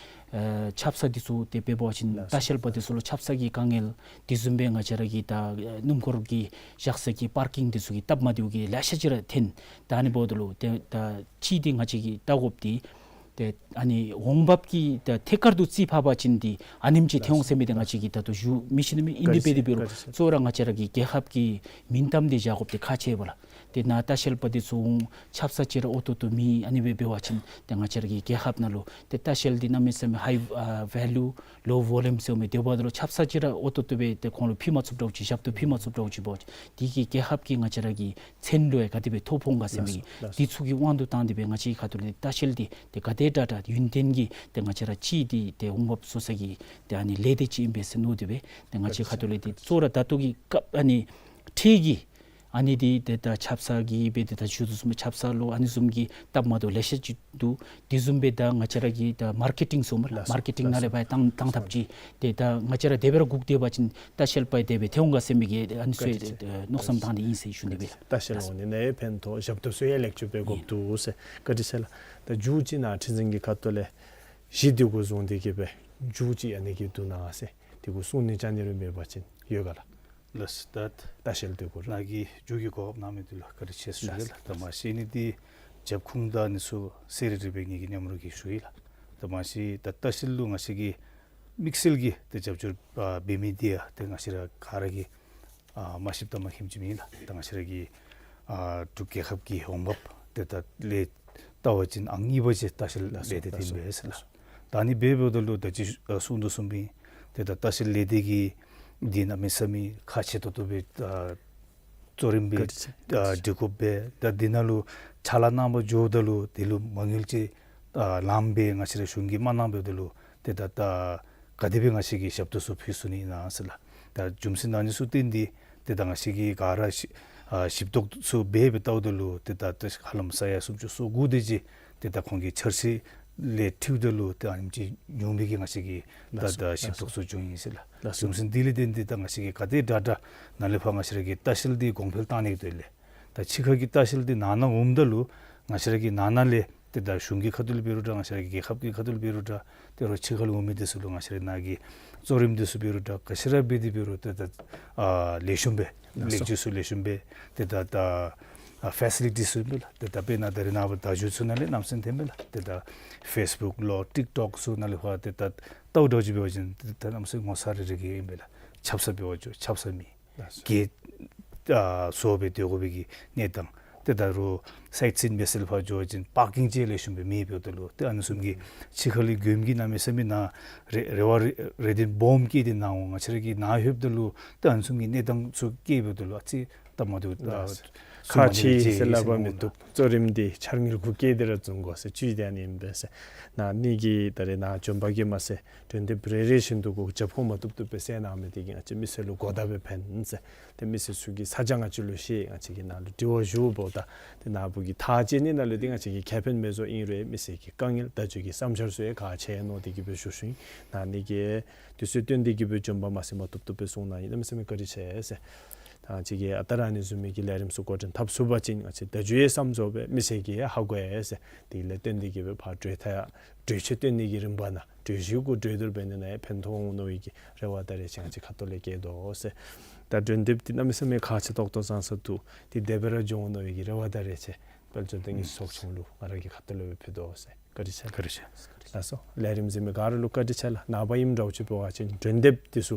ཨེ་ཆབ་གསང་འདི་ཚུ་ཏེ་དཔེ་འབད་བ་ཅིན་ལགས་སོ། ལྟ་བཤལ་པ་འདི་ཚུ་ལུ་ཆབ་གསང་གི་དཀའ་ངལ། དེ་བཟུམ་སྦེ་ང་བཅས་ར་གི་ད་ཨེ་སྣུམ་འཁོར་གྱི་བཞག་ས་གི་པར་ཀིང་འདི་ཚུ་གི་སྟབས་མ་བདེཝ་གི་ལེ་ཤ་ཅིག་ར་ཐོན། ད་ཨ་ནི་འབདཝ་ད་ལུ་ཏེ་ད་གཅིག་འདི་ང་བཅས་ཀྱིས་བལྟ་དགོཔ་འདི་ཏེ་ཨ་ནི་འོང་འབབ་ཀྱི་ད་ཐད་ཀར་དུ་རྩིས་ཕབ་པ་ཅིན་འདི་ཨ་ནེམ་ཅིག་ཐོན་འོང་ཟེར་མི་འདི་ང་བཅས་ཀྱིས་ད་ལྟོ་ཞུ་མི་ཤེས་ནི་མས། ཨིན་དེ་སྦེ་དེ་འབད་རུང་གཙོ་བོ་ར་ང་བཅས་ར་གི་རྒྱལ་ཁབ་ཀྱི་མིང་གཏམ་འདི་བཞག་དགོཔ་འདི་ཁག་ཆེ་བས་ལགས། ཏེ་ནཱ་ལྟ་བཤལ་པ་འདི་ཚུ་འོང་ཆབ་གསང་ཅིག་ར་འོང་ཏོག་ཏོ་མེད། ཨ་ནི་སྦེ་འབད་བ་ཅིན་ཏེ་ང་བཅས་ར་གི་རྒྱལ་ཁབ་ནང་ལུ་ཏེ་ལྟ་བཤལ་འདི་གནམ་མེད་ས་མེད་ཧའི་ཨ་ཝེ་ལུ་ལོ་ཝོ་ལུམ་ཟེར་མི་དེ་འབདཝ་ད་ལུ་ཆབ་གསང་ཅིག་ར་འོང་ཏོག་ཏོ་སྦེ་ཏེ་ཁོང་ལུ་ཕུལ་མ་ཚུགསཔ་འདྲཝ་ཅིག་ཞབས་ཏོག་ཕུལ་མ་ཚུགསཔ་འདྲཝ་ཅིག་འབད་བ་ཅིན་དེ་གིས་རྒྱལ་ཁབ་ཀྱི་ང་བཅས་ར་གི་མཚན་ལུ་ཡང་ག་དེ་སྦེ་ཐོ་ཕོག་ག་ཟེར་མི་ལགས་སོ། ལགས་སོ། དེ་ཚུ་གི་དབང་དུ་བཏང་སྟེ་སྦེ་ང་བཅས་ཁ་ཐུག་ལས་ལྟ་བཤལ་འདི་ཏེ་ག་དེ་དྲག་དྲག་ཡུན་བརྟན་གྱི་ཏེ་ང་བཅས་ར་གཅིག་འདི་ཏེ་འོང་འབབ་བཟོ་ས་གི་ཏེ་ཨ་ནི་ལས་སྡེ་ཅིག་ཨིན་པས་ཟེར་མནོ་སྟེ་སྦེ་ཏེ་ང་བཅས་ཁ་ཐུག་ལས་ཏེ་གཙོ་བོ་ར་ད་ལྟོ་གི་སྐབས་ཨ་ནི་འཕྲལ་གྱི་ཨ་ནི་འདི་ཏེ་ད་ཆབ་གསང་གི་སྦེ་ཏེ་ད་ཞུ་དོ་བཟུམ་ཆབ་གསང་ལུ་ཨ་ནི་བཟུམ་གྱི་སྟབས་མ་བདེཝ་ལེ་ཤ་ཅིག་འདུག། དེ་བཟུམ་སྦེ་ད་ང་བཅས་ར་གི་ད་མར་ཀེ་ཊིང་ཟེར་མི་ལགས་སོ། མར་ཀེ་ཊིང་ནང་ལས་ལགས་སོ། ཕར་བཏང་བཏང་ཐབས་ཅིག། ཏེ་ད་ང་བཅས་ར་དེ་སྦེ་ར་སྒུག་སྡོད་པ་ཅིན་ལྟ་བཤལ་པ་དེ་སྦེ་ཐོན་འོང་ག་ཟེར་མི་གི་ཨ་ནི་ཚུ་བཀའ་དྲིན་ཆེ། མནོ་བསམ་བཏང་སྟེ་ཨིན་ཟེར་ཞུ་ནི་སྦེ་ལགས། ལྟ་བཤལ་འོང་ནི་ནང་ཕན་ཐོགས་ཞབས་ཏོག་ཚུ་ཡང་ལེགས་བཅོས་འབད་དགོཔ་འདུག་ཟེར་བཀའ་དྲིན་ཆེ་ལགས། ད་མཇུག་ཅིག་ནཱ་ཁྲི་འཛིན་གྱི་ཁ་ཐུག་ལས་གཞི་འདི་གུ་བཟུང་སྟེ་གི་སྦེ་མཇུག་ཅིག་ཨ་ནི་གི་འདུག་ན་ཟེར་དེ་གུ་གསུང་ནི་བཅའ་ནི་རེ་མེད་པ་ཅིན་ཡོད་ག་ལགས། ལགས་སོ། ད་ལྟ་བཤལ་འདི་གུ་ར་ནཱ་གིས་མཇུག་གི་གོ་སྐབས་གནང་མི་འདི་ལུ་བཀའ་དྲིན་ཆེ་ཟེར་ཞུ་ཡི་ལགས། ད་མ་གཞི་ཨ་ནི་འདི་རྒྱབ་ཁུངས་དང་ཨ་ནི་ཚུ་གསལ་རི་རི་སྦེ་ངེ་གི་མཉམ་རོགས་ཀྱིས་ཞུ་ཡི་ལགས། ད་མ་གཞི་ད་ལྟ་བཤལ་ལུ་ང་བཅས་ཀྱིས་དམིགས་བསལ་གྱིས་ཏེ་རྒྱབ་སྐྱོར་ཨ་འབད་མི་འདི་ཡང་ཏེ་ང་བཅས་ར་ག་ར་གིས་ཨ་མ་ཤེསཔ་དང་མ་མཁྱེནམ་ཅིག་མེད་ལགས། ད་ང་བཅས་ར་གི་ཨ་འབྲུག་རྒྱལ་ཁབ་ཀྱི་འོང་འབབ་ཏེ་ད་ལས་བལྟ་བ་ཅིན་ཨང་གཉིས་པ་ཅིག་ལྟ་བཤལ་ལས་སྡེ་འདི་ཨིན་པས་ཟེར་ལགས། ད་ཨ་ནི་འབདཝ་ད་ལུ་ད་ཅི་ཨ་གསུང་དོ་བཟུམ་སྦེ་ཏེ་ད་ལྟ་བཤལ་ལས་སྡེ་གི་འདི་གནམ་མེད་ས་མེད་ཁག་ཆེ་ཏོག་ཏོ་སྦེ་ཨ་གཙོ་རིམ་སྦེ་བཀའ་དྲིན་ཆེ། ཨ་སྒྲིག་དགོཔ་སྦེ་ད་འདི་ནང་ལུ་ཕྱག་ལཱ་གནང་བར་འགྱོཝ་ད་ལུ་དེ་ལུ་མ་དངུལ་ཅིག་ཨ་ལངམ་སྦེ་ང་བཅས་ར་གཞུང་གིས་མ་གནང་འབདཝ་ད་ལུ་ཏེ་ད་ད་ག་དེ་སྦེ་ང་བཅས་ཀྱིས་ཞབས་ཏོག་ཚུ་ཕུལ་ཚུགས་ནི་ཨིན་ན་ཟེར་ལགས། ད་རྒྱུ་མཚན་ཨ་ནི་ཚུ་བརྟེན་ཏེ་ཏེ་ད་ང་བཅས་ཀྱིས་ག་ར་ཞིབ་ཨ་ཞིབ་རྟོག་ཚུ་འབད་སྦེ་བལྟཝ་ད་ལུ་ཏེ་ད་ད་ཧ་ལམ་ས་ཡ་སུམ་ཅུ་སོ་དགུ་དེ་ཅིག་ཏེ་ད་ཁོང་གི་འཆར་གཞི་ལས་འཁྲུལཝ་ད་ལུ་ཏེ་ཨ་ནེམ་ཅིག་ཉུང་མི་གི་ང་བཅས་ཀྱིས་ད་ལགས་སོ། ད་ཞིབ་རྟོག་ཚུ་བྱུང་ཡི་ཟེར་ལགས། ལགས་སོ། རྒྱུ་མཚན་འདི་ལས་བརྟེན་ཏེ་ད་ང་བཅས་ཀྱིས་ག་དེ་དྲག་དྲག་ནཱ་ལས་ཕར་ང་བཅས་ར་གི་ལྟ་བཤལ་འདི་གོང་འཕེལ་བཏང་ནི་གི་དོན་ལས་ད་ཕྱི་ཁ་གི་ལྟ་བཤལ་འདི་ནང་ན་འོངམ་ད་ལུ་ང་བཅས་ར་གི་ནང་ན་ལས་ཏེ་ད་གཞུང་གི་ཁ་ཐུག་ལས་འབད་རུང་འདྲ་ང་བཅས་ར་གི་རྒྱལ་ཁབ་ཀྱི་ཁ་ཐུག་ལས་འབད་རུང་འདྲ་ཏེ་རོགས་ཕྱི་ཁ་ལུ་འོང་མི་འདི་ཚུ་ལུ་ང་བཅས་ར་ནཱ་གི་གཙོ་རིམ་འདི་ཚུ་འབད་རུང་འདྲ་ག་ཅི་ར་འབད་དེ་འབད་རུང་ཏེ་ད་ཨ་ལེགས་ཤོམ་སྦེ་ལགས་སོ། ལེགས་བཅོས་ཚུ་ལེགས་ཤོམ་སྦེ་ཏེ་ད་ད་ཨ་ཕེ་སི་ལི་ཊི་ཚུ་ཨིན་པས་ལགས། ཏེ་ད་དཔེར་ན་ད་རེས་ནངས་པ་དར་འགྱུར་ཚུ་ནང་ལས་གནམ་མེད་ས་མེད་ཐོན་པས་ལགས། ཏེ་ད་ཕེསི་བུཀ་ལོ་ཊིཀ་ཊོཀ་ཚུ་ནང་ལས་ཕར་ཏེ་ད་ལྟཝ་འདྲཝ་ཅིག་འབད་བ་ཅིན་ཏེ་ད་གནམ་མེད་ས་མེད་ངོ་མཚར་རེ་རེ་གི་ཨིན་པས་ལགས། ཆབ་གསང་འབད་བ་ཅིན་ཆབ་གསང་མེད། ལགས་སོ། གི་ཨ་བཟོ་སྦེ་སྡོད་དགོ་པའི་གི་གནས་སྟངས། ཏེ་ད་རུང་སའིཊ་སིན་མི་སེར་ཕར་འགྱོ་བ་ཅིན་པར་ཀིང་ཅིག་ལེགས་ཤོམ་སྦེ་མེདཔ་འབདཝ་ད་ལུ་ཏེ་ཨ་ནི་བཟུམ་གྱི་ཕྱི་ཁ་ལས་མགྱོནམ་གི་གནམ་མེད་ས་མེད་ནཱ་རེ་རེ་བ་རེ་རེ་འདུན་སྦོམ་བསྐྱེད་དེ་ནཱ་འོང་ང་བཅས་ར་གིས་ནཱ་ལྷོདཔ་ད་ལུ་ཏེ་ཨ་ནི་བཟུམ་གྱི་གནས་སྟངས་ཚུ་སྐྱེཝ་ད་ལུ་ཨ་ཙི་སྟབས་མ་བདེཝ་ད་ལགས་སོ། ཁག་ཆེ་ཟེར་སླབ་པ་མི་བཏུབ། གཙོ་རིམ་འདི་འཆར་དངུལ་གུ་བཀལ་ཏེ་ར་བཟུང་དགོ་ཟེར་བཅུད་དེ་ཨ་ནི་ཨིན་པས་ཟེར། ནཱ་ནི་གི་ད་རེས་ནཱ་བྱོན་པ་གིས་མ་ཚད་གྲོས་འདེབས་རེ་རེ་བཞིན་དུ་གུ་རྒྱབ་ཁུངས་མ་བཏུབ་བཏུབ་སྦེ་གསལ་གནང་མི་དེ་གིས་ང་བཅས་མི་སེར་ལུ་གོ་བརྡ་སྦེ་ཕན་ཟེར། ཏེ་མི་སེར་ཚུ་གིས་ས་ཆ་ང་བཅས་ལུ་ཤེས། ང་བཅས་ཀྱིས་ནཱ་ལུ་དྲི་བ་ཞུཝ་ད་ཏེ་ནཱ་བུ་གིས་ཐག་བཅད་ནི་ནང་ལུ་ཏེ་ང་བཅས་ཀྱིས་ཁེ་ཕན་མེད་བཟོ་ཨིན་རུང་མི་སེར་གྱི་དཀའ་ངལ་བརྡ་བརྒྱུད་ཀྱི་བསམ་འཆར་ཚུ་ཡང་ཁག་ཆེ་མནོ་སྟེ་གི་སྦེ་ཞུ་ཞུཝ་ཨིན། ནཱ་ནི་གི་དུས་ཚོད་བཏོན་ཏེ་གི་སྦེ་བྱོན་པ་མ་ཚད་མ་བཏུབ་བཏུབ་སྦེ་གསུང་གནང་ཡི། གནམ་མེད་ས་མེད་བཀའ་དྲིན་ཆེ་ཟེར། ད་ ཨ་ཅིག་གིས་ཨ་རྟག་ར་ཨ་ནི་བཟུམ་མའི་གི་ལས་རིམ་ཚུ་འགོ་འདྲེན་འཐབ་ཚུགས་པ་ཅིན་ང་བཅས་ད་ཇུ་ཡེ་བསམ་རྫོགས་སྦེ་མི་སེར་གྱིས་ཧ་གོ་ཡི་ཟེར། དེ་ལས་བརྟེན་ཏེ་གིས་སྦེ་ཕར་གྲོས་ཐ་ཡང་གྲོས་ཆོད་བཏོན་ནི་གི་རིམ་པ་ནང་གྲོས་གཞི་གུ་གྲོས་བསྡུར་འབད་ནི་ནང་ཡང་ཕན་ཐོགས་འོང་མནོ་བའི་གི་རེ་བ་དང་རེ་ཆེ་ང་བཅས་ཁ་ཐུག་ལས་བསྐྱེད་དོ་ཟེར། ད་གྲོས་འདེབས་འདི་གནམ་མེད་ས་མེད་ཁག་ཆེ་ཏོག་ཏོ་ཙང་ས་འདུག། དེ་དེ་སྦེ་ར་འགྱོ་འོང་མནོ་བའི་གི་རེ་བ་དང་རེ་ཆེ་དཔལ་འབྱོར་དང་དངུལ་རྩིས་ཚོགས་ཆུང་ལུ་ང་ར་གི་ཁ་ཐུག་ལས་སྦེ་ཕུལ་དོ་ཟེར། བཀའ་དྲིན་ཆེ། བཀའ་དྲིན་ཆེ། ལགས་སོ། ལས་རིམ་གཟིགས་མི་ག་ར་ལུ་བཀའ་དྲིན་ཆེ་ལགས། ནངས་པ་ཨིནམ་འདྲཝ་ཅིག་འབད་བ་ཅིན་གྲོས་འདེབས་འདི་ཚུ་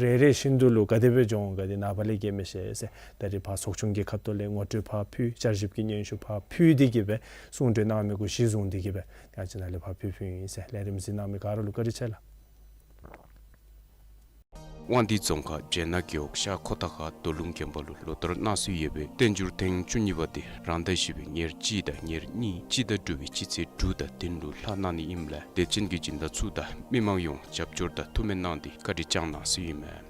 རེ་རེ་བཞིན་དུ་ལུ་ག་དེ་སྦེ་འགྱོ་འོང་ག་དེ་ནངས་པ་ལས་ག་མི་ཤེས་ཟེར། ད་རིས་ཕར་ཚོགས་ཆུང་གི་ཁ་ཐུག་ལས་ངོ་སྤྲོད་ཕར་ཕུལ། བསྐྱར་ཞིབ་ཀྱི་སྙན་ཞུ་ཕར་ཕུལ་ཏེ་གིས་སྦེ་གསུང་གྲོས་གནང་མི་གུ་གཞི་བཟུང་སྟེ་གིས་སྦེ་ང་བཅས་ནཱ་ལས་ཕར་ཕུལ་ཕུལཝ་ཨིན་ཟེར། ལས་རིམ་གཟིགས་གནང་མི་ག་ར་ལུ་བཀའ་དྲིན་ཆེ་ལགས། དབང་འདུས་རྫོང་ཁག་སྦྱེད་ནག་རྒེད་འོག་ཤར་ཁོ་ཐང་ཁ་རྡོ་ལུང་དགོན་པ་ལུ་ལོ་ལྟར་གནང་སྲོལ་ཡོད་པའི་བསྟན་འགྱུར་ཐེངས་བཅུ་གཉིས་པ་དེ་རང་ཟླ་བཞི་པའི་ཉེར་གཅིག་དང་ཉེར་གཉིས་སྤྱི་ཟླ་དྲུག་པའི་སྤྱི་ཚེས་དྲུག་དང་བདུན་ལུ་ལྷག་གནང་ནི་ཨིནམ་ལས་དད་ཅན་གྱི་སྦྱིན་བདག་ཚུ་དང་མི་མང་ཡོངས་རྒྱབ་སྐྱོར་དང་ཐུགས་སྨོན་གནང་སྟེ་བཀའ་དྲིན་བསྐྱང་གནང་ཟེར་ཨིན་མས།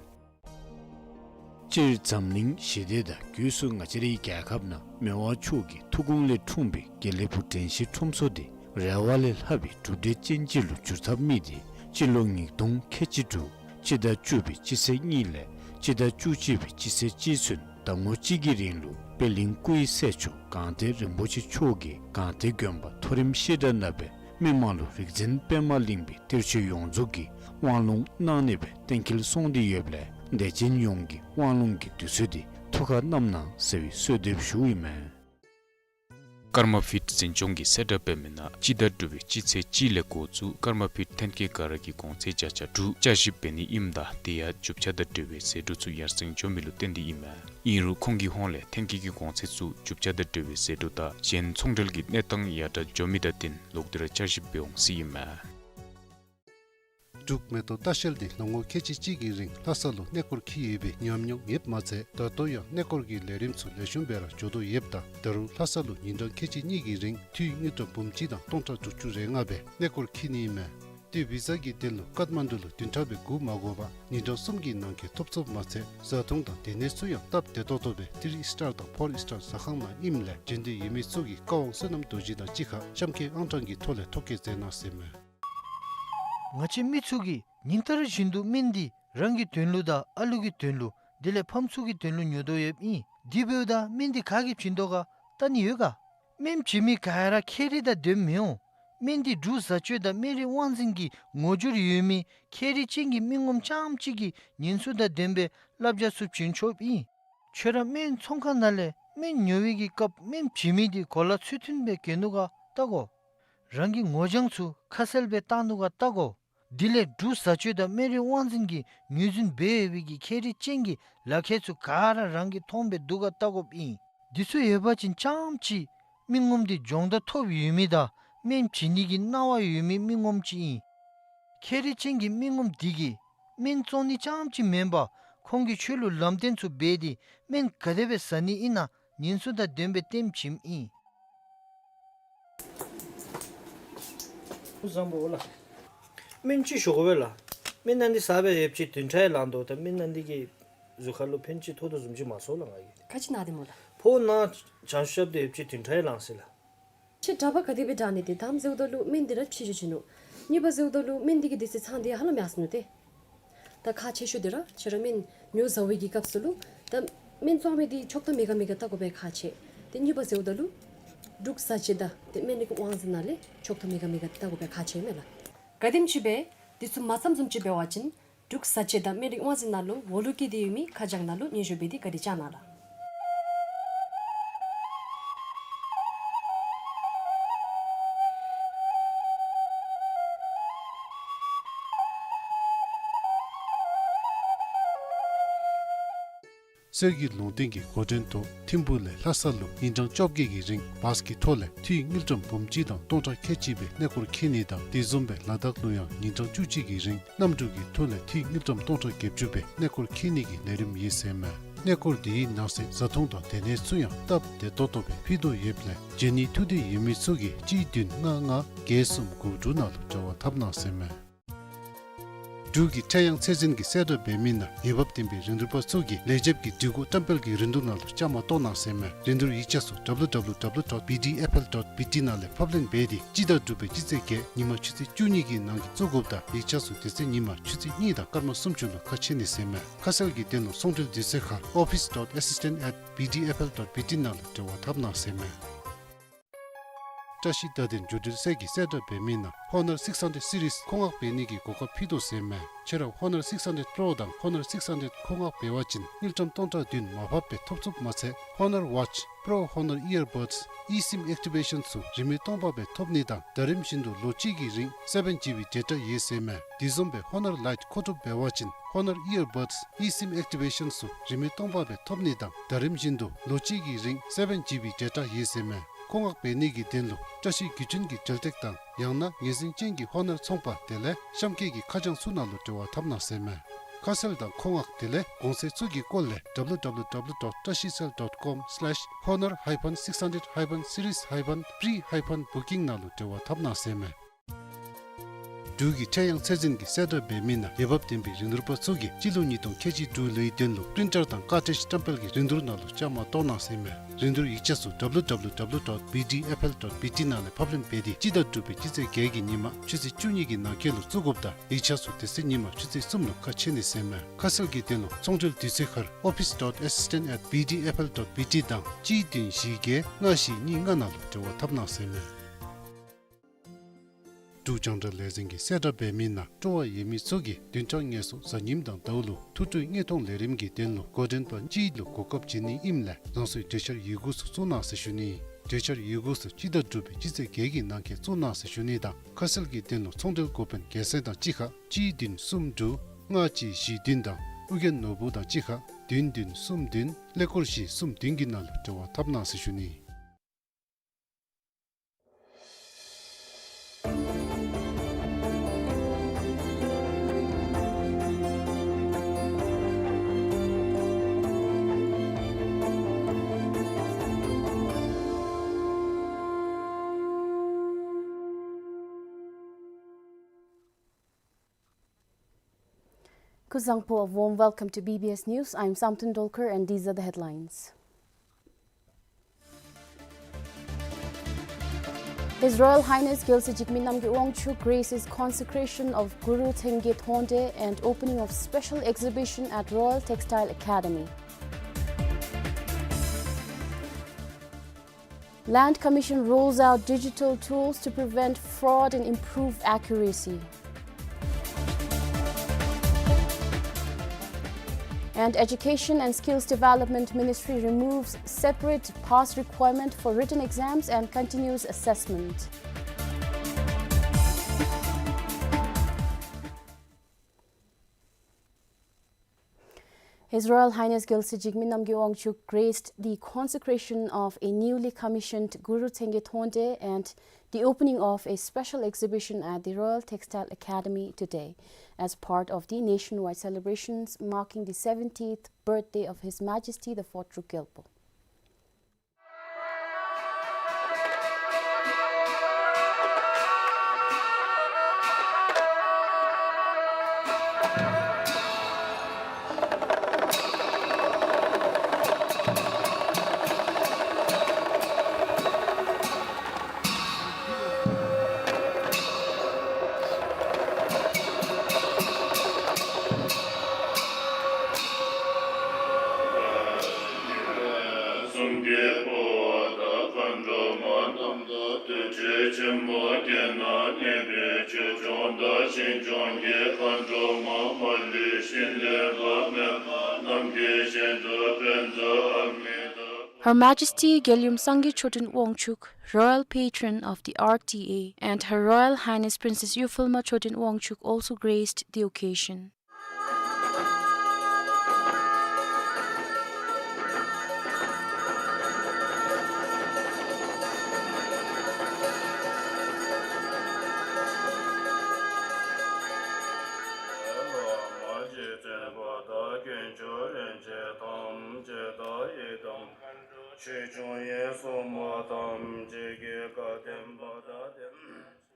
སྤྱིར་འཛམ་གླིང་ཞི་བདེ་དང་སྒོས་སུ་ང་བཅས་རའི་རྒྱལ་ཁབ་ནང་མི་དབང་མཆོག་གི་ཐུགས་དགོངས་ལས་འཁྲུངས་པའི་དགེ་ལེགས་ཕུག་དྲན་ཤེས་ཁྲོམ་ཚོགས་འདི་རེ་བ་ལས་ལྷག་པའི་གྲུབ་འབྲས་ཅན་ཅིག་ལུ་འགྱུར་ཐབས་དམིགས་ཏེ་སྤྱི་ལོ་ཉིས་སྟོང་ཁལ་གཅིག་དྲུག་སྤྱི་ཟླ་བཅུ་པའི་སྤྱི་ཚེས་གཉིས་ལས་སྤྱི་ཟླ་བཅུ་གཅིག་པའི་སྤྱི་ཚེས་གཅིག་ཚུན་ཟླ་ངོ་གཅིག་གི་རིང་ལུ་པད་གླིང་སྐུ་ཡི་སྲས་མཆོག་སྒང་སྟེང་རིན་པོ་ཆེ་མཆོག་གིས་སྒང་སྟེང་དགོན་པ་མཐོ་རིམ་བཤད་གྲྭ་ནང་སྦེ་མི་མང་ལུ་རིག་འཛིན་པདྨ་གླིང་པའི་གཏེར་ཆོས་ཡོངས་རྫོགས་ཀྱི་དབང་ལུང་གནང་ནི་སྦེ་གཏན་འཁེལ་སོང་སྟེ་ཡོདཔ་ལས་དད་ཅན་ཡོངས་ཀྱིས་དབང་ལུང་གི་དུས་ཚོད་འདི་ཐུགས་ཁར་བསྣམ་གནང་ཟེར་བའི་གསོལ་འདེབས་ཞུཝ་ཨིན་མས། ཀརྨ་པིཊ་འཛིན་སྐྱོང་གི་གསལ་བསྒྲགས་འབད་མི་ནང་སྤྱི་ཟླ་དྲུག་པའི་སྤྱི་ཚེས་གཅིག་ལས་འགོ་བཙུགས་ཀརྨ་པིཊ་ཐོན་སྐྱེད་ག་ར་གི་གོང་ཚད་བརྒྱ་ཆ་དྲུག་བསྐྱར་ཞིབ་འབད་ནི་ཨིནམ་ད་དེ་ཡང་རྒྱུ་ཆ་དང་འབྲེལ་བའི་ཟད་འགྲོ་ཚུ་ཡར་སེང་འགྱོ་མི་ལུ་བརྟེན་ཏེ་ཨིན་མས། ཨིན་རུང་ཁོང་གི་ཧོངས་ལས་ཐོན་སྐྱེད་ཀྱི་གོང་ཚད་ཚུ་རྒྱུ་ཆ་དང་འབྲེལ་བའི་ཟད་འགྲོ་དང་གཞན་ཚོང་འབྲེལ་གྱི་གནས་སྟངས་ཡར་དྲག་འགྱོ་མི་དང་བསྟུན་ལོག་སྟེ་ར་བསྐྱར་ཞིབ་འབད་འོང་ཟེར་ཨིན་མས། འབྲུག་མེ་ཏོག་ལྟ་བཤལ་འདི་ལོ་ངོ་ཁལ་གཅིག་གཅིག་གི་རིང་ལྷ་ས་ལུ་གནས་སྐོར་འཁྱིད་ཡོད་པའི་ཉམས་མྱོང་ཡོདཔ་མ་ཚད་ད་ལྟོ་ཡང་གནས་སྐོར་གྱི་ལས་རིམ་ཚུ་ལེགས་ཤོམ་སྦེ་ར་འགྱོ་དོ་ཡོདཔ་ད་ད་རུང་ལྷ་ས་ལུ་ཉིན་གྲངས་ཁལ་གཅིག་གཉིས་ཀྱི་རིང་འཐུས་དངུལ་ཀྲམ་འབུམ་གཅིག་དང་སྟོང་ཕྲག་དྲུག་ཅུ་རེ་ལྔ་སྦེ་གནས་སྐོར་འཁྱིད་ནི་ཨིན་མས། ཏེ་བི་ཛ་གི་དོན་ལུ་ཀཏ་མན་ཌུ་ལུ་བདུན་ཕྲག་སྦེ་སྒུག་མ་དགོ་པར་ཉིན་གྲངས་གསུམ་གྱི་ནང་འཁོད་ཐོབ་ཚུགསཔ་མ་ཚད་བཟའ་འཐུང་དང་སྡོད་གནས་ཚུ་ཡང་སྟབས་བདེ་ཏོག་ཏོ་སྦེ་ཐི་རི་ཨིསི་ཊར་དང་ཕོར་ཨིསི་ཊར་ཟ་ཁང་ནང་ཨིནམ་ལས་འབྱོན་འདོད་ཡོད་མི་ཚུ་གིས་བཀའ་དབང་བསོད་ནམས་རྡོ་རྗེ་དང་གཅིག་ཁར་གཤམ་འཁོད་ཨང་གྲངས་ཀྱི་ཐོག་ལས་ཐོ་བཀོད་མཛད་གནང་ཟེར་མས། ང་བཅས་མི་ཚུ་གིས་ཉིན་ལྟར་བཞིན་དུ་སྨན་འདི་རང་གི་དོན་ལུ་དང་ཨ་ལུ་གི་དོན་ལུ་དེ་ལས་ཕམ་ཚུ་གི་དོན་ལུ་ཉོ་དོ་ཡོདཔ་ཨིན། དེ་འབདཝ་ད་སྨན་འདི་ག་གིས་བྱིན་དོ་ག་བལྟ་ནི་ཡོད་ག། སྨན་བྱིན་མི་ག་ར་ཁྱད་རིག་དང་ལྡནམ་མི་འོང་། སྨན་འདི་འབྲུག་བཟའ་སྤྱོད་དང་སྨན་རིགས་དབང་འཛིན་གྱི་ངོ་སྦྱོར་ཡོད་མི་ཁྱད་རིག་ཅན་གྱི་མི་ངོམ་རྐྱངམ་གཅིག་གིས་ཉེན་སྲུང་དང་ལྡན་པའི་བསླབ་བྱ་ཚུ་བྱིན་ཆོགཔ་ཨིན། ཁྱོད་ར་སྨན་ཚོང་ཁང་ནང་ལས་སྨན་ཉོ་བའི་གི་སྐབས་སྨན་བྱིན་མི་འདི་གོ་ལ་ཚུལ་མཐུན་སྦེ་གྱོན་ནུག་ག་བལྟ་དགོ། རང་གི་ངོ་རྐྱང་ཚུ་ཁ་གསལ་སྦེ་བཏགས་ནུག་ག་བལྟ་དགོ། དེ་ལས་འབྲུག་བཟའ་སྤྱོད་དང་སྨན་རིགས་དབང་འཛིན་གྱིས་ངོས་འཛིན་འབད་ཡོད་པའི་གི་ཁྱད་རིག་ཅན་གྱི་ལག་ཁྱེར་ཚུ་ག་ར་རང་གིས་མཐོང་སྦེ་འདུག་ག་བལྟ་དགོཔ་ཨིན། འདི་ཚུ་ཡོད་པ་ཅིན་རྐྱངམ་གཅིག་མི་ངོམ་འདི་སྦྱོང་བརྡར་ཐོབ་ཡོད་མི་དང་སྨན་བྱིན་ནི་གི་གནང་བ་ཡོད་མི་མི་ངོམ་ཅིག་ཨིན། ཁྱད་རིག་ཅན་གྱི་མི་ངོམ་འདི་གིས་སྨན་བཙོང་ནི་རྐྱངམ་གཅིག་མེན་པར་ཁོང་གིས་ཁྱོད་ལུ་ལམ་སྟོན་ཚུ་འབད་དེ་སྨན་ག་དེ་སྦེ་ཟ་ནི་ཨིན་ན་ཉེན་སྲུང་དང་ལྡན་པའི་སྟོནམ་བྱིནམ་ཨིན། བཟང་པོ་ལགས། སྨན་ཅིག་ཞུ་དགོ་པས་ལགས། སྨན་ཨ་ནི་ཟ་སྦེ་ཡོདཔ་ཅིག་བདུན་ཕྲག་ཡང་ལང་དོ། ད་སྨན་ཨ་ནི་གིས་གཟུགས་ཁར་ལུ་ཕན་ཅིག་ཐོགས་དོ་བཟུམ་ཅིག་མ་ཚོར་ལགས་ང་གིས། ག་ཅི་ན་སྟེ་སྨོ་ལགས། ཕོཝ་ནང་བྱང་ཤབ་སྟེ་ཡོདཔ་ཅིག་བདུན་ཕྲག་ཡང་ལང་ཟེར་ལགས། ཁྱོད་གྲྭ་པ་ག་དེ་སྦེ་དྲག་ནི་དེ་དང་ཟེརཝ་ད་ལུ་སྨན་འདི་ར་ཕྱི་འགྱོ་བྱིན་ནུག། གཉིས་པ་ཟེརཝ་ད་ལུ་སྨན་འདི་གི་དུས་ཚོད་ཚང་སྟེ་ཧ་ལམ་ཡར་སོ་ནུག་སྟེ། ད་ཁག་ཆེ་ཤོས་འདི་ར་ཁྱོད་ར་སྨན་ཉོ་བཟའ་བའི་གི་སྐབས་སུ་ལུ་ད་སྨན་བཙོང་མི་འདི་ཆོག་ཐམ་མེད་ག་མེད་ག་བལྟ་དགོ་པའི་ཁག་ཆེ། ཏེ་གཉིས་པ་ཟེརཝ་ད་ལུ་འབྲུག་བཟའ་སྤྱོད་དང་ཏེ་སྨན་རིགས་དབང་འཛིན་ནང་ལས་ཆོག་ཐམ་མེད་ག་མེད་ག་བལྟ་དགོ་པའི་ཁག་ཆེ་མས་ལགས། ག་དེམ་ཅིག་སྦེ་འདི་ཚུ་མ་བརྩམ་བཟུམ་ཅིག་འབད་བ་ཅིན་འབྲུག་བཟའ་སྤྱོད་དང་སྨན་རིགས་དབང་འཛིན་ནང་ལུ་འོག་ལུ་བཀོད་དེ་ཡོད་མི་ཁ་བྱང་ནང་ལུ་སྙན་ཞུ་འབད་དེ་བཀའ་དྲིན་བསྐྱང་གནང་ལགས། སྲོལ་རྒྱུན་ལུང་བསྟན་གྱི་འགོ་འདྲེན་ཐོག་ཐིམ་ཕུག་ལས་ལྷ་ས་ལུ་ཉིན་གྲངས་བཅོ་བརྒྱད་ཀྱི་རིང་བཱས་ཀྱི་ཐོག་ལས་འཐུས་དངུལ་ཀྲམ་འབུམ་གཅིག་དང་སྟོང་ཕྲག་ཁལ་གཅིག་སྦེ་གནས་སྐོར་འཁྱིད་ནི་དང་དེ་བཟུམ་སྦེ་ལ་དྭགས་ལུ་ཡང་ཉིན་གྲངས་བཅུ་གཅིག་གི་རིང་གནམ་གྲུ་གི་ཐོག་ལས་འཐུས་དངུལ་ཀྲམ་སྟོང་ཕྲག་བརྒྱད་ཅུ་སྦེ་གནས་སྐོར་འཁྱིད་ནི་གི་ལས་རིམ་ཡོད་ཟེར་མས། གནས་སྐོར་འདིའི་ནང་གསེས་བཟའ་འཐུང་དང་སྡོད་གནས་ཚུ་ཡང་སྟབས་བདེ་ཏོག་ཏོ་སྦེ་ཕུལ་དོ་ཡོདཔ་ལས་འབྱོན་ནི་ཐུགས་འདོད་ཡོད་མི་ཚུ་གིས་གཅིག་བདུན་ལྔ་ལྔ་བརྒྱད་གསུམ་དགུ་དྲུག་ནང་ལུ་འབྲེལ་བ་འཐབ་གནང་ཟེར་མས། འབྲུག་གི་ཁྲེང་ཡང་ཚད་འཛིན་གྱི་གསལ་བསྒྲགས་འབད་མི་ནང་འོས་འབབ་ལྡན་པའི་རིན་བསྡུར་པ་ཚུ་གིས་ལས་བྱེད་ཀྱི་སྒྲིག་གོ་བཀྲམ་སྤེལ་གྱི་རིན་བསྡུར་ནང་ལུ་བཅའ་མར་གཏོགས་གནང་ཟེར་མས། རིན་བསྡུར་ཡིག་ཆ་ཚུ་W W W dot B D F L dot B T ནང་ལས་ཕབ་ལེན་འབད་དེ་སྤྱི་ཟླ་དྲུག་པའི་སྤྱི་ཚེས་བརྒྱད་ཉིན་མ་ཆུ་ཚོད་བཅུ་གཉིས་ཀྱི་ནང་གི་བཙུགས་དགོཔ་དང་ཡིག་ཆ་ཚུ་དེ་ཚེ་ཉིན་མ་ཆུ་ཚོད་གཉིས་དང་སྐར་མ་སུམ་ཅུ་ལུ་ཁ་ཕྱེ་ནི་ཟེར་མས། ཁ་གསལ་གྱི་དོན་ལུ་ཚོང་འབྲེལ་དུས་ཚོད་ཁར་office dot assistant at B D F L dot B T ནང་ལུ་འབྲེལ་བ་འཐབ་གནང་ཟེར་མས། བཀྲ་ཤིས་བརྡ་དོན་བརྒྱུད་འབྲེལ་ཚད་ཀྱི་གསལ་བསྒྲགས་འབད་མི་ནང་Honor six hundred series མཁོ་མངགས་འབད་ནི་གི་གོ་སྐབས་ཕུལ་དོ་ཟེར་མས། ཁྱེད་ར་Honor six hundred Pro དང་Honor six hundred མཁོ་མངགས་འབད་བ་ཅིན་དངུལ་ཀྲམ་སྟོང་ཕྲག་བདུན་མར་ཕབ་སྦེ་ཐོབ་ཚུགསཔ་མ་ཚད་Honor Watch, Pro Honor Earbuds, eSIM activation ཚུ་རིན་མེད་སྟོང་པ་སྦེ་ཐོབ་ནི་དང་ཟླ་རིམ་བཞིན་དུ་ལོ་གཅིག་གི་རིང་seven G B data ཡོད་ཟེར་མས། དེ་བཟུམ་སྦེ་Honor Lite མཁོ་སྒྲུབ་འབད་བ་ཅིན་Honor Earbuds, eSIM activation ཚུ་རིན་མེད་སྟོང་པ་སྦེ་ཐོབ་ནི་དང་ཟླ་རིམ་བཞིན་དུ་ལོ་གཅིག་གི་རིང་seven G B data ཡོད་ཟེར་མས། མཁོ་མངགས་འབད་ནི་གི་དོན་ལུ་བཀྲ་ཤིས་བརྒྱུད་འཕྲིན་གྱི་འབྲེལ་སྟེགས་དང་ཡང་ན་ངོས་འཛིན་ཅན་གྱི་Honor ཚོང་པ་དེ་ལས་གཤམ་འཁོད་ཀྱི་ཁ་བྱང་ཚུ་ནང་ལུ་འབྲེལ་བ་འཐབ་གནང་ཟེར་མས། ཁ་གསལ་དང་མཁོ་མངགས་དེ་ལས་གོང་ཚད་ཚུ་གི་སྐོར་ལས W W W dot བཀྲ་ཤིས་སེལ་dot com slash honor hyphen six hundred hyphen series hyphen pre hyphen booking ནང་ལུ་འབྲེལ་བ་འཐབ་གནང་ཟེར་མས། འབྲུག་གི་ཁྲེང་ཡང་ཚད་འཛིན་གྱི་གསལ་བསྒྲགས་འབད་མི་ནང་འོས་འབབ་ལྡན་པའི་རིན་བསྡུར་པ་ཚུ་གིས་སྤྱི་ལོ་ཉིས་སྟོང་ཁལ་གཅིག་དྲུག་ལོའི་དོན་ལུ་པི་རིན་ཊར་དང་ཀར་ཊིཇ་བཀྲམ་སྤེལ་གྱི་རིན་བསྡུར་ནང་ལུ་བཅའ་མར་གཏོགས་གནང་ཟེར་མས། རིན་བསྡུར་ཡིག་ཆ་ཚུ་W W W dot B D F L dot B T ནང་ལས་ཕབ་ལེན་འབད་དེ་སྤྱི་ཟླ་དྲུག་པའི་སྤྱི་ཚེས་བརྒྱད་ཀྱི་ཉིན་མ་ཆུ་ཚོད་བཅུ་གཉིས་ཀྱི་ནང་འཁོད་ལུ་བཙུགས་དགོཔ་དང་ཡིག་ཆ་ཚུ་དེ་ཚེ་ཉིན་མ་ཆུ་ཚོད་གསུམ་ལུ་ཁ་ཕྱེ་ནི་ཟེར་མས། ཁ་གསལ་གྱི་དོན་ལུ་ཚོང་འབྲེལ་དུས་ཚོད་ཁར་office dot assistant at B D F L dot B T དང་གཅིག་བདུན་བཞི་བརྒྱད་ལྔ་བཞི་གཉིས་ལྔ་ནང་ལུ་འབྲེལ་བ་འཐབ་གནང་ཟེར་མས། འབྲུག་རྒྱང་བསྒྲགས་ལས་འཛིན་གྱི་གསལ་བསྒྲགས་འབད་མི་ནང་སྤྲོ་བ་ཡོད་མི་ཚུ་གིས་བདུན་ཕྲག་ལྔ་ཚུ་གཟའ་ཉིམ་དང་ཟླཝ་ལུ་ཐུགས་སྤྲོའི་དངོས་མཐོང་ལས་རིམ་གྱི་དོན་ལུ་འགོ་འདྲེན་པ་གཅིག་ལུ་གོ་སྐབས་བྱིན་ནི་ཨིནམ་ལས་རང་སོའི་གྲོས་འཆར་ཡི་གུ་ཚུ་བཙུགས་གནང་ཟེར་ཞུ་ནི། གྲོས་འཆར་ཡི་གུ་ཚུ་སྤྱི་ཟླ་དྲུག་པའི་སྤྱི་ཚེས་བརྒྱད་ཀྱི་ནང་འཁོད་བཙུགས་གནང་ཟེར་ཞུ་ནི་དང་ཁ་གསལ་གྱི་དོན་ལུ་ཚོང་འབྲེལ་འགོ་དཔོན་རྒྱལ་མཚན་དང་གཅིག་ཁར་གཅིག་བདུན་གསུམ་དྲུག་ལྔ་གཅིག་བཞི་བདུན་དང་ཨོ་རྒྱན་ནོར་བུ་དང་གཅིག་ཁར་བདུན་བདུན་གསུམ་བདུན་ཀླད་ཀོར་བཞི་གསུམ་བདུན་གྱི་ནང་ལུ་འབྲེལ་བ་འཐབ་གནང་ཟེར་ཞུ་ནི། Kuzuzangpo, a warm welcome to B B S News. I'm Samten Dolkar and these are the headlines. His Royal Highness Gyaltsy Jigme Namgay Wangchuck graces consecration of Guru Thenge Thonde and opening of special exhibition at Royal Textile Academy. Land Commission rolls out digital tools to prevent fraud and improve accuracy. And Education and Skills Development Ministry removes separate pass requirement for written exams and continuous assessment. His Royal Highness Gyaltsy Jigme Namgay Wangchuck graced the consecration of a newly commissioned Guru Thenge Thonde and the opening of a special exhibition at the Royal Textile Academy today, as part of the nationwide celebrations marking the seventieth birthday of His Majesty the Fourth Druk Gyalpo. Her Majesty Gyaltsum Sangay Choden Wangchuck, Royal Patron of the R T A, and Her Royal Highness Princess Yufilma Choden Wangchuck also graced the occasion.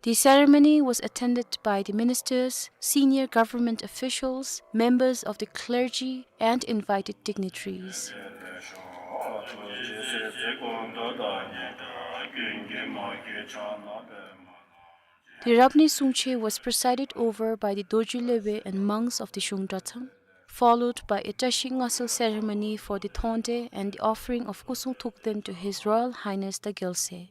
The ceremony was attended by the ministers, senior government officials, members of the clergy, and invited dignitaries. The Rabnyi Sungche was presided over by the Dorji Lhebe and monks of the Shungtra Thang, followed by a Tashi Ngasil ceremony for the Thonte and the offering of Kusung Thukden to His Royal Highness the Gyalse.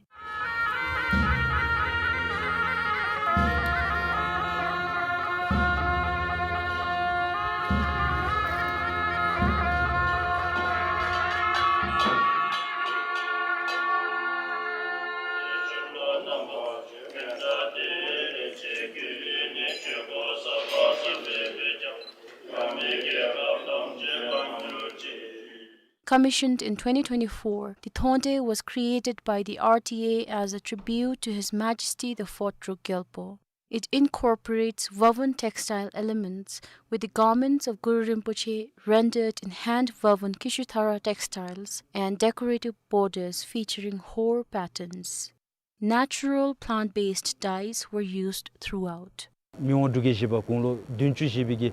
Commissioned in twenty twenty-four, the Thonte was created by the R T A as a tribute to His Majesty the Fourth Druk Gyalpo. It incorporates woven textile elements with the garments of Guru Rinpoche rendered in hand-woven Kishuthara textiles and decorative borders featuring hor patterns. Natural plant-based dyes were used throughout. མི་དབང་འབྲུག་རྒྱལ་བཞི་པ་དགུང་ལོ་བདུན་ཅུ་བཞེས་པའི་གི་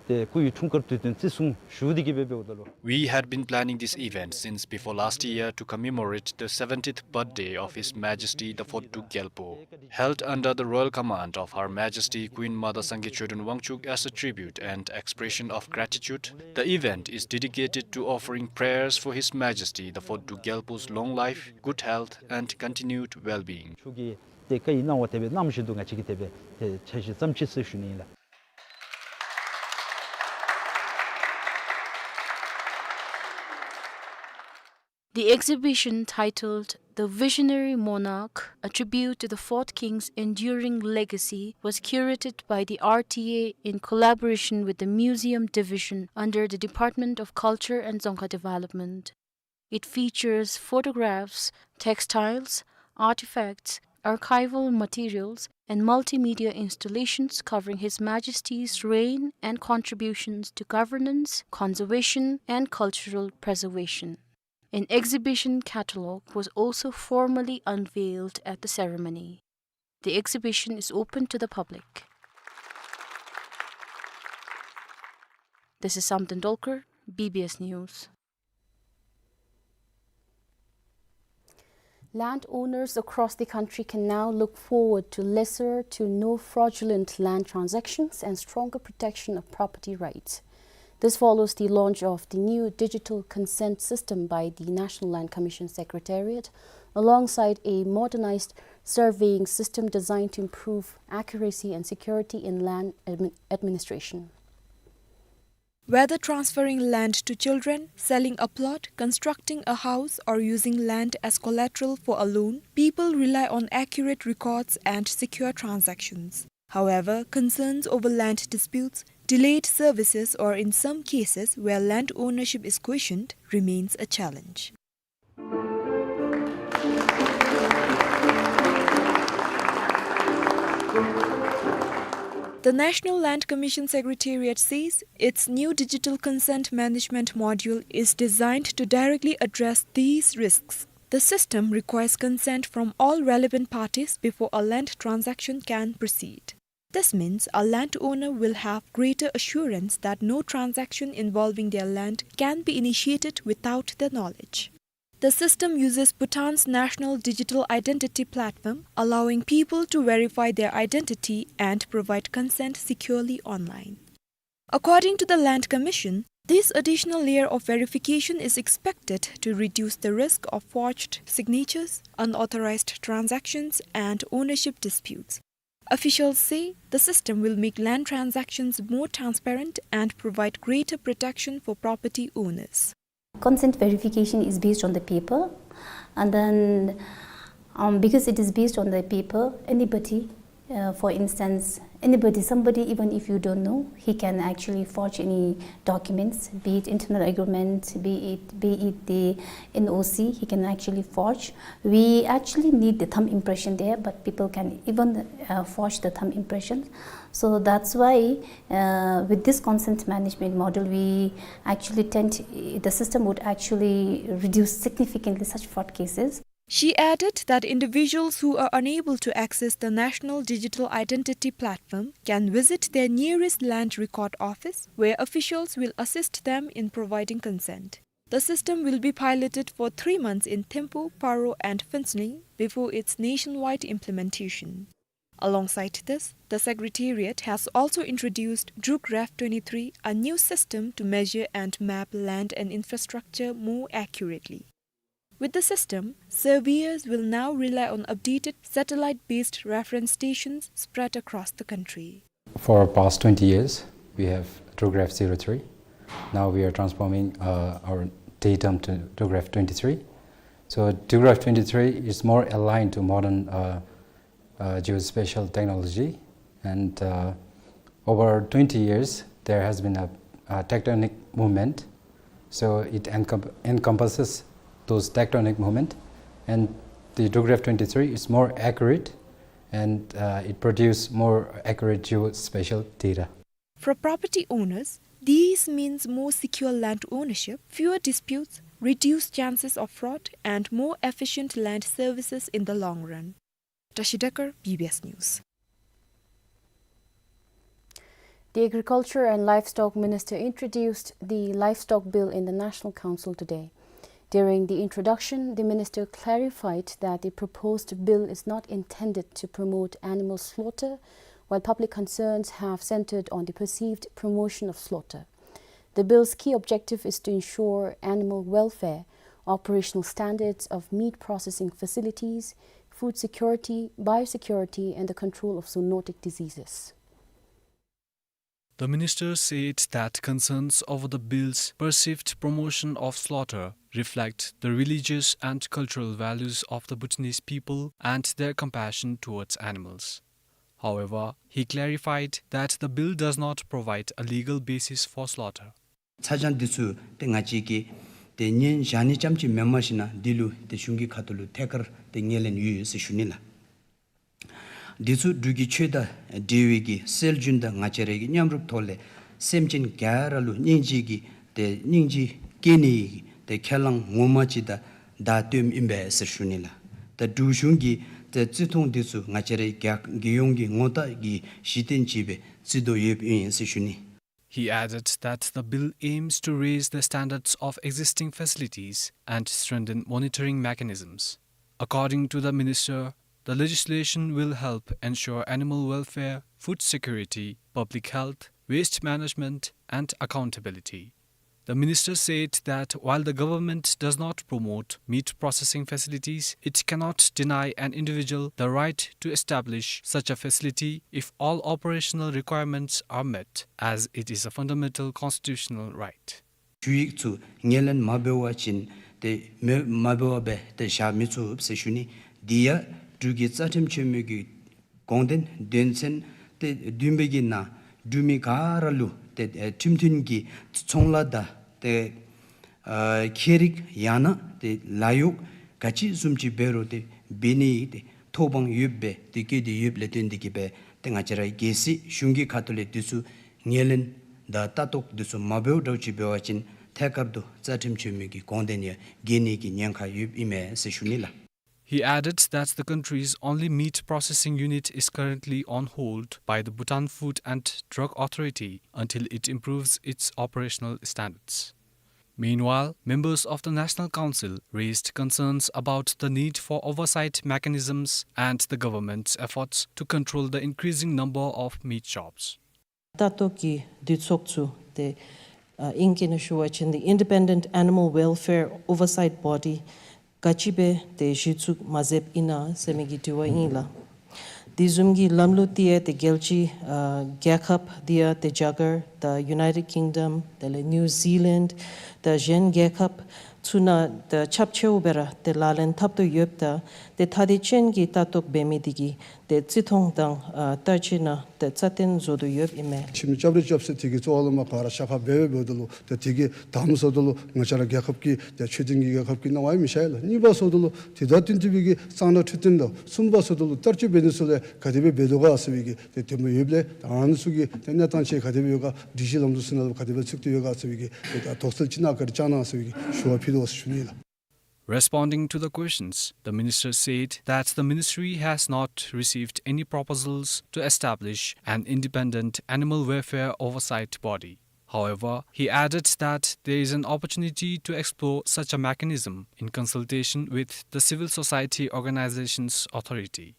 ཏེ་སྐུའི་འཁྲུངས་སྐར་དུས་སྟོན་བརྩི་སྲུང་ཞུ་སྟེ་གི་སྦེ་འབདཝ་ད་ལུ། We had been planning this event since before last year to commemorate the seventieth birthday of His Majesty the Fourth Druk Gyalpo. Held under the royal command of Her Majesty Queen Mother Sangay Choden Wangchuck as a tribute and expression of gratitude, the event is dedicated to offering prayers for His Majesty the Fourth Druk Gyalpo's long life, good health, and continued well-being. ཏེ་བཀའ་ཡི་གནང་བ་དེ་སྦེ་གནང་བཞིན་དུ་ང་བཅས་ཀྱིས་དེ་སྦེ་ཏེ་འཆར་གཞི་བརྩམས་ཅི་ཟེར་ཞུ་ནི་ཨིན་ལགས། The exhibition, titled The Visionary Monarch, a tribute to the fourth king's enduring legacy, was curated by the R T A in collaboration with the Museum Division under the Department of Culture and Dzongkha Development. It features photographs, textiles, artifacts, archival materials, and multimedia installations covering His Majesty's reign and contributions to governance, conservation, and cultural preservation. An exhibition catalogue was also formally unveiled at the ceremony. The exhibition is open to the public. This is Samten Dolkar, B B S News. Landowners across the country can now look forward to lesser to no fraudulent land transactions and stronger protection of property rights. This follows the launch of the new digital consent system by the National Land Commission Secretariat, alongside a modernized surveying system designed to improve accuracy and security in land admi-, administration. Whether transferring land to children, selling a plot, constructing a house, or using land as collateral for a loan, people rely on accurate records and secure transactions. However, concerns over land disputes, delayed services, or in some cases where land ownership is questioned, remains a challenge. The National Land Commission Secretariat says its new digital consent management module is designed to directly address these risks. The system requires consent from all relevant parties before a land transaction can proceed. This means a landowner will have greater assurance that no transaction involving their land can be initiated without their knowledge. The system uses Bhutan's national digital identity platform, allowing people to verify their identity and provide consent securely online. According to the Land Commission, this additional layer of verification is expected to reduce the risk of forged signatures, unauthorized transactions, and ownership disputes. Officials say the system will make land transactions more transparent and provide greater protection for property owners. Consent verification is based on the paper, and then, um, because it is based on the paper, anybody, uh, for instance, anybody, somebody, even if you don't know, he can actually forge any documents, be it internal agreement, be it, be it the N O C, he can actually forge. We actually need the thumb impression there, but people can even, uh, forge the thumb impression. So that's why, uh, with this consent management model, we actually tend, the system would actually reduce significantly such fraud cases. She added that individuals who are unable to access the National Digital Identity Platform can visit their nearest Land Record Office, where officials will assist them in providing consent. The system will be piloted for three months in Thimphu, Paro, and Phuentsholing before its nationwide implementation. Alongside this, the Secretariat has also introduced DRUGRAPH twenty-three, a new system to measure and map land and infrastructure more accurately. With the system, surveyors will now rely on updated satellite-based reference stations spread across the country. For past twenty years, we have DRUGRAPH zero three. Now we are transforming, uh, our datum to DRUGRAPH twenty-three. So DRUGRAPH twenty-three is more aligned to modern, uh, uh, geospatial technology. And, uh, over twenty years, there has been a, a tectonic movement. So it encom-, encompasses those tectonic movement. And the DRUGRAPH twenty-three is more accurate and, uh, it produces more accurate geospatial data. For property owners, this means more secure land ownership, fewer disputes, reduced chances of fraud, and more efficient land services in the long run. Tashi Dekar, B B S News. The Agriculture and Livestock Minister introduced the Livestock Bill in the National Council today. During the introduction, the minister clarified that the proposed bill is not intended to promote animal slaughter, while public concerns have centered on the perceived promotion of slaughter. The bill's key objective is to ensure animal welfare, operational standards of meat processing facilities, food security, biosecurity, and the control of zoonotic diseases. The minister said that concerns over the bill's perceived promotion of slaughter reflect the religious and cultural values of the Bhutanese people and their compassion towards animals. However, he clarified that the bill does not provide a legal basis for slaughter. ཚ་གྱང་འདི་ཚུ་ཏེ་ང་བཅས་ཀྱིས་ཏེ་ཉན་བཞག་ནི་ཙམ་ཅིག་མེན་པར་ཞིན་ན་འདི་ལུ་ཏེ་གཞུང་གི་ཁ་ཐུག་ལུ་ཐད་ཀར་ཏེ་ངོས་ལེན་ཡོད་ཟེར་ཞུ་ནི་ལགས། འདི་ཚུ་འབྲུག་གི་ཆོས་དང་འབྲེལ་བའི་གི་སྲོལ་རྒྱུན་དང་ང་བཅས་རའི་གི་མཉམ་རུབ་ཐོག་ལས་སེམས་ཅན་ག་ར་ལུ་སྙིང་རྗེ་གི་ཏེ་སྙིང་རྗེ་བསྐྱེད་ནི་ཏེ་ཁས་བླངས་ངོ་མ་ཅིག་དང་བརྡ་སྟོནམ་ཨིན་པས་ཟེར་ཞུ་ནི་ལགས། ཏེ་འབྲུག་གཞུང་གི་ཏེ་བརྩི་མཐོང་འདི་ཚུ་ང་བཅས་རའི་རྒྱལ་རྒྱལ་ཡོངས་ཀྱི་ངོ་རྟགས་ཀྱི་གཞི་རྟེན་ཅིག་སྦེ་བརྩི་དོ་ཡོདཔ་ཨིན་ཟེར་ཞུ་ནི། He added that the bill aims to raise the standards of existing facilities and strengthen monitoring mechanisms. According to the minister, the legislation will help ensure animal welfare, food security, public health, waste management, and accountability. The minister said that while the government does not promote meat processing facilities, it cannot deny an individual the right to establish such a facility if all operational requirements are met, as it is a fundamental constitutional right. ཞུ་ཡིག་ཚུ་ངོས་ལེན་མ་འབད་བ་ཅིན་ཏེ་མེ་མ་འབད་བར་སྦེ་ཏེ་བཞག་མི་ཚུགས་ཟེར་ཞུ་ནི། འདི་ཡང་འབྲུག་གི་རྩ་ཁྲིམས་ཆེན་མོ་གི་དགོངས་དོན་དོན་ཚན་ཏེ་བདུན་པའི་གི་ནང་འབྲུག་མི་ག་ར་ལུ་ཏེ་ཨེ་ཁྲིམས་མཐུན་གྱི་ཚོང་ལཱ་དང་ཏེ་ཨ་ཁྱད་རིག་ཡང་ན་ཏེ་ལཱ་གཡོག་ག་ཅི་བཟུམ་ཅིག་འབད་རུང་ཏེ་འབད་ནི་ཏེ་ཐོབ་དབང་ཡོདཔ་སྦེ་ཏེ་བཀོད་དེ་ཡོདཔ་ལས་བརྟེན་ཏེ་གིས་སྦེ་ཏེ་ང་བཅས་ར་གལ་སྲིད་གཞུང་གི་ཁ་ཐུག་ལས་འདི་ཚུ་ངོས་ལེན་དང་ལྟ་རྟོག་འདི་ཚུ་མ་འབདཝ་འདྲཝ་ཅིག་འབད་བ་ཅིན་ཐད་ཀར་དུ་རྩ་ཁྲིམས་ཆེན་མོ་གི་དགོངས་དོན་ཡང་འགལ་ནི་གི་ཉེན་ཁ་ཡོདཔ་ཨིན་མས་ཟེར་ཞུ་ནི་ལགས། He added that the country's only meat processing unit is currently on hold by the Bhutan Food and Drug Authority until it improves its operational standards. Meanwhile, members of the National Council raised concerns about the need for oversight mechanisms and the government's efforts to control the increasing number of meat shops. ལྟ་རྟོག་གི་འདུ་ཚོགས་ཚུ་ཏེ་ཨ་ཨིང་སྐད་ནང་ཞུ་བ་ཅིན་the Independent Animal Welfare Oversight Body ག་ཅི་སྦེ་ཏེ་གཞི་བཙུགས་མ་མཛདཔ་ཨིན་ན་ཟེར་མི་གི་དྲི་བ་ཨིན་ལགས། དེ་བཟུམ་གྱི་ལམ་ལུགས་འདི་ཡང་ཏེ་རྒྱལ་སྤྱི་ཨ་རྒྱལ་ཁབ་འདི་ཡང་ཏེ་རྒྱ་གར་དང་United Kingdom དེ་ལས་New Zealand དང་གཞན་རྒྱལ་ཁབ་ཚུ་ནང་ཏེ་ཁྱབ་ཆེཝ་སྦེ་ར་ཏེ་ལག་ལེན་འཐབ་དོ་ཡོདཔ་ད་ཏེ་ཐ་དད་ཅན་གྱི་ལྟ་རྟོག་འབད་མི་འདི་གིས་ཏེ་བརྩི་མཐོང་དང་ཨ་བརྟག་དཔྱད་ནང་ཏེ་རྩ་བརྟན་བཟོ་དོ་ཡོདཔ་ཨིན་མས། ཁྱིམ་རྐྱབ་རེ་རྐྱབ་ས་དེ་གི་གཙོ་བོ་ལུ་མ་ག་ར་ཤ་ཁ་འབད་འབདཝ་ད་ལུ་ཏེ་དེ་གི་དང་པ་སོང་ད་ལུ་ང་བཅས་ར་རྒྱལ་ཁབ་ཀྱི་ཏེ་ཆོས་ལྡན་གྱི་རྒྱལ་ཁབ་ཀྱི་སྣང་བ་ཡང་མི་ཤར་ལགས། གཉིས་པ་སོང་ད་ལུ་དེ་དང་བསྟུན་ཏེ་སྦེ་གི་གཙང་སྦྲ་འཕྲོད་བསྟེན་དང་གསུམ་པ་སོང་ད་ལུ་བསྟར་སྤྱོད་འབད་ནི་ཚུ་ལས་ག་དེ་སྦེ་འབད་དོ་ག་ཟེར་བའི་གི་ཏེ་དེ་མོ་ཡོདཔ་ལས་ད་ཨ་ནི་ཚུ་གི་ཏེ་གནས་སྟངས་ཅིག་ག་དེ་སྦེ་ཡོད་ག་སྒྲིག་གཞི་ལམ་ལུགས་ཚུ་ནང་ལུ་ག་དེ་སྦེ་ཚུད་དེ་ཡོད་ག་ཟེར་བའི་གི་ཏེ་ད་དོགས་སེལ་ཅིག་གནང་བཀའ་དྲིན་བསྐྱང་གནང་ཟེར་བའི་གི་ཞུ་བ་ཕུལ་དོ་ཟེར་ཞུ་ནི་ལགས། Responding to the questions, the minister said that the ministry has not received any proposals to establish an independent animal welfare oversight body. However, he added that there is an opportunity to explore such a mechanism in consultation with the Civil Society Organizations Authority.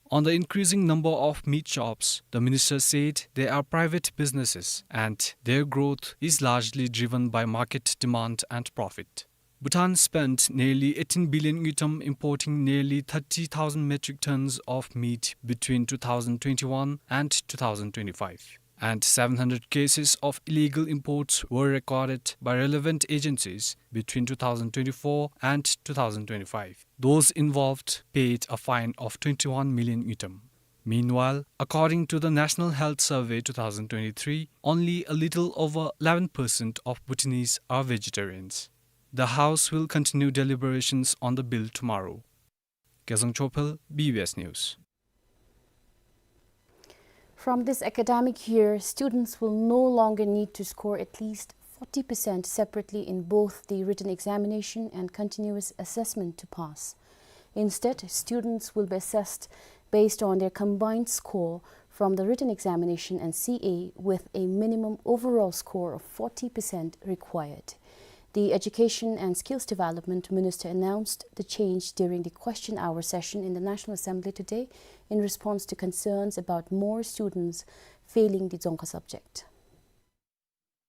On the increasing number of meat shops, the minister said they are private businesses and their growth is largely driven by market demand and profit. Bhutan spent nearly eighteen billion ngultrum importing nearly thirty thousand metric tons of meat between two thousand twenty-one and two thousand twenty-five, and seven hundred cases of illegal imports were recorded by relevant agencies between two thousand twenty-four and two thousand twenty-five. Those involved paid a fine of twenty-one million ngultrum. Meanwhile, according to the National Health Survey two thousand twenty-three, only a little over eleven percent of Bhutanese are vegetarians. The House will continue deliberations on the bill tomorrow. Gyaltsang Chophel, B B S News. From this academic year, students will no longer need to score at least forty percent separately in both the written examination and continuous assessment to pass. Instead, students will be assessed based on their combined score from the written examination and C A, with a minimum overall score of forty percent required. The Education and Skills Development Minister announced the change during the question hour session in the National Assembly today in response to concerns about more students failing the Dzongkha subject.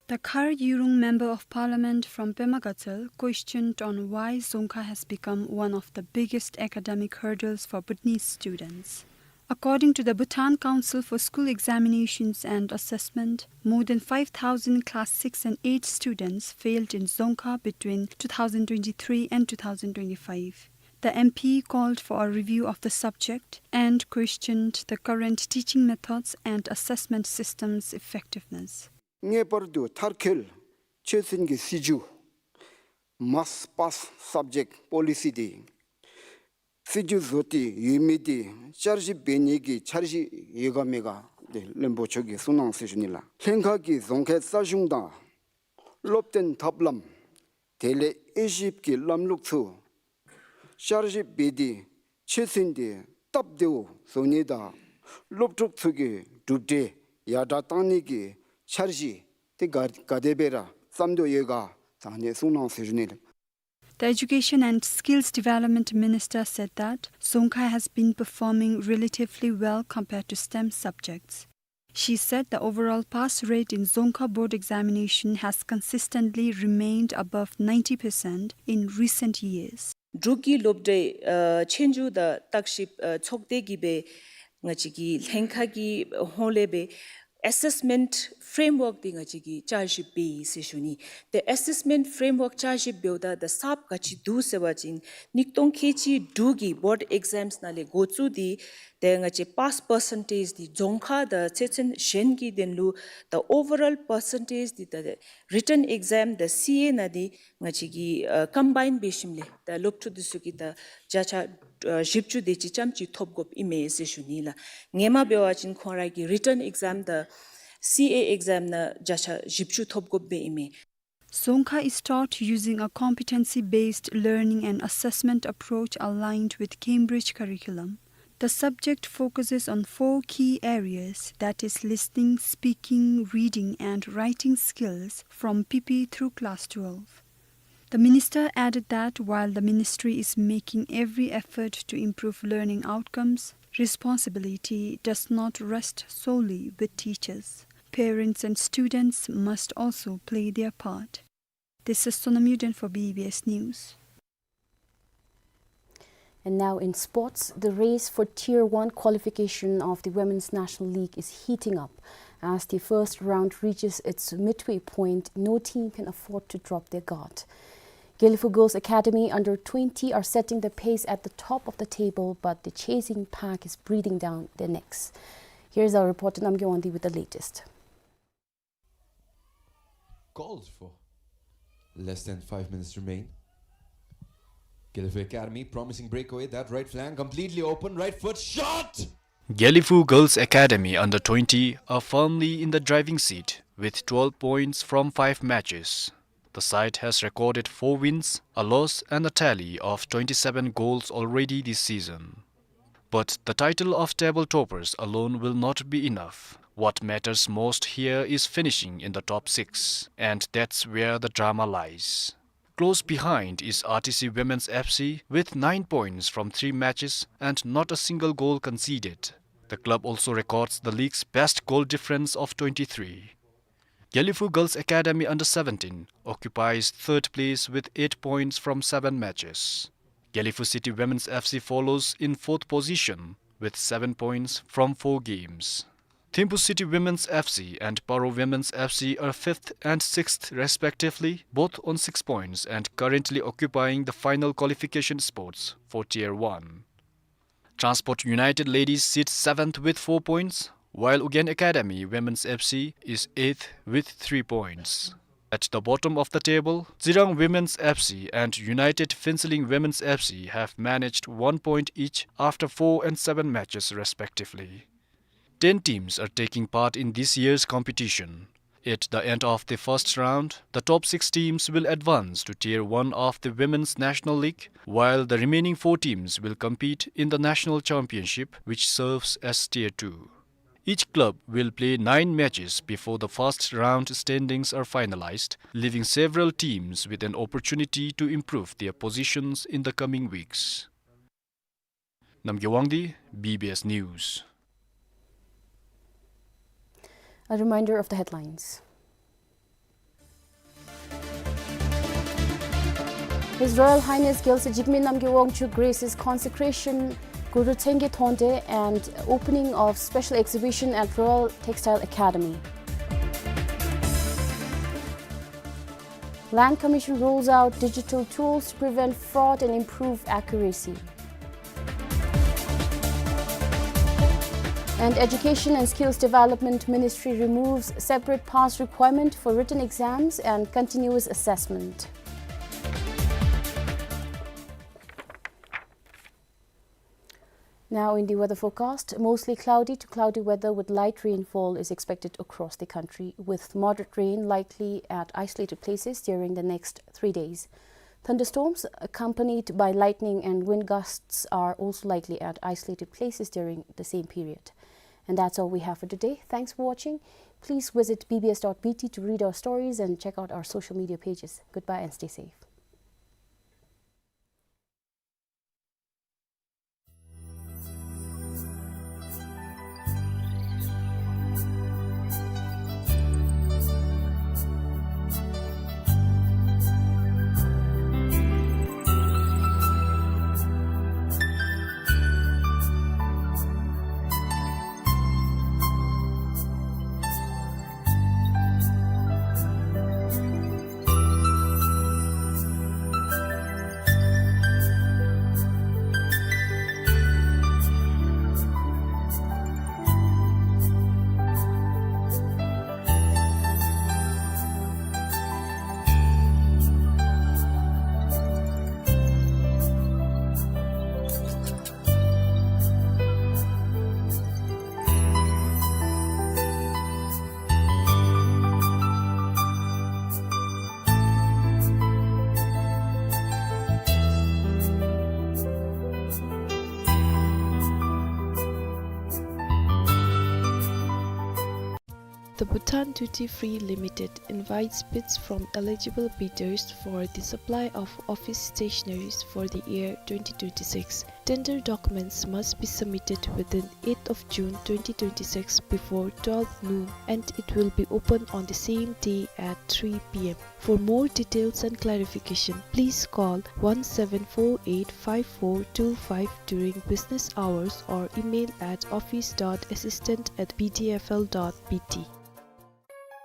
The Khar Yurung Member of Parliament from Pema Gatshel questioned on why Dzongkha has become one of the biggest academic hurdles for Bhutanese students. According to the Bhutan Council for School Examinations and Assessment, more than five thousand class six and eight students failed in Dzongkha between two thousand twenty-three and two thousand twenty-five. The M P called for a review of the subject and questioned the current teaching methods and assessment system's effectiveness. ངེས་པར་དུ་མཐར་འཁྱོལ་ཆོས་ཚན་གྱི་སྲིད་བྱུས་མཱསཊ་པཱསི་སབ་ཇེཀཊ་པོ་ལི་སི་དེ་སྲིད་བྱུས་བཟོ་སྟེ་ཡོད་མི་དེ་བསྐྱར་ཞིབ་འབད་ནི་གི་འཆར་གཞི་ཡོད་ག་མེད་ག་དེ་བློན་པོ་མཆོག་གིས་གསུང་གནང་ཟེར་ཞུ་ནི་ལགས། ལྷན་ཁག་གིས་རྫོང་ཁའི་རྩ་གཞུང་དང་སློབ་སྟོན་ཐབས་ལམ་དེ་ལས་དབྱེ་ཞིབ་ཀྱི་ལམ་ལུགས་ཚུ་བསྐྱར་ཞིབ་འབད་དེ་ཆོས་ཚན་དེ་སྟབས་བདེཝ་བཟོ་ནི་དང་སློབ་ཕྲུག་ཚུ་གི་གྲུབ་འབྲས་ཡར་དྲག་གཏང་ནི་གི་འཆར་གཞི་དེ་ག་ག་དེ་སྦེ་ར་བརྩམ་དོ་ཡོད་ག་ད་ནི་གསུང་གནང་ཟེར་ཞུ་ནི་ལགས། The Education and Skills Development Minister said that Dzongkha has been performing relatively well compared to STEM subjects. She said the overall pass rate in Dzongkha board examination has consistently remained above ninety percent in recent years. འབྲུག་གི་སློབ་གྲྭའི་ཨ་ཆོས་རྒྱུགས་དང་བརྟག་ཞིབ་ཨ་ཚོགས་སྡེ་གིས་སྦེ་ང་བཅས་ཀྱི་ལྷན་ཁག་གི་ཧོངས་ལས་སྦེ་ཨེ་སེསི་མེནཊ་ཕྲེམ་ཝརཀ་འདི་ང་བཅས་ཀྱིས་བསྐྱར་ཞིབ་འབད་ཡི་ཟེར་ཞུ་ནི། ཏེ་ཨེ་སེསི་མེནཊ་ཕྲེམ་ཝརཀ་བསྐྱར་ཞིབ་འབདཝ་ད་ད་གསརཔ་ག་ཅི་འདུག་ཟེར་བ་ཅིན་གཉིས་སྟོང་ཁལ་གཅིག་དྲུག་གི་བོརཌ་ཨེག་ཛམ་ནང་ལས་འགོ་བཙུགས་ཏེ་ཏེ་ང་བཅས་པཱསི་པར་སེན་ཊེཇ་འདི་རྫོང་ཁ་དང་ཚེ་བཙོན་གཞན་གྱི་དོན་ལུ་ད་ཨོ་ཝར་ཨོལ་པར་སེན་ཊེཇ་འདི་ད་རི་ཊན་ཨེག་ཛམ་དང་སི་ཨེ་ནང་འདི་ང་བཅས་ཀྱིས་ཨ་ཀམ་བཱའིན་འབད་ཞིནམ་ལས་ད་སློབ་ཕྲུག་འདི་ཚུ་གིས་ད་བརྒྱ་ཆ་ཨ་བཞི་བཅུ་དེ་ཅིག་ཙམ་ཅིག་ཐོབ་དགོཔ་ཨིན་མས་ཟེར་ཞུ་ནི་ལགས། སྔོན་མ་འབད་བ་ཅིན་ཁོང་ར་གིས་རི་ཊན་ཨེག་ཛམ་དང་སི་ཨེ་ཨེག་ཛམ་ནང་བརྒྱ་ཆ་བཞི་བཅུ་ཐོབ་དགོཔ་སྦེ་ཨིན་མས། Dzongkha is taught using a competency-based learning and assessment approach aligned with Cambridge curriculum. The subject focuses on four key areas, that is listening, speaking, reading and writing skills from P P through class twelve. The minister added that while the ministry is making every effort to improve learning outcomes, responsibility does not rest solely with teachers. Parents and students must also play their part. This is Sonam Yuden for B B S News. And now in sports, the race for Tier one qualification of the Women's National League is heating up. As the first round reaches its midway point, no team can afford to drop their guard. Gelephu Girls Academy under twenty are setting the pace at the top of the table, but the chasing pack is breathing down their necks. Here's our reporter Namgay Wangdi with the latest. Called for. Less than five minutes remain. Gelephu Academy, promising breakaway. That right flank completely open. Right foot shot! Gelephu Girls Academy under twenty are firmly in the driving seat with twelve points from five matches. The side has recorded four wins, a loss, and a tally of twenty-seven goals already this season. But the title of table toppers alone will not be enough. What matters most here is finishing in the top six, and that's where the drama lies. Close behind is R T C Women's F C with nine points from three matches and not a single goal conceded. The club also records the league's best goal difference of twenty-three. Gelephu Girls Academy under seventeen occupies third place with eight points from seven matches. Gelephu City Women's F C follows in fourth position with seven points from four games. Thimphu City Women's F C and Paro Women's F C are fifth and sixth respectively, both on six points and currently occupying the final qualification spots for Tier one. Transport United Ladies sits seventh with four points, while Ugyen Academy Women's F C is eighth with three points. At the bottom of the table, Tsirang Women's F C and United Phuentsholing Women's F C have managed one point each after four and seven matches respectively. Ten teams are taking part in this year's competition. At the end of the first round, the top six teams will advance to Tier one of the Women's National League, while the remaining four teams will compete in the National Championship, which serves as Tier two. Each club will play nine matches before the first round standings are finalized, leaving several teams with an opportunity to improve their positions in the coming weeks. Namgay Wangdi, B B S News. A reminder of the headlines. His Royal Highness Gyaltsur Jigme Namgay Wangchuck graces consecration, Guru Tshenge Thonte, and opening of special exhibition at Royal Textile Academy. Land Commission rolls out digital tools to prevent fraud and improve accuracy. And Education and Skills Development Ministry removes separate pass requirement for written exams and continuous assessment. Now in the weather forecast, mostly cloudy to cloudy weather with light rainfall is expected across the country, with moderate rain likely at isolated places during the next three days. Thunderstorms accompanied by lightning and wind gusts are also likely at isolated places during the same period. And that's all we have for today. Thanks for watching. Please visit B B S dot B T to read our stories and check out our social media pages. Goodbye and stay safe. The Bhutan Duty Free Limited invites bids from eligible bidders for the supply of office stationaries for the year twenty twenty-six. Tender documents must be submitted within eighth of June twenty twenty-six before twelve noon, and it will be open on the same day at three P M. For more details and clarification, please call one seven four eight five four two five during business hours or email at office dot assistant at B D F L dot B T.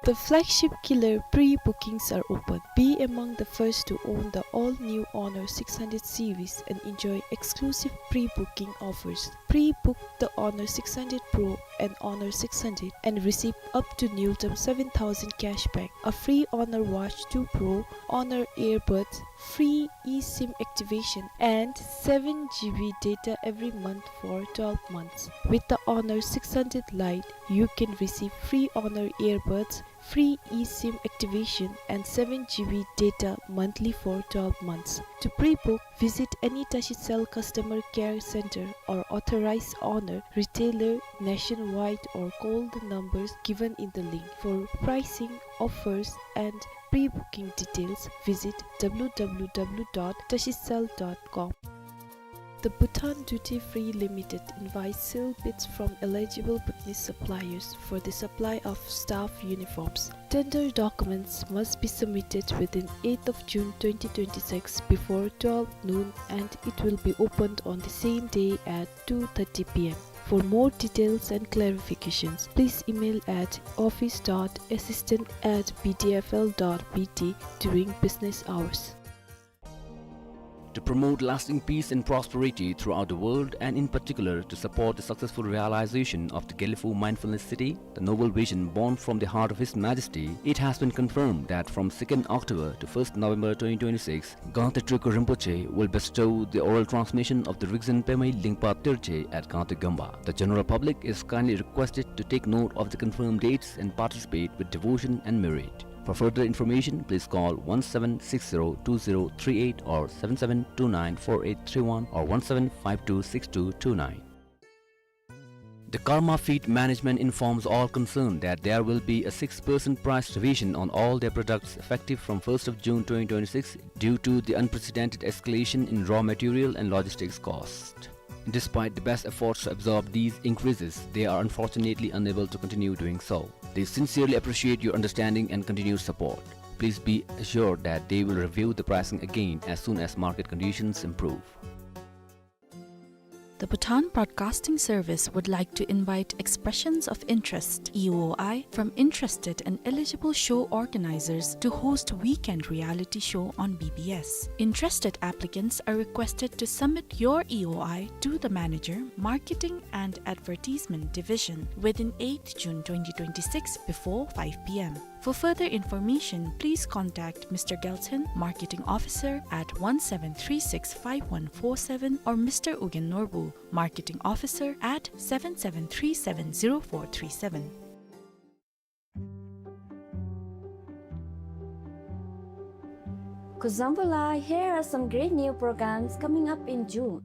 The flagship Killer pre-bookings are open. Be among the first to own the all-new Honor six hundred series and enjoy exclusive pre-booking offers. Pre-book the Honor six hundred Pro and Honor six hundred and receive up to newtontam seven thousand cashback, a free Honor Watch two Pro, Honor Earbuds, free eSIM activation, and seven G B data every month for twelve months. With the Honor six hundred Lite, you can receive free Honor Earbuds, free eSIM activation, and seven G B data monthly for twelve months. To pre-book, visit any Tashicel customer care center or authorized owner retailer nationwide or call the numbers given in the link. For pricing, offers, and pre-booking details, visit w w w dot tashicel dot com. The Bhutan Duty Free Limited invites sealed bids from eligible Bhutanese suppliers for the supply of staff uniforms. Tender documents must be submitted within eighth of June twenty twenty-six before twelve noon, and it will be opened on the same day at two thirty p m. For more details and clarifications, please email at office dot assistant at b d f l dot b t during business hours. To promote lasting peace and prosperity throughout the world, and in particular to support the successful realization of the Gelephu Mindfulness City, the noble vision born from the heart of His Majesty, it has been confirmed that from second October to first November twenty twenty-six, Gangte Trikul Rinpoche will bestow the oral transmission of the Rigzin Pemei Lingpa Terje at Gangte Gamba. The general public is kindly requested to take note of the confirmed dates and participate with devotion and merit. For further information, please call one seven six zero two zero three eight or seven seven two nine four eight three one or one seven five two six two two nine. The Karma Feed Management informs all concerned that there will be a six percent price revision on all their products effective from first of June twenty twenty-six due to the unprecedented escalation in raw material and logistics cost. Despite the best efforts to absorb these increases, they are unfortunately unable to continue doing so. They sincerely appreciate your understanding and continued support. Please be assured that they will review the pricing again as soon as market conditions improve. The Bhutan Broadcasting Service would like to invite expressions of interest, E O I, from interested and eligible show organizers to host weekend reality show on B B S. Interested applicants are requested to submit your E O I to the manager, Marketing and Advertisement Division, within eighth June twenty twenty-six before five p m. For further information, please contact Mister Gelton, Marketing Officer, at one seven three six five one four seven or Mister Ugyen Norbu, Marketing Officer, at seven seven three seven zero four three seven. Kuzuzangpo la, here are some great new programs coming up in June.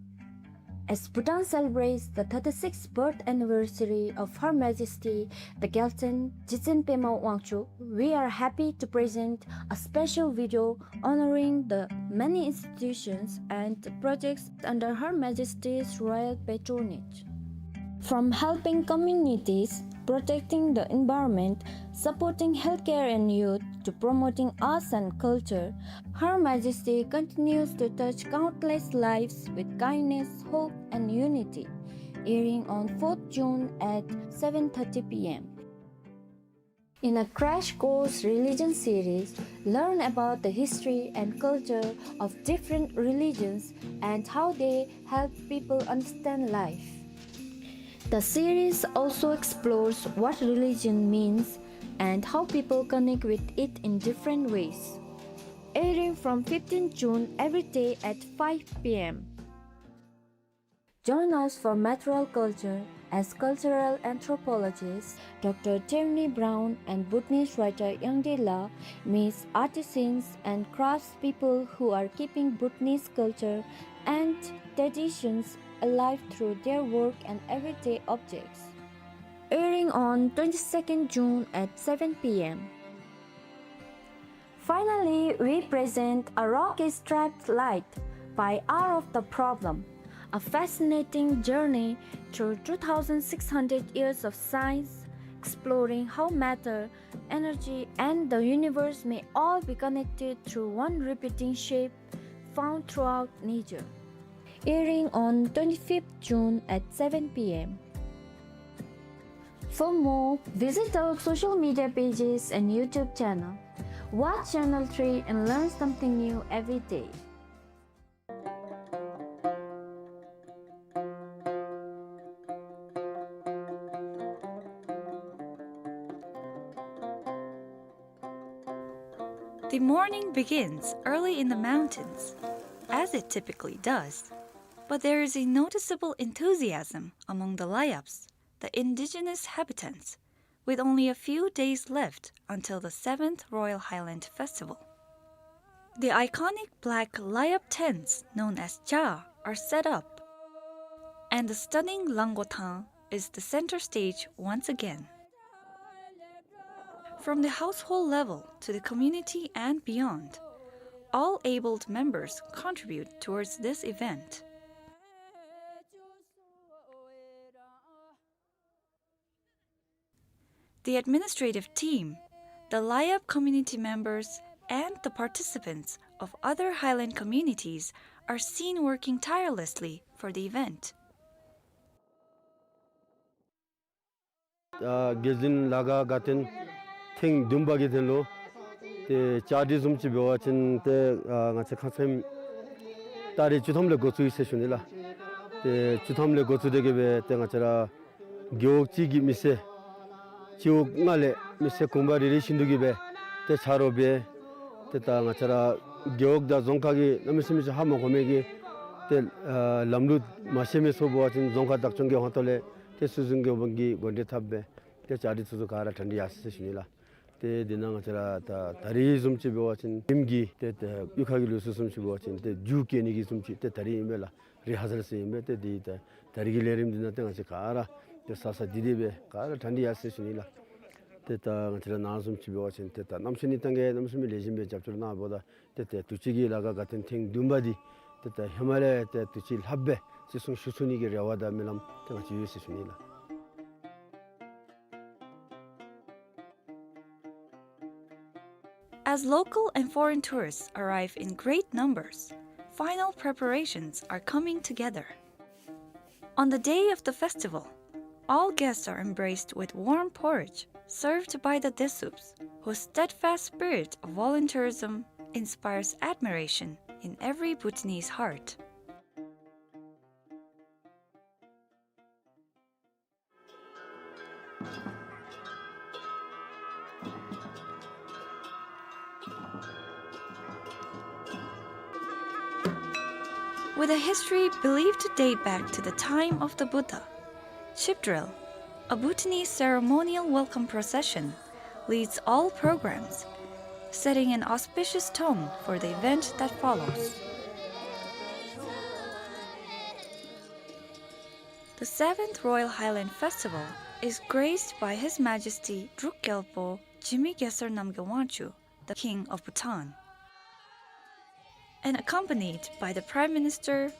As Bhutan celebrates the thirty-sixth birth anniversary of Her Majesty the Gyaltsuen Jigtsen Pema Wangchuck, we are happy to present a special video honoring the many institutions and projects under Her Majesty's royal patronage. From helping communities, protecting the environment, supporting healthcare and youth, to promoting arts and culture, Her Majesty continues to touch countless lives with kindness, hope, and unity. Airing on fourth June at seven thirty p m. In a Crash Course Religion series, learn about the history and culture of different religions and how they help people understand life. The series also explores what religion means and how people connect with it in different ways. Airing from fifteenth June every day at five p m. Join us for Material Culture as cultural anthropologists Doctor Tierney Brown and Bhutanese writer Yangde La meets artisans and craftspeople who are keeping Bhutanese culture and traditions alive through their work and everyday objects. Airing on twenty-second June at seven p m. Finally, we present A Rock Is Striped Light by Hour of the Problem, a fascinating journey through two thousand six hundred years of science, exploring how matter, energy, and the universe may all be connected through one repeating shape found throughout nature. Airing on twenty-fifth June at seven p m. For more, visit our social media pages and YouTube channel. Watch Channel three and learn something new every day. The morning begins early in the mountains, as it typically does, but there is a noticeable enthusiasm among the Layaps, the indigenous habitants, with only a few days left until the seventh Royal Highland Festival. The iconic black Layap tents known as Cha are set up, and the stunning Lango Thang is the center stage once again. From the household level to the community and beyond, all abled members contribute towards this event. The administrative team, the Layap community members, and the participants of other Highland communities are seen working tirelessly for the event. ཨ་རྒྱལ་འཛིན་ལ་དགའ་དགའ་སྟོན་ཐེངས་བདུན་པ་གི་དོན་ལུ་ཏེ་བཅའ་སྒྲིག་བཟུམ་ཅིག་འབད་བ་ཅིན་ཏེ་ཨ་ང་བཅས་ཁ་ཙ་ཏ་རིག་བཅུ་ཐམ་ལས་འགོ་བཙུགས་ཡི་ཟེར་ཞུ་ནི་ལགས། ཏེ་བཅུ་ཐམ་ལས་འགོ་བཙུགས་ཏེ་གི་སྦེ་ཏེ་ང་བཅས་ར་རྒེད་འོག་གཅིག་གི་མི་སེར་སྤྱི་འོག་ལྔ་ལས་མི་སེར་གུང་པ་རེ་རེ་བཞིན་དུ་གི་སྦེ་ཏེ་ཆ་རོགས་འབད། ཏེ་ད་ང་བཅས་ར་རྒེད་འོག་དང་རྫོང་ཁག་གི་གནམ་མེད་ས་མེད་ཅིག་ཧ་མ་གོ་མི་གི་ཏེ་ཨ་ལམ་ལུགས་མ་ཤེས་མི་ཚུ་འབད་བ་ཅིན་རྫོང་ཁག་བདག་སྐྱོང་གི་ཧོངས་ཏོ་ལས་ཏེ་སྲོལ་འཛིན་གྱི་འབངས་ཀྱིས་འགོ་འདྲེན་འཐབ་སྦེ་ཏེ་བཅའ་སྒྲིག་ཚུ་ཚུ་ག་ར་གྲ་སྒྲིག་ཡར་སོ་ཡི་ཟེར་ཞུ་ནི་ལགས། ཏེ་འདི་ནང་ང་བཅས་ར་ད་ད་རིས་བཟུམ་ཅིག་འབད་བ་ཅིན་རིམ་གྱིས་ཏེ་ད་གཡུས་ཁ་གི་ལུགས་སྲོལ་བཟུམ་ཅིག་འབད་བ་ཅིན་ཏེ་རྒྱུག་བཀལ་ནི་གི་བཟུམ་ཅིག་ཏེ་ད་རིས་ཨིན་པས་ལགས། རི་ཧར་སཱལ་ཟེར་ཨིན་པས། ཏེ་འདི་ད་ད་རིས་ཀྱི་ལས་རིམ་འདི་ནང་ཏེ་ང་བཅས་ག་ར་ཏེ་ས་ས་འདི་འདི་སྦེ་ག་ར་གྲ་སྒྲིག་ཡར་སོ་ཡི་ཟེར་ཞུ་ནི་ལགས། ཏེ་ད་ང་བཅས་ར་ནཱ་བཟུམ་ཅིག་འབད་བ་ཅིན་ཏེ་ད་གནམ་མེད་ས་མེད་ནི་ད་ག་གནམ་མེད་ས་མེད་ལེགས་ཤོམ་སྦེ་རྒྱབ་སྐྱོར་གནང་བ་ད་ཏེ་ཏེ་དུས་ཅི་གི་ལ་དགའ་དགའ་སྟོན་ཐེངས་བདུན་པ་འདི་ཏེ་ད་ཧེ་མ་ལས་ཏེ་དུས་ཅི་ལྷགཔ་སྦེ་བརྩི་སྲུང་ཞུ་ཚུགས་ནི་གི་རེ་བ་དང་སྨོན་ལམ་ཏེ་ང་བཅས་ཡོད་ཟེར་ཞུ་ནི་ལགས། As local and foreign tourists arrive in great numbers, final preparations are coming together. On the day of the festival, all guests are embraced with warm porridge served by the Desuups, whose steadfast spirit of volunteerism inspires admiration in every Bhutanese heart. With a history believed to date back to the time of the Buddha, Chipdrel, a Bhutanese ceremonial welcome procession, leads all programs, setting an auspicious tone for the event that follows. The seventh Royal Highland Festival is graced by His Majesty Druk Gyalpo Jigme Gyaltsar Namgyel Wangchuck, the King of Bhutan, and accompanied by the Prime Minister,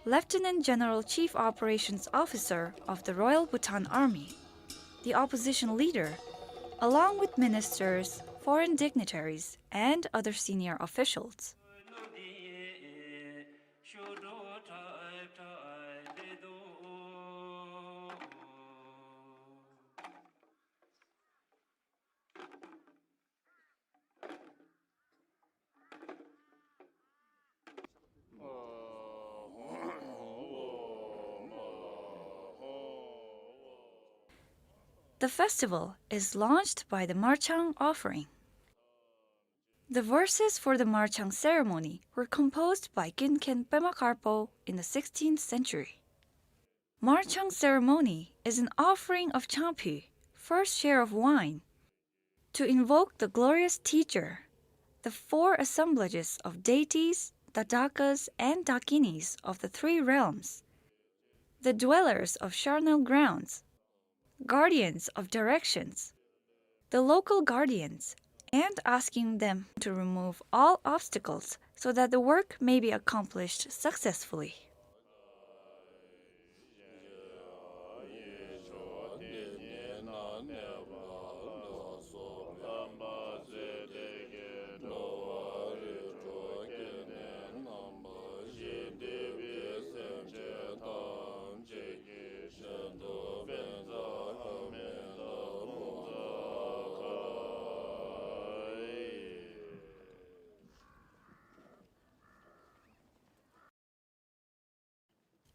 Lieutenant General Chief Operations Officer of the Royal Bhutan Army, the opposition leader, along with ministers, foreign dignitaries, and other senior officials. The festival is launched by the Marchang offering. The verses for the Marchang ceremony were composed by Kinken Pema Karpo in the sixteenth century. Marchang ceremony is an offering of Changpyu, first share of wine, to invoke the glorious teacher, the four assemblages of deities, Tathagatas, and Dakinis of the three realms, the dwellers of charnel grounds, guardians of directions, the local guardians, and asking them to remove all obstacles so that the work may be accomplished successfully.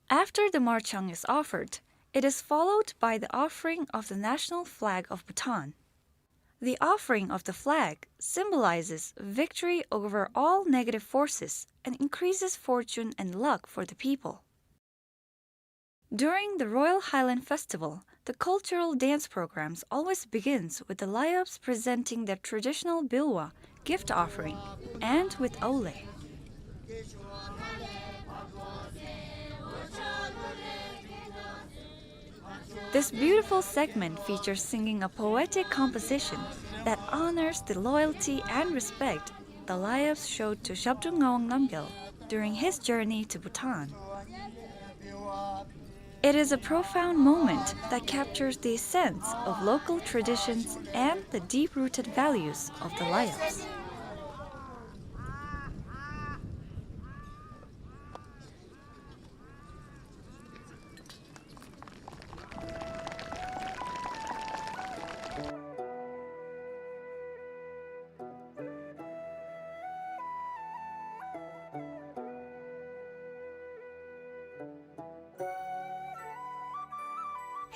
After the Marchang is offered, it is followed by the offering of the national flag of Bhutan. The offering of the flag symbolizes victory over all negative forces and increases fortune and luck for the people. During the Royal Highland Festival, The cultural dance programs always begins with the Layups presenting their traditional bilwa gift offering and with Aule. This beautiful segment features singing a poetic composition that honors the loyalty and respect the Layups showed to Zhabdrung Ngawang Namgyal during his journey to Bhutan. It is a profound moment that captures the essence of local traditions and the deep-rooted values of the Layups.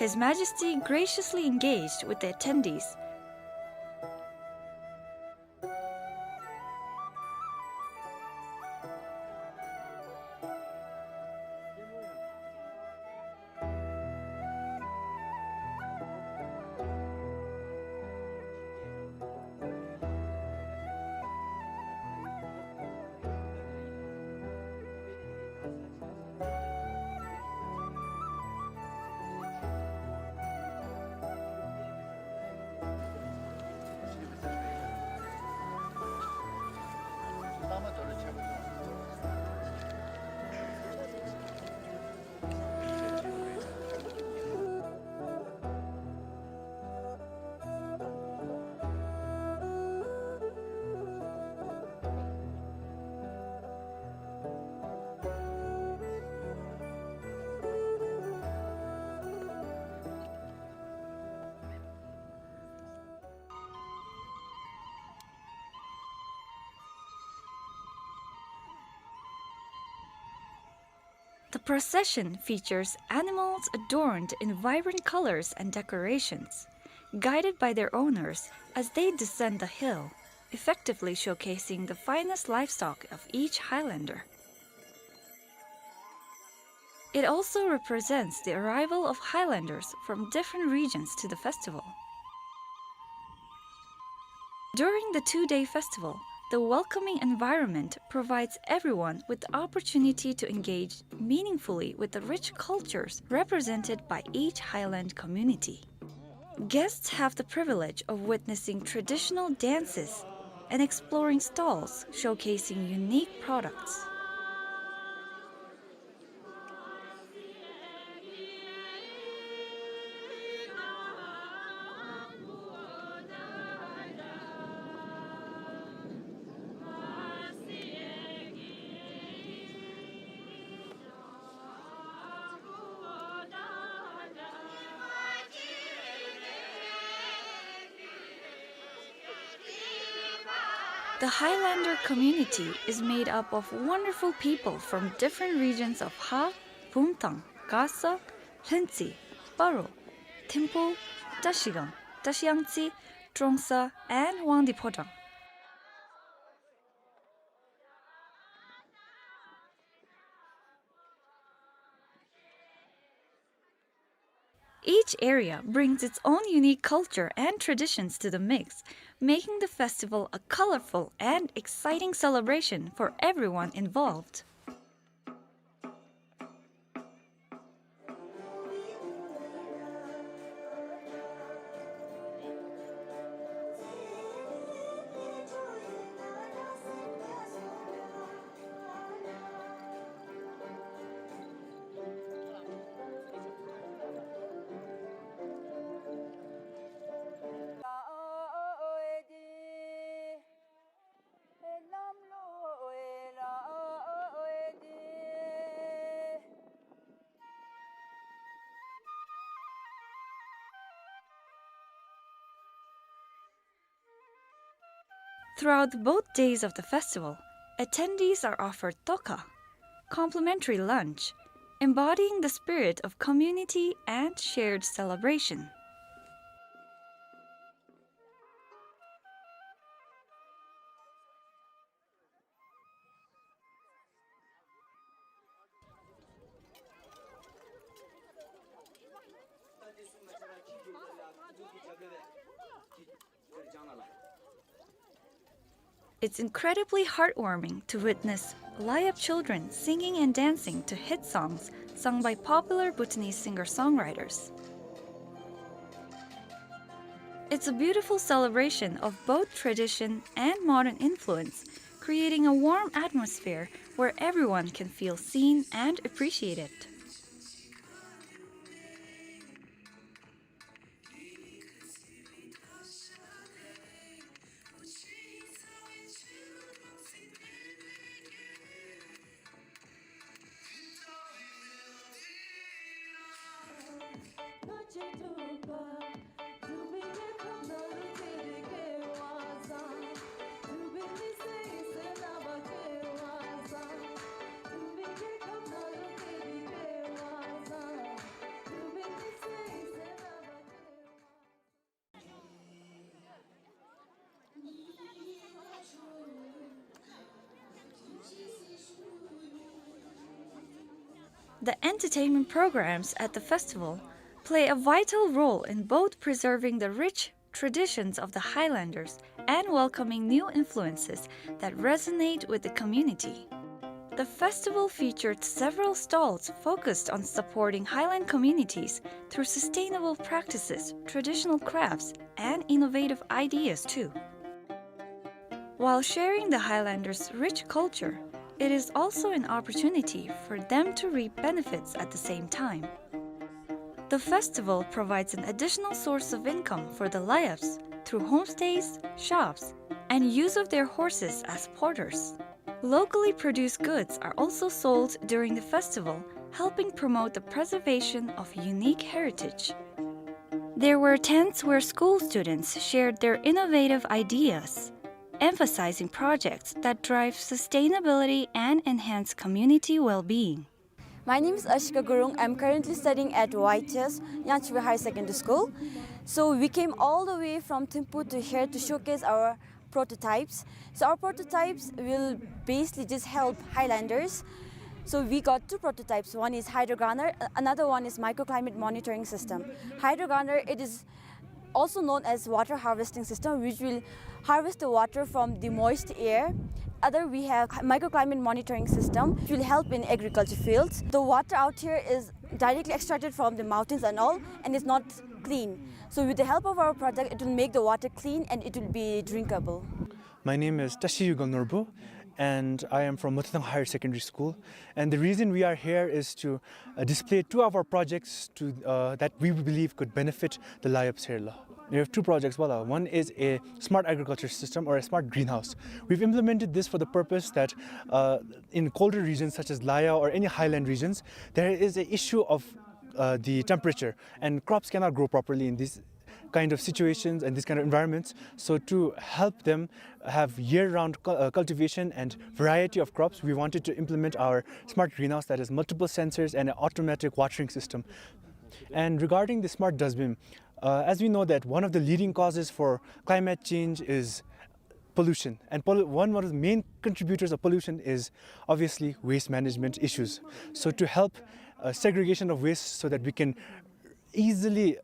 His Majesty graciously engaged with the attendees. The procession features animals adorned in vibrant colors and decorations, guided by their owners as they descend the hill, effectively showcasing the finest livestock of each Highlander. It also represents the arrival of Highlanders from different regions to the festival. During the two-day festival, the welcoming environment provides everyone with the opportunity to engage meaningfully with the rich cultures represented by each Highland community. Guests have the privilege of witnessing traditional dances and exploring stalls showcasing unique products. The Highlander community is made up of wonderful people from different regions of Ha, Pumthang, Kasa, Lhuentse, Paro, Thimphu, Trashigang, Trashiyangtse, Trongsa, and Wangdue Phodrang. Each area brings its own unique culture and traditions to the mix, making the festival a colorful and exciting celebration for everyone involved. Throughout both days of the festival, attendees are offered tokha, complimentary lunch, embodying the spirit of community and shared celebration. It's incredibly heartwarming to witness Layap children singing and dancing to hit songs sung by popular Bhutanese singer-songwriters. It's a beautiful celebration of both tradition and modern influence, creating a warm atmosphere where everyone can feel seen and appreciated. The entertainment programs at the festival play a vital role in both preserving the rich traditions of the Highlanders and welcoming new influences that resonate with the community. The festival featured several stalls focused on supporting Highland communities through sustainable practices, traditional crafts, and innovative ideas too. While sharing the Highlanders' rich culture, it is also an opportunity for them to reap benefits at the same time. The festival provides an additional source of income for the Layaps through homestays, shops, and use of their horses as porters. Locally produced goods are also sold during the festival, helping promote the preservation of unique heritage. There were tents where school students shared their innovative ideas, emphasizing projects that drive sustainability and enhance community well-being. My name is Ashika Gurung. I'm currently studying at Y T S, Yangtze River Higher Secondary School. So we came all the way from Thimphu to here to showcase our prototypes. So our prototypes will basically just help Highlanders. So we got two prototypes. One is hydrogunner, a-, another one is microclimate monitoring system. Hydrogunner, it is also known as water harvesting system, which will harvest the water from the moist air. Other, we have microclimate monitoring system, which will help in agriculture fields. The water out here is directly extracted from the mountains and all, and it's not clean. So with the help of our project, it will make the water clean and it will be drinkable. My name is Tashi Yugal Norbu, and I am from Mototang Higher Secondary School. And the reason we are here is to, uh, display two of our projects to, uh, that we believe could benefit the Layaps here la. We have two projects, wala. One is a smart agriculture system or a smart greenhouse. We've implemented this for the purpose that, uh, in colder regions such as Laya or any highland regions, there is an issue of, uh, the temperature, and crops cannot grow properly in these kind of situations and these kind of environments. So to help them have year-round cul-, uh, cultivation and variety of crops, we wanted to implement our smart greenhouse that has multiple sensors and an automatic watering system. And regarding the smart dustbin, uh, as we know that one of the leading causes for climate change is pollution. And pollu-, one, one of the main contributors of pollution is obviously waste management issues. So to help, uh, segregation of waste so that we can easily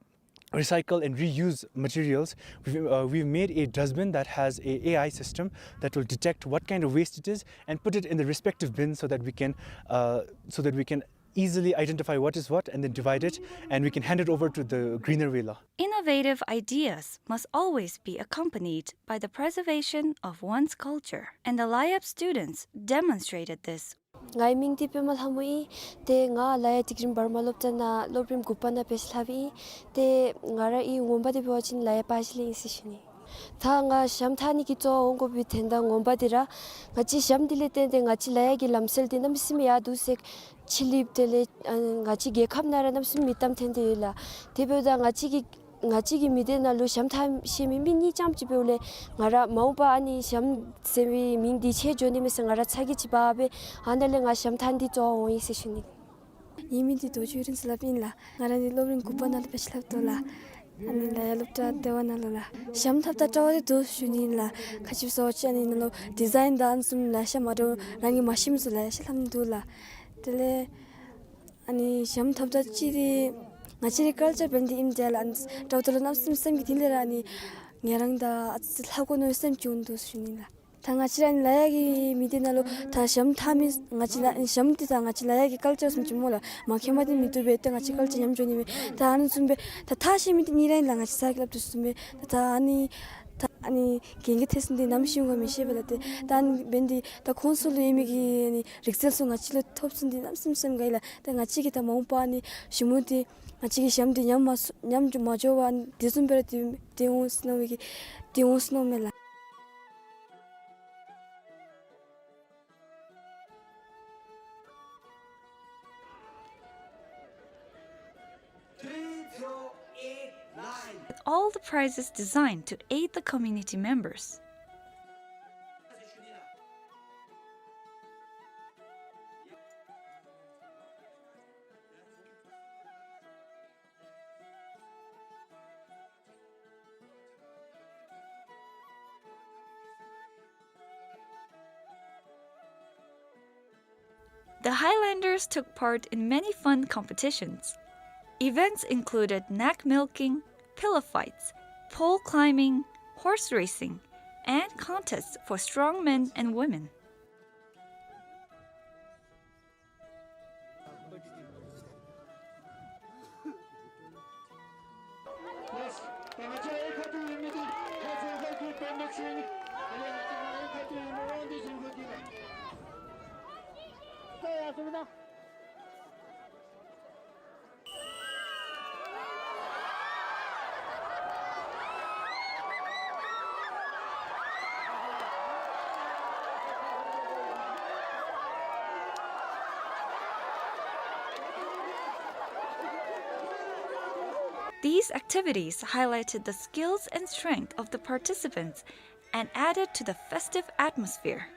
recycle and reuse materials, we've, uh, we've made a dustbin that has a AI system that will detect what kind of waste it is and put it in the respective bin so that we can, uh, so that we can easily identify what is what and then divide it, and we can hand it over to the greener way la. Innovative ideas must always be accompanied by the preservation of one's culture, and the Layap students demonstrated this. ངའི་མིང་འདི་པདྨ་ལྷ་མོ་ཨིན། ཏེ་ང་ལ་ཡ་སྒྲིག་རིམ་བར་མ་སློབ་གྲྭ་ནང་སློབ་རིམ་དགུ་པ་ནང་འབད་ཞིནམ་ལས་ཨིན། ཏེ་ང་ར་ཨི་ངོ་མ་འདི་འབད་བ་ཅིན་ལ་ཡ་པ་ཞིག་ལས་ཨིན་ཟེར་ཞུ་ནི། ད་ང་ཞྭམོ་འཐག་ནི་གི་གཙོ་བོ་འོང་དགོ་པའི་དོན་དག་ངོ་མ་འདི་ར་ང་བཅས་ཞྭམོ་འདི་ལས་བརྟེན་ཏེ་ང་བཅས་ལ་ཡ་གི་ལམ་སྲོལ་འདི་གནམ་མེད་ས་མེད་ཡར་འདུག་ཟེར་ཕྱི་གླིངཔ་དེ་ལས་ཨ་ང་བཅས་རྒྱལ་ཁབ་ནང་ར་གནམ་མེད་ས་མེད་མིང་གཏམ་ཐོན་ཏེ་ཡོད་ལགས། དེ་འབདཝ་ད་ང་བཅས་ཀྱི་ང་བཅས་ཀྱི་མི་སྡེ་ནང་ལུ་ཞྭམོ་འཐག་ཤེས་མི་མི་གཉིས་ཙམ་ཅིག་འབདཝ་ལས་ང་ར་མ་འོངས་པ་ཨ་ནི་ཞྭམོ་ཟེར་བའི་མིང་འདི་ཆད་འགྱོ་ནི་མས་ཟེར་ང་ར་ཚ་གྱང་ཅིག་འབག་སྦེ་ཨ་ནཱ་ལས་ང་ཞྭམོ་འཐག་ནི་འདི་གཙོ་བོ་འོང་ཡི་ཟེར་ཞུ་ནི། ངེའི་མིང་འདི་རྡོ་རྗེ་ཡུ་རིན་ཟེར་སླབ་ཨིན་ལགས། ང་ར་ནི་སློབ་རིམ་དགུ་པ་ནང་ལུ་འབད་ཞིནམ་ལས་ལྟོ་ལགས། ཨ་ནི་ལ་ཡ་སློབ་གྲྭ་ལྟེ་བ་ནང་ལུ་ལགས། ཞྭམོ་འཐགཔ་ད་སྤྲོ་བ་འདི་འདུག་ཞུ་ནི་ཨིན་ལགས། ཁ་ཅིག་སོ་ཅིག་ཨ་ནི་ནང་ལུ་ཌི་ཛའིན་དང་ཨ་ནི་བཟུམ་ལེ་ཤ་མ་འདྲཝ་རང་གིས་མ་ཤེས་མི་ཚུ་ལེ་ཤ་ལྷབ་ནི་འདུག་ལགས། དེ་ལས་ཨ་ནི་ཞྭམོ་འཐགཔ་ད་ཅིག་འདི་ང་བཅས་རའི་ཀལ་ཅར་འབད་ནི་འདི་ཨིནམ་ད་ལགས། ཨ་ནི་འདྲཝ་ད་ལུ་གནམ་མེད་ས་མེད་སེམས་ཀྱི་གཏིང་ལས་ར་ཨ་ནི་ང་རང་དང་ཨ་ཙི་ལྷབ་དགོ་མནོ་སེམས་ཅིག་འོང་འདུག་ཞུ་ནི་ལགས། ད་ང་བཅས་ར་ཨ་ནི་ལ་ཡག་གི་མི་སྡེ་ནང་ལུ་ད་ཞྭམོ་འཐག་མི་ང་བཅས་ལ་ཞྭམོ་འདི་ད་ང་བཅས་ལ་ཡག་གི་ཀལ་ཅར་བཟུམ་ཅིག་སྨོ་ལགས། མ་མཁྱེན་པ་འདི་མི་བཏུབ་པས། ཏེ་ང་བཅས་ཀལ་ཅར་ཉམས་འགྱོ་ནི་མས། ད་ཨ་ནི་བཟུམ་སྦེ་ད་འཐག་ཤེས་མི་འདི་གཉིས་ར་ཨིན་ལགས། ང་བཅས་ས་གི་སླབ་དོ་བཟུམ་སྦེ་ད་ད་ཨ་ནི་ད་ཨ་ནི་གན་གི་ཐེབས་ཚུགས་ནི་འདི་ནམ་ཤེས་འོང་ག་མི་ཤེས་པས་ལགས། ཏེ་ད་ཨ་ནི་འབདན་འདི་ད་ཁོང་ཚུ་ལུ་ཡོད་མི་གི་ཨ་ནི་རིག་རྩལ་ཚུ་ང་བཅས་ལུ་ཐོབ་ཚུགས་ནི་འདི་གནམ་མེད་ས་མེད་དགའ་ཡི་ལགས། ཏེ་ང་བཅས་ཀྱིས་ད་མ་འོངས་པ་ཨ་ནི་ཞྭམོ་འདི་ང་བཅས་ཀྱི་ཞྭམོ་འདི་ཉམས་མ་སོ་ཉམས་མ་འགྱོ་བར་དེ་བཟུམ་སྦེ་ར་སྡོད་སྡོད་འོང་ཟེར་མནོ་བའི་གི་སྡོད་འོང་ཟེར་མནོཝ་མས་ལགས། With all the prizes designed to aid the community members. The Highlanders took part in many fun competitions. Events included nag milking, pillow fights, pole climbing, horse racing, and contests for strong men and women. These activities highlighted the skills and strength of the participants and added to the festive atmosphere.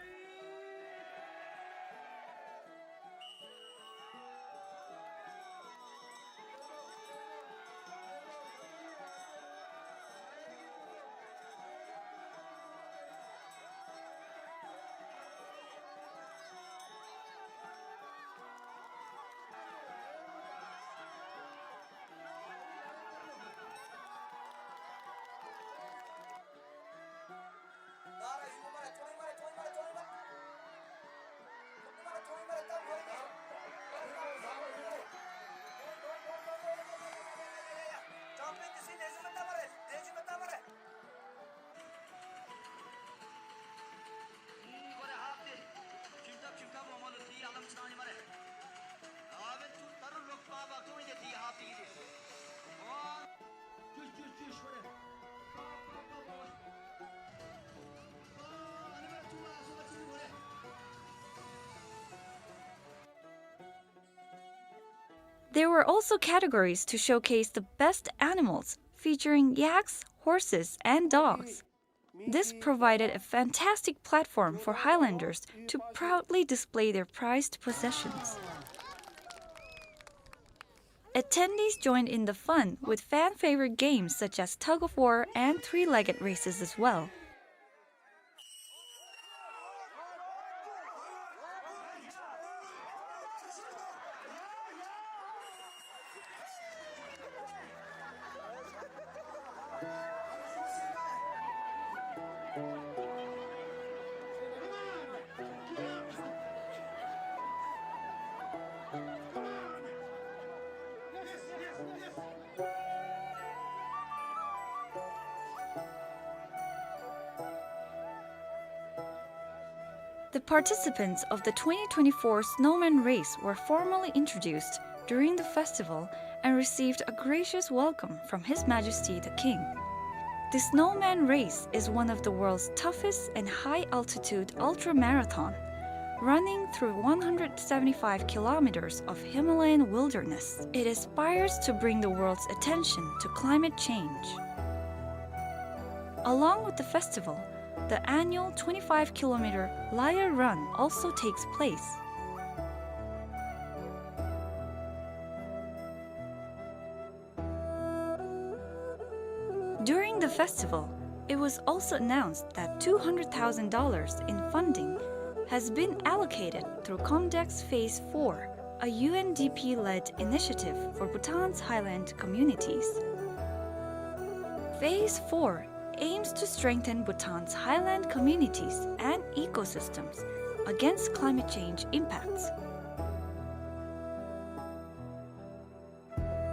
There were also categories to showcase the best animals, featuring yaks, horses, and dogs. This provided a fantastic platform for Highlanders to proudly display their prized possessions. Attendees joined in the fun with fan-favorite games such as tug of war and three-legged races as well. The participants of the twenty twenty-four Snowman Race were formally introduced during the festival and received a gracious welcome from His Majesty the King. The Snowman Race is one of the world's toughest and high-altitude ultramarathon, running through one hundred seventy-five kilometers of Himalayan wilderness. It aspires to bring the world's attention to climate change. Along with the festival, the annual twenty-five kilometer Lyre Run also takes place. During the festival, it was also announced that two hundred thousand dollars in funding has been allocated through Comdex Phase four, a U N D P-led initiative for Bhutan's highland communities. Phase four aims to strengthen Bhutan's highland communities and ecosystems against climate change impacts.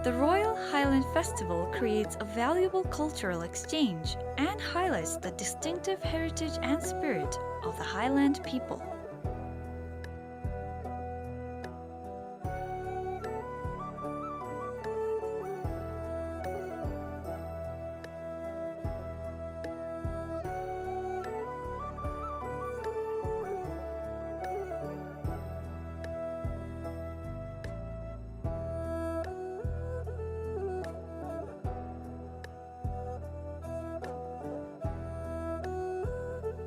The Royal Highland Festival creates a valuable cultural exchange and highlights the distinctive heritage and spirit of the Highland people.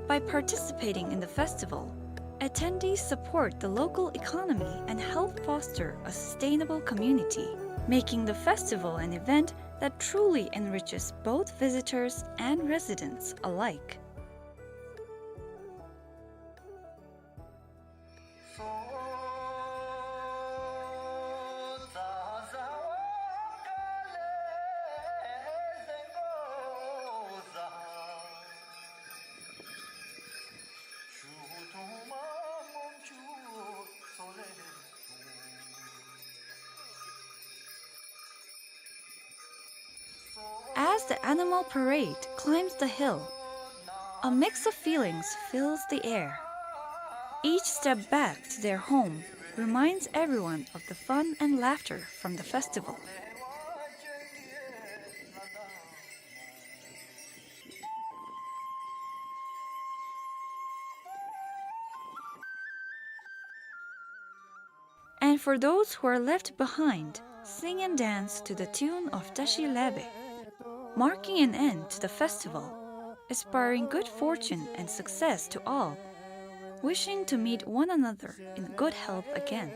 By participating in the festival, attendees support the local economy and help foster a sustainable community, making the festival an event that truly enriches both visitors and residents alike. As the animal parade climbs the hill, a mix of feelings fills the air. Each step back to their home reminds everyone of the fun and laughter from the festival. And for those who are left behind, sing and dance to the tune of Tashi Lebe, marking an end to the festival, aspiring good fortune and success to all, wishing to meet one another in good health again.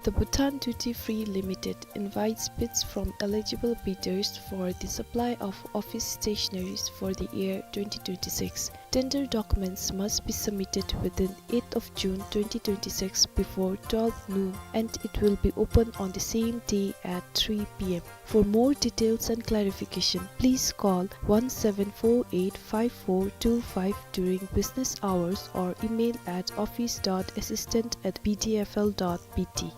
The Bhutan Duty Free Limited invites bids from eligible bidders for the supply of office stationaries for the year twenty twenty-six. Tender documents must be submitted within eighth of June twenty twenty-six before twelve noon, and it will be open on the same day at three P M. For more details and clarification, please call one seven four eight five four two five during business hours or email at office dot assistant at B D F L dot B T.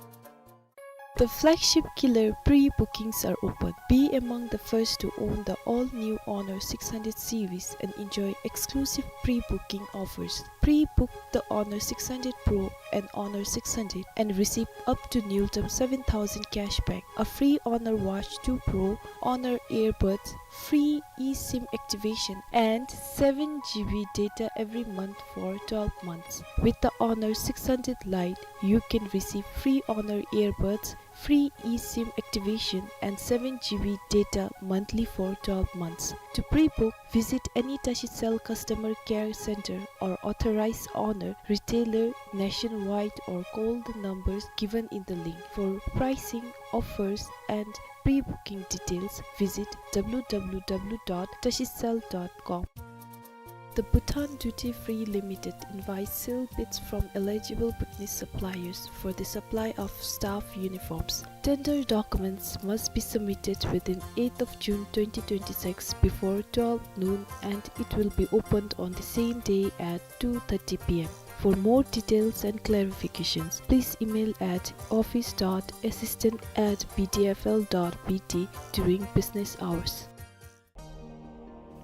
The flagship killer pre-bookings are open. Be among the first to own the all-new Honor six hundred series and enjoy exclusive pre-booking offers. Pre-book the Honor six hundred Pro and Honor six hundred and receive up to Newton seven thousand cashback, a free Honor Watch two Pro, Honor Earbuds, free eSIM activation, and seven G B data every month for twelve months. With the Honor six hundred Lite, you can receive free Honor Earbuds, free eSIM activation, and seven G B data monthly for twelve months. To pre-book, visit any Tashicell customer care center or authorized Honor retailer nationwide or call the numbers given in the link. For pricing, offers, and pre-booking details, visit W W W dot tashicell dot com. The Bhutan Duty Free Limited invites sealed bids from eligible Bhutanese suppliers for the supply of staff uniforms. Tender documents must be submitted within eighth of June twenty twenty-six before twelve noon, and it will be opened on the same day at two thirty P M. For more details and clarifications, please email at office dot assistant at B D F L dot B T during business hours.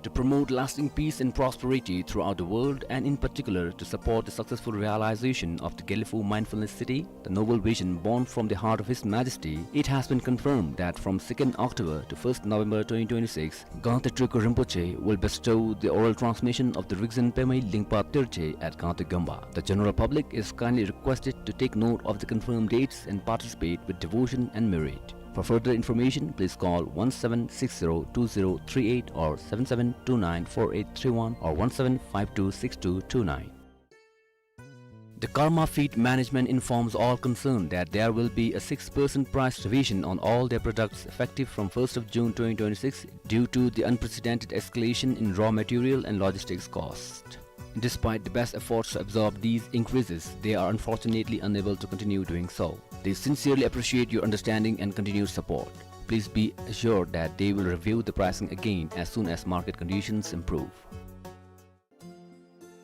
To promote lasting peace and prosperity throughout the world, and in particular to support the successful realization of the Gelephu Mindfulness City, the noble vision born from the heart of His Majesty, it has been confirmed that from second October to first November twenty twenty-six, Gangte Trikul Rinpoche will bestow the oral transmission of the Rigzin Pemei Lingpa Terje at Gangte Gyomba. The general public is kindly requested to take note of the confirmed dates and participate with devotion and merit. For further information, please call one seven six zero two zero three eight or seven seven two nine four eight three one or one seven five two six two two nine. The Karma Feed Management informs all concerned that there will be a six percent price revision on all their products effective from first of June twenty twenty-six due to the unprecedented escalation in raw material and logistics cost. Despite the best efforts to absorb these increases, they are unfortunately unable to continue doing so. They sincerely appreciate your understanding and continued support. Please be assured that they will review the pricing again as soon as market conditions improve.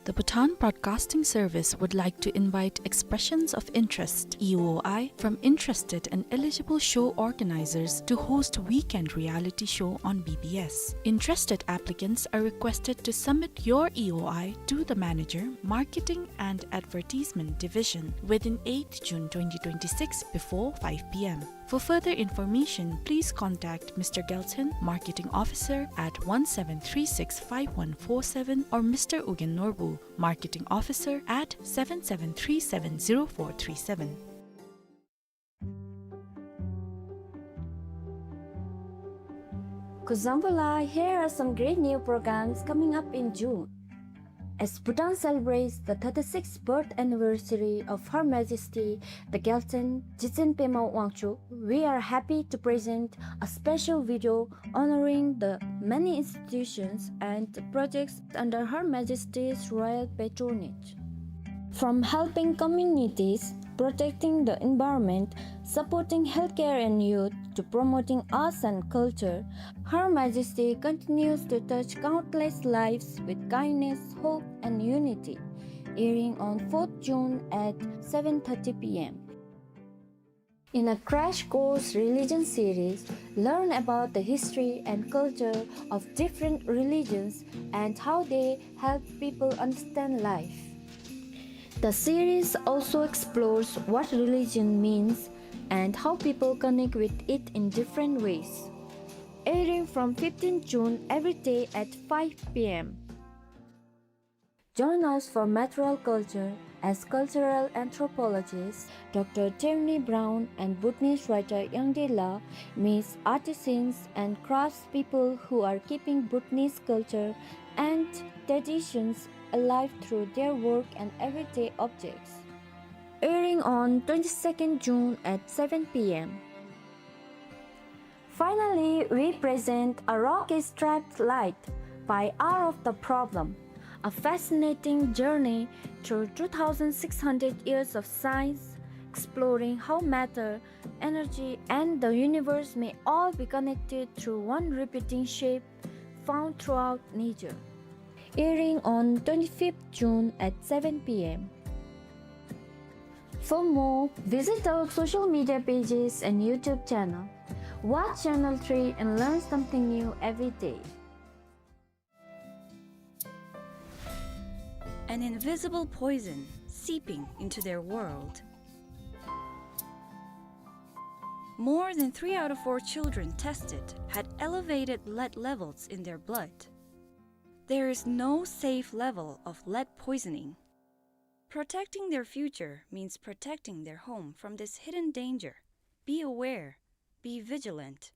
The Bhutan Broadcasting Service would like to invite expressions of interest, E O I, from interested and eligible show organizers to host weekend reality show on B B S. Interested applicants are requested to submit your E O I to the manager, Marketing and Advertisement Division, within eighth June twenty twenty-six before five P M. For further information, please contact Mister Gelton, Marketing Officer, at one seven three six five one four seven, or Mister Ugyen Norbu, Marketing Officer, at seven seven three seven zero four three seven. Kuzuzangpo la, here are some great new programs coming up in June. As Bhutan celebrates the thirty-sixth birth anniversary of Her Majesty the Gelton Jigtsen Pema Wangchuck, we are happy to present a special video honoring the many institutions and projects under Her Majesty's royal patronage. From helping communities, protecting the environment, supporting healthcare and youth, to promoting arts and culture, Her Majesty continues to touch countless lives with kindness, hope, and unity. Airing on fourth June at seven thirty P M. In a Crash Course Religion series, learn about the history and culture of different religions and how they help people understand life. The series also explores what religion means and how people connect with it in different ways. Airing from fifteenth June every day at five P M. Join us for Material Culture as cultural anthropologists Doctor Tierney Brown and Bhutanese writer Yangde La meets artisans and craftspeople who are keeping Bhutanese culture and traditions alive through their work and everyday objects. Airing on twenty-second June at seven P M. Finally, we present A Rock Is Striped Light by Hour of the Problem, a fascinating journey through two thousand six hundred years of science, exploring how matter, energy, and the universe may all be connected through one repeating shape found throughout nature. Airing on twenty-fifth June at seven P M. For more, visit our social media pages and YouTube channel. Watch Channel three and learn something new every day. An invisible poison seeping into their world. More than three out of four children tested had elevated lead levels in their blood. There is no safe level of lead poisoning. Protecting their future means protecting their home from this hidden danger. Be aware. Be vigilant.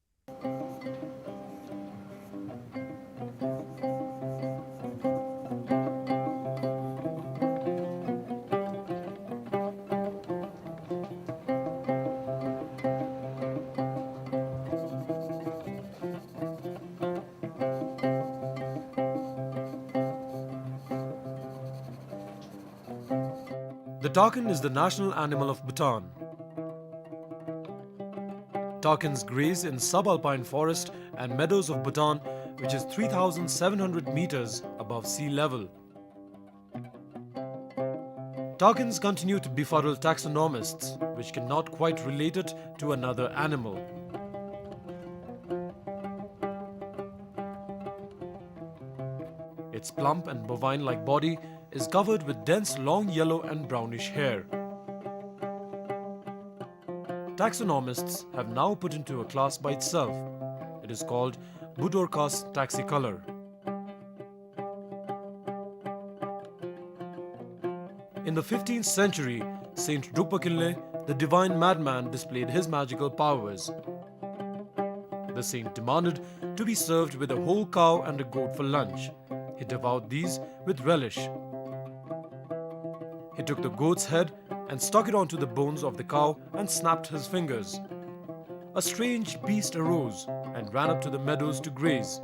The takin is the national animal of Bhutan. Takins graze in subalpine forest and meadows of Bhutan, which is three thousand seven hundred meters above sea level. Takins continue to befuddle taxonomists, which cannot quite relate it to another animal. Its plump and bovine-like body is covered with dense long yellow and brownish hair. Taxonomists have now put into a class by itself. It is called Budorcas taxicolor. In the fifteenth century, Saint Drukpa Kinley, the divine madman, displayed his magical powers. The saint demanded to be served with a whole cow and a goat for lunch. He devoured these with relish. He took the goat's head and stuck it onto the bones of the cow and snapped his fingers. A strange beast arose and ran up to the meadows to graze.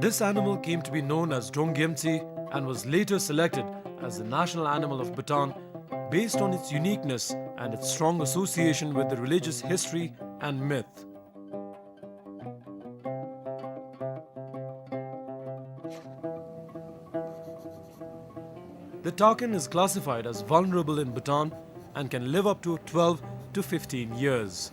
This animal came to be known as Drong Gyemtsi and was later selected as the national animal of Bhutan based on its uniqueness and its strong association with the religious history and myth. The takin is classified as vulnerable in Bhutan and can live up to twelve to fifteen years.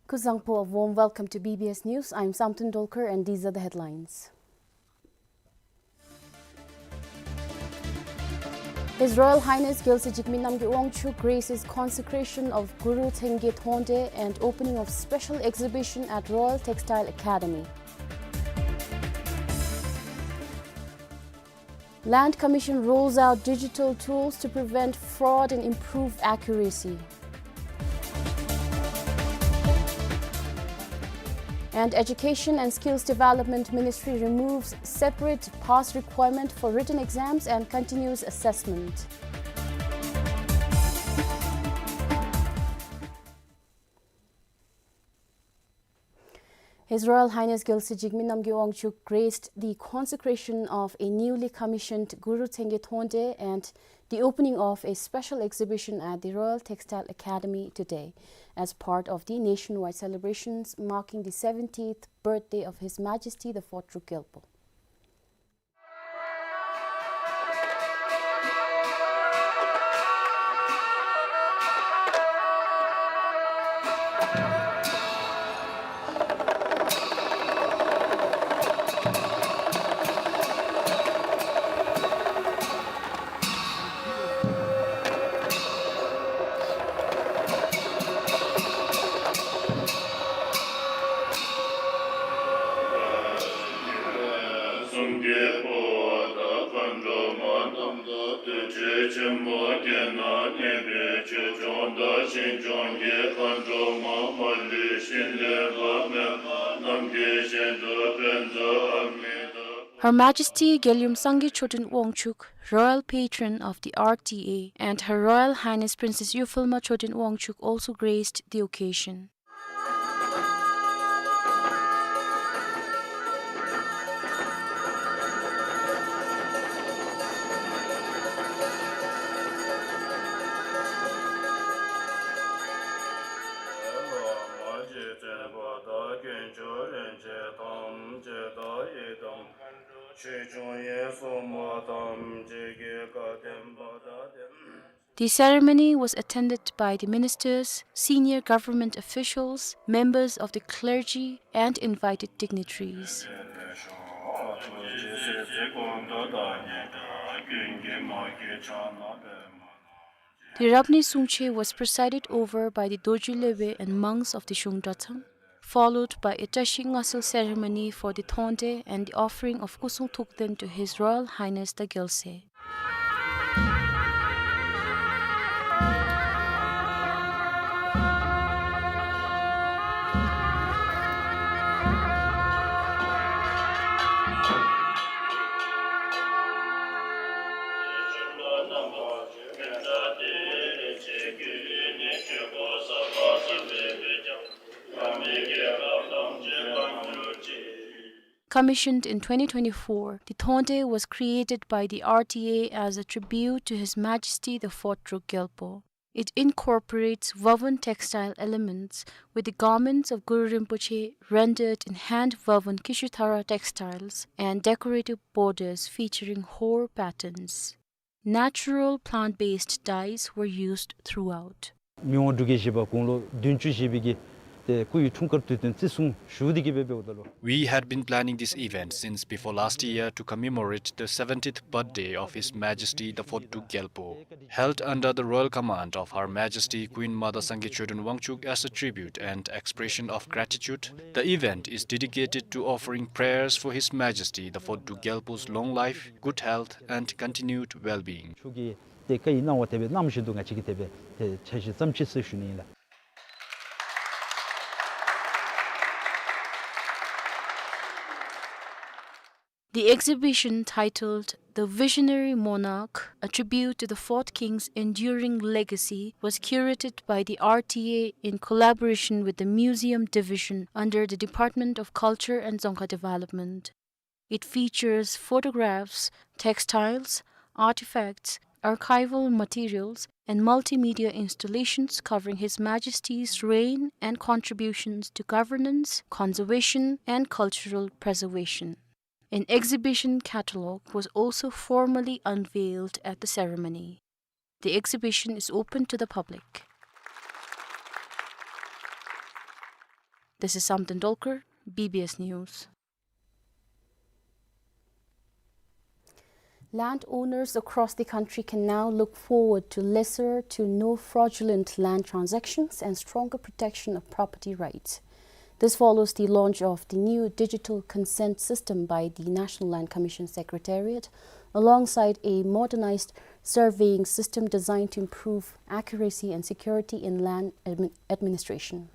Kuzuzangpo, a warm welcome to B B S News. I'm Samten Dolkar and these are the headlines. His Royal Highness Gyalse Jigme Namgay Wangchuck graces consecration of Guru Thenge Thonde and opening of special exhibition at Royal Textile Academy. Land Commission rolls out digital tools to prevent fraud and improve accuracy. And Education and Skills Development Ministry removes separate pass requirement for written exams and continuous assessment. His Royal Highness Gyalse Jigme Namgay Wangchuck graced the consecration of a newly commissioned Guru Thenge Thonde and the opening of a special exhibition at the Royal Textile Academy today, as part of the nationwide celebrations marking the seventieth birthday of His Majesty the Fourth Druk Gyalpo. Her Majesty Gyalyum Sangay Choten Wangchuck, Royal Patron of the R T A, and Her Royal Highness Princess Yufilma Choten Wangchuck also graced the occasion. The ceremony was attended by the ministers, senior government officials, members of the clergy, and invited dignitaries. The Rabney Sungche was presided over by the Dorji Lopen and monks of the Shungtra Thang, followed by a Tashi Ngasal ceremony for the Thonte and the offering of Kusung Thukten to His Royal Highness the Gyalse. Commissioned in twenty twenty-four, the Thonte was created by the R T A as a tribute to His Majesty the Fourth Druk Gyalpo. It incorporates woven textile elements with the garments of Guru Rinpoche rendered in hand-woven Kishuthara textiles and decorative borders featuring hor patterns. Natural plant-based dyes were used throughout. མི་དབང་འབྲུག་རྒྱལ་བཞི་པ་དགུང་ལོ་བདུན་ཅུ་བཞེས་པའི་གི་ཏེ་སྐུ་ཡི་འཁྲུངས་སྐར་དུས་སྟོན་བརྩི་སྲུང་ཞུ་སྟེ་གི་སྦེ་འབདཝ་ད་ལུ། We had been planning this event since before last year to commemorate the seventieth birthday of His Majesty the Fourth Druk Gyalpo. Held under the royal command of Her Majesty Queen Mother Sangay Choden Wangchuck as a tribute and expression of gratitude, the event is dedicated to offering prayers for His Majesty the Fourth Druk Gyalpo's long life, good health, and continued well-being. ཁྱོད་ཀྱིས་ཏེ་བཀའ་ཡི་གནང་བ་དེ་སྦེ་གནང་བཞིན་དུ་ང་བཅས་ཀྱིས་དེ་སྦེ་ཏེ་འཆར་གཞི་བརྩམས་ཅི་ཟེར་ཞུ་ནི་ཨིན་ལགས། The exhibition, titled The Visionary Monarch, A Tribute to the Fourth King's Enduring Legacy, was curated by the R T A in collaboration with the Museum Division under the Department of Culture and Dzongkha Development. It features photographs, textiles, artifacts, archival materials, and multimedia installations covering His Majesty's reign and contributions to governance, conservation, and cultural preservation. An exhibition catalogue was also formally unveiled at the ceremony. The exhibition is open to the public. This is Samten Dolkar, B B S News. Landowners across the country can now look forward to lesser to no fraudulent land transactions and stronger protection of property rights. This follows the launch of the new digital consent system by the National Land Commission Secretariat, alongside a modernized surveying system designed to improve accuracy and security in land admi-, administration.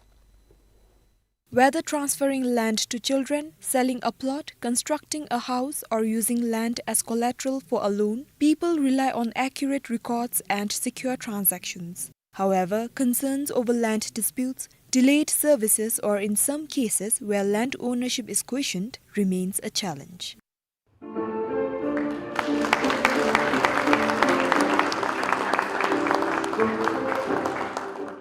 Whether transferring land to children, selling a plot, constructing a house, or using land as collateral for a loan, people rely on accurate records and secure transactions. However, concerns over land disputes, delayed services, or in some cases where land ownership is questioned, remains a challenge.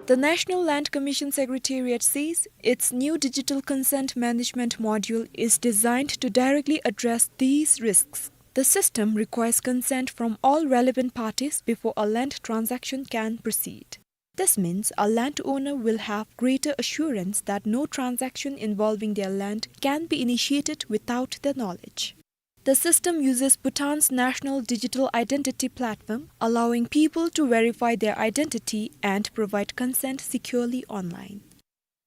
The National Land Commission Secretariat says its new digital consent management module is designed to directly address these risks. The system requires consent from all relevant parties before a land transaction can proceed. This means a landowner will have greater assurance that no transaction involving their land can be initiated without their knowledge. The system uses Bhutan's national digital identity platform, allowing people to verify their identity and provide consent securely online.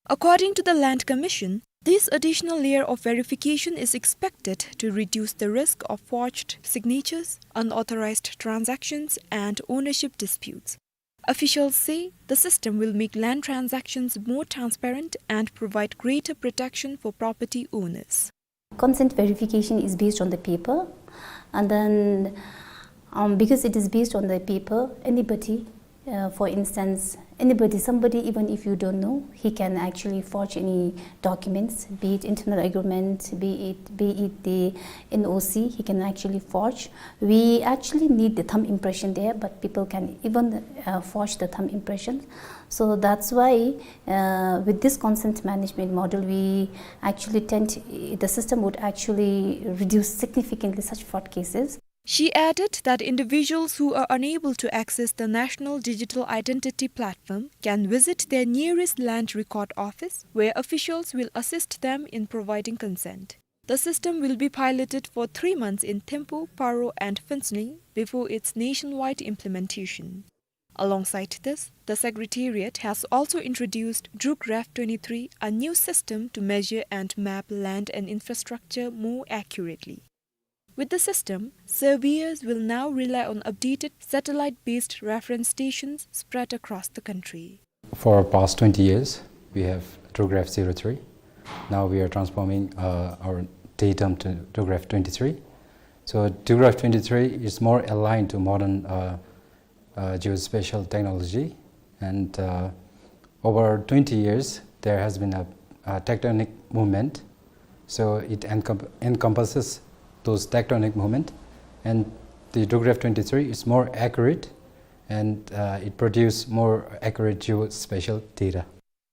According to the Land Commission, this additional layer of verification is expected to reduce the risk of forged signatures, unauthorized transactions, and ownership disputes. Officials say the system will make land transactions more transparent and provide greater protection for property owners. Consent verification is based on the paper, and then, um, because it is based on the paper, anybody Uh, for instance, anybody, somebody, even if you don't know, he can actually forge any documents, be it internal agreement, be it, be it the N O C, he can actually forge. We actually need the thumb impression there, but people can even, uh, forge the thumb impression. So that's why, uh, with this consent management model, we actually tend, the system would actually reduce significantly such fraud cases. She added that individuals who are unable to access the National Digital Identity Platform can visit their nearest Land Record Office, where officials will assist them in providing consent. The system will be piloted for three months in Thimphu, Paro, and Phuentsholing before its nationwide implementation. Alongside this, the Secretariat has also introduced DRUGREF twenty-three, a new system to measure and map land and infrastructure more accurately. With the system, surveyors will now rely on updated satellite-based reference stations spread across the country. For past twenty years, we have DRUGREF zero three. Now we are transforming, uh, our datum to DRUGREF twenty-three. So DRUGREF twenty-three is more aligned to modern, uh, uh, geospatial technology. And, uh, over twenty years, there has been a, a tectonic movement. So it encom-, encompasses those tectonic movement. And the DRUGREF twenty-three is more accurate, and, uh, it produces more accurate geospatial data.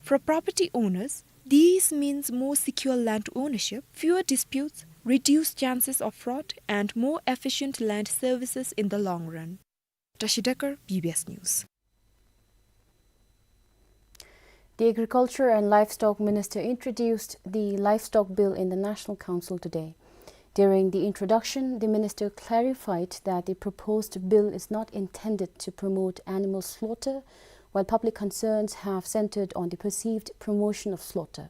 For property owners, these means more secure land ownership, fewer disputes, reduced chances of fraud, and more efficient land services in the long run. Tashi Dekar, B B S News. The Agriculture and Livestock Minister introduced the Livestock Bill in the National Council today. During the introduction, the minister clarified that the proposed bill is not intended to promote animal slaughter, while public concerns have centered on the perceived promotion of slaughter.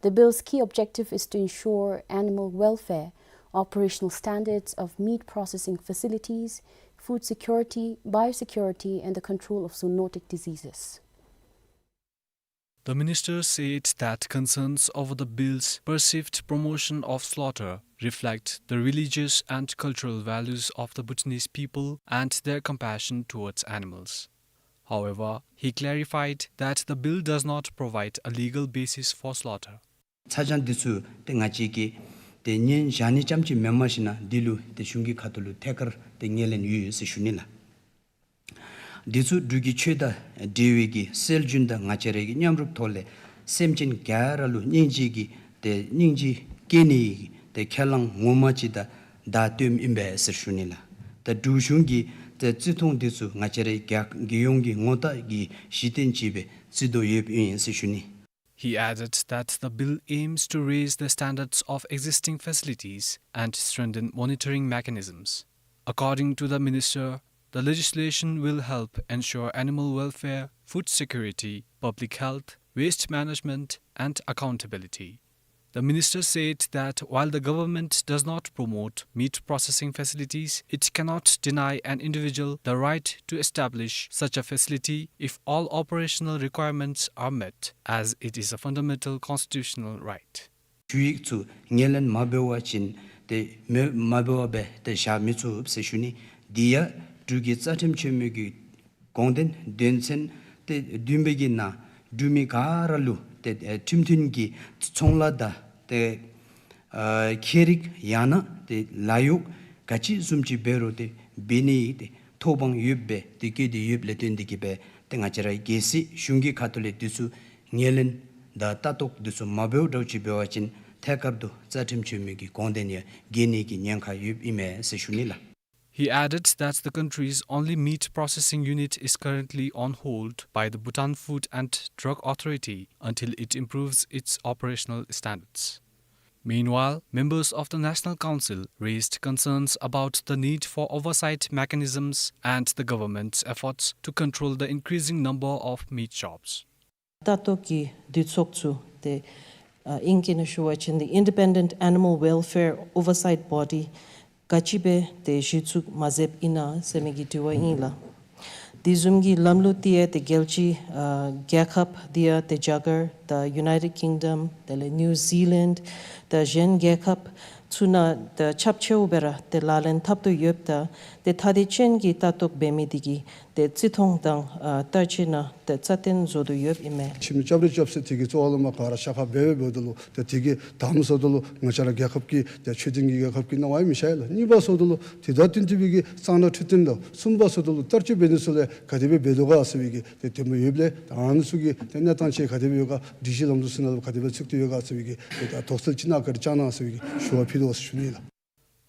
The bill's key objective is to ensure animal welfare, operational standards of meat processing facilities, food security, biosecurity, and the control of zoonotic diseases. The minister said that concerns over the bill's perceived promotion of slaughter reflect the religious and cultural values of the Bhutanese people and their compassion towards animals. However, he clarified that the bill does not provide a legal basis for slaughter. ཚ་གྱང་འདི་ཚུ་ཏེ་ང་བཅས་ཀྱིས་ཏེ་ཉན་བཞག་ནི་ཙམ་ཅིག་མེན་མ་ཤེས་ན་འདི་ལུ་ཏེ་གཞུང་གི་ཁ་ཐུག་ལུ་ཐད་ཀར་ཏེ་ངོས་ལེན་ཡོད་ཟེར་ཞུ་ནི་ལགས། འདི་ཚུ་འབྲུག་གི་ཆོས་དང་འབྲེལ་བའི་གི་སྲོལ་རྒྱུན་དང་ང་བཅས་རའི་གི་མཉམ་རུབ་ཐོག་ལས་སེམས་ཅན་ག་ར་ལུ་སྙིང་རྗེ་གི་ཏེ་སྙིང་རྗེ་སྐྱེ་ནི་ཏེ་ཁས་བླངས་ངོ་མ་ཅིག་དང་བརྡ་སྟོནམ་ཨིན་པས་ཟེར་ཞུ་ནི་ལགས། ད་འབྲུག་གཞུང་གི་ཏེ་བརྩི་མཐོང་འདི་ཚུ་ང་བཅས་རའི་རྒྱལ་རྒྱལ་ཡོངས་ཀྱི་ངོ་རྟགས་ཀྱི་གཞི་རྟེན་ཅིག་སྦེ་བརྩི་དོ་ཡོདཔ་ཨིན་ཟེར་ཞུ་ནི། He added that the bill aims to raise the standards of existing facilities and strengthen monitoring mechanisms. According to the minister, the legislation will help ensure animal welfare, food security, public health, waste management, and accountability. The minister said that while the government does not promote meat processing facilities, it cannot deny an individual the right to establish such a facility if all operational requirements are met, as it is a fundamental constitutional right. ཞུ་ཡིག་ཚུ་ངོས་ལེན་མ་འབད་བ་ཅིན་ཏེ་མེ་མ་འབད་བར་སྦེ་ཏེ་བཞག་མི་ཚུགས་ཟེར་ཞུ་ནི། འདི་ཡང་འབྲུག་གི་རྩ་ཁྲིམས་ཆེན་མོ་གི་དགོངས་དོན་དོན་ཚན་ཏེ་བདུན་པའི་གི་ནང་འབྲུག་མི་ག་ར་ལུ་ཏེ་ཨེ་ཁྲིམས་མཐུན་གྱི་ཚོང་ལཱ་དང་ཏེ་ཨ་ཁྱད་རིག་ཡང་ན་ཏེ་ལཱ་གཡོག་ག་ཅི་བཟུམ་ཅིག་འབད་རུང་ཏེ་འབད་ནི་ཏེ་ཐོབ་དབང་ཡོདཔ་སྦེ་ཏེ་བཀོད་དེ་ཡོདཔ་ལས་བརྟེན་ཏེ་གིས་སྦེ་ཏེ་ང་བཅས་ར་གལ་སྲིད་གཞུང་གི་ཁ་ཐུག་ལས་འདི་ཚུ་ངོས་ལེན་དང་ལྟ་རྟོག་འདི་ཚུ་མ་འབདཝ་འདྲཝ་ཅིག་འབད་བ་ཅིན་ཐད་ཀར་དུ་རྩ་ཁྲིམས་ཆེན་མོའི་གི་དགོངས་དོན་ཡང་འགལ་ནི་གི་ཉེན་ཁ་ཡོདཔ་ཨིན་མས་ཟེར་ཞུ་ནི་ལགས། He added that the country's only meat processing unit is currently on hold by the Bhutan Food and Drug Authority until it improves its operational standards. Meanwhile, members of the National Council raised concerns about the need for oversight mechanisms and the government's efforts to control the increasing number of meat shops. ལྟ་རྟོག་གི་འདུ་ཚོགས་ཚུ་ཏེ་ཨ་ཨིང་སྐད་ནང་ཞུ་བ་ཅིན་the Independent Animal Welfare Oversight Body ག་ཅི་སྦེ་ཏེ་གཞི་བཙུགས་མ་མཛདཔ་ཨིན་ན་ཟེར་མི་གི་དྲི་བ་ཨིན་ལགས། དེ་བཟུམ་གྱི་ལམ་ལུགས་དེ་ཡང་ཏེ་རྒྱལ་སྤྱི་ཨ་རྒྱལ་ཁབ་དེ་ཡང་ཏེ་རྒྱ་གར་དང་United Kingdom དེ་ལས་New Zealand དང་གཞན་རྒྱལ་ཁབ་ཚུ་ནང་ཏེ་ཁྱབ་ཆེཝ་སྦེ་ར་ཏེ་ལག་ལེན་འཐབ་དོ་ཡོདཔ་ད་ཏེ་ཐ་དད་ཅན་གྱི་ལྟ་རྟོག་འབད་མི་དེ་གིས་ ཏེ་བརྩི་མཐོང་དང་ཨ་བསྟར་སྤྱོད་ནང་ཏེ་རྩ་བརྟན་བཟོ་དོ་ཡོདཔ་ཨིན་མས། ཁྱིམ་རྐྱབ་རེ་རྐྱབ་ཚེ་དེ་གི་གཙོ་བོ་ལུ་མ་ག་ར་ཤ་ཁ་འབད་འབདཝ་ད་ལུ་ཏེ་དེ་གིས་དང་པ་ཟེརཝ་ད་ལུ་ང་བཅས་ར་རྒྱལ་ཁབ་ཀྱི་ཏེ་ཆོས་ལྡན་གྱི་རྒྱལ་ཁབ་ཀྱི་སྣང་བ་ཨིནམ་ཤེས་ལགས། གཉིས་པ་ཟེརཝ་ད་ལུ་དེ་དང་བསྟུན་ཏེ་སྦེ་གི་གཙང་སྦྲ་འཕྲོད་བསྟེན་དང་། གསུམ་པ་ཟེརཝ་ད་ལུ་བསྟར་སྤྱོད་འབད་ནི་ཚུ་ལས་ག་དེ་སྦེ་འབད་དོ་ག་ཟེར་བའི་གི་ཏེ་དེ་མོ་ཡོདཔ་ལས་ད་ཨ་ནི་ཚུ་གི་ཏེ་གནས་སྟངས་ཅིག་ག་དེ་སྦེ་ཡོད་ག་སྒྲིག་གཞི་ལམ་ལུགས་ཚུ་ནང་ལུ་ག་དེ་སྦེ་བཙུགས་ཏེ་ཡོད་ག་ཟེར་བའི་གི་ཏེ་ད་དོགས་སེལ་ཅིག་གནང་ག་ར་བཅར་གནང་ཟེར་བའི་གི་ཞུ་བ་ཕུལ་དོ་ཟེར་ཞུ་ནི་ལགས།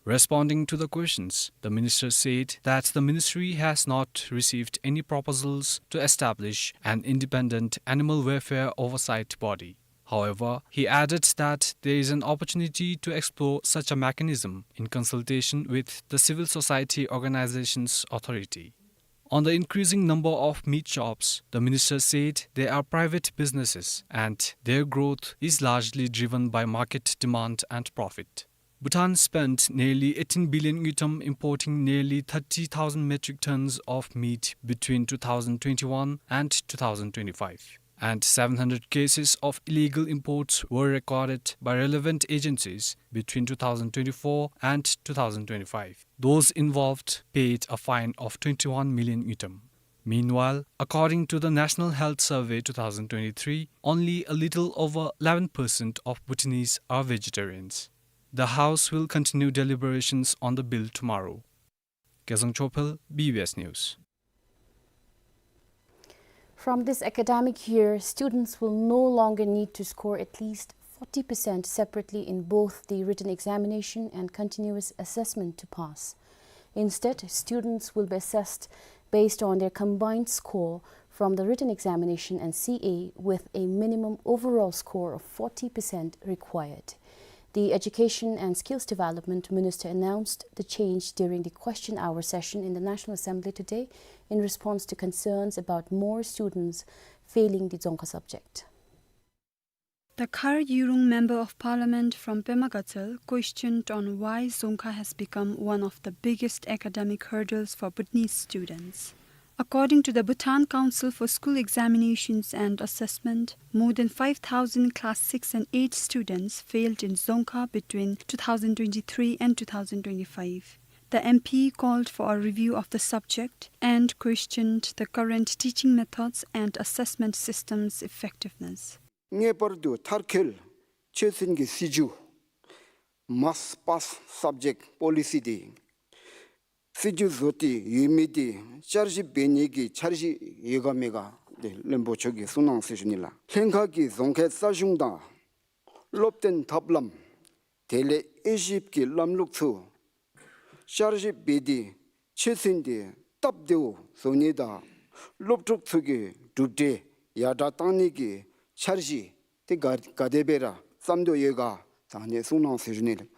Responding to the questions, the minister said that the ministry has not received any proposals to establish an independent animal welfare oversight body. However, he added that there is an opportunity to explore such a mechanism in consultation with the Civil Society Organizations Authority. On the increasing number of meat shops, the minister said they are private businesses and their growth is largely driven by market demand and profit. Bhutan spent nearly eighteen billion ngultrum importing nearly thirty thousand metric tons of meat between two thousand twenty-one and two thousand twenty-five, and seven hundred cases of illegal imports were recorded by relevant agencies between two thousand twenty-four and two thousand twenty-five. Those involved paid a fine of twenty-one million ngultrum. Meanwhile, according to the National Health Survey two thousand twenty-three, only a little over eleven percent of Bhutanese are vegetarians. The House will continue deliberations on the bill tomorrow. Kezang Chophel, B B S News. From this academic year, students will no longer need to score at least forty percent separately in both the written examination and continuous assessment to pass. Instead, students will be assessed based on their combined score from the written examination and C A, with a minimum overall score of forty percent required. The Education and Skills Development Minister announced the change during the question hour session in the National Assembly today in response to concerns about more students failing the Dzongkha subject. The Khar Yurung Member of Parliament from Pema Gatshel questioned on why Dzongkha has become one of the biggest academic hurdles for Bhutanese students. According to the Bhutan Council for School Examinations and Assessment, more than five thousand class six and eight students failed in Dzongkha between two thousand twenty-three and two thousand twenty-five. The M P called for a review of the subject and questioned the current teaching methods and assessment system's effectiveness. ངེས་པར་དུ་མཐར་འཁྱོལ་ཆོས་ཚན་གྱི་སྲིད་བྱུས་must pass subject policy དེ་སྲིད་བྱུས་བཟོ་སྟེ་ཡོད་མི་དེ་བསྐྱར་ཞིབ་འབད་ནི་གི་འཆར་གཞི་ཡོད་ག་མེད་ག་དེ་བློན་པོ་མཆོག་གིས་གསུང་གནང་ཟེར་ཞུ་ནི་ལགས། ལྷན་ཁག་གིས་རྫོང་ཁའི་རྩ་གཞུང་དང་སློབ་སྟོན་ཐབས་ལམ་དེ་ལས་དབྱེ་ཞིབ་ཀྱི་ལམ་ལུགས་ཚུ་བསྐྱར་ཞིབ་འབད་དེ་ཆོས་ཚན་དེ་སྟབས་བདེཝ་བཟོ་ནི་དང་སློབ་ཕྲུག་ཚུ་གི་གྲུབ་འབྲས་ཡར་དྲག་གཏང་ནི་གི་འཆར་གཞི་དེ་ག་ག་དེ་སྦེ་ར་བརྩམ་དོ་ཡོད་ག་ད་ནི་གསུང་གནང་ཟེར་ཞུ་ནི་ལགས།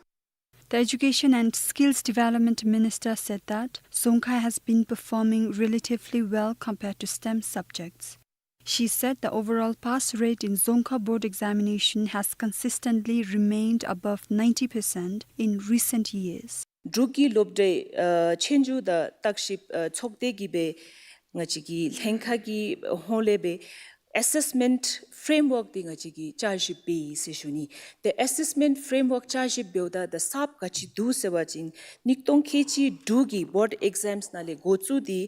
The Education and Skills Development Minister said that Dzongkha has been performing relatively well compared to STEM subjects. She said the overall pass rate in Dzongkha board examination has consistently remained above ninety percent in recent years. འབྲུག་གི་སློབ་གྲྭའི་ཨ་ཆོས་རྒྱུགས་དང་བརྟག་ཞིབ་ཨ་ཚོགས་སྡེ་གིས་སྦེ་ང་བཅས་ཀྱི་ལྷན་ཁག་གི་ཧོངས་ལས་སྦེ་assessment framework དེ་ང་བཅས་ཀྱིས་བསྐྱར་ཞིབ་འབད་ཡི་ཟེར་ཞུ་ནི། ཏེ་assessment framework བསྐྱར་ཞིབ་འབདཝ་ད་ད་གསརཔ་ག་ཅི་འདུག་ཟེར་བ་ཅིན་གཉིས་སྟོང་ཁལ་གཅིག་དྲུག་གི་board exams ནང་ལས་འགོ་བཙུགས་ཏེ་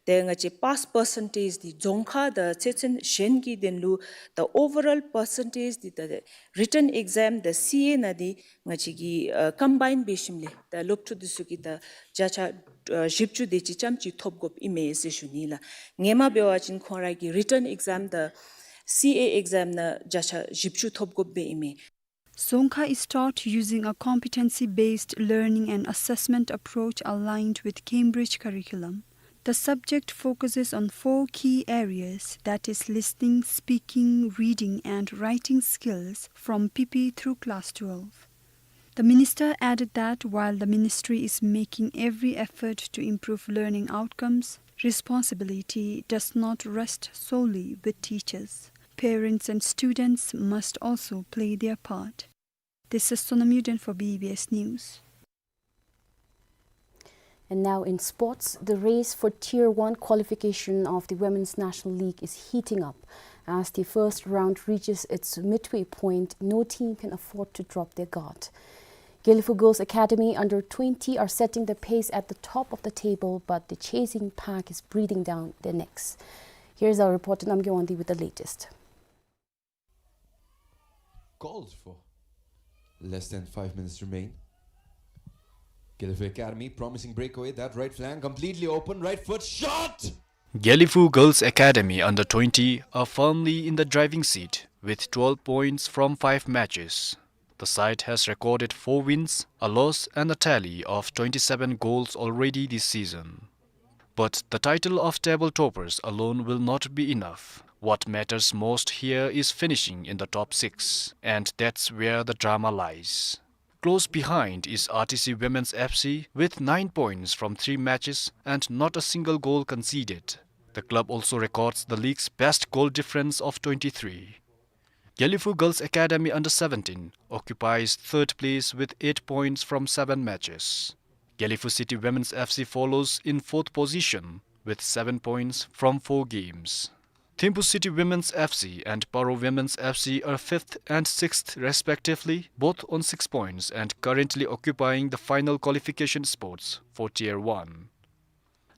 ཏེ་ང་བཅས་pass percentage དེ་རྫོང་ཁ་དང་ཚོ་ཆེན་གཞན་གྱི་དོན་ལུ་ད་overall percentage དེ་ད་written exam དང་C A ནང་དེ་ང་བཅས་ཀྱིས་ཨ་combine འབད་ཞིནམ་ལས་ད་སློབ་ཕྲུག་དེ་ཚུ་གིས་ད་བརྒྱ་ཆ་ཨ་བཞི་བཅུ་དེ་ཅིག་ཙམ་ཅིག་ཐོབ་དགོཔ་ཨིན་མས་ཟེར་ཞུ་ནི་ལགས། སྔོན་མ་འབད་བ་ཅིན་ཁོང་ར་གི་written exam དང་C A exam ནང་བརྒྱ་ཆ་བཞི་བཅུ་ཐོབ་དགོཔ་སྦེ་ཨིན་མས། Dzongkha is taught using a competency-based learning and assessment approach aligned with Cambridge curriculum. The subject focuses on four key areas, that is listening, speaking, reading, and writing skills from P P through class twelve. The minister added that while the ministry is making every effort to improve learning outcomes, responsibility does not rest solely with teachers. Parents and students must also play their part. This is Sonam Yuden for B B S News. And now in sports, the race for Tier one qualification of the Women's National League is heating up. As the first round reaches its midway point, no team can afford to drop their guard. Gelephu Girls Academy under twenty are setting the pace at the top of the table, but the chasing pack is breathing down their necks. Here's our reporter Namgay Wangdi with the latest. Called for. Less than five minutes remain. Gelephu Academy, promising breakaway. That right flank completely open. Right foot shot! Gelephu Girls Academy under twenty are firmly in the driving seat with twelve points from five matches. The side has recorded four wins, a loss, and a tally of twenty-seven goals already this season. But the title of table toppers alone will not be enough. What matters most here is finishing in the top six, and that's where the drama lies. Close behind is R T C Women's F C with nine points from three matches and not a single goal conceded. The club also records the league's best goal difference of twenty-three. Gelephu Girls Academy under seventeen occupies third place with eight points from seven matches. Gelephu City Women's F C follows in fourth position with seven points from four games. Thimphu City Women's F C and Paro Women's F C are fifth and sixth respectively, both on six points and currently occupying the final qualification spots for Tier one.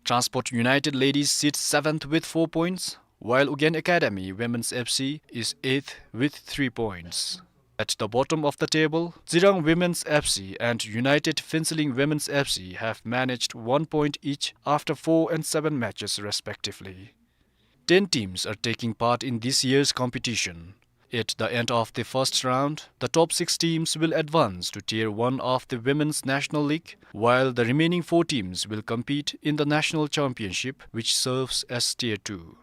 Transport United Ladies sits seventh with four points, while Ugyen Academy Women's F C is eighth with three points. At the bottom of the table, Tsirang Women's F C and United Phuentsholing Women's F C have managed one point each after four and seven matches respectively. Ten teams are taking part in this year's competition. At the end of the first round, the top six teams will advance to Tier one of the Women's National League, while the remaining four teams will compete in the National Championship, which serves as Tier two.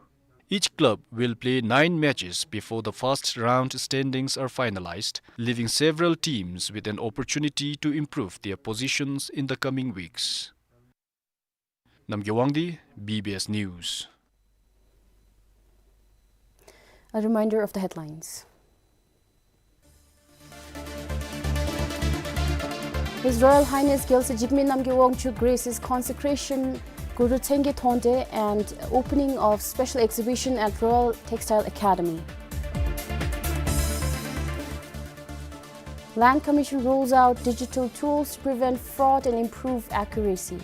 Each club will play nine matches before the first round standings are finalized, leaving several teams with an opportunity to improve their positions in the coming weeks. Namgay Wangdi, B B S News. A reminder of the headlines. His Royal Highness Gyaltsab Jigme Namgay Wangchuck graces consecration Guru Tshenge Thonte and opening of special exhibition at Royal Textile Academy. Land Commission rolls out digital tools to prevent fraud and improve accuracy.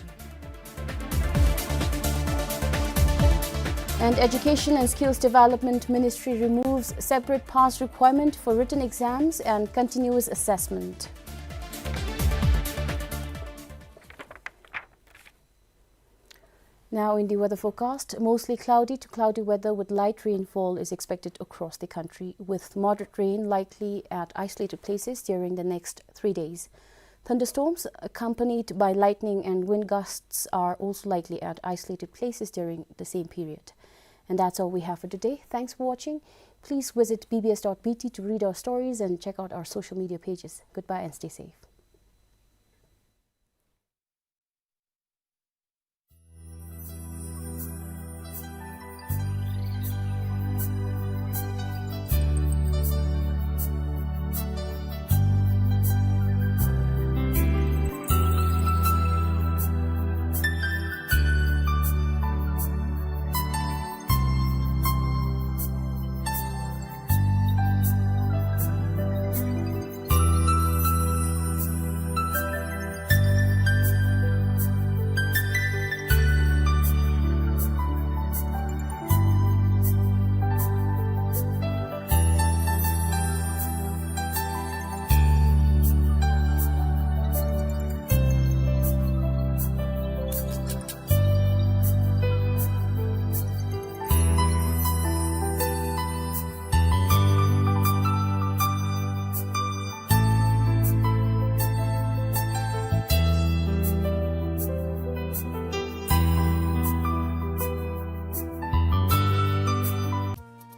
And Education and Skills Development Ministry removes separate pass requirement for written exams and continuous assessment. Now in the weather forecast, mostly cloudy to cloudy weather with light rainfall is expected across the country, with moderate rain likely at isolated places during the next three days. Thunderstorms accompanied by lightning and wind gusts are also likely at isolated places during the same period. And that's all we have for today. Thanks for watching. Please visit B B S dot B T to read our stories and check out our social media pages. Goodbye and stay safe.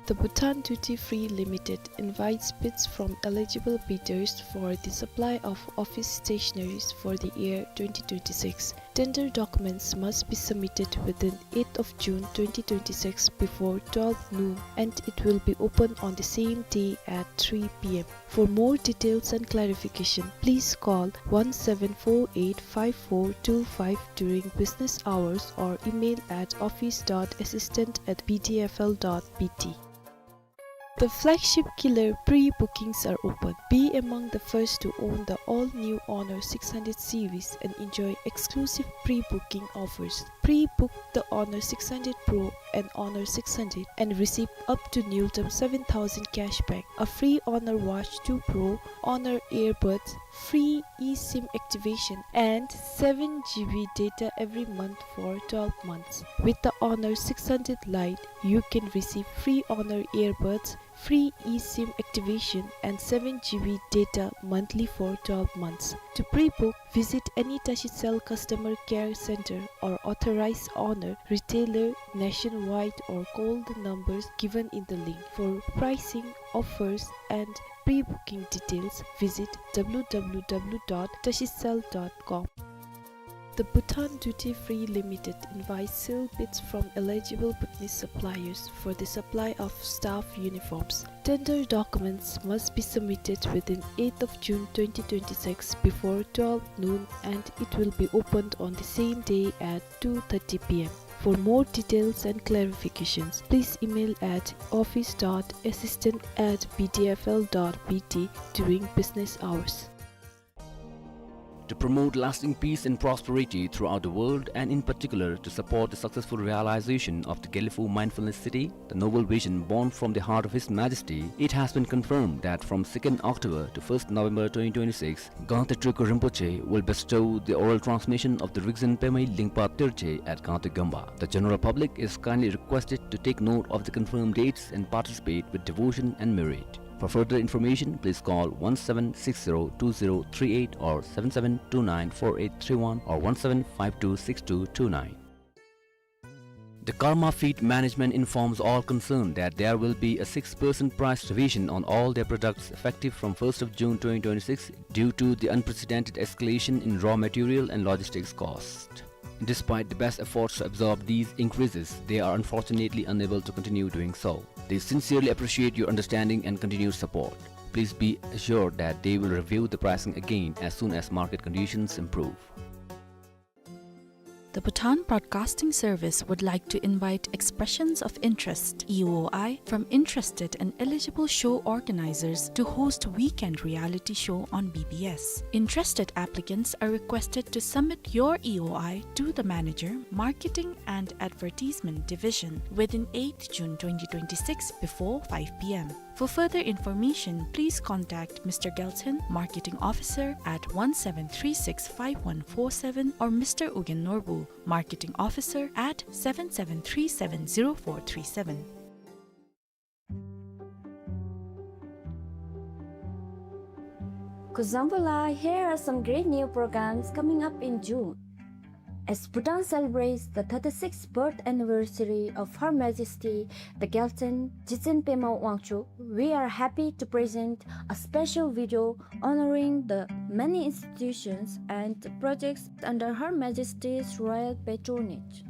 The Bhutan Duty Free Limited invites bids from eligible bidders for the supply of office stationaries for the year twenty twenty-six. Tender documents must be submitted within eighth of June twenty twenty-six before twelve noon, and it will be open on the same day at three P M. For more details and clarification, please call one seven four eight five four two five during business hours or email at office dot assistant at B D F L dot B T. The flagship Killer pre-bookings are open. Be among the first to own the all-new Honor six hundred series and enjoy exclusive pre-booking offers. Pre-book the Honor six hundred Pro and Honor six hundred and receive up to Newton seven thousand cashback, a free Honor Watch two Pro, Honor earbuds, free eSIM activation, and seven G B data every month for twelve months. With the Honor six hundred Lite, you can receive free Honor earbuds, free eSIM activation, and seven G B data monthly for twelve months. To pre-book, visit any Tashicell customer care center or authorized Honor retailer nationwide or call the numbers given in the link. For pricing, offers, and pre-booking details, visit W W W dot tashicell dot com. The Bhutan Duty Free Limited invites sealed bids from eligible Bhutanese suppliers for the supply of staff uniforms. Tender documents must be submitted within eighth of June twenty twenty-six before twelve noon, and it will be opened on the same day at two thirty P M. For more details and clarifications, please email at office dot assistant at B D F L dot B T during business hours. To promote lasting peace and prosperity throughout the world, and in particular to support the successful realization of the Gelephu Mindfulness City, the noble vision born from the heart of His Majesty, it has been confirmed that from second October to first November twenty twenty-six, Gangte Tulku Rinpoche will bestow the oral transmission of the Rigzin Pemei Lingpa Terje at Gangte Gompa. The general public is kindly requested to take note of the confirmed dates and participate with devotion and merit. For further information, please call one seven six zero two zero three eight or seven seven two nine four eight three one or one seven five two six two two nine. The Karma Feed Management informs all concerned that there will be a six percent price revision on all their products effective from first of June twenty twenty-six due to the unprecedented escalation in raw material and logistics cost. Despite the best efforts to absorb these increases, they are unfortunately unable to continue doing so. They sincerely appreciate your understanding and continued support. Please be assured that they will review the pricing again as soon as market conditions improve. The Bhutan Broadcasting Service would like to invite expressions of interest, E O I, from interested and eligible show organizers to host weekend reality show on B B S. Interested applicants are requested to submit your E O I to the manager, Marketing and Advertisement Division, within eighth June twenty twenty-six before five P M. For further information, please contact Mister Gelton, Marketing Officer, at one seven three six five one four seven or Mister Ugyen Norbu, Marketing Officer, at seven seven three seven zero four three seven. Kuzuzangpo la, here are some great new programs coming up in June. As Bhutan celebrates the thirty-sixth birth anniversary of Her Majesty the Gyaltsuen Jigtsen Pema Wangchuck, we are happy to present a special video honoring the many institutions and projects under Her Majesty's royal patronage.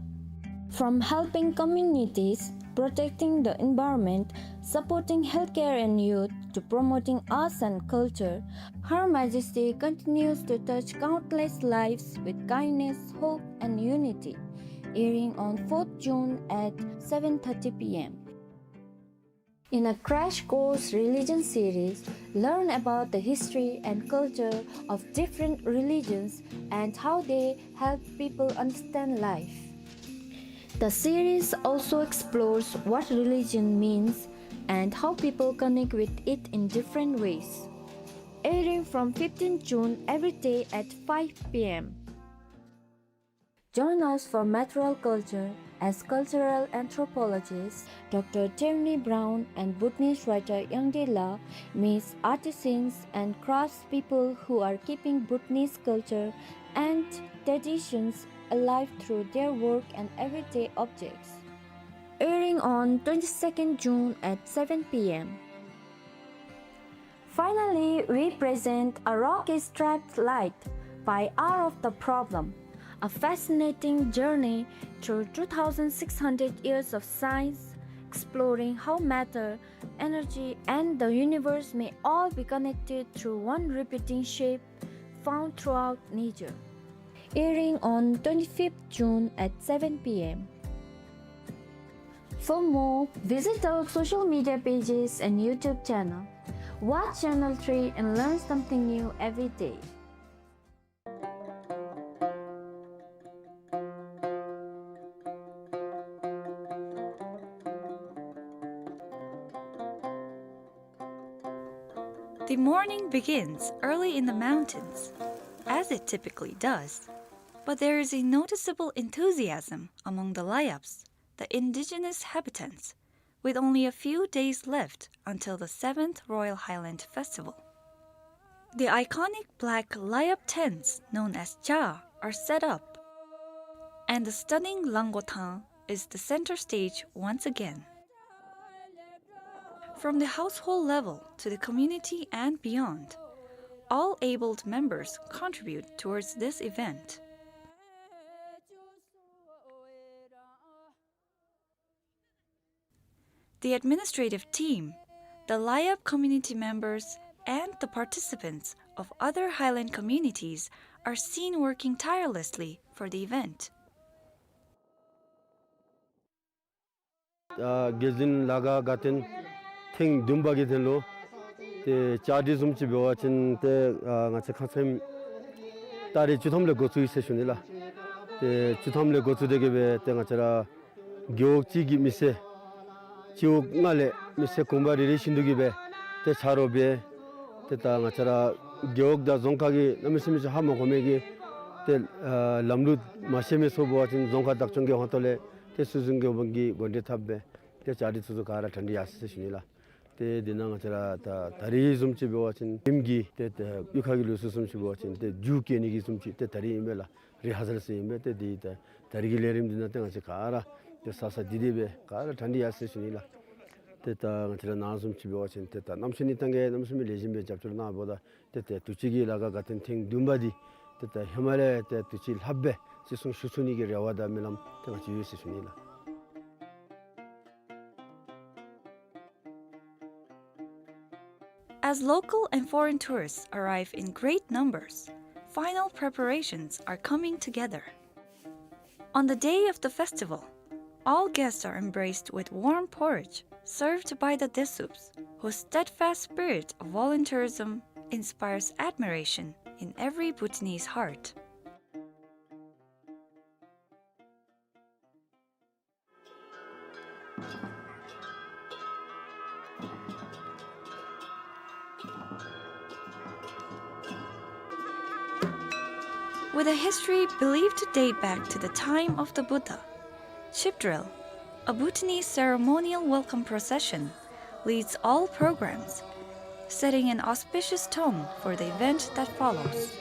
From helping communities, protecting the environment, supporting healthcare and youth, to promoting arts and culture, Her Majesty continues to touch countless lives with kindness, hope, and unity. Airing on fourth June at seven thirty P M. In a Crash Course Religion series, learn about the history and culture of different religions and how they help people understand life. The series also explores what religion means and how people connect with it in different ways. Airing from fifteenth June every day at five P M. Join us for Material Culture as cultural anthropologist Doctor Tierney Brown and Bhutanese writer Yangdi La meets artisans and craftspeople who are keeping Bhutanese culture and traditions alive through their work and everyday objects. Airing on twenty-second June at seven P M. Finally, we present A Rock Is Trapped Light by Hour of the Problem, a fascinating journey through two thousand six hundred years of science, exploring how matter, energy, and the universe may all be connected through one repeating shape found throughout nature. Airing on twenty-fifth June at seven P M. For more, visit our social media pages and YouTube channel. Watch Channel three and learn something new every day. The morning begins early in the mountains, as it typically does, but there is a noticeable enthusiasm among the Layaps, the indigenous habitants, with only a few days left until the seventh Royal Highland Festival. The iconic black Layap tents known as Cha are set up, and the stunning Lango Thang is the center stage once again. From the household level to the community and beyond, all abled members contribute towards this event. The administrative team, the Layap community members, and the participants of other Highland communities are seen working tirelessly for the event. ཨ་རྒྱལ་འཛིན་ལ་དགའ་དགའ་སྟོན་ཐེངས་བདུན་པ་གི་དོན་ལུ་ཏེ་བཅའ་སྒྲིག་བཟུམ་ཅིག་འབད་བ་ཅིན་ཏེ་ཨ་ང་བཅས་ཁ་ཙ་ཏ་རིག་བཅུ་ཐམ་ལས་འགོ་བཙུགས་ཡི་ཟེར་ཞུ་ནི་ལགས། ཏེ་བཅུ་ཐམ་ལས་འགོ་བཙུགས་ཏེ་གི་སྦེ་ཏེ་ང་བཅས་ར་རྒེད་འོག་གཅིག་གི་མི་སེར་སྤྱི་འོག་ལྔ་ལས་མི་སེར་གུང་པ་རེ་རེ་བཞིན་དུ་གི་སྦེ་ཏེ་ཆ་རོགས་འབད། ཏེ་ད་ང་བཅས་ར་རྒེད་འོག་དང་རྫོང་ཁག་གི་གནམ་མེད་ས་མེད་ཅིག་ཧ་མ་གོ་མི་གི་ཏེ་ཨ་ལམ་ལུགས་མ་ཤེས་མི་ཚུ་འབད་བ་ཅིན་རྫོང་ཁག་བདག་སྐྱོང་གི་ཧོངས་ཏོ་ལས་ཏེ་སྲོལ་འཛིན་གྱི་འོག་མ་གི་འགོ་འདྲེན་འཐབ་སྦེ་ཏེ་བཅའ་སྒྲིག་ཚུ་ཚུ་ག་ར་གྲ་སྒྲིག་ཡར་སོ་ཡི་ཟེར་ཞུ་ནི་ལགས། ཏེ་འདི་ནང་ང་བཅས་ར་ད་ད་རིས་བཟུམ་ཅིག་འབད་བ་ཅིན་རིམ་གྱིས་ཏེ་ཏེ་གཡུས་ཁ་གི་ལུགས་སྲོལ་བཟུམ་ཅིག་འབད་བ་ཅིན་ཏེ་རྒྱུག་བཀལ་ནི་གི་བཟུམ་ཅིག་ཏེ་ད་རིས་ཨིན་པས་ལགས། རི་ཧ་ཟལ་ཟེར་ཨིན་པས། ཏེ་འདི་ད་ད་རིས་ཀྱི་ལས་རིམ་འདི་ནང་ཏེ་ང་བཅས་ག་ར་ཏེ་ས་ས་འདི་འདི་སྦེ་ག་ར་གྲ་སྒྲིག་ཡར་སོ་ཡི་ཟེར་ཞུ་ནི་ལགས། ཏེ་ད་ང་བཅས་ར་ནཱ་བཟུམ་ཅིག་འབད་བ་ཅིན་ཏེ་ད་གནམ་མེད་ས་མེད་ནི་ད་ག་གནམ་མེད་ས་མེད་ལེགས་ཤོམ་སྦེ་རྒྱབ་སྐྱོར་གནང་འབདཝ་ད་ཏེ་ད་དུས་ཅི་གི་ལ་དགའ་དགའ་སྟོན་ཐེངས་བདུན་པ་འདི་ཏེ་ད་ཧེ་མ་ལས་ཏེ་དུས་ཅི་ལྷགཔ་སྦེ་བརྩི་སྲུང་ཞུ་ཚུགས་ནི་གི་རེ་བ་དང་སྨོན་ལམ་ཏེ་ང་བཅས་ཡོད་ཟེར་ཞུ་ནི་ལགས། As local and foreign tourists arrive in great numbers, final preparations are coming together. On the day of the festival, all guests are embraced with warm porridge served by the Desuups, whose steadfast spirit of volunteerism inspires admiration in every Bhutanese heart. With a history believed to date back to the time of the Buddha, Chipdrel, a Bhutanese ceremonial welcome procession, leads all programs, setting an auspicious tone for the event that follows.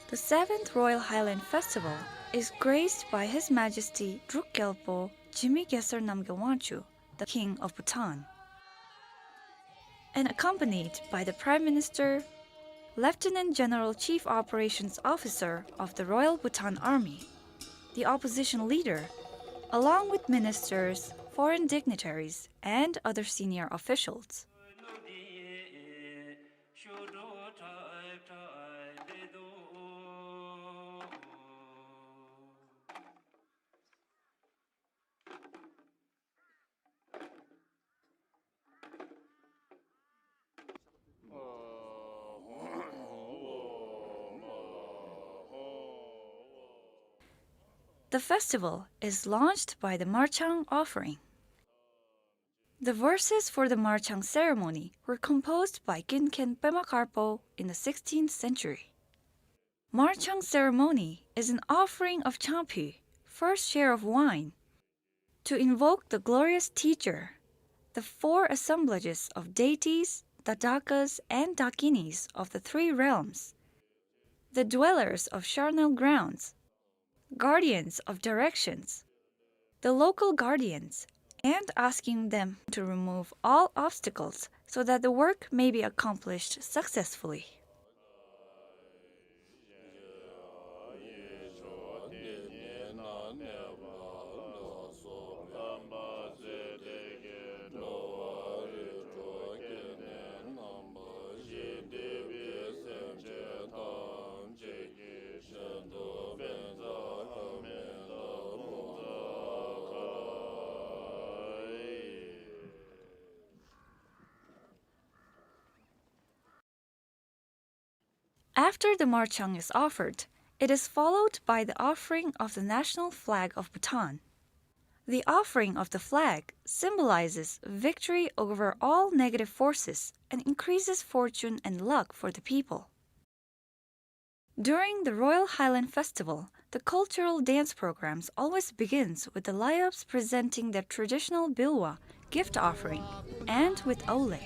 The seventh Royal Highland Festival is graced by His Majesty Druk Gyalpo Jigme Gyalsar Namgyel Wangchuck, the King of Bhutan, and accompanied by the Prime Minister, Lieutenant General Chief Operations Officer of the Royal Bhutan Army, the opposition leader, along with ministers, foreign dignitaries, and other senior officials. The festival is launched by the Marchang offering. The verses for the Marchang ceremony were composed by Kinken Pema Karpo in the sixteenth century. Marchang ceremony is an offering of Changpyu, first share of wine, to invoke the glorious teacher, the four assemblages of deities, Tathagatas, and Dakinis of the three realms, the dwellers of charnel grounds, guardians of directions, the local guardians, and asking them to remove all obstacles so that the work may be accomplished successfully. After the marchang is offered, it is followed by the offering of the national flag of Bhutan. The offering of the flag symbolizes victory over all negative forces and increases fortune and luck for the people. During the Royal Highland Festival, the cultural dance programs always begins with the Layups presenting their traditional bilwa gift offering and with aule.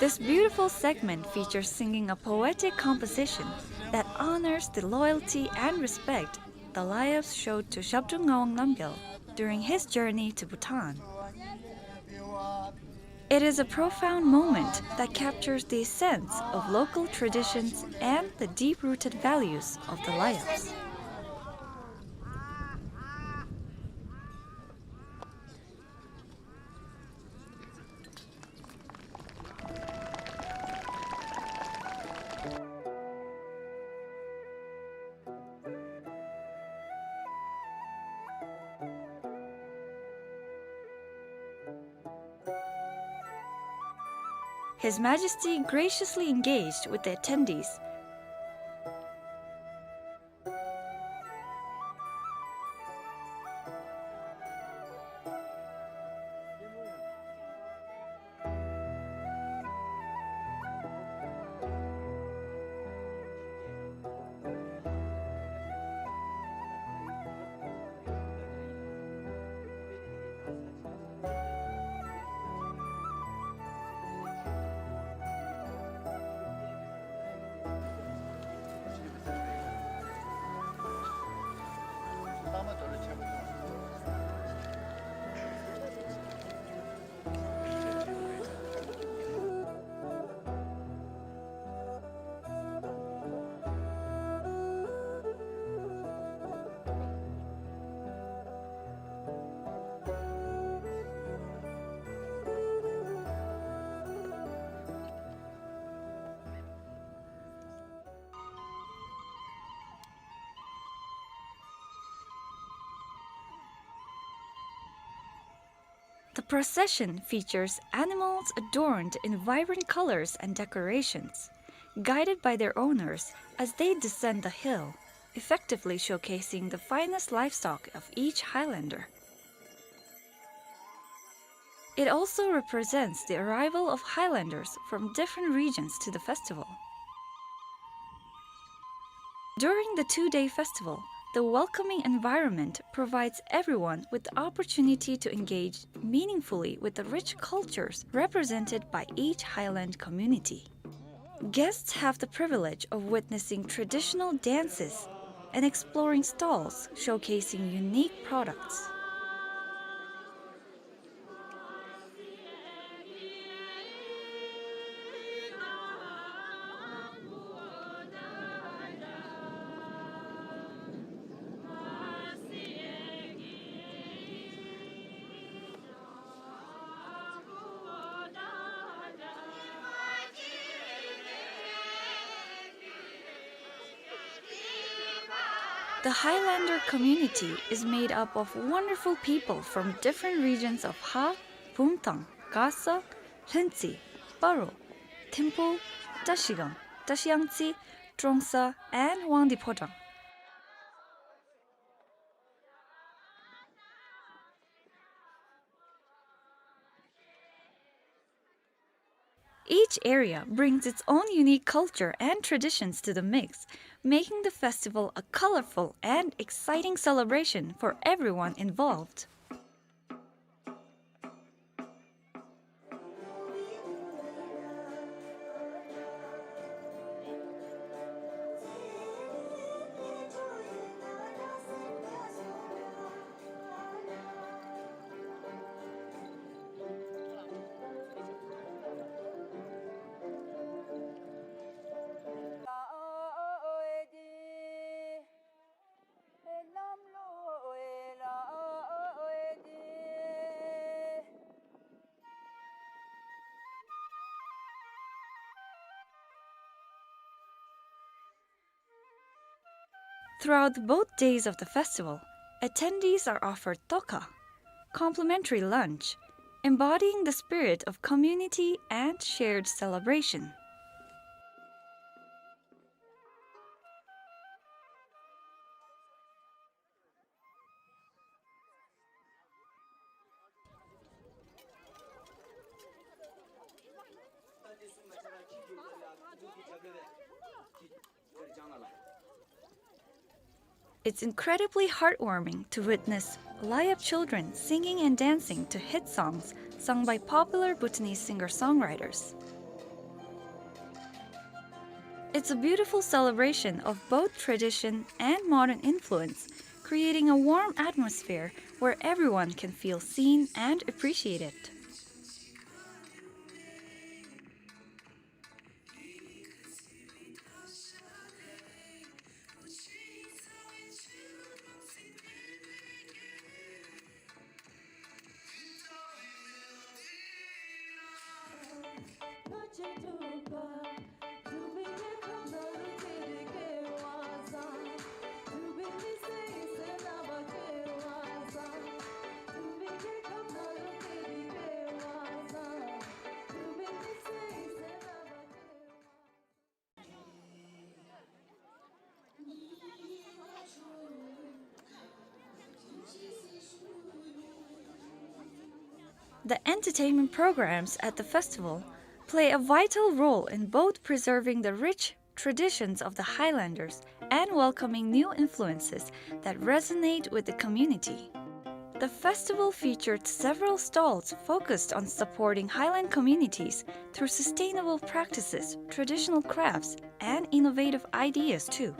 This beautiful segment features singing a poetic composition that honors the loyalty and respect the Layups showed to Zhabdrung Ngawang Namgyal during his journey to Bhutan. It is a profound moment that captures the essence of local traditions and the deep-rooted values of the Layups. His Majesty graciously engaged with the attendees. The procession features animals adorned in vibrant colors and decorations, guided by their owners as they descend the hill, effectively showcasing the finest livestock of each Highlander. It also represents the arrival of Highlanders from different regions to the festival. During the two-day festival, the welcoming environment provides everyone with the opportunity to engage meaningfully with the rich cultures represented by each Highland community. Guests have the privilege of witnessing traditional dances and exploring stalls showcasing unique products. The Highlander community is made up of wonderful people from different regions of Ha, Pumthang, Kasa, Lhuentse, Paro, Thimphu, Trashigang, Trashiyangtse, Trongsa, and Wangdue Phodrang. Each area brings its own unique culture and traditions to the mix, making the festival a colorful and exciting celebration for everyone involved. Throughout both days of the festival, attendees are offered tokha, complimentary lunch, embodying the spirit of community and shared celebration. It's incredibly heartwarming to witness Layap children singing and dancing to hit songs sung by popular Bhutanese singer-songwriters. It's a beautiful celebration of both tradition and modern influence, creating a warm atmosphere where everyone can feel seen and appreciated. The entertainment programs at the festival play a vital role in both preserving the rich traditions of the Highlanders and welcoming new influences that resonate with the community. The festival featured several stalls focused on supporting Highland communities through sustainable practices, traditional crafts, and innovative ideas too.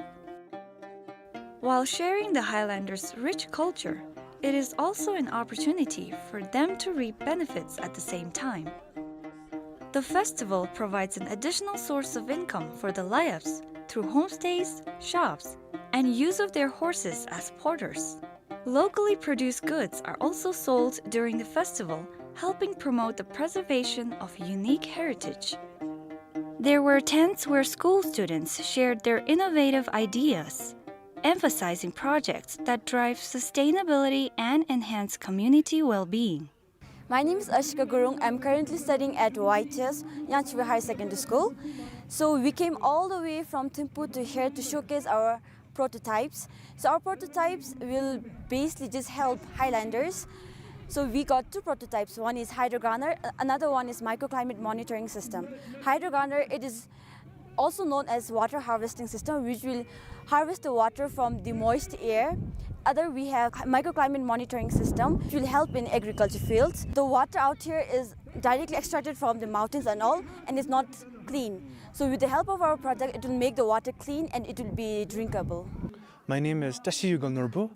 While sharing the Highlanders' rich culture, it is also an opportunity for them to reap benefits at the same time. The festival provides an additional source of income for the Layaps through homestays, shops, and use of their horses as porters. Locally produced goods are also sold during the festival, helping promote the preservation of unique heritage. There were tents where school students shared their innovative ideas, emphasizing projects that drive sustainability and enhance community well-being. My name is Ashika Gurung. I'm currently studying at Y H S, Yangtze River Higher Secondary School. So we came all the way from Thimphu to here to showcase our prototypes. So our prototypes will basically just help Highlanders. So we got two prototypes. One is hydrogunner, a-, another one is microclimate monitoring system. Hydrogunner, it is also known as water harvesting system, which will harvest the water from the moist air. Other, we have microclimate monitoring system, which will help in agriculture fields. The water out here is directly extracted from the mountains and all, and it's not clean. So with the help of our project, it will make the water clean and it will be drinkable. My name is Tashi Yugal Norbu,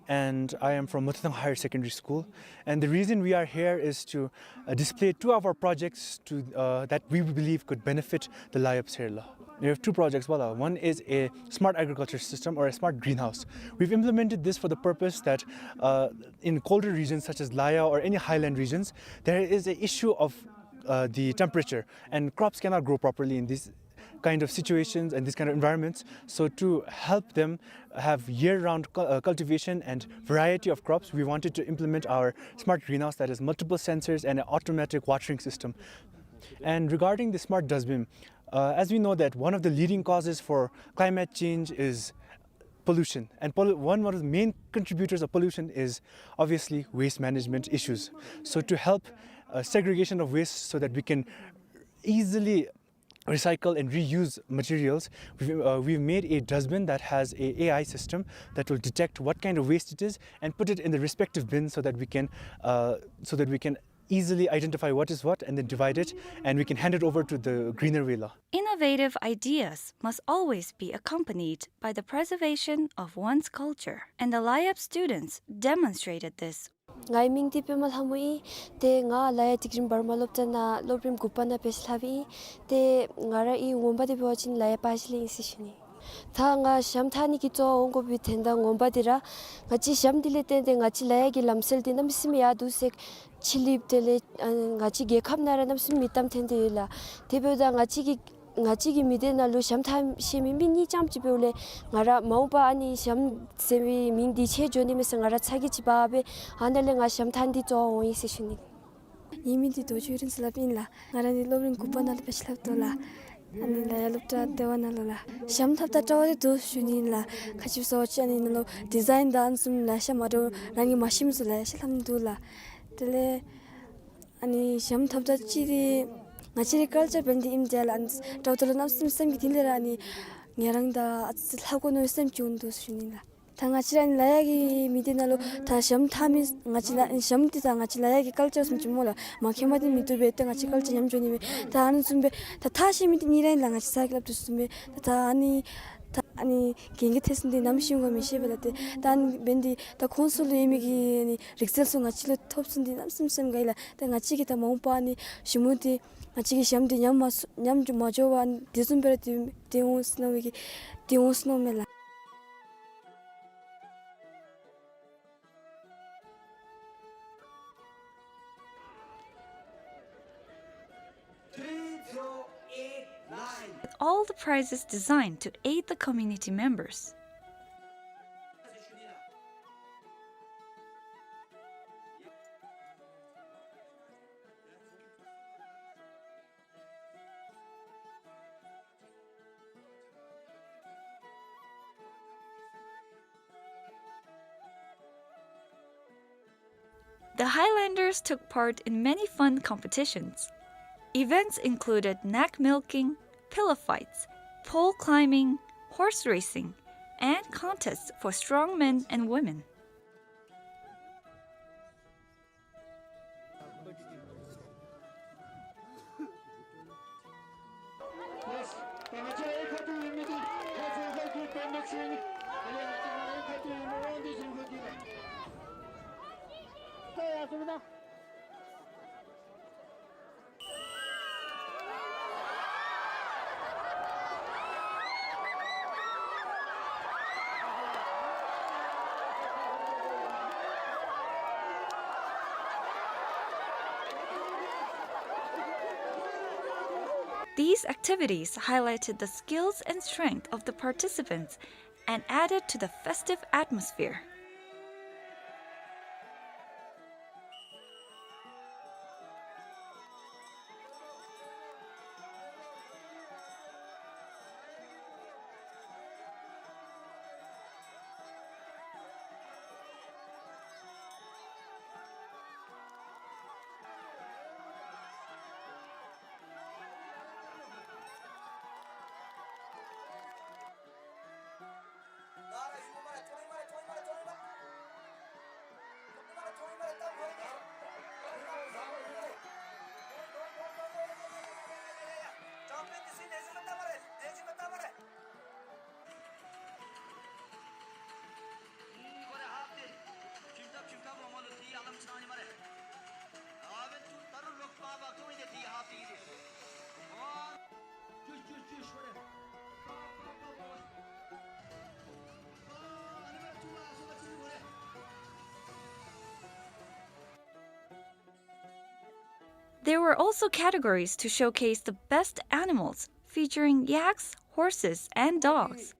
and I am from Mototang Higher Secondary School. And the reason we are here is to, uh, display two of our projects to, uh, that we believe could benefit the Layaps here la. We have two projects, wala. One is a smart agriculture system or a smart greenhouse. We've implemented this for the purpose that, uh, in colder regions such as Laya or any highland regions, there is a issue of, uh, the temperature, and crops cannot grow properly in these kind of situations and these kind of environments. So to help them have year-round cu-, uh, cultivation and variety of crops, we wanted to implement our smart greenhouse that has multiple sensors and an automatic watering system. And regarding the smart dustbin, uh, as we know that one of the leading causes for climate change is pollution. And pollu-, one, one of the main contributors of pollution is obviously waste management issues. So to help, uh, segregation of waste so that we can easily recycle and reuse materials, we've, uh, we've made a dustbin that has a AI system that will detect what kind of waste it is and put it in the respective bin so that we can, uh, so that we can easily identify what is what and then divide it, and we can hand it over to the greener way la. Innovative ideas must always be accompanied by the preservation of one's culture, and the Layap students demonstrated this. ངེའི་མིང་འདི་པདྨ་ལྷ་མོ་ཨིན། ཏེ་ང་ལ་ཡ་ཌིག་རིམ་བར་མ་སློབ་གྲྭ་ནང་སློབ་རིམ་དགུ་པ་ནང་འབད་ཞིནམ་ལས་ཨིན། ཏེ་ང་རའི་ངོ་མ་འདི་འབད་བ་ཅིན་ལ་ཡ་པ་ཞི་ལེ་ཨིན་ཟེར་ཞུ་ནི། ད་ང་ཞྭམོ་འཐག་ནི་གི་གཙོ་བོ་འོང་དགོ་པའི་དོན་དག་ངོ་མ་འདི་ར་ང་བཅས་ཞྭམོ་འདི་ལས་བརྟེན་ཏེ་ང་བཅས་ལ་ཡ་གི་ལམ་སྲོལ་འདི་གནམ་མེད་ས་མེད་ཡར་འདུག་སེ་ཕྱི་གླིངཔ་དེ་ལས་ཨ་ང་བཅས་རྒྱལ་ཁབ་ནང་ར་གནམ་མེད་ས་མེད་མིང་གཏམ་ཐོན་ཏེ་ཡོད་ལགས། དེ་འབདཝ་ད་ང་བཅས་ཀྱི་ང་བཅས་ཀྱི་མི་སྡེ་ནང་ལུ་ཞྭམོ་འཐག་ཤེས་མི་མི་གཉིས་ཙམ་ཅིག་འབདཝ་ལས་ང་ར་མ་འོངས་པ་ཨ་ནི་ཞྭམོ་ཟེར་བའི་མིང་འདི་ཆད་འགྱོ་ནི་མས་ཟེར་ང་ར་ཚ་གྱང་ཅིག་འབག་སྦེ་ཨ་ནཱ་ལས་ང་ཞྭམོ་འཐག་ནི་འདི་གཙོ་བོ་འོང་ཡི་ཟེར་ཞུ་ནི། ངེའི་མིང་འདི་རྡོ་རྗེ་ཨོ་རྒྱན་ཟེར་སླབ་ཨིན་ལགས། ང་ར་ནི་སློབ་རིམ་དགུ་པ་ནང་ལུ་སྦེ་ཆ་ལྷབ་དོ་ལགས། ཨ་ནི་ལ་ཡ་སློབ་གྲྭ་ལྟེ་བ་ནང་ལུ་ལགས། ཞྭམོ་འཐབ་ད་དྲག་པ་འདི་འདུག་ཞུ་ནི་ལགས། ག་ཅི་སྨོ་ཟེར་བ་ཅིན་ཨ་ནི་ནང་ལུ་ཌི་ཛའིན་དང་ཨ་ནི་བཟུམ་ལེ་ཤ་མ་འདྲཝ་རང་གིས་མ་ཤེས་མི་ཚུ་ལེ་ཤ་ལྷབ་ནི་འདུག་ལགས། དེ་ལས་ཨ་ནི་ཞྭམོ་འཐབ་ད་ཅིག་འདི་ང་བཅས་རའི་ཀལ་ཅར་འབད་ནི་འདི་ཨིནམ་ད་ལགས། ཨ་ནི་འཐབ་ད་ལུ་གནམ་མེད་ས་མེད་སེམས་ཀྱི་གཏིང་ལས་ར་ཨ་ནི་ང་ར་དང་ཨ་ཙི་ལྷབ་དགོ་མནོ་བའི་སེམས་བྱུང་འདུག་ཞུ་ནི་ལགས། ད་ང་བཅས་ར་ཨ་ནི་ལ་ཡ་གི་མི་སྡེ་ནང་ལུ་ད་ཞྭམོ་འཐབ་མི་ང་བཅས་ལ་ཞྭམོ་འདི་ད་ང་བཅས་ལ་ཡ་གི་ཀལ་ཅར་བཟུམ་ཅིག་སྨོ་ལགས། མ་མཁྱེན་པ་འདི་མིན་འདུག་པས། ཏེ་ང་བཅས་ཀལ་ཅར་ཉམས་འགྱོ་ནི་མས། ད་ཨ་ནི་བཟུམ་སྦེ་ད་ཐག་བཅད་མི་འདི་གཉིས་ར་ཨིན་ལགས། ང་བཅས་ས་གི་སླབ་དོ་བཟུམ་སྦེ་ད་ད་ཨ་ནི་ད་ཨ་ནི་གན་རྒྱ་ཐེབས་ས་འདི་ནམ་ཤེས་དགོ་མི་ཤེས་པས་ལགས། ཏེ་ད་ཨ་ནི་འབད་ནི་འདི་ད་ཁོང་ཚུ་ལུ་ཡོད་མི་གི་ཨ་ནི་རིག་རྩལ་ཚུ་ང་བཅས་ལུ་ཐོབ་ཚུགས་ནི་འདི་གནམ་མེད་ས་མེད་སེམས་དགའ་ཡི་ལགས། ཏེ་ང་བཅས་ཀྱིས་ད་མ་འོངས་པ་ཨ་ནི་ཞྭམོ་འདི་ང་བཅས་ཀྱི་ཞྭམོ་འདི་ཉམས་མ་སོ་ཉམས་མ་འགྱོ་བར་ཨ་ནི་དེ་བཟུམ་སྦེ་ར་དེ་དེ་འོང་ཟེར་མནོ་བའི་གི་དེ་འོང་ཟེར་མནོཝ་མས་ལགས། All the prizes designed to aid the community members. The Highlanders took part in many fun competitions. Events included nag milking, pillow fights, pole climbing, horse racing, and contests for strong men and women. These activities highlighted the skills and strength of the participants and added to the festive atmosphere. There were also categories to showcase the best animals, featuring yaks, horses, and dogs.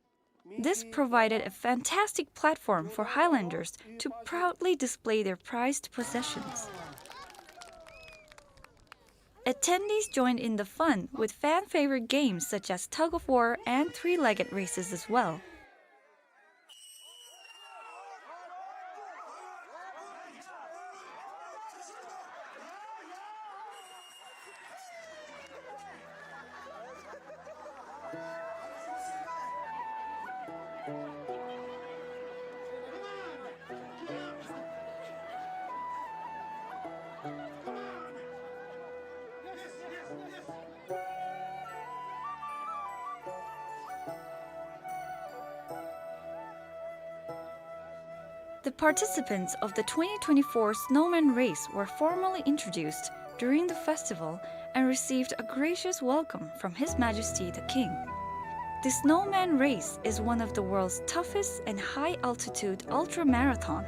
This provided a fantastic platform for Highlanders to proudly display their prized possessions. Attendees joined in the fun with fan-favorite games such as tug of war and three-legged races as well. The participants of the twenty twenty-four Snowman Race were formally introduced during the festival and received a gracious welcome from His Majesty the King. The Snowman Race is one of the world's toughest and high-altitude ultramarathon,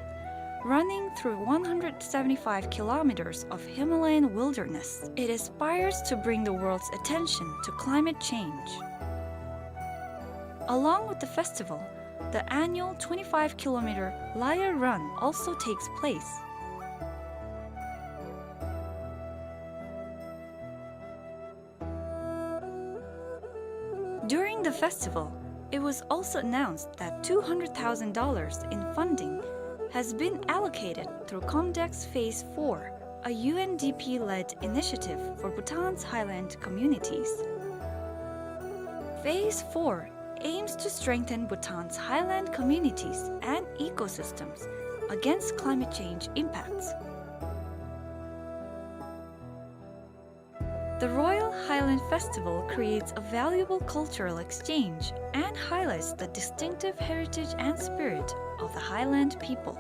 running through one hundred seventy-five kilometers of Himalayan wilderness. It aspires to bring the world's attention to climate change. Along with the festival, the annual twenty-five kilometer Layar Run also takes place. festival, it was also announced that two hundred thousand dollars in funding has been allocated through COMDEX Phase four, a U N D P-led initiative for Bhutan's highland communities. Phase four aims to strengthen Bhutan's highland communities and ecosystems against climate change impacts. The Royal Highland Festival creates a valuable cultural exchange and highlights the distinctive heritage and spirit of the Highland people.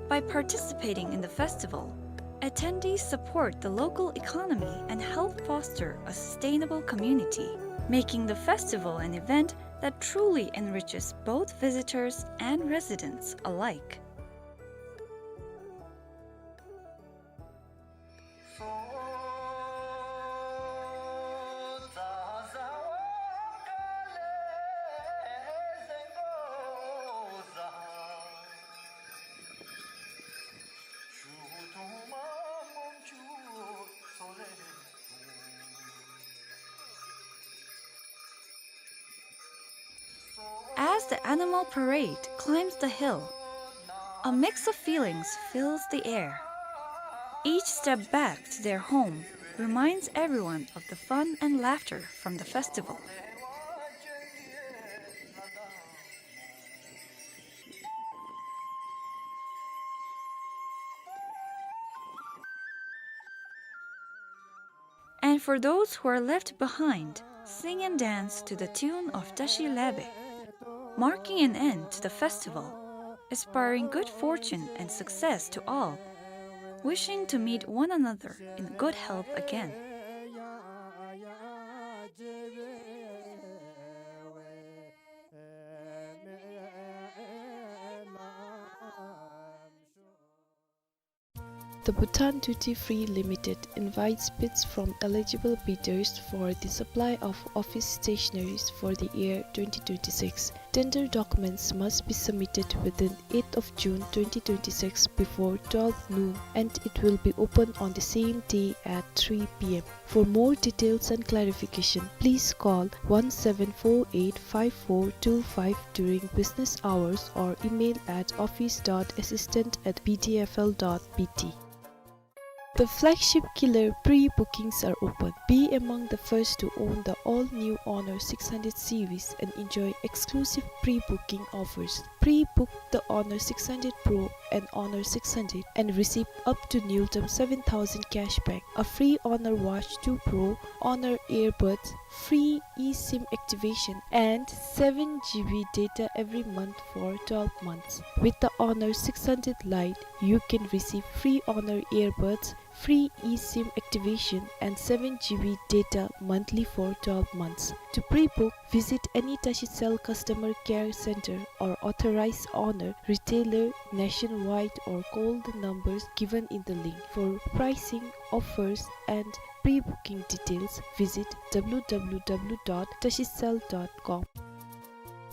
By participating in the festival, attendees support the local economy and help foster a sustainable community, making the festival an event that truly enriches both visitors and residents alike. As the animal parade climbs the hill, a mix of feelings fills the air. Each step back to their home reminds everyone of the fun and laughter from the festival. And for those who are left behind, sing and dance to the tune of Tashi Lebe, marking an end to the festival, aspiring good fortune and success to all, wishing to meet one another in good health again. The Bhutan Duty Free Limited invites bids from eligible bidders for the supply of office stationaries for the year twenty twenty-six. Tender documents must be submitted within eighth of June twenty twenty-six before twelve noon, and it will be open on the same day at three P M. For more details and clarification, please call one seven four eight five four two five during business hours or email at office dot assistant at B D F L dot B T. The flagship killer pre-bookings are open. Be among the first to own the all-new Honor six hundred series and enjoy exclusive pre-booking offers. Pre-book the Honor six hundred Pro and Honor six hundred and receive up to Newton seven thousand cashback, a free Honor Watch two Pro, Honor Earbuds, free eSIM activation, and seven G B data every month for twelve months. With the Honor six hundred Lite, you can receive free Honor Earbuds, free eSIM activation, and seven G B data monthly for twelve months. To pre-book, visit any Tashicell customer care center or authorized Honor retailer nationwide or call the numbers given in the link. For pricing, offers, and pre-booking details, visit W W W dot tashicell dot com.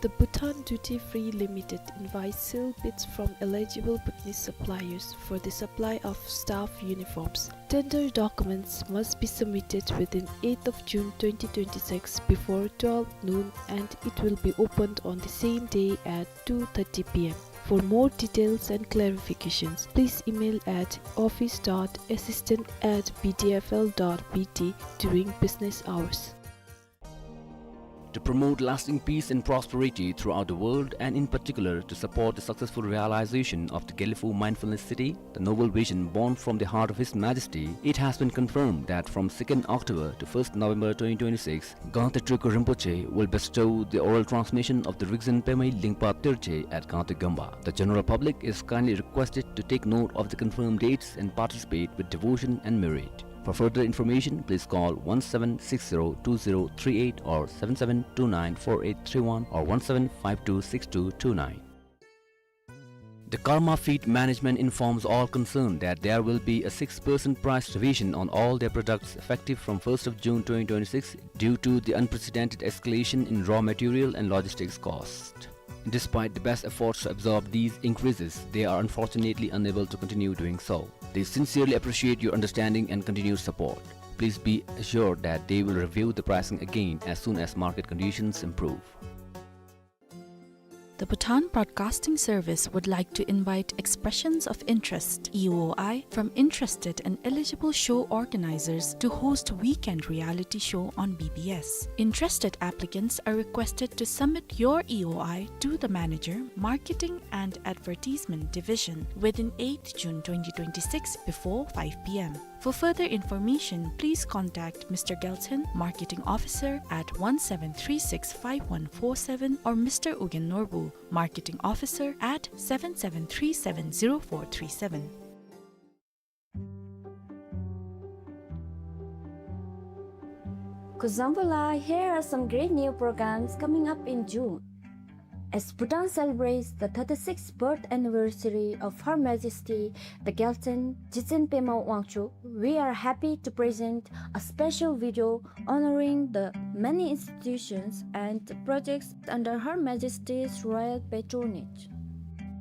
The Bhutan Duty Free Limited invites sealed bids from eligible Bhutanese suppliers for the supply of staff uniforms. Tender documents must be submitted within eighth of June twenty twenty-six before twelve noon, and it will be opened on the same day at two thirty P M. For more details and clarifications, please email at office dot assistant at B D F L dot B T during business hours. To promote lasting peace and prosperity throughout the world, and in particular to support the successful realization of the Gelephu Mindfulness City, the noble vision born from the heart of His Majesty, it has been confirmed that from second October to first November twenty twenty-six, Gangte Trikul Rinpoche will bestow the oral transmission of the Rigzin Pemei Lingpa Therche at Gangte Gampa. The general public is kindly requested to take note of the confirmed dates and participate with devotion and merit. For further information, please call one seven six zero two zero three eight or seven seven two nine four eight three one or one seven five two six two two nine. The Karma Feed Management informs all concerned that there will be a six percent price revision on all their products effective from first of June twenty twenty-six due to the unprecedented escalation in raw material and logistics cost. Despite the best efforts to absorb these increases, they are unfortunately unable to continue doing so. They sincerely appreciate your understanding and continued support. Please be assured that they will review the pricing again as soon as market conditions improve. The Bhutan Broadcasting Service would like to invite expressions of interest, E O I, from interested and eligible show organizers to host weekend reality show on B B S. Interested applicants are requested to submit your E O I to the manager, Marketing and Advertisement Division, within eighth June twenty twenty-six before five P M. For further information, please contact Mister Gelton, Marketing Officer at one seven three six five one four seven, or Mister Ugyen Norbu, Marketing Officer at seven seven three seven zero four three seven. Kuzuzangpo la, here are some great new programs coming up in June. As Bhutan celebrates the thirty-sixth birth anniversary of Her Majesty the Gelton Jigtsen Pema Wangchuck, we are happy to present a special video honoring the many institutions and projects under Her Majesty's royal patronage.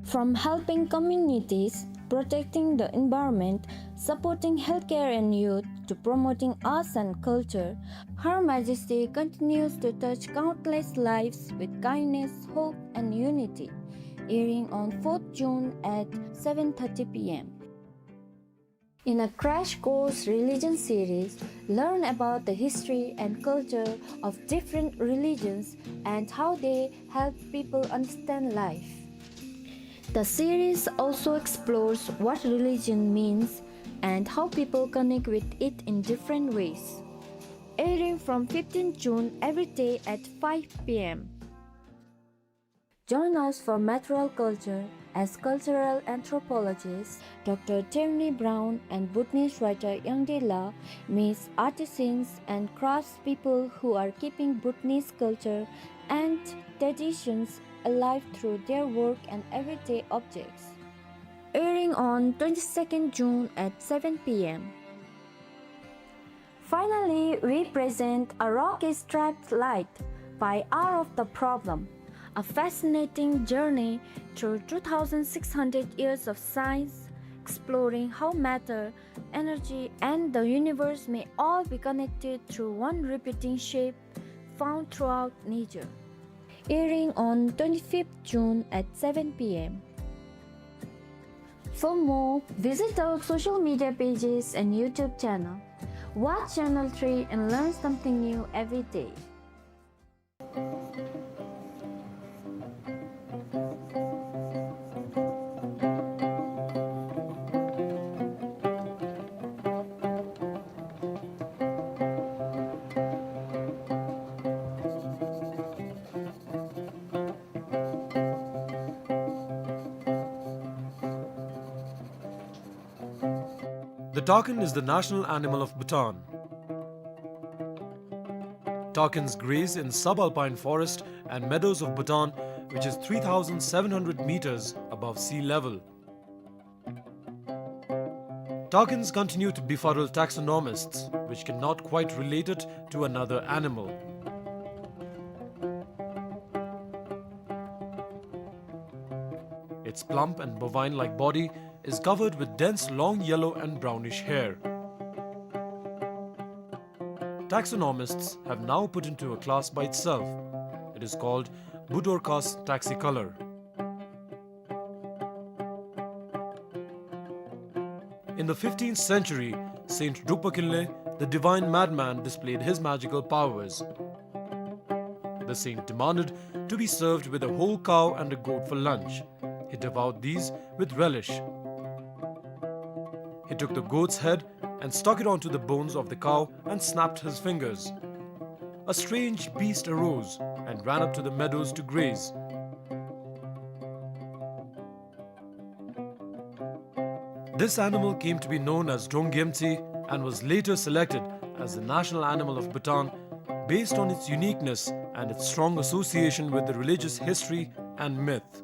From helping communities, protecting the environment, supporting healthcare and youth, to promoting arts and culture, Her Majesty continues to touch countless lives with kindness, hope, and unity. Airing on fourth June at seven thirty P M. In a crash course religion series, learn about the history and culture of different religions and how they help people understand life. The series also explores what religion means and how people connect with it in different ways. Airing from fifteenth June every day at five P M. Join us for Material Culture as cultural anthropologist Doctor Tierney Brown and Bhutanese writer Yangdi La meets artisans and craftspeople who are keeping Bhutanese culture and traditions alive through their work and everyday objects. Airing on twenty-second June at seven P M. Finally, we present A Rock Is Striped Light by Hour of the Problem, a fascinating journey through two thousand six hundred years of science, exploring how matter, energy, and the universe may all be connected through one repeating shape found throughout nature. Airing on twenty-fifth June at seven P M. For more, visit our social media pages and YouTube channel. Watch Channel three and learn something new every day. The takin is the national animal of Bhutan. Takins graze in subalpine forest and meadows of Bhutan, which is three thousand seven hundred meters above sea level. Takins continue to befuddle taxonomists, which cannot quite relate it to another animal. Its plump and bovine-like body is covered with dense long yellow and brownish hair. Taxonomists have now put into a class by itself. It is called Budorcas taxicolor. In the fifteenth century, Saint Drukpa Kinley, the divine madman, displayed his magical powers. The saint demanded to be served with a whole cow and a goat for lunch. He devoured these with relish. He took the goat's head and stuck it onto the bones of the cow and snapped his fingers. A strange beast arose and ran up to the meadows to graze. This animal came to be known as Drongyemtsi and was later selected as the national animal of Bhutan based on its uniqueness and its strong association with the religious history and myth.